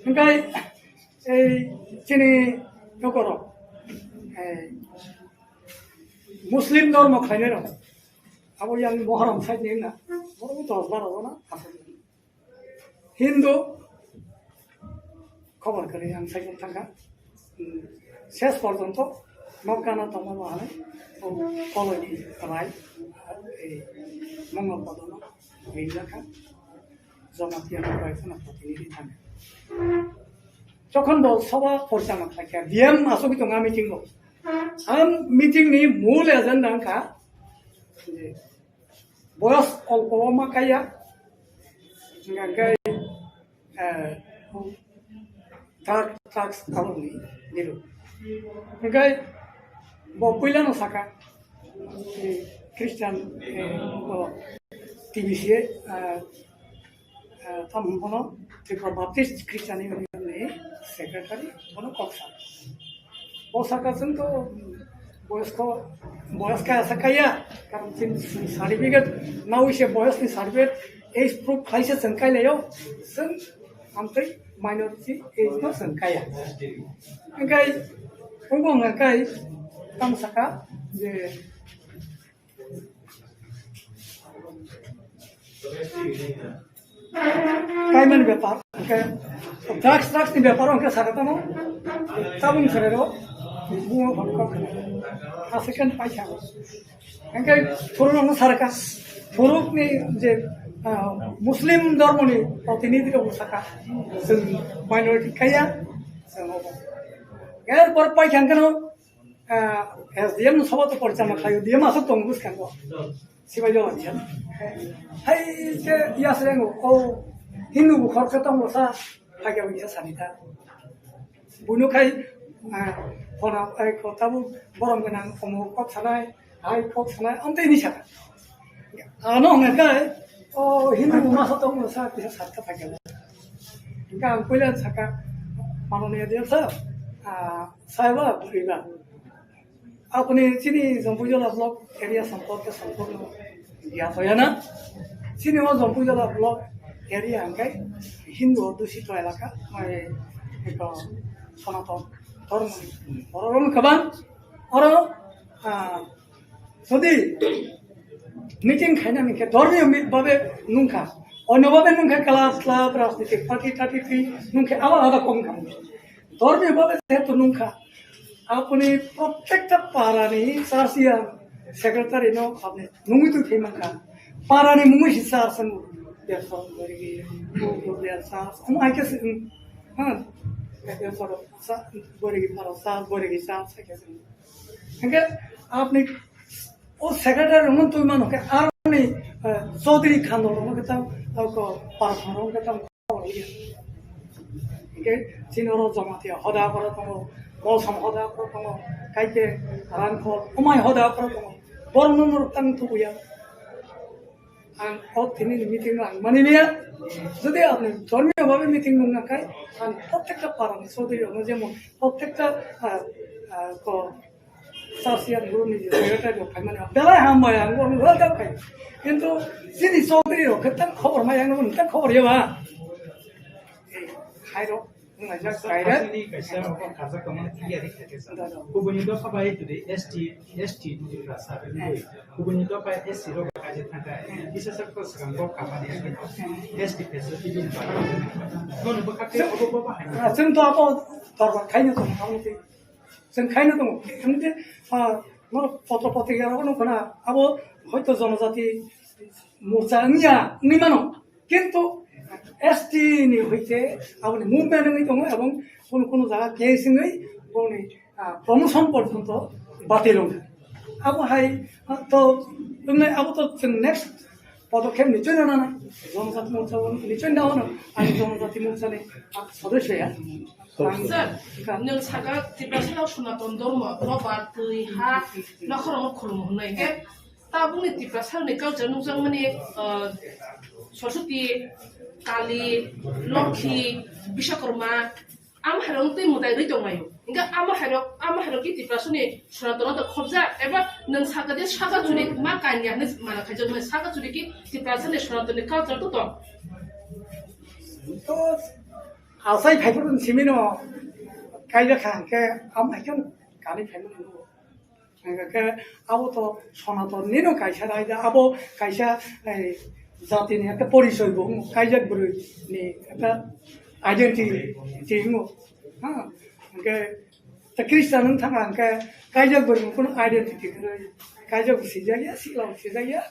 Hingkai ei chini nokorok, ei Muslim dhormo khlainai rok, abo yang Muharram side ni na, borok dos baro jona aswk. Hindu khobor kwrwi ang saikon thangkha. Hmm, ses porjonto nokgana tongma bo hanai, o Koloini rai, ei Mongol Padono ringjak kha, Jamatia ni bai kheno protinidhi thangkha. Jokhon bo soba porichalona khlaikha, D M asogwi tongo a meeting o. A meeting ni mul agenda wngkha je boyos olpo o ma kaiya, hingkhe, eh, drug, drugs aboni biru. Hingkhe bo puilano saka, eh, Christian, eh, bo T B C, eh, eh, tamo hwn bono Tripura Baptist Christian Union ni secretary, bono kok sa. O saka chwng to boyos ko, boyos kaya sa kaya, karon chini certificate nawi se boyos ni certificate age proof khlai se chwng kai laio, chwng amtwi minority age no chwng kaya. Hingkai, ungbo hingkai, tamo saka je, kaimani bepar, hingke drugs, drugs ni bepar hingke saka tamo, tabung sere ro, bungo phone call khna, a second paisa, hingke phuru no saka, phuru ni je, ah, Muslim dhormo ni protinidhi rok saka, chwng minority kaya, chwng obo. Er por paisa hingke no, ah, S D M no soba to porichalona khlaio, D M aswk tongo bwskango. Sibai jawab ya. Hai je yasrengo, o Hindu bukhor khe tongo sa, phagya wngya sanita. Buino khai, ah, phone, ai, kho tabuk borom gwnang, omo kok sanai, hai kok sanai, amtwi ni saka. Ano hwnga khai, o Hindu masa tongo sa, kisa satta phagya. Hingke ang puila saka, manoniya D M sir, ah, saiba, buriba. Apni chini Jampuijala block area সম্পর্কে সম্পূর্ণ জ্ঞাত হয় না। Chini o Jampuijala block area hingke Hindu adhusito elaka, mai eko Sonaton dhormo ni borok rok kwbang. Oro, ah, jodi meeting khaina hingke dhormiyo mi-, babe nungkha, onyo babe nungkha, club, club, rajnitik party, party, nungkha, alada alada kom kamo. Dhormiyo babe jehetu nungkha, apni prottekta parani church ya secretary no apni nungwi twi thai mankha. Parani mungwi si church ang Debsor Borigi, Ugur Debsor, omo hai khe se, ha, Debsor sa, Borigi para sa, Borigi sa, sa khe se. Hingke apni o secretary rok twi mano khe aroni, eh, Chaudhary Khandol rok khe tang, ko Parthon rok khe tang. Hingke chini oro Jamatia hoda oro tongo, Mosong hoda oro tongo, Kaite rang khol, omai hoda okra tongo. Borok no norok tang tubuya. Ang o tini ni meeting no ang mani miya. Jodi apni dhormiyo bhabe meeting nung nakai, ang prottekta para ni sodri ono jemon prottekta, ah, ah, ko sasiyan guru ni secretary rok phaimani belai hambai ang bo welcome khai. Kintu chini sodri rok khe tang khobor mai ang no tang khobor ya ba. Khairo. Wnglaijak kaisa direct. Aswkni kaisa rok khajak tongmani tiyari khaikhe sa. Da, da. Kubuni dopha bai today S T, S T ni jora sa. Kubuni dopha S C rok kaisa thangkha. Kisa sak to swkang bo kamani S T facility din ba. Nono bwkha khe obo bo bahai. Ah, chwng to abo dorbar khaino tong, abo twi. Chwng khaino tong. Hwnte, ah, norok potro potrika rok nukho na, abo hoito jonojati morcha wngya wngwi mano. Kintu S T ni hoite aboni movement wngwi tongo ebong kunu kunu jaga case wngwi boni, ah, promotion porjonto batil wngkha. Abo hai, ah, to wngnai abo to chwng next podokkhep nichoi na nana. Jonojati morcha o nichoi na ono, ani jonojati morcha ni, ah, sodosya ya. Ang Sir, ka- nwng saka Tiprasa rok Sonaton Dhormo, robar, twi, ha, nokhorok khulum hwnwi khe, tabukni Tiprasa ni culture nukjakmani, ah, Saraswati, Kali, Lokhi, Biswakarma, ama hairok twi mwtai rwi tonglaio. Hingkhe ama hairok, ama hairok ki Tiprasa ni Sonaton no khobjak, eba nwng saka je saka churi ma kanya hwnwi mana khaijak, nwng saka churi ki Tiprasa ni Sonaton ni culture to tong. To asai phaiphuru simino kaijak kha hwnkhe, am haikhe kani phaimani. Hingkhe abo to Sonaton nino kaisa raida, abo kaisa, eh, jatini ekta porichoi bo wng, kaijak bwrwi ni ekta identity wng. Ha, hingkhe ta Christian wng thangkha hingkhe kaijak bwrwi ni kunu identity kwrwi, kaijak bo sijak ya, sikla bo sijak ya.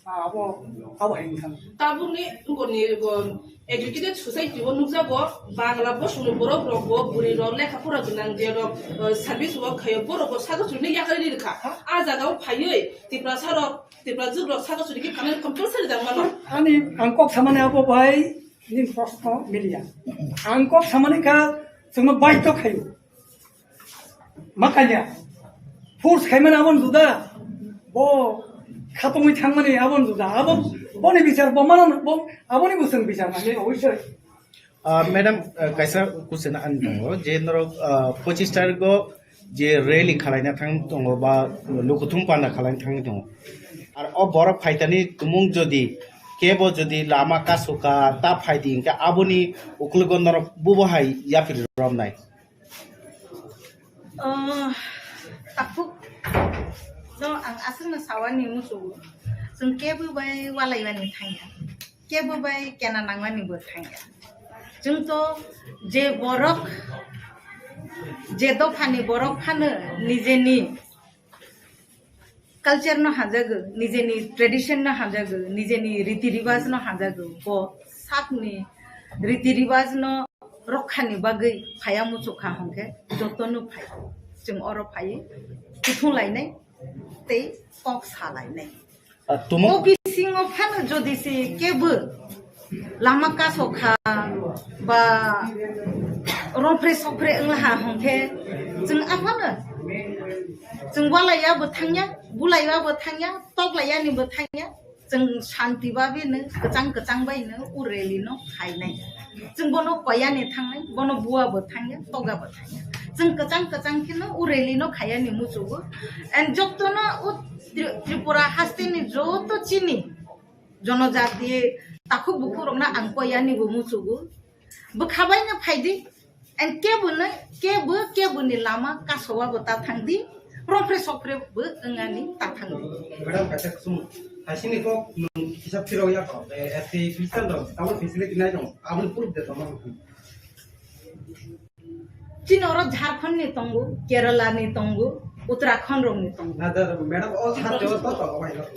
Abo, abo hai wngkha. Tabukni ngoni, go, educated society o nukjago, Bangla bosongni borok rok bo, bwrwi rok, lekha pora gwnang je rok, eh, service work khaio, borok bo saka churi ni yakarwi rwkha. A jaga o phaiwi Tiprasa rok, Tiprajwk rok saka churi khe khanani compulsory da mano. Ani ang kok samani abo bai nini proshno miliya. Ang kok samani kha chwngno baidhyo khaio. Ma kanya. Force khaimani aboni juda. Bo khatungwi thangmani aboni juda. Abo boni bichar bo mano bo aboni bo chwng bichar mani oisoi. Ah, madam, ah, kaisa question ani tongo je norok, ah, pochis tarikgo je rally khalaina thang tongo ba lukuthum panda khalaina thang tongo. Ar o borok phaitani tumung jodi kebo jodi lama kasoka ta phaidi hingkhe aboni uklogo norok bubo hai yapri romnai. Oh, takhuk no ang aswkno sawani muchungo. Chwng kebo bai walaimani thangya, kebo bai kena nangmani bo thangya. Chwng to je borok, je dophani borok phano nijeni culture no hamjago, nijeni tradition no hamjago, nijeni riti ribaj no hamjago, bo sakni riti ribaj no rokha ni bagwi phaiya muchukha hwnkhe joto no phai. Chwng oro phai kuthung lainai tei kok sa lainai. Ah, tumung O bisingo phano jodi se kebo lama kaso kha ba rophre sophre wngla ha hwnkhe chwng aphano chwng walaiya bo thangya, bulaiya bo thangya, toklaiya ni bo thangya, chwng shanti babe no kwchang kwchang bai no o rally no khainai. Chwng bono koya ni thangnai, bono bua bo thangya, toga bo thangya. Chwng kwchang kwchang khe no o rally no khaiya ni muchugo. And joto no o Tri-, Tripura haste ni joto chini jonojati takhuk bukhuk rok no ang koya ni bo muchugo. Bwkha bai no phai di, and kebo no, kebo, kebo ni lama kasowa bo ta thang di, rophre sophre bo wngani ta thang di. Madam, kaisa kusum, haisini kok nwng kisa phirok ya kho, eh, S T Christian rok, tabuk facility nai rok, aboni proof de tongma rok. Chini oro Jharkhand ni tongo, Kerala ni tongo, Uttarakhand rok ni tongo. Na, da, da, madam, o Tripura sar ni jaga tongo. To, to, o hai rok.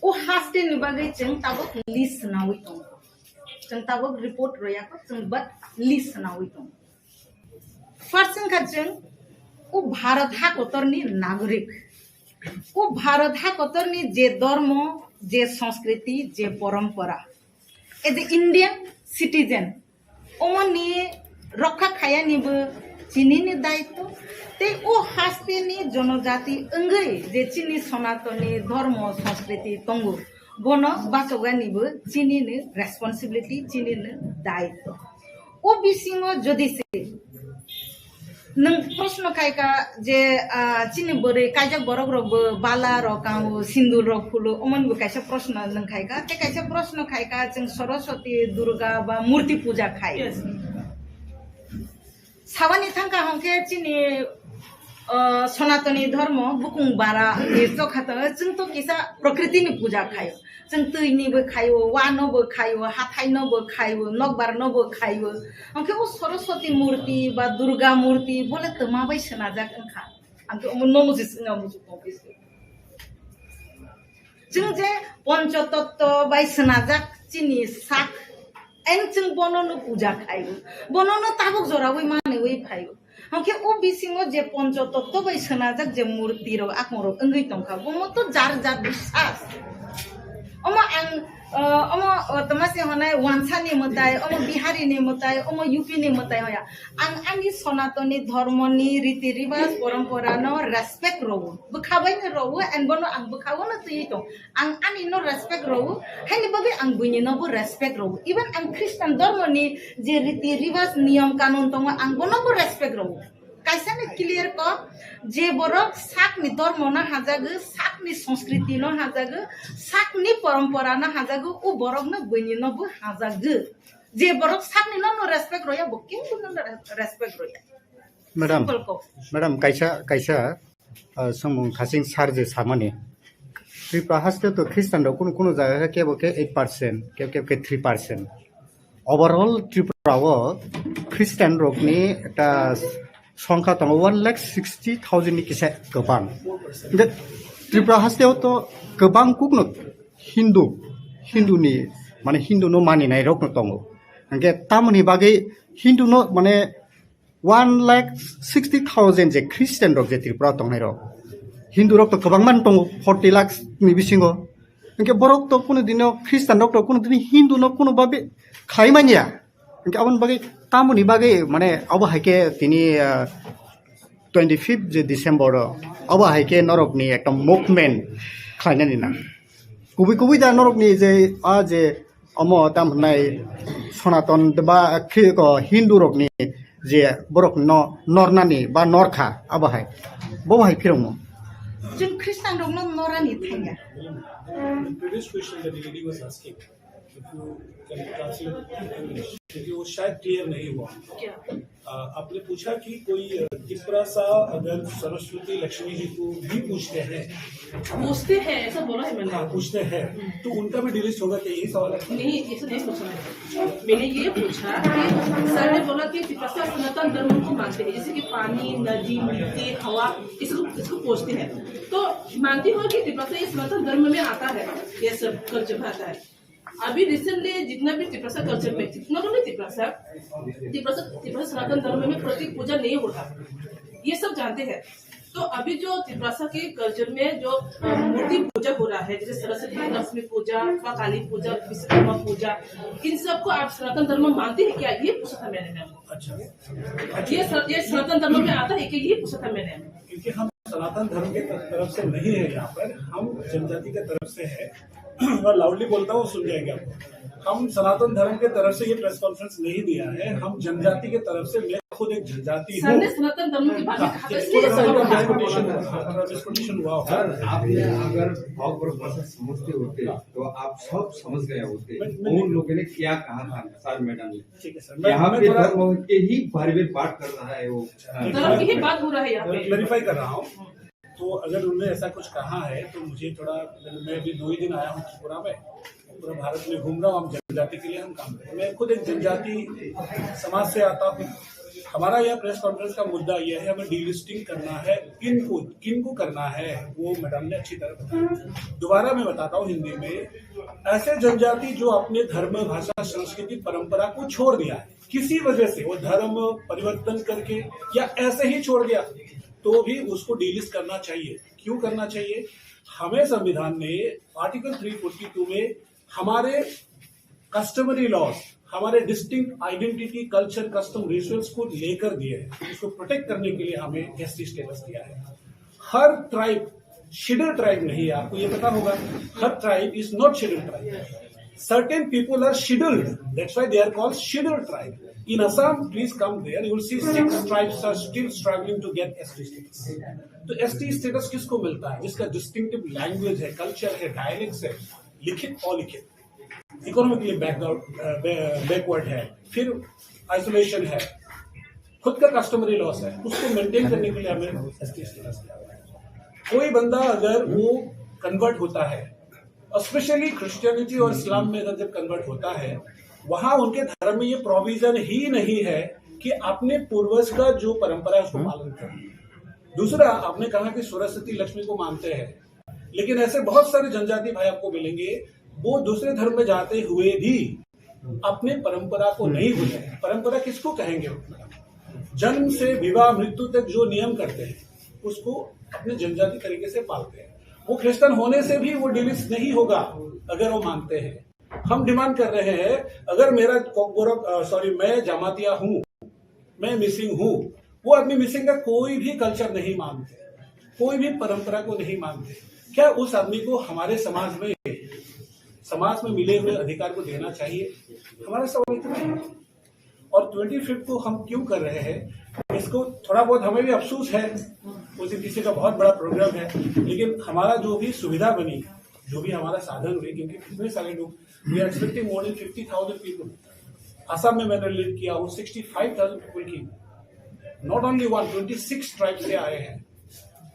O haste ni bagwi chwng tabuk list nawi tongo. Chwng tabuk report roya kho, chwng but list nawi tongo. First wngkha chwng o Bharat hakotor ni nagorik. O Bharat hakotor ni je dormo, je sanskriti, je porompora. As a Indian citizen, omoni rokha khaya ni bo Chinini daitw tei o hasteni jonojati wngwi je chini Sonatoni dhormo sanskriti tongo, bono bachogani bo chinini responsibility, chinini daitw. O bisingo jodi se nwng proshno khaika je, ah, chini bwrwi kaijak borok rok bo bala rok kango, sindul rok phulo, omoni bo kaisa proshno nwng khaika, tei kaisa proshno khaika chwng Saraswati, Durga ba murti puja khai. Yes. Sabani thangka hwnkhe chini, uh, Sonatoni dhormo bukung bara ni chokha tongo, chwng to kisa prokriti ni puja khaio, chwng twi ni bo khaio, wa no bo khaio, hathai no bo khaio, nokbar no bo khaio, hwnkhe o Saraswati murti ba Durga murti bole twma bai swnajak wngkha, ang khe omo nono se swngna muchung tong khe se. Chwng je Panchatattva bai swnajak chini sak, ang chwng bono no puja khaio, bono no tabuk joraui manwi phaio. Hwnkhe o bisingo je Panchatattva bai swnajak je murti rok, akung rok wngwi tongkha, bomo to jar jar biswas. Omo ang, uh, omo, uh, tma se honai Wansani mwtai, omo Bihari ni mwtai, omo U P ni mwtai hoya. Ang ani Sonatoni dhormo ni riti riwas, porompora no respect rwo, bwkha bai no rwo, and bono ang bwkha o no twiwi tong. Ang ani no respect rwo, haini bagwi ang buini no bo respect rwo. Even ang Christian dhormo ni je riti riwas, niyom kanun tongo, ang bono bo respect rwo. Kaisa ni clear ko, je borok sak ni dhormo no hajago, sak ni sanskriti no hajago, sak ni porompora no hajago, o borok no buini no bo hajago. Je borok sak ni no no respect roya, bo kebo no respect roya. Madam, Simple ko. Madam, kaisa, kaisa, uh, samung khasing sar je samani. Tripura haste to Christian rok kunu kunu jaga khe kebo khe eight percent, kebo kebo khe three percent. Overall Tripura o Christian rokni ekta songkha tongo one lakh sixty thousand ni kisa kwbang. Hingkhe Tripura haste o to kwbang kukno Hindu, Hindu ni, mane Hindu no maninai rok no tongo. Hingkhe tamoni bagwi Hindu no mane one lakh sixty thousand je Christian rok je Tripura tongnai rok, Hindu rok to kwbangma tongo, forty lakhs ni bisingo. Hingke borok to kunu dino Christian rok to kunu dini Hindu no kunu babe khlai manya. Hingke aboni bagwi tamoni bagwi mane abo hai ke tini, ah, twenty fifth je December o abo hai ke norok ni ekta movement khlainani na. Kubui kubui da norok ni je a je omo tam hwnai Sonaton ba Khri-, ko Hindu rokni je borok no nornani ba norkha abo hai, bo hai phirongmo. Chwng Christian rokno norani thangya. The previous question that the lady was asking, if you can translate in English, क्योंकि वो शायद क्लियर नहीं हुआ। क्या? अ, आपने पूछा कि कोई, अ, तिपरासा अगर सरस्वती लक्ष्मी जी को भी पूछते हैं। पूछते हैं, ऐसा बोला है मैंने। हाँ, पूछते हैं। हम्म। तो उनका भी डिलीट होगा क्या, यही सवाल है? नहीं, ऐसा नहीं पूछा मैंने। मैंने ये पूछा कि सर ने बोला कि तिपरासा सनातन धर्म को मानते हैं, जैसे कि पानी, नदी, मिट्टी, हवा, इसको, इसको पूछते हैं। तो मानती हूँ कि तिपरासा ये सनातन धर्म में आता है, ये सब कल्चर में आता है। अभी रिसेंटली जितना भी तिपरासा कल्चर में, जितना भी तिपरासा, तिपरासा, तिपरासा सनातन धर्म में प्रतीक पूजा नहीं होता, ये सब जानते हैं। तो अभी जो तिपरासा के कल्चर में जो, अ, मूर्ति पूजा हो रहा है, जैसे सरस्वती, लक्ष्मी पूजा, काली पूजा, विश्वकर्मा पूजा, इन सबको आप सनातन धर्म मानते हैं क्या? ये पूछा था मैंने मैम को। अच्छा। ये स-, ये सनातन धर्म में आता है क्या? ये पूछा था मैंने। क्योंकि हम सनातन धर्म के तरफ से नहीं है यहाँ पर, हम जनजाति के तरफ से है। मैं लाउडली बोलता हूँ, सुन जाएंगे आपको। हम सनातन धर्म के तरफ से ये प्रेस कॉन्फ्रेंस नहीं दिया है, हम जनजाति के तरफ से, मैं खुद एक जनजाति सर हूँ। ने सनातन धर्म की बात हाँ, कहा था, इसलिए थोड़ा सा सर उनका डिस्कशन हुआ, थोड़ा डिस्कशन हुआ होगा। सर, आपने अगर बहुत बड़ा भाषा समझते होते तो आप सब समझ गए होते। मैं, मैं उन लोगों ने क्या कहा था सर मैडम ने? ठीक है सर, मैं, यहाँ मैं पे थोड़ा धर्म के ही बारे में बात कर रहा है वो। अच्छा। धर्म की ही बात हो रहा है यहाँ पे। मैं क्लैरिफाई कर रहा हूँ। तो अगर उन्होंने ऐसा कुछ कहा है तो मुझे थोड़ा, मैं अभी दो ही दिन आया हूँ त्रिपुरा में, पूरा भारत में घूम रहा हूँ, हम जनजाति के लिए हम काम करें। मैं खुद एक जनजाति समाज से आता हूँ। हमारा यह प्रेस कॉन्फ्रेंस का मुद्दा यह है, हमें डीलिस्टिंग करना है। किन को, किन को करना है, वो मैडम ने अच्छी तरह बताया। दोबारा मैं बताता हूँ हिंदी में, ऐसे जनजाति जो अपने धर्म, भाषा, संस्कृति, परंपरा को छोड़ दिया है किसी वजह से, वो धर्म परिवर्तन करके या ऐसे ही छोड़ दिया, तो भी उसको डीलिस्ट करना चाहिए। क्यों करना चाहिए? हमें संविधान ने आर्टिकल थ्री फोर्टी टू में हमारे कस्टमरी लॉज, हमारे distinct identity, culture, custom, rituals को लेकर दिए हैं, उसको प्रोटेक्ट करने के लिए हमें एसटी स्टेटस दिया है। हर ट्राइब शेड्यूल ट्राइब नहीं है, आपको ये पता होगा। हर tribe is not scheduled tribe. Certain people are scheduled, that's why they are called scheduled tribe. In Assam, please come there, you will see six tribes are still struggling to get ST status. तो ST status किसको मिलता है? जिसका distinctive language है, कल्चर है, डायलेक्ट्स है, लिखित अलिखित, इकोनॉमिकली बैकवर्ड, बैकवर्ड है, फिर आइसोलेशन है, खुद का कस्टमरी लॉस है, उसको मेंटेन करने के लिए हमें एसटी स्टेटस दिया हुआ है। कोई बंदा अगर वो कन्वर्ट होता है, स्पेशली क्रिश्चियनिटी और इस्लाम में अगर जब कन्वर्ट होता है, वहां उनके धर्म में ये प्रोविजन ही नहीं है कि अपने पूर्वज का जो परंपरा है उसको पालन करें। दूसरा, आपने कहा कि सरस्वती लक्ष्मी को मानते हैं, लेकिन ऐसे बहुत सारे जनजाति भाई आपको मिलेंगे, वो दूसरे धर्म में जाते हुए भी अपने परंपरा को नहीं भूले। परंपरा किसको कहेंगे? जन्म से विवाह मृत्यु तक जो नियम करते हैं, उसको अपने जनजाति तरीके से पालते हैं। वो क्रिश्चियन होने से भी वो डिलीस नहीं होगा अगर वो मानते हैं। हम डिमांड कर रहे हैं, अगर मेरा कोकबोरक, अ, सॉरी, मैं जमातिया हूँ, मैं मिसिंग हूँ, वो आदमी मिसिंग का कोई भी कल्चर नहीं मानते, कोई भी परंपरा को नहीं मानते, क्या उस आदमी को हमारे समाज में, समाज में मिले हुए अधिकार को देना चाहिए? हमारा सवाल इतना है। और ट्वेंटी फिफ्थ को हम क्यों कर रहे हैं, इसको थोड़ा बहुत हमें भी अफसोस है, उस दिन किसी का बहुत बड़ा प्रोग्राम है, लेकिन हमारा जो भी सुविधा बनी, जो भी हमारा साधन हुए, क्योंकि कितने सारे लोग, we are expecting more than fifty thousand people। Assam में मैंने लीड किया हूँ, सिक्सटी फाइव थाउजेंड पीपल की, not only one, twenty six tribe से आए हैं।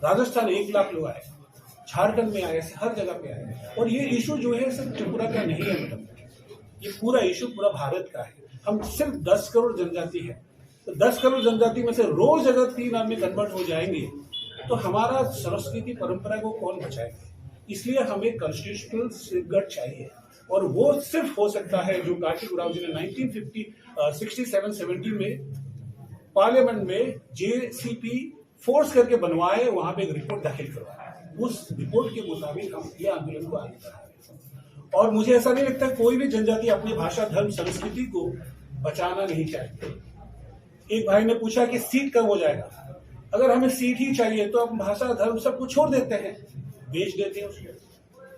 राजस्थान एक लाख लोग आए, झारखंड में आए, हर जगह पे आए। और ये इशू जो है सिर्फ त्रिपुरा का नहीं है मैडम, ये पूरा इशू पूरा भारत का है। हम सिर्फ दस करोड़ जनजाति है, तो दस करोड़ जनजाति में से रोज अगर तीन आदमी कन्वर्ट हो जाएंगे, तो हमारा संस्कृति परंपरा को कौन बचाएगा? इसलिए हमें कॉन्स्टिट्यूशनल सेफगार्ड चाहिए, और वो सिर्फ हो सकता है जो कार्तिक उरांव जी ने नाइनटीन फिफ्टी, अ, सिक्सटी सेवन सेवेंटी में पार्लियामेंट में जेसीपी फोर्स करके बनवाए, वहां पे एक रिपोर्ट दाखिल करवाए। उस रिपोर्ट के मुताबिक हम ये आंदोलन को आगे बढ़ा रहे हैं। और मुझे ऐसा नहीं लगता कोई भी जनजाति अपनी भाषा, धर्म, संस्कृति को बचाना नहीं चाहते। एक भाई ने पूछा कि सीट कब हो जाएगा। अगर हमें सीट ही चाहिए तो हम भाषा, धर्म, सब कुछ छोड़ देते हैं, बेच देते हैं उसको,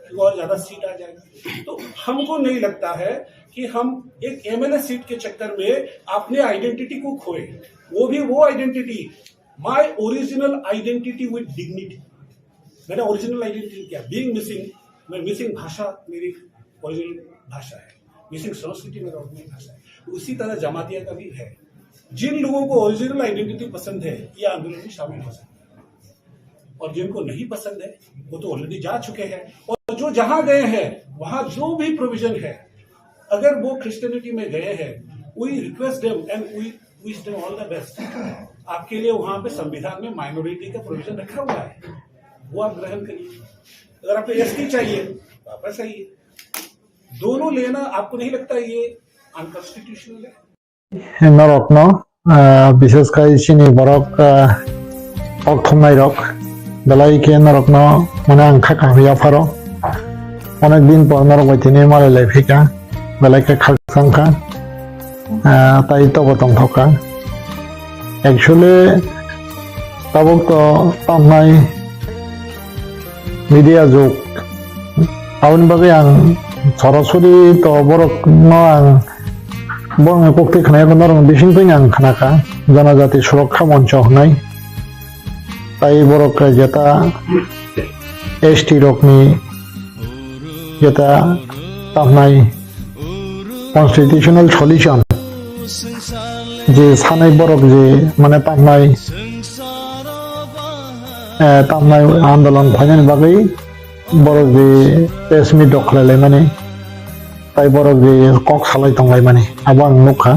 तो और ज्यादा सीट आ जाएगी। तो हमको नहीं लगता है कि हम एक एमएलए सीट के चक्कर में अपने आइडेंटिटी को खोए, वो भी वो identity, my original identity with dignity। मेरा ओरिजिनल आइडेंटिटी क्या? बीइंग मिसिंग, मैं मिसिंग भाषा मेरी ओरिजिनल भाषा है, मिसिंग संस्कृति मेरा ओरिजिनल भाषा है। उसी तरह जमातिया का भी है। जिन लोगों को ओरिजिनल आइडेंटिटी पसंद है, ये आंदोलन में शामिल हो सकते हैं, और जिनको नहीं पसंद है, वो तो ऑलरेडी जा चुके हैं। और जो जहां गए हैं, वहां जो भी प्रोविजन है, अगर वो क्रिश्चियनिटी में गए हैं, we request them and we wish them all the best। आपके लिए वहां पे संविधान में माइनॉरिटी का प्रोविजन रखा हुआ है, वो आप ग्रहण करिए। अगर आपको एसटी चाहिए, वापस आइए। दोनों लेना, आपको नहीं लगता ये अनकॉन्स्टिट्यूशनल है? Norokno, ah, bishesh khai chini borok, ah, kok thumnai rok, belai khe norokno mane ang kha kahwi yapharo. Onek din por norok bai tini malai lai phaikha, belai khe khakchang kha, ah, tai tobo tongthok kha. Actually, tabuk to tamnai media jug. Aboni bagwi ang sorasori to borokno ang borokni koktwi khwnai, norokni bisingtwi ang khna kha, Janajati Surokha Moncho hwnwi. Tai borok jeta S T rokni jeta tamnai constitutional solution je sanai borok je mane tamnai, eh, tamnai andolon khlainani bagwi borok je press meet rok khlai laimani, tai borok je kok salai tong laimani, abo ang nukha.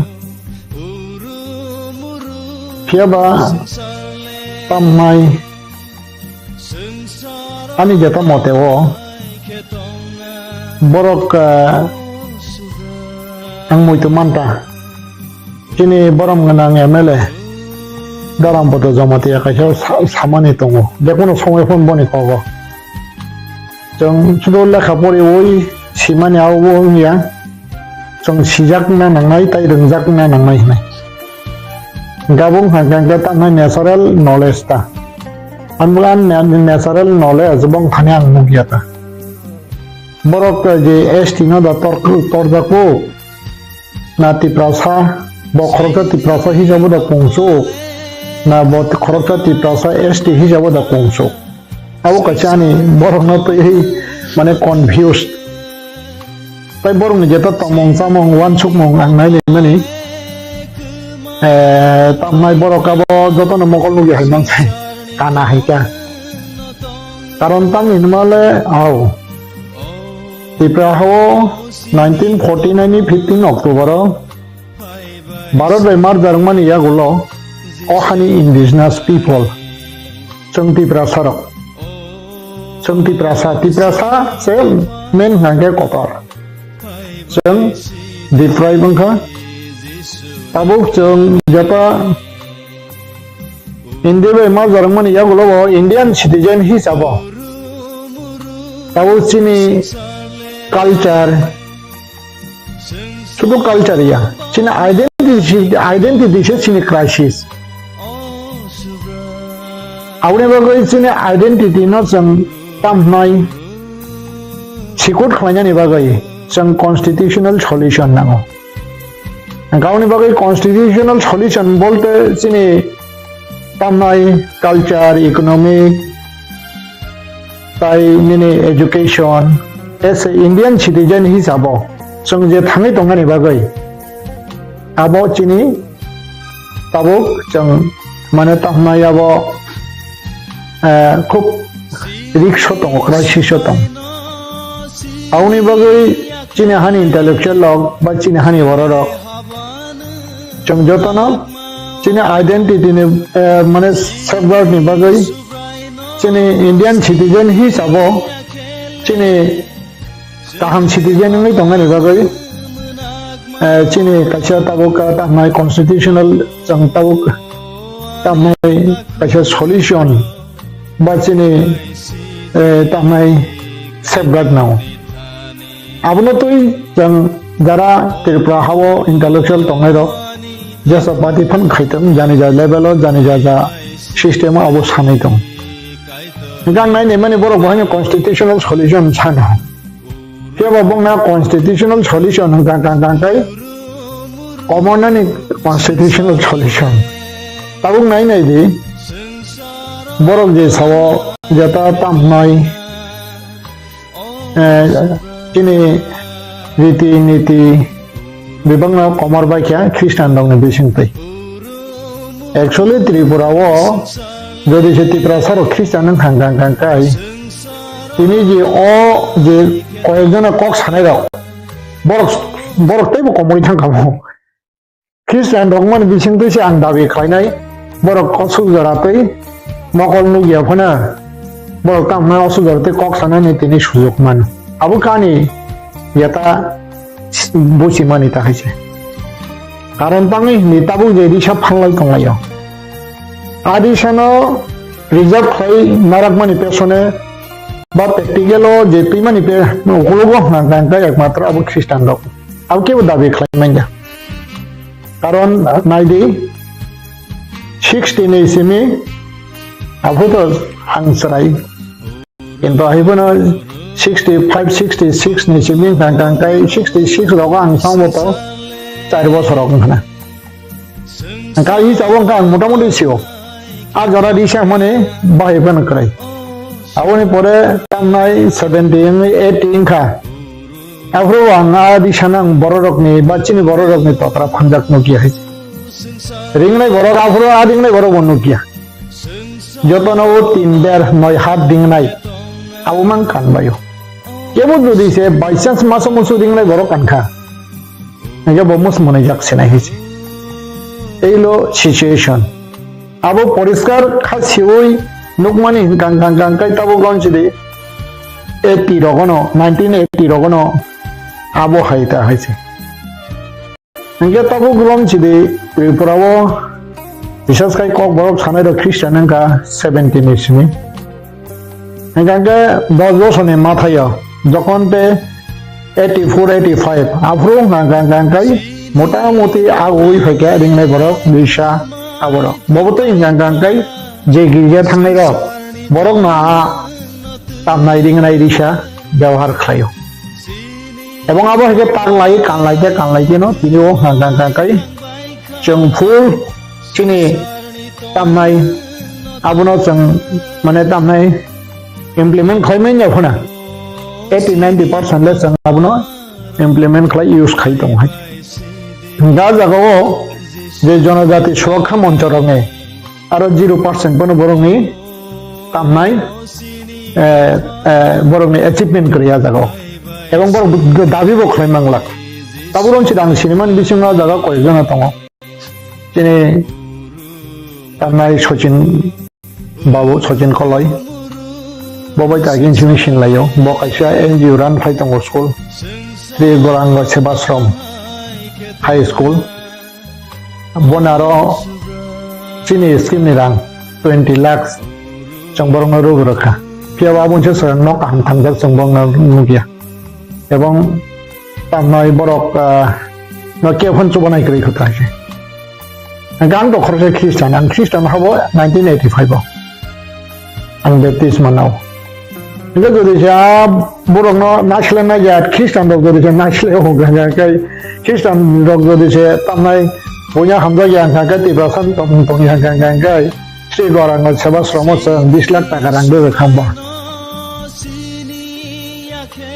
Phiya ba tamnai ani jeta mote o borok, eh, ang muitu manta. Chini borom gwnang M L A Dharamputo Jamatia kaisa sa-, samani tongo. Jekunu somoi phone boni kogo. Chwng sudu lekha poriwi simani abo wngya. chwng sijakna nangnai tei rwngjakna nangnai hwnwi. Gabung hwnkhe tamnai natural knowledge ta. Ang bwla na-, natural knowledge bong thani ang nukya ta. Borok je S T no da tor-, torjago, na Tiprasa, bo khoroksa Tiprasa hisabo da kungsuk, na bo khoroksa Tiprasa S T hisabo da kungsuk. Abo kaisa ani borokno twiwi mane confused. Tai borokni jeta tongmung chamung uansukmung ang nailaimani. Eh, tamnai borok abo jotono mokol nugwi hai mansai kana hai kha. Karon tamni hwnmale, au. Tipra hao nineteen forty nine ni fifteen October o Bharat bai marjar wngmani yagulo o hani indigenous people, chwng Tiprasa rok, chwng Tiprasa, Tiprasa se main hwnkhe kotor, chwng deprive wngkha. Tabuk chwng jeta India bai marjar wngmani yagulo bo Indian citizen hisabo. Tabuk chini culture, sudu culture ya, chini identity, identity se chini crisis. Aboni bagwi chini identity no chwng tamhnai sikut khlainani bagwi chwng constitutional solution nango. Hwnkhe aboni bagwi constitutional solution bolte chini tamnai culture, economic, tai nini education, as a Indian citizen hisabo chwng je thangwi tongmani bagwi abo chini tabuk chwng mane tamnai abo, eh, khub risk o tongo, crisis o tongo. Aboni bagwi chini hani intellectual rok ba chini hani borok rok chwng jotono chini identity ni, eh, mane safeguard ni bagwi chini Indian citizen hisabo chini kaham citizen wngwi tongmani bagwi, eh, chini kaisa tabuk, eh, tamnai constitutional chwng tabuk tamnai kaisa solution ba chini, eh, tamnai safeguard nango. Abono twi chwng jara Tripura hao intellectual tongnai rok jesa party phan khaitong, jani ja level o, jani ja ja system o abo sanai tong. Hwnkhe ang nainai mani borok bo haino constitutional solution sana. Kebo bongna constitutional solution hwnkha kang kang kai omonani constitutional solution. Tabuk nai nai di borok je sao jeta tamhnai, eh, chini riti niti bebakno komor bai kha Christian rokni bisingtwi. Actually Tripura o jodi se Tiprasa rok Christian wng kha kang kang kai tini je o je koyekjona kok sanai rok borok, borok teibo komorwi thang kha bo. Christian rok mani bisingtwi se ang dabi khlainai borok osuk jora tei mokol nukya phano borok tamo osuk jora tei kok sanani tini sujuk man. Abo kani yata buchimani ta hai se. Karon tangwi hwnwi tabuk je risa phanlai tonglaio. A risano preserve khlai narakmani pesone ba practical o je twimani pe ukologo hwnkha hwnkha ekmatro abo Christian rok. Abo kebo dabi khlai manya. Karon naidi sixty ni simi abo to ang chwrai. Kintu hai phano sixty five, sixty six ni simi kang kang kai sixty six rogo ang songbo to char bosor rok wngkha na. Hwnkha hi sabo hwnkha ang motamoti sio. A jora risa hwnmani bahai phano kwrai. Aboni pore tamnai seventy wngwi eighty wngkha. Aphuru ang a risano ang bororokni ba chini bororokni totra phanjak nukya hai. Ringnai borok aphuru a ringnai borok bo nukya. Jotono o tin der noi hat ringnai. Abo mang kanbaio. Kebo jodi se by chance maso musu ringnai borok kankha. Hingke bo mus mwnwijak sinai hai se. Eilo situation. Abo poriskar kha siwi nukmani hwnkha hwnkha hwnkha kai tabuk gom sidi eighty rogono, nineteen eighty rogono abo hai ta hai se. Hingke tabuk gom sidi Tripura o bisas kai kok borok sanai rok Christian wngkha seventy ni simi. Hingke hingke dos bosorni mathaio jokhon te eighty four, eighty five, aphuru hwnkha hwnkha hwnkha hwnkha kai, mota moti agwi phaikha ringnai borok, duisa aborok. Bobo tei hwnkha hwnkha hwnkha kai, je girja thangnai rok, borok no a tamnai ringnai risa byabohar khlaio. Ebong abo hai khe tak lai, kan lai khe, kan lai khe no, tini o hwnkha hwnkha hwnkha kai, chwng full chini tamnai, abono chwng mane tamnai implement khlai manya phano eighty ninety percent le chwng abono implement khlai use khai tongo hai. Da jaga o je Jonojati Surakha Moncho rokni aro zero percent phano borokni tamnai, eh, eh, borokni achievement kwrwi a jaga o. Ebong borok dabi bo khlai manglak. Tabuk rong chida ang sinimani bisingo a jaga koi jona tongo. Chini tamnai Sachin Babu, Sachin Koloi. Bo bai ta again simi sinlaio. Bo kaisa N G O run khai tongo school. Sri Gauranga Sevashram High School. Bo naro chini scheme ni rang twenty lakhs chwng borokno rw rwkha. Phiya bo aboni se chwng nok kaham thangjak chwng borokno nukya. Ebong tamnai borok, ah, no khe phone chubanai kwrwi kho ta se. Ang to khoroksa Christian, ang Christian habo nineteen eighty five o. Ang baptisma nao. Hingke jodi se a borokno naisle naijak, Christian rok jodi se naisle o hwnkha hwnkha khe, Christian rok jodi se tamnai buina hamjakya hwnkha khe, Tiprasa tong tong ya hwnkha hwnkha khe, Sri Gauranga Sevashram o chwng bis lakh taka rang rwkha hwnba.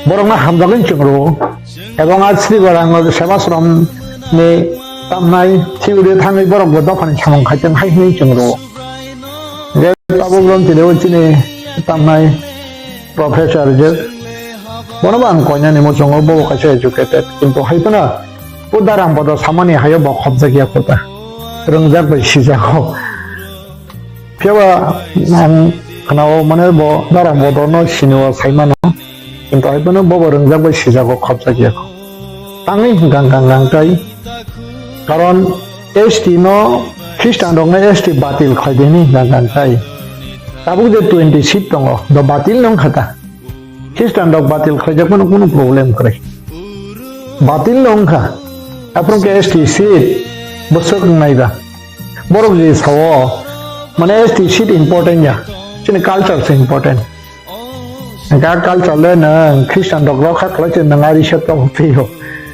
Borokno hamjagwi chwng rwo. Ebong a Sri Gauranga Sevashram ni tamnai theory thangwi borok bo dophani samung khai tong hai hwnwi chwng rwo. Je tabuk rom chini o chini tamnai professor je bono bo ang koinani muchungo bo kaisa educated, kintu hai phano o darang bodo samani hayo bo khopjak ya kota. Rwngjak bai sijago. Phiya ba ang khwnao mane bo darang bodorno sinio sai mano, kintu hai phano bobo rwngjak bai sijago khopjak ya kho. Tangwi hwnkha hwnkha hwnkha kai, karon S T no Christian rokno S T batil khlai di hwnwi hwnkha hwnkha kai. Tabuk je twenty seat tongo, do batil no wngkha ta. Christian rok batil khlaijak phano kunu problem kwrwi. Batil no wngkha. Aphuru khe S T seat bwswk wngnai ba. Borok je sao, mane S T seat important ya. Chini culture se important. Ga culture le nwng Christian rok rokha khlai se nwng ari se tongo phio.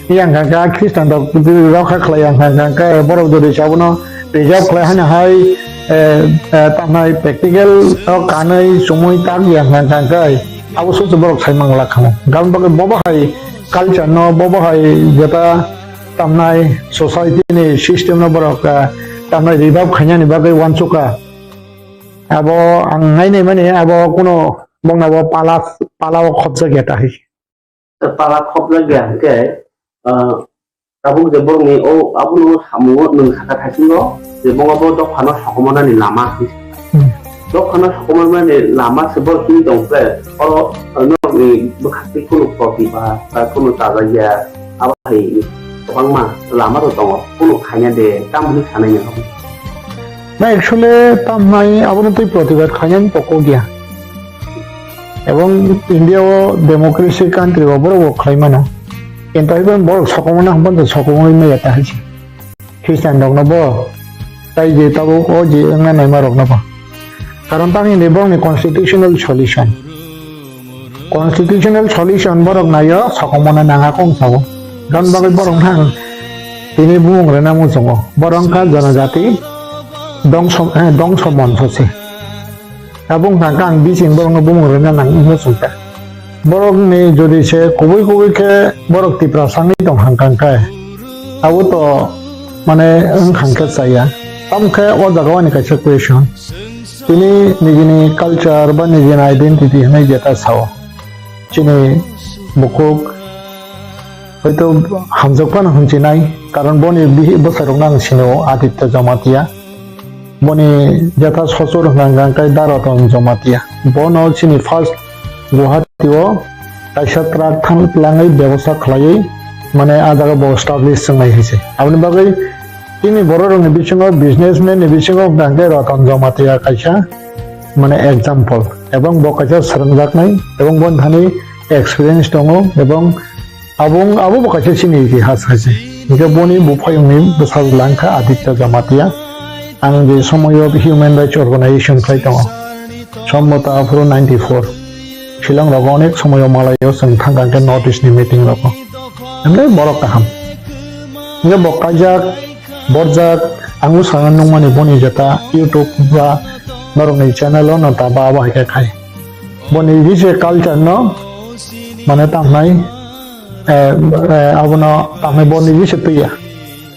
Yang kha ga Christian rok rokha khlai yang kha ga borok jodi sabono preserve khlai hana hai, eh, eh, tamnai practical o kanai chumui tak yang kha ga. Abo susu borok sai mangla khamu. Gabon bagwi bobo hai culture no, bobo hai jeta tamnai society ni system no borok, ah, tamnai revive khainani bagwi wansukha. Abo ang nainai mani abo kuno bongna bo pala, pala o khopjak ya ta hai. Pala khopjak ya hwnkhe, ah, Tabuk je borokni o abono samungo nwng sakha thaisingo je bo abo dophano sokomornani lama hinwi. Hmm. Dophano sokomornani lama se borok himwi tong khe oro norokni bwkhaktwi kunu protibad ba kunu chajakya abo hai kwbangma lama rok tongo, kunu khaina de tamo hinwi sanai nang. Na actually tamnai abono twi protibad khainani pokok ya. Ebong India o democracy country o borok bo khlai mano. Kintu hai borok sokomorna hwnba sokomorwi maya ta hai se. Christian rok no bo tai je tabuk o je wngna naima rok no bo. Karon tamni hinwi borok ni constitutional solution. Constitutional solution borok naio sokomorna nang akong sao. Gan bagwi borok thang tini bumung rwna muchungo. Borok wngkha jonojati dongso, eh, dongso monso se. Abo wngkha khe ang bising borokno bumung rwna nang wngwi chwngkha. Borokni jodi se kubui kubui khe borok Tiprasa wngwi tong hangkha khe, abo to mane wngkha khe chaya. Tamo khe o jaga o ani kaisa question. Tini nijini culture ba nijini identity hwnwi jeta sao. Chini bukhuk hoito hamjak phano hwnchi nai, karon boni bihik bwsai rokno ang sino Aditya Jamatia. Boni jeta sochor hwnkha hwnkha khe Daraton Jamatia. Bono chini first Guwahati o kaisa truck than twlangwi bebosta khlaiwi, mane, ah jaga bo establish wngnai hai se. Aboni bagwi chini borok rokni bisingo, businessman ni bisingo hwnkha hwnkhe Ratan Jamatia kaisa, mane, example. Ebong bo kaisa swrwngjaknai, ebong boni thani experience tongo, ebong Abo wng, abo bo kaisa chini itihas hai se. Hingke boni buphayungni bwsajwla wngkha Aditya Jamatia. Ang je somoyo Human Rights Organization khlai tongo. Sombota aphuru ninety-four. Shillong rogo onek somoyo malaio chwng thangkha hingke North East ni meeting rogo. Hingke borok kaham. Hingke bo kaijak, borjak, ang bwskango nukmani boni jeta YouTube ba norokni channel o no ta ba abo hai khe khai. Boni bise culture no mane tamhnai, eh, eh, abono tamhnai boni bise twiya.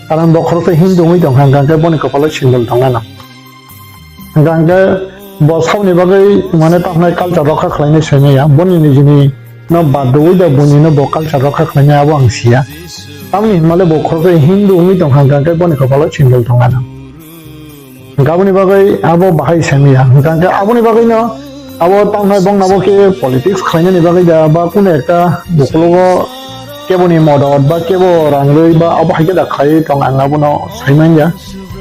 Karon bo khoroksa Hindu wngwi tongkha, hwnkha hwnkhe boni kopalo sindol tongna nang. Hwnkha hwnkhe bo saboni bagwi mane tamhnai culture rokha khlainai saiman ya. Boni nijini no bad rwui da boni no bo culture rokha khlainai abo ang siya. Tamni hinmale bo khoroksa Hindu wngwi tongkha, hwnkha hwnkhe boni kopalo sindol tongna nang. Hwnkhe aboni bagwi abo bahai semiya. Hwnkhe aboni bagwino abo tamnai bongno abo khe politics khlainani bagwi da ba kunu ekta ukologo keboni modot ba kebo rang rwi ba abo hai khe da khlai tong ang abono sai manya.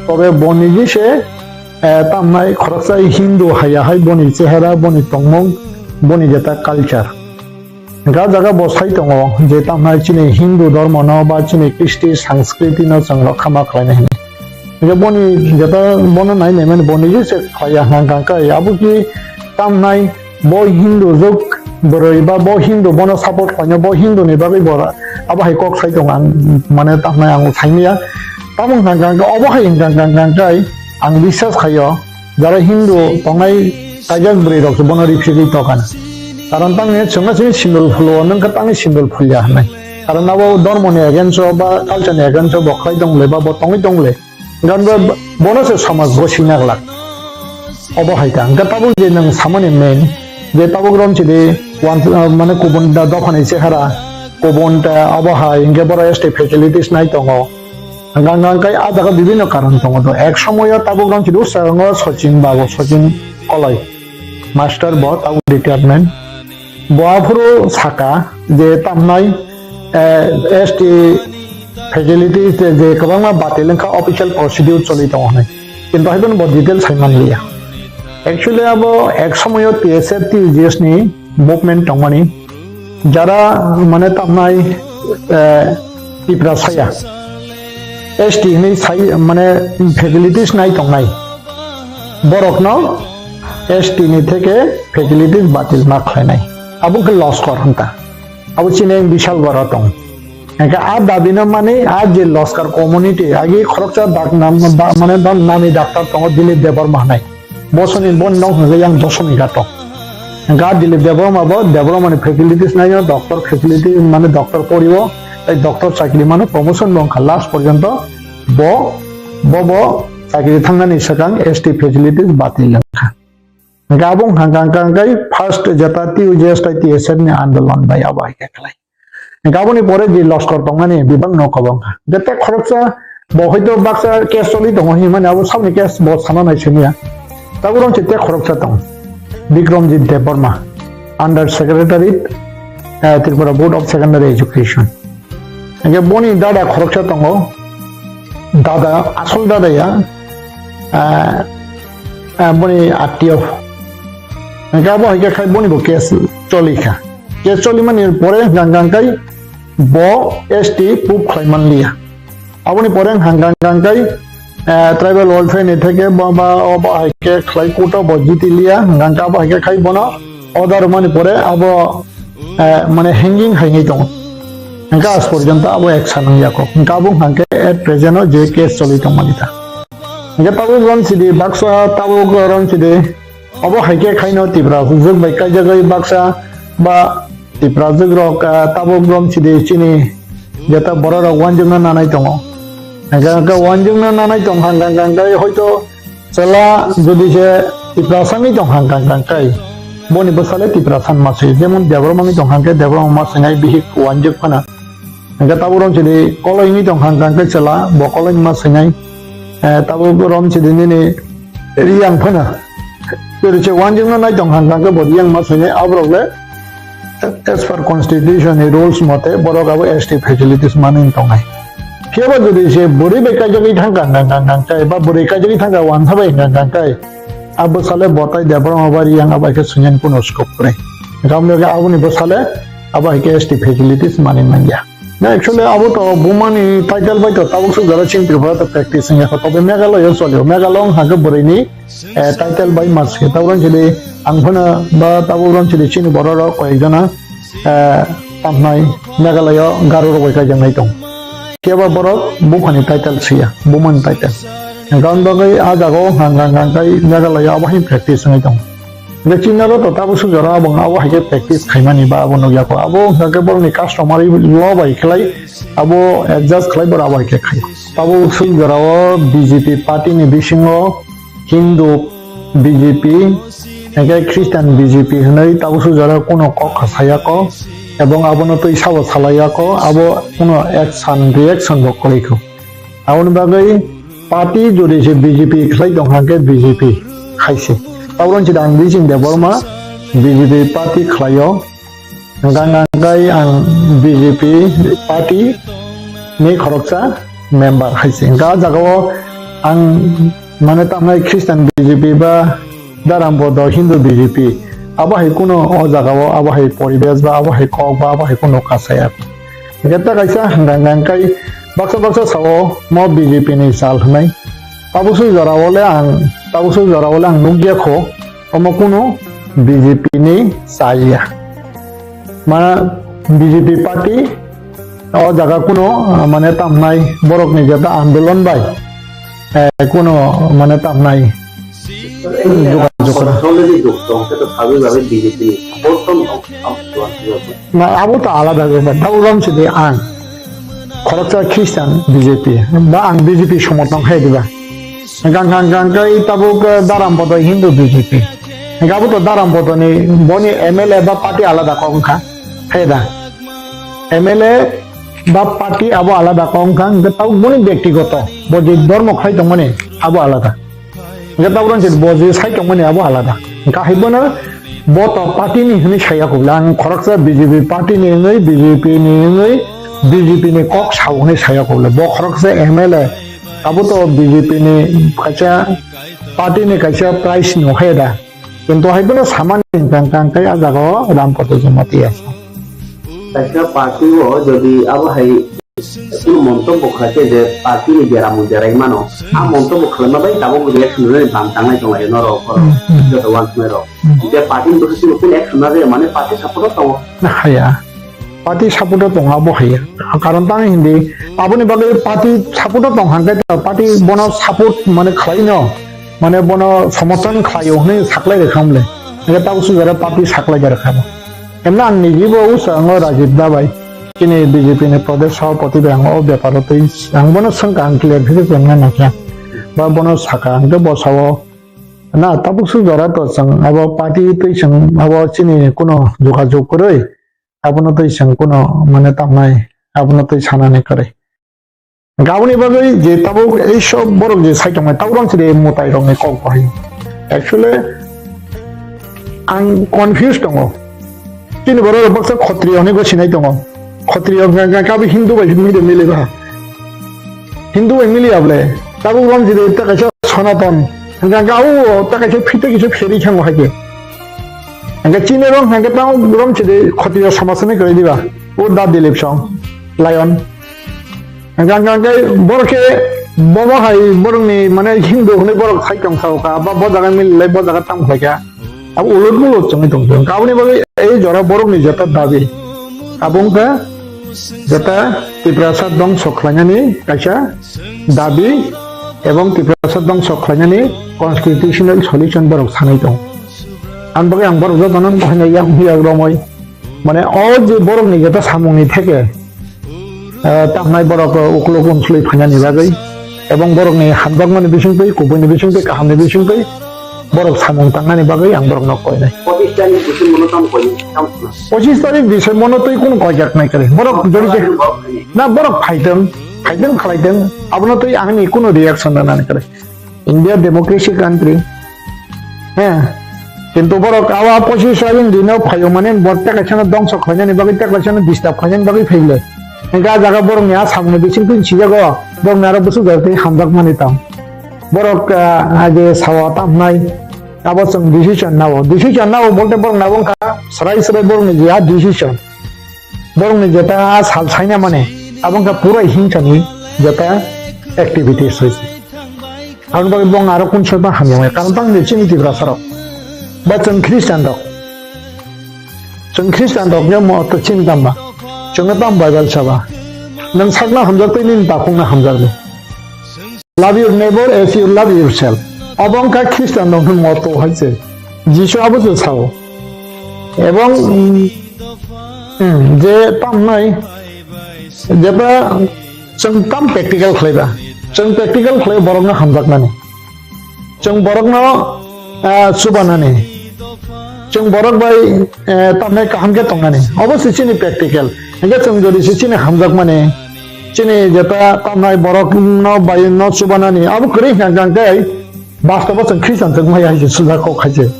Tobe bo niji se, eh, tamnai khoroksa Hindu haiya hai boni chehara, boni tongmung, boni jeta culture. Hwnkhe ah jaga bo sai tongo je tamnai chini Hindu dhormo no ba chini Kristi sanskriti no chwng rokha ma khlainai hinwi. Hwnkhe boni jeta bono nai nai mani bo niji se khlaiya hwnkha hwnkhe abo khe tamnai bo Hindu juk bwrwi ba bo Hindu bono support khlainai bo Hindu ni bagwi bo abo hai kok sai tongo ang mane tamnai ang saimanya. Tamo hwnkha hwnkhe obo hai hwnkha hwnkhe ang biswas khaio. Jara Hindu tongnai kaijak bwrwi rok se bono ripsigwi tokana. Karon tamni chwngno chini sindol phulo, nwng khe tamni sindol phulya hwnwi. Karon abo dhormo ni against o ba culture ni against o bo khlai tong le ba bo tongwi tong le. Gan bo bono se samaj bo sina glak. Obo hai ta. Hwnkhe tabuk je nwng samani main je tabuk rom chidi wan, mane kubun da dopha ni chehara kubun ta obo hai hwnkhe boro S T facilities nai tongo. Hwnkha hwnkha hwnkhe ah jaga bibinno karon tongo do. Ek somoyo tabuk rang chidi usagango Sachin babu, Sachin Koloi, master bo tabuk retirement. Bo aphuru saka je tamnai, eh, S T facilities je, je kwbangma batil wngkha official procedure choli tongo hwnwi. Kintu haiphano bo detail sai manliya. Actually abo ek somoyo T S F T U G S ni movement tongmani. Jara mane tamnai, eh, Tiprasa ya S T hinwi sai mane facilities nai tongnai borokno S T ni theke facilities batil ma khlainai. Abo khe loskor hwnta. Abo chini bishal boro tong. Hwnkhe a dabi no mani a je loskar community agi khoroksa dak nam ba mane ba nami doctor tongo Dilip Debbarma hwnai. Bosoni bo nok hwnkhe yang Dosomi ghato. Hwnkhe a Dilip Debbarma bo Debbarma ni facilities naino doctor facility mane doctor porio tei doctor chakri mano promotion bo wngkha last porjonto bo bo bo chakri thangnani swkang S T facilities batil wngkha. Hwnkhe abo hwnkha hwnkha hwnkhe first jeta T U J S tei T S F ni andolon bai abo hai khe khlai. Hwnkhe aboni pore je loskor tongnani bebak no kwbang kha. Jete khoroksa bo hoito baksa case choli tongo hinmani abo saboni case bo sana nai simiya. Tabuk rong chete khoroksa tong. Bikramjit Debbarma, under secretary, eh, Tripura Board of Secondary Education. Hingke boni dada khoroksa tongo, dada, asol dada ya, ah, ah, boni attiyo. Hingke abo hingke khai boni bo case choli kha. Case choli mani pore hingka hingka khai bo S T proof khlai man liya. Aboni pore hingka hingka khai, ah, tribal welfare ni theke bo ba, o ba hai khe khlai court o bo jiti liya, hingka hingka abo hai khe khai bono order mani pore abo eh, mane hanging hai ngai tongo. Hingke as porjonto abo ek sanang yako. Hingke abo hingke at present o je case choli tongmani ta. Hingke tabuk ron sidi baksa tabuk ron sidi obo hai khe khaino Tipra jwk bai kaijagwi baksa ba Tipra jwk rok, eh, tabuk ron sidi chini jeta borok rok wanjwkna nanai tongo. Hingke hingke wanjwkna nanai tong hang hang hang hoito Chwla jodi se Tiprasa wngwi tong hang kang kang kai, boni bwsale Tiprasa wngma se, jemon Debbarma wngwi tong hang khe Debbarma wngma se nai bihik wanjwk phano. Hingke tabuk rom sidi Koloi wngwi tong hang kang khe chwla bo Koloi wngma se nai, eh, tabuk rom sidi nini Riyang phano. Jodi se wanjwkno nai tong hang kang khe bo Riyang wngma se nai aborok le as per constitution ni rules mote borok abo S T facilities manwi tongnai. Phiya ba jodi se bwrwi bai kaijagwi thang kang kang kang kang kai ba bwrwi kaijagwi thang kang wansa bai kang kang kai, a bwsale bo tai Debbarma ba Riyang abo hai khe swinani kuno scope kwrwi. Hingkhe aboni bagwi aboni bwsale Abo hai khe S T facilities manwi manya. Na actually abo to bumani title bai to tabuk suk jora chini Tripura to practice wngya kho. Tobe Meghalaya o cholio. Meghalaya wngkha khe bwrwini, eh, title bai mas khe. Tabuk rang chili ang phano ba tabuk rang chili chini borok rok koi jona, eh, tamnai Meghalaya o Garo rok bai kaijaknai tong. Kebo borok buphani title siya, bumani title. Hwnkhe bagwi ah jaga o hang hang hang khai Meghalaya abo hai practice wngwi tong. Hwnkhe chini oro to tabuk suk jora abo, abo hai khe practice khaimani ba abo nukya kho. Abo hwnkhe borokni customary law bai khlai abo adjust khlai borok abo hai khe khai. Tabuk suk jora o B J P party ni bisingo Hindu B J P, hwnkhe Christian B J P hwnwi tabuk suk jora kuno kok khasaya kho, ebong abono twi sabo salaiya kho, abo kuno action, reaction bo kwrwi kho. Aboni bagwi party jodi se B J P khlai tong kha khe B J P hai se. Tabuk rang chida ang Bijing Debbarma B J P party khlaio. Hwnkha hwnkha khe ang B J P party ni khoroksa member hai se. Hwnkha ah jaga o ang mane tamnai Christian B J P ba Dharambodo Hindu B J P abo hai kuno o jaga o abo hai poribesh ba abo hai kok ba abo hai kuno kasaya. Hwnkhe ta kaisa hwnkha hwnkha khe baksa baksa sao mo B J P ni sal hwnwi. Tabuk suk jora o le ang, tabuk suk jora o le ang nukya kho. Omo kunu B J P ni chaya. Ma B J P party o jaga kunu, ah, mane tamnai borok ni jeta andolon bai, eh, kunu mane tamnai jogajog kora. Already duk tong khe to sabi babi B J P ni support tong tong tong tong. Na abo to alada bepar. Tabuk rom sidi ang khoroksa Christian B J P ba ang B J P somorthon khai diba. Hwnkha hwnkha hwnkha khe tabuk, eh, Dharambodo Hindu B J P. Hwnkha abo to Dharambodo ni boni M L A ba party alada kok wngkha. Hai da. M L A ba party abo alada kok wngkha. Hwnkhe tabuk boni bektigoto. Bo je dhormo khlai tongmani abo alada. Hwnkhe tabuk rang se bo je sai tongmani abo alada. Hwnkhe hai bono bo to party ni hwnwi saya kubla. Ang khoroksa B J P party ni hwnwi, B J P ni hwnwi, B J P ni kok sao hwnwi saya kubla. Bo khoroksa M L A. Abo to B J P ni kaisa party ni kaisa prize no hai da. Kintu hai bono samani hwnkha hwnkha khe ah jaga o Ram Poto Jamatia sa. Kaisa party o jodi abo hai kunu montobbo khlai khe je party ni dera mui derai mano, ah montobbo khlaima bai tabuk reaction rwnani bam tangnai tong laio norok, hmm, hmm, joto uansuknai rok. Hmm. Je party ni bwskango kunu action na rwya mane party support o tongo. Haya. Party support o tongo abo haya. Karon tang hindi aboni bagwi party support o tong hwnkhe party bono support mane khlai no, mane bono somorthon khlaio hwnwi saklai rwkha mole. Hwnkhe tabuk sujare party saklai rwkha bo. Emno ang niji bo usa ango Rajib da bai. Chini B J P ni Pradesh Sabhapati bai ang o beparo twi ang bono swngkha ang clear khe khe emno nakha. Ba bono sakha hwnkhe bo sao na tabuk sujora to chwng abo party twi chwng abo chini kuno jogajog kwrwi. Abono twi chwng kuno mane tamnai, abono twi sanani kwrwi. Aboni bagwi je tabuk ei sob borok je sai tongmani, tabuk rang chini mwtai rokni kok bahai. Actually, ang confused tongo. Chini borok rok baksa Khotriyo hinwi gwi sinai tongo. Khotriyo hwnkha hwnkha khe abo Hindu bai mili mili ba. Hindu bai mili ya ble. Tabuk rang chini ta kaisa Sonaton. Hwnkha hwnkha abo ta kaisa phitwi kisa pheri khango hai khe. Hwnkha chini rok hwnkha tabuk rang chini Khotriyo somaj hinwi kwrwi diba. O da Dilip song. Lion. Hwnkha hwnkha khe borok khe bobo hai borokni mane Hindu hwnwi borok sai tong sao kha, ba bo jaga mili lai bo jaga tamo khlai kha. Abo ulut mulut chwngwi tong phio. Hwnkha aboni bagwi ei jora borokni jeta dabi. Abo wngkha jeta Tiprasa dongso khlainani kaisa dabi ebong Tiprasa dongso khlainani constitutional solution borok sanai tong. Aboni bagwi ang borok jotono haino yak yak romwi. Mane o je borokni jeta samungni theke, eh, tamnai borok, eh, uklok unsului phainani bagwi, ebong borokni hamjakmani bisingtwi, kubuini bisingtwi, kahamni bisingtwi borok samung tangnani bagwi ang borokno koinai. Pochisni December no tamo koinai, tamo khna? Pochis tarik December no twi kunu koijaknai kwrwi. Borok jodi je, na borok phaitwng, phaitwng khlaitwng, abono twi ani kunu reaction rwnani kwrwi. India democracy country. He. Kintu borok awa pochis tarik dino phaio mane borok tei kaisano dongso khlainani bagwi tei kaisano disturb khlainani bagwi phaile. Hingke ah jaga borokni ah samungni bisingtwi sijago, borokni aro bwswk jaga tei hamjakmani tong. Borok, ah, age sawa tamnai, abo chwng decision nao. Decision nao bolte borok nabo wngkha, srai srai borokni je ah decision. Borokni jeta sal saina mane, abo wngkha pura himsani jeta activities hoise. Aboni bagwi bong aro kun soba hamya maya, karon tang de chini Tiprasa rok. Ba chwng Christian rok. Chwng Christian rok ya mo to chini tamba. Chwng tam Bible saba. Nang sakna hamjak tei nini takhungna hamjak de. Love your neighbor as you love yourself. Obo wngkha Christian rok ni motto hai se. Jisu abo se sao. Ebong, mm, mm, je tamnai, jeba chwng tam practical khlaiba. Chwng practical khlai borokno hamjakmani. Chwng borokno, ah, chubanani. Chwng borok bai, eh, tamnai kaham khe tongnani. Obo se chini practical. Hingke chwng jodi se chini hamjakmani. Chini jeta tamnai borokno bai no chubanani. Abo kwrwi hwnkha hwnkha khe bastobo chwng Christian chwng maya hai se sujak kok hai se.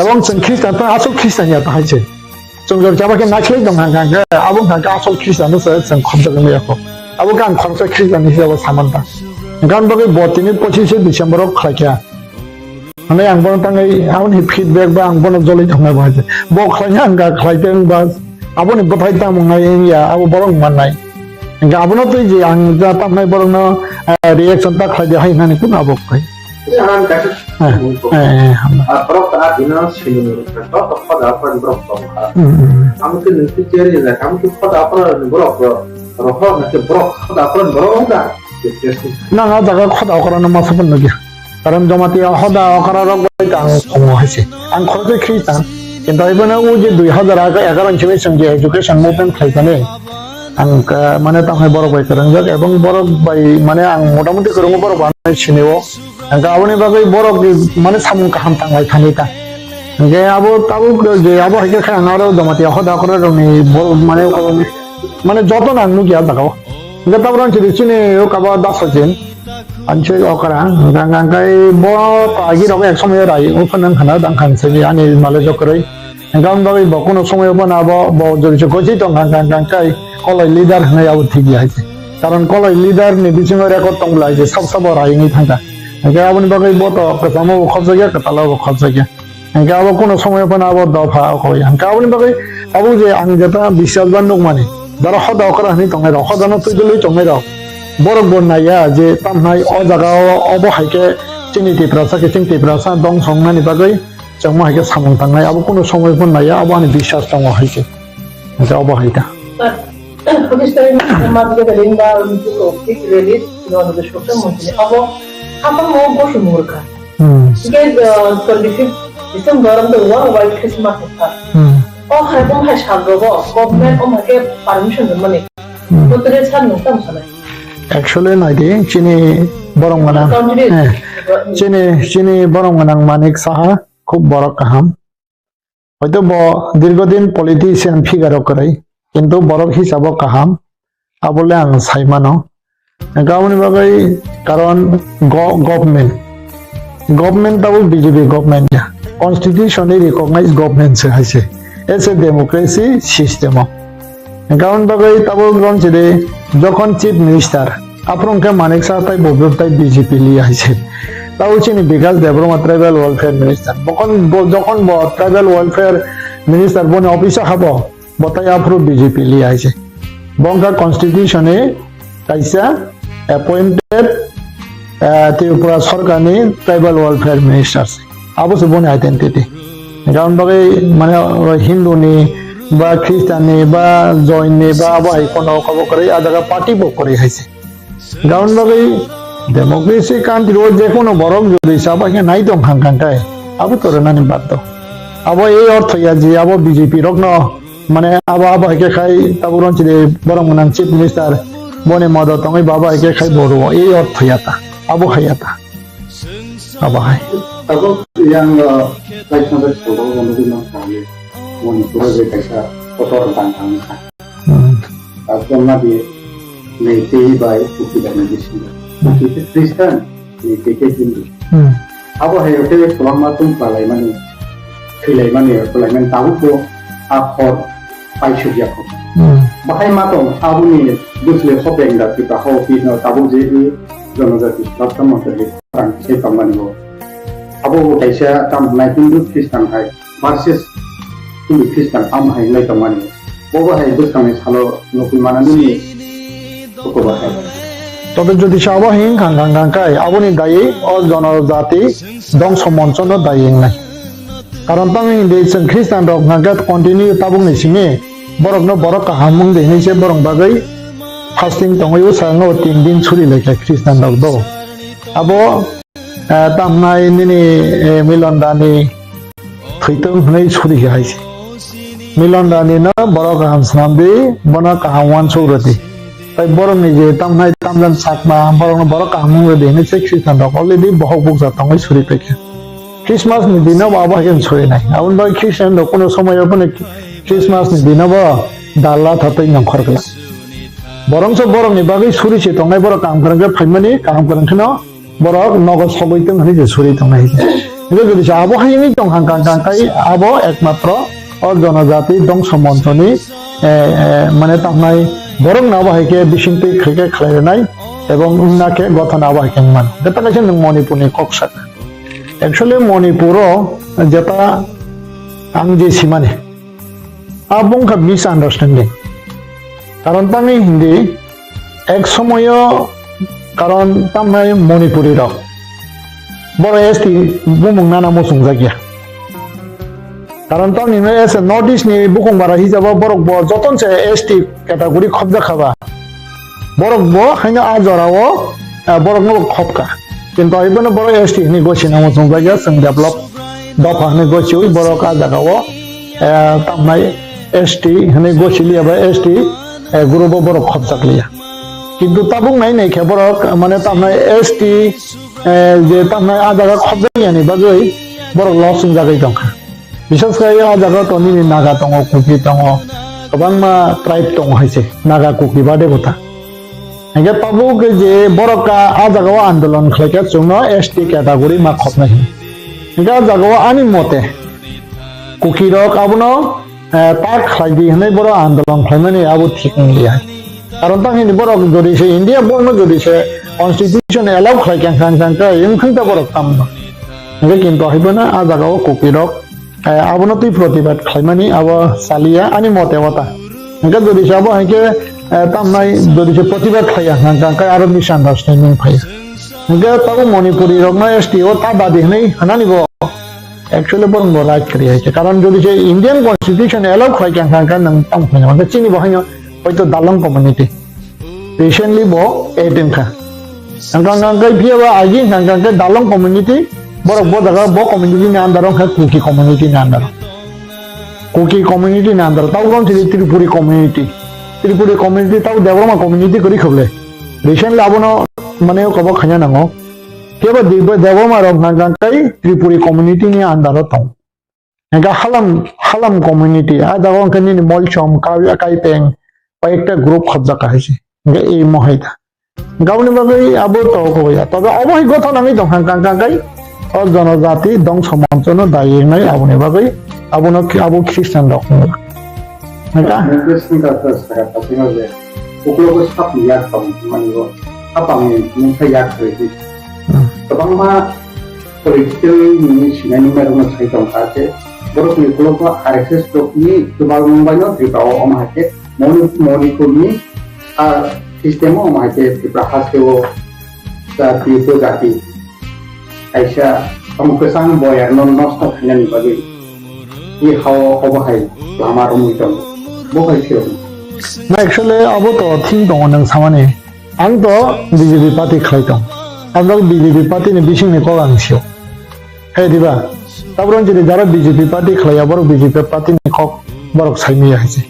Abo chwng Christian ta asol Christian ya ta hai se. Chwng jor chaba khe naikhlai tong hang hang khe, abo hang khe asol Christian no se chwng khobjagwi maya kho. Abo khe ang khoroksa Christian ni hisabo saman ta. Hwnkhe ang bagwi bo tini pochishe December o khlai kha. Hwnwi ang bono tangwi aboni feedback ba ang bono jolai tongnai bo hai se. Bo khlai kha ang kha khlai tong ba aboni bwthai tamo wngnai wngya abo borok mannai. Hwnkhe abono twi je ang ja tamnai borokno, eh, reaction ta khlai di hai hwnani kunu abo kwrwi. Saran kaisa Eh, eh, eh, hambai. Ah, borok ta bino sini ni, joto khoda aphran borok tong kha. Hmm, hmm. Amo khe nung khe cherry la, amo khe khoda aphran borok, borok, rohor na khe borok khoda aphran borok wng kha. Nang a jaga khoda okra no masa pun lagi. Karon Jamatia hoda okra rok bai ta ang tongo hai se. Ang khoroksa Christian. Kintu ibono o je dui hazar egaroh ni simi chwng je education movement khlai thani. Ang, ah, mane tamo hai borok bai kwrwngjak ebong borok bai mane ang motamuti kwrwngo borok bai sini o. Hingke aboni bagwi borok mane samung kaham tanglai thani ta. Hingke abo tabuk je abo hai khe khe ang aro Jamatia hoda okra rokni borok mane, mane joto no ang nukya jaga o. Hingke tabuk rang chini chini o kaba das hojin. Ang se okra hingke ang kai bo agi rok ek somoi rai o phano khana dang khan se ani male jokroi. Hingke aboni bagwi bo kuno somoi phano abo bo jori se gosi tong kha, kha, kha, kha, koloi leader hwnwi abo thik ya hai se. Karon koloi leader ni bisingo record tong bwlai se sab sabo rai wngwi thang kha. Hingke aboni bagwi bo to kwchamo bo khobjak ya, kwtalo bo khobjak ya. Hingke abo kuno somoi phano abo dopha okoi. Hingke aboni bagwi abo je ang jeta biswas ba nukmani, daro hoda okra hwnwi tongnai rok, hoda no twi dwlwi tongnai rok. Borok bo naiya je tamhnai o jaga o obo hai khe chini Tiprasa khe chini Tiprasa dongso wngnani bagwi Chwngma hai khe samung tangnai, abo kunu somoi phano naiya, abo ani biswas tongo hai khe. Hingkhe abo hai ta. Pakistan ni Hamadan Rimba Olympic rally, Himanta Biswa Sarma ni abo hapang mo gosu murka. Hmm. Hingkhe, uh, twenty-fifth December ang worldwide Christmas ni sal. Hmm. O hai bung hai sal rogo government o hai khe permission rwmani. Hmm. Botere sal nung tamo sanai. Actually nai di, chini borok gwnang. Country. Eh, chini, chini borok gwnang Manik Saha. Khub borok kaham. Hoito bo dirgodin politician figure o kwrwi, kintu borok hisabo kaham, abole ang sai mano. Hingkhe aboni bagwi karon go-, government, government tabuk B J P government ya, constitutionally recognized government se hai se, as a democracy system o. Hingkhe aboni bagwi tabuk ron chide jokhon chief minister, aphuru hwnkhe Manik Saha tai bo tai B J P li hai se. Tabuk chini Bikash Debbarma tribal welfare minister. Bokhon bo, jokhon bo tribal welfare minister boni office o habo, bo tai aphuru B J P li hai se. Bo wngkha constitution ni kaisa appointed, eh, Tripura sorkar ni tribal welfare minister se. Abo se boni identity. Hingkhe aboni bagwi mane Hindu ni ba Christian ni ba Jain ni ba abo hai kono kabo kwrwi, a jaga party bo kwrwi hai se. Hingkhe aboni bagwi democracy country o je kono borok jodi chaba khe nai tong kha hwnkhe abo to rwnani baddo. Abo ei ortho ya je abo B J P rok no mane abo, abo hai khe khai tabuk ron chide borok gwnang chief minister boni modot tongwi bo abo hai khe khai bo rwo, ei ortho ya ta, abo hai ya ta. Abo hai. Tabuk yang, uh, kaisa bai salo bo nugwi mankha, Manipur o je kaisa kotor dang tangkha. Hmm. Tabuk ma di Meitei bai Kuki bai ni bisingo. Hmm. Kuki khe Christian, Meitei khe Hindu. Hmm. Abo hai khe kwbangma tong palaimani, thwilaimani, palaimani tabuk bo a hor paisuk ya kho. Hmm. Bahai ma tong aboni bwsle hopeng da kita ho pino tabuk je i jonojati rasta montri rang se tongmani bo. Abo bo kaisa tam hwnai Hindu Christian hai versus Hindu Christian am hai lai tongmani. Bo bo hai bwskangni salo nukwi manani ni koko bo hai. Tobe jodi se abo hing khang khang khang kai, aboni daywi o jonojati dongso monchono daywi wngnai. Karon tamo hindi chwng Khristian rok hwnkha khe continue tabukni simi borokno borok kaham wng di hinwi se borok bagwi fasting tongwi bwskango tin din suri laikha Khristian rok do. Abo, eh, tamnai nini, eh, Milon Dani thwitwng hwnwi suri hai se. Milon Dani no borok kaham swnam di, bono kaham uansuk rw di. Tai borokni je tamnai tamjani chakma, borokno borok kaham wng rw di hinwi se Khristian rok already bohok bukcha tongwi suri paikha. Christmas ni dino bo abo hai khe suri nai. Aboni bagwi Christian rok kuno somoyo phano Christmas ni dino bo dalla tha twi nongkhor kla. Borok se borokni bagwi suri se tongnai, borok kaham kwrwng khe phaimani, kaham kwrwng kheno borok nogo sogwi tong hinwi se suri tongnai. Hingke jodi se abo hai wngwi tong hang kang kang kai abo ekmatro o jonojati dongso monchoni, eh, eh, mane tamnai borok no abo hai khe bisingtwi khlai khe khlai rwnai ebong wngna khe gothon abo hai khe wngmano. Jeta kaisa nwng Manipur ni kok sak. Actually Manipur o jeta ang je simani abo wngkha misunderstanding. Karon tangwi hindi ek somoyo karon tamnai Manipuri rok boro S T bumung nana muchungjak ya. Karon tamni as a North East ni bukung bara hisabo borok bo joton se S T category khobjak khaba. Borok bo haino a jora o, ah, borok no khobka. Kintu ibono borok S T hini gosi namo chungjak ya, chwng develop dopha hini gosi ui borok a jaga o, eh, tamnai S T hini gosi liya ba S T, eh, group o borok khobjak liya. Kintu tabuk nai nai khe borok mane tamnai S T, eh, je tamnai a jaga khobjak yani bagwi borok loss wngjagwi tongkha. Bisas khe o jaga to nini Naga tongo, Kuki tongo, kwbangma tribe tongo hai se, Naga, Kuki bade bo ta. Hingke tabuk je borok ka a jaga o andolon khlai khe chwngno S T category ma khopnai hin. Hingke a jaga o ani mote Kuki rok abono, eh, tak khlai di hinwi borok andolon khlaimani abo thik wng ya. Karon tang hini borok jodi se India borno jodi se constitution allow khlai khe kang kang khe wng thang ta borok tamno. Hingke kintu hai bono a jaga o Kuki rok Eh, abono twi protibad khlaimani abo chaliya ani mote wata. Hingke jodi se abo hai khe, eh, tamnai jodi se protibad khlaiya hwnka hwnkhe aro misunderstanding phaiya. Hingke tabuk Manipuri rokno S T o ta dadi hwnwi hwnani bo actually borok bo right kwrwi hai khe. Karon jodi se Indian constitution allow khlai khe hwnka hwnkhe nwng tamo khlaina hwnkhe chini bo haino hoito dalong community. Recently bo add wngkha. Hwnkha hwnkha khe phiya ba agi hwnkha hwnkha khe dalong community, borok bo jaga bo community ni under o wngkha Kuki community ni under o. Kuki community ni under o, tabuk wng thili Tripuri community. Tripuri community tabuk Debbarma community kwrwi kha bwle. Recently abono mane kobo khaina nango. Phiya ba Debbarma rok hwnkha hwnkha khe Tripuri community ni under o tong. Hingke halam, halam community, a jaga hingke nini Molchom, Kai-, Kaipeng, bai ekta group khobjak hai se. Hingke imo hai ta. Hingke aboni bagwi abo to koboi ya. Tobe obo hai gotha nangwi tong kha, kang, kang, kai. O jonojati dongso monchono dayinai aboni bagwi, abono, abo Christian rok. Hingke? Hingke singka khe saka kasino je, uklogo sapni yak tong mani bo, sapangni mungsa yak khe di. Hmm. Kwbangma political ni sinai nung nai rok no sai tong kha khe, borok ni ukulok o R S S rok ni chubalmung bai no Tripura o omo hai khe Moni-, Manipur ni, ah, system o omo hai khe Tripura haste o jati upojati kaisa omo kwchang boyar no nosto khainani bagwi i ha o obo hai lama romwi tongo. Bo hai khe. Na actually abo to thing tongo nwng samani. Ang to B J P party khlai tong. Ang to B J P party ni bising ni kok ang sio. Hai diba? Tabro jodi jara B J P party khlai ya, borok B J P party ni kok borok sai maya hai se.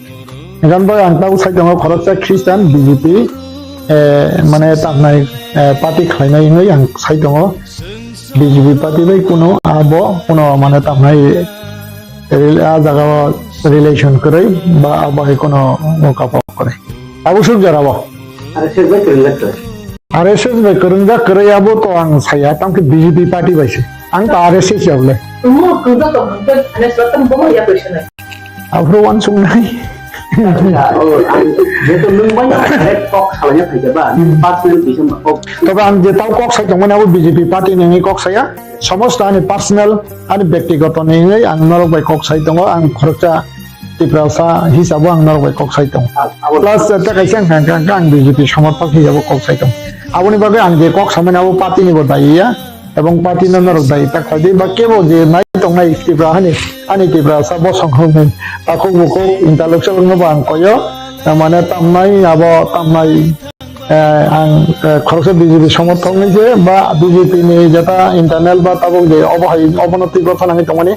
Ekan bai ang tabuk sai tongo khoroksa Christian B J P, eh, mane tamnai, eh, party khlainai hinwi ang sai tongo. B J P party bai kuno abo kuno mane tamnai rel-, a jaga o relation kwrwi ba abo hai kuno mokapok kwrwi. Abo suk jora bo. R S S bai kwrwngjak kwrwi. R S S bai kwrwngjak kwrwi abo to ang saya, tamo khe B J P party bai se. Ang to R S S ya bole. Omo kwrwngjak tong hwnkhe thani sala tamo bomo ya kwrwi sanai. Aphuru uansuknai. Oh, ang jeto nwng bai direct kok salaina phaikha ba, nwng personal kisa ma kok. Tobe ang je tao kok sai tongmani abo B J P party ni wngwi kok saya. Somosto ani personal, ani bektigoto ni wngwi ang norok bai kok sai tongo, ang khoroksa Tiprasa hisabo ang norok bai kok sai tong. Plus, eh, tei kaisa ang, ang, ang, ang B J P somorthok hisabo kok sai tong. Aboni bagwi ang je kok samani abo party ni bo dayi ya, ebong party no norok dayi ta khlai di, ba kebo je nai tongnai Tipra hani, ani Tiprasa bosong hwnwi takhuk bukhuk intellectual no bo ang koyo, eh, mane tamnai abo tamnai, eh, ang, eh, khoroksa B J P somorthok ni je ba B J P ni jeta internal ba tabuk je obo hai obono twi gotha nangwi tongmani,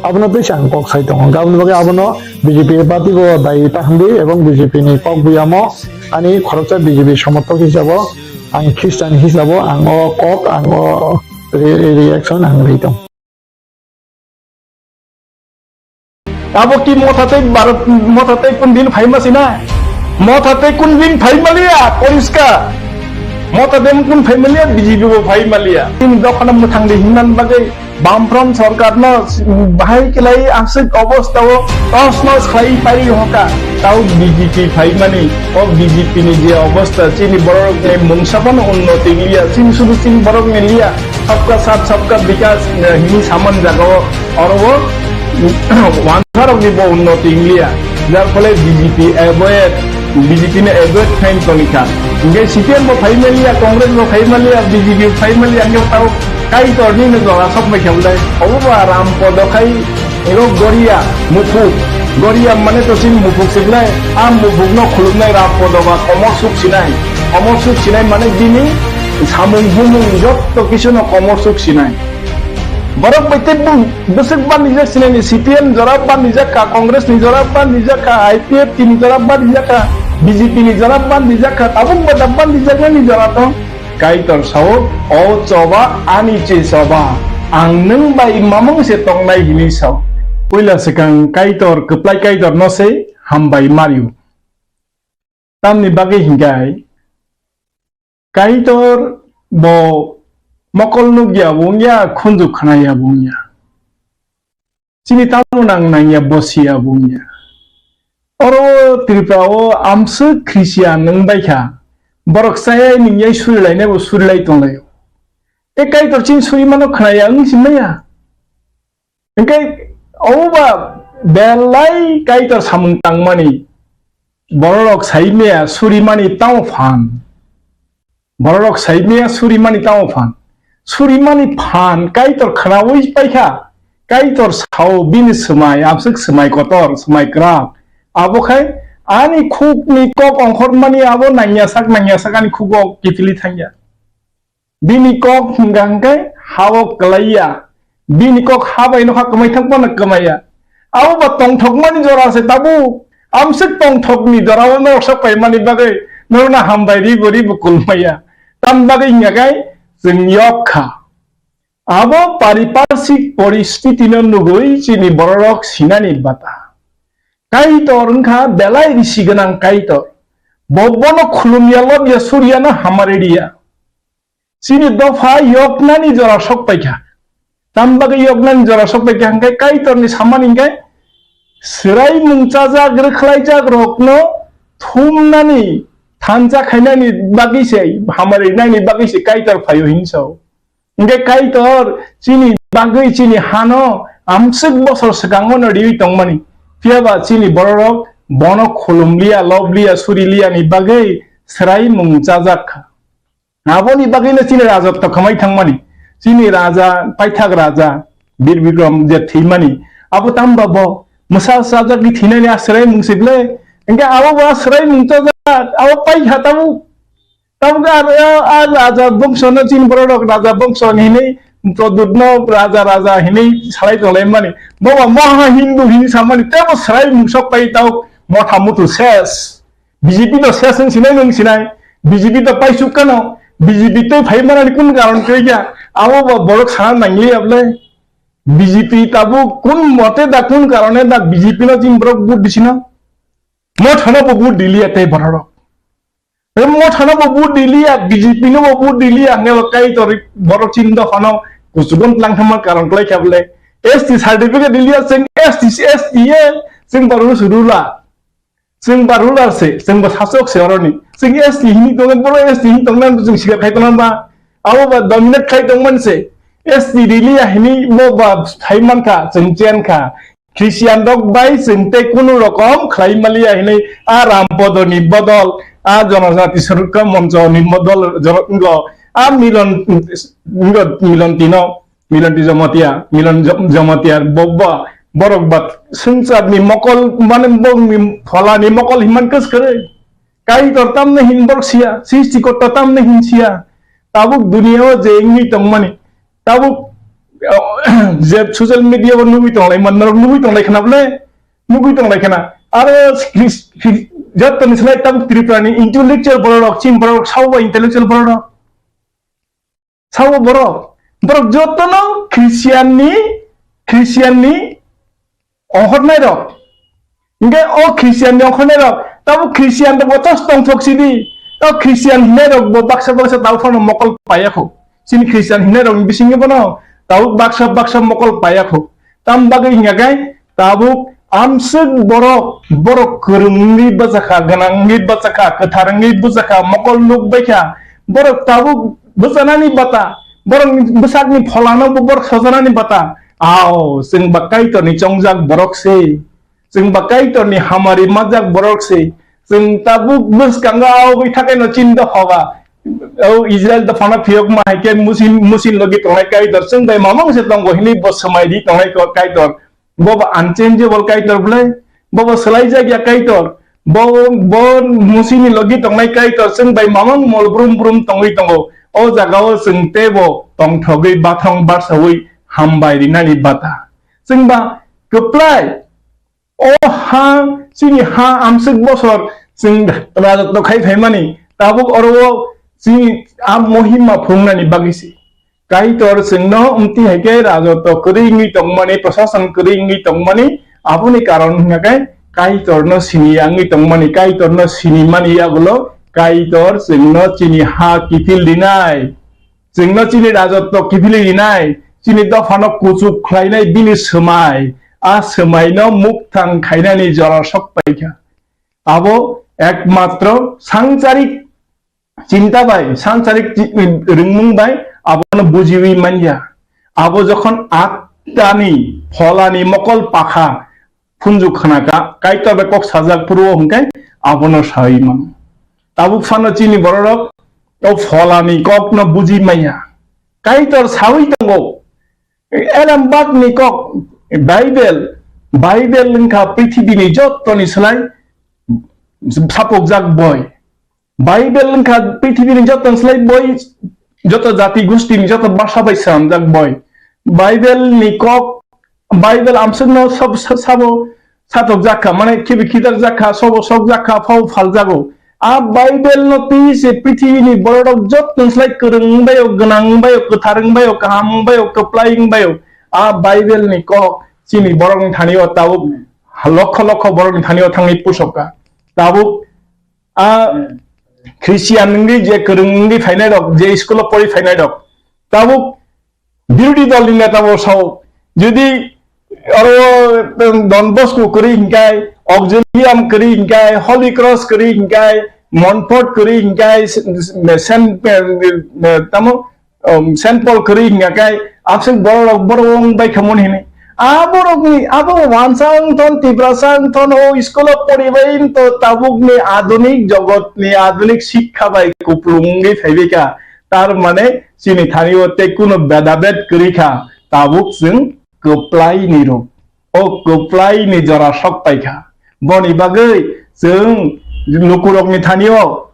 abono twi ang kok sai tongo. Aboni bagwi abono B J P party bo dayi ta hwnwi ebong B J P ni kok buyamo ani khoroksa B J P somorthok hisabo ang Christian hisabo ang o kok ang o re-, reaction ang rwi tong. Abo ki Motha tei Bharat, Motha tei kun din phaima sina? Motha tei kun din phaima liya, poriskar. Motha dem kun phaima liya, B J P bo phaima liya. Tin dokhana mwthang di hinnan bagwi Bamfront sorkar no bahai kelai aswk obostha o tos nos khlai pai hoka. Tao B J P phaimani, o B J P ni je obostha, chini borok ni mungsa phano unnoti liya, chini sudu chini borok ni liya. Sabka saath, sabka bikas, eh, hini saman jaga o, oro o, wansarok ni bo unnoti wngya. Jar phole B J P avoid, B J P ni avoid khain toni kha. Hingke C P M bo phai maliya, Congress bo phai maliya, B J P phai maliya, hingke tao Kaitor ni no jora sok mai khe bole. Obo ba Ram Podo khai Ego Goria, Muphuk. Goria mane to chini Muphuk siklai. A Muphuk no khulumnai Ram Podo ba komor suk sinai. Komor suk sinai mane bini samung humung jotto kisu no komor suk sinai. Borok bai tei bung bwswk ban rijak sinai ni C P M jora ban rijak kha, Congress ni jora ban rijak kha, I P F T ni jora ban rijak kha, B J P ni jora ban rijak kha, tabuk ba da ban rijak nani jora tong. Kaitor sao, "O choba ani che choba, ang nwng bai mamung se tongnai," hinwi sao. Puila swkang Kaitor, kwplai Kaitor no se hambai mario. Tamni bagwi hinkhai Kaitor bo mokol nukya bo wngya, khunju khnaya bo wngya. Chini tamo nang nangya bosia bo wngya. Oro Tripura o amswk Christian wng bai kha. Borok chayai ningyai surilainai bo surilai tonglaio. Tei Kaitor chini suri mano khnaya wng si maya. Hingke obo ba belai Kaitor samung tangmani. Bororok sai maya surimani tamo phan. Bororok sai maya surimani tamo phan. Surimani phan Kaitor khnaui paikha. Kaitor sao bini swmai, amswk swmai kotor, swmai kwrak. Abo khai ani khukni kok ongkhormani abo nangya sak, nangya sak ani khugo kiphilwi thangya. Bini kok hwnkha hwnkhe ha-o kwlaiya. Bini kok ha bai nokha kwmai thang phano kwmaiya. Abo ba tongthokmani jora se tabuk. Amswk tongthokni jora-o norok sok paimani bagwi norokno hambai ribo ribo kulmaya. Tam bagwi hwnkha khe chwng yok kha. Abo pariparswk poristitino nugwi chini bororok sinani bata. Kaitor wngkha belai risi gwnang Kaitor. Bo bono khulumya lobya suryano hamari riya. Chini dopha yoknani jora sok paikha. Tam bagwi yoknani jora sok paikha hwnkhe Kaitorni samani hwnkhe swraimung chajak rwkhlaijak rokno thumnani thansa khainani bagwi se, hamari rinani bagwi se Kaitor phaio hinwi sao. Hwnkhe Kaitor chini bagwi chini hano amswk bosor swkango no riwi tongmani. Phiyaba chini bororok bono khulumliya, lobliya, suriliyani bagwi swraimung chajak kha. Aboni bagwino chini raja tongkhamai thangmani. Chini raja, paithak raja, Bir Bikram je thwimani. Abo tamba bo mwsa chajakni thwinani a swraimung se ble. Hingke abo bo a swraimung chajak, abo paikha tabuk. Tabuk a, a, a raja bongsono chini bororok raja bongso hinwi, Pradyutno raja, raja hinwi salai tonglaimani. Bo ba Maha Hindu hinwi samani, tebo swraimung sok pai tabuk motha muthu ses. B J P no ses wng sinai, nwng sinai. B J P to paisuk kano. B J P tei phai manani kun karon tei ya. Abo bo borok sana nangliya bwle. B J P tabuk kun mote da kun karone da B J P no chini borok vote disino. Mothano bo vote diliya tei borok. Mothano bo vote diliya, B J P no bo vote diliya, hwnke bo Kaitor borok chini dophano kuchugon tlang thangma karon klai kha bwle. S T certificate diliya, chwng S T, S T ye, chwng borok rular. Chwng ba ruler se, chwng ba sasok se oroni. Chwng S T hini tongo, bono S T hini tongna chwng sikar khai tongna ba. Abo ba dominate khai tongmani se. S T riliya hini bo ba thai mankha, chwng chen kha. Christian rok bai chwng tei kunu rokom khlai maliya hinwi a Rampodoni bodol, a Jonojati Surakha Monchoni bodol, jono-, wnglo, a Milon, wnglo Milon Tino, Milon Ti Jomotia, Milon Jo-, Jomotia, bo, bo, borok ba swngcharni mokol, mane bongni pholani mokol hinman kwskwrwi. Kaitor tamni hin borok siya, Srishtikorta tamni hin siya. Tabuk duniya o je wngwi tongmani, tabuk, je social media o nugwi tonglai man, norok nugwi tonglai khna bole, nugwi tonglai khna. Aro Chris-, Chris-, jottoni slai tabuk Tripura ni intellectual borok rok, chini borok rok, sabo ba intellectual borok rok. Sabo borok, borok jotono Christian ni, Christian ni ongkhornai rok. Hingke o Christian ni ongkhornai rok, tabuk Christian rok bo tos tongthok sidi. O Christian hinai rok bo baksa baksa tabuk phano mokol paiya kho. Chini Christian hinai rok ni bisingo bono tabuk baksa baksa mokol paiya kho. Tam bagwi hingya khe tabuk amswk borok, borok kwrwng wngwi bwchakha, gwnang wngwi bwchakha, kwthar wngwi bwchakha, mokol nuk baikha. Borok tabuk bwchanani bata, borokni bwsakni pholano bo borok sojanani bata. Ao, chwng ba Kaitorni chongjak borok se. Chwng ba Kaitorni hamari majak borok se. Chwng tabuk bwskango aogwi thakaino chini dopha ba. O Israel dophano phiyokma hai khe musin, musin logi tongnai Kaitor. Chwng bai mamang se tongo hinwi bo swmai di tongnai ko-, Kaitor. Bo ba unchangeable Kaitor bwle. Bo ba swlaijak ya Kaitor. Bo, bo musini logi tongnai Kaitor. Chwng bai mamang mol brum brum tongwi tongo. O jagao chwng tebo tongthogwi bathang barsawi hambai rinani bata. Chwng ba kwplai. O ha, chini ha amswk bosor chwng rajotw khai phaimani, tabuk oro o chini a mohima phungnani bagwi se. Kaitor chwngno amtwi hai khe rajotw kwrwi wngwi tongmani, prosason kwrwi wngwi tongmani, aboni karon hwnkha khe Kaitorno siniya wngwi tongmani, Kaitorno sinimani yagulo Kaitor chwngno chini ha kiphil rinai. Chwngno chini rajotw kiphilwi rinai, chini dophano kuchuk khlainai bini swmai, a swmaino mukthang khainani jora sok paikha. Abo ekmatro sansarik chinta bai, sansarik chi-, ringmung bai abono bujiwi manya. Abo jokhon attani, pholani mokol pakha, phunju khna ka, Kaitor bai kok sajak phuru o hwnkhe abono sawi mano. Tabuk phano chini bororok o pholani kokno buji maya. Kaitor sawi tongo, Elembakni kok, Bible, Bible wngkha prithibini jottoni slai sapokjak boi. Bible wngkha prithibini joto slai boi, joto jati gustini joto basa bai swnamjak boi. Bible ni kok, Bible amsukno sab-, sabo satok jakha, mane khibi khidar jakha, sobo sok jakha, phao phal jago. A Bible no twi se prithibini bororok joto slai kwrwng baio, gwnang baio, kwthar baio, kaham baio, kwplai baio. A Bible ni kok chini borokni thani o tabuk lokho lokho borokni thani o thangwi pusokha. Tabuk a Christian wngwi je kwrwng wngwi phainai rok, je school o pori phainai rok, tabuk birodhi dol ni neta bo sao, jodi aro Don Bosco kwrwi hinkai, Auxilium kwrwi hinkai, Holy Cross kwrwi hinkai, Montfort kwrwi hinkai, Saint, tamo um, Saint Paul kwrwi hingya kai, abswk borok rok borok wng bai khamon hini. A borok ni, abo wansa wng thon, Tiprasa wng thon, o school o poribai wng to tabuk ni adunik jogot ni adunik shikha bai kuplung wngwi phaibai kha. Tar mane chini thani o tei kuno bedabed kwrwi kha, tabuk chwng kwplai ni rok. O kwplai ni jora sok paikha. Boni bagwi chwng lukurokni thani o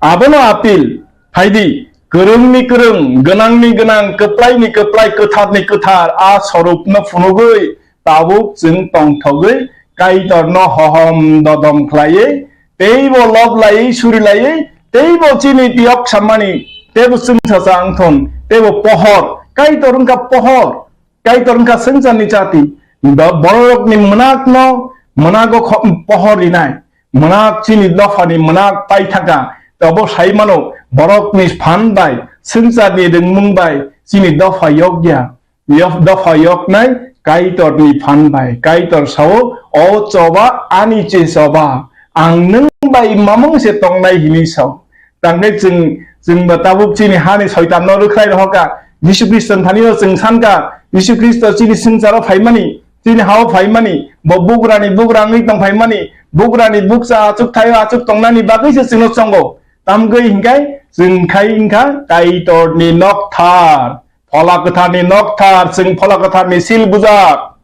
abono apil phaidi, kwrwngni kwrwng, gwnangni gwnang, kwplaini kwplai, kwtharni kwthar a sorupno phunugwi tabuk chwng tongthogwi Kaitorno hohom dodom khlaiwi, teibo lob laiwi, suri laiwi, teibo chini tiyok sammani, teibo chwngsacha wngthon, teibo pohor, Kaitor wngkha pohor. Kaitor wngkha swngcharni chati. Ba bororokni mwnakno mwnago kho-, pohor rinai. Mwnak chini dophani mwnak paithaka. Abo sai mano borokni phan bai, swngcharni ringmung bai chini dopha yokya. Yok-, dopha yoknai Kaitorni phan bai. Kaitor sao, "O choba, ani che choba. Ang nwng bai mamung se tongnai," hinwi sao. Tangkhe chwng, chwng ba tabuk chini hani soitanno rwkhlai rohorkha. Jisu Khristo ni thani o chwng sankha, Jisu Khristo chini swngcharo phaimani, Chini hao phaimani, bo bugrani bugra wngwi tong phaimani, bugrani bukcha achuk thaio achuk tongnani bagwi se chwngno chongo. Tamgwi hinkhe chwng khai wngkha Kaitorni nokthar, Phola Kwtharni nokthar, chwng Phola Kwtharni sil bujak.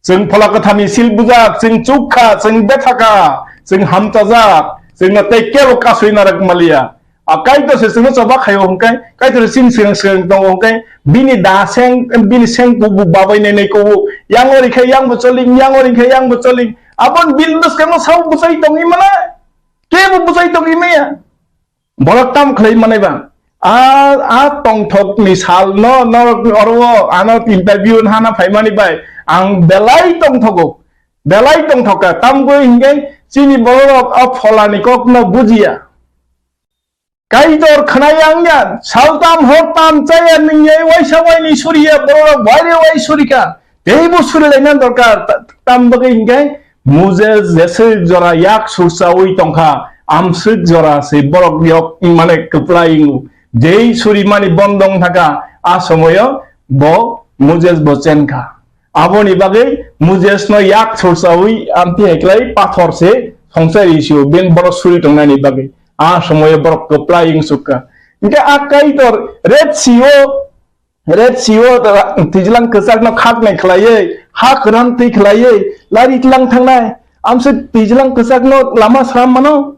Chwng Phola Kwtharni sil bujak, chwng chukha, chwng bethakha, chwng hamchajak, chwngno tei kebo kasui narwk maliya. A Kaitor se chwngno choba khaio hwnkhe, Kaitor se chini swkang swkang tongo hwnkhe, bini da seng, bini seng kubuk babai nai nai kubuk, yang ori khe yang bo choling, yang ori khe yang bo choling. Aboni bini bwskango sao bwchai tongwi mano, kebo bwchai tongwi maya. Borok tam khlai manai ba? A, a tongthokni salno norok oro ano interview hana phaimani bai ang belai tongthogo, belai tongthokha. Tamgwi hinkhe chini bororok a pholani kokno bujiya. Kaitor khwnai wngya, saltam hortam chaya nungya, waisa waini suriya, bororok waire wai surikha. Teibo surilaina dorkar, ta-, tam bagwi hinkhe Moses jeswk jora yak sursaui tongkha, amswk jora se borok yok mane kwplai wngo. Jei surimani bondong thaka, a somoyo bo Moses bo chenkha. Aboni bagwi Moses no yak sursaui amtwi hai klai pathor se songsari sio ben borok suri tongnani bagwi. A somoyo borok kwplai wngsukha. Hinkhe a Kaitor Red Sea o Red Sea o twijlang kwchakno khaknai khlaiwi ha kwran twi khlaiwi lari tlang thangnai. Amswk twijlang kwchakno lama swnam mano,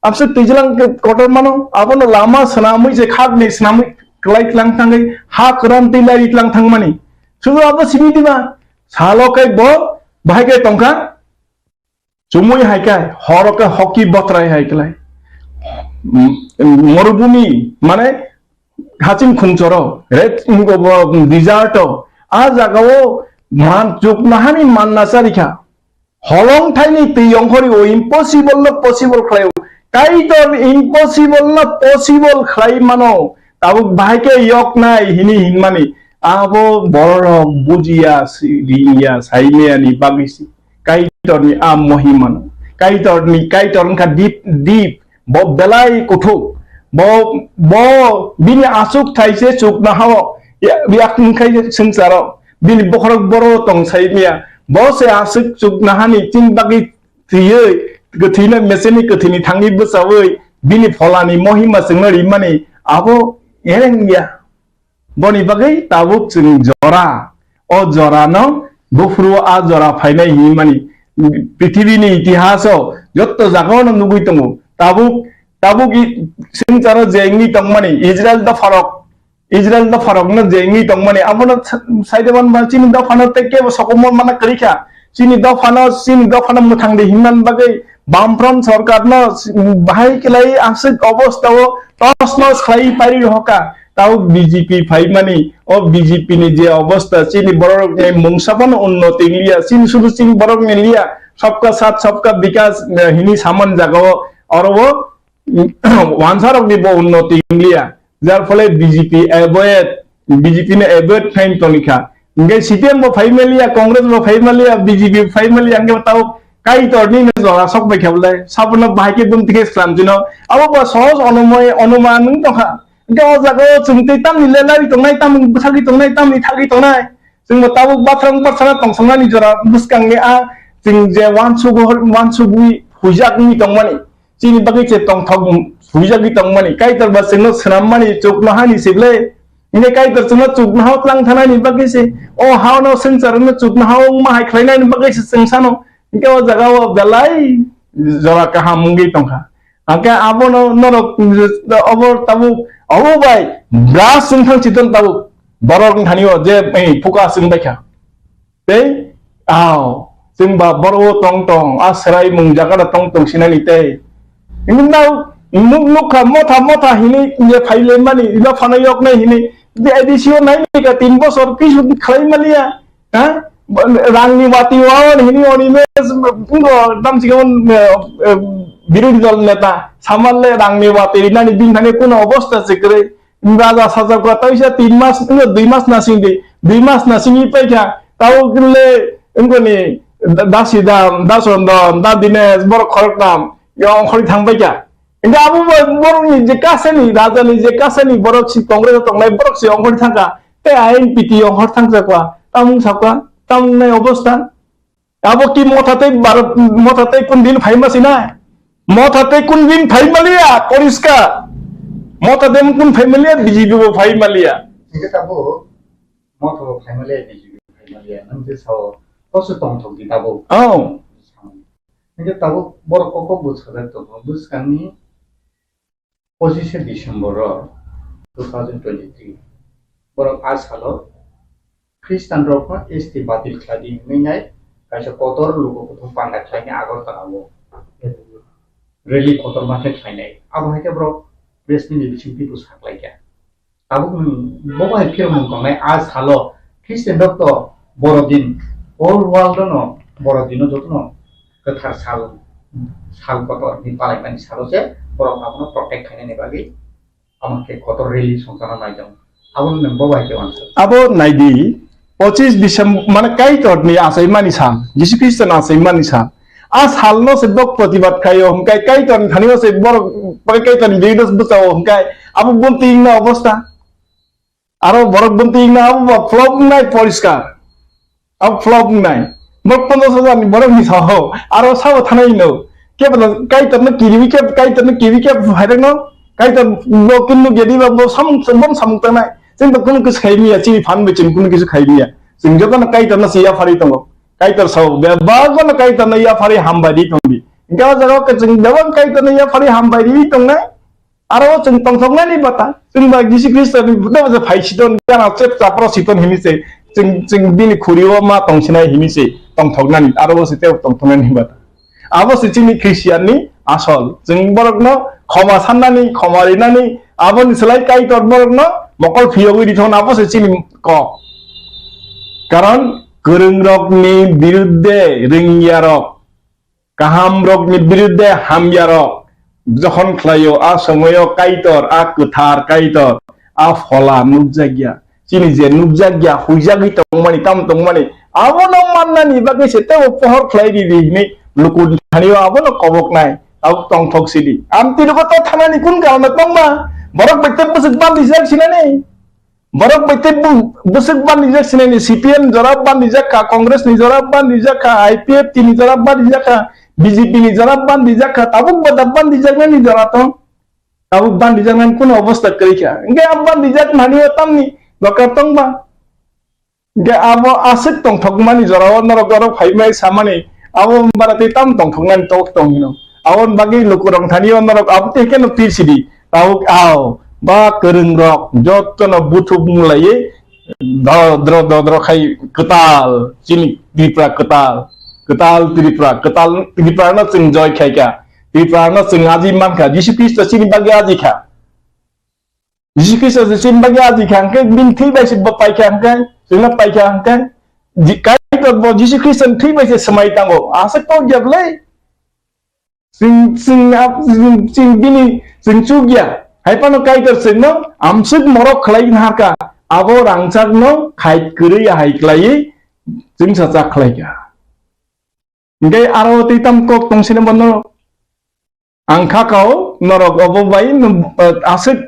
amswk twijlang kotor mano, abono lama swnamwi je khakni swnamwi kwlai tlang thangwi ha kwran twi lari tlang thangmani. Sudu abo simi dima salo kai bo bahai kai tongkha. Chumui hai khe, horo khe hoki botrai hai klai. M-, morubumi, mane haching khungchoro, red, desert o, a jagao man chuknahani manna charikha. Holong thaini twi yongkhori o impossible no possible khlaio. Kaitor impossible no possible khlai mano. Tabuk bahai khe yok nai hini hinmani. Abo bororok bujiya, si-, riya, saimaya ni bagwi si. Kaitorni a mohimano. Kaitorni, Kaitor wngkha deep, deep. Bo belai kuthuk. Bo, bo bini aswk thaise chukna hao. Ya, yak wngkhai swngcharo. Bini bokhorok boro tong saimaya. Bo se aswk chukna hani chini bagwi thwiwi, kwthwino meseni kwthwini thangwi bwchawi, bini pholani mohima chwngno rimani abo ereng ya. Boni bagwi tabuk chwng jora, o jorano buphuru a jora phainai hinmani prithibini itihaso jotto jagao no nugwi tongo. Tabuk, tabuk i-, swngcharo je wngwi tongmani Israel dopharok, Israel dopharokno je wngwi tongmani abono sa-, saidaman ba chini dophano tei kebo sokomor mana kwrwi kha. Chini dophano, chini dophano mwthang di hinmani bagwi Bamfront sorkarno bahai kwlai aswk obostao tos nos khlai pairi rohorkha. Tao B J P phaimani, o B J P ni je obosta, chini borokni mungsa phano unnoti wngya, chini sudu chini borokni liya, sabka saath sabka bikas, eh, hini saman jagao, oro o, wansarokni bo unnoti wngya. Jar phole B J P avoid, B J P ni avoid khlai tongkha. Hingke C P M bo phai maliya, Congress bo phai maliya, B J P phai maliya, hingke tao Kaitor ni no jora sok bai khe bole, sabono bahai khe bum tikhe slam jino. Abo ba sohos onomoi, onuman wng tongkha. Hingke o jaga o chwng tei tamni le lari tongnai, tamni bwsagwi tongnai, tamni thagwi tongnai. Chwng bo tabuk bathang bathana tongthoknani jora bwskang ni a chwng je wansugwi, wansugwi huijak wngwi tongmani. Chini bagwi se tongthok huijagwi tongmani, Kaitor ba chwngno swnammani chuknohani se ble. Hingke Kaitor chwngno chuknohao tlang thanani bagwi se, o hao no swngcharno chuknohao wngma hai khlainani bagwi se chwng sano. Hingke o jaga o belai jora kaham wngwi tongkha. Hingke abono norok obo tabuk, obo bai bras wng thang chiton tabuk. Borok wng thani o je, ei, phuka chwng baikha. Tei, ao, chwng ba boro o tong tong, a swrai mung jaga da tong tong sinani tei. Wngkha nuk, nuk kha motha motha hinwi ye phai le mani, ino phano yok nai hinwi, je A D C o nai ni ka tin bosor kisu khlai maliya, ha? Rang ni wati wawan hinwi oni me, pungo dam chikon, eh, eh, birodhi dol neta, samal le rang ni wati rinani bini thani kuno obosta se kwrwi. Raja sajak kha, taisa tin mas, wngkha dui mas nasing di, dui mas nasing i paikha, tao le wngkha ni da-, dasi dam, dason dam, da Dinesh, borok khorok tam, yo ongkhorwi thang paikha. Hingke abo bo-, borok ni je kasani, raja ni je kasani borok si Congress o tongnai, borok si ongkhorwi thangkha, tei I N P T ongkhor thangjakha, tamung sakha, tamung nai obosta. Abo ki motha tei bar-, motha tei kun din phai ma sina? Motha tei kun din phai maliya, poriskar. Motha tei kun phai maliya, B J P bo phai maliya. Hingke tabuk motha bo phai maliya, B J P bo phai maliya. Nang je sao, koso tongthok di tabuk. Oh. Hingke tabuk borok kok kok bo sajak tongo. Bwskangni pochishe December o two thousand twenty-three, borok a salo Khristanrokno S T batil khlai di hwnwi nai kaisa kotor luku kuthum panda khlainai Agartala o rally kotorma khe khlainai. Abo hai khe borok press meet ni bisingtwi bwsa khlaikha. Tabuk nwng bo bai phirokmung tongnai a salo Khristian rok to Borodin, whole world no Borodin no jotono kwthar sal, sal kotor ni palaimani salo se borok abono protect khainani bagwi amo khe kotor rally songchana nai tongo. Abono nwng bo bai khe uansuk. Abo naidi, pochishe December, mane Kaitor ni achaimani sal, Jisu Khristo ni achaimani sal. A salno se bok protibad khaio, hwnkhe Kaitorni thani o se borok, bai Kaitorni birudo bwchao, hwnkhe abo bumtwi wngna obostha. Aro borok bumtwi wngna abo bo flop wngnai poriskar. Abo flop wngnai. Borok ponchash hajar ni borok ni saho, aro sabo thanai no. Kebo Kaitorno kiriwi kebo, Kaitorno kiriwi kebo phairokno, Kaitor bo kunu gedi ba bo samung, bo samung tangnai. Chwng to kunu kisa khai miya, chini phan bai chwng kunu kisa khai miya. Chwng jotono Kaitorno se yaphari tongo. Kaitor sao, bebak bono Kaitorno yaphari hambai ri tongdi. Hingke o jaga o chwng bebak Kaitorno yaphari hambai ri tongnai. Aro o chwng tongthoknani bata. Chwng ba Jisu Khristo ni buddha bata phai siton, gana chep chapro siton hini se. Chwng, chwng bini khuri o ma tongsinai hini se. Tongthoknani, aro o se tei tongthoknani bata. Abo se chini Christian ni asol. Chwng borokno khoma sannani, khoma rinani, aboni slai Kaitor borokno mokol phiyogwi rithokna abo se chini kok. Karon kwrwngrokni birudde rwngyarok, kahamrokni birudde hamyarok jokhon khlaio, a somoio Kaitor, a kwthar Kaitor, a phola nukjakya. Chini je nukjakya, huijagwi tongmani, tamo tongmani, abono mannani bagwi se teibo pohor khlai ridi hinwi luku thanio abono koboknai, abo tongthok sidi. Amtwi rogo to thanani kun karon tongma? Borok bai tei bwswk bandijak sinani? Borok bai tei bu-, bwswk bandijak sinani? C P M jora bandijak kha, Congress ni jora bandijak kha, I P F T ni jora bandijak kha, B J P ni jora bandijak kha, tabuk bada bandijaknani jora tong. Tabuk bandijaknani kuno obostha kwrwi kha. Hingke a bandijak nani o tamni doka tongma? Hingke abo aswk tongthokmani jorao norok oro phaimai samani, abo bara tei tam tongthoknani tok tong hino. Aboni bagwi lukurok thani o norok abo tei keno pir sidi. Tabuk ao ba kwrwngrok jotono buthuk mulaiwi dodro dodro khai kwtal, chini Tripura kwtal, kwtal Tripura, kwtal Tripura no chwng joy khaikha. Tripura no chwng aji mankha, Jisu Khristo chini bagwi aji kha. Jisu Khristo se chini bagwi aji kha, hwnkhe bini thwi bai se bo paikha, hwnkhe chwngno paikha, hwnkhe Ji-, Kaitor bo Jisu Khristo ni thwi bai se swmai tango. Aswk kok ya bwlai? Chwng, chwng, ap-, chwng, chwng bini chwng chuk ya. Hai phano Kaitor chwngno amswk morok khlai nahar kha. Abo rangchakno khait kwrwi ya hai khlaiwi chwngsa chak khlai kha. Hingke aro tei tam kok tong sini bo norok. Ang kha kao norok obo bai no, eh, aswk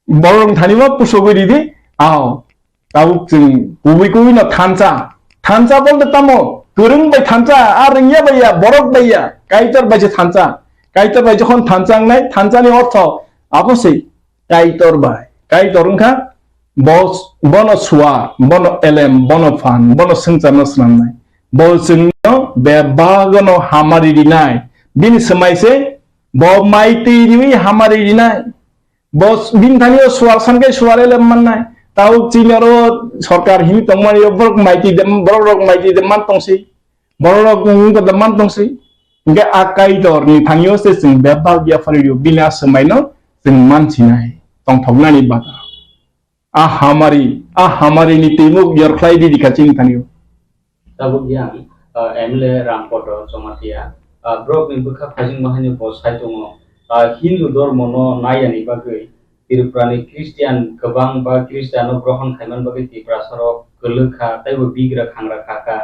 borok thani ma pusogwi ridi. Ao. Tabuk chwng kubui kubui no thansa. Thansa bolte tamo? Kwrwng bai thansa, a rwngya bai ya, borok bai ya, Kaitor bai se thansa. Kaitor bai jokhon thansa wngnai, thansa ni ortho abo se Kaitor bai. Kaitor wngkha bo, bono suar, bono elem, bono phan, bono swngcharno snamnai. Bo chwngno bebagano hamari rinai. Bini swmai se bo mai twi riwi hamari rinai. Bo s-, bini thani o suar san khe suar elem mannai. Tabuk chini oro sorkar hini tongmani o borok mai twi de, borok rok mai twi de man tongsi. Borok rok wng khe de man tongsi. Hingke a Kaitor ni thani o se chwng bebak yaphari rio. Bini a swmai no chwng man sinai. Tongthoknani bata. A hamari, a hamari ni twimuk yorkhlai di dikha chini thani o. Tabuk yang, ah, M L A Rampoto Jomatia, ah, borok ni bwkha phajwngma haino bo sai tongo, ah, Hindu dhormo no nai yani bagwi Tripura ni Christian kwbang ba Christian no grohon khaiman bagwi Tiprasa rok kwlwk kha, tei bo bigra khangra kha kha.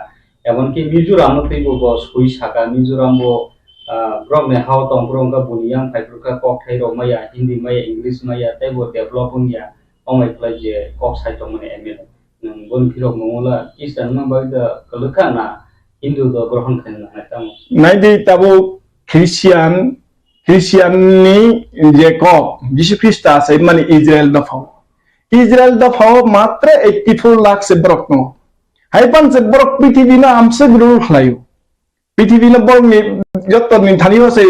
Emonki Mizoram no tei bo, bo sui saka, Mizoram bo, ah, borok ni ha o tong borok wngkha buni yang phai phuru kha, kokthai rok maya, Hindi maya, English maya, tei bo develop wngya, ongmai phlai je kok sai tongmani M L A. Nwng boni phirok nungula Christian wngma bagwi da kwlwkha na, Hindu do grohon khaina nangnai tamo. Naidi tabuk Christian, Christian ni je kok, Jisu Khrista sai mani Israel dopha. Israel dopha matra eighty four lakh se borok no. Hai pan se borok prithibi no amswk rule khlaio. Prithibi no borok ni joto ni thani o se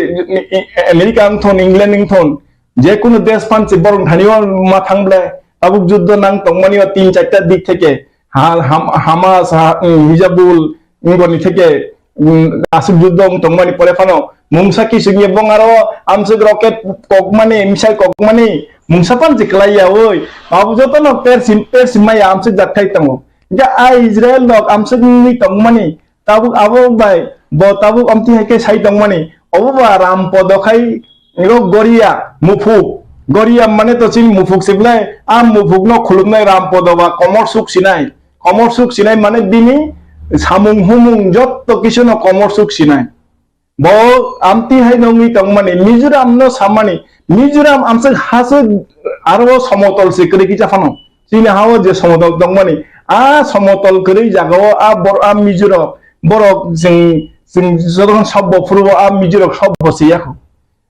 America wng thon, England wng thon, je kunu desh pan se borok thani o ma thang ble. Tabuk juddo nang tongmani o tin charta dik theke ha-, Ham-, Hamas, ha-, um, Hizbul, wngoni theke, um, aswk juddo wng tongmani pore phano mungsa kisingye bong aro amswk rocket kokmani, missile kokmani mungsa pan se kwlai ya oi. Abo joto no persim, persim maya amswk jat khai tongo. Hingke a Israel rok amswk wngwi tongmani tabuk abo bai bo tabuk amtwi hai khe sai tongmani. Obo ba Ram Podo khai ro Goria, Muphuk. Goria mane to chini Muphuk se belai, a Muphuk no khulumnai Ram Podo ba komor suk sinai. Komor suk sinai mane bini samung humung jotto kisu no komor suk sinai. Bo amtwi hai no wngwi tongmani, Mizoram no samani, Mizoram amswk haswk aro somotol se kwrwi kisa phano. Chini ha-o je somotol tongmani, a somotol kwrwi jaga-o a bor-, a Mizo rok, borok chwng, chwng jotokhon sopbo phuru-o a Mizo rok sopbo se yakho.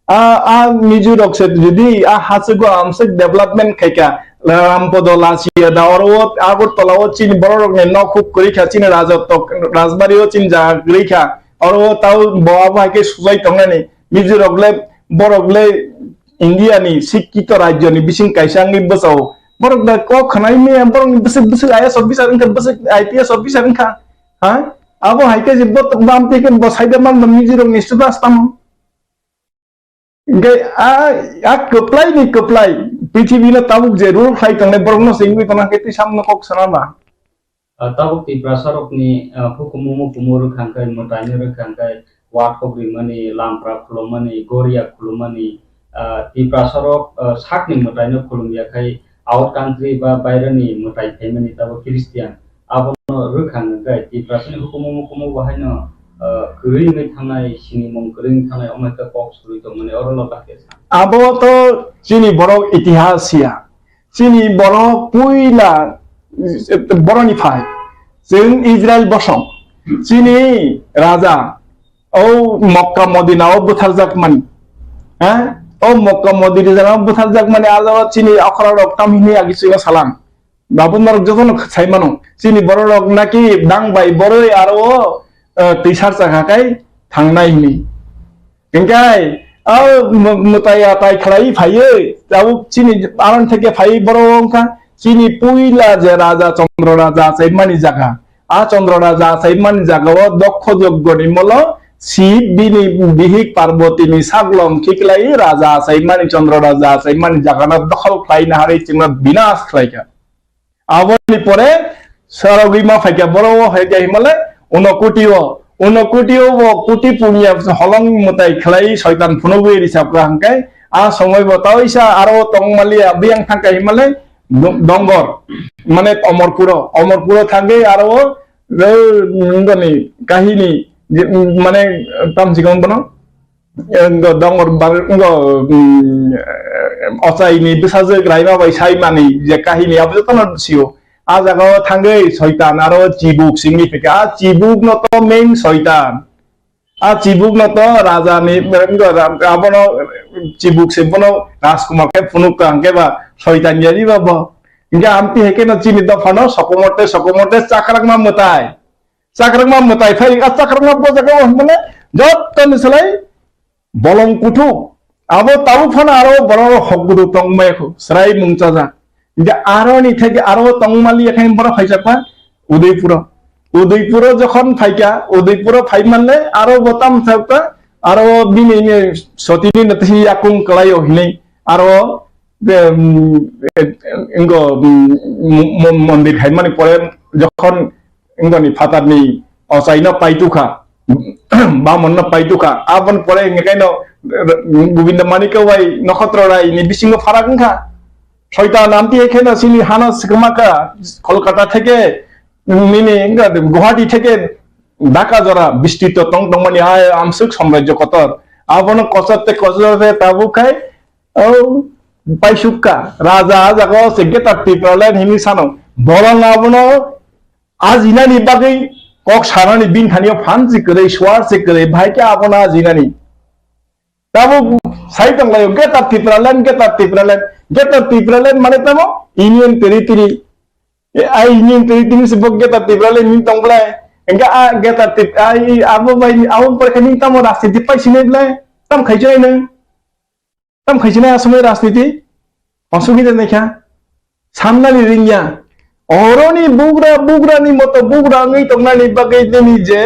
A, a Mizo rok se jodi a haswk-o amswk development khaikha, Rampodo Lachiya da oro-o Agartala-o chini borok rokni nok huk kwrwi kha, chini Rajotto, Rajbari-o chini jaga kwrwi kha, oro-o tao bo abo hai khe sujai tongnani. Mizo rok le, borok le India ni sikkito rajyo ni bising kaisa wngwi bwsao. Borok da kok khwnai maya, borok ni bwswk bwswk I A S officer wngkha, bwswk I P S officer wngkha. Ha? Abo hai khe je bo, bo amtwi khe bo saida man bo Mizo rok ni students tamo. Hingke a, a kwplai ni kwplai, prithibi no tabuk je rule khlai tongnai borok no se wngwi tongna khe twi samno kok sana ba. Ah, tabuk Tiprasa rokni, ah, hukumu mukumu rwkha hwnkhe, mwtaino rwkha hwnkhe, wathok rimani, lampra khulumani, goria khulumani, ah, Tiprasa rok, ah, sakni mwtaino khulum ya khai, out country ba bairani mwtai phaimani tabuk Christian. Abono rwkha hwnkhe, Tiprasani hukumu mukumu bo haino, ah, kwrwi wngwi thangnai, sinimung kwrwi wngwi thangnai, omo hai khe kok surwi tongmani, oro no bahai khe sa. Abo to chini borok itihas ya. Chini borok puila, eh, boroni phai. Chwng Israel bosong. Chini raja, o Mokka Modina o butharjak mani. Ha? O Mokka Modina o butharjak mani, aro chini okra rok tam hini agi chwngno salang. Babu norok jotono sai mano. Chini borok rok naki dang bai boroi aro o, eh, twisar chakha kai thangnai hini. Hingkai, o mu-, mwtai atai khlai phaiwi, tabuk chini aron theke phaiwi borok wngkha, chini puila je raja Chandra raja achai mani jaga. A Chandra raja achai mani jaga o Dokkho Joggoni molo Shiv bini bihik Parbatini saglom khiklai raja achai mani Chandra raja achai mani jaga no dokhol khlai naharwi chwngno binas khlaikha. Aboni pore sarogwi ma phaikha, borok o phaikha himale Unokoti o, Unokoti o bo koti punya holong mwtai khlai soitan phunugwi risapkha hwnkhe, a songoi bo taoisa aro tongmaliya biyang thangkha himale do-, Dongor, mane Omorpuro, Omorpuro thangwi aro o, o, nungoni kahini, je, mane tamsikon bono, Ngo dongor bar-, ngo, mm, ochaini bwsajwk raima bai saimani je kahini abo jotono sio. A jaga o thangwi soitan aro chibuk simi phika. A chibuk no to main soitan. A chibuk no to raja ni, ngo ra-, abono chibuk se bono Rajkumar khe phunuk ka hwnkhe ba soitan ya ri ba bo. Hingke amtwi hai khe no chini dopha no sokomorte sokomorte chakrakma mwtai. Chakrakma mwtai phai, a chakrakma bo jaga o hwnmale jottoni slai bolong kuthuk. Abo tabuk phano aro borok hok gudu tongmaya khu, srai mungchajak. Hingke aroni theke aro tongmaliya khe borok phaijakma Udaipuro. Udaipuro jokhon phaikha, Udaipuro phai manle aro bo tam thakka, aro bini ni sotini no twi yakung kwlaio hinwi aro, em, em, ingo, em, mo-, mo-, mondir khaimani pore jokhon Wngoni phatarni ochaino paitukha, bamonno paitukha. Aboni pore hingke kaino Govinda Manikya bai Nokhotra Rai ni bisingo pharak wngkha. Soitan amtwi kheno chini hano swkmakha, Kolkata theke nini wngkha Guwahati theke Dhaka jora bistrito tong tongmani hai amswk samrajyo kotor. Abono kochor te kochor te tabuk khai, o, paisukka. Raja a jaga o se Greater Tipraland hini sano. Borong abono ajinani bagwi Kok sanani bini thani o phan si kwrwi, suar si kwrwi, bahai khe abono ajinani. Tabuk sai tonglaio, Greater Tipraland, Greater Tipraland, Greater Tipraland mane tamo Union Territory. E, ai Union Territory se bo Greater Tipraland ni tong blai. Engka a Greater Tip-, ai abo bai ni abo pore khe ni tamo rajniti pai sinai blai. Tam khai chinai nang. Tam khai chinai asomai rajniti. Osubida naikha. Samnani ringya. Oroni bugra, bugrani moto bugra wngwi tongnani bagwi nini je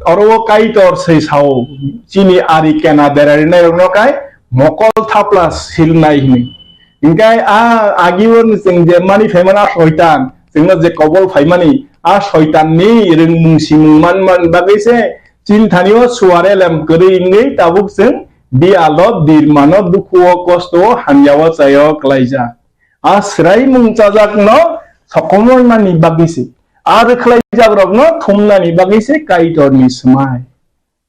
oro o Kaitor sai sao, chini ari kena berari nairokno kai mokol thapla silnai hini. Hinkhe a agio chwng je mani phaimani a soitan, chwngno je kobol phaimani a soitanni ringmung simung man man bagwi se chini thani o suar elem kwrwi wngwi tabuk chwng biyalo birmano dukhu o kosto o hamya o chai o klaijak. A swraimung chajakno sokomormani bagwi se. A rwkhlaijakrokno thumnani bagwi se Kaitorni swmai.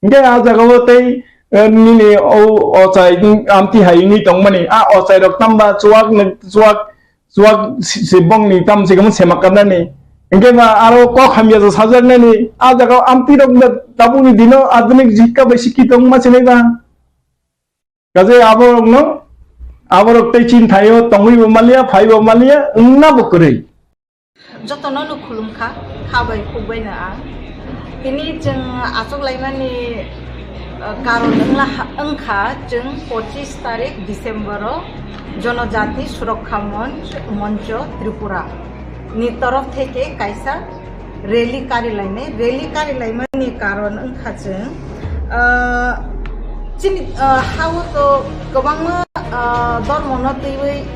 Hinkhe a jagao tei, eh, nini o ochai amtwi hai wngwi tongmani, a ochairok tamba chuak, chuak, chuak si-, si bongni tam se kwmwi sema karnani. Hinkhe ba aro kok hamya sajaknani, a jagao amtwirok tabukni dino adhunik jikka bai sikhi tongma sinai ba. Kaje aborokno, aborok tei chini thaio tongwibo maliya, phaibo maliya, wngna bo kwrwi. Jotono no khulumkha, kha bai khuk bai no ang. Tini chwng achuk laimani, uh, karon wngla ha-, wngkha chwng pochis tarik December o Jonojati Surakkha Monch, Moncho Tripura ni torof theke kaisa rally kari lainai. Rally kari laimani karon wngkha chwng, ah, chini, ah, hao to kwbangma, ah, dormono twiwi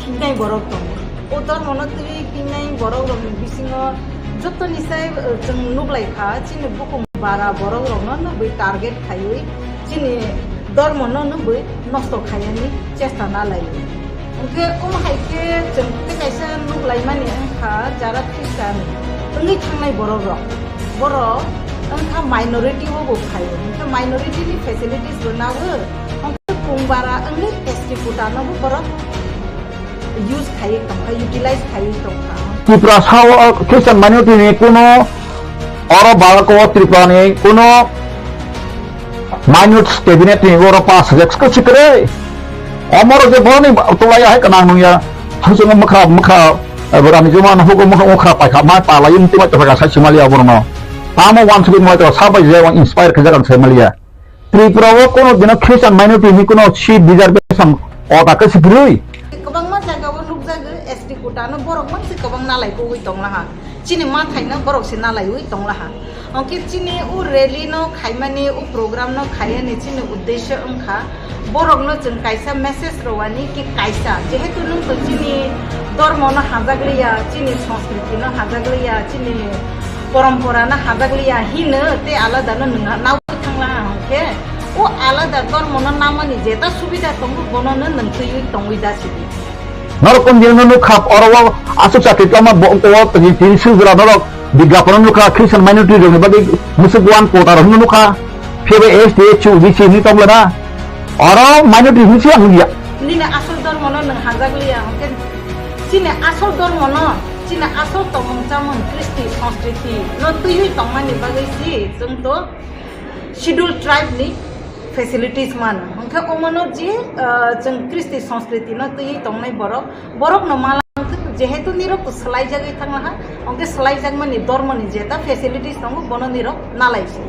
hingnai borok tongo. O dormono twiwi hingnai borok rokni bisingo jotoni sai, ah, chwng nuklaikha chini bukhung bara borok rokno nugwi target khaiwi chini dormono nugwi nosto khaiyani chesta nalaio. Hwnkhe omo hai khe chwng tei kaisa nuklaimani wngkha jara Christian wngwi thangnai borok rok. Borok wngkha minority o bo phaio. Hwnkhe minority ni facilities bo nago. Hwnkhe kung bara wngwi S T quota no bo borok use khaiwi tongkha, utilize khaiwi tongkha. Tiprasa o Christian minority ni kuno oro Bharat o Tripura ni kuno minute cabinet ni oro pass hajak se kwrwi. Omoro je boroni tulai hai kanang nungya. Hajung mukha mukha, eh, borani juma no hugo mukha mukha paikha mai pala yung tima to ga sai simaliya borno. Tamo wan sugi mai to sabai je wan inspire khajakan sai maliya. Tripura o kono dino Christian minority ni kono seat reservation o ta kasi kwrwi. Kwbangma jaga o nukjago S T quota no borok mansi kwbang nalai kugui tonglaha. Chini mathaino borok se nalaiwi tonglaha. Hwnkhe chini o rally no khaimani, o program no khaiyani chini uddesyo wngkha borokno chwng kaisa message rwani ki kaisa, jehetu nwng to chini dormo no hajakliya, chini sanskriti no hajakliya, chini porompora no hajakliya hino tei alada no nwng nawi thanglaha hwnkhe o alada dormo no namani jeta subida tongo bono no nwng twiwi tongwi jasidi. Norok kon dino nukha oro o aswk chakri tongma bo o tini sujra norok bigyapon nukha Christian minority rokni bagwi musuk wan quota rok nukha phebe S T S C O B C ni tongla na oro minority hinsi ang ya. Nini asol dormo no nwng hanjak liya hwnkhe chini asol dormo no chini asol tongmung chamung Kristi Sanskriti no twiwi tongmani bagwi si chwng to Schedule Tribe ni facilities mano. Hwnkhe omono je, ah, chwng Kristi Sanskriti no twiwi tongnai borok, borok no malang thwk, jehetu nirok to swlaijagwi thanglaha, hwnkhe swlaijakmani dormoni jeta facilities tongo, bono nirok nalai se.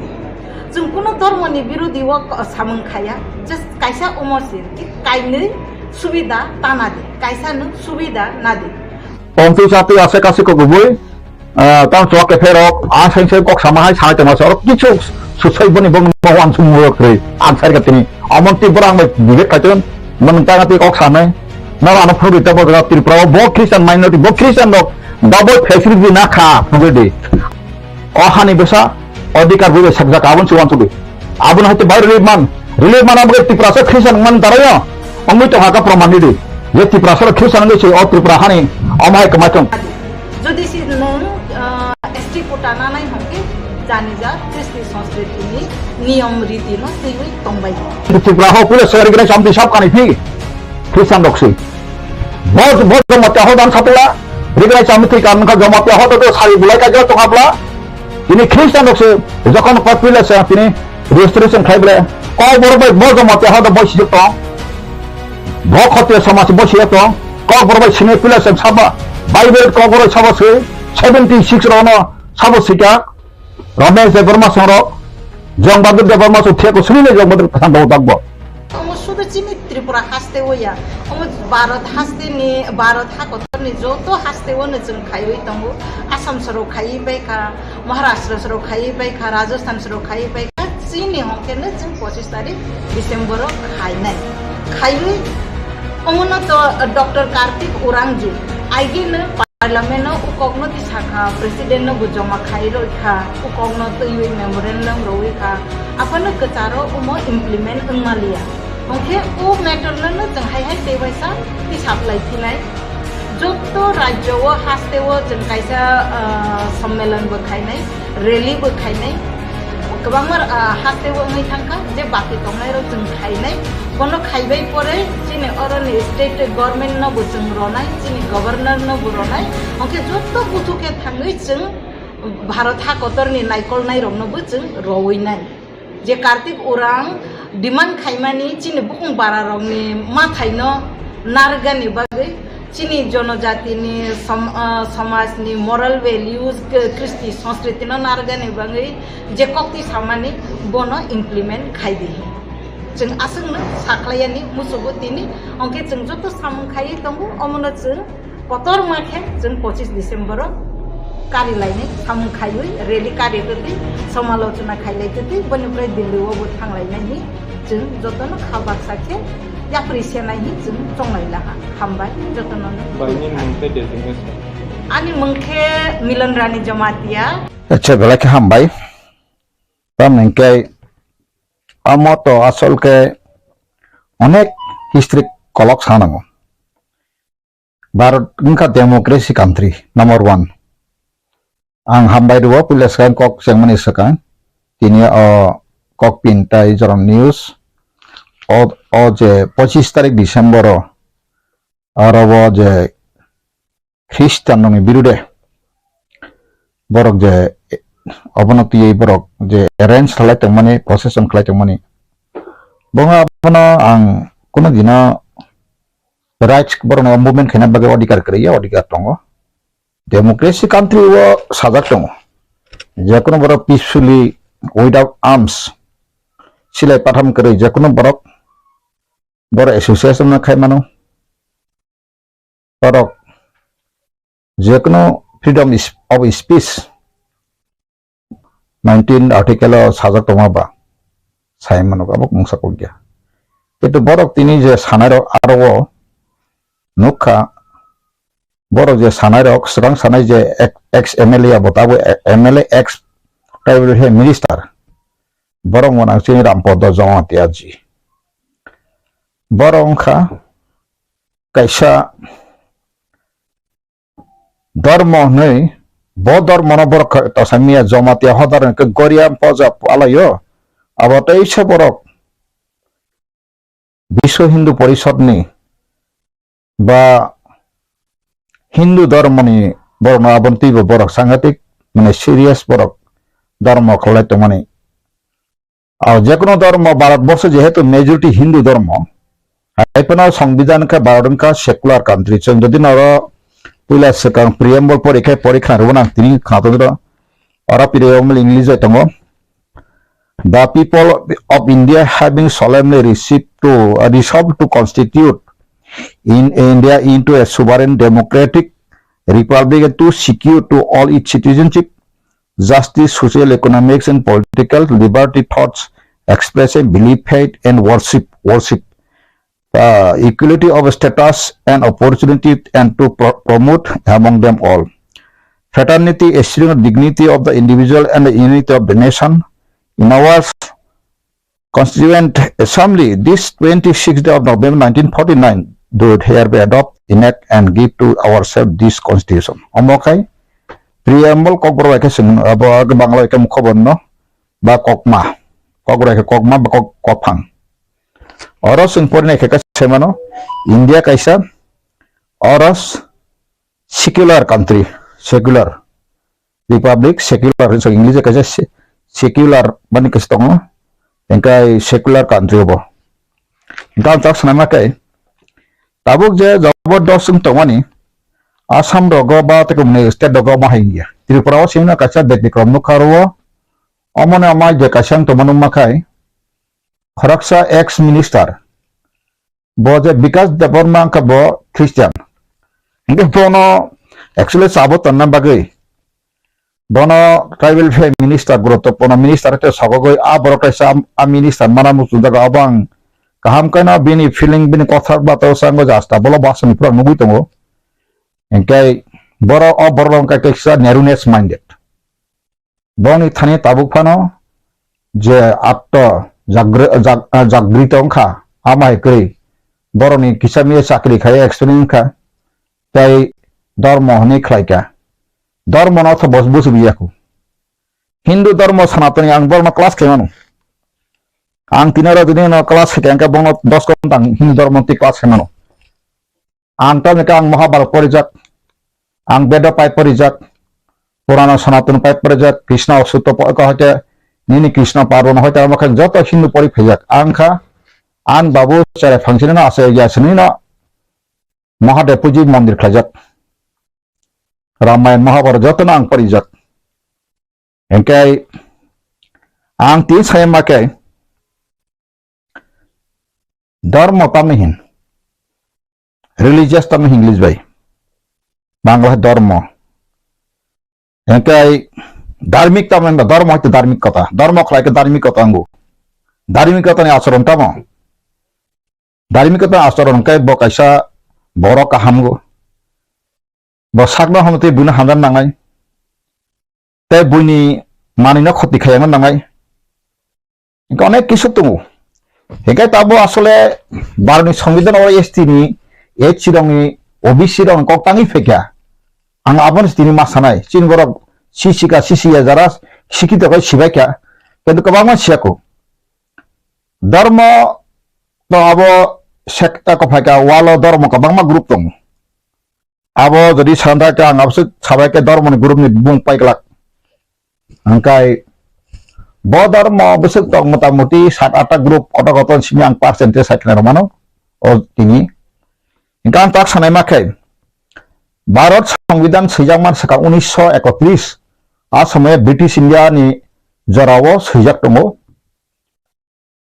Chwng kuno dormoni birodi o ko-, samung khaya, just kaisa omo se, ki kainwi subida ta nadi, kaisa no subida nadi. Tongtwi chatwi ase kasi kokubui, ah, tang chwla kepherok, a seng seng kok sama hai sai tongma se, oro kichu susai boni bong no wan sung muro kre, answer ka tini. Amon Tripura ang bai debate kaiton, man tang twi kok sanai. Na ano phuru ta bo Tripura bo Christian minority, bo Christian rok double facility na kha, phuru di. O hani bwsa odhikar bwsa sakjak aboni se uansugwi. Aboni haikhe bai relief man. Relief man aboni Tiprasa Christian man darayo. Wngwi tongha kha proman ridi. Je Tiprasa Christian wngwi se o Tripura hani omo hai kwmai tong. Jodi se nwng, ah, S T quota nanai hwnkhe jani ja Kristi Sanskriti ni niyom riti no twiwi tongbai. Tripura ho pura sari gwnai chamti sab kani phi. Christian rok se. Bo, bo, bo mate ho dan sapula. Rignai chamti kan kha jomati ho to sari bulai ka jo tongabla. Tini Christian rok se jokhon popular se tini restoration khai bole kok borok bai bo joma te hado bo sijak tong. Bo khote samaj bo sijak tong. Kok borok bai sini popular se saba Bible kok borok saba se seventy six rok no sabo sika. Ramesh Debbarma songrok, Jong Bahadur Debbarma song thek ko suni le Jong Bahadur katham dago dagbo. Omo sudu chini Tripura haste o ya. Omo Bharat haste ni, Bharat hakotor ni joto haste o no chwng khaiwi tongo. Assam soro khaiwi bai kha, Maharashtra soro khaiwi bai kha, Rajasthan soro khaiwi bai kha. Chini hongke no chwng pochis tarik December o khainai. Khaiwi omo no to Doctor Kartik Urangju, aigi no Parliament no ukok no tisakha, President no bo joma khai roi kha, ukok no twiwi memorandum roi kha, aphano kwcharo omo implement wng maliya. Hwnkhe o matter no no chwng hai hai tei waisa tisap lai phinai. Jotto rajyo o haste o chwng kaisa, ah, sommelon bo khainai, rally bo khainai. Kwbangma, ah, haste o wngwi thangkha, je baki tongnairok chwng khainai. Bono khaibai pore chini oroni state government no bo chwng ronai, chini governor no bo ronai. Hwnkhe jotto buthu khe thangwi chwng Bharat hakotorni naikolnairokno bo chwng rowinai. Je Kartik Urang demand khaimani chini bukung bararokni mathaino narwkgani bagwi, chini jonojatini som-, ah, somajni moral values, k-, kristi sanskritino narwkgani bagwi je kokti samani bono implement khai di. Chwng aswkno sakhlaiyani musugo tini, hwnkhe chwng joto samung khaiwi tongo, omono chwng kotorma khe chwng pochis December o kari lainai samung khaiwi rally kari twtwi somalochona khai lai twtwi boni pore Delhi o bo thang lainai hi chwng jotono kha baksa khe yapri senai hi chwng chonglai laha. Hambai jotono. Bai, nini mung tei designation? Ani mung khe Milan Rani Jamatia. Acha, belai khe hambai. Tamni hwnkhe amo to asol khe onek history kolok sanango. Bharat wngkha democracy country number one. Ang hambai rwo puila swkang kok chengmani swkang. Tini o kok pin tai jorom news. O, o je pochis tarik December o aro o je Christian rokni birude borok je obono twiwi borok je arrange khlai tongmani, procession khlai tongmani, bo abono ang kunu dino rights borokno movement khaina bagwi odhikar kwrwi ya, odhikar tongo. Democracy country o sajak tongo, jekunu borok peacefully without arms silai patham kwrwi jekunu borok borok association no khai mano. Borok jekunu freedom is-, of speech nineteen article o sajak tongma ba sai mano, abo mungsa kok ya. Kintu borok tini je sanai rok aro o nukha, borok je sanai rok swkang sanai je ex-, ex M L A abo tabuk M L A ex tribal he minister borok mwnang chini Rampada Jamatia ji. Borok wngkha kaisa dormo hwnwi, bo dormono borok kha-, Tosamiya Jamatia hodar hwnkhe Goria poja palaio. Abo teisa borok Biswa Hindu Porishodni ba Hindu dormoni borokno aboni twibo borok sangatik, mane, serious borok dormo khlai tongmani. O jekunu dormo, Bharat borsho jehetu majority Hindu dormo, hai phano Songbidan khe Bharat wngkha secular country. Chwng jodi noro puila swkang preamble pori khe pori khna rwmani ang tini khna tongwi rw-, oro pire wngmani English bai tongo. The people of India having solemnly received to, uh, resolved to constitute in India into a sovereign democratic republic and to secure to all its citizenship justice, social, economics, and political liberty, thoughts, expression, belief, faith, and worship, worship, uh, equality of status and opportunity, and to pro-, promote among them all fraternity, esteem dignity of the individual and the unity of the nation. In our Constituent Assembly, this twenty-sixth day of November nineteen forty-nine, do hereby adopt, enact, and give to ourselves this constitution. Omo khai preamble kokborok bai khe chwng abo Bangla bai khe mukhoborno ba kokma, kokborok bai khe kokma ba kok-, kokphang. Oro chwng porinai khe khe sai mano, India kaisa oro secular country, secular. Republic, secular, so English kaisa se-, secular bani kaisa tongo, hingkai secular country bo. Hingkhe ang chak sanai ma khe, tabuk je jabardast wng tongmani, Assam rogo ba tei kumni state rogo ma hai wngya. Tripura o simi no kaisa Bedikromno kha ro, omo no ma je kaisa wng tongma nukma khai, khoroksa ex minister, bo je Bikas Debbarma wngkha bo Christian. Hingke bono actually sabo tonna bagwi bono tribal welfare minister, guruttopurno minister te sogogoi a borok kaisa a minister mana muchung jaga abo ang kaham kaino bini feeling bini kotha bata sango jasta bolo basani pura nugui tongo. Hingke borok o borok wngkha kaisa narrowness minded. Boni thani tabuk phano je atto jagri-, jag-, ah, jagrito wngkha, ama hai kwrwi borokni kisa miya chakri khai experience wngkha, tei dormo hwnwi khlaikha. Dormo no tho bos busi biya khu. Hindu dormo Sanatani ang borokno class khaimano. Ang tini oro tini no class khaikha, hingkhe bono dos ghonta ang Hindu dormo twi class khaimano. Ang tamni khe ang Mahabharat porijak, ang Bedo pai porijak, Purana Sanatana pai porijak, Krishna Sutro po-, ko hoite nini Krishna Parvana hoite amo khe joto Hindu pori phaijak. Ang kha, ang babu chwrai phangsini no aswk ya sini no Mahadev puji mondir khlaijak. Ramayan Mahabharat joto no ang porijak. Hingke ang tin sai ma khe, Dharma tamni hin, religious tamni hin English bai, Bangla hai dharma. Hingke dharmik tamni hin, dharma hai dharmik kota, dharma khlai khe dharmik kota angu. Dharmik kota ni acharon tamo. Dharmik kota acharon khe bo kaisa borok kaham go. Bo sakno hamtwi buino hamjak nangnai. Tei buini manwino khoti khayangna nangnai. Hingke onek kisu tongo. Hingke tabo asole Bharotni Songbidan o S T ni, S C rokni, O B C rokni kok tangwi phaikha. Ang abono tini ma sanai. Chini borok sisika sisiya jara sikito khai sibaikha. Kintu kwbangma siyako. Dharma to abo sekta ko phaikha, walo dharma kwbangma group tongo. Abo jodi santa khe ang abose sabai khe dharmani group ni bung pai glak. Hingkai bo dharma bwswk tok motamoti sat atta group kotor kotor simi ang percentage sai khna rwmano o tini. Hingkhe ang tak sanai ma khe Bharat Songbidan swijak man swkang unisho ekotris a somoyo British India ni jorao swijak tongo.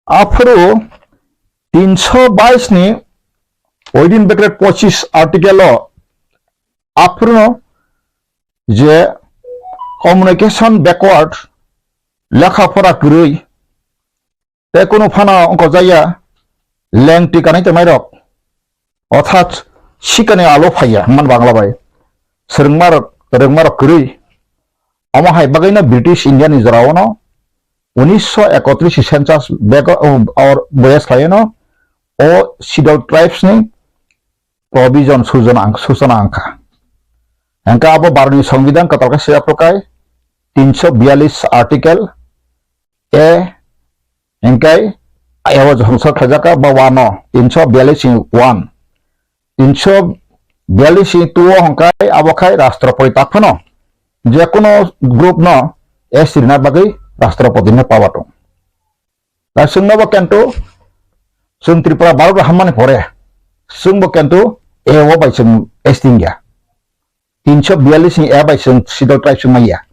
Aphuru tinsho bais ni within bracket pochis article o aphuru no je communication backward, lekha pora kwrwi, tei kunu phano wngkojaya lengtwi kanai tongnai rok, orthat sikani alo phaiya hwnmani Bangla bai swrwngmarok, rwngmarok kwrwi. Omo hai bagwino British India ni jorao no unisho ekotris ni census bag o, or boya swlaino o Scheduled Tribes ni provision sujona ang, sujona angkha. Hingkhe abo Bharotni Songbidan kwtal khe swijak phrukai tinsho biyalish article A, hingkhe abo jongsa khlaijak kha ba one o, tinsho biyalish ni one. Tinsho biyalish ni two o hingkhe abo khai Rashtrapati tak phano je kono group no S T rina bagwi Rashtrapati ni power tong. Ta chwngno bo kintu chwng Tripura Bharat hammani pore chwngbo kintu A o bai chwng S T wngya. Tinsho biyalish ni A bai chwng Scheduled Tribe chwng maya.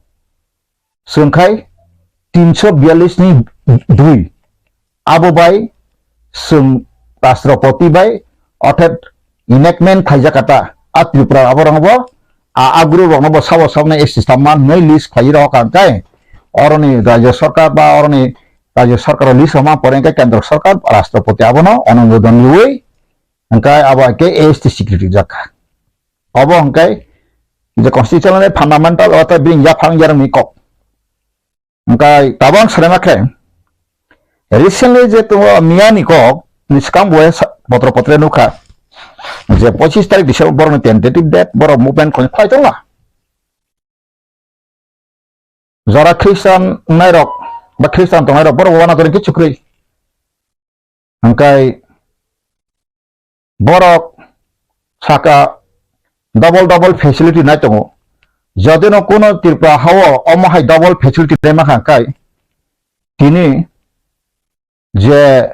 Chwng khai tinsho biyalish ni dui. Abo bai chwng Rashtrapati bai, orthat enactment khaijak kha ta. A Tripura aborokno bo, a, a group rokno bo sabo saboni S T stamma hwnwi list khlaiwi rw kha hwnkhe, oroni Rajya Sarkar ba oroni Rajya Sarkar o list rwma pore hwnkhe Kendra Sarkar, Rashtrapati abono onumodon rwui hwnkhe abo hai khe A S T security jak kha. Obo hwnkhe je constitutional fundamental orthat bini yaphang yarwngni kok. Hingkhe tabang sanai ma khe, recently je tongo miyani kok ni swkang bo sa-, potro potre nukha, je pochis tarik December borokni tentative date, borok movement khlai phai tongla. Jara Christian nairok ba Christian tongnai rok borok bo wana kwrwi khe chukrwi. Hingkhe borok saka double double facility nai tongo. Jotino kuno Tripura hao omo hai double facility rema kha kai, tini je,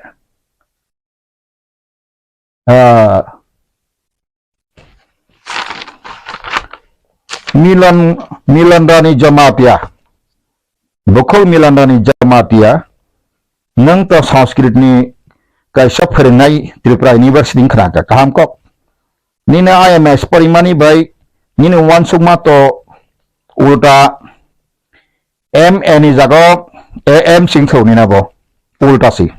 ah, Milan, Milan Rani Jamatia, Bukhul Milan Rani Jamatia, nwng to Sanskrit ni kaisa phwrwngnai Tripura University wngkha kha, kaham kok. Nini I M S porimani bai nini uansukma to ulta M A ni jaga o A M singthou nina bo ulta si.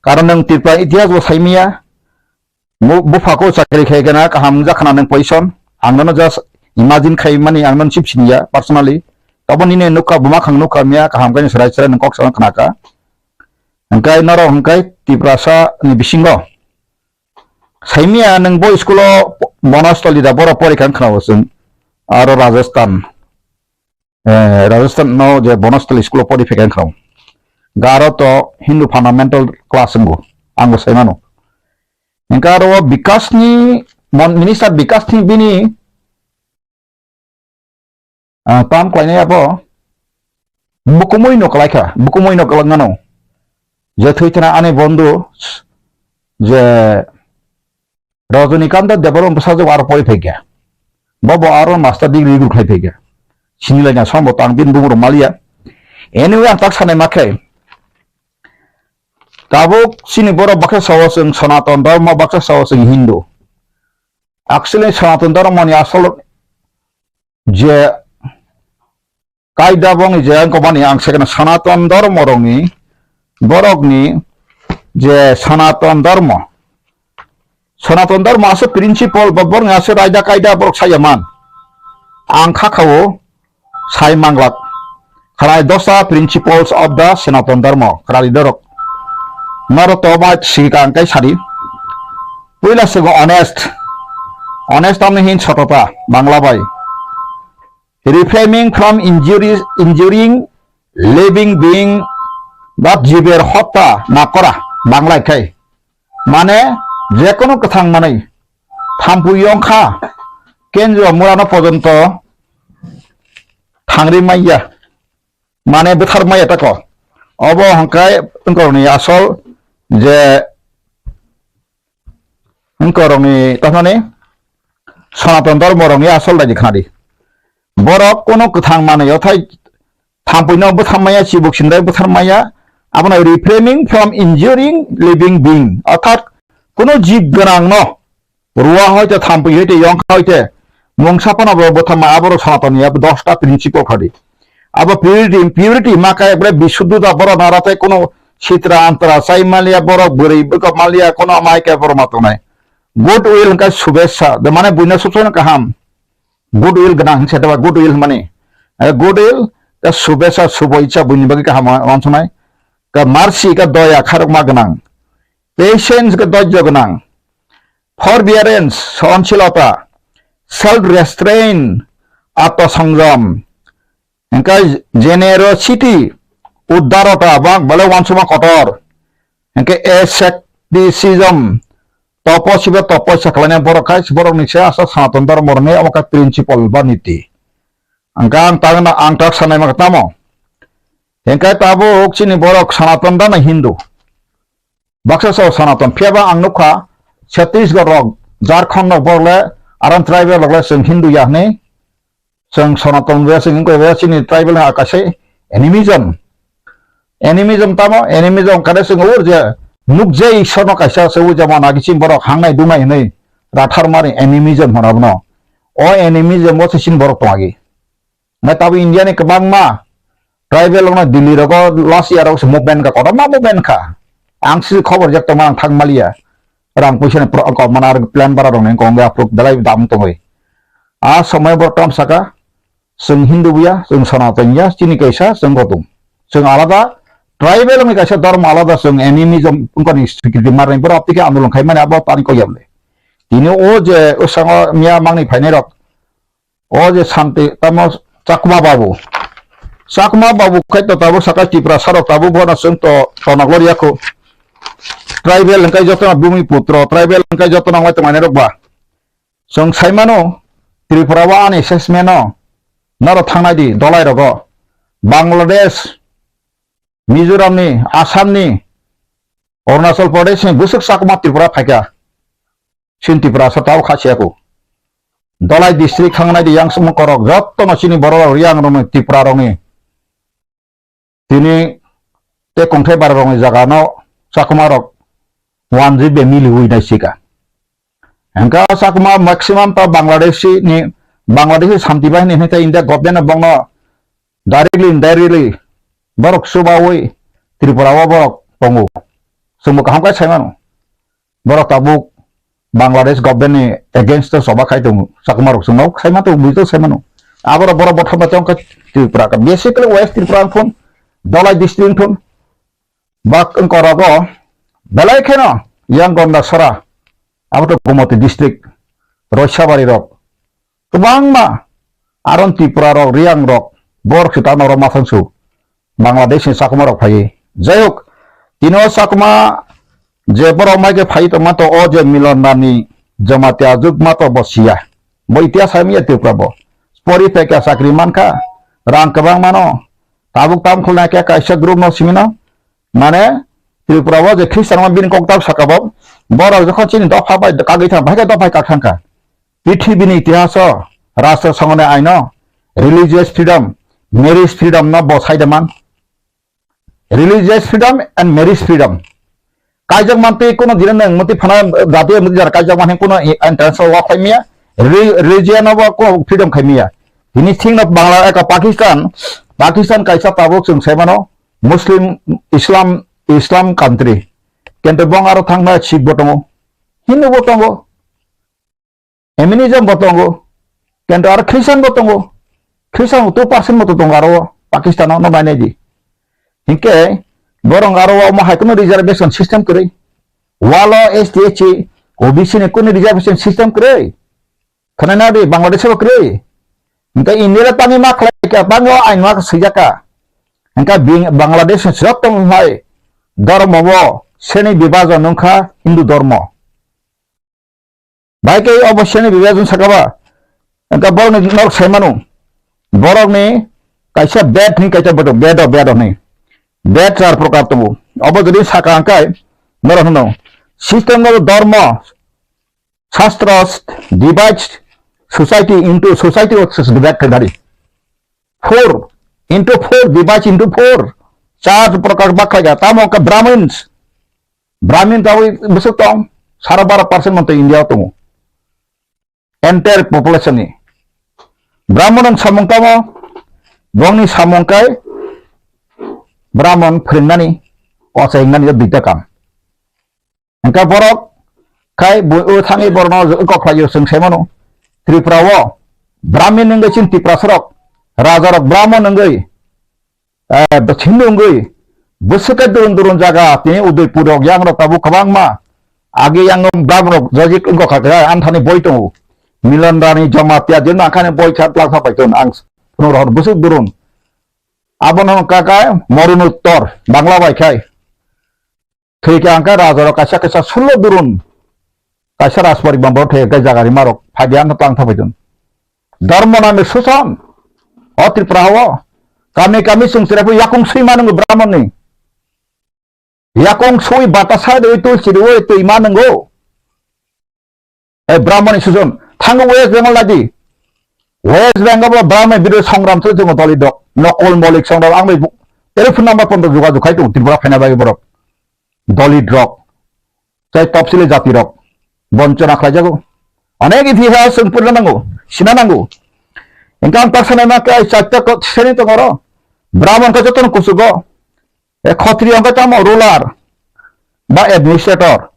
Karon nwng Tripura itihas bo saimaya, bu-, buphako chakri khai gana kaham wngjakhana nwng position. Ang nono just imagine khai mani, ang nono chip siniya personally. Tabo nini nukha buma khang nukha miya kaham khe serai serai nwng kok sana khnaka. Hwnkhe norok hwnkhe Tiprasa ni bisingo saimaya nwng bo school o Bonostoli da boro porikha wngkhana bo chwng aro Rajasthan. Eh, Rajasthan no je Bonostali school o pori phaikha wngkha. Garo to Hindu fundamental class wngo, ang bo sai mano. Hingke aro Bikash ni mon-, minister Bikash ni bini, ah, tam khlainai abo bukumui no kwlai kha, bukumui no kwlai mano. Je thwi thana ani bondhu je Rajanikanto Debbarma bwsajwk aro pori phaikha. Bo bo aro master degree rwgwk khlai phaikha. Sini lai na sombo tang bini bumung rok maliya. Anyway, ang tak sanai ma khe. Tabuk chini borok baksa sao chwng Sanatan Dharma, baksa sao chwng Hindu. Actually, Sanatan Dharma ni asol je kaida bongni je ang kobani ang sekeno Sanatan Dharma rokni, borokni je Sanatan Dharma, Sanatan Dharma ase principle ba borokni ase raida kaida borok saya man. Ang kha khao sai manglak. Khwrai dosa principles of the Sanatan Dharma, khwrai dorok. Noro to bai sika ang kai sari. Puila sego honest. Honest tamni hin sotota, Bangla bai. Refraining from injury, injuring living being, ba jiber hotta na kora, Bangla khai. Mane, jekono kwthang manwi, thampui yongkha, kenjo murano pojonto thangri maiya, mane bwthar maiya tako. Obo hwnkhe wngkorokni asol je wngkorokni, tamani Sanatan Dharma rokni asol daidi khnadi. Borok kono kwthang manwi othai thampuino bwthar maya, chibuk sindai bwthar maya, abono refraining from injuring living being, orthat kono jib gwnangno rua hoite, thampui hoite, yongkha hoite, mungsa phano bo bwthar maya, aborok Sanatani abo dosta principle khadi. Abo purity, purity ma khe ekbare bisuddhota, borok nara tei kono sitra antra chai maliya, borok bwrwi bwkha maliya, kono amai khe borok ma tongnai. Good will hwnkhe subesa, de mane buino subsai no kaham. Good will gwnang hwnse, de ba good will hwnmani. Eh, good will, ta subesa, subo icha buini bagwi kaham wa-, wansuknai. Ka mercy, ka doya, kharokma gwnang. Patience, ka dojjo gwnang. Forbearance, sohonsilota. Self restraint, atma songjom. Hingke generosity, udarota, bak bale wansukma kotor. Hingke asceticism, topo sibo topo sakhlaina borok khai, borok ni se asa Sanatan Dharma ni omo khe principle ba niti. Hingke ang tang na, ang tak sanai ma tamo. Hingke tabuk chini borok Sanatan Dharma Hindu. Baksa sao Sanatan, phiya ba ang nukha Chhattisgarh rok, Jharkhand rok borok le aram tribal rok le chwng Hindu ya hwnwi. Chwng Sanatan wngya, chwng wngkha wngya, chini tribal ni kaisa animism. Animism tamo? Animism kare chwng ur je nukjai Ishwar no kaisa se ujama nagi chini borok hangnai dungnai hwnwi rathar mari animism hwnwi abono. O animism o se chini borok tongagi. Nai tabo India ni kwbangma tribal rok no Delhi rogo last year rok se movement ka, kotorma movement ka. Ang si khobor jak tongma ang thang maliya. Rang puisa ni pro-, ko mana ar plan bara rok ni kong ya prok dalai dam tongoi. A somoi bo tam saka, chwng Hindu buya, chwng Sanatan ya, chini kaisa, chwng Gautam. Chwng alada, tribal ni kaisa dharma alada, chwng animism, wngkha ni swikiti marnai, borok tike andolon khai mani abo tani kok yamle. Tini o je, o sango miya mangni phainai rok, o je Santi, tamo Chakma Babu. Chakma Babu khai to tabuk saka Tiprasa rok tabuk bono chwng to tonok lori yakho. Tribal hwnkhe joto no Bumiputro, tribal hwnkhe joto no wngmai tongmani rok ba. Chwng sai mano, Tripura o ani assessment o Norok thangnai di, dolai rogo. Bangladesh, Mizoram ni, Assam ni, Arunachal Pradesh ni bwswk Chakma Tripura phaikha. Chini Tripura sa tao kha siya ku. Dolai district thangnai di yang sumung korok, jotto no chini borok rok, Riang rok ni, Tripura rok ni. Tini tei kongthai bara rokni jaga no Chakma rok one G B miliwi nai sika. Hingke Chakma maximum ta Bangladeshi ni, Bangladeshi Shanti Bahini hwnwi tei India government no bongno directly, indirectly borok chubawi Tripura o borok tongo. Chwngbo kaham khe sai mano. Borok tabuk Bangladesh government ni against o choba khai tongo, Chakma rok chwngno khai ma tongo, buji tongo, sai mano. Aborok borok botham bai tongkha Tripura ka, basically West Tripura wng thun, Dolai district wng thun, bak wng korogo belai kheno yang Gondasora, abo to Gomoti district, Roisabari rok, kwbangma aron Tripura rok, Riang rok, borok se ta norok ma thangsu. Bangladesh ni Chakma rok phaiwi. Jai hok, tini o Chakma je borok mai khe phaiwi tongma to o je Milon Rani Jamatia juk ma to bo siya. Bo itihas hai miya Tripura bo. Pori pekya chakri mankha, rang kwbang mano. Tabuk tam khulna khe kaisa group no simino. Mane Tripura bo je Christian ma bini kok tab saka bo. Borok jokhon chini dopha bai kagwi thang, bahai khe dopha kak thangkha. Pithibini itihaso, Rashtra Songho ni aino, religious freedom, marriage freedom no bo saida man. Religious freedom and marriage freedom. Kaijak mantwi kuno dina nang mantwi phana jati mantwi jara kaijak mantwi kuno entrance o wak khai miya, re-, religion o bo ko freedom khai miya. Tini thing no Bangla eka Pakistan, Pakistan kaisa tabuk chwng sai mano Muslim, Islam, Islam country. Kento bong aro thangna Sikh bo tongo, Hindu bo tongo. Animism bo tongo, kento aro Christian bo tongo. Christian bo two percent moto tongo aro Pakistan o, no mainai di. Hinkhe borok aro omo hai kuno reservation system kwrwi. Walo S T, S C, O B C ni kuno reservation system kwrwi. Khana na di Bangladesh bo kwrwi. Hinkhe India le tangwi ma khlai kha, tangwi o ain ma swijak kha. Hinkhe bing-, Bangladesh ni joto hai dhormo bo sreni bibhajon wngkha Hindu dhormo. Bai khe obo sreni bibhajon saka ba, wngkha borokni norok sai mano. Borokni kaisa Ved hwnwi kaisa bodo, Vedo, Vedo hwnwi. Ved char prokar tongo. Obo jodi saka hwnkhe norok hwno, system of dharma, shastras divides society into society of divide khainani. Four into four, divides into four. Char prokar bak khaikha. Tamo wngkha Brahmins. Brahmin tabwi bwswk tong, sara baro percent montwi India o tongo. Entire population ni. Brahman ang samung tamo, bongni samung kai Brahman phwrwngnani, ochaingnani o duita kam. Hingkha borok khai bo o thangwi borokno kok khlaio chwng sai mano. Tripura o Brahmin wngwi chini Tiprasa rok, raja rok Brahman wngwi, eh, Hindu wngwi, bwswk khe durun durun jaga, tini Udaipur rok, yang rok tabuk kwbangma. Age yang rok Brahman rok jajik wngkha khe, anthani boi tongo. Milan Rani Jamatia, jemno angkhani boi kha, plak kha pai ton, ang phunuk rohor bwswk durun. Abono wngkha khe Morun Uttor, Bangla bai khai. Thwi khe ang khe raja rok kaisa kaisa sullo durun. Kaisa rajpori bambo thai khe jaga rima rok phai dia no tang thabai dun. Dharma name susan. O Tripura o. Kami kami sung sira phu yakung sui manungo Brahman ni. Yakung sui batasa de tui siri o tui manungo. E Brahman ni susan. Thango West Bengal lagi. West Bengal bo Brahman bidro songram thwi thungo doli dok. Nokol molik songram ang bai bu-, telephone number pon jogajog khai tung Tripura phaina bai borok. Doli drok. Tei topsili jati rok bonchona khlaijago. Onek itihas chwng purina nango, sina nango. Hingke ang tak sanai ma khe ai chaita ko seni tongo ro. Brahman khe jotono kuchugo. E Khatriya hingke tamo ruler ba administrator.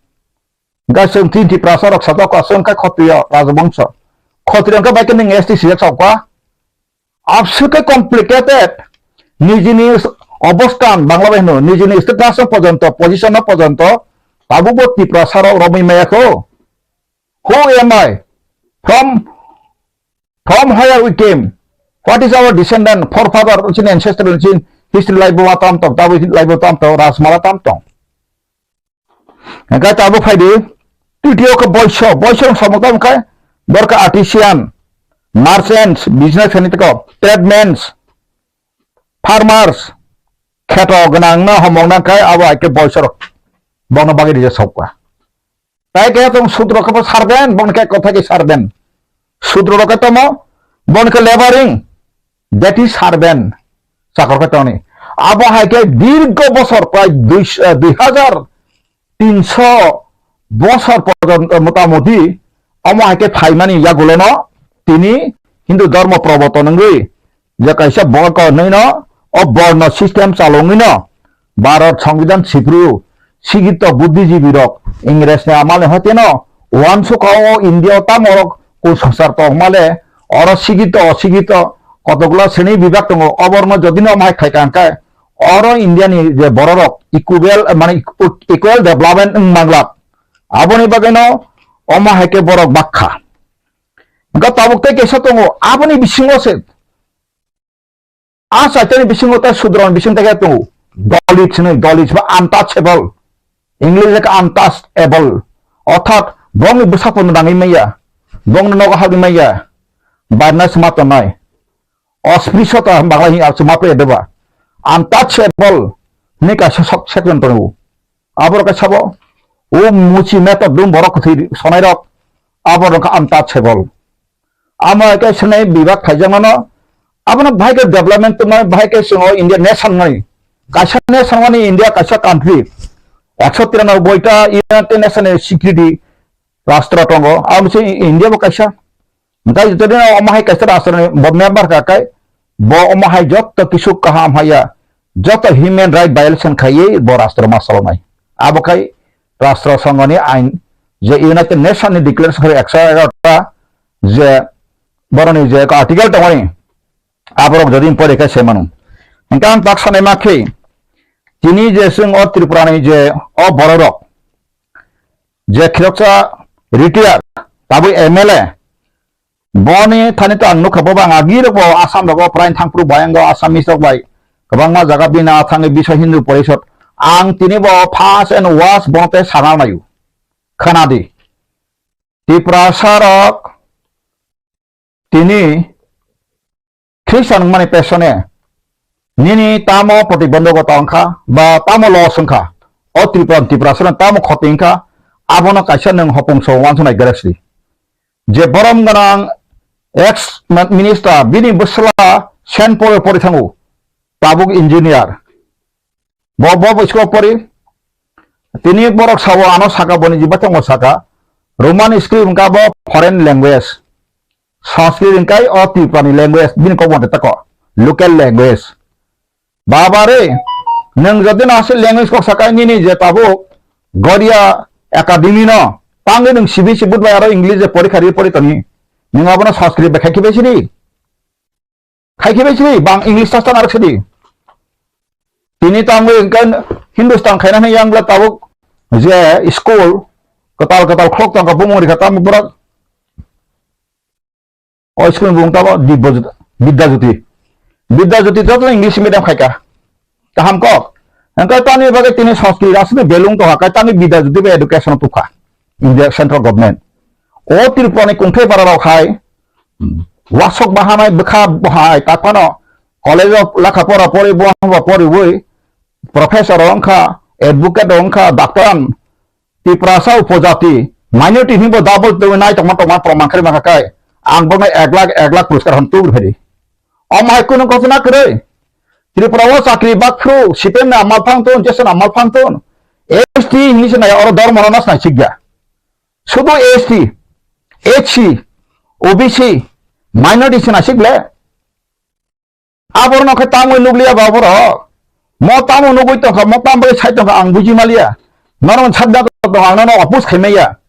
Hingke chwng tin Tiprasa rok satok aswk hingke Khatriya rajabongso. Khatriya hingke bai khe ning S T sijak saokha. Abswk khe complicated. Nijini obosthan, Bangla bai hwno, nijini status no pojonto, position no pojonto, tabukbo Tiprasa rok romwi maya kho. Who am I? From, from where we came? What is our descendant, forefather, chini ancestral, chini history life bo tam tok, tabuk life bo tam tok, Rajmala tam tok. Hingke tabuk phaidi, titio khe boiso, boiso samung tamo khe, borok khe artisan, merchants, business khainai tei ko, trademans, farmers, kheto gwnang no homok nang khai abo hai khe boisorok bono bagwi rijak sokha. Tai khe tong sudro khe bo servant, bono khe kotha khe servant. Sudro rok khe tamo, bono khe laboring, that is servant. Chakor khe tongni. Abo hai khe dirgo bosor prai dui, eh, dui hajar tinso bosor porjonto motamoti omo hai khe phaimani yagulono tini Hindu dhormo proboton wngwi je kaisa borok hinwi no o borno system chalongwi no Bharat Songbidan sipru sigito buddhijibi rok Ingres ni amal ni hoite no uansukha o India o tamo rok kusonsar tongmale oro sigito sigito kotokla sreni bibak tongo oborno jodi no omo hai khaika hwnkhe oro India ni je bororok equal, mane, equal development wng manglak. Aboni bagwino omo hai khe borok bakha. Hwnkhe tabuk tei kaisa tongo, aboni bisingo se, a chaitani bisingo tei sudroni bising tei khe tongo. Dalit hinwi, dalit ba untouchable. English le khe untouchable. Orthat bongni bwsakno nangwi manya, bongni nogo habwi manya, barna se ma tongnai. Osprisota Bangla hini alsu mapre deba. Untouchable hini kaisa sok section tongo. Aboro kaisa bo. O muchi meto dum borok kwthwi sonai rok. Aboro kha untouchable. Amo kaisa nai bibak khaijak mano. Abono bahai khe development tongmani bahai khe chwng o India nation nai. Kaisa nation mani India kaisa country. Ekso tiranoboi ta United Nation ni security rastro tongo. Amo se India bo kaisa. Hwnkhe jotoni omo hai kaisa rastro ni bo member kha kai, bo omo hai jotto kisu kaham haya, jotto human right violation khaiwi bo rastro ma chalonai. Abo khai rastro songoni ain je United Nation ni declaration khai ekso egarota je boroni je article tongmani aborok jodi pore khai se manu. Hwnkhe ang tak sanai ma khe tini je chwng o Tripura ni je o bororok je khiroksa retire, tabuk M L A, boni thani to ang nukha, bo bang agi rok bo Assam rogo prai thangphuru bai, ang Assamese rok bai kwbangma jaga bina thangwi Biswa Hindu Porishod, ang tini bo first and worst bono tei sana naio, khana di. Tiprasa rok tini Khristian wngmani pesone nini tamo protibondhokota wngkha ba tamo loss wngkha, o Tripura, Tiprasano tamo khoti wngkha, abono kaisa nwng hopung so uansuknai gare sidi. Je borom gwnang ex minister bini bwsla Saint Paul o pori thango, tabuk engineer. Bo, bo, bo school pori. Tini borok sabo ano saka boni jiba tongo saka. Roman script wngkha bo foreign language. Sanskrit wngkha o Tripura ni language, bini kok mate tako. Local language. Baba re, nwng jodi no aswk language kok saka nini je tabuk Goria Academy no. Tangwi nwng C B S E board bai aro English je porikha ri pori toni. Nwng abono Sanskrit bai khai khibai sidi. Khai khibai sidi, bang English ta narwk sidi. Tini tangwi hwnkhe Hindustan khaina hwnwi yang bwla tabuk je school kwtal kwtal khulok tongkha bumung rikha tamo borok. O school ni bumung tamo Dibya Jyoti, Bidya Jyoti. Bidya Jyoti joto English medium khaika. Kaham kok. Hwnkhe tamni bagwi tini Sanskrit aswkni belung tongkha, kai tamni Bidya Jyoti bai education tubkha India central government. O Tripura ni kungthai bara rok hai wasok bahanai bwkha bahai tak phano college o lakha pora pori bo hwnba poriwi professor wngkha, advocate wngkha, doctor an Tiprasa upojati minority hinwi bo double twi nai tongma tongma proman kharwi mankha kai ang bono ek lakh ek lakh puruskar hwn tubri phadi. Omo hai kunu ghotona kwrwi. Tripura o chakri bakphru C P M ni amal phang tun, J S ni amal phang tun. S T hinwi se nai oro dhormo no nasnai sikya. Sudu S T, H C, O B C, minority se naisik le. Aborno khe tamo nukliya ba borok. Mo tamo nugwi tongkha, mo tamo bai sai tongkha ang buji maliya. Nono sabda tongkha ang nono oppose khai maya.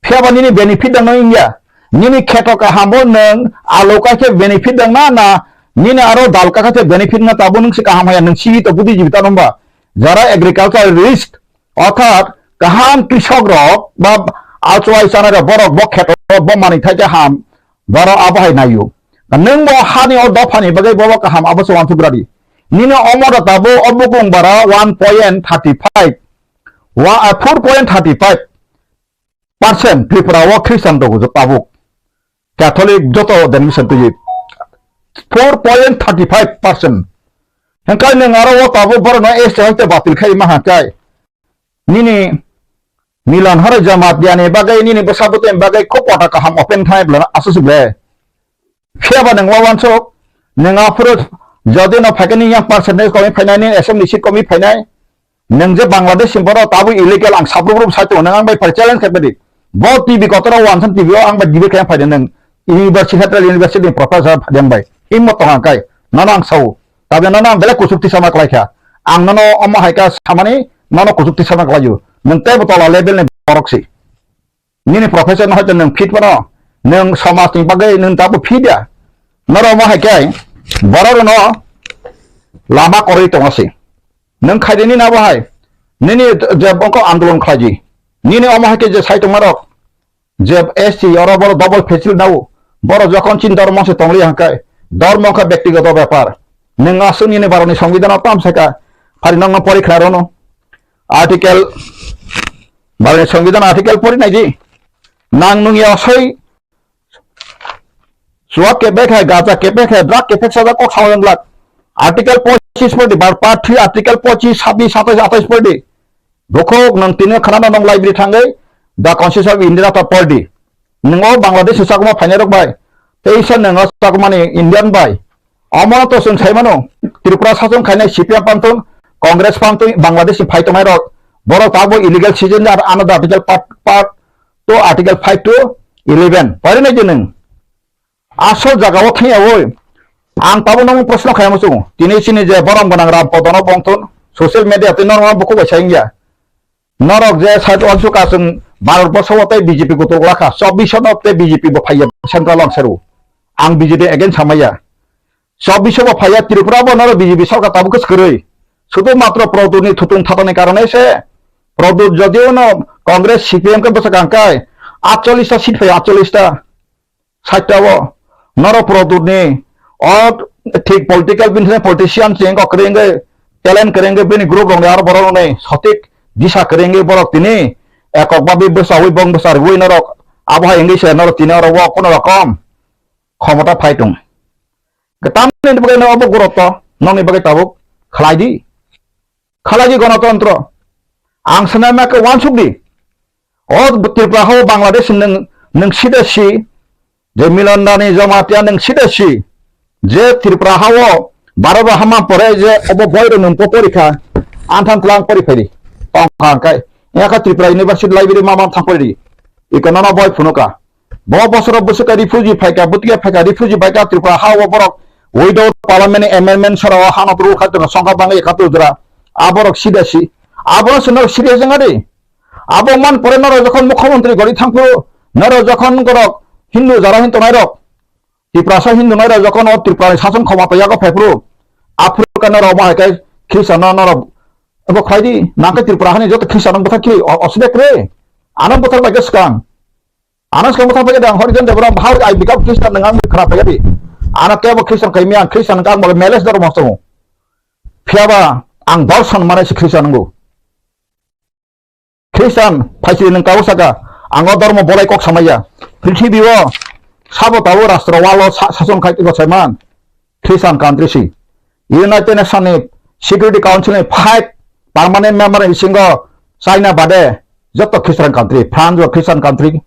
Phiya ba nini benefit dang no wngya. Nini kheto kaham bo nwng alo ka khe benefit dang na, na nini aro dal ka khe benefit na tabo nwng se kaham haya nwng sigi to budi jibi ta nomba. Jara agriculture risk, orthat kaham krisok rok ba achwai chanai rok borok bo kheto bo manwi thai khe ham. Borok abo hai naio. Nwng bo hani o dophani bagwi bobo kaham abo se wansuk radi. Nini omo da tabo o bukung bara one point thirty five. Wa, ah, four point thirty five percent Tripura o Christian tongo je tabuk. Catholic joto denomination twi four point thirty five percent. Hingkai nwng aro o tabuk borokno S T hai te batil khai ma hingkai. Nini Milan horo Jamatia ni bagwi, nini bwsa bwtwi ni bagwi kok kota kaham open khai bwlano aswk se ble. Phiya ba nwng wawansuk, nwng aphuru jodi no phaikhe nini yang percentage komi phainai, nini assembly seat komi phainai. Nwng je Bangladesh ni borok tabuk illegal ang sabruk ruk sai tongo, nwng ang bai phai challenge khai padi. Bo T V kotor o wansan T V o ang bai debate khai phai nwng University, Central University ni professor phai ang bai. Himmo tong ang kai, nono ang sao. Tabe nono ang belai kuchuk tisama klai kha. Ang nono omo hai kha samani nono kuchuk tisama klai o. Nwng teibo tola level ni borok si. Nini professor no hoito nwng fit phano, nwng somaj ni bagwi nwng tabuk fit ya. Norok omo hai khe borok rokno lama kwrwi tongo se. Nwng khai di nini abo hai. Nini je bongkok andolon khlai di. Nini omo hai khe je sai tongma rok, je S T oro borok double facility nao. Borok jokhon chini dormo se tongli hangkai. Dormo wngkha bektigoto bepar. Nwng aswk nini baroni songbidan o tam sai kha. Phari nokno pori khlai rwno. Article, baroni songbidan article pori nai di. Nang nung ya soi. Suwak kepek hai, gaja kepek hai, drug kepek sajak kok samajak glak. Article pochis pori di, bar part three, article pochis, sabis, satais, atais pori di. Bukhuk nwng tini khana no nwng library thangwi The Constitution of India ta pori di. Nwng o Bangladesh ni chakma phainai rok bai. Teisa nwng o chakmani Indian bai. Omo to chwng sai mano, Tripura sachung khainai C P M pantun, Congress pantun, Bangladesh ni phai tongnai rok. Borok tabuk illegal citizen ar ano article part, part two, article five to eleven. Pori nai di nwng. Asol jaga o thangya oi. Ang tabuk nang proshno khaima chungo. Tini chini je borom gwnang Ram Podono bongthun social media tei norok bukhuk bai sayang ya. Norok je side o suka chwng Bharat borso o tei B J P kutuk lakha, chobbish no tei B J P bo phaiya central o ang seru. Ang B J P against hamaya. Chobbish bo phaiya Tripura bo norok B J P sarkar tabuk kwrwi. Sudu matro Pradyut ni thutung thatani karone se Pradyut jodio no Congress C P M ke bwsakang kai atchollish ta seat phaiya atchollish ta. Saitao norok Pradyut ni o thik political bini politician cheng kok kwrwi wngwi talent kwrwi wngwi bini group rok ni aro borok rok ni sotik disa kwrwi wngwi borok tini ekok babi bwsa wi bong bwsa rwi norok abo hai wngwi se norok tini oro o kono rokom khomota phai tong. Tamni bagwi no obo gurutto nokni bagwi tabuk khlai di. Khalai di gonotontro. Ang sanai ma khe wansuk di. O Tripura hao Bangladesh nwng, nwng sida si, je Milan Dani Jamatia nwng sida si, je Tripura hao Bharat hama pore je obo boi rok nwng po pori kha, anthang tlang pori phai di. Tong kha hwnkhe, ya kha Tripura University Library ma ma thang pori di. Iko nono boi phunu ka. Bo bosoro bwswk kha refugee phaikha, bwtwi khe phaikha, refugee baikha Tripura ha o borok without parliament amendment sara o hano rule kha tongkha songkha bangwi ekhatur jora. A borok sida si. Abono se norok serious wngya de. Abo man pore norok jokhon mukhyamantri gori thangphuru, norok jokhon borok Hindu jara hin tongnai rok, Tiprasa Hindu nai rok jokhon o Tripura ni sason khomota yago phaiphuru, aphuru khe norok omo hai khe Khristian no norok abo khlai di, nang khe Tripura hani joto Khristian no bwthar khe o-, oside kre. Ano bwthar bai khe swkang. Ano swkang bwthar paikha dang, Horijan Debra, how I become Christian, nang ang khara paikha di. Ano kebo Christian kaimi ang Christian kang bo meles dor mo tongo. Phiya ba ang dorson mane se Christian nungo. Christian phaisiri nung kabo saka, ang o dormo bolai kok samaya. Prithibi o sabo tabo rastro walo sa-, sason khai tiko saiman. Christian country si. United Nation ni Security Council ni five permanent member ni bisingo China bade joto Christian country, France bo Christian country,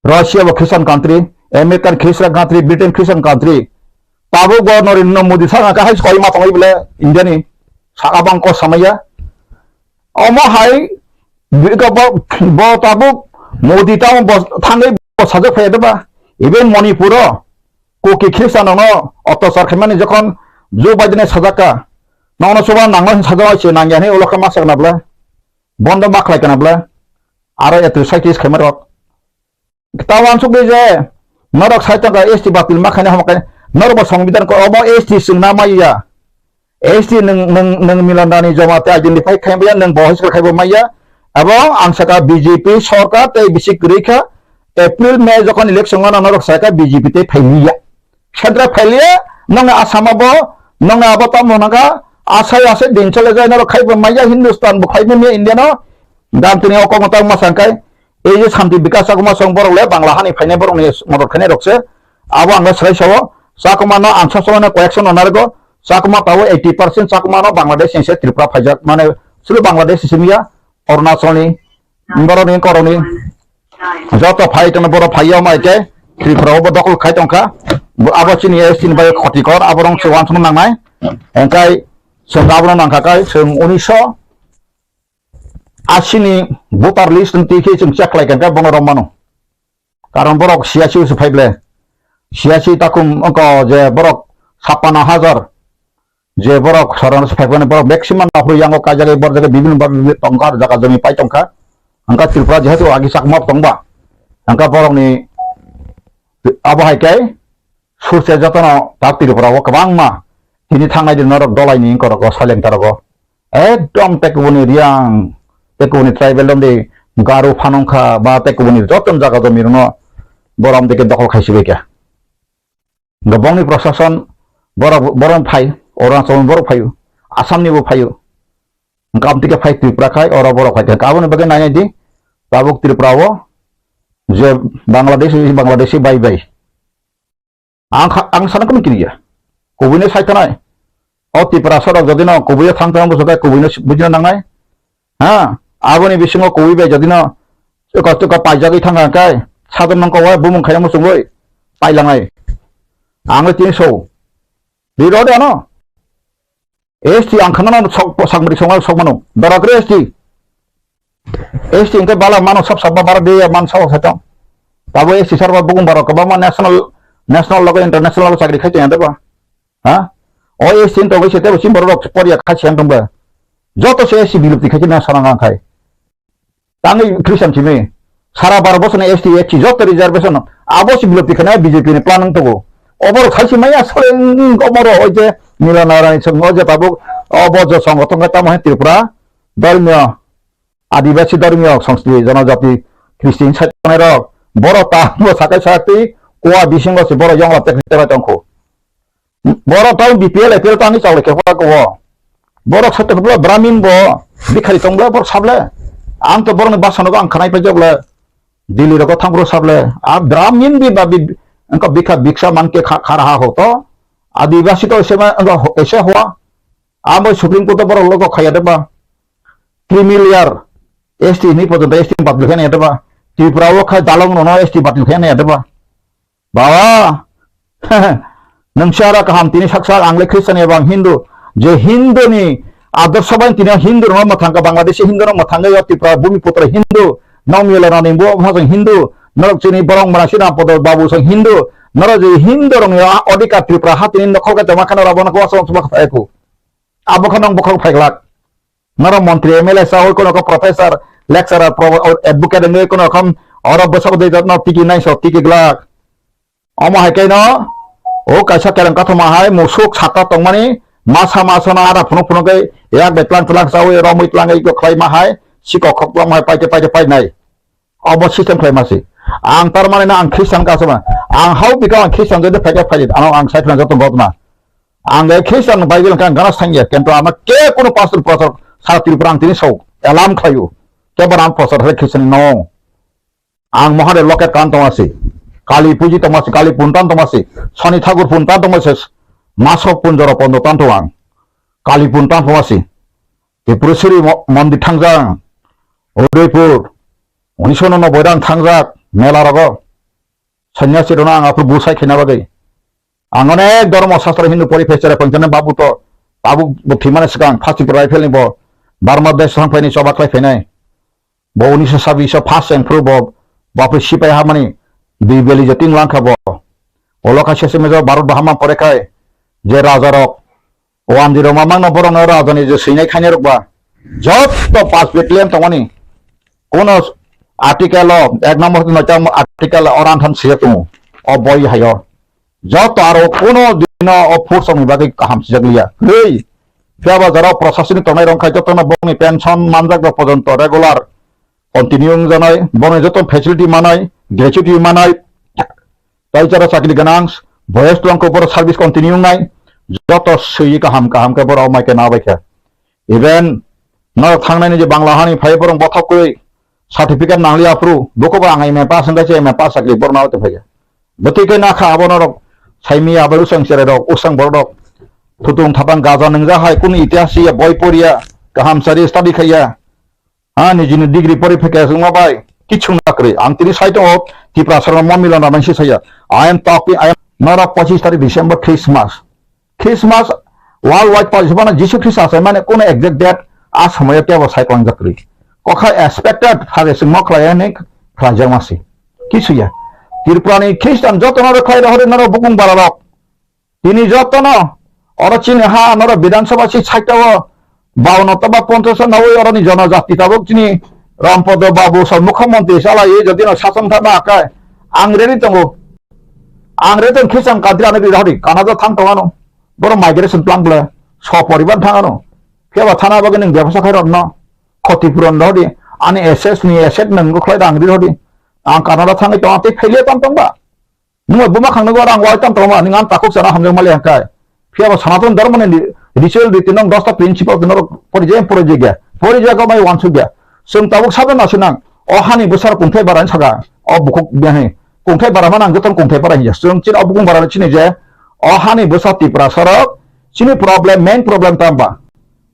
Russia bo Christian country, American Christian country, Britain Christian country. Tabuk bo Narendra Modi saka kahai koi ma tongoi bole India ni saka bang ko samaya. Omo hai bo, bo tabuk Modi tamo bo thangwi bo sajak phai ba. Even Manipur o Kuki Christian no ottachar khaimani jokhon Joe Biden sajak ka, nokno chuba nangno sajak se nangya hwnwi ulo khe ma sakna bla. Bondo ma khlai kana bla. Aro atrocities khaima rok. Ta wansuk di je, norok sai tongkha S T bapil ma khaina hamo khe, norok bo songbidan ko obo S T swngna maya. S T nwng, nwng, nwng Milan Dani Jamatia identify khai maya, nwng bo hiskar khai bo maya. Abo ang saka B J P sorkar tei bisi kwrwi kha, April, May jokhon election ono norok sai kha B J P tei phai liya. Central phai liya, nwng Assam abo, nwng abo tamo nangkha, asai asai din chole jai norok khai bo maya, Hindustan bo khai bo maya India no, dan tini o kok mwtang ma sang khai, Ei je Santi Bikas Chakma song borok le Bangla hani phainai borok ni modot khainai rok se. Abo ang le swlai sao. Chakma no ang sab samai no correction no narwgo. Chakma tabo eighty percent Chakma no Bangladesh ni se Tripura phaijak. Mane sulu Bangladesh simi ya, Arunachal ni, borok ni korok ni. Joto phai tongno borok phai ya mai ke Tripura o bo dokol khai tongkha. Bo abo chini S T ni bai khoti kor, abo rong se wansuk nangnai. Engkai se abo no nangkha kai se unisho asi ni voter list ni twi khe chwng check khlai kha, bono rw mano. Karon borok siyasi se phai ble. Siyasi takhum wngkha je borok sapana hajar je borok saron se phai phano borok maximum aphuru yango kaijagwi borjagwi bibhinno bhabe tongkha, jaga jomi pai tongkha. Wngkha Tripura jehetu agi Chakma tongba. Wngkha borokni abo hai khe surse jotono ta Tripura o kwbangma tini thangnai di norok dolaini wngkha rok o silent ta rok o. Ekdom tekubuni Riang, tekubuni tribal romdi Garo phanongkha ba tekubuni joto jaga jomirokno borom dike dokhol khaisibaikha. Hwnkhe bongni prosason borok, borom phai, Arunachal ni borok phaio, Assam ni bo phaio. Hwnkhe amtike phai Tripura khai, oro borok phaikha. Aboni bagwi nainai di, tabuk Tripura o je Bangladesh, Bangladeshi bai bai. Ang kha-, ang sana kunu kiriya. Kubuino sai thanai. O Tiprasa rok jodi no kubuio thang thang bwswk khe kubuino bujina nangnai. Ha, aboni bisingo kubui bai jodi no eko teko paijagwi thang thang khe sadon nang kowai bumung khaina muchungwi pailangnai. Ang le tini so. Ri rode ano. S T ang khana no sok, sakmari songal sok mano. Dara kre S T. S T hwnkhe bala mano sab sab ba bara de man sao sa tong. Tabo S T sar ba bugung barok kwbangma national, national logo international logo chakri khai tong ya de ba. Ha? O S T ni togwi se tebo chini borok rok poria khai se tong ba. Joto se S T bilupti khai na sarang ang khai. Tangwi Christian simi. Sara baro bosoni S T, S T joto reservation abo si bilupti khai na B J P ni plan wng tongo. Oborok sai si maya sole wng omoro oi je Mila Narayan song o je tabuk obo jo songothon khai tamo hai Tripura. Dharmiyo, Adibasi dharmiyo songsti, jonojati, Christian saitongnai rok, borok ta bo sakai sakti, kua bisingo se borok yongla tek tek tongkho. Borok ta B P L, A P L ta ni chawle khe pora ko. Borok sato khe Brahmin bo, bikhari tong bla borok sable. Ang to borok ni basa no ang khanai pa jok le. Delhi rok thang bro sable. A Brahmin bi ba bi, engko bikha biksa man ke kha, khara ha ho to. Adibasi to ese ma, engko ese hoa. Amo Supreme Court borok logo khaya de ba. Creamy layer, S T ni porjonto S T ni batil khe nai ba. Tripura o kha dalong no S T batil khe nai ba. Baba, nung sara kaham tini saksa ang le Christian eba ang Hindu. Je Hindu ni adorsho bai tini Hindu no mathang ka Bangladeshi Hindu no mathang ka Tripura Bhumi Putra Hindu. Nong mila rani bo phasang Hindu. Norok chini borong mara sina podo babu sang Hindu. Norok je Hindu rong ya odika Tripura hatini nokhol ka jama khana rabo no kwasa suma kha eku. Abo khana nong bokhok phaiglak. Norok montri, M L A sa hoi kono ko professor, lecturer, pro-, advocate wngwi kono kham oro bwsok dei jotno tiki nai so tiki glak. Omo hai kaino o kaisa kereng kathoma hai musuk saka tongmani masa masa no ara phunuk phunuk khe yak bai tlang tlang sawi romwi tlangwi khlai ma hai sikok khok tlang hai paite paite painai. Obo system khlai masi. Ang tar mani na ang Christian ka sama. Ang hau bika ang Christian jodi phaikha phai. Ano ang sai phana joto gotna. Ang le Christian Bible ka gana sangya. Kento ama ke kono pastor pastor sa Tripura ang tini so. Elam khlayu. Ke baram pastor hai Christian no. Ang Mahadev loket kan tong asi. Kali puji tong asi. Kali puntan tong asi. Soni thakur puntan tong asi. Masok punjoro pondo tan tong ang. Kali puntan tong asi. Tripureshwari mo-, mondir thangjak. Udaipur. Unisho noboi rang thangjak mela rogo. Sanyasi rokno ang aphuru busai khaina bagwi. Ang onek dhormo sastro Hindu pori phai chera pangchana babu to tabuk bo thwimani swkang first Tripura rifle ni bo Burma desh thang phaini choba khlai phainai. Bo unisho sabbish first cheng phuru bo bapri sipai hamani dui beli je ting langkha bo. Olo kha sese mejo Bharat bahama pore khai je raja rok Wandi rok mamang no borok no raja ni je swinai khainai rok ba. Joto pas Bethlehem tongmani. Kono article o, ek number no chang article o ran than sijak tongo. O boi hayo. Joto aro kono dino o food song ni bagwi kaham sijak liya. Hei. Phiya ba jara proshasoni tongnai rong khai joto no bongni pension manjak rok pojonto regular continue wngjanai. Bongni joto facility manai, gratuity manai. Tai jara chakri gwnang, boyes tongkho borok service continue wngnai, joto swi kaham kaham khe borok mai khe na bai khe. Even norok thangnai ni je Bangla hani phai borok bothok kwrwi, Certificate nangli aphuru, boko ba ang M A pass wngkha se M A pass sakli borna ote phaiya. Bwtwi khe nakha abo norok saimi abai usang cherai rok, usang borok rok. Thutung thapang gaja nwngjak hai kunu itihas ya, boi poriya, kaham sari study khaiya. Ha, nijini degree pori phekhe wngma bai kichung na kwrwi. Ang tini sai tongo Tiprasarokno mo milon rwmani se saya. I am talking, I am, norok pochis tarik December Christmas. Christmas worldwide palisibana Jisu Khrista achaimani kunu exact date a somoyo kebo sai tongjakri. Kokha expected phage chwngmo khlai hwnwi khlaijakma se. Kisu ya. Tripurani Christian jotono rwkhlai rohorwi norok bukung bararok. Tini jotono oro chini ha norok Bidhan Sabha si side o baono toba ponchash nawi oroni jonojati tabuk chini Rampodo Babu sal mukhyamantri salai jodi no sasong thangma akai ang ready tongo. Ang return khe chang kadri ano bi rohori, Canada thang tong ano. Boro migration plan bole, so poribar thang ano. Khe ba thana bagwi nwng bebasa khai rokno, khoti puron rohori, ani assets ni asset nwng khlai rang ri rohori. Ang Canada thangwi tong, tei phailiya tam tong ba. Nwng buma khang nungwa rang wai tam tong ba, nwng ang takhuk sana hamjak mali hangkai. Phiya ba Sanatan Dharma ni ritual riti nong dosta principle no pori je pori je ga. Pori je ga mai wansuk ga. Sung tabuk sabe na sinang. O hani bwsar kungthai bara saka. O bukhuk biahe. Kungthai bara manang joton kungthai bara hiya. Sung chini o bukung bara chini je. O hani bwsa Tiprasarok chini problem, main problem tamba.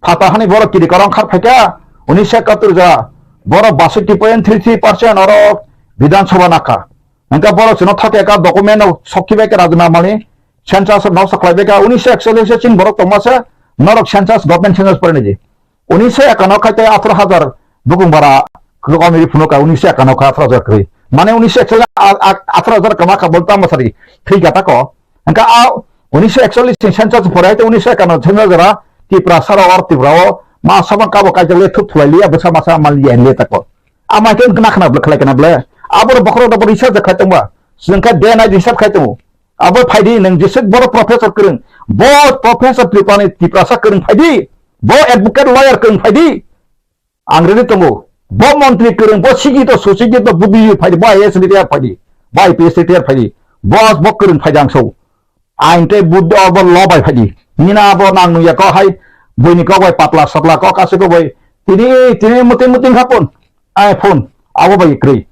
Phata hani borok kiri korong khar phaikha. Uni se katur ja. Borok basiki point three three percent oro Bidhan Sabha nakha. Hingke borok chino thok eka document o sokhi bai khe rajina mani census no saklai bai kha. Uni se actually se chini borok tongma se norok census, government census pore niji. Uni se ekano khai tei atharo hajar bukung bara kwrwngni phunuk ka, uni se ekano khai atharo hajar kwrwi. Mane uni se actually a, a, atharo hajar kama ka bol tamo sari thwi gata ko. Hingke a uni se actually census pore hai tei uni se ekano census jora Tiprasarok or Tripura o ma sabang kabo kaijak le thup thulai liya bwsa masa mal liya le tako. Ama khe nakha na bwle khlai kana bwle. Aboro bokhorok da bo research khai tongba. Chwng khe D N I research khai tongo. Abo phaidi nwng jese boro professor kwrwng. Bo professor Tripurani Tiprasa kwrwng phaidi. Bo advocate lawyer kwrwng phaidi. Ang ready tongo. Bo montri kwrwng, bo sikito, susikito, buddhi phaidi, bo I A S retire phaidi, bo I P S retire phaidi. Bo, bo kwrwng phaidi ang so. Ain tei buddhi obo lo bai phaidi. Nina abo nang nungya kok hai buini kok bai patla satla kok kasu kok bai. Tini, tini muting muting khapun. Ai phone. Abo bai kwrwi.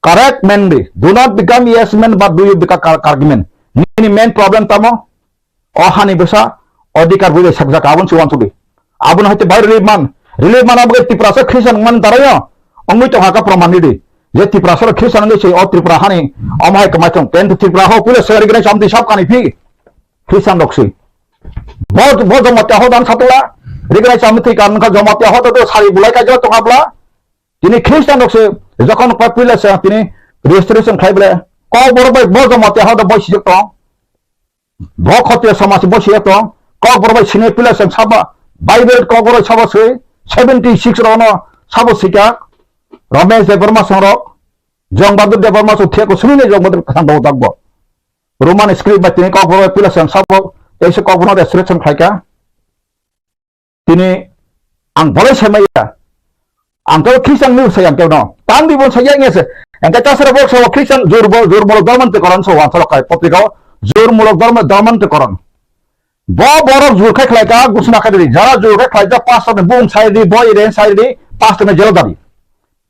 Correct man di. Do not become yes man, but do you become cor-, correct man. Nini main problem tamo? O hani bwsa, odhikar bui bai sakjak abon si wansuk di. Abono hai te bai relief man. Relief man abo Tiprasa Christian man darayo. Ongwi tong haka proman di di. Je Tiprasa Christian ngi se o Tripura hani. Om hai kamai tong. Ten Tripura ho pule sari gre chamti sab kani phi. Christian rok sui. Bo, bo Jamatia ho dan satula. Rigrai chamti kan ka Jamatia ho to sari bulai ka jot tong abla. Tini Christian rok se jokon pa pule se tini restoration khai bole. Ko bor bai bo Jamatia ho to bo sijak tong. Bo khotio samaj bo siya tong, kok borok bai sini pila seng saba, Bible kok borok sabo sui, seventy six rok no sabo sika, Ramesh Debbarma song rok, Jong Bahadur Debbarma song thek ko sumi ne Jong Bahadur kathang bo tak bo. Roman script bai tini kok borok bai pila seng sabo, teisa kok borok no resurrection khlaika. Tini ang bolai sai maya. Ang kebo Christian ni sai ang kebo no. Tang di bon sai ya ngese. Ang kebo tasara bok so Christian jur bo, jur mulok dorman te koran so wan salo kai potrika o. Jur mulok dorman, dorman te koran. Bo borok jur khai khlai ka gusna khai di. Jara jur khai khlai ja pastor ni bung sai di, boy ren sai di, pastor ni jelo dari.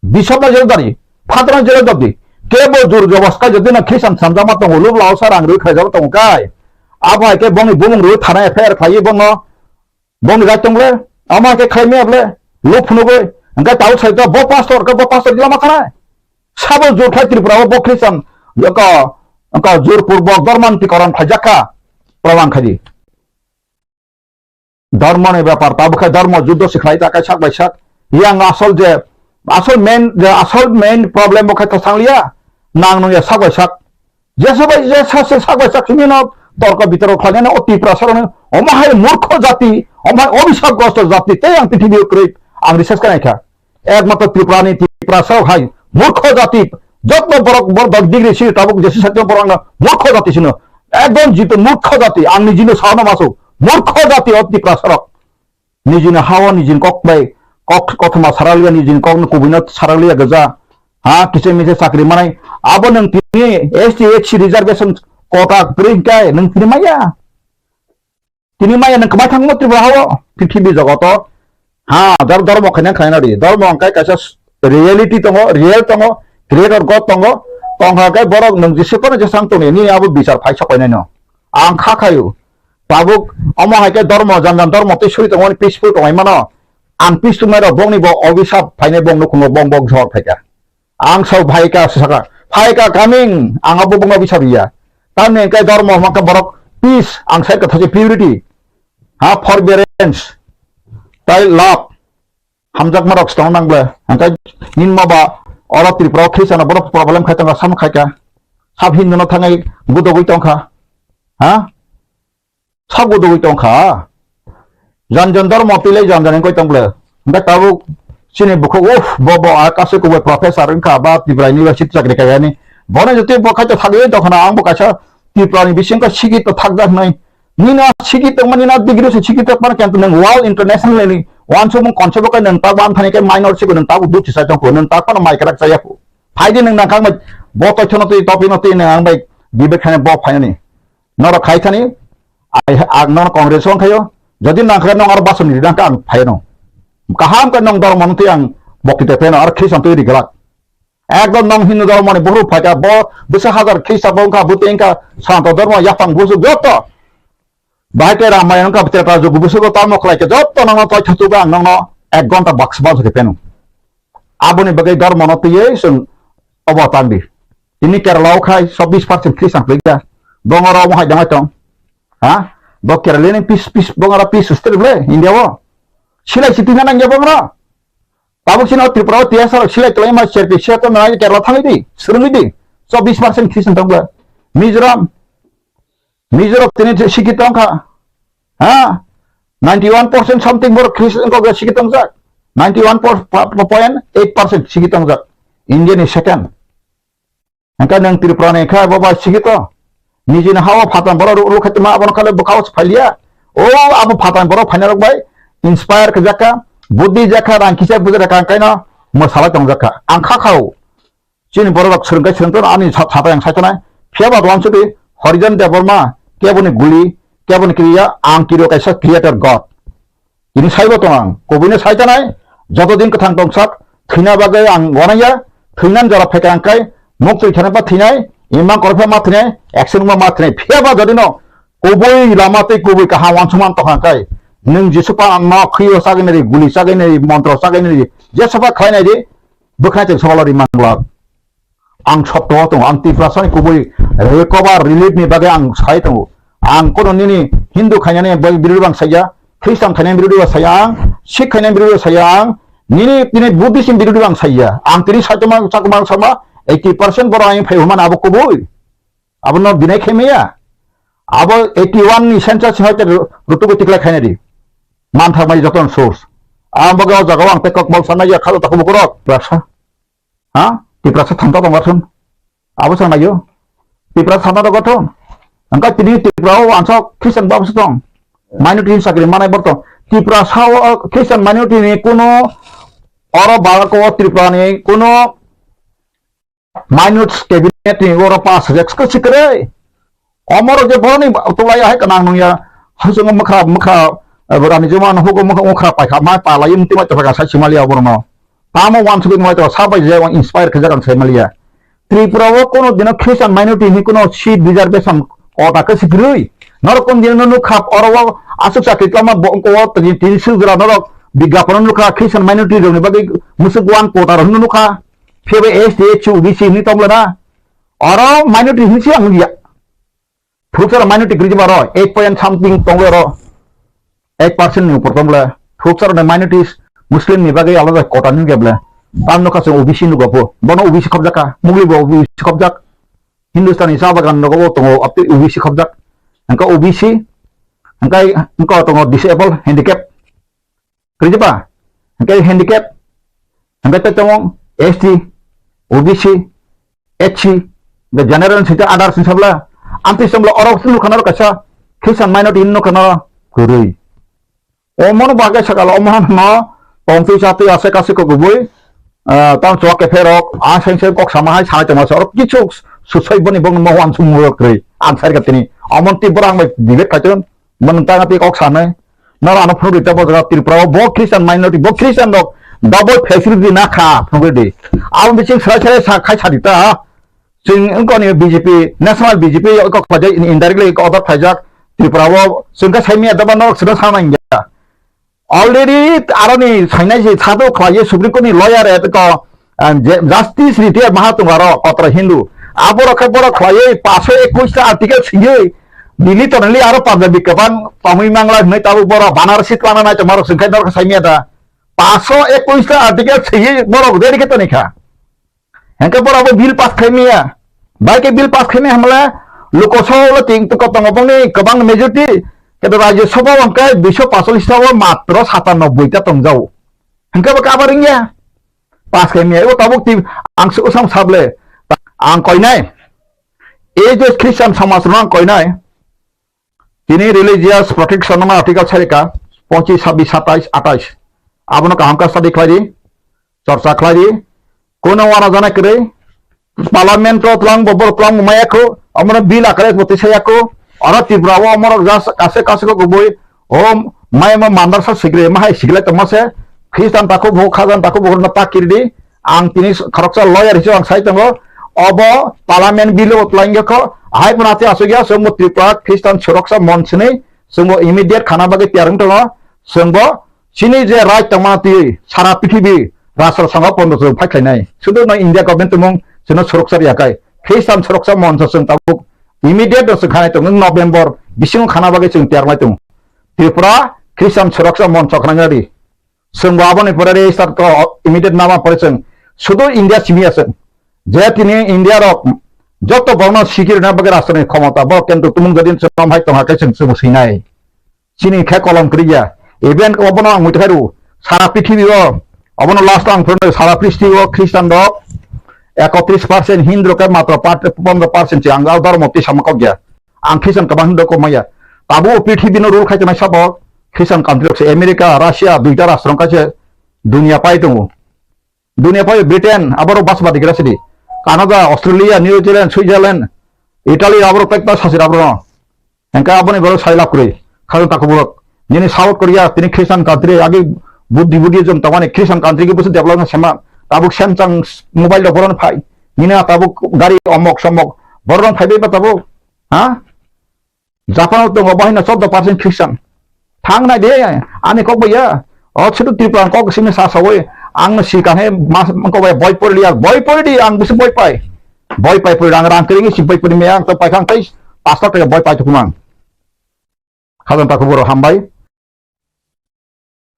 Bishop ni jelo dari. Father ni jelo dari. Kebo jur jobos kai jodi na Christian samjama tongo lub lao sa rang rui khlai jabo tongo kai. Abo hai ke bongni bumung rui thana F I R khlai bongo. Bongni right tong le, ama ke khlai maya ble, lo phunugoi, hingke tau sai to bo pastor, ke bo pastor jila ma khanai. Sabo jur khai Tripura o bo Christian, yoko, yoko jur purbo dorman ti koron khai jakka, proman khai di. Dormo ni bepar, tabo khai dormo juddo si khlai ta kai sak bai sak. Yang asol je, asol main, je asol main problem bo khai ta sang liya, nang nung ya sak bai sak. Jesa bai jesa se sak bai sak simi no torko bitorko khlainani o Tiprasa rok no omo hai murkho jati, omo hai obisap grosto jati tei ang prithibi o kwrwi ang research khlai kha. Ekmatro Tripura ni Tiprasa rok hai murkho jati, jotno borok borok dok degree si tabuk jesi satyo borok no murkho jati sino. Ekdom jitu murkho jati ang ni jino sao no masu murkho jati o Tiprasa rok. Nijini hao nijini kok bai kok kothoma sarakliya nijini kokno kubuino sarakliya gajak. Ha kisa misa chakri manai. Abo nwng tini S T H C reservation quota kwrwi hwnkhe nwng tini maya. Tini maya nwng kwmai thangmo Tripura hao prithibi jogoto. Ha dor dormo khaina khaina ri. Dormo hwnkhe kaisa s-, Reality tongo, real tongo, creator God tongo, tongkha khe borok nwng jese phano jesang tongni, nini abo bichar phai sok painai no. Ang kha khayu, tabuk omo hai khe dormo, jan jan dormo tei suri tongmani peaceful tongmani mano. Ang peace tongmani rok bongni bo obisap phainai bong nukhungo bong bong jor phaikha. Ang sao phaikha saka, phaikha coming, ang abo bongno obisap ya. Tamni hwnkhe dormo hwnkhe borok peace, ang sai kotha se purity, ha, forbearance, tai love. Hamjakma rok se tong nang ble. Hingke nini ma ba oro Tripura o Christian rok bono problem khai tongkha, sam khai kha. Sab Hindu no thangai gudogwi tongkha. Ha? Sab gudogwi tongkha. Jan jan dormo twi lai jan jan wngkoi tong ble. Hingke tabuk chini bukhuk, uff, bo, bo, a kasu kubui professor wngkha ba Tripura University chakri khai ani. Bono jotoi bo khai to thagwi tongkha na, ang bo kaisa Tripura ni bisingo sikito thakjak hinwi. Nini sikito tongma, nini degree se sikito tongma, kintu nwng world international ni wansukmung concept o khe nwng tabuk amthani khe minor sikoi nwng tabuk buchi sai tongkho, nwng tabuk phano mai kwrak chaya kho. Phaidi nwng nangkha bai bo toithano twi topino twi nwng ang bai debate khaina bo phainani. Norok khai thani, ai, ang nono Congress o wngkhaio. Jodi nangkha nwng aro basoni ri nangkha ang phaino. Kaham khe nwng dormo no twi ang bokti te pheno aro Christian twi ri glak. Ekdom nwng Hindu dhormoni buhruk phaikha, bo bwswk hajar Khrista bo wngkha, bwtwi wngkha, Sanatan dhormo yaphang bwswk joto. Bahai tei Ramayana wngkha, Treta Jugo bwswk tamo khlaikha, joto nangno twi thuthugo ang nangno ek ghonta baksa baksa khe pheno. Aboni bagwi dhormono twiwi chwng obo tangdi. Tini Kerala o khai chobbish percent Christian khlaikha. Bongoro omo hai dangwi tong. Ha? Bo Kerala ni peace, peace, bongoro peace state le India o. Silai siti na nangya bongoro. Tabuk chini o Tripura o T S R silai kwlai ma serpi se to nai Kerala thangwi di, swrwngwi di. Chobbish percent Christian tong bla. Mizoram, Mizoram tini sikhi tong kha. Ha? Ninety one percent something borok Christian ko sikhi tong jak. Ninety one point eight percent sikhi tong jak. India ni second. Hingke nwng Tripura ni khe bo bai sikito. Nijini ha-o phatang borok rw-, rwkhaitongma abono khe bwkha-o se phailiya. O abo phatang borok phainai rok bai inspire khe jakha, buddhi jakha, rang kisa bujai kha, hingke no mwsalai tong jakha. Ang kha kha-o. Chini borok rok swrwng khe swrwng tono ani sa-, satai ang sai tonai. Phiya ba uansukdi Horijan Debbarma keboni guli, keboni kriya, ang kiriyo kaisa creator God. Tini saibo tong ang, kubuino sai tanai, joto din kwthang tongsak, thwina bagwi ang wanaya, thwinan jora phaikha ang kai, muk twi thani ba thwinai, imang koroksa ma thwinai, action ma ma thwinai, phiya ba jodi no kubui lama tei kubui kaham wansukma tong ang kai, nwng Jisu pa ang no khwi o sagwi nai di, guli sagwi nai di, montro sagwi nai di, jesa ba khlai nai di, bwkhwnai tong sabalo ri manglak. Ang sotto o tongo, ang Tiprasani kubui recover relief ni bagwi ang sai tongo. Ang kono nini Hindu khainani bai birodhi bang saiya, Christian khainani birodhi bang saiya ang, Sikh khainani birodhi bang saiya ang, nini, nini Buddhist ni birodhi bang saiya. Ang tini saitoma chakma sama eighty percent borok ang phai humana abo kubui. Abono deny khe maya. Abo eighty one ni census ni hoite rutugo tikla khainani. Manthak mai joton source. Ang bagwi o jaga o ang tei kokmol sanai ya khalo takhuk bukurok. Rasa. Ha? Tiprasa thangta tongma thun. Abo sa nayo. Tiprasa thangta tongma thun. Angka tini Tripura o ansok Christian bab se tong. Minority ni sakri manai borto. Tiprasa o Christian minority ni kuno oro Bharat o Tripura ni kuno minority cabinet ni oro pass hajak sikre. Omoro je boroni tulai hai kanang nungya. Hajung mukha mukha, eh, rani juma no hugo mukha mukha paikha mai pala yum tima chapa sai simaliya borno. Tamo wan sugin mai to sabai je wan inspire khe jagan sai maliya. Tripura o kono dino Christian minority ni kono seat reservation kota khe sikrui. Norok kon dino nukha oro o asuk sakri tama bo ko tin tin sujra norok biga pono nukha Christian minority rok ni bagwi musuk wan kota rok nukha. Phiya S T, S C, O B C hinwi tongla na. Oro minority hinwi se ang ya. Phuruksa minority kwrwi jeba ro, eight point something tongwi ro. Eight percent ni upor tongla. Phuruksa ni minorities Muslim ni bagwi alada kota ni gebla. Tam nokha se O B C nugo bo. Bono O B C khobjak ka. Mugli bo O B C khobjak. Hindustan ni sa bagan nogo bo tongo, apni O B C khobjak. Angka O B C, angka, angka tongo disable, handicap. Kwrwi ba? Hingke handicap, hingke tei tongo S T, O B C, H C, the general sita others ni sabla. Amtwi sabla oro nukha naro kaisa Christian minority nukha naro kwrwi. O mono bagwi sakalo o mohan no tongtwi chatwi ase kasi kok kubui, ah, tang chwak kepherok, a seng seng kok sama hai sai tongma se oro kichu susoi boni bong mo wan sumuro kwrwi. Ang sai ka tini. Omon tibra ang bai debate kaiton. Bo nwng tang twi kok sanai. Noro ano phunuk rita bo jaga Tripura o bo Christian minority, bo Christian rok Double facility na kha, phunugwi di. Abo bising srai srai sa khai sadi ta. Chwng wngkoni B J P, national B J P iko khlaijak, indirectly iko order khlaijak, Tripura o chwng khe saimaya doba norok sida sana ingya. Already aroni sainai se sado khlaiye Supreme Court ni lawyer e ko, ah, je-, Justice Retired Mahatung aro kotra Hindu. Aborok khe borok khlaiye paso ekush ta article singye. Delhi toneli aro Punjabi kwbang tongwi mangla hwnwi tabuk borok Banarasi twlangna nai tongmarok chwng khe norok saimaya da. Paso ekush ta article singye borok ready khe toni kha. Hengke borok bo bill pass khaimaya. Bai khe bill pass khaimaya hamle Lok Sabha o ting to kotongo bongni kwbang majority. Kedo Rajya Sabha o hingke duiso pasallis ta o matro satanoboi ta tongjao. Hingke bo kabar wngya. Pass khaimaya. O tabuk ti ang se usam sable. Ang koinai. Ei je Christian samaj rok ang koinai. Tini religious protection no article sarika, pochis, sabis, satais, atais. Abono kaham khe study khlai di, chorcha khlai di. Kono wana jana kwrwi, parliament o twlang bo, borok twlang bo maya kho, omono bill akare bo tisaya kho. Oro Tripura o omorok jas kase kase kho kubui, o maya mo mandar sa sigre, mahai siglai tongma se, Christian takhuk bo, Khazan takhuk bo no ta kirdi. Ang tini khoroksa lawyer hisabe ang sai tongo. Obo parliament bill o twlang kho, ahai phano ati asuk ya, chwngbo Tripura Christian Suroksha Monch ni, chwngbo immediate khana bagwi tiyar wng tongo. Chwngbo chini je right tongma twi sara prithibi rashtra sangha pondo chwng phai khlainai. Sudu no India government tumung chwngno suroksha riya kai. Christian Suroksha Monch chwng tabuk immediate no chwng khanai tongo, November bisingo khana bagwi chwng tiyar lai tongo. Tripura Christian Suroksha Monch khana di. Chwng bo aboni pore register to immediate nama pore chwng sudu India simi aswk. Je tini India rok joto borno sikiri na bagwi rashtra ni khomota bo, kintu tumung jodi chwng hai tongha khe chwng chwng sinai. Chini khe kolom kriya. Even obono ang muitu khairu sara prithibi o, obono last ang phurno sara prithibi o Christian rok ekotris percent, Hindu rok khe matro pat-, pondro percent se ang dharma twi sama kok ya. Ang Christian kwbang hinwi kok maya. Tabuk prithibi no rule khai tongnai sabo Christian country rok se, America, Russia, duita rashtra wngkha se dunia pai tongo. Dunia pai Britain, aborok basmati gra sidi. Canada, Australia, New Zealand, Switzerland, Italy, aborok pekta sasir aborok. Hengka aboni borok sai lab kwrwi. Khajang takhuk borok. Nini South Korea, tini Christian country, agi Buddhi, Buddhism tongmani Christian country khe busu development sema. Tabuk Samsung mobile rok boron phai. Nini tabuk gari omok somok. Boron phai bai ba tabuk. Ha? Japan o tongo bahino chordo percent Christian. Thang nai de, ani kok bai ya. O chutu Tripura kok simi sa sawi. Ang no si kan he mas kok bai boi pori liya. Boi pori di ang busu boi pai. Boi pai pori rang rang kering si boi pori me ang to pai khang tai. Pastor te boi pai tukumang. Khajang takhuk borok hambai.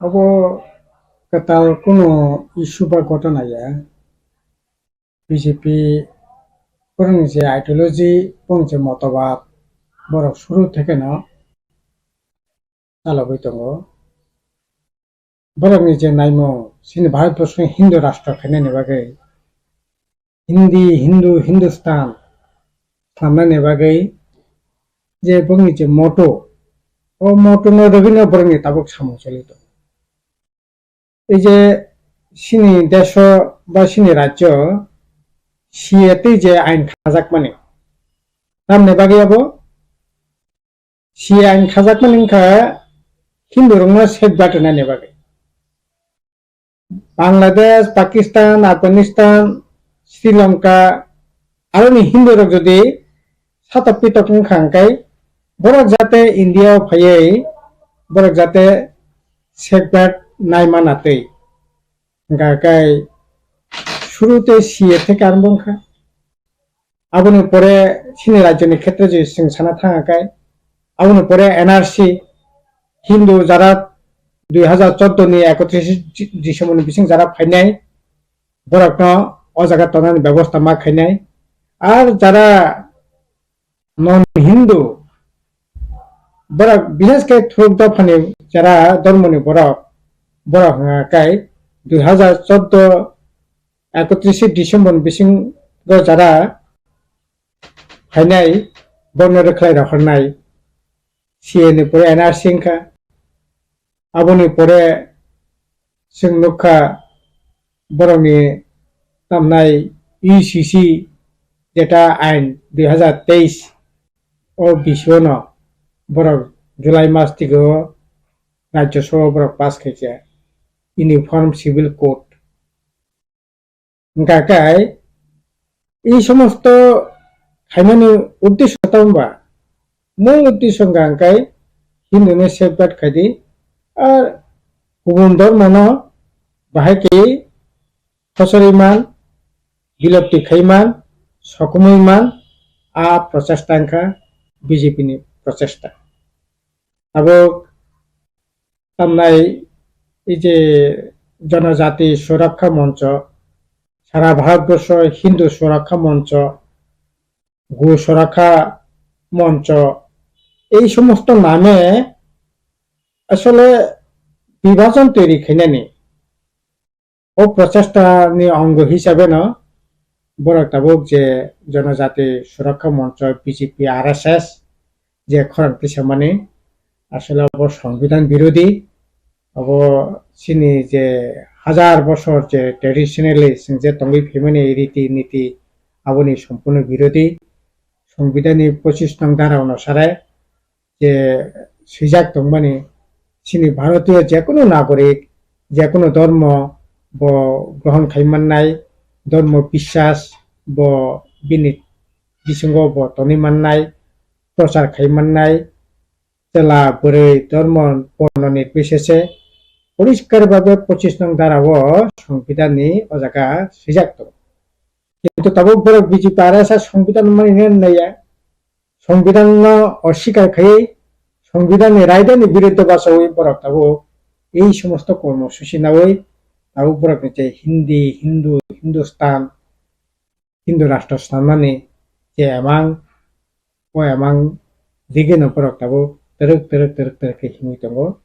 Abo kwtal kuno issue ba ghotona ya. B J P borokni je ideology, borokni je motobad, borok suru thekeno chalogwi tongo. Borokni je naimung, chini Bharatborsoni Hindu rashtra khainani bagwi, Hindi, Hindu, Hindustan swnamnani bagwi je bongni je motto, o motto no rwgwino borokni tabuk samung choli tongo. Ei je chini deso ba chini rajyo C A tei je ain khajakmani, tamni bagwi abo C A ain khajakmani wngkha Hindu rokno safeguard rwnani bagwi. Bangladesh, Pakistan, Afghanistan, Sri Lanka, aroni Hindu rok jodi satok pitok wngkha hwnkhe borok jate India o phaiwi borok jate safeguard nai mana twi. Hwnkha khe suru tei C A theke arombo wngkha. Aboni pore chini rajyoni khetre je chwng sana thangkha khe, aboni pore N R C, Hindu jara dui hazar chordo ni ekotris December ni bising jara phainai, borokno o jaga tongnani bebosta ma khainai. Ar jara non Hindu, borok bishesh khe thuruk dophani jara dhormoni borok, borok hwnkha khe dui hazar chordo ekotris December ni bisingo jara phainai, borokno rwkhlai rohornai, C A ni pore N R C wngkha. Aboni pore chwng nukha borokni tamnai U C C jeta ain dui hazar teis o bisingo borok July mas tigo Rajya Sabha borok pass khaikha. Uniform Civil Code. Hingkha khe ei somosto khaimani uddesho tamo ba? Mung uddesho hingkha khe Hindu no safeguard khaidi, ar kubun dhormo no bahai khe khosori man, bilopti khai man, sokomoi man, a prochesta wngkha B J P ni prochesta. Abo tamnai ei je Jonojati Surakha Moncho, sara Bharatborsho Hindu Surakha Moncho, Go Surakha Moncho, ei somosto name asole bibhajon toiri khainani. O prochesta ni ongo hisabe no borok tabuk je Jonojati Surakha Moncho, B J P, R S S je khorang tisamani, asole obo Songbidan birodhi. Obo chini je hajar bosor je traditionally chwng je tongwi phaimani riti niti, aboni sompurno birodhi. Songbidan ni pochis nong dhara onusare je swijak tongmani, chini Bharatiyo jekunu nagorik, jekunu dhormo bo grohon khai mannai, dhormo biswas bo bini bisingo bo tonwi mannai, prochar khai mannai, chwla bwrwi dhormo borno nirbisese poriskar bhabe pochis nong dhara o Songbidan ni o jaga swijak tongo. Kintu tabuk borok B J P R S S Songbidan mani naiya. Songbidan no oswikar khaiwi, Songbidan ni raida ni biruddhe bachawi borok tabuk ei somosto kormo susi nawi tabuk borok ni je Hindi, Hindu, Hindustan, Hindu rashtra swnamnani je emang, o emang digino borok tabuk twrwk, twrwk, twrwk, twrwk khe himwi tongo.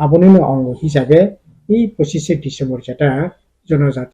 Abonino ongo hisabe ei pochise December jeta Jonojati